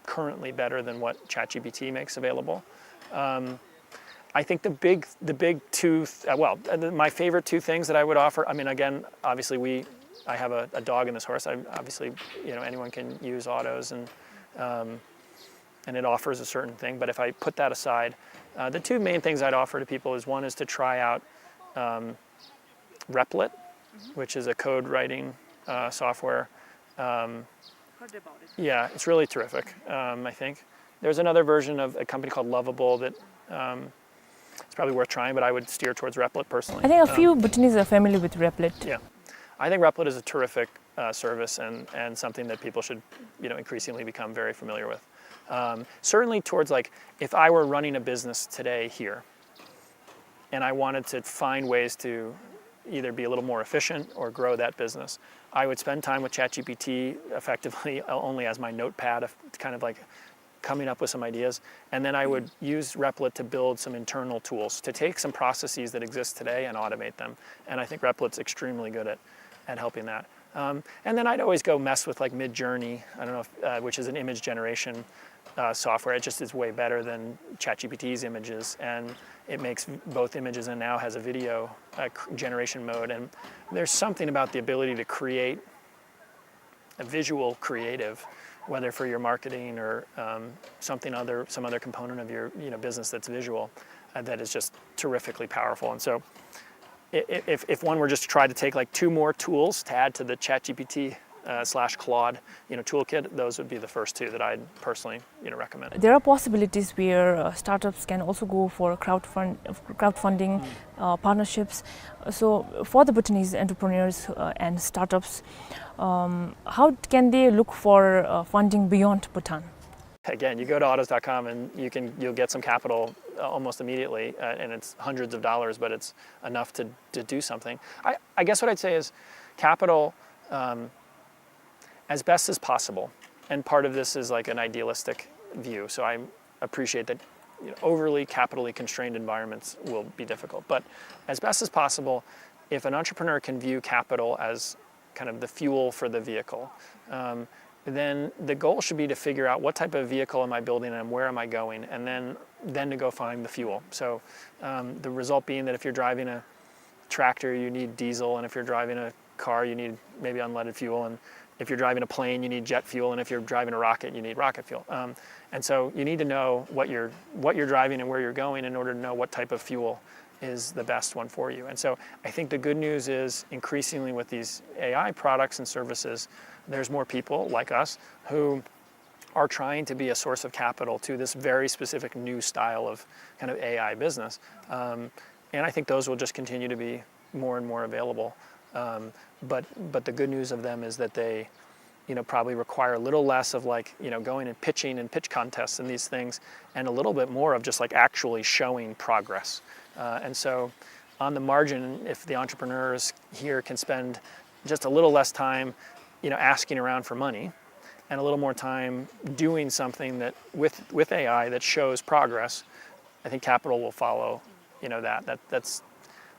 currently better than what ChatGPT makes available. Um, I think the big the big two th- uh, well uh, the, my favorite two things that I would offer. I mean, again, obviously we I have a, a dog in this horse. I obviously you know anyone can use autos and um, and it offers a certain thing. But if I put that aside, uh, the two main things I'd offer to people is one is to try out um, Replit, which is a code writing uh, software. Um, Heard about it. Yeah, it's really terrific, um, I think. There's another version of a company called Lovable that um, it's probably worth trying, but I would steer towards Replit personally. I think a Um, few Bhutanese are familiar with Replit. Yeah, I think Replit is a terrific uh, service and, and something that people should you know increasingly become very familiar with. Um, certainly towards like if I were running a business today here, and I wanted to find ways to either be a little more efficient or grow that business, I would spend time with ChatGPT effectively only as my notepad, of kind of like coming up with some ideas. And then I would use Replit to build some internal tools to take some processes that exist today and automate them. And I think Replit's extremely good at, at helping that. Um, and then I'd always go mess with like Midjourney, I don't know, if, uh, which is an image generation uh, software. It just is way better than ChatGPT's images, and it makes both images and now has a video uh, generation mode. And there's something about the ability to create a visual creative, whether for your marketing or um, something other, some other component of your you know business that's visual, uh, that is just terrifically powerful. And so, if, if one were just to try to take like two more tools to add to the ChatGPT uh, slash Claude, you know, toolkit, those would be the first two that I'd personally, you know, recommend. There are possibilities where uh, startups can also go for crowdfund, crowdfunding, uh, partnerships. So, for the Bhutanese entrepreneurs uh, and startups, um, how can they look for uh, funding beyond Bhutan? Again, you go to autos dot com and you can you'll get some capital uh, almost immediately, uh, and it's hundreds of dollars, but it's enough to, to do something. I, I guess what I'd say is capital um, as best as possible. And part of this is like an idealistic view. So I appreciate that you know, overly capitally constrained environments will be difficult. But as best as possible, if an entrepreneur can view capital as kind of the fuel for the vehicle, um, then the goal should be to figure out what type of vehicle am I building and where am I going, and then then to go find the fuel. So um, the result being that if you're driving a tractor, you need diesel, and if you're driving a car, you need maybe unleaded fuel, and if you're driving a plane, you need jet fuel, and if you're driving a rocket, you need rocket fuel. Um, and so you need to know what you're what you're driving and where you're going in order to know what type of fuel is the best one for you. And so I think the good news is increasingly with these A I products and services, there's more people like us who are trying to be a source of capital to this very specific new style of kind of A I business. Um, and I think those will just continue to be more and more available. Um, but but the good news of them is that they you know, probably require a little less of, like, you know, going and pitching and pitch contests and these things, and a little bit more of just, like, actually showing progress. Uh, and so on the margin, if the entrepreneurs here can spend just a little less time, you know, asking around for money and a little more time doing something that with, with A I that shows progress, I think capital will follow, you know, that. That, that's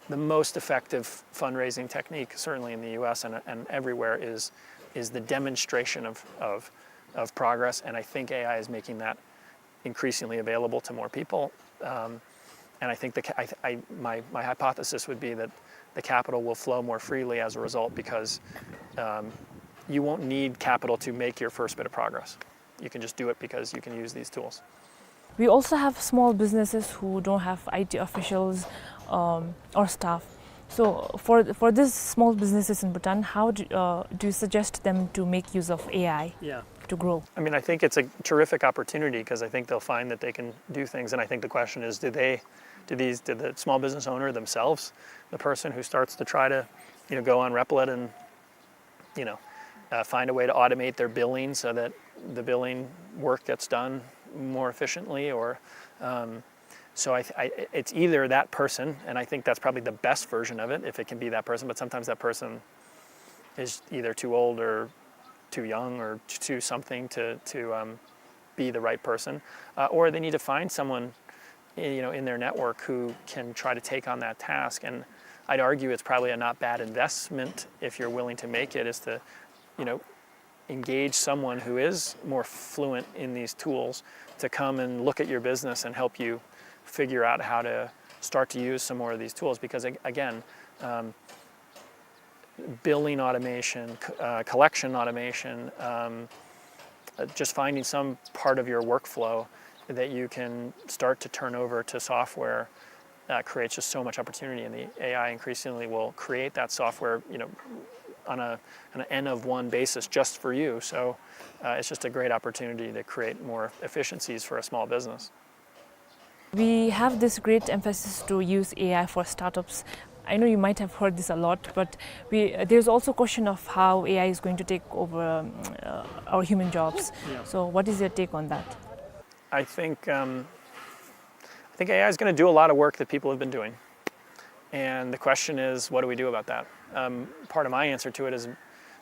the most effective fundraising technique, certainly in the U S and, and everywhere, is, is the demonstration of, of, of progress. And I think A I is making that increasingly available to more people. Um, and I think the, ca- I, I, my, my hypothesis would be that the capital will flow more freely as a result because um, you won't need capital to make your first bit of progress. You can just do it because you can use these tools. We also have small businesses who don't have I T officials um, or staff. So for, for these small businesses in Bhutan, how do, uh, do you suggest them to make use of A I Yeah. to grow? I mean, I think it's a terrific opportunity because I think they'll find that they can do things. And I think the question is, do they, do these, do the small business owner themselves, the person who starts to try to, you know, go on Replit and, you know, uh, find a way to automate their billing so that the billing work gets done more efficiently, or um, so I, I, it's either that person, and I think that's probably the best version of it if it can be that person. But sometimes that person is either too old or too young or t- too something to to um, be the right person, uh, or they need to find someone, you know, in their network who can try to take on that task. And I'd argue it's probably a not bad investment if you're willing to make it, is to, you know, engage someone who is more fluent in these tools to come and look at your business and help you figure out how to start to use some more of these tools. Because ag- again, um, billing automation, c- uh, collection automation, um, uh, just finding some part of your workflow that you can start to turn over to software uh, creates just so much opportunity. And the A I increasingly will create that software, you know, on a, on an N of one basis just for you. So uh, it's just a great opportunity to create more efficiencies for a small business. We have this great emphasis to use A I for startups. I know you might have heard this a lot, but we, there's also a question of how A I is going to take over um, uh, our human jobs. Yeah. So, what is your take on that? I think um, I think A I is going to do a lot of work that people have been doing, and the question is, what do we do about that? Um, part of my answer to it is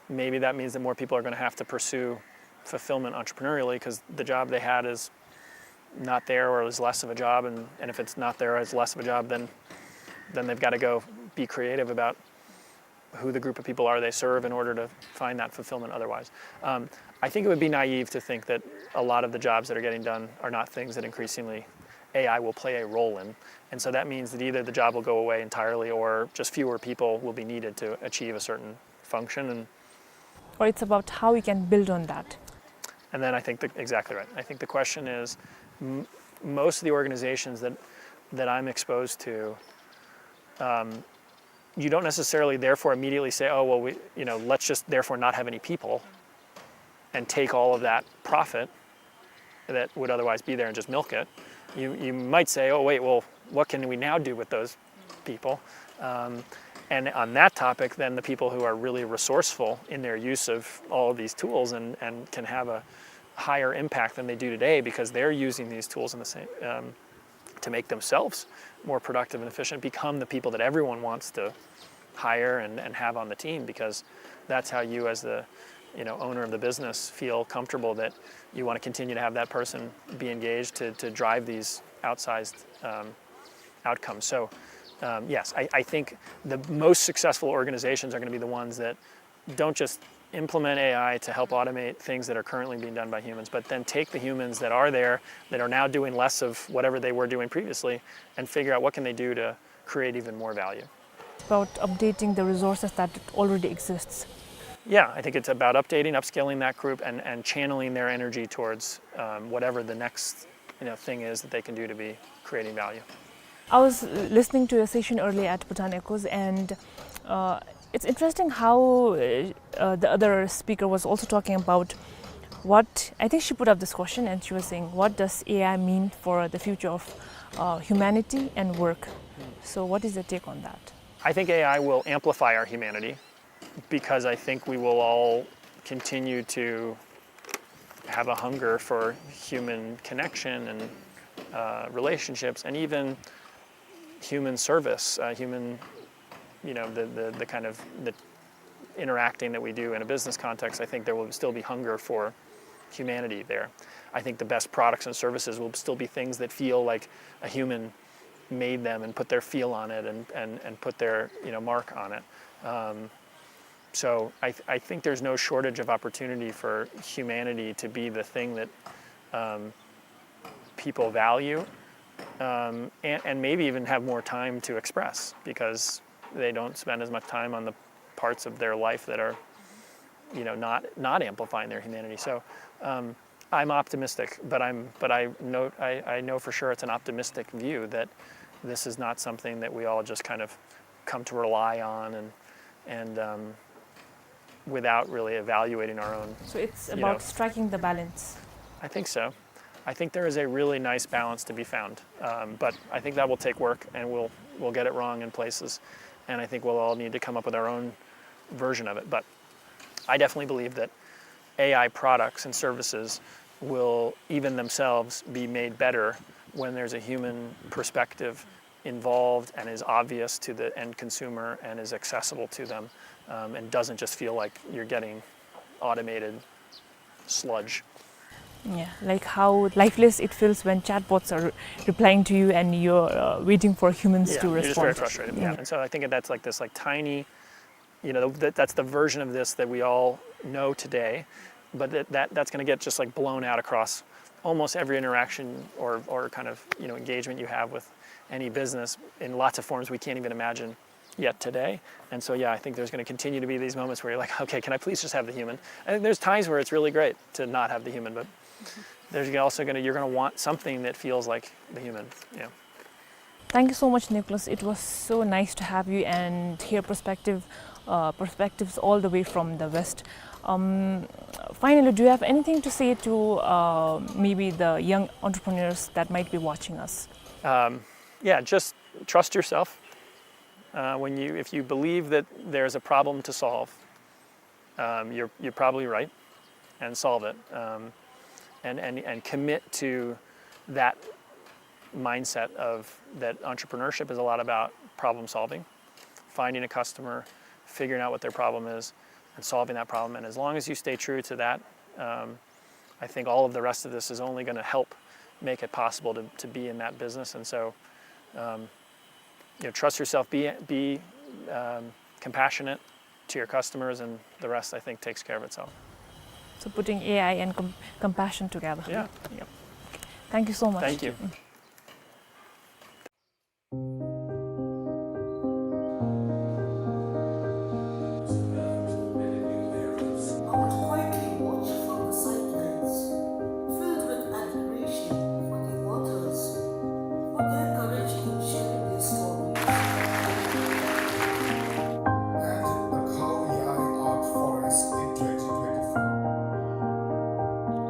maybe that means that more people are going to have to pursue fulfillment entrepreneurially because the job they had is not there or is less of a job, and, and if it's not there or is less of a job, then then they've got to go be creative about who the group of people are they serve in order to find that fulfillment otherwise. Um, I think it would be naive to think that a lot of the jobs that are getting done are not things that increasingly A I will play a role in. And so that means that either the job will go away entirely or just fewer people will be needed to achieve a certain function. And Or it's about how we can build on that. And then I think the, exactly right. I think the question is, m- most of the organizations that that I'm exposed to, um, you don't necessarily therefore immediately say, oh well, we, you know, let's just therefore not have any people and take all of that profit that would otherwise be there and just milk it. You you might say, oh wait, well, what can we now do with those people? Um, and on that topic, then the people who are really resourceful in their use of all of these tools and, and can have a higher impact than they do today because they're using these tools in the same um, to make themselves more productive and efficient become the people that everyone wants to hire and, and have on the team because that's how you as the you know owner of the business feel comfortable that you want to continue to have that person be engaged to, to drive these outsized um, outcomes. So um, yes, I, I think the most successful organizations are going to be the ones that don't just implement A I to help automate things that are currently being done by humans, but then take the humans that are there that are now doing less of whatever they were doing previously and figure out what can they do to create even more value. About updating the resources that already exists. Yeah, I think it's about updating, upskilling that group, and, and channeling their energy towards um, whatever the next you know, thing is that they can do to be creating value. I was listening to a session earlier at Bhutan Echoes, and uh, it's interesting how uh, uh, the other speaker was also talking about what I think she put up this question, and she was saying, what does A I mean for the future of uh, humanity and work? So, what is your take on that? I think A I will amplify our humanity because I think we will all continue to have a hunger for human connection and, uh, relationships, and even human service, uh, human, you know, the, the, the kind of the interacting that we do in a business context, I think there will still be hunger for humanity there. I think the best products and services will still be things that feel like a human made them and put their feel on it and, and, and put their, you know, mark on it. Um, so I, th- I think there's no shortage of opportunity for humanity to be the thing that, um, people value, um, and, and maybe even have more time to express, because they don't spend as much time on the parts of their life that are, you know, not, not amplifying their humanity. So, um, I'm optimistic, but I'm, but I know, I, I know for sure it's an optimistic view that this is not something that we all just kind of come to rely on and, and, um, without really evaluating our own, So it's you about know. striking the balance. I think so. I think there is a really nice balance to be found, um, but I think that will take work, and we'll, we'll get it wrong in places, and I think we'll all need to come up with our own version of it. But I definitely believe that A I products and services will even themselves be made better when there's a human perspective involved and is obvious to the end consumer and is accessible to them, um, and doesn't just feel like you're getting automated sludge. Yeah, like how lifeless it feels when chatbots are re- replying to you and you're, uh, waiting for humans Yeah, to you're just very respond. frustrated. Yeah. Yeah. And so I think that's like this, like, tiny, you know, that, that's the version of this that we all know today, but that, that that's going to get just, like, blown out across almost every interaction or, or kind of, you know, engagement you have with any business in lots of forms we can't even imagine yet today. And so, yeah, I think there's going to continue to be these moments where you're like, "Okay, can I please just have the human?" I think there's times where it's really great to not have the human, but there's also going to, you're going to want something that feels like the human. Yeah. Thank you so much, Nicholas. It was so nice to have you and hear perspective, uh, perspectives all the way from the West. Um, finally, do you have anything to say to, uh, maybe the young entrepreneurs that might be watching us? Um, yeah, just trust yourself. Uh, when you, if you believe that there's a problem to solve, um, you're, you're probably right, and solve it. Um, and, and, and commit to that mindset of that entrepreneurship is a lot about problem solving, finding a customer, figuring out what their problem is, and solving that problem. And as long as you stay true to that, um, I think all of the rest of this is only gonna help make it possible to, to be in that business. And so, um, you know, trust yourself, be, be, um, compassionate to your customers, and the rest, I think, takes care of itself. So putting A I and com- compassion together. Yeah. Yep. Thank you so much. Thank you. I would quietly watch from the sidelines, filled with admiration for the authors, for their courage in sharing their stories. At the Khao Yai Art Forest in twenty twenty-four.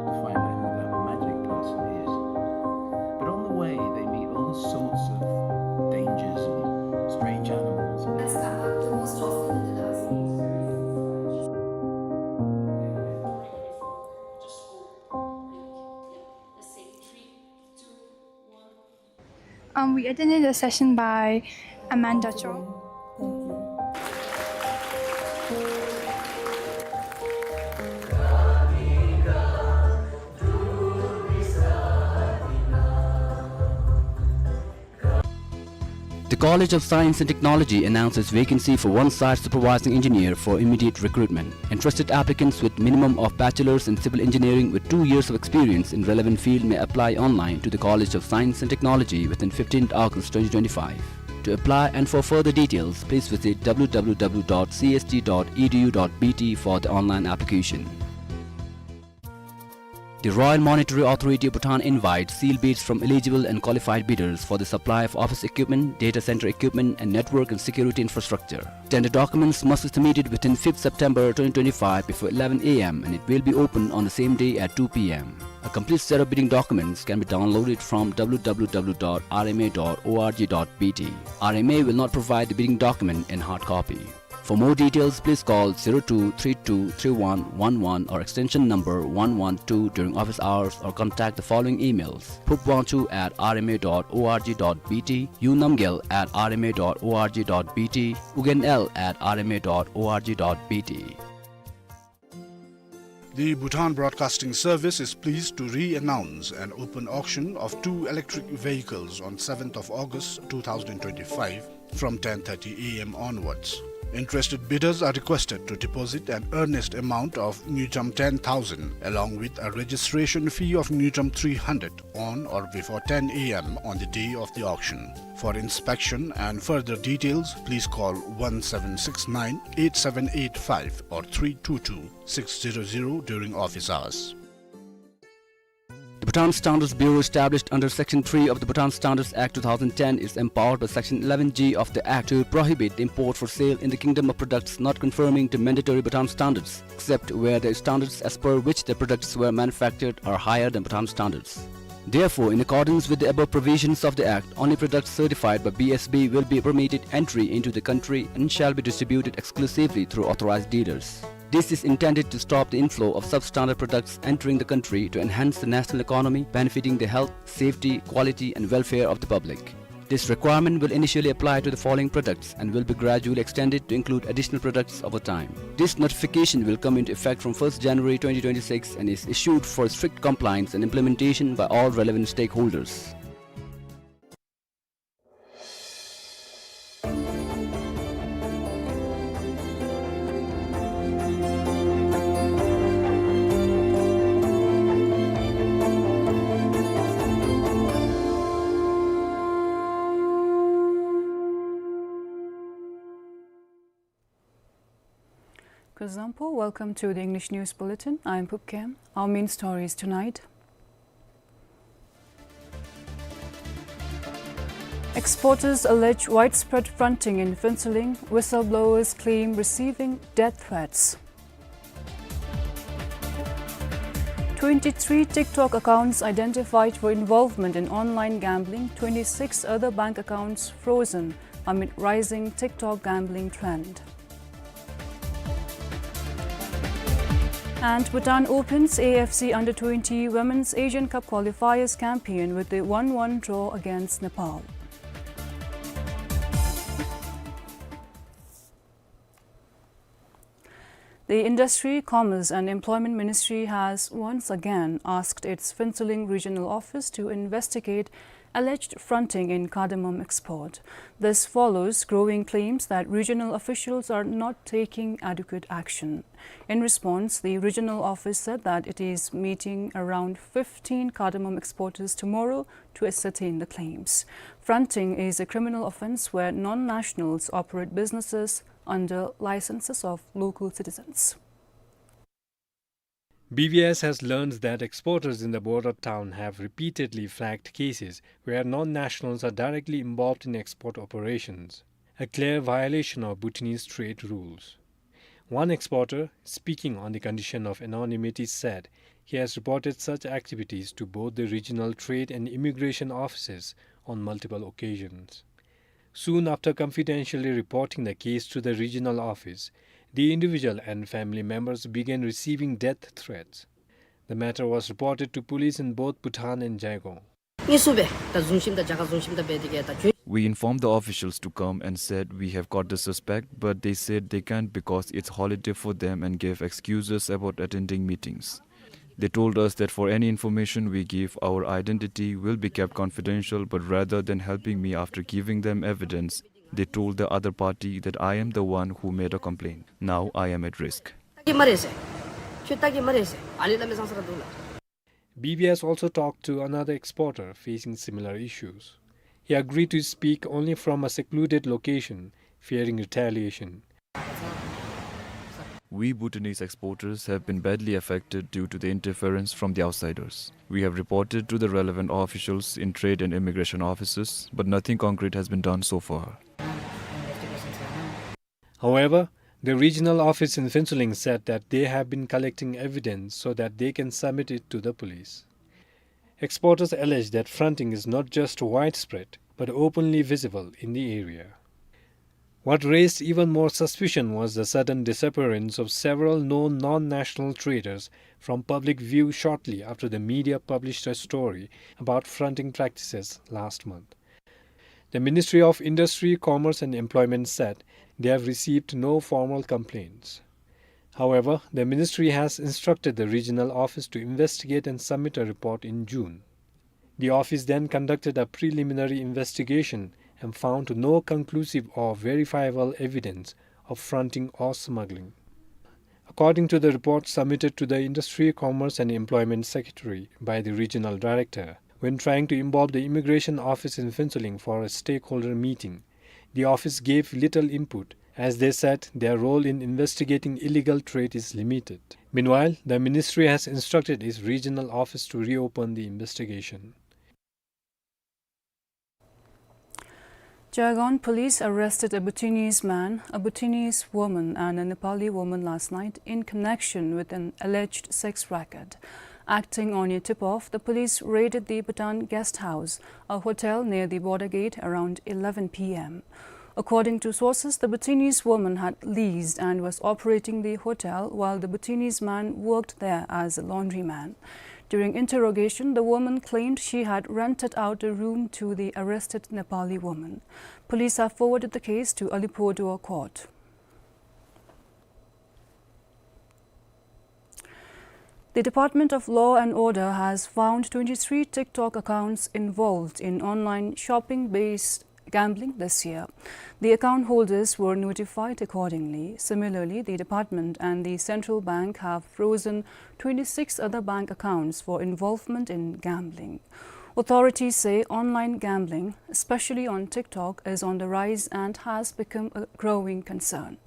To find out who that magic person is. But on the way, they meet all sorts of dangers and strange animals. Let's come up the most often in the last. Um, we attended a session by Amanda Cho. The College of Science and Technology announces vacancy for one site supervising engineer for immediate recruitment. Interested applicants with minimum of bachelor's in civil engineering with two years of experience in relevant field may apply online to the College of Science and Technology within fifteenth August twenty twenty-five. To apply and for further details, please visit W W W dot C S T dot E D U dot B T for the online application. The Royal Monetary Authority of Bhutan invites sealed bids from eligible and qualified bidders for the supply of office equipment, data center equipment, and network and security infrastructure. Tender documents must be submitted within fifth September twenty twenty-five before eleven A M, and it will be open on the same day at two P M. A complete set of bidding documents can be downloaded from W W W dot R M A dot org dot B T. R M A will not provide the bidding document in hard copy. For more details, please call zero two three two three one one one or extension number one one two during office hours or contact the following emails: phupwangchu at R M A dot O R G dot B T, unamgyal at R M A dot O R G dot B T, ugenl at R M A dot O R G dot B T. The Bhutan Broadcasting Service is pleased to re-announce an open auction of two electric vehicles on seventh of August two thousand twenty-five from ten thirty A M onwards. Interested bidders are requested to deposit an earnest amount of ngultrum ten thousand along with a registration fee of ngultrum three hundred on or before ten A M on the day of the auction. For inspection and further details, please call one seven six nine eight seven eight five or three two two six zero zero during office hours. The Bhutan Standards Bureau, established under Section three of the Bhutan Standards Act two thousand ten, is empowered by Section eleven G of the Act to prohibit the import for sale in the Kingdom of products not conforming to mandatory Bhutan standards, except where the standards as per which the products were manufactured are higher than Bhutan standards. Therefore, in accordance with the above provisions of the Act, only products certified by B S B will be permitted entry into the country and shall be distributed exclusively through authorized dealers. This is intended to stop the inflow of substandard products entering the country to enhance the national economy, benefiting the health, safety, quality, and welfare of the public. This requirement will initially apply to the following products and will be gradually extended to include additional products over time. This notification will come into effect from first January twenty twenty-six and is issued for strict compliance and implementation by all relevant stakeholders. Kuzuzangpo, welcome to the English News Bulletin. I'm Pupkem. Our main stories tonight. Exporters allege widespread fronting in Phuentsholing, whistleblowers claim receiving death threats. Twenty-three TikTok accounts identified for involvement in online gambling, twenty-six other bank accounts frozen amid rising TikTok gambling trend. And Bhutan opens A F C under twenty Women's Asian Cup qualifiers campaign with a one one draw against Nepal. The Industry, Commerce and Employment Ministry has once again asked its Phuentsholing Regional Office to investigate alleged fronting in cardamom export. This follows growing claims that regional officials are not taking adequate action. In response, the regional office said that it is meeting around fifteen cardamom exporters tomorrow to ascertain the claims. Fronting is a criminal offense where non-nationals operate businesses under licenses of local citizens. B V S has learned that exporters in the border town have repeatedly flagged cases where non-nationals are directly involved in export operations, a clear violation of Bhutanese trade rules. One exporter, speaking on the condition of anonymity, said he has reported such activities to both the regional trade and immigration offices on multiple occasions. Soon after confidentially reporting the case to the regional office, the individual and family members began receiving death threats. The matter was reported to police in both Bhutan and Zheigong. དངོས་སུ་སྦེ་ད་བཟུང་ཞིནམ་ད་རྒྱ་གར་བཟུང་ཞིནམ་ད་སྦེ་དེ་གིས་ད་བྱོན། We informed the officials to come and said we have caught the suspect, but they said they can't because it's holiday for them and gave excuses about attending meetings. They told us that for any information we give, our identity will be kept confidential, but rather than helping me after giving them evidence, they told the other party that I am the one who made a complaint. Now I am at risk. ད་གིས་སྨ་རེ་ཟེར། ཁྱོད་ད་གིས་སྨ་རེ་ཟེར། ཨ་ལེ་ལ་མེ་བཟང་ས་ར་འདུག་ལགས། B B S also talked to another exporter facing similar issues. He agreed to speak only from a secluded location, fearing retaliation. We Bhutanese exporters have been badly affected due to the interference from the outsiders. We have reported to the relevant officials in trade and immigration offices, but nothing concrete has been done so far. However, the regional office in Phuentsholing said that they have been collecting evidence so that they can submit it to the police. Exporters allege that fronting is not just widespread, but openly visible in the area. What raised even more suspicion was the sudden disappearance of several known non-national traders from public view shortly after the media published a story about fronting practices last month. The Ministry of Industry, Commerce and Employment said they have received no formal complaints. However, the ministry has instructed the regional office to investigate and submit a report in June. The office then conducted a preliminary investigation and found no conclusive or verifiable evidence of fronting or smuggling. According to the report submitted to the Industry, Commerce and Employment Secretary by the regional director, when trying to involve the immigration office in Phuentsholing for a stakeholder meeting, the office gave little input, as they said their role in investigating illegal trade is limited. Meanwhile, the ministry has instructed its regional office to reopen the investigation. Jaigawng police arrested a Bhutanese man, a Bhutanese woman, and a Nepali woman last night in connection with an alleged sex racket. Acting on a tip-off, the police raided the Bhutan Guest House, a hotel near the border gate, around eleven p m. According to sources, the Bhutanese woman had leased and was operating the hotel, while the Bhutanese man worked there as a laundryman. During interrogation, the woman claimed she had rented out a room to the arrested Nepali woman. Police have forwarded the case to Alipurduar Court. The Department of Law and Order has found twenty-three TikTok accounts involved in online shopping-based gambling this year. The account holders were notified accordingly. Similarly, the department and the central bank have frozen twenty-six other bank accounts for involvement in gambling. Authorities say online gambling, especially on TikTok, is on the rise and has become a growing concern.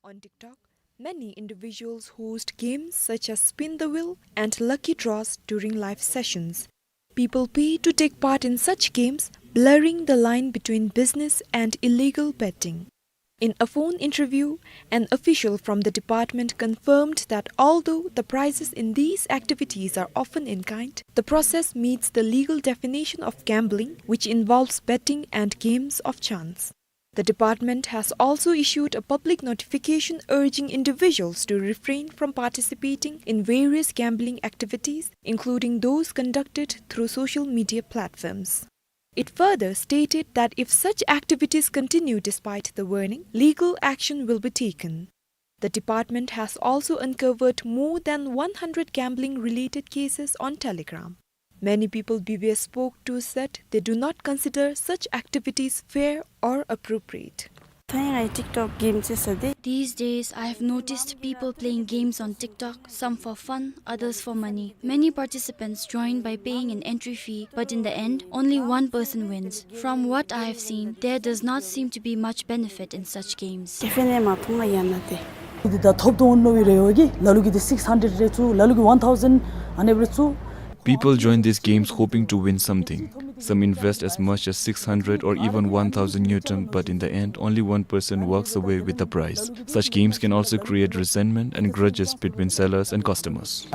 On TikTok, many individuals host games such as Spin the Wheel and Lucky Draws during live sessions. People pay to take part in such games, blurring the line between business and illegal betting. In a phone interview, an official from the department confirmed that although the prizes in these activities are often in kind, the process meets the legal definition of gambling, which involves betting and games of chance. The department has also issued a public notification urging individuals to refrain from participating in various gambling activities, including those conducted through social media platforms. It further stated that if such activities continue despite the warning, legal action will be taken. The department has also uncovered more than one hundred gambling-related cases on Telegram. Many people B B S spoke to said they do not consider such activities fair or appropriate. These days, I have noticed people playing games on TikTok, some for fun, others for money. Many participants join by paying an entry fee, but in the end, only one person wins. From what I have seen, there does not seem to be much benefit in such games. People join these games hoping to win something. Some invest as much as six hundred or even one thousand ngultrum, but in the end, only one person walks away with the prize. Such games can also create resentment and grudges between sellers and customers.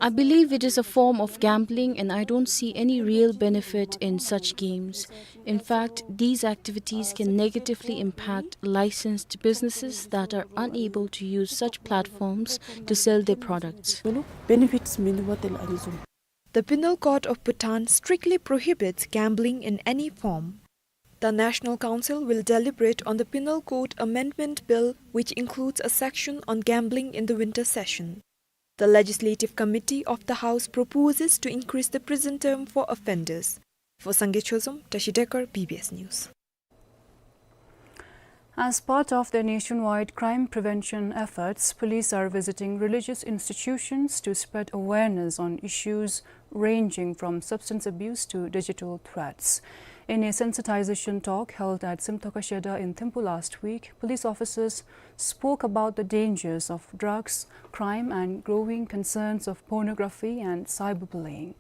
I believe it is a form of gambling, and I don't see any real benefit in such games. In fact, these activities can negatively impact licensed businesses that are unable to use such platforms to sell their products. The Penal Code of Bhutan strictly prohibits gambling in any form. The National Council will deliberate on the Penal Code Amendment Bill, which includes a section on gambling, in the winter session. The Legislative Committee of the House proposes to increase the prison term for offenders. For Sangay Chozom, Tashi Dekar, B B S News. As part of their nationwide crime prevention efforts, police are visiting religious institutions to spread awareness on issues ranging from substance abuse to digital threats. In a sensitization talk held at Simtokasheda in Thimphu last week, police officers spoke about the dangers of drugs, crime, and growing concerns of pornography and cyberbullying.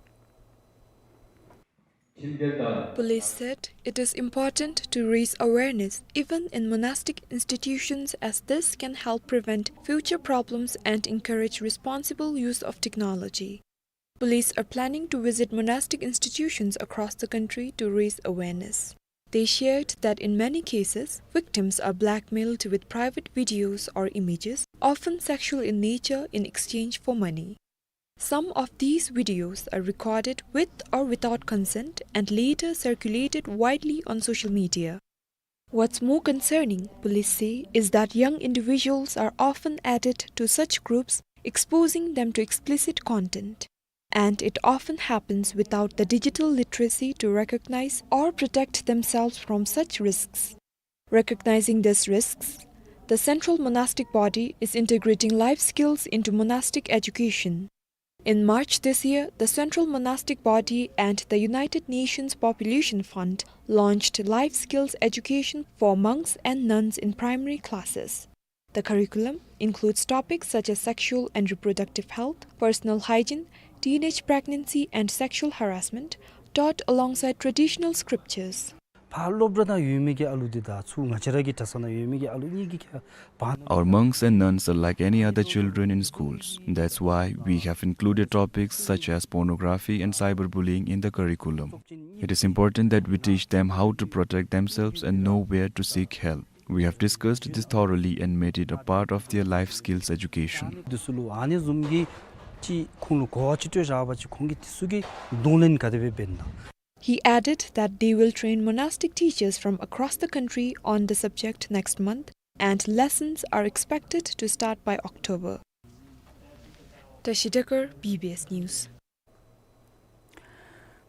Police said it is important to raise awareness even in monastic institutions, as this can help prevent future problems and encourage responsible use of technology. Police are planning to visit monastic institutions across the country to raise awareness. They shared that in many cases, victims are blackmailed with private videos or images, often sexual in nature, in exchange for money. Some of these videos are recorded with or without consent and later circulated widely on social media. What's more concerning, police say, is that young individuals are often added to such groups, exposing them to explicit content. And it often happens without the digital literacy to recognize or protect themselves from such risks. Recognizing these risks, the Central Monastic Body is integrating life skills into monastic education. In March this year, the Central Monastic Body and the United Nations Population Fund launched life skills education for monks and nuns in primary classes. The curriculum includes topics such as sexual and reproductive health, personal hygiene, teenage pregnancy, and sexual harassment, taught alongside traditional scriptures. ཕར་སློབ་གྲྭ་ནང་ཡོད་མི་གི་ཨ་ལུ་འདི་དང་ཚུར་ང་བཅས་ར་གི་གྲྭ་ས་ནང་ཡོད་མི་གི་ཨ་ལུ་གཉིས་ཀྱི་ཁྱད་པར། Our monks and nuns are like any other children in schools. That's why we have included topics such as pornography and cyberbullying in the curriculum. It is important that we teach them how to protect themselves and know where to seek help. We have discussed this thoroughly and made it a part of their life skills education. འདི་ཚུ་ལུ་ཨ་ནི་བཟུམ་གྱི་ཅིག་ཁོང་ལུ་གོ་བ་ཅིག་སྤྲོད་བཞག་པ་ཅིན་ཁོང་གིས་འདི་ཚུ་གི་གདོང་ལེན་ག་དེ་སྦེ་འབད་ན། He added that they will train monastic teachers from across the country on the subject next month, and lessons are expected to start by October. Tashi Dekar, B B S News.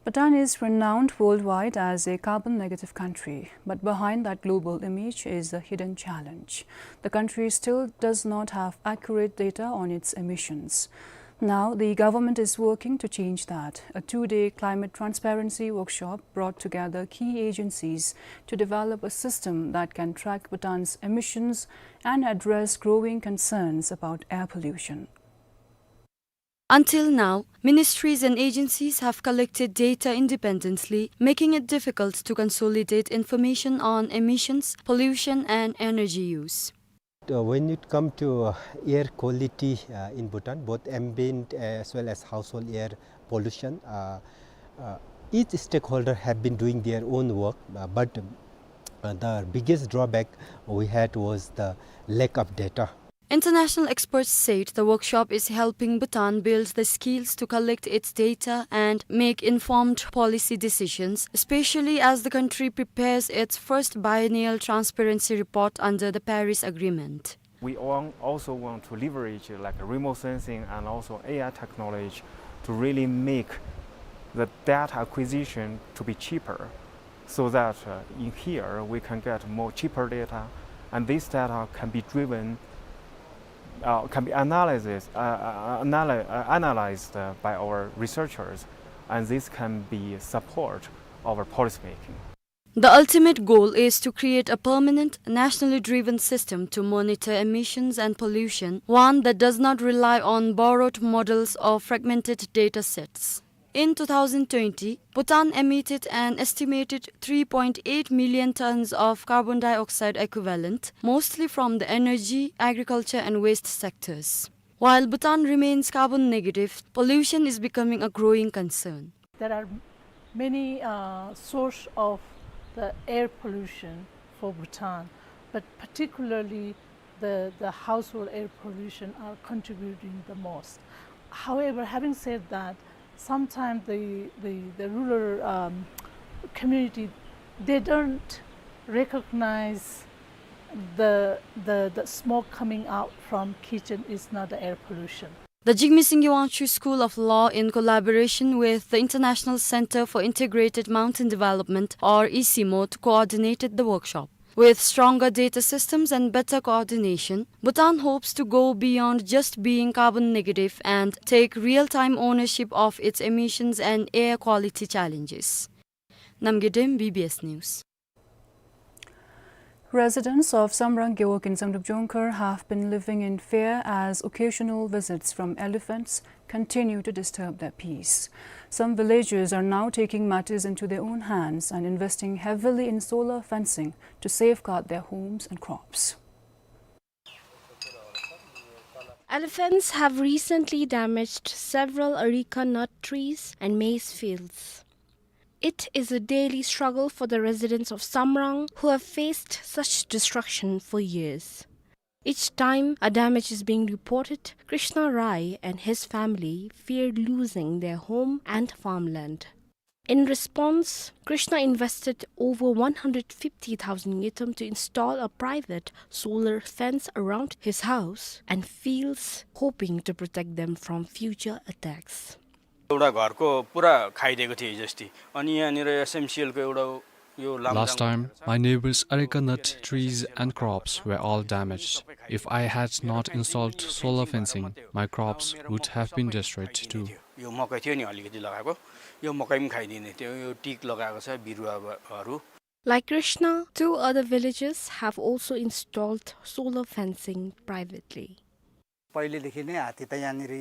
Bhutan is renowned worldwide as a carbon negative country, but behind that global image is a hidden challenge. The country still does not have accurate data on its emissions. Now, the government is working to change that. A two-day climate transparency workshop brought together key agencies to develop a system that can track Bhutan's emissions and address growing concerns about air pollution. Until now, ministries and agencies have collected data independently, making it difficult to consolidate information on emissions, pollution, and energy use. Uh, when it come to, uh, air quality, uh, in Bhutan, both ambient as well as household air pollution, uh, uh, each stakeholder have been doing their own work, uh, but, uh, the biggest drawback we had was the lack of data. International experts said the workshop is helping Bhutan build the skills to collect its data and make informed policy decisions, especially as the country prepares its first biennial transparency report under the Paris Agreement. We al-, also want to leverage, uh, like, remote sensing and also A I technology to really make the data acquisition to be cheaper, so that, uh, in here we can get more cheaper data, and this data can be driven, uh, can be analysis, uh, uh, analy-, uh, analyzed, uh, by our researchers, and this can be support our policymaking. The ultimate goal is to create a permanent, nationally driven system to monitor emissions and pollution, one that does not rely on borrowed models or fragmented data sets. In two thousand twenty, Bhutan emitted an estimated three point eight million tons of carbon dioxide equivalent, mostly from the energy, agriculture, and waste sectors. While Bhutan remains carbon negative, pollution is becoming a growing concern. There are many, uh, source of the air pollution for Bhutan, but particularly the, the household air pollution are contributing the most. However, having said that, sometimes the, the, the rural, um, community, they don't recognize the, the, the smoke coming out from kitchen is not the air pollution. The Jigme Singye Wangchuck School of Law, in collaboration with the International Center for Integrated Mountain Development, or ICIMO, coordinated the workshop. With stronger data systems and better coordination, Bhutan hopes to go beyond just being carbon negative and take real-time ownership of its emissions and air quality challenges. Namgay Dem, B B S News. Residents of Samrang Gewog in Samdrup Jongkhar have been living in fear as occasional visits from elephants continue to disturb their peace. Some villagers are now taking matters into their own hands and investing heavily in solar fencing to safeguard their homes and crops. Elephants have recently damaged several areca nut trees and maize fields. It is a daily struggle for the residents of Samrang, who have faced such destruction for years. Each time a damage is being reported, Krishna Rai and his family fear losing their home and farmland. In response, Krishna invested over one hundred fifty thousand ngultrum to install a private solar fence around his house and fields, hoping to protect them from future attacks. एउटा घरको पुरा खाइदिएको थियो हिजो अस्ति। अनि यहाँनिर एसएमसिएलको एउटा यो लामजाङ Last time, my neighbor's areca nut trees and crops were all damaged. If I had not installed solar fencing, my crops would have been destroyed too. यो मकै थियो नि अलिकति लगाएको, यो मकै पनि खाइदिने थियो, यो टिक लगाएको छ बिरुवाहरू। Like Krishna, two other villagers have also installed solar fencing privately. पहिलेदेखि नै हात्ती त यहाँनिर,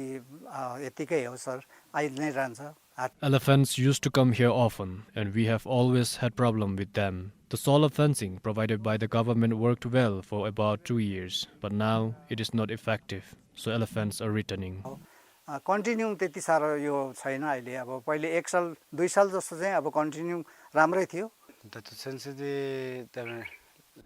अ, यतिकै हो सर, आइ नै रहन्छ। हात- Elephants used to come here often, and we have always had problem with them. The solar fencing provided by the government worked well for about two years, but now it is not effective, so elephants are returning. अ, कन्टिन्यू त्यति साह्रो यो छैन अहिले। अब पहिले एक साल, दुई साल जस्तो चाहिँ अब कन्टिन्यू राम्रै थियो।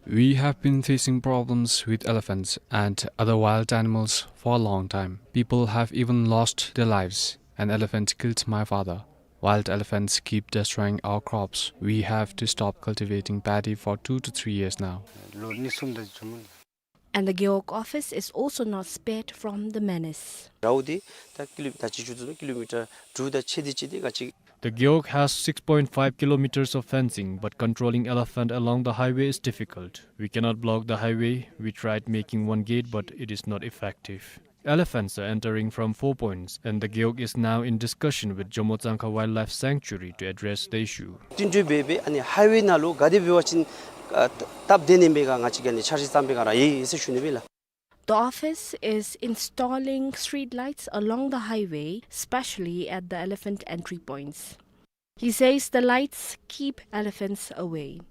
We have been facing problems with elephants and other wild animals for a long time. People have even lost their lives. An elephant killed my father. Wild elephants keep destroying our crops. We have to stop cultivating paddy for two to three years now. And the Gewog office is also not spared from the menace. राउदी ད་ཀི་ལོ་ད་ཅི་ཆུ་ཚོད་ཀི་ལོ་མི་ཊར་དྲུག་དང་ཕྱེད་དེ་ཅིག་དེ་ག་ཅི། The Gewog has six point five kilometers of fencing, but controlling elephant along the highway is difficult. We cannot block the highway. We tried making one gate, but it is not effective. Elephants are entering from four points, and the Gewog is now in discussion with Jomo Tsangkha Wildlife Sanctuary to address the issue. བསྟུན་གྲོས་འབད་བའི་ཨ་ནི་ཧའི་ཝེ་ནང་ལུ་ག་དེ་འབད་བ་ཅིན་ཨ་སྟབས་བདེ་ནི་མས་ག་ང་བཅས་ཀྱིས་ཨ་ནི་འཆར་གཞི་བརྩམས་པའི་སྒང་ར་ཡོད་ཡོད་ཟེར་ཞུ་ནི་སྦེ་ལགས། The office is installing street lights along the highway, especially at the elephant entry points. He says the lights keep elephants away.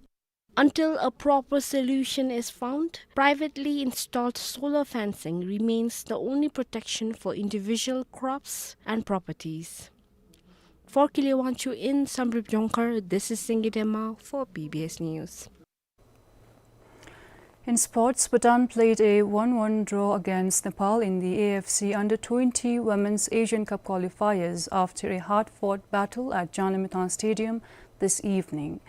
Until a proper solution is found, privately installed solar fencing remains the only protection for individual crops and properties. For Kile Wangchuk in Samdrup Jongkhar, this is Singye Dema for B B S News. In sports, Bhutan played a one one draw against Nepal in the A F C under twenty Women's Asian Cup qualifiers after a hard-fought battle at Janamethang Stadium this evening.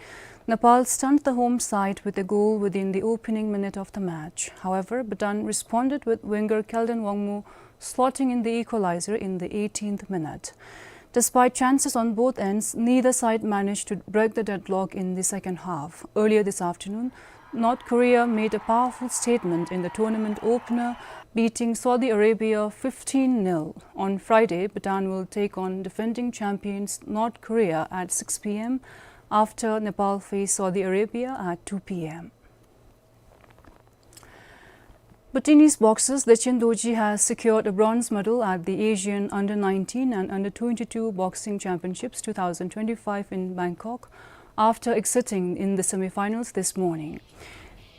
Nepal stunned the home side with a goal within the opening minute of the match. However, Bhutan responded with winger Khelden Wangmo slotting in the equalizer in the eighteenth minute. Despite chances on both ends, neither side managed to break the deadlock in the second half. Earlier this afternoon, North Korea made a powerful statement in the tournament opener, beating Saudi Arabia fifteen nil. On Friday, Bhutan will take on defending champions North Korea at six p m after Nepal face Saudi Arabia at two p m. Bhutanese boxer Dechen Dorji has secured a bronze medal at the Asian Under nineteen and Under twenty-two Boxing Championships two thousand twenty-five in Bangkok after exiting in the semi-finals this morning.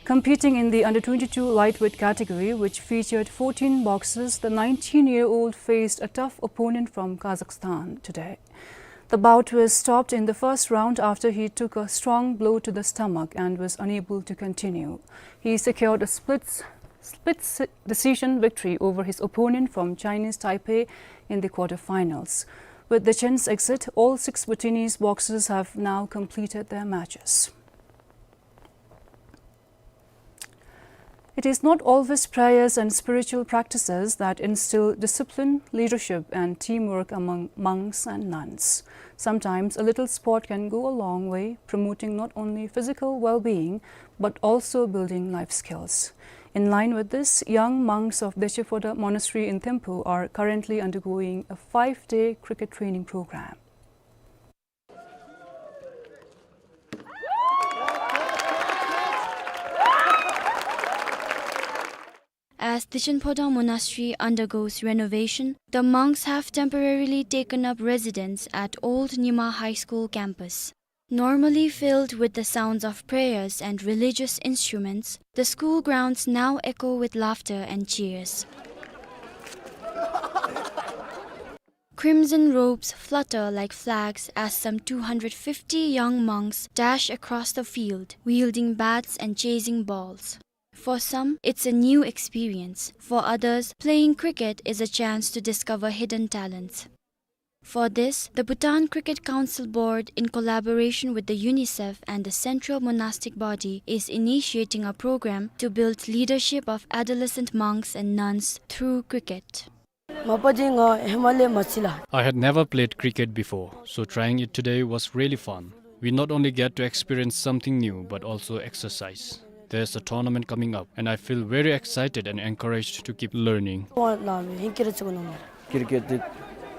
Competing in the Under twenty-two lightweight category, which featured fourteen boxers, the nineteen-year-old faced a tough opponent from Kazakhstan today. The bout was stopped in the first round after he took a strong blow to the stomach and was unable to continue. He secured a split, split si-, decision victory over his opponent from Chinese Taipei in the quarterfinals. With Dechen's exit, all six Bhutanese boxers have now completed their matches. It is not always prayers and spiritual practices that instill discipline, leadership, and teamwork among monks and nuns. Sometimes a little sport can go a long way, promoting not only physical well-being, but also building life skills. In line with this, young monks of Deche Phodrang Monastery in Thimphu are currently undergoing a five-day cricket training program. As Dichen Phodrang Monastery undergoes renovation, the monks have temporarily taken up residence at Old Nima High School campus. Normally filled with the sounds of prayers and religious instruments, the school grounds now echo with laughter and cheers. Crimson robes flutter like flags as some two hundred fifty young monks dash across the field, wielding bats and chasing balls. For some, it's a new experience. For others, playing cricket is a chance to discover hidden talents. For this, the Bhutan Cricket Council Board, in collaboration with the UNICEF and the Central Monastic Body, is initiating a program to build leadership of adolescent monks and nuns through cricket. མ་པ་ཅིན་ང་ཧེ་མ་ལས་མ་ཚིག་ལགས། I had never played cricket before, so trying it today was really fun. We not only get to experience something new, but also exercise. There's a tournament coming up, and I feel very excited and encouraged to keep learning. ཝ་ལ་མི་ཧིང་ཀི་ར་ཚུགས་ནོ་མ། cricket འདི་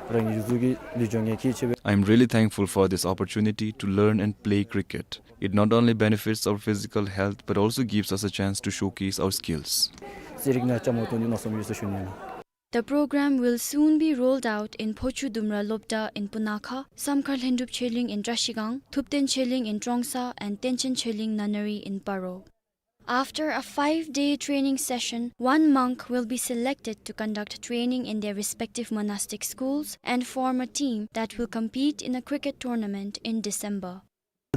རང་གི་གཟུགས་ཀྱི་ལུས་སྦྱོང་གི་གལ་ཆེ་བས། I'm really thankful for this opportunity to learn and play cricket. It not only benefits our physical health but also gives us a chance to showcase our skills. རྩེད་རིགས་ནང་བཅའ་མར་གཏོགས་ནི་གནང་བསམ་ཡོད་ཟེར་ཞུ་ནི་ཨིན། The program will soon be rolled out in Phochu Dumra Lobda in Punakha, Samkhar Lhendrup Choling in Trashigang, Thupten Choling in Trongsa, and Tenchen Choling Nunnery in Paro. After a five-day training session, one monk will be selected to conduct training in their respective monastic schools and form a team that will compete in a cricket tournament in December.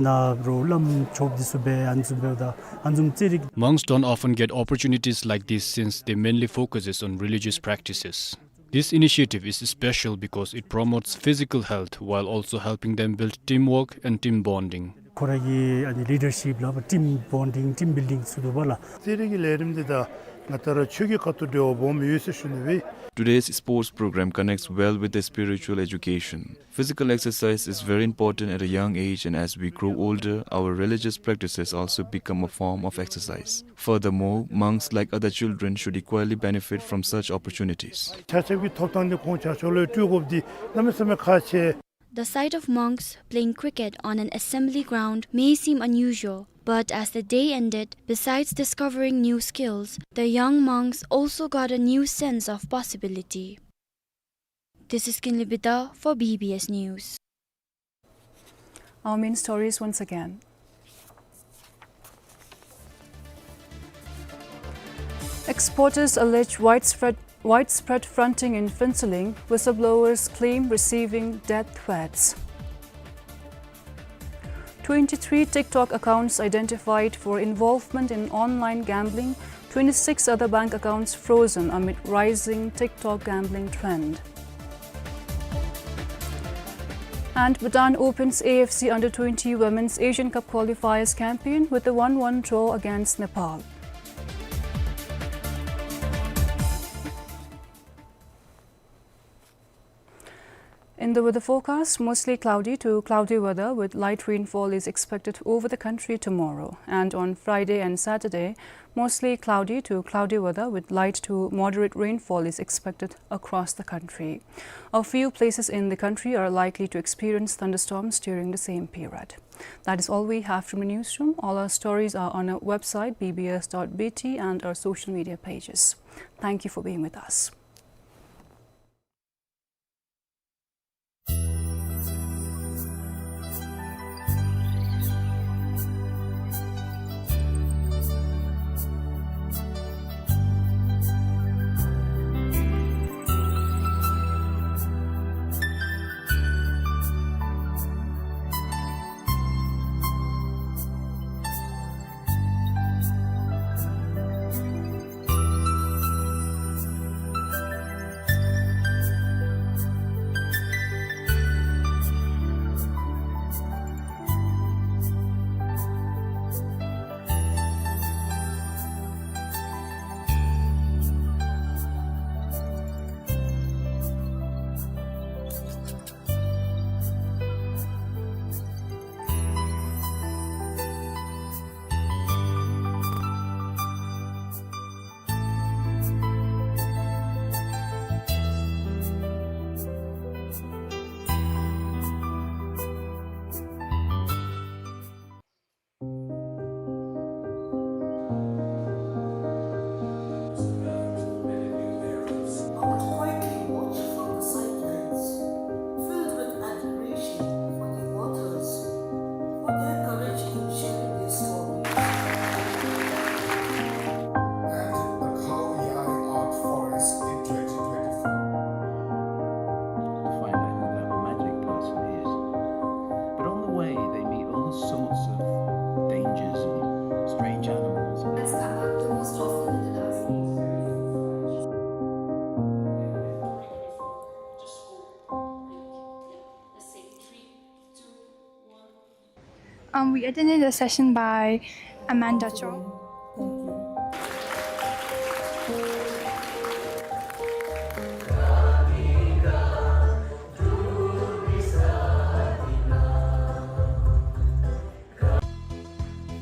ནཱ་རོགས་ལམ་ཆོསཔ་འདི་ཚུ་སྦེ་ཨ་ནི་ཚུ་འབདཝ་ད་ཨ་ནི་ཚུ་རྩེད་རིགས། Monks don't often get opportunities like this since they mainly focuses on religious practices. This initiative is special because it promotes physical health while also helping them build teamwork and team bonding. ཁོ་ར་གི་ཨ་ནི་ལི་ཌར་ཤིཔ་ལགས་ཊིམ་བོན་ཌིང་ཊིམ་བིལ་ཌིང་ཚུ་འདུག་པ་ལགས། རྩེད་རིགས་ཀྱི་ལས་རིམ་འདི་ད་ང་བཅས་ར་ཆོས་ཀྱི་ཁ་ཐུག་འབྲེལ་བ་སྦོམ་ཡོད་ཟེར་ཞུ་ནི་སྦེ། Today's sports program connects well with the spiritual education. Physical exercise is very important at a young age, and as we grow older, our religious practices also become a form of exercise. Furthermore, monks, like other children, should equally benefit from such opportunities. ཆ་ཁྱབ་ཀྱི་ཐོབ་ཐང་འདི་ཁོང་ཆ་ཁྱབ་ལུ་སྤྲོད་དགོཔ་འདི་གནམ་མེད་ས་མེད་ཁག་ཆེ། The sight of monks playing cricket on an assembly ground may seem unusual, but as the day ended, besides discovering new skills, the young monks also got a new sense of possibility. This is Kinley Bida for B B S News. Our main stories once again. Exporters allege widespread, widespread fronting in Phuentsholing, whistleblowers claim receiving death threats. Twenty-three TikTok accounts identified for involvement in online gambling, twenty-six other bank accounts frozen amid rising TikTok gambling trend. And Bhutan opens A F C under twenty Women's Asian Cup qualifiers campaign with a one one draw against Nepal. In the weather forecast, mostly cloudy to cloudy weather with light rainfall is expected over the country tomorrow. And on Friday and Saturday, mostly cloudy to cloudy weather with light to moderate rainfall is expected across the country. A few places in the country are likely to experience thunderstorms during the same period. That is all we have from the newsroom. All our stories are on our website, B B S dot B T, and our social media pages. Thank you for being with us. We attended a session by Amanda Cho.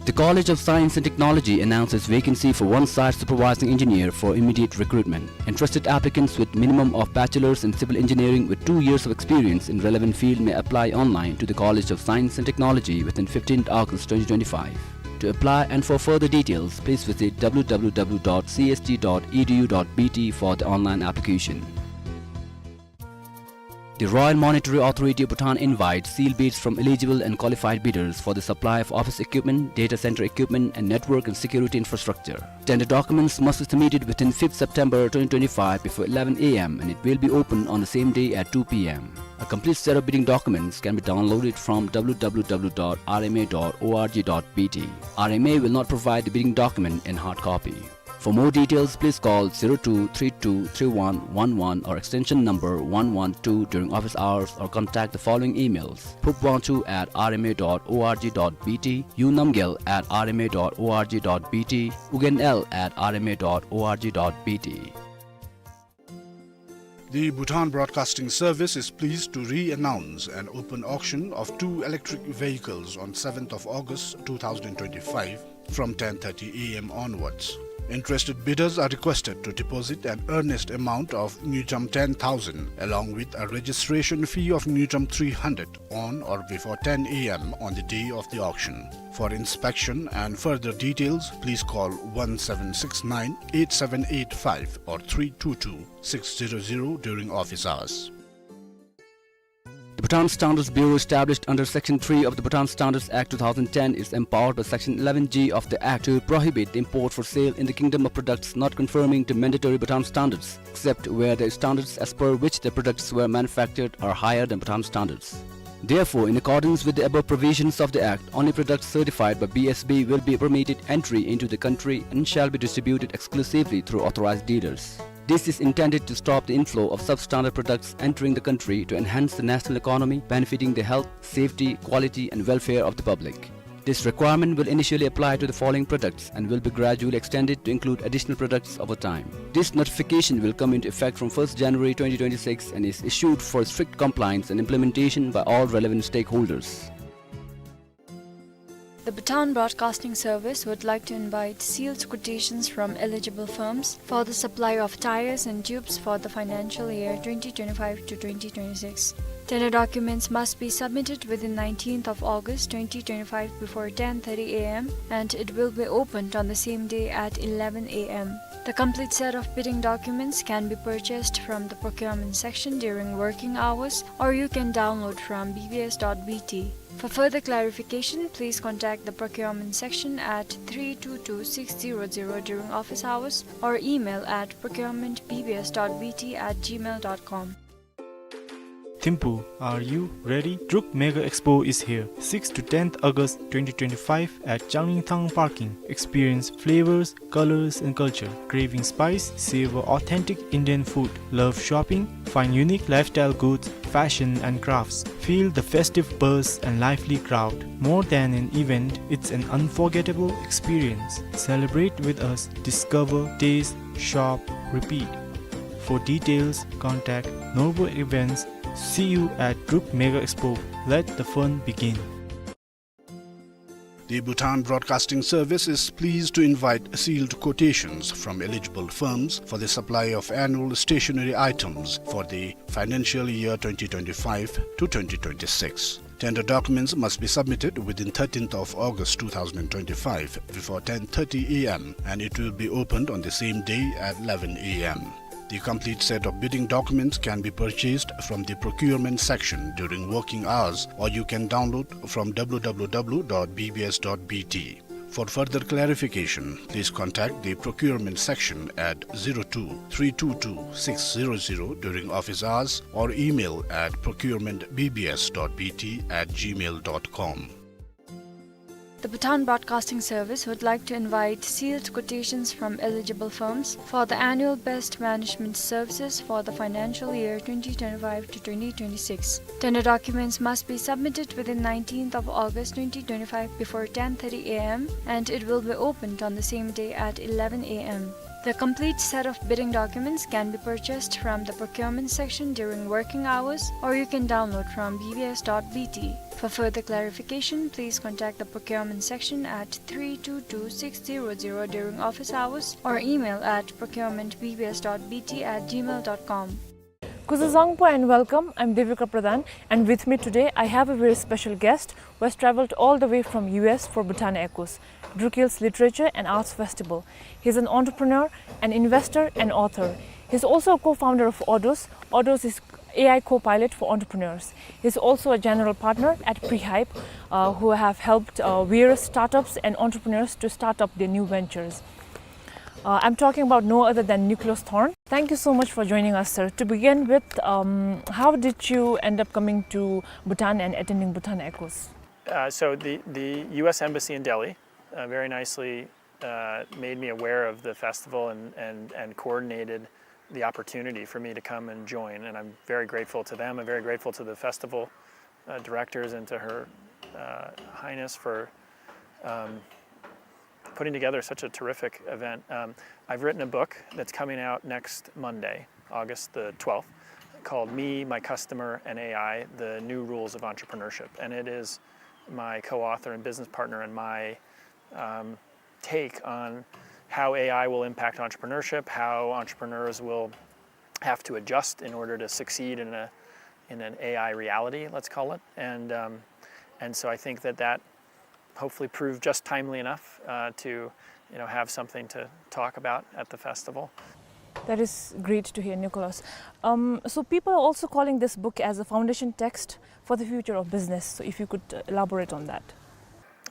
The College of Science and Technology announces vacancy for one site supervising engineer for immediate recruitment. Interested applicants with minimum of bachelor's in civil engineering with two years of experience in relevant field may apply online to the College of Science and Technology within fifteenth August twenty twenty-five. To apply and for further details, please visit W W W dot C S T dot E D U dot B T for the online application. The Royal Monetary Authority of Bhutan invites sealed bids from eligible and qualified bidders for the supply of office equipment, data center equipment, and network and security infrastructure. Tender documents must be submitted within fifth September twenty twenty-five before eleven A M and it will be open on the same day at two P M. A complete set of bidding documents can be downloaded from W W W dot R M A dot O R G dot B T. R M A will not provide the bidding document in hard copy. For more details, please call zero two three two three one one one or extension number one one two during office hours or contact the following emails: phubwangchu at R M A dot O R G dot B T, unamgyel at R M A dot O R G dot B T, ugenl at R M A dot O R G dot B T. The Bhutan Broadcasting Service is pleased to re-announce an open auction of two electric vehicles on seventh of August two thousand twenty-five from ten thirty A M onwards. Interested bidders are requested to deposit an earnest amount of ngultrum ten thousand along with a registration fee of ngultrum three hundred on or before ten A M on the day of the auction. For inspection and further details, please call one seven six nine eight seven eight five or three two two six zero zero during office hours. The Bhutan Standards Bureau, established under Section three of the Bhutan Standards Act two thousand ten, is empowered by Section eleven G of the Act to prohibit the import for sale in the kingdom of products not conforming to mandatory Bhutan standards, except where the standards as per which the products were manufactured are higher than Bhutan standards. Therefore, in accordance with the above provisions of the Act, only products certified by B S B will be permitted entry into the country and shall be distributed exclusively through authorized dealers. This is intended to stop the inflow of substandard products entering the country to enhance the national economy, benefiting the health, safety, quality, and welfare of the public. This requirement will initially apply to the following products and will be gradually extended to include additional products over time. This notification will come into effect from first January twenty twenty-six and is issued for strict compliance and implementation by all relevant stakeholders. The Bhutan Broadcasting Service would like to invite sealed quotations from eligible firms for the supply of tires and tubes for the financial year twenty twenty-five to twenty twenty-six. Tender documents must be submitted within nineteenth of August twenty twenty-five before ten thirty A M and it will be opened on the same day at eleven A M. The complete set of bidding documents can be purchased from the procurement section during working hours, or you can download from B B S dot B T. For further clarification, please contact the procurement section at three two two six zero zero during office hours or email at procurement B B S dot B T at gmail dot com. Thimphu, are you ready? Druk Mega Expo is here. Sixth to tenth August twenty twenty-five at Changlingthang Parking. Experience flavors, colors and culture. Craving spice? Savor authentic Indian food. Love shopping? Find unique lifestyle goods, fashion and crafts. Feel the festive buzz and lively crowd. More than an event, it's an unforgettable experience. Celebrate with us, discover, taste, shop, repeat. For details, contact Norbu Events. See you at Druk Mega Expo. Let the fun begin. The Bhutan Broadcasting Service is pleased to invite sealed quotations from eligible firms for the supply of annual stationery items for the financial year twenty twenty-five to twenty twenty-six. Tender documents must be submitted within thirteenth of August two thousand twenty-five before ten thirty A M and it will be opened on the same day at eleven A M. The complete set of bidding documents can be purchased from the procurement section during working hours, or you can download from W W W dot B B S dot B T. For further clarification, please contact the procurement section at zero two three two two six zero zero during office hours or email at procurement B B S dot B T at gmail dot com. The Bhutan Broadcasting Service would like to invite sealed quotations from eligible firms for the annual best management services for the financial year twenty twenty-five to twenty twenty-six. Tender documents must be submitted within nineteenth of August twenty twenty-five before ten thirty a m, and it will be opened on the same day at eleven a m. The complete set of bidding documents can be purchased from the procurement section during working hours, or you can download from B B S dot B T. For further clarification, please contact the procurement section at three two two six zero zero during office hours or email at procurement B B S dot B T at gmail dot com. Kuzuzangpo and welcome. I'm Devika Pradhan, and with me today I have a very special guest who has traveled all the way from U S for Bhutan Echoes, Drukgyal's Literature and Arts Festival. He's an entrepreneur, an investor, and author. He's also a co-founder of Odos. Odos is A I co-pilot for entrepreneurs. He's also a general partner at Prehype, uh, who have helped, uh, various startups and entrepreneurs to start up their new ventures. Uh, I'm talking about no other than Nicholas Thorne. Thank you so much for joining us, sir. To begin with, um, how did you end up coming to Bhutan and attending Bhutan Echoes? Uh, so the, the U S Embassy in Delhi, uh, very nicely, uh, made me aware of the festival and, and, and coordinated the opportunity for me to come and join. And I'm very grateful to them. I'm very grateful to the festival, uh, directors and to Her, uh, Highness for, um, putting together such a terrific event. Um, I've written a book that's coming out next Monday, August the twelfth, called Me, My Customer, and A I: The New Rules of Entrepreneurship. And it is my co-author and business partner and my, um, take on how A I will impact entrepreneurship, how entrepreneurs will have to adjust in order to succeed in a, in an A I reality, let's call it. And, um, and so I think that that hopefully proved just timely enough, uh, to, you know, have something to talk about at the festival. That is great to hear, Nicholas. Um, so people are also calling this book as a foundation text for the future of business. So if you could, uh, elaborate on that.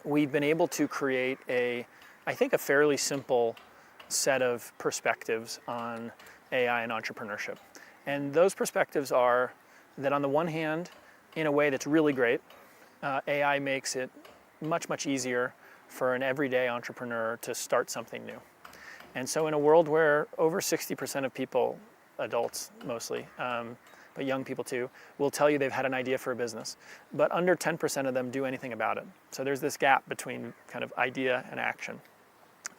We've been able to create a, I think, a fairly simple set of perspectives on A I and entrepreneurship. And those perspectives are that, on the one hand, in a way that's really great, uh, A I makes it much, much easier for an everyday entrepreneur to start something new. And so in a world where over sixty percent of people, adults mostly, um, but young people too, will tell you they've had an idea for a business, but under ten percent of them do anything about it. So there's this gap between kind of idea and action.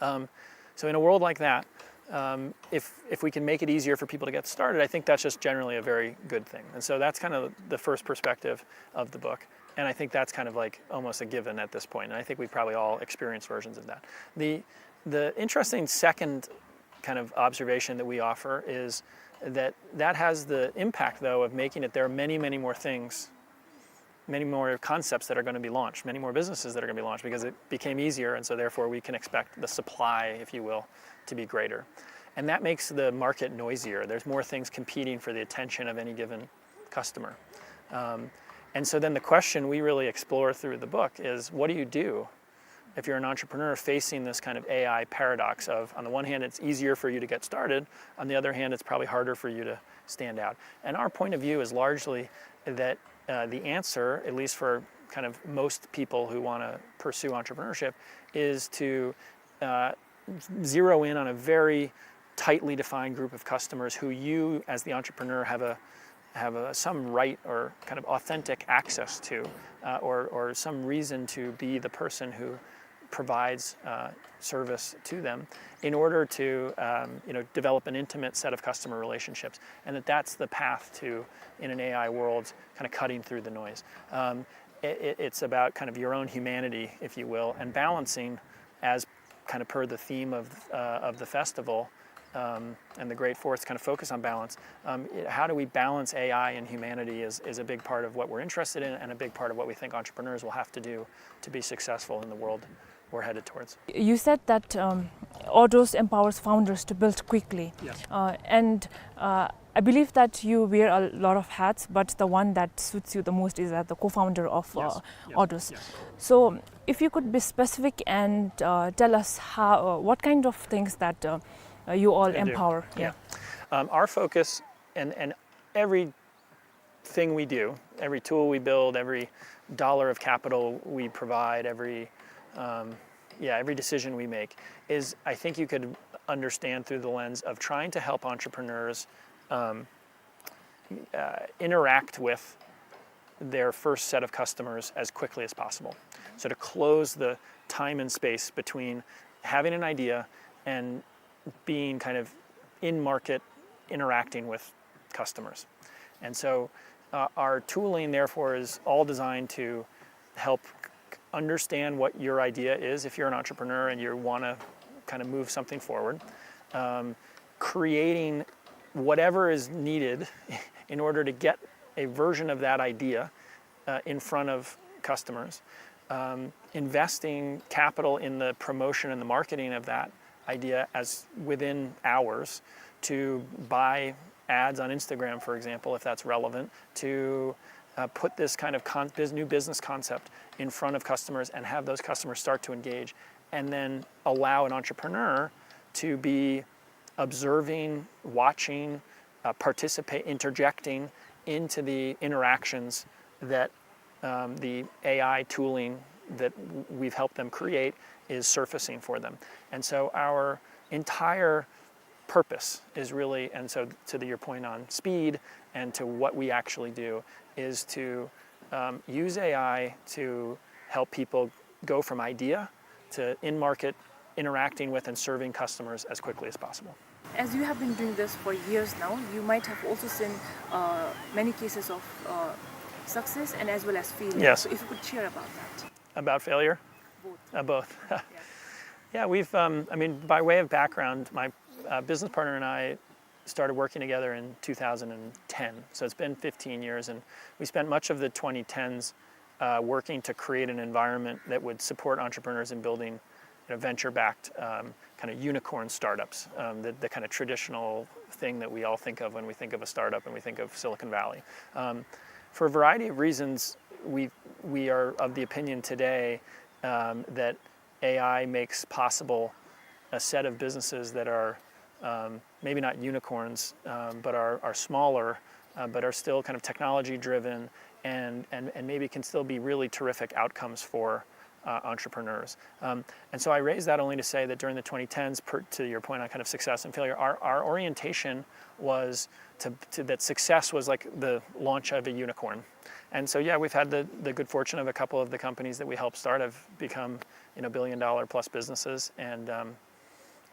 Um, so in a world like that, um, if, if we can make it easier for people to get started, I think that's just generally a very good thing. And so that's kind of the first perspective of the book. And I think that's kind of, like, almost a given at this point. And I think we've probably all experienced versions of that. The, the interesting second kind of observation that we offer is that that has the impact, though, of making it there are many, many more things, many more concepts that are gonna be launched, many more businesses that are gonna be launched, because it became easier, and so therefore we can expect the supply, if you will, to be greater. And that makes the market noisier. There's more things competing for the attention of any given customer. Um, and so then the question we really explore through the book is, what do you do if you're an entrepreneur facing this kind of A I paradox of, on the one hand, it's easier for you to get started, on the other hand, it's probably harder for you to stand out? And our point of view is largely that, uh, the answer, at least for kind of most people who wanna pursue entrepreneurship, is to, uh, zero in on a very tightly defined group of customers who you, as the entrepreneur, have a, have a, some right or kind of authentic access to, uh, or, or some reason to be the person who provides, uh, service to them in order to, um, you know, develop an intimate set of customer relationships, and that that's the path to, in an A I world, kind of cutting through the noise. Um, it, it, it's about kind of your own humanity, if you will, and balancing, as kind of per the theme of, uh, of the festival, um, and the Great Fourth's kind of focus on balance. Um, it, how do we balance A I and humanity is, is a big part of what we're interested in and a big part of what we think entrepreneurs will have to do to be successful in the world we're headed towards. You said that, um, Odos empowers founders to build quickly. Yes. Uh, and, uh, I believe that you wear a lot of hats, but the one that suits you the most is as the co-founder of, uh, Yes, yes, Odos. Yes. So, if you could be specific and, uh, tell us how, uh, what kind of things that, uh, uh, you all I do. empower. Yeah. Yeah. Um, our focus and, and every thing we do, every tool we build, every dollar of capital we provide, every, um, yeah, every decision we make is, I think you could understand through the lens of trying to help entrepreneurs, um, uh, interact with their first set of customers as quickly as possible. So to close the time and space between having an idea and being kind of in market, interacting with customers. And so, uh, our tooling, therefore, is all designed to help c-, understand what your idea is if you're an entrepreneur and you wanna kind of move something forward. Um, creating whatever is needed in order to get a version of that idea, uh, in front of customers. Um, investing capital in the promotion and the marketing of that idea as within hours to buy ads on Instagram, for example, if that's relevant, to, uh, put this kind of con-, bus-, new business concept in front of customers and have those customers start to engage, and then allow an entrepreneur to be observing, watching, uh, participate, interjecting into the interactions that, um, the A I tooling that w-, we've helped them create is surfacing for them. And so our entire purpose is really, and so to the, your point on speed and to what we actually do, is to, um, use A I to help people go from idea to in-market interacting with and serving customers as quickly as possible. As you have been doing this for years now, you might have also seen, uh, many cases of, uh, success and as well as failure. Yes. So if you could share about that. About failure? Both. Uh, both. Yeah. Yeah, we've, um, I mean, by way of background, my, uh, business partner and I started working together in two thousand ten. So it's been fifteen years, and we spent much of the twenty tens, uh, working to create an environment that would support entrepreneurs in building, you know, venture-backed, um, kind of unicorn startups, um, the, the kind of traditional thing that we all think of when we think of a startup and we think of Silicon Valley. Um, for a variety of reasons, we, we are of the opinion today, um, that A I makes possible a set of businesses that are, um, maybe not unicorns, um, but are, are smaller, uh, but are still kind of technology driven and, and, and maybe can still be really terrific outcomes for, uh, entrepreneurs. Um, and so I raise that only to say that during the twenty tens, per, to your point on kind of success and failure, our, our orientation was to, to, that success was like the launch of a unicorn. And so, yeah, we've had the, the good fortune of a couple of the companies that we helped start have become, you know, billion dollar plus businesses, and, um,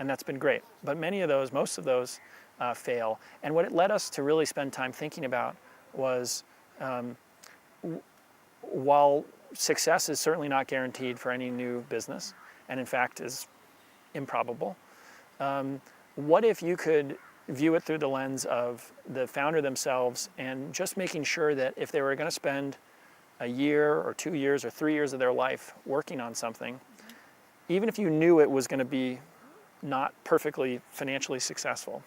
and that's been great. But many of those, most of those, uh, fail. And what it led us to really spend time thinking about was, um, w-, while success is certainly not guaranteed for any new business, and in fact is improbable, um, what if you could view it through the lens of the founder themselves and just making sure that if they were gonna spend a year or two years or three years of their life working on something, even if you knew it was gonna be not perfectly financially successful,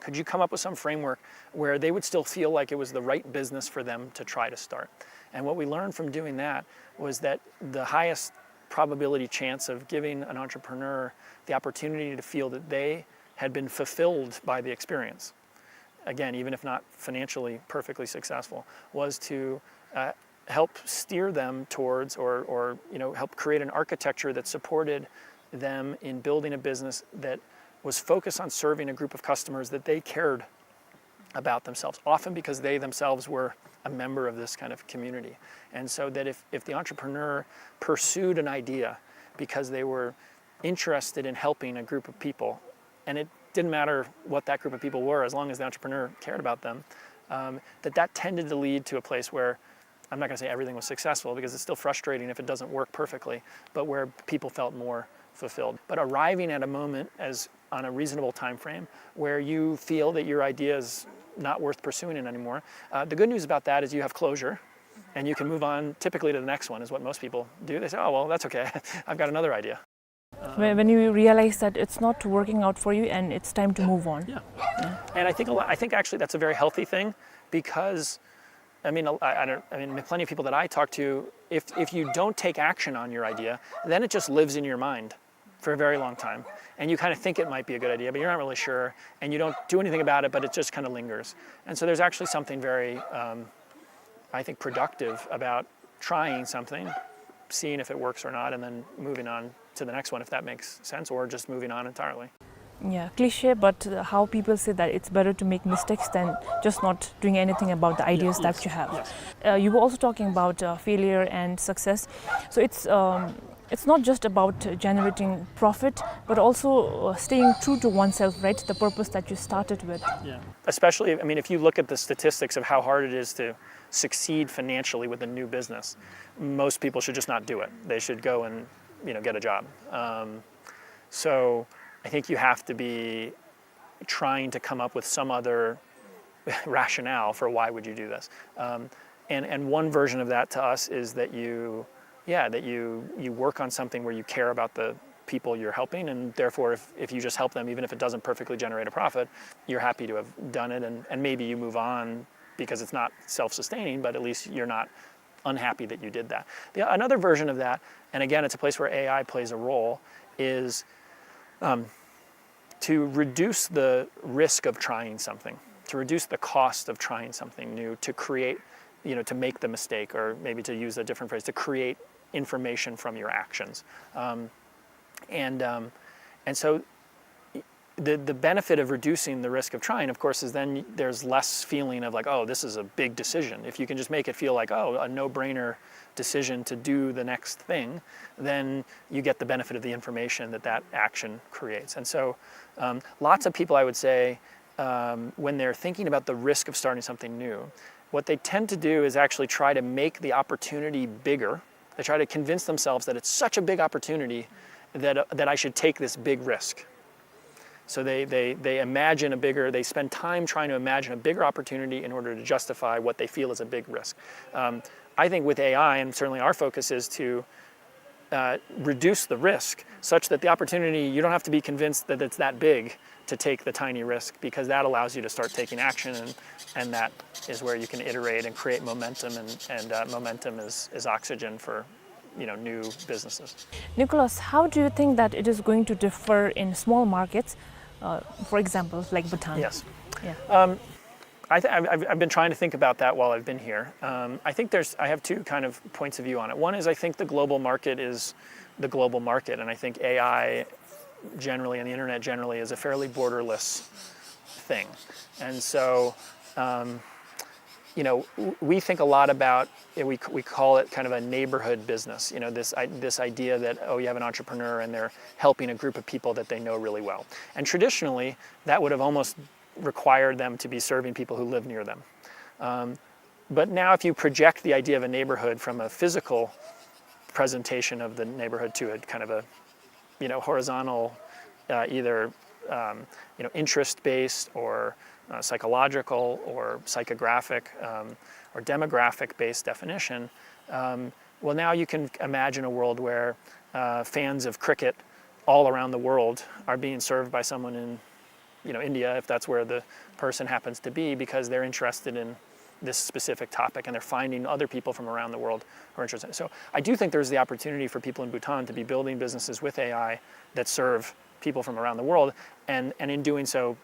could you come up with some framework where they would still feel like it was the right business for them to try to start? And what we learned from doing that was that the highest probability chance of giving an entrepreneur the opportunity to feel that they had been fulfilled by the experience, again, even if not financially perfectly successful, was to, uh, help steer them towards or, or, you know, help create an architecture that supported them in building a business that was focused on serving a group of customers that they cared about themselves, often because they themselves were a member of this kind of community. And so that if, if the entrepreneur pursued an idea because they were interested in helping a group of people, and it didn't matter what that group of people were, as long as the entrepreneur cared about them, um, that that tended to lead to a place where, I'm not gonna say everything was successful, because it's still frustrating if it doesn't work perfectly, but where people felt more fulfilled. But arriving at a moment, as on a reasonable time frame, where you feel that your idea is not worth pursuing it anymore. Uh, the good news about that is you have closure, and you can move on typically to the next one, is what most people do. They say, "Oh, well, that's okay. I've got another idea." When, when you realize that it's not working out for you and it's time to move on. Yeah. And I think a lot, I think actually that's a very healthy thing, because, I mean, I, I don't, I mean, plenty of people that I talk to, if, if you don't take action on your idea, then it just lives in your mind for a very long time. And you kind of think it might be a good idea, but you're not really sure, and you don't do anything about it, but it just kind of lingers. And so there's actually something very, um, I think, productive about trying something seeing if it works or not, and then moving on to the next one if that makes sense, or just moving on entirely. Yeah, cliche, but uh, how people say that it's better to make mistakes than just not doing anything about the ideas that you have. Yes. Uh, you were also talking about uh, failure and success. So it's um, it's not just about generating profit, but also uh, staying true to oneself, right? The purpose that you started with. Yeah. Especially, I mean, if you look at the statistics of how hard it is to succeed financially with a new business, most people should just not do it. They should go and, you know, get a job. Um, so I think you have to be trying to come up with some other rationale for why would you do this. Um, and, and one version of that to us is that you, yeah, that you, you work on something where you care about the people you're helping, and therefore if, if you just help them, even if it doesn't perfectly generate a profit, you're happy to have done it, and, and maybe you move on because it's not self-sustaining, but at least you're not unhappy that you did that. The, another version of that, and again, it's a place where A I plays a role, is um, to reduce the risk of trying something, to reduce the cost of trying something new, to create, you know, to make the mistake, or maybe to use a different phrase, to create information from your actions. Um, and, um, and so the, the benefit of reducing the risk of trying, of course, is then there's less feeling of like, oh, this is a big decision. If you can just make it feel like, oh, a no-brainer decision to do the next thing, then you get the benefit of the information that that action creates. And so um, lots of people, I would say, um, when they're thinking about the risk of starting something new, what they tend to do is actually try to make the opportunity bigger. They try to convince themselves that it's such a big opportunity that, uh, that I should take this big risk. So they, they, they imagine a bigger, they spend time trying to imagine a bigger opportunity in order to justify what they feel is a big risk. Um, I think with A I, and certainly our focus is to uh, reduce the risk such that the opportunity, you don't have to be convinced that it's that big to take the tiny risk, because that allows you to start taking action, and, and that is where you can iterate and create momentum, and, and uh, momentum is, is oxygen for you know, new businesses. Nicholas, how do you think that it is going to differ in small markets, uh, for example, like Bhutan? Yes. Yeah. Um, I th- I've, I've been trying to think about that while I've been here. Um, I think there's, I have two kind of points of view on it. One is I think the global market is the global market, and I think A I generally and the internet generally is a fairly borderless thing. And so, um, you know, we think a lot about, we, we call it kind of a neighborhood business. You know, this, this idea that, oh, you have an entrepreneur and they're helping a group of people that they know really well. And traditionally, that would have almost required them to be serving people who live near them. Um, but now if you project the idea of a neighborhood from a physical presentation of the neighborhood to a kind of a, you know, horizontal, uh, either um, you know, interest-based or uh, psychological or psychographic um, or demographic-based definition, um, well, now you can imagine a world where uh, fans of cricket all around the world are being served by someone in, you know, India, if that's where the person happens to be, because they're interested in this specific topic and they're finding other people from around the world who are interested. So I do think there's the opportunity for people in Bhutan to be building businesses with A I that serve people from around the world, and, and in doing so,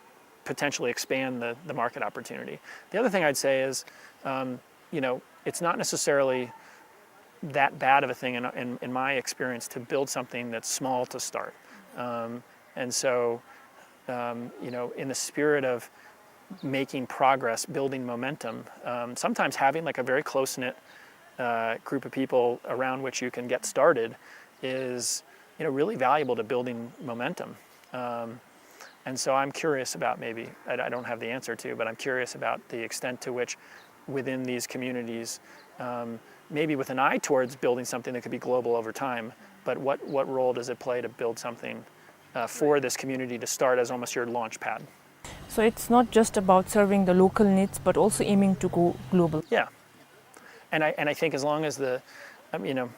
potentially expand the, the market opportunity. The other thing I'd say is, um, you know, it's not necessarily that bad of a thing in, in, in my experience to build something that's small to start. Um, and so, um, you know, in the spirit of making progress, building momentum, um, sometimes having like a very close-knit uh, group of people around which you can get started is, you know, really valuable to building momentum. Um, and so I'm curious about, maybe, I, I don't have the answer to, but I'm curious about the extent to which within these communities, um, maybe with an eye towards building something that could be global over time, but what, what role does it play to build something uh, for this community to start as almost your launch pad? So it's not just about serving the local needs, but also aiming to go global. Yeah. And I, and I think as long as the, um, you know,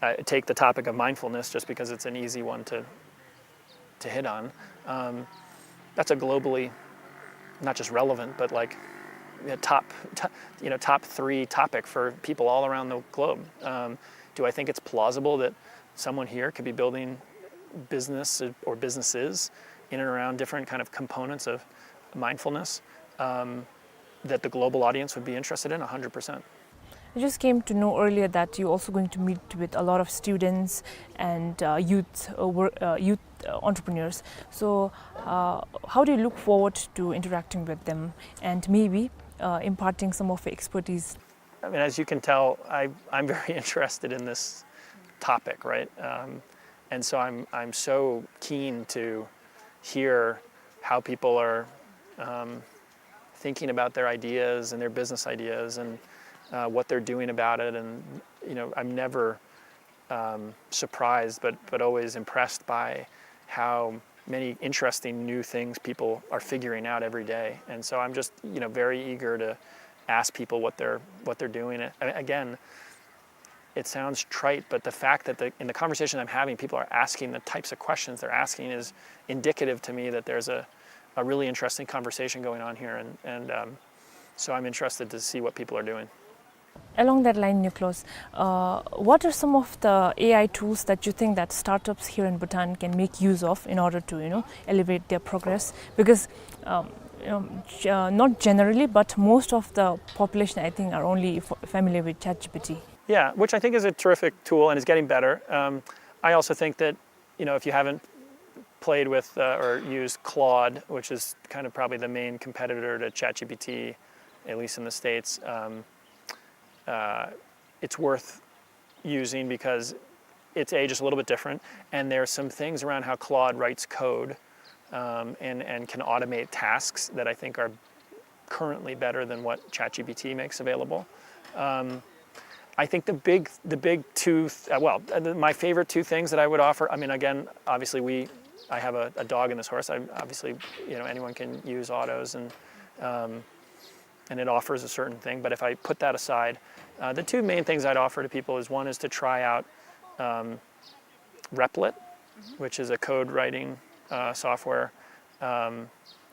I take the topic of mindfulness just because it's an easy one to, to hit on. Um, that's a globally, not just relevant, but like a top, to, you know, top three topic for people all around the globe. Um, do I think it's plausible that someone here could be building business or businesses in and around different kind of components of mindfulness um, that the global audience would be interested in? A hundred percent. I just came to know earlier that you're also going to meet with a lot of students and uh, youth, uh, wor- uh, youth uh, entrepreneurs. So, uh, how do you look forward to interacting with them and maybe uh, imparting some of your expertise? I mean, as you can tell, I, I'm very interested in this topic, right? Um, and so I'm, I'm so keen to hear how people are um, thinking about their ideas and their business ideas and uh, what they're doing about it. And, you know, I'm never um, surprised, but, but always impressed by how many interesting new things people are figuring out every day. And so I'm just, you know, very eager to ask people what they're, what they're doing. And again, it sounds trite, but the fact that the, in the conversation I'm having, people are asking the types of questions they're asking is indicative to me that there's a, a really interesting conversation going on here. And, and um, so I'm interested to see what people are doing. Along that line, Nicholas, uh, what are some of the A I tools that you think that startups here in Bhutan can make use of in order to, you know, elevate their progress? Because um, you know, g- uh, not generally, but most of the population, I think, are only f- familiar with ChatGPT. Yeah, which I think is a terrific tool and is getting better. Um, I also think that, you know, if you haven't played with uh, or used Claude, which is kind of probably the main competitor to ChatGPT, at least in the States, um, uh, it's worth using because it's a just a little bit different, and there are some things around how Claude writes code um, and and can automate tasks that I think are currently better than what ChatGPT makes available. Um, I think the big the big two th- uh, well uh, the, my favorite two things that I would offer. I mean, again, obviously we I have a, a dog in this horse. I obviously you know anyone can use autos and um, and it offers a certain thing. But if I put that aside, uh, the two main things I'd offer to people is one is to try out um, Replit, which is a code writing uh, software. Um,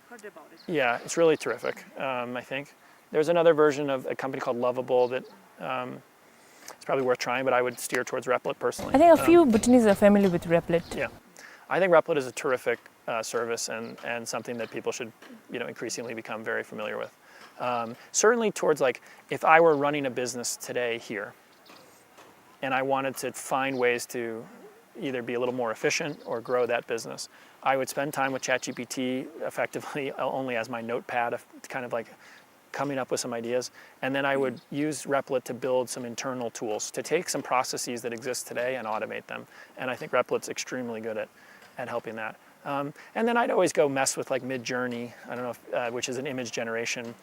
Heard about it. Yeah, it's really terrific. Um, I think there's another version of a company called Lovable that um, it's probably worth trying, but I would steer towards Replit personally. I think a Um, few Bhutanese are familiar with Replit. Yeah, I think Replit is a terrific uh, service and, and something that people should you know increasingly become very familiar with. Um, certainly towards like if I were running a business today here, and I wanted to find ways to either be a little more efficient or grow that business, I would spend time with ChatGPT effectively only as my notepad, of kind of like coming up with some ideas, and then I would use Replit to build some internal tools to take some processes that exist today and automate them. And I think Replit's extremely good at, at helping that. Um, and then I'd always go mess with like Midjourney. I don't know, if, uh, which is an image generation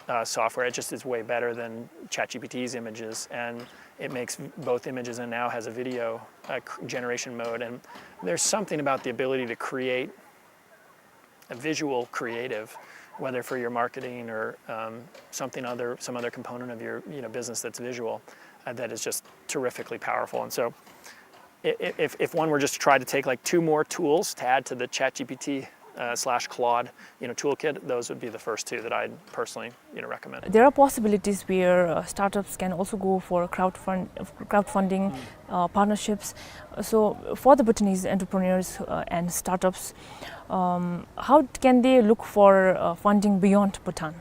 uh, software. It just is way better than ChatGPT's images, and it makes both images and now has a video uh, cr- generation mode. And there's something about the ability to create a visual creative, whether for your marketing or um, something other, some other component of your you know business that's visual, uh, that is just terrifically powerful. And so, i- i- if if one were just to try to take like two more tools to add to the ChatGPT uh, slash Claude you know toolkit, those would be the first two that I'd personally you know recommend. There are possibilities where uh, startups can also go for crowdfund, crowdfunding, uh, partnerships. So, for the Bhutanese entrepreneurs uh, and startups, um, how can they look for uh, funding beyond Bhutan?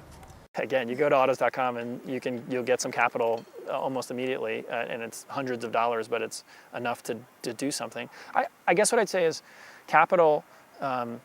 Again, you go to autos dot com and you can you'll get some capital uh, almost immediately, uh, and it's hundreds of dollars, but it's enough to, to do something. I, I guess what I'd say is capital um,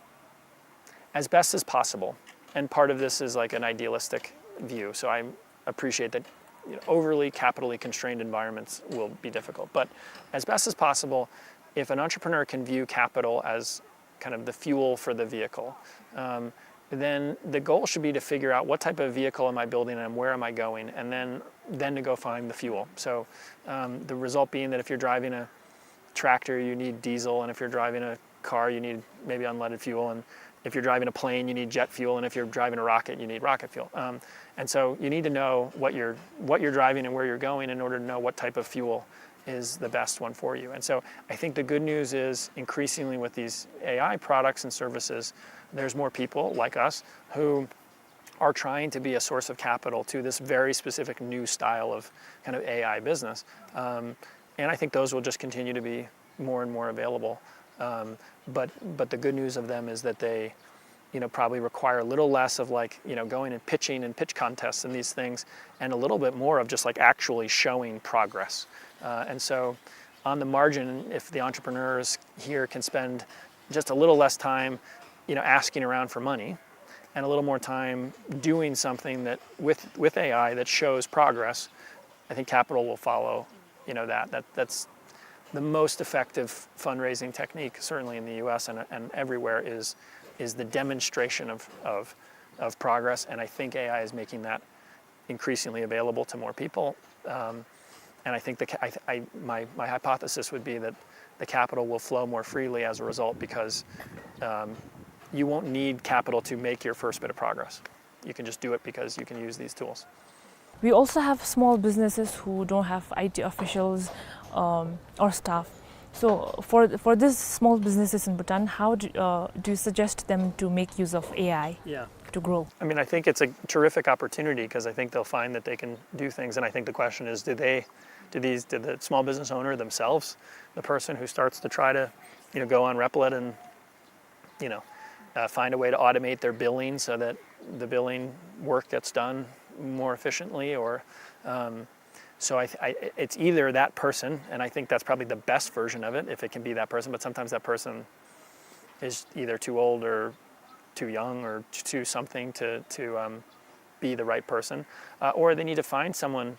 as best as possible, and part of this is like an idealistic view. So I appreciate that you know, overly capitally constrained environments will be difficult, but as best as possible, if an entrepreneur can view capital as kind of the fuel for the vehicle. Um, then the goal should be to figure out what type of vehicle am I building and where am I going, and then then to go find the fuel. So um, the result being that if you're driving a tractor, you need diesel, and if you're driving a car, you need maybe unleaded fuel, and if you're driving a plane, you need jet fuel, and if you're driving a rocket, you need rocket fuel. Um, and so you need to know what you're what you're driving and where you're going in order to know what type of fuel is the best one for you. And so I think the good news is increasingly with these A I products and services, there's more people like us who are trying to be a source of capital to this very specific new style of kind of A I business. Um, and I think those will just continue to be more and more available. Um, but but the good news of them is that they you know, probably require a little less of, like, you know, going and pitching and pitch contests and these things, and a little bit more of just, like, actually showing progress. Uh, and so on the margin, if the entrepreneurs here can spend just a little less time, you know, asking around for money and a little more time doing something that with, with A I that shows progress, I think capital will follow, you know, that. That, that's the most effective fundraising technique, certainly in the U S and, and everywhere, is, is the demonstration of, of, of progress. And I think A I is making that increasingly available to more people. Um, and I think the, ca- I, I, my, my hypothesis would be that the capital will flow more freely as a result because um, you won't need capital to make your first bit of progress. You can just do it because you can use these tools. We also have small businesses who don't have I T officials um, or staff. So for for these small businesses in Bhutan, how do, uh, do you suggest them to make use of A I Yeah. to grow? I mean, I think it's a terrific opportunity because I think they'll find that they can do things. And I think the question is, do they, do these, do the small business owner themselves, the person who starts to try to, you know, go on Replit and, you know, uh, find a way to automate their billing so that the billing work gets done more efficiently, or um, so I, I, it's either that person, and I think that's probably the best version of it if it can be that person. But sometimes that person is either too old or too young or t- too something to to um, be the right person, uh, or they need to find someone,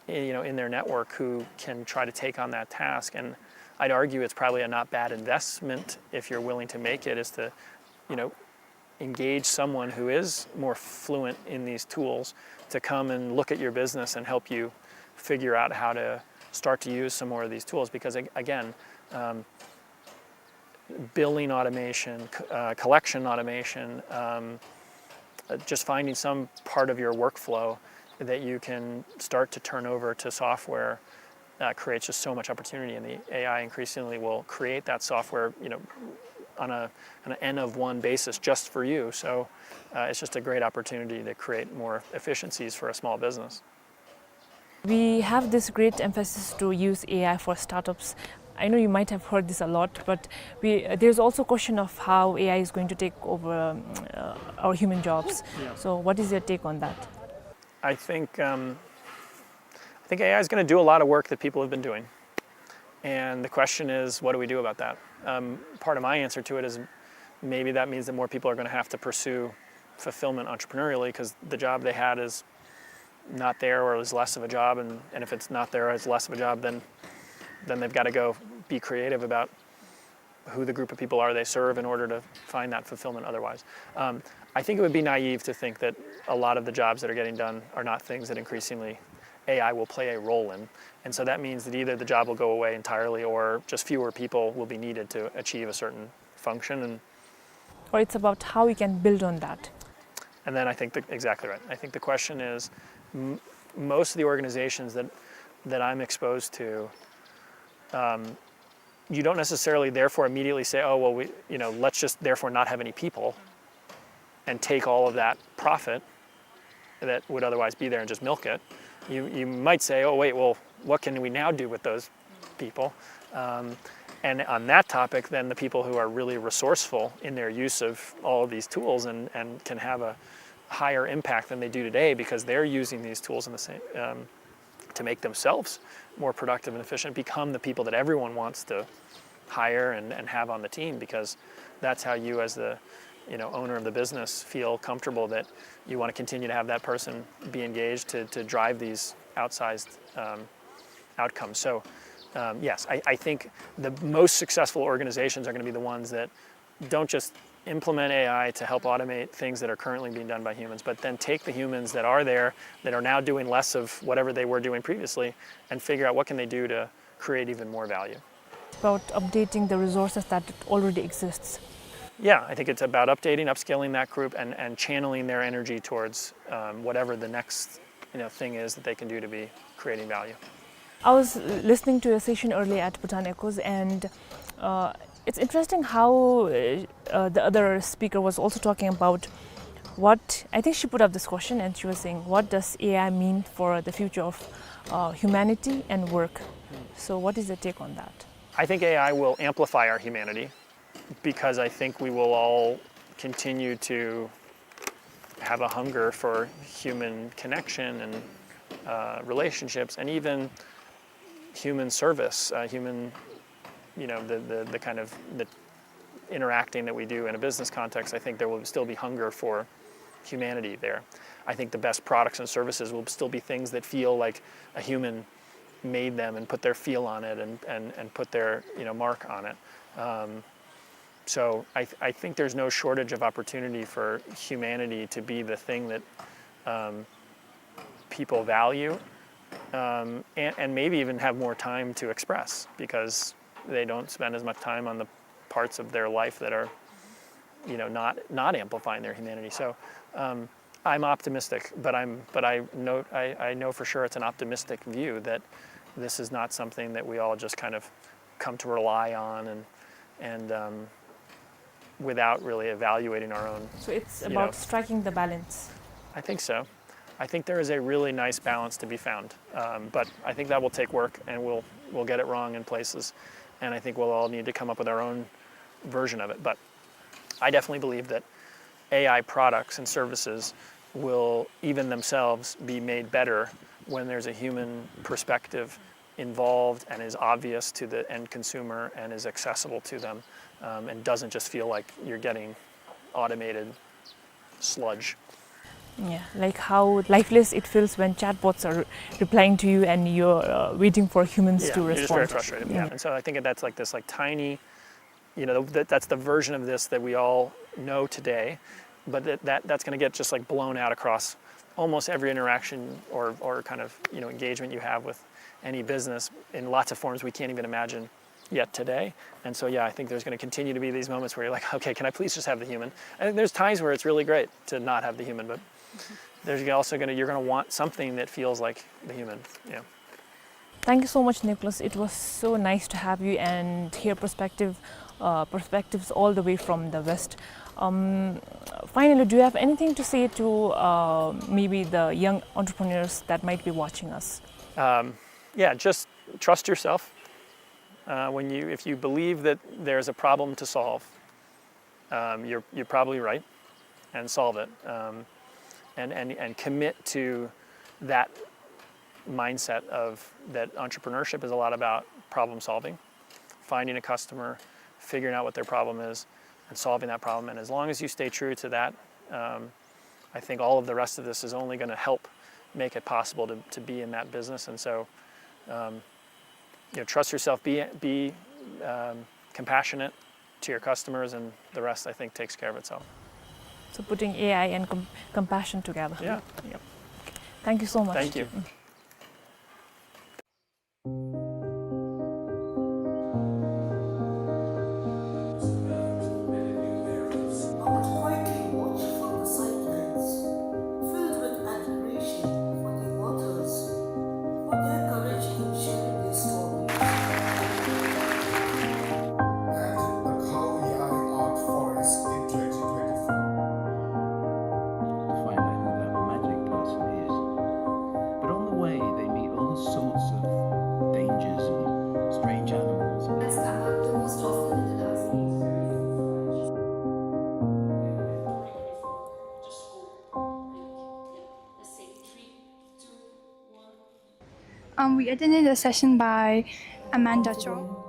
you know, in their network who can try to take on that task. And I'd argue it's probably a not bad investment if you're willing to make it, is to, you know, engage someone who is more fluent in these tools to come and look at your business and help you figure out how to start to use some more of these tools. Because ag- again, um, billing automation, c- uh, collection automation, um, uh, just finding some part of your workflow that you can start to turn over to software uh, creates just so much opportunity, and the A I increasingly will create that software, you know, on a on an N of one basis just for you. So uh, it's just a great opportunity to create more efficiencies for a small business. We have this great emphasis to use A I for startups. I know you might have heard this a lot, but we, uh, there's also a question of how A I is going to take over um, uh, our human jobs. Yeah. So, what is your take on that? I think um, I think A I is going to do a lot of work that people have been doing, and the question is, what do we do about that? Um, part of my answer to it is maybe that means that more people are going to have to pursue fulfillment entrepreneurially because the job they had is not there, or is less of a job, and, and if it's not there, it's less of a job, then then they've got to go be creative about who the group of people are they serve in order to find that fulfillment otherwise. Um, I think it would be naive to think that a lot of the jobs that are getting done are not things that increasingly A I will play a role in. And so that means that either the job will go away entirely or just fewer people will be needed to achieve a certain function. And Or it's about how we can build on that. And then I think the, exactly right. I think the question is, m- most of the organizations that that I'm exposed to, um, you don't necessarily therefore immediately say, oh well, we, you know, let's just therefore not have any people and take all of that profit that would otherwise be there and just milk it. You you might say, oh wait, well, what can we now do with those people? Um, and on that topic, then the people who are really resourceful in their use of all of these tools and, and can have a higher impact than they do today because they're using these tools in the same um, to make themselves more productive and efficient become the people that everyone wants to hire and, and have on the team, because that's how you as the, you know, owner of the business feel comfortable that you want to continue to have that person be engaged to, to drive these outsized um, outcomes. So um, yes, I, I think the most successful organizations are going to be the ones that don't just implement A I to help automate things that are currently being done by humans, but then take the humans that are there that are now doing less of whatever they were doing previously and figure out what can they do to create even more value. About updating the resources that already exists. Yeah, I think it's about updating, upskilling that group, and, and channeling their energy towards um, whatever the next, you know, thing is that they can do to be creating value. I was listening to a session earlier at Bhutan Echoes, and uh, it's interesting how uh, uh, the other speaker was also talking about what, I think she put up this question, and she was saying, what does A I mean for the future of uh, humanity and work? So, what is your take on that? I think A I will amplify our humanity because I think we will all continue to have a hunger for human connection and, uh, relationships, and even human service, uh, human, you know, the, the, the kind of the interacting that we do in a business context, I think there will still be hunger for humanity there. I think the best products and services will still be things that feel like a human made them and put their feel on it and, and, and put their, you know, mark on it. Um, so I, th- I think there's no shortage of opportunity for humanity to be the thing that, um, people value, um, and, and maybe even have more time to express, because they don't spend as much time on the parts of their life that are, you know, not, not amplifying their humanity. So, um, I'm optimistic, but I'm, but I know, I, I know for sure it's an optimistic view that this is not something that we all just kind of come to rely on and, and, um, without really evaluating our own, So it's you about know. striking the balance. I think so. I think there is a really nice balance to be found, um, but I think that will take work, and we'll, we'll get it wrong in places, and I think we'll all need to come up with our own version of it. But I definitely believe that A I products and services will even themselves be made better when there's a human perspective involved and is obvious to the end consumer and is accessible to them, um, and doesn't just feel like you're getting automated sludge. Yeah, like how lifeless it feels when chatbots are replying to you and you're, uh, waiting for humans Yeah, to you're just very respond. frustrated. Yeah. Yeah. And so I think that's like this, like, tiny, you know, that, that's the version of this that we all know today, but that, that that's going to get just, like, blown out across almost every interaction or, or kind of, you know, engagement you have with any business in lots of forms we can't even imagine yet today. And so, yeah, I think there's going to continue to be these moments where you're like, "Okay, can I please just have the human?" And there's times where it's really great to not have the human, but there's also going to, you're going to want something that feels like the human. Yeah. Thank you so much, Nicholas. It was so nice to have you and hear perspective, uh, perspectives all the way from the West. Um, finally, do you have anything to say to, uh, maybe the young entrepreneurs that might be watching us? Um, yeah, just trust yourself. Uh, when you, if you believe that there's a problem to solve, um, you're, you're probably right, and solve it. Um, and, and, and commit to that mindset of that entrepreneurship is a lot about problem solving, finding a customer, figuring out what their problem is, and solving that problem. And as long as you stay true to that, um, I think all of the rest of this is only gonna help make it possible to, to be in that business. And so, um, you know, trust yourself, be, be, um, compassionate to your customers, and the rest, I think, takes care of itself. So putting A I and com- compassion together. Yeah. Yep. Thank you so much. Thank you. I would quietly watch from the sidelines, filled with admiration for the authors, for their courage in sharing their stories. At the Khao Yai Art Forest in twenty twenty-four. To find out who that magic person is. But on the way, they meet all sorts of dangers and strange animals. Let's come up to most often in the dance. Um, we attended a session by Amanda Cho.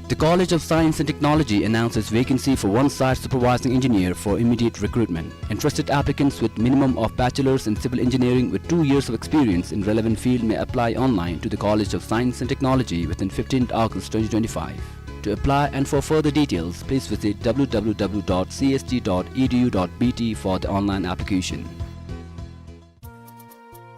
The College of Science and Technology announces vacancy for one site supervising engineer for immediate recruitment. Interested applicants with minimum of bachelor's in civil engineering with two years of experience in relevant field may apply online to the College of Science and Technology within fifteenth August twenty twenty-five. To apply and for further details, please visit W W W dot C S T dot E D U dot B T for the online application.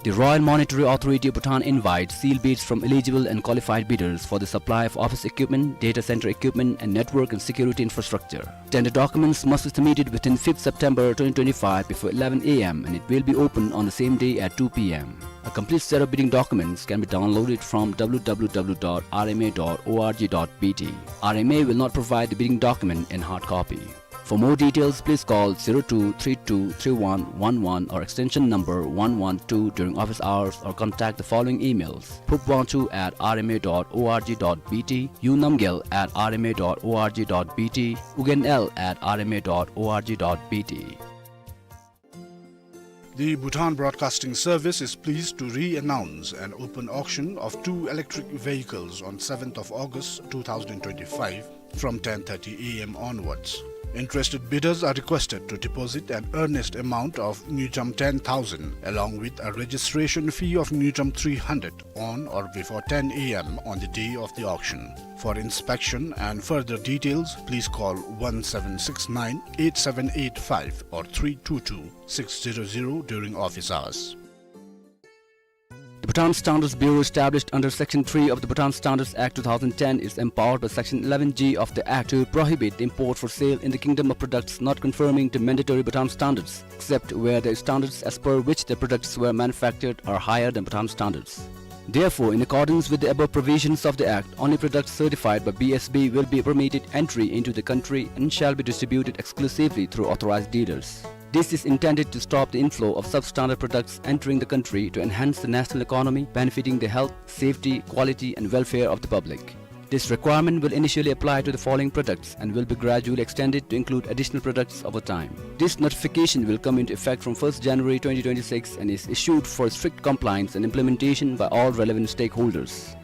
The Royal Monetary Authority of Bhutan invites sealed bids from eligible and qualified bidders for the supply of office equipment, data center equipment, and network and security infrastructure. Tender documents must be submitted within fifth September twenty twenty-five before eleven A M, and it will be open on the same day at two P M. A complete set of bidding documents can be downloaded from W W W dot R M A dot O R G dot B T. R M A will not provide the bidding document in hard copy. For more details, please call zero two three two three one one one or extension number one one two during office hours or contact the following emails: phubwangchu at R M A dot O R G dot B T, unamgyel at R M A dot O R G dot B T, ugenl at R M A dot O R G dot B T. The Bhutan Broadcasting Service is pleased to re-announce an open auction of two electric vehicles on seventh of August two thousand twenty-five from ten thirty A M onwards. Interested bidders are requested to deposit an earnest amount of ngultrum ten thousand along with a registration fee of ngultrum three hundred on or before ten A M on the day of the auction. For inspection and further details, please call one seven six nine eight seven eight five or three two two six zero zero during office hours. The Bhutan Standards Bureau, established under Section three of the Bhutan Standards Act two thousand ten, is empowered by Section eleven G of the Act to prohibit the import for sale in the kingdom of products not conforming to mandatory Bhutan standards, except where the standards as per which the products were manufactured are higher than Bhutan standards. Therefore, in accordance with the above provisions of the Act, only products certified by B S B will be permitted entry into the country and shall be distributed exclusively through authorized dealers. This is intended to stop the inflow of substandard products entering the country to enhance the national economy, benefiting the health, safety, quality, and welfare of the public. This requirement will initially apply to the following products and will be gradually extended to include additional products over time. This notification will come into effect from first January twenty twenty-six and is issued for strict compliance and implementation by all relevant stakeholders.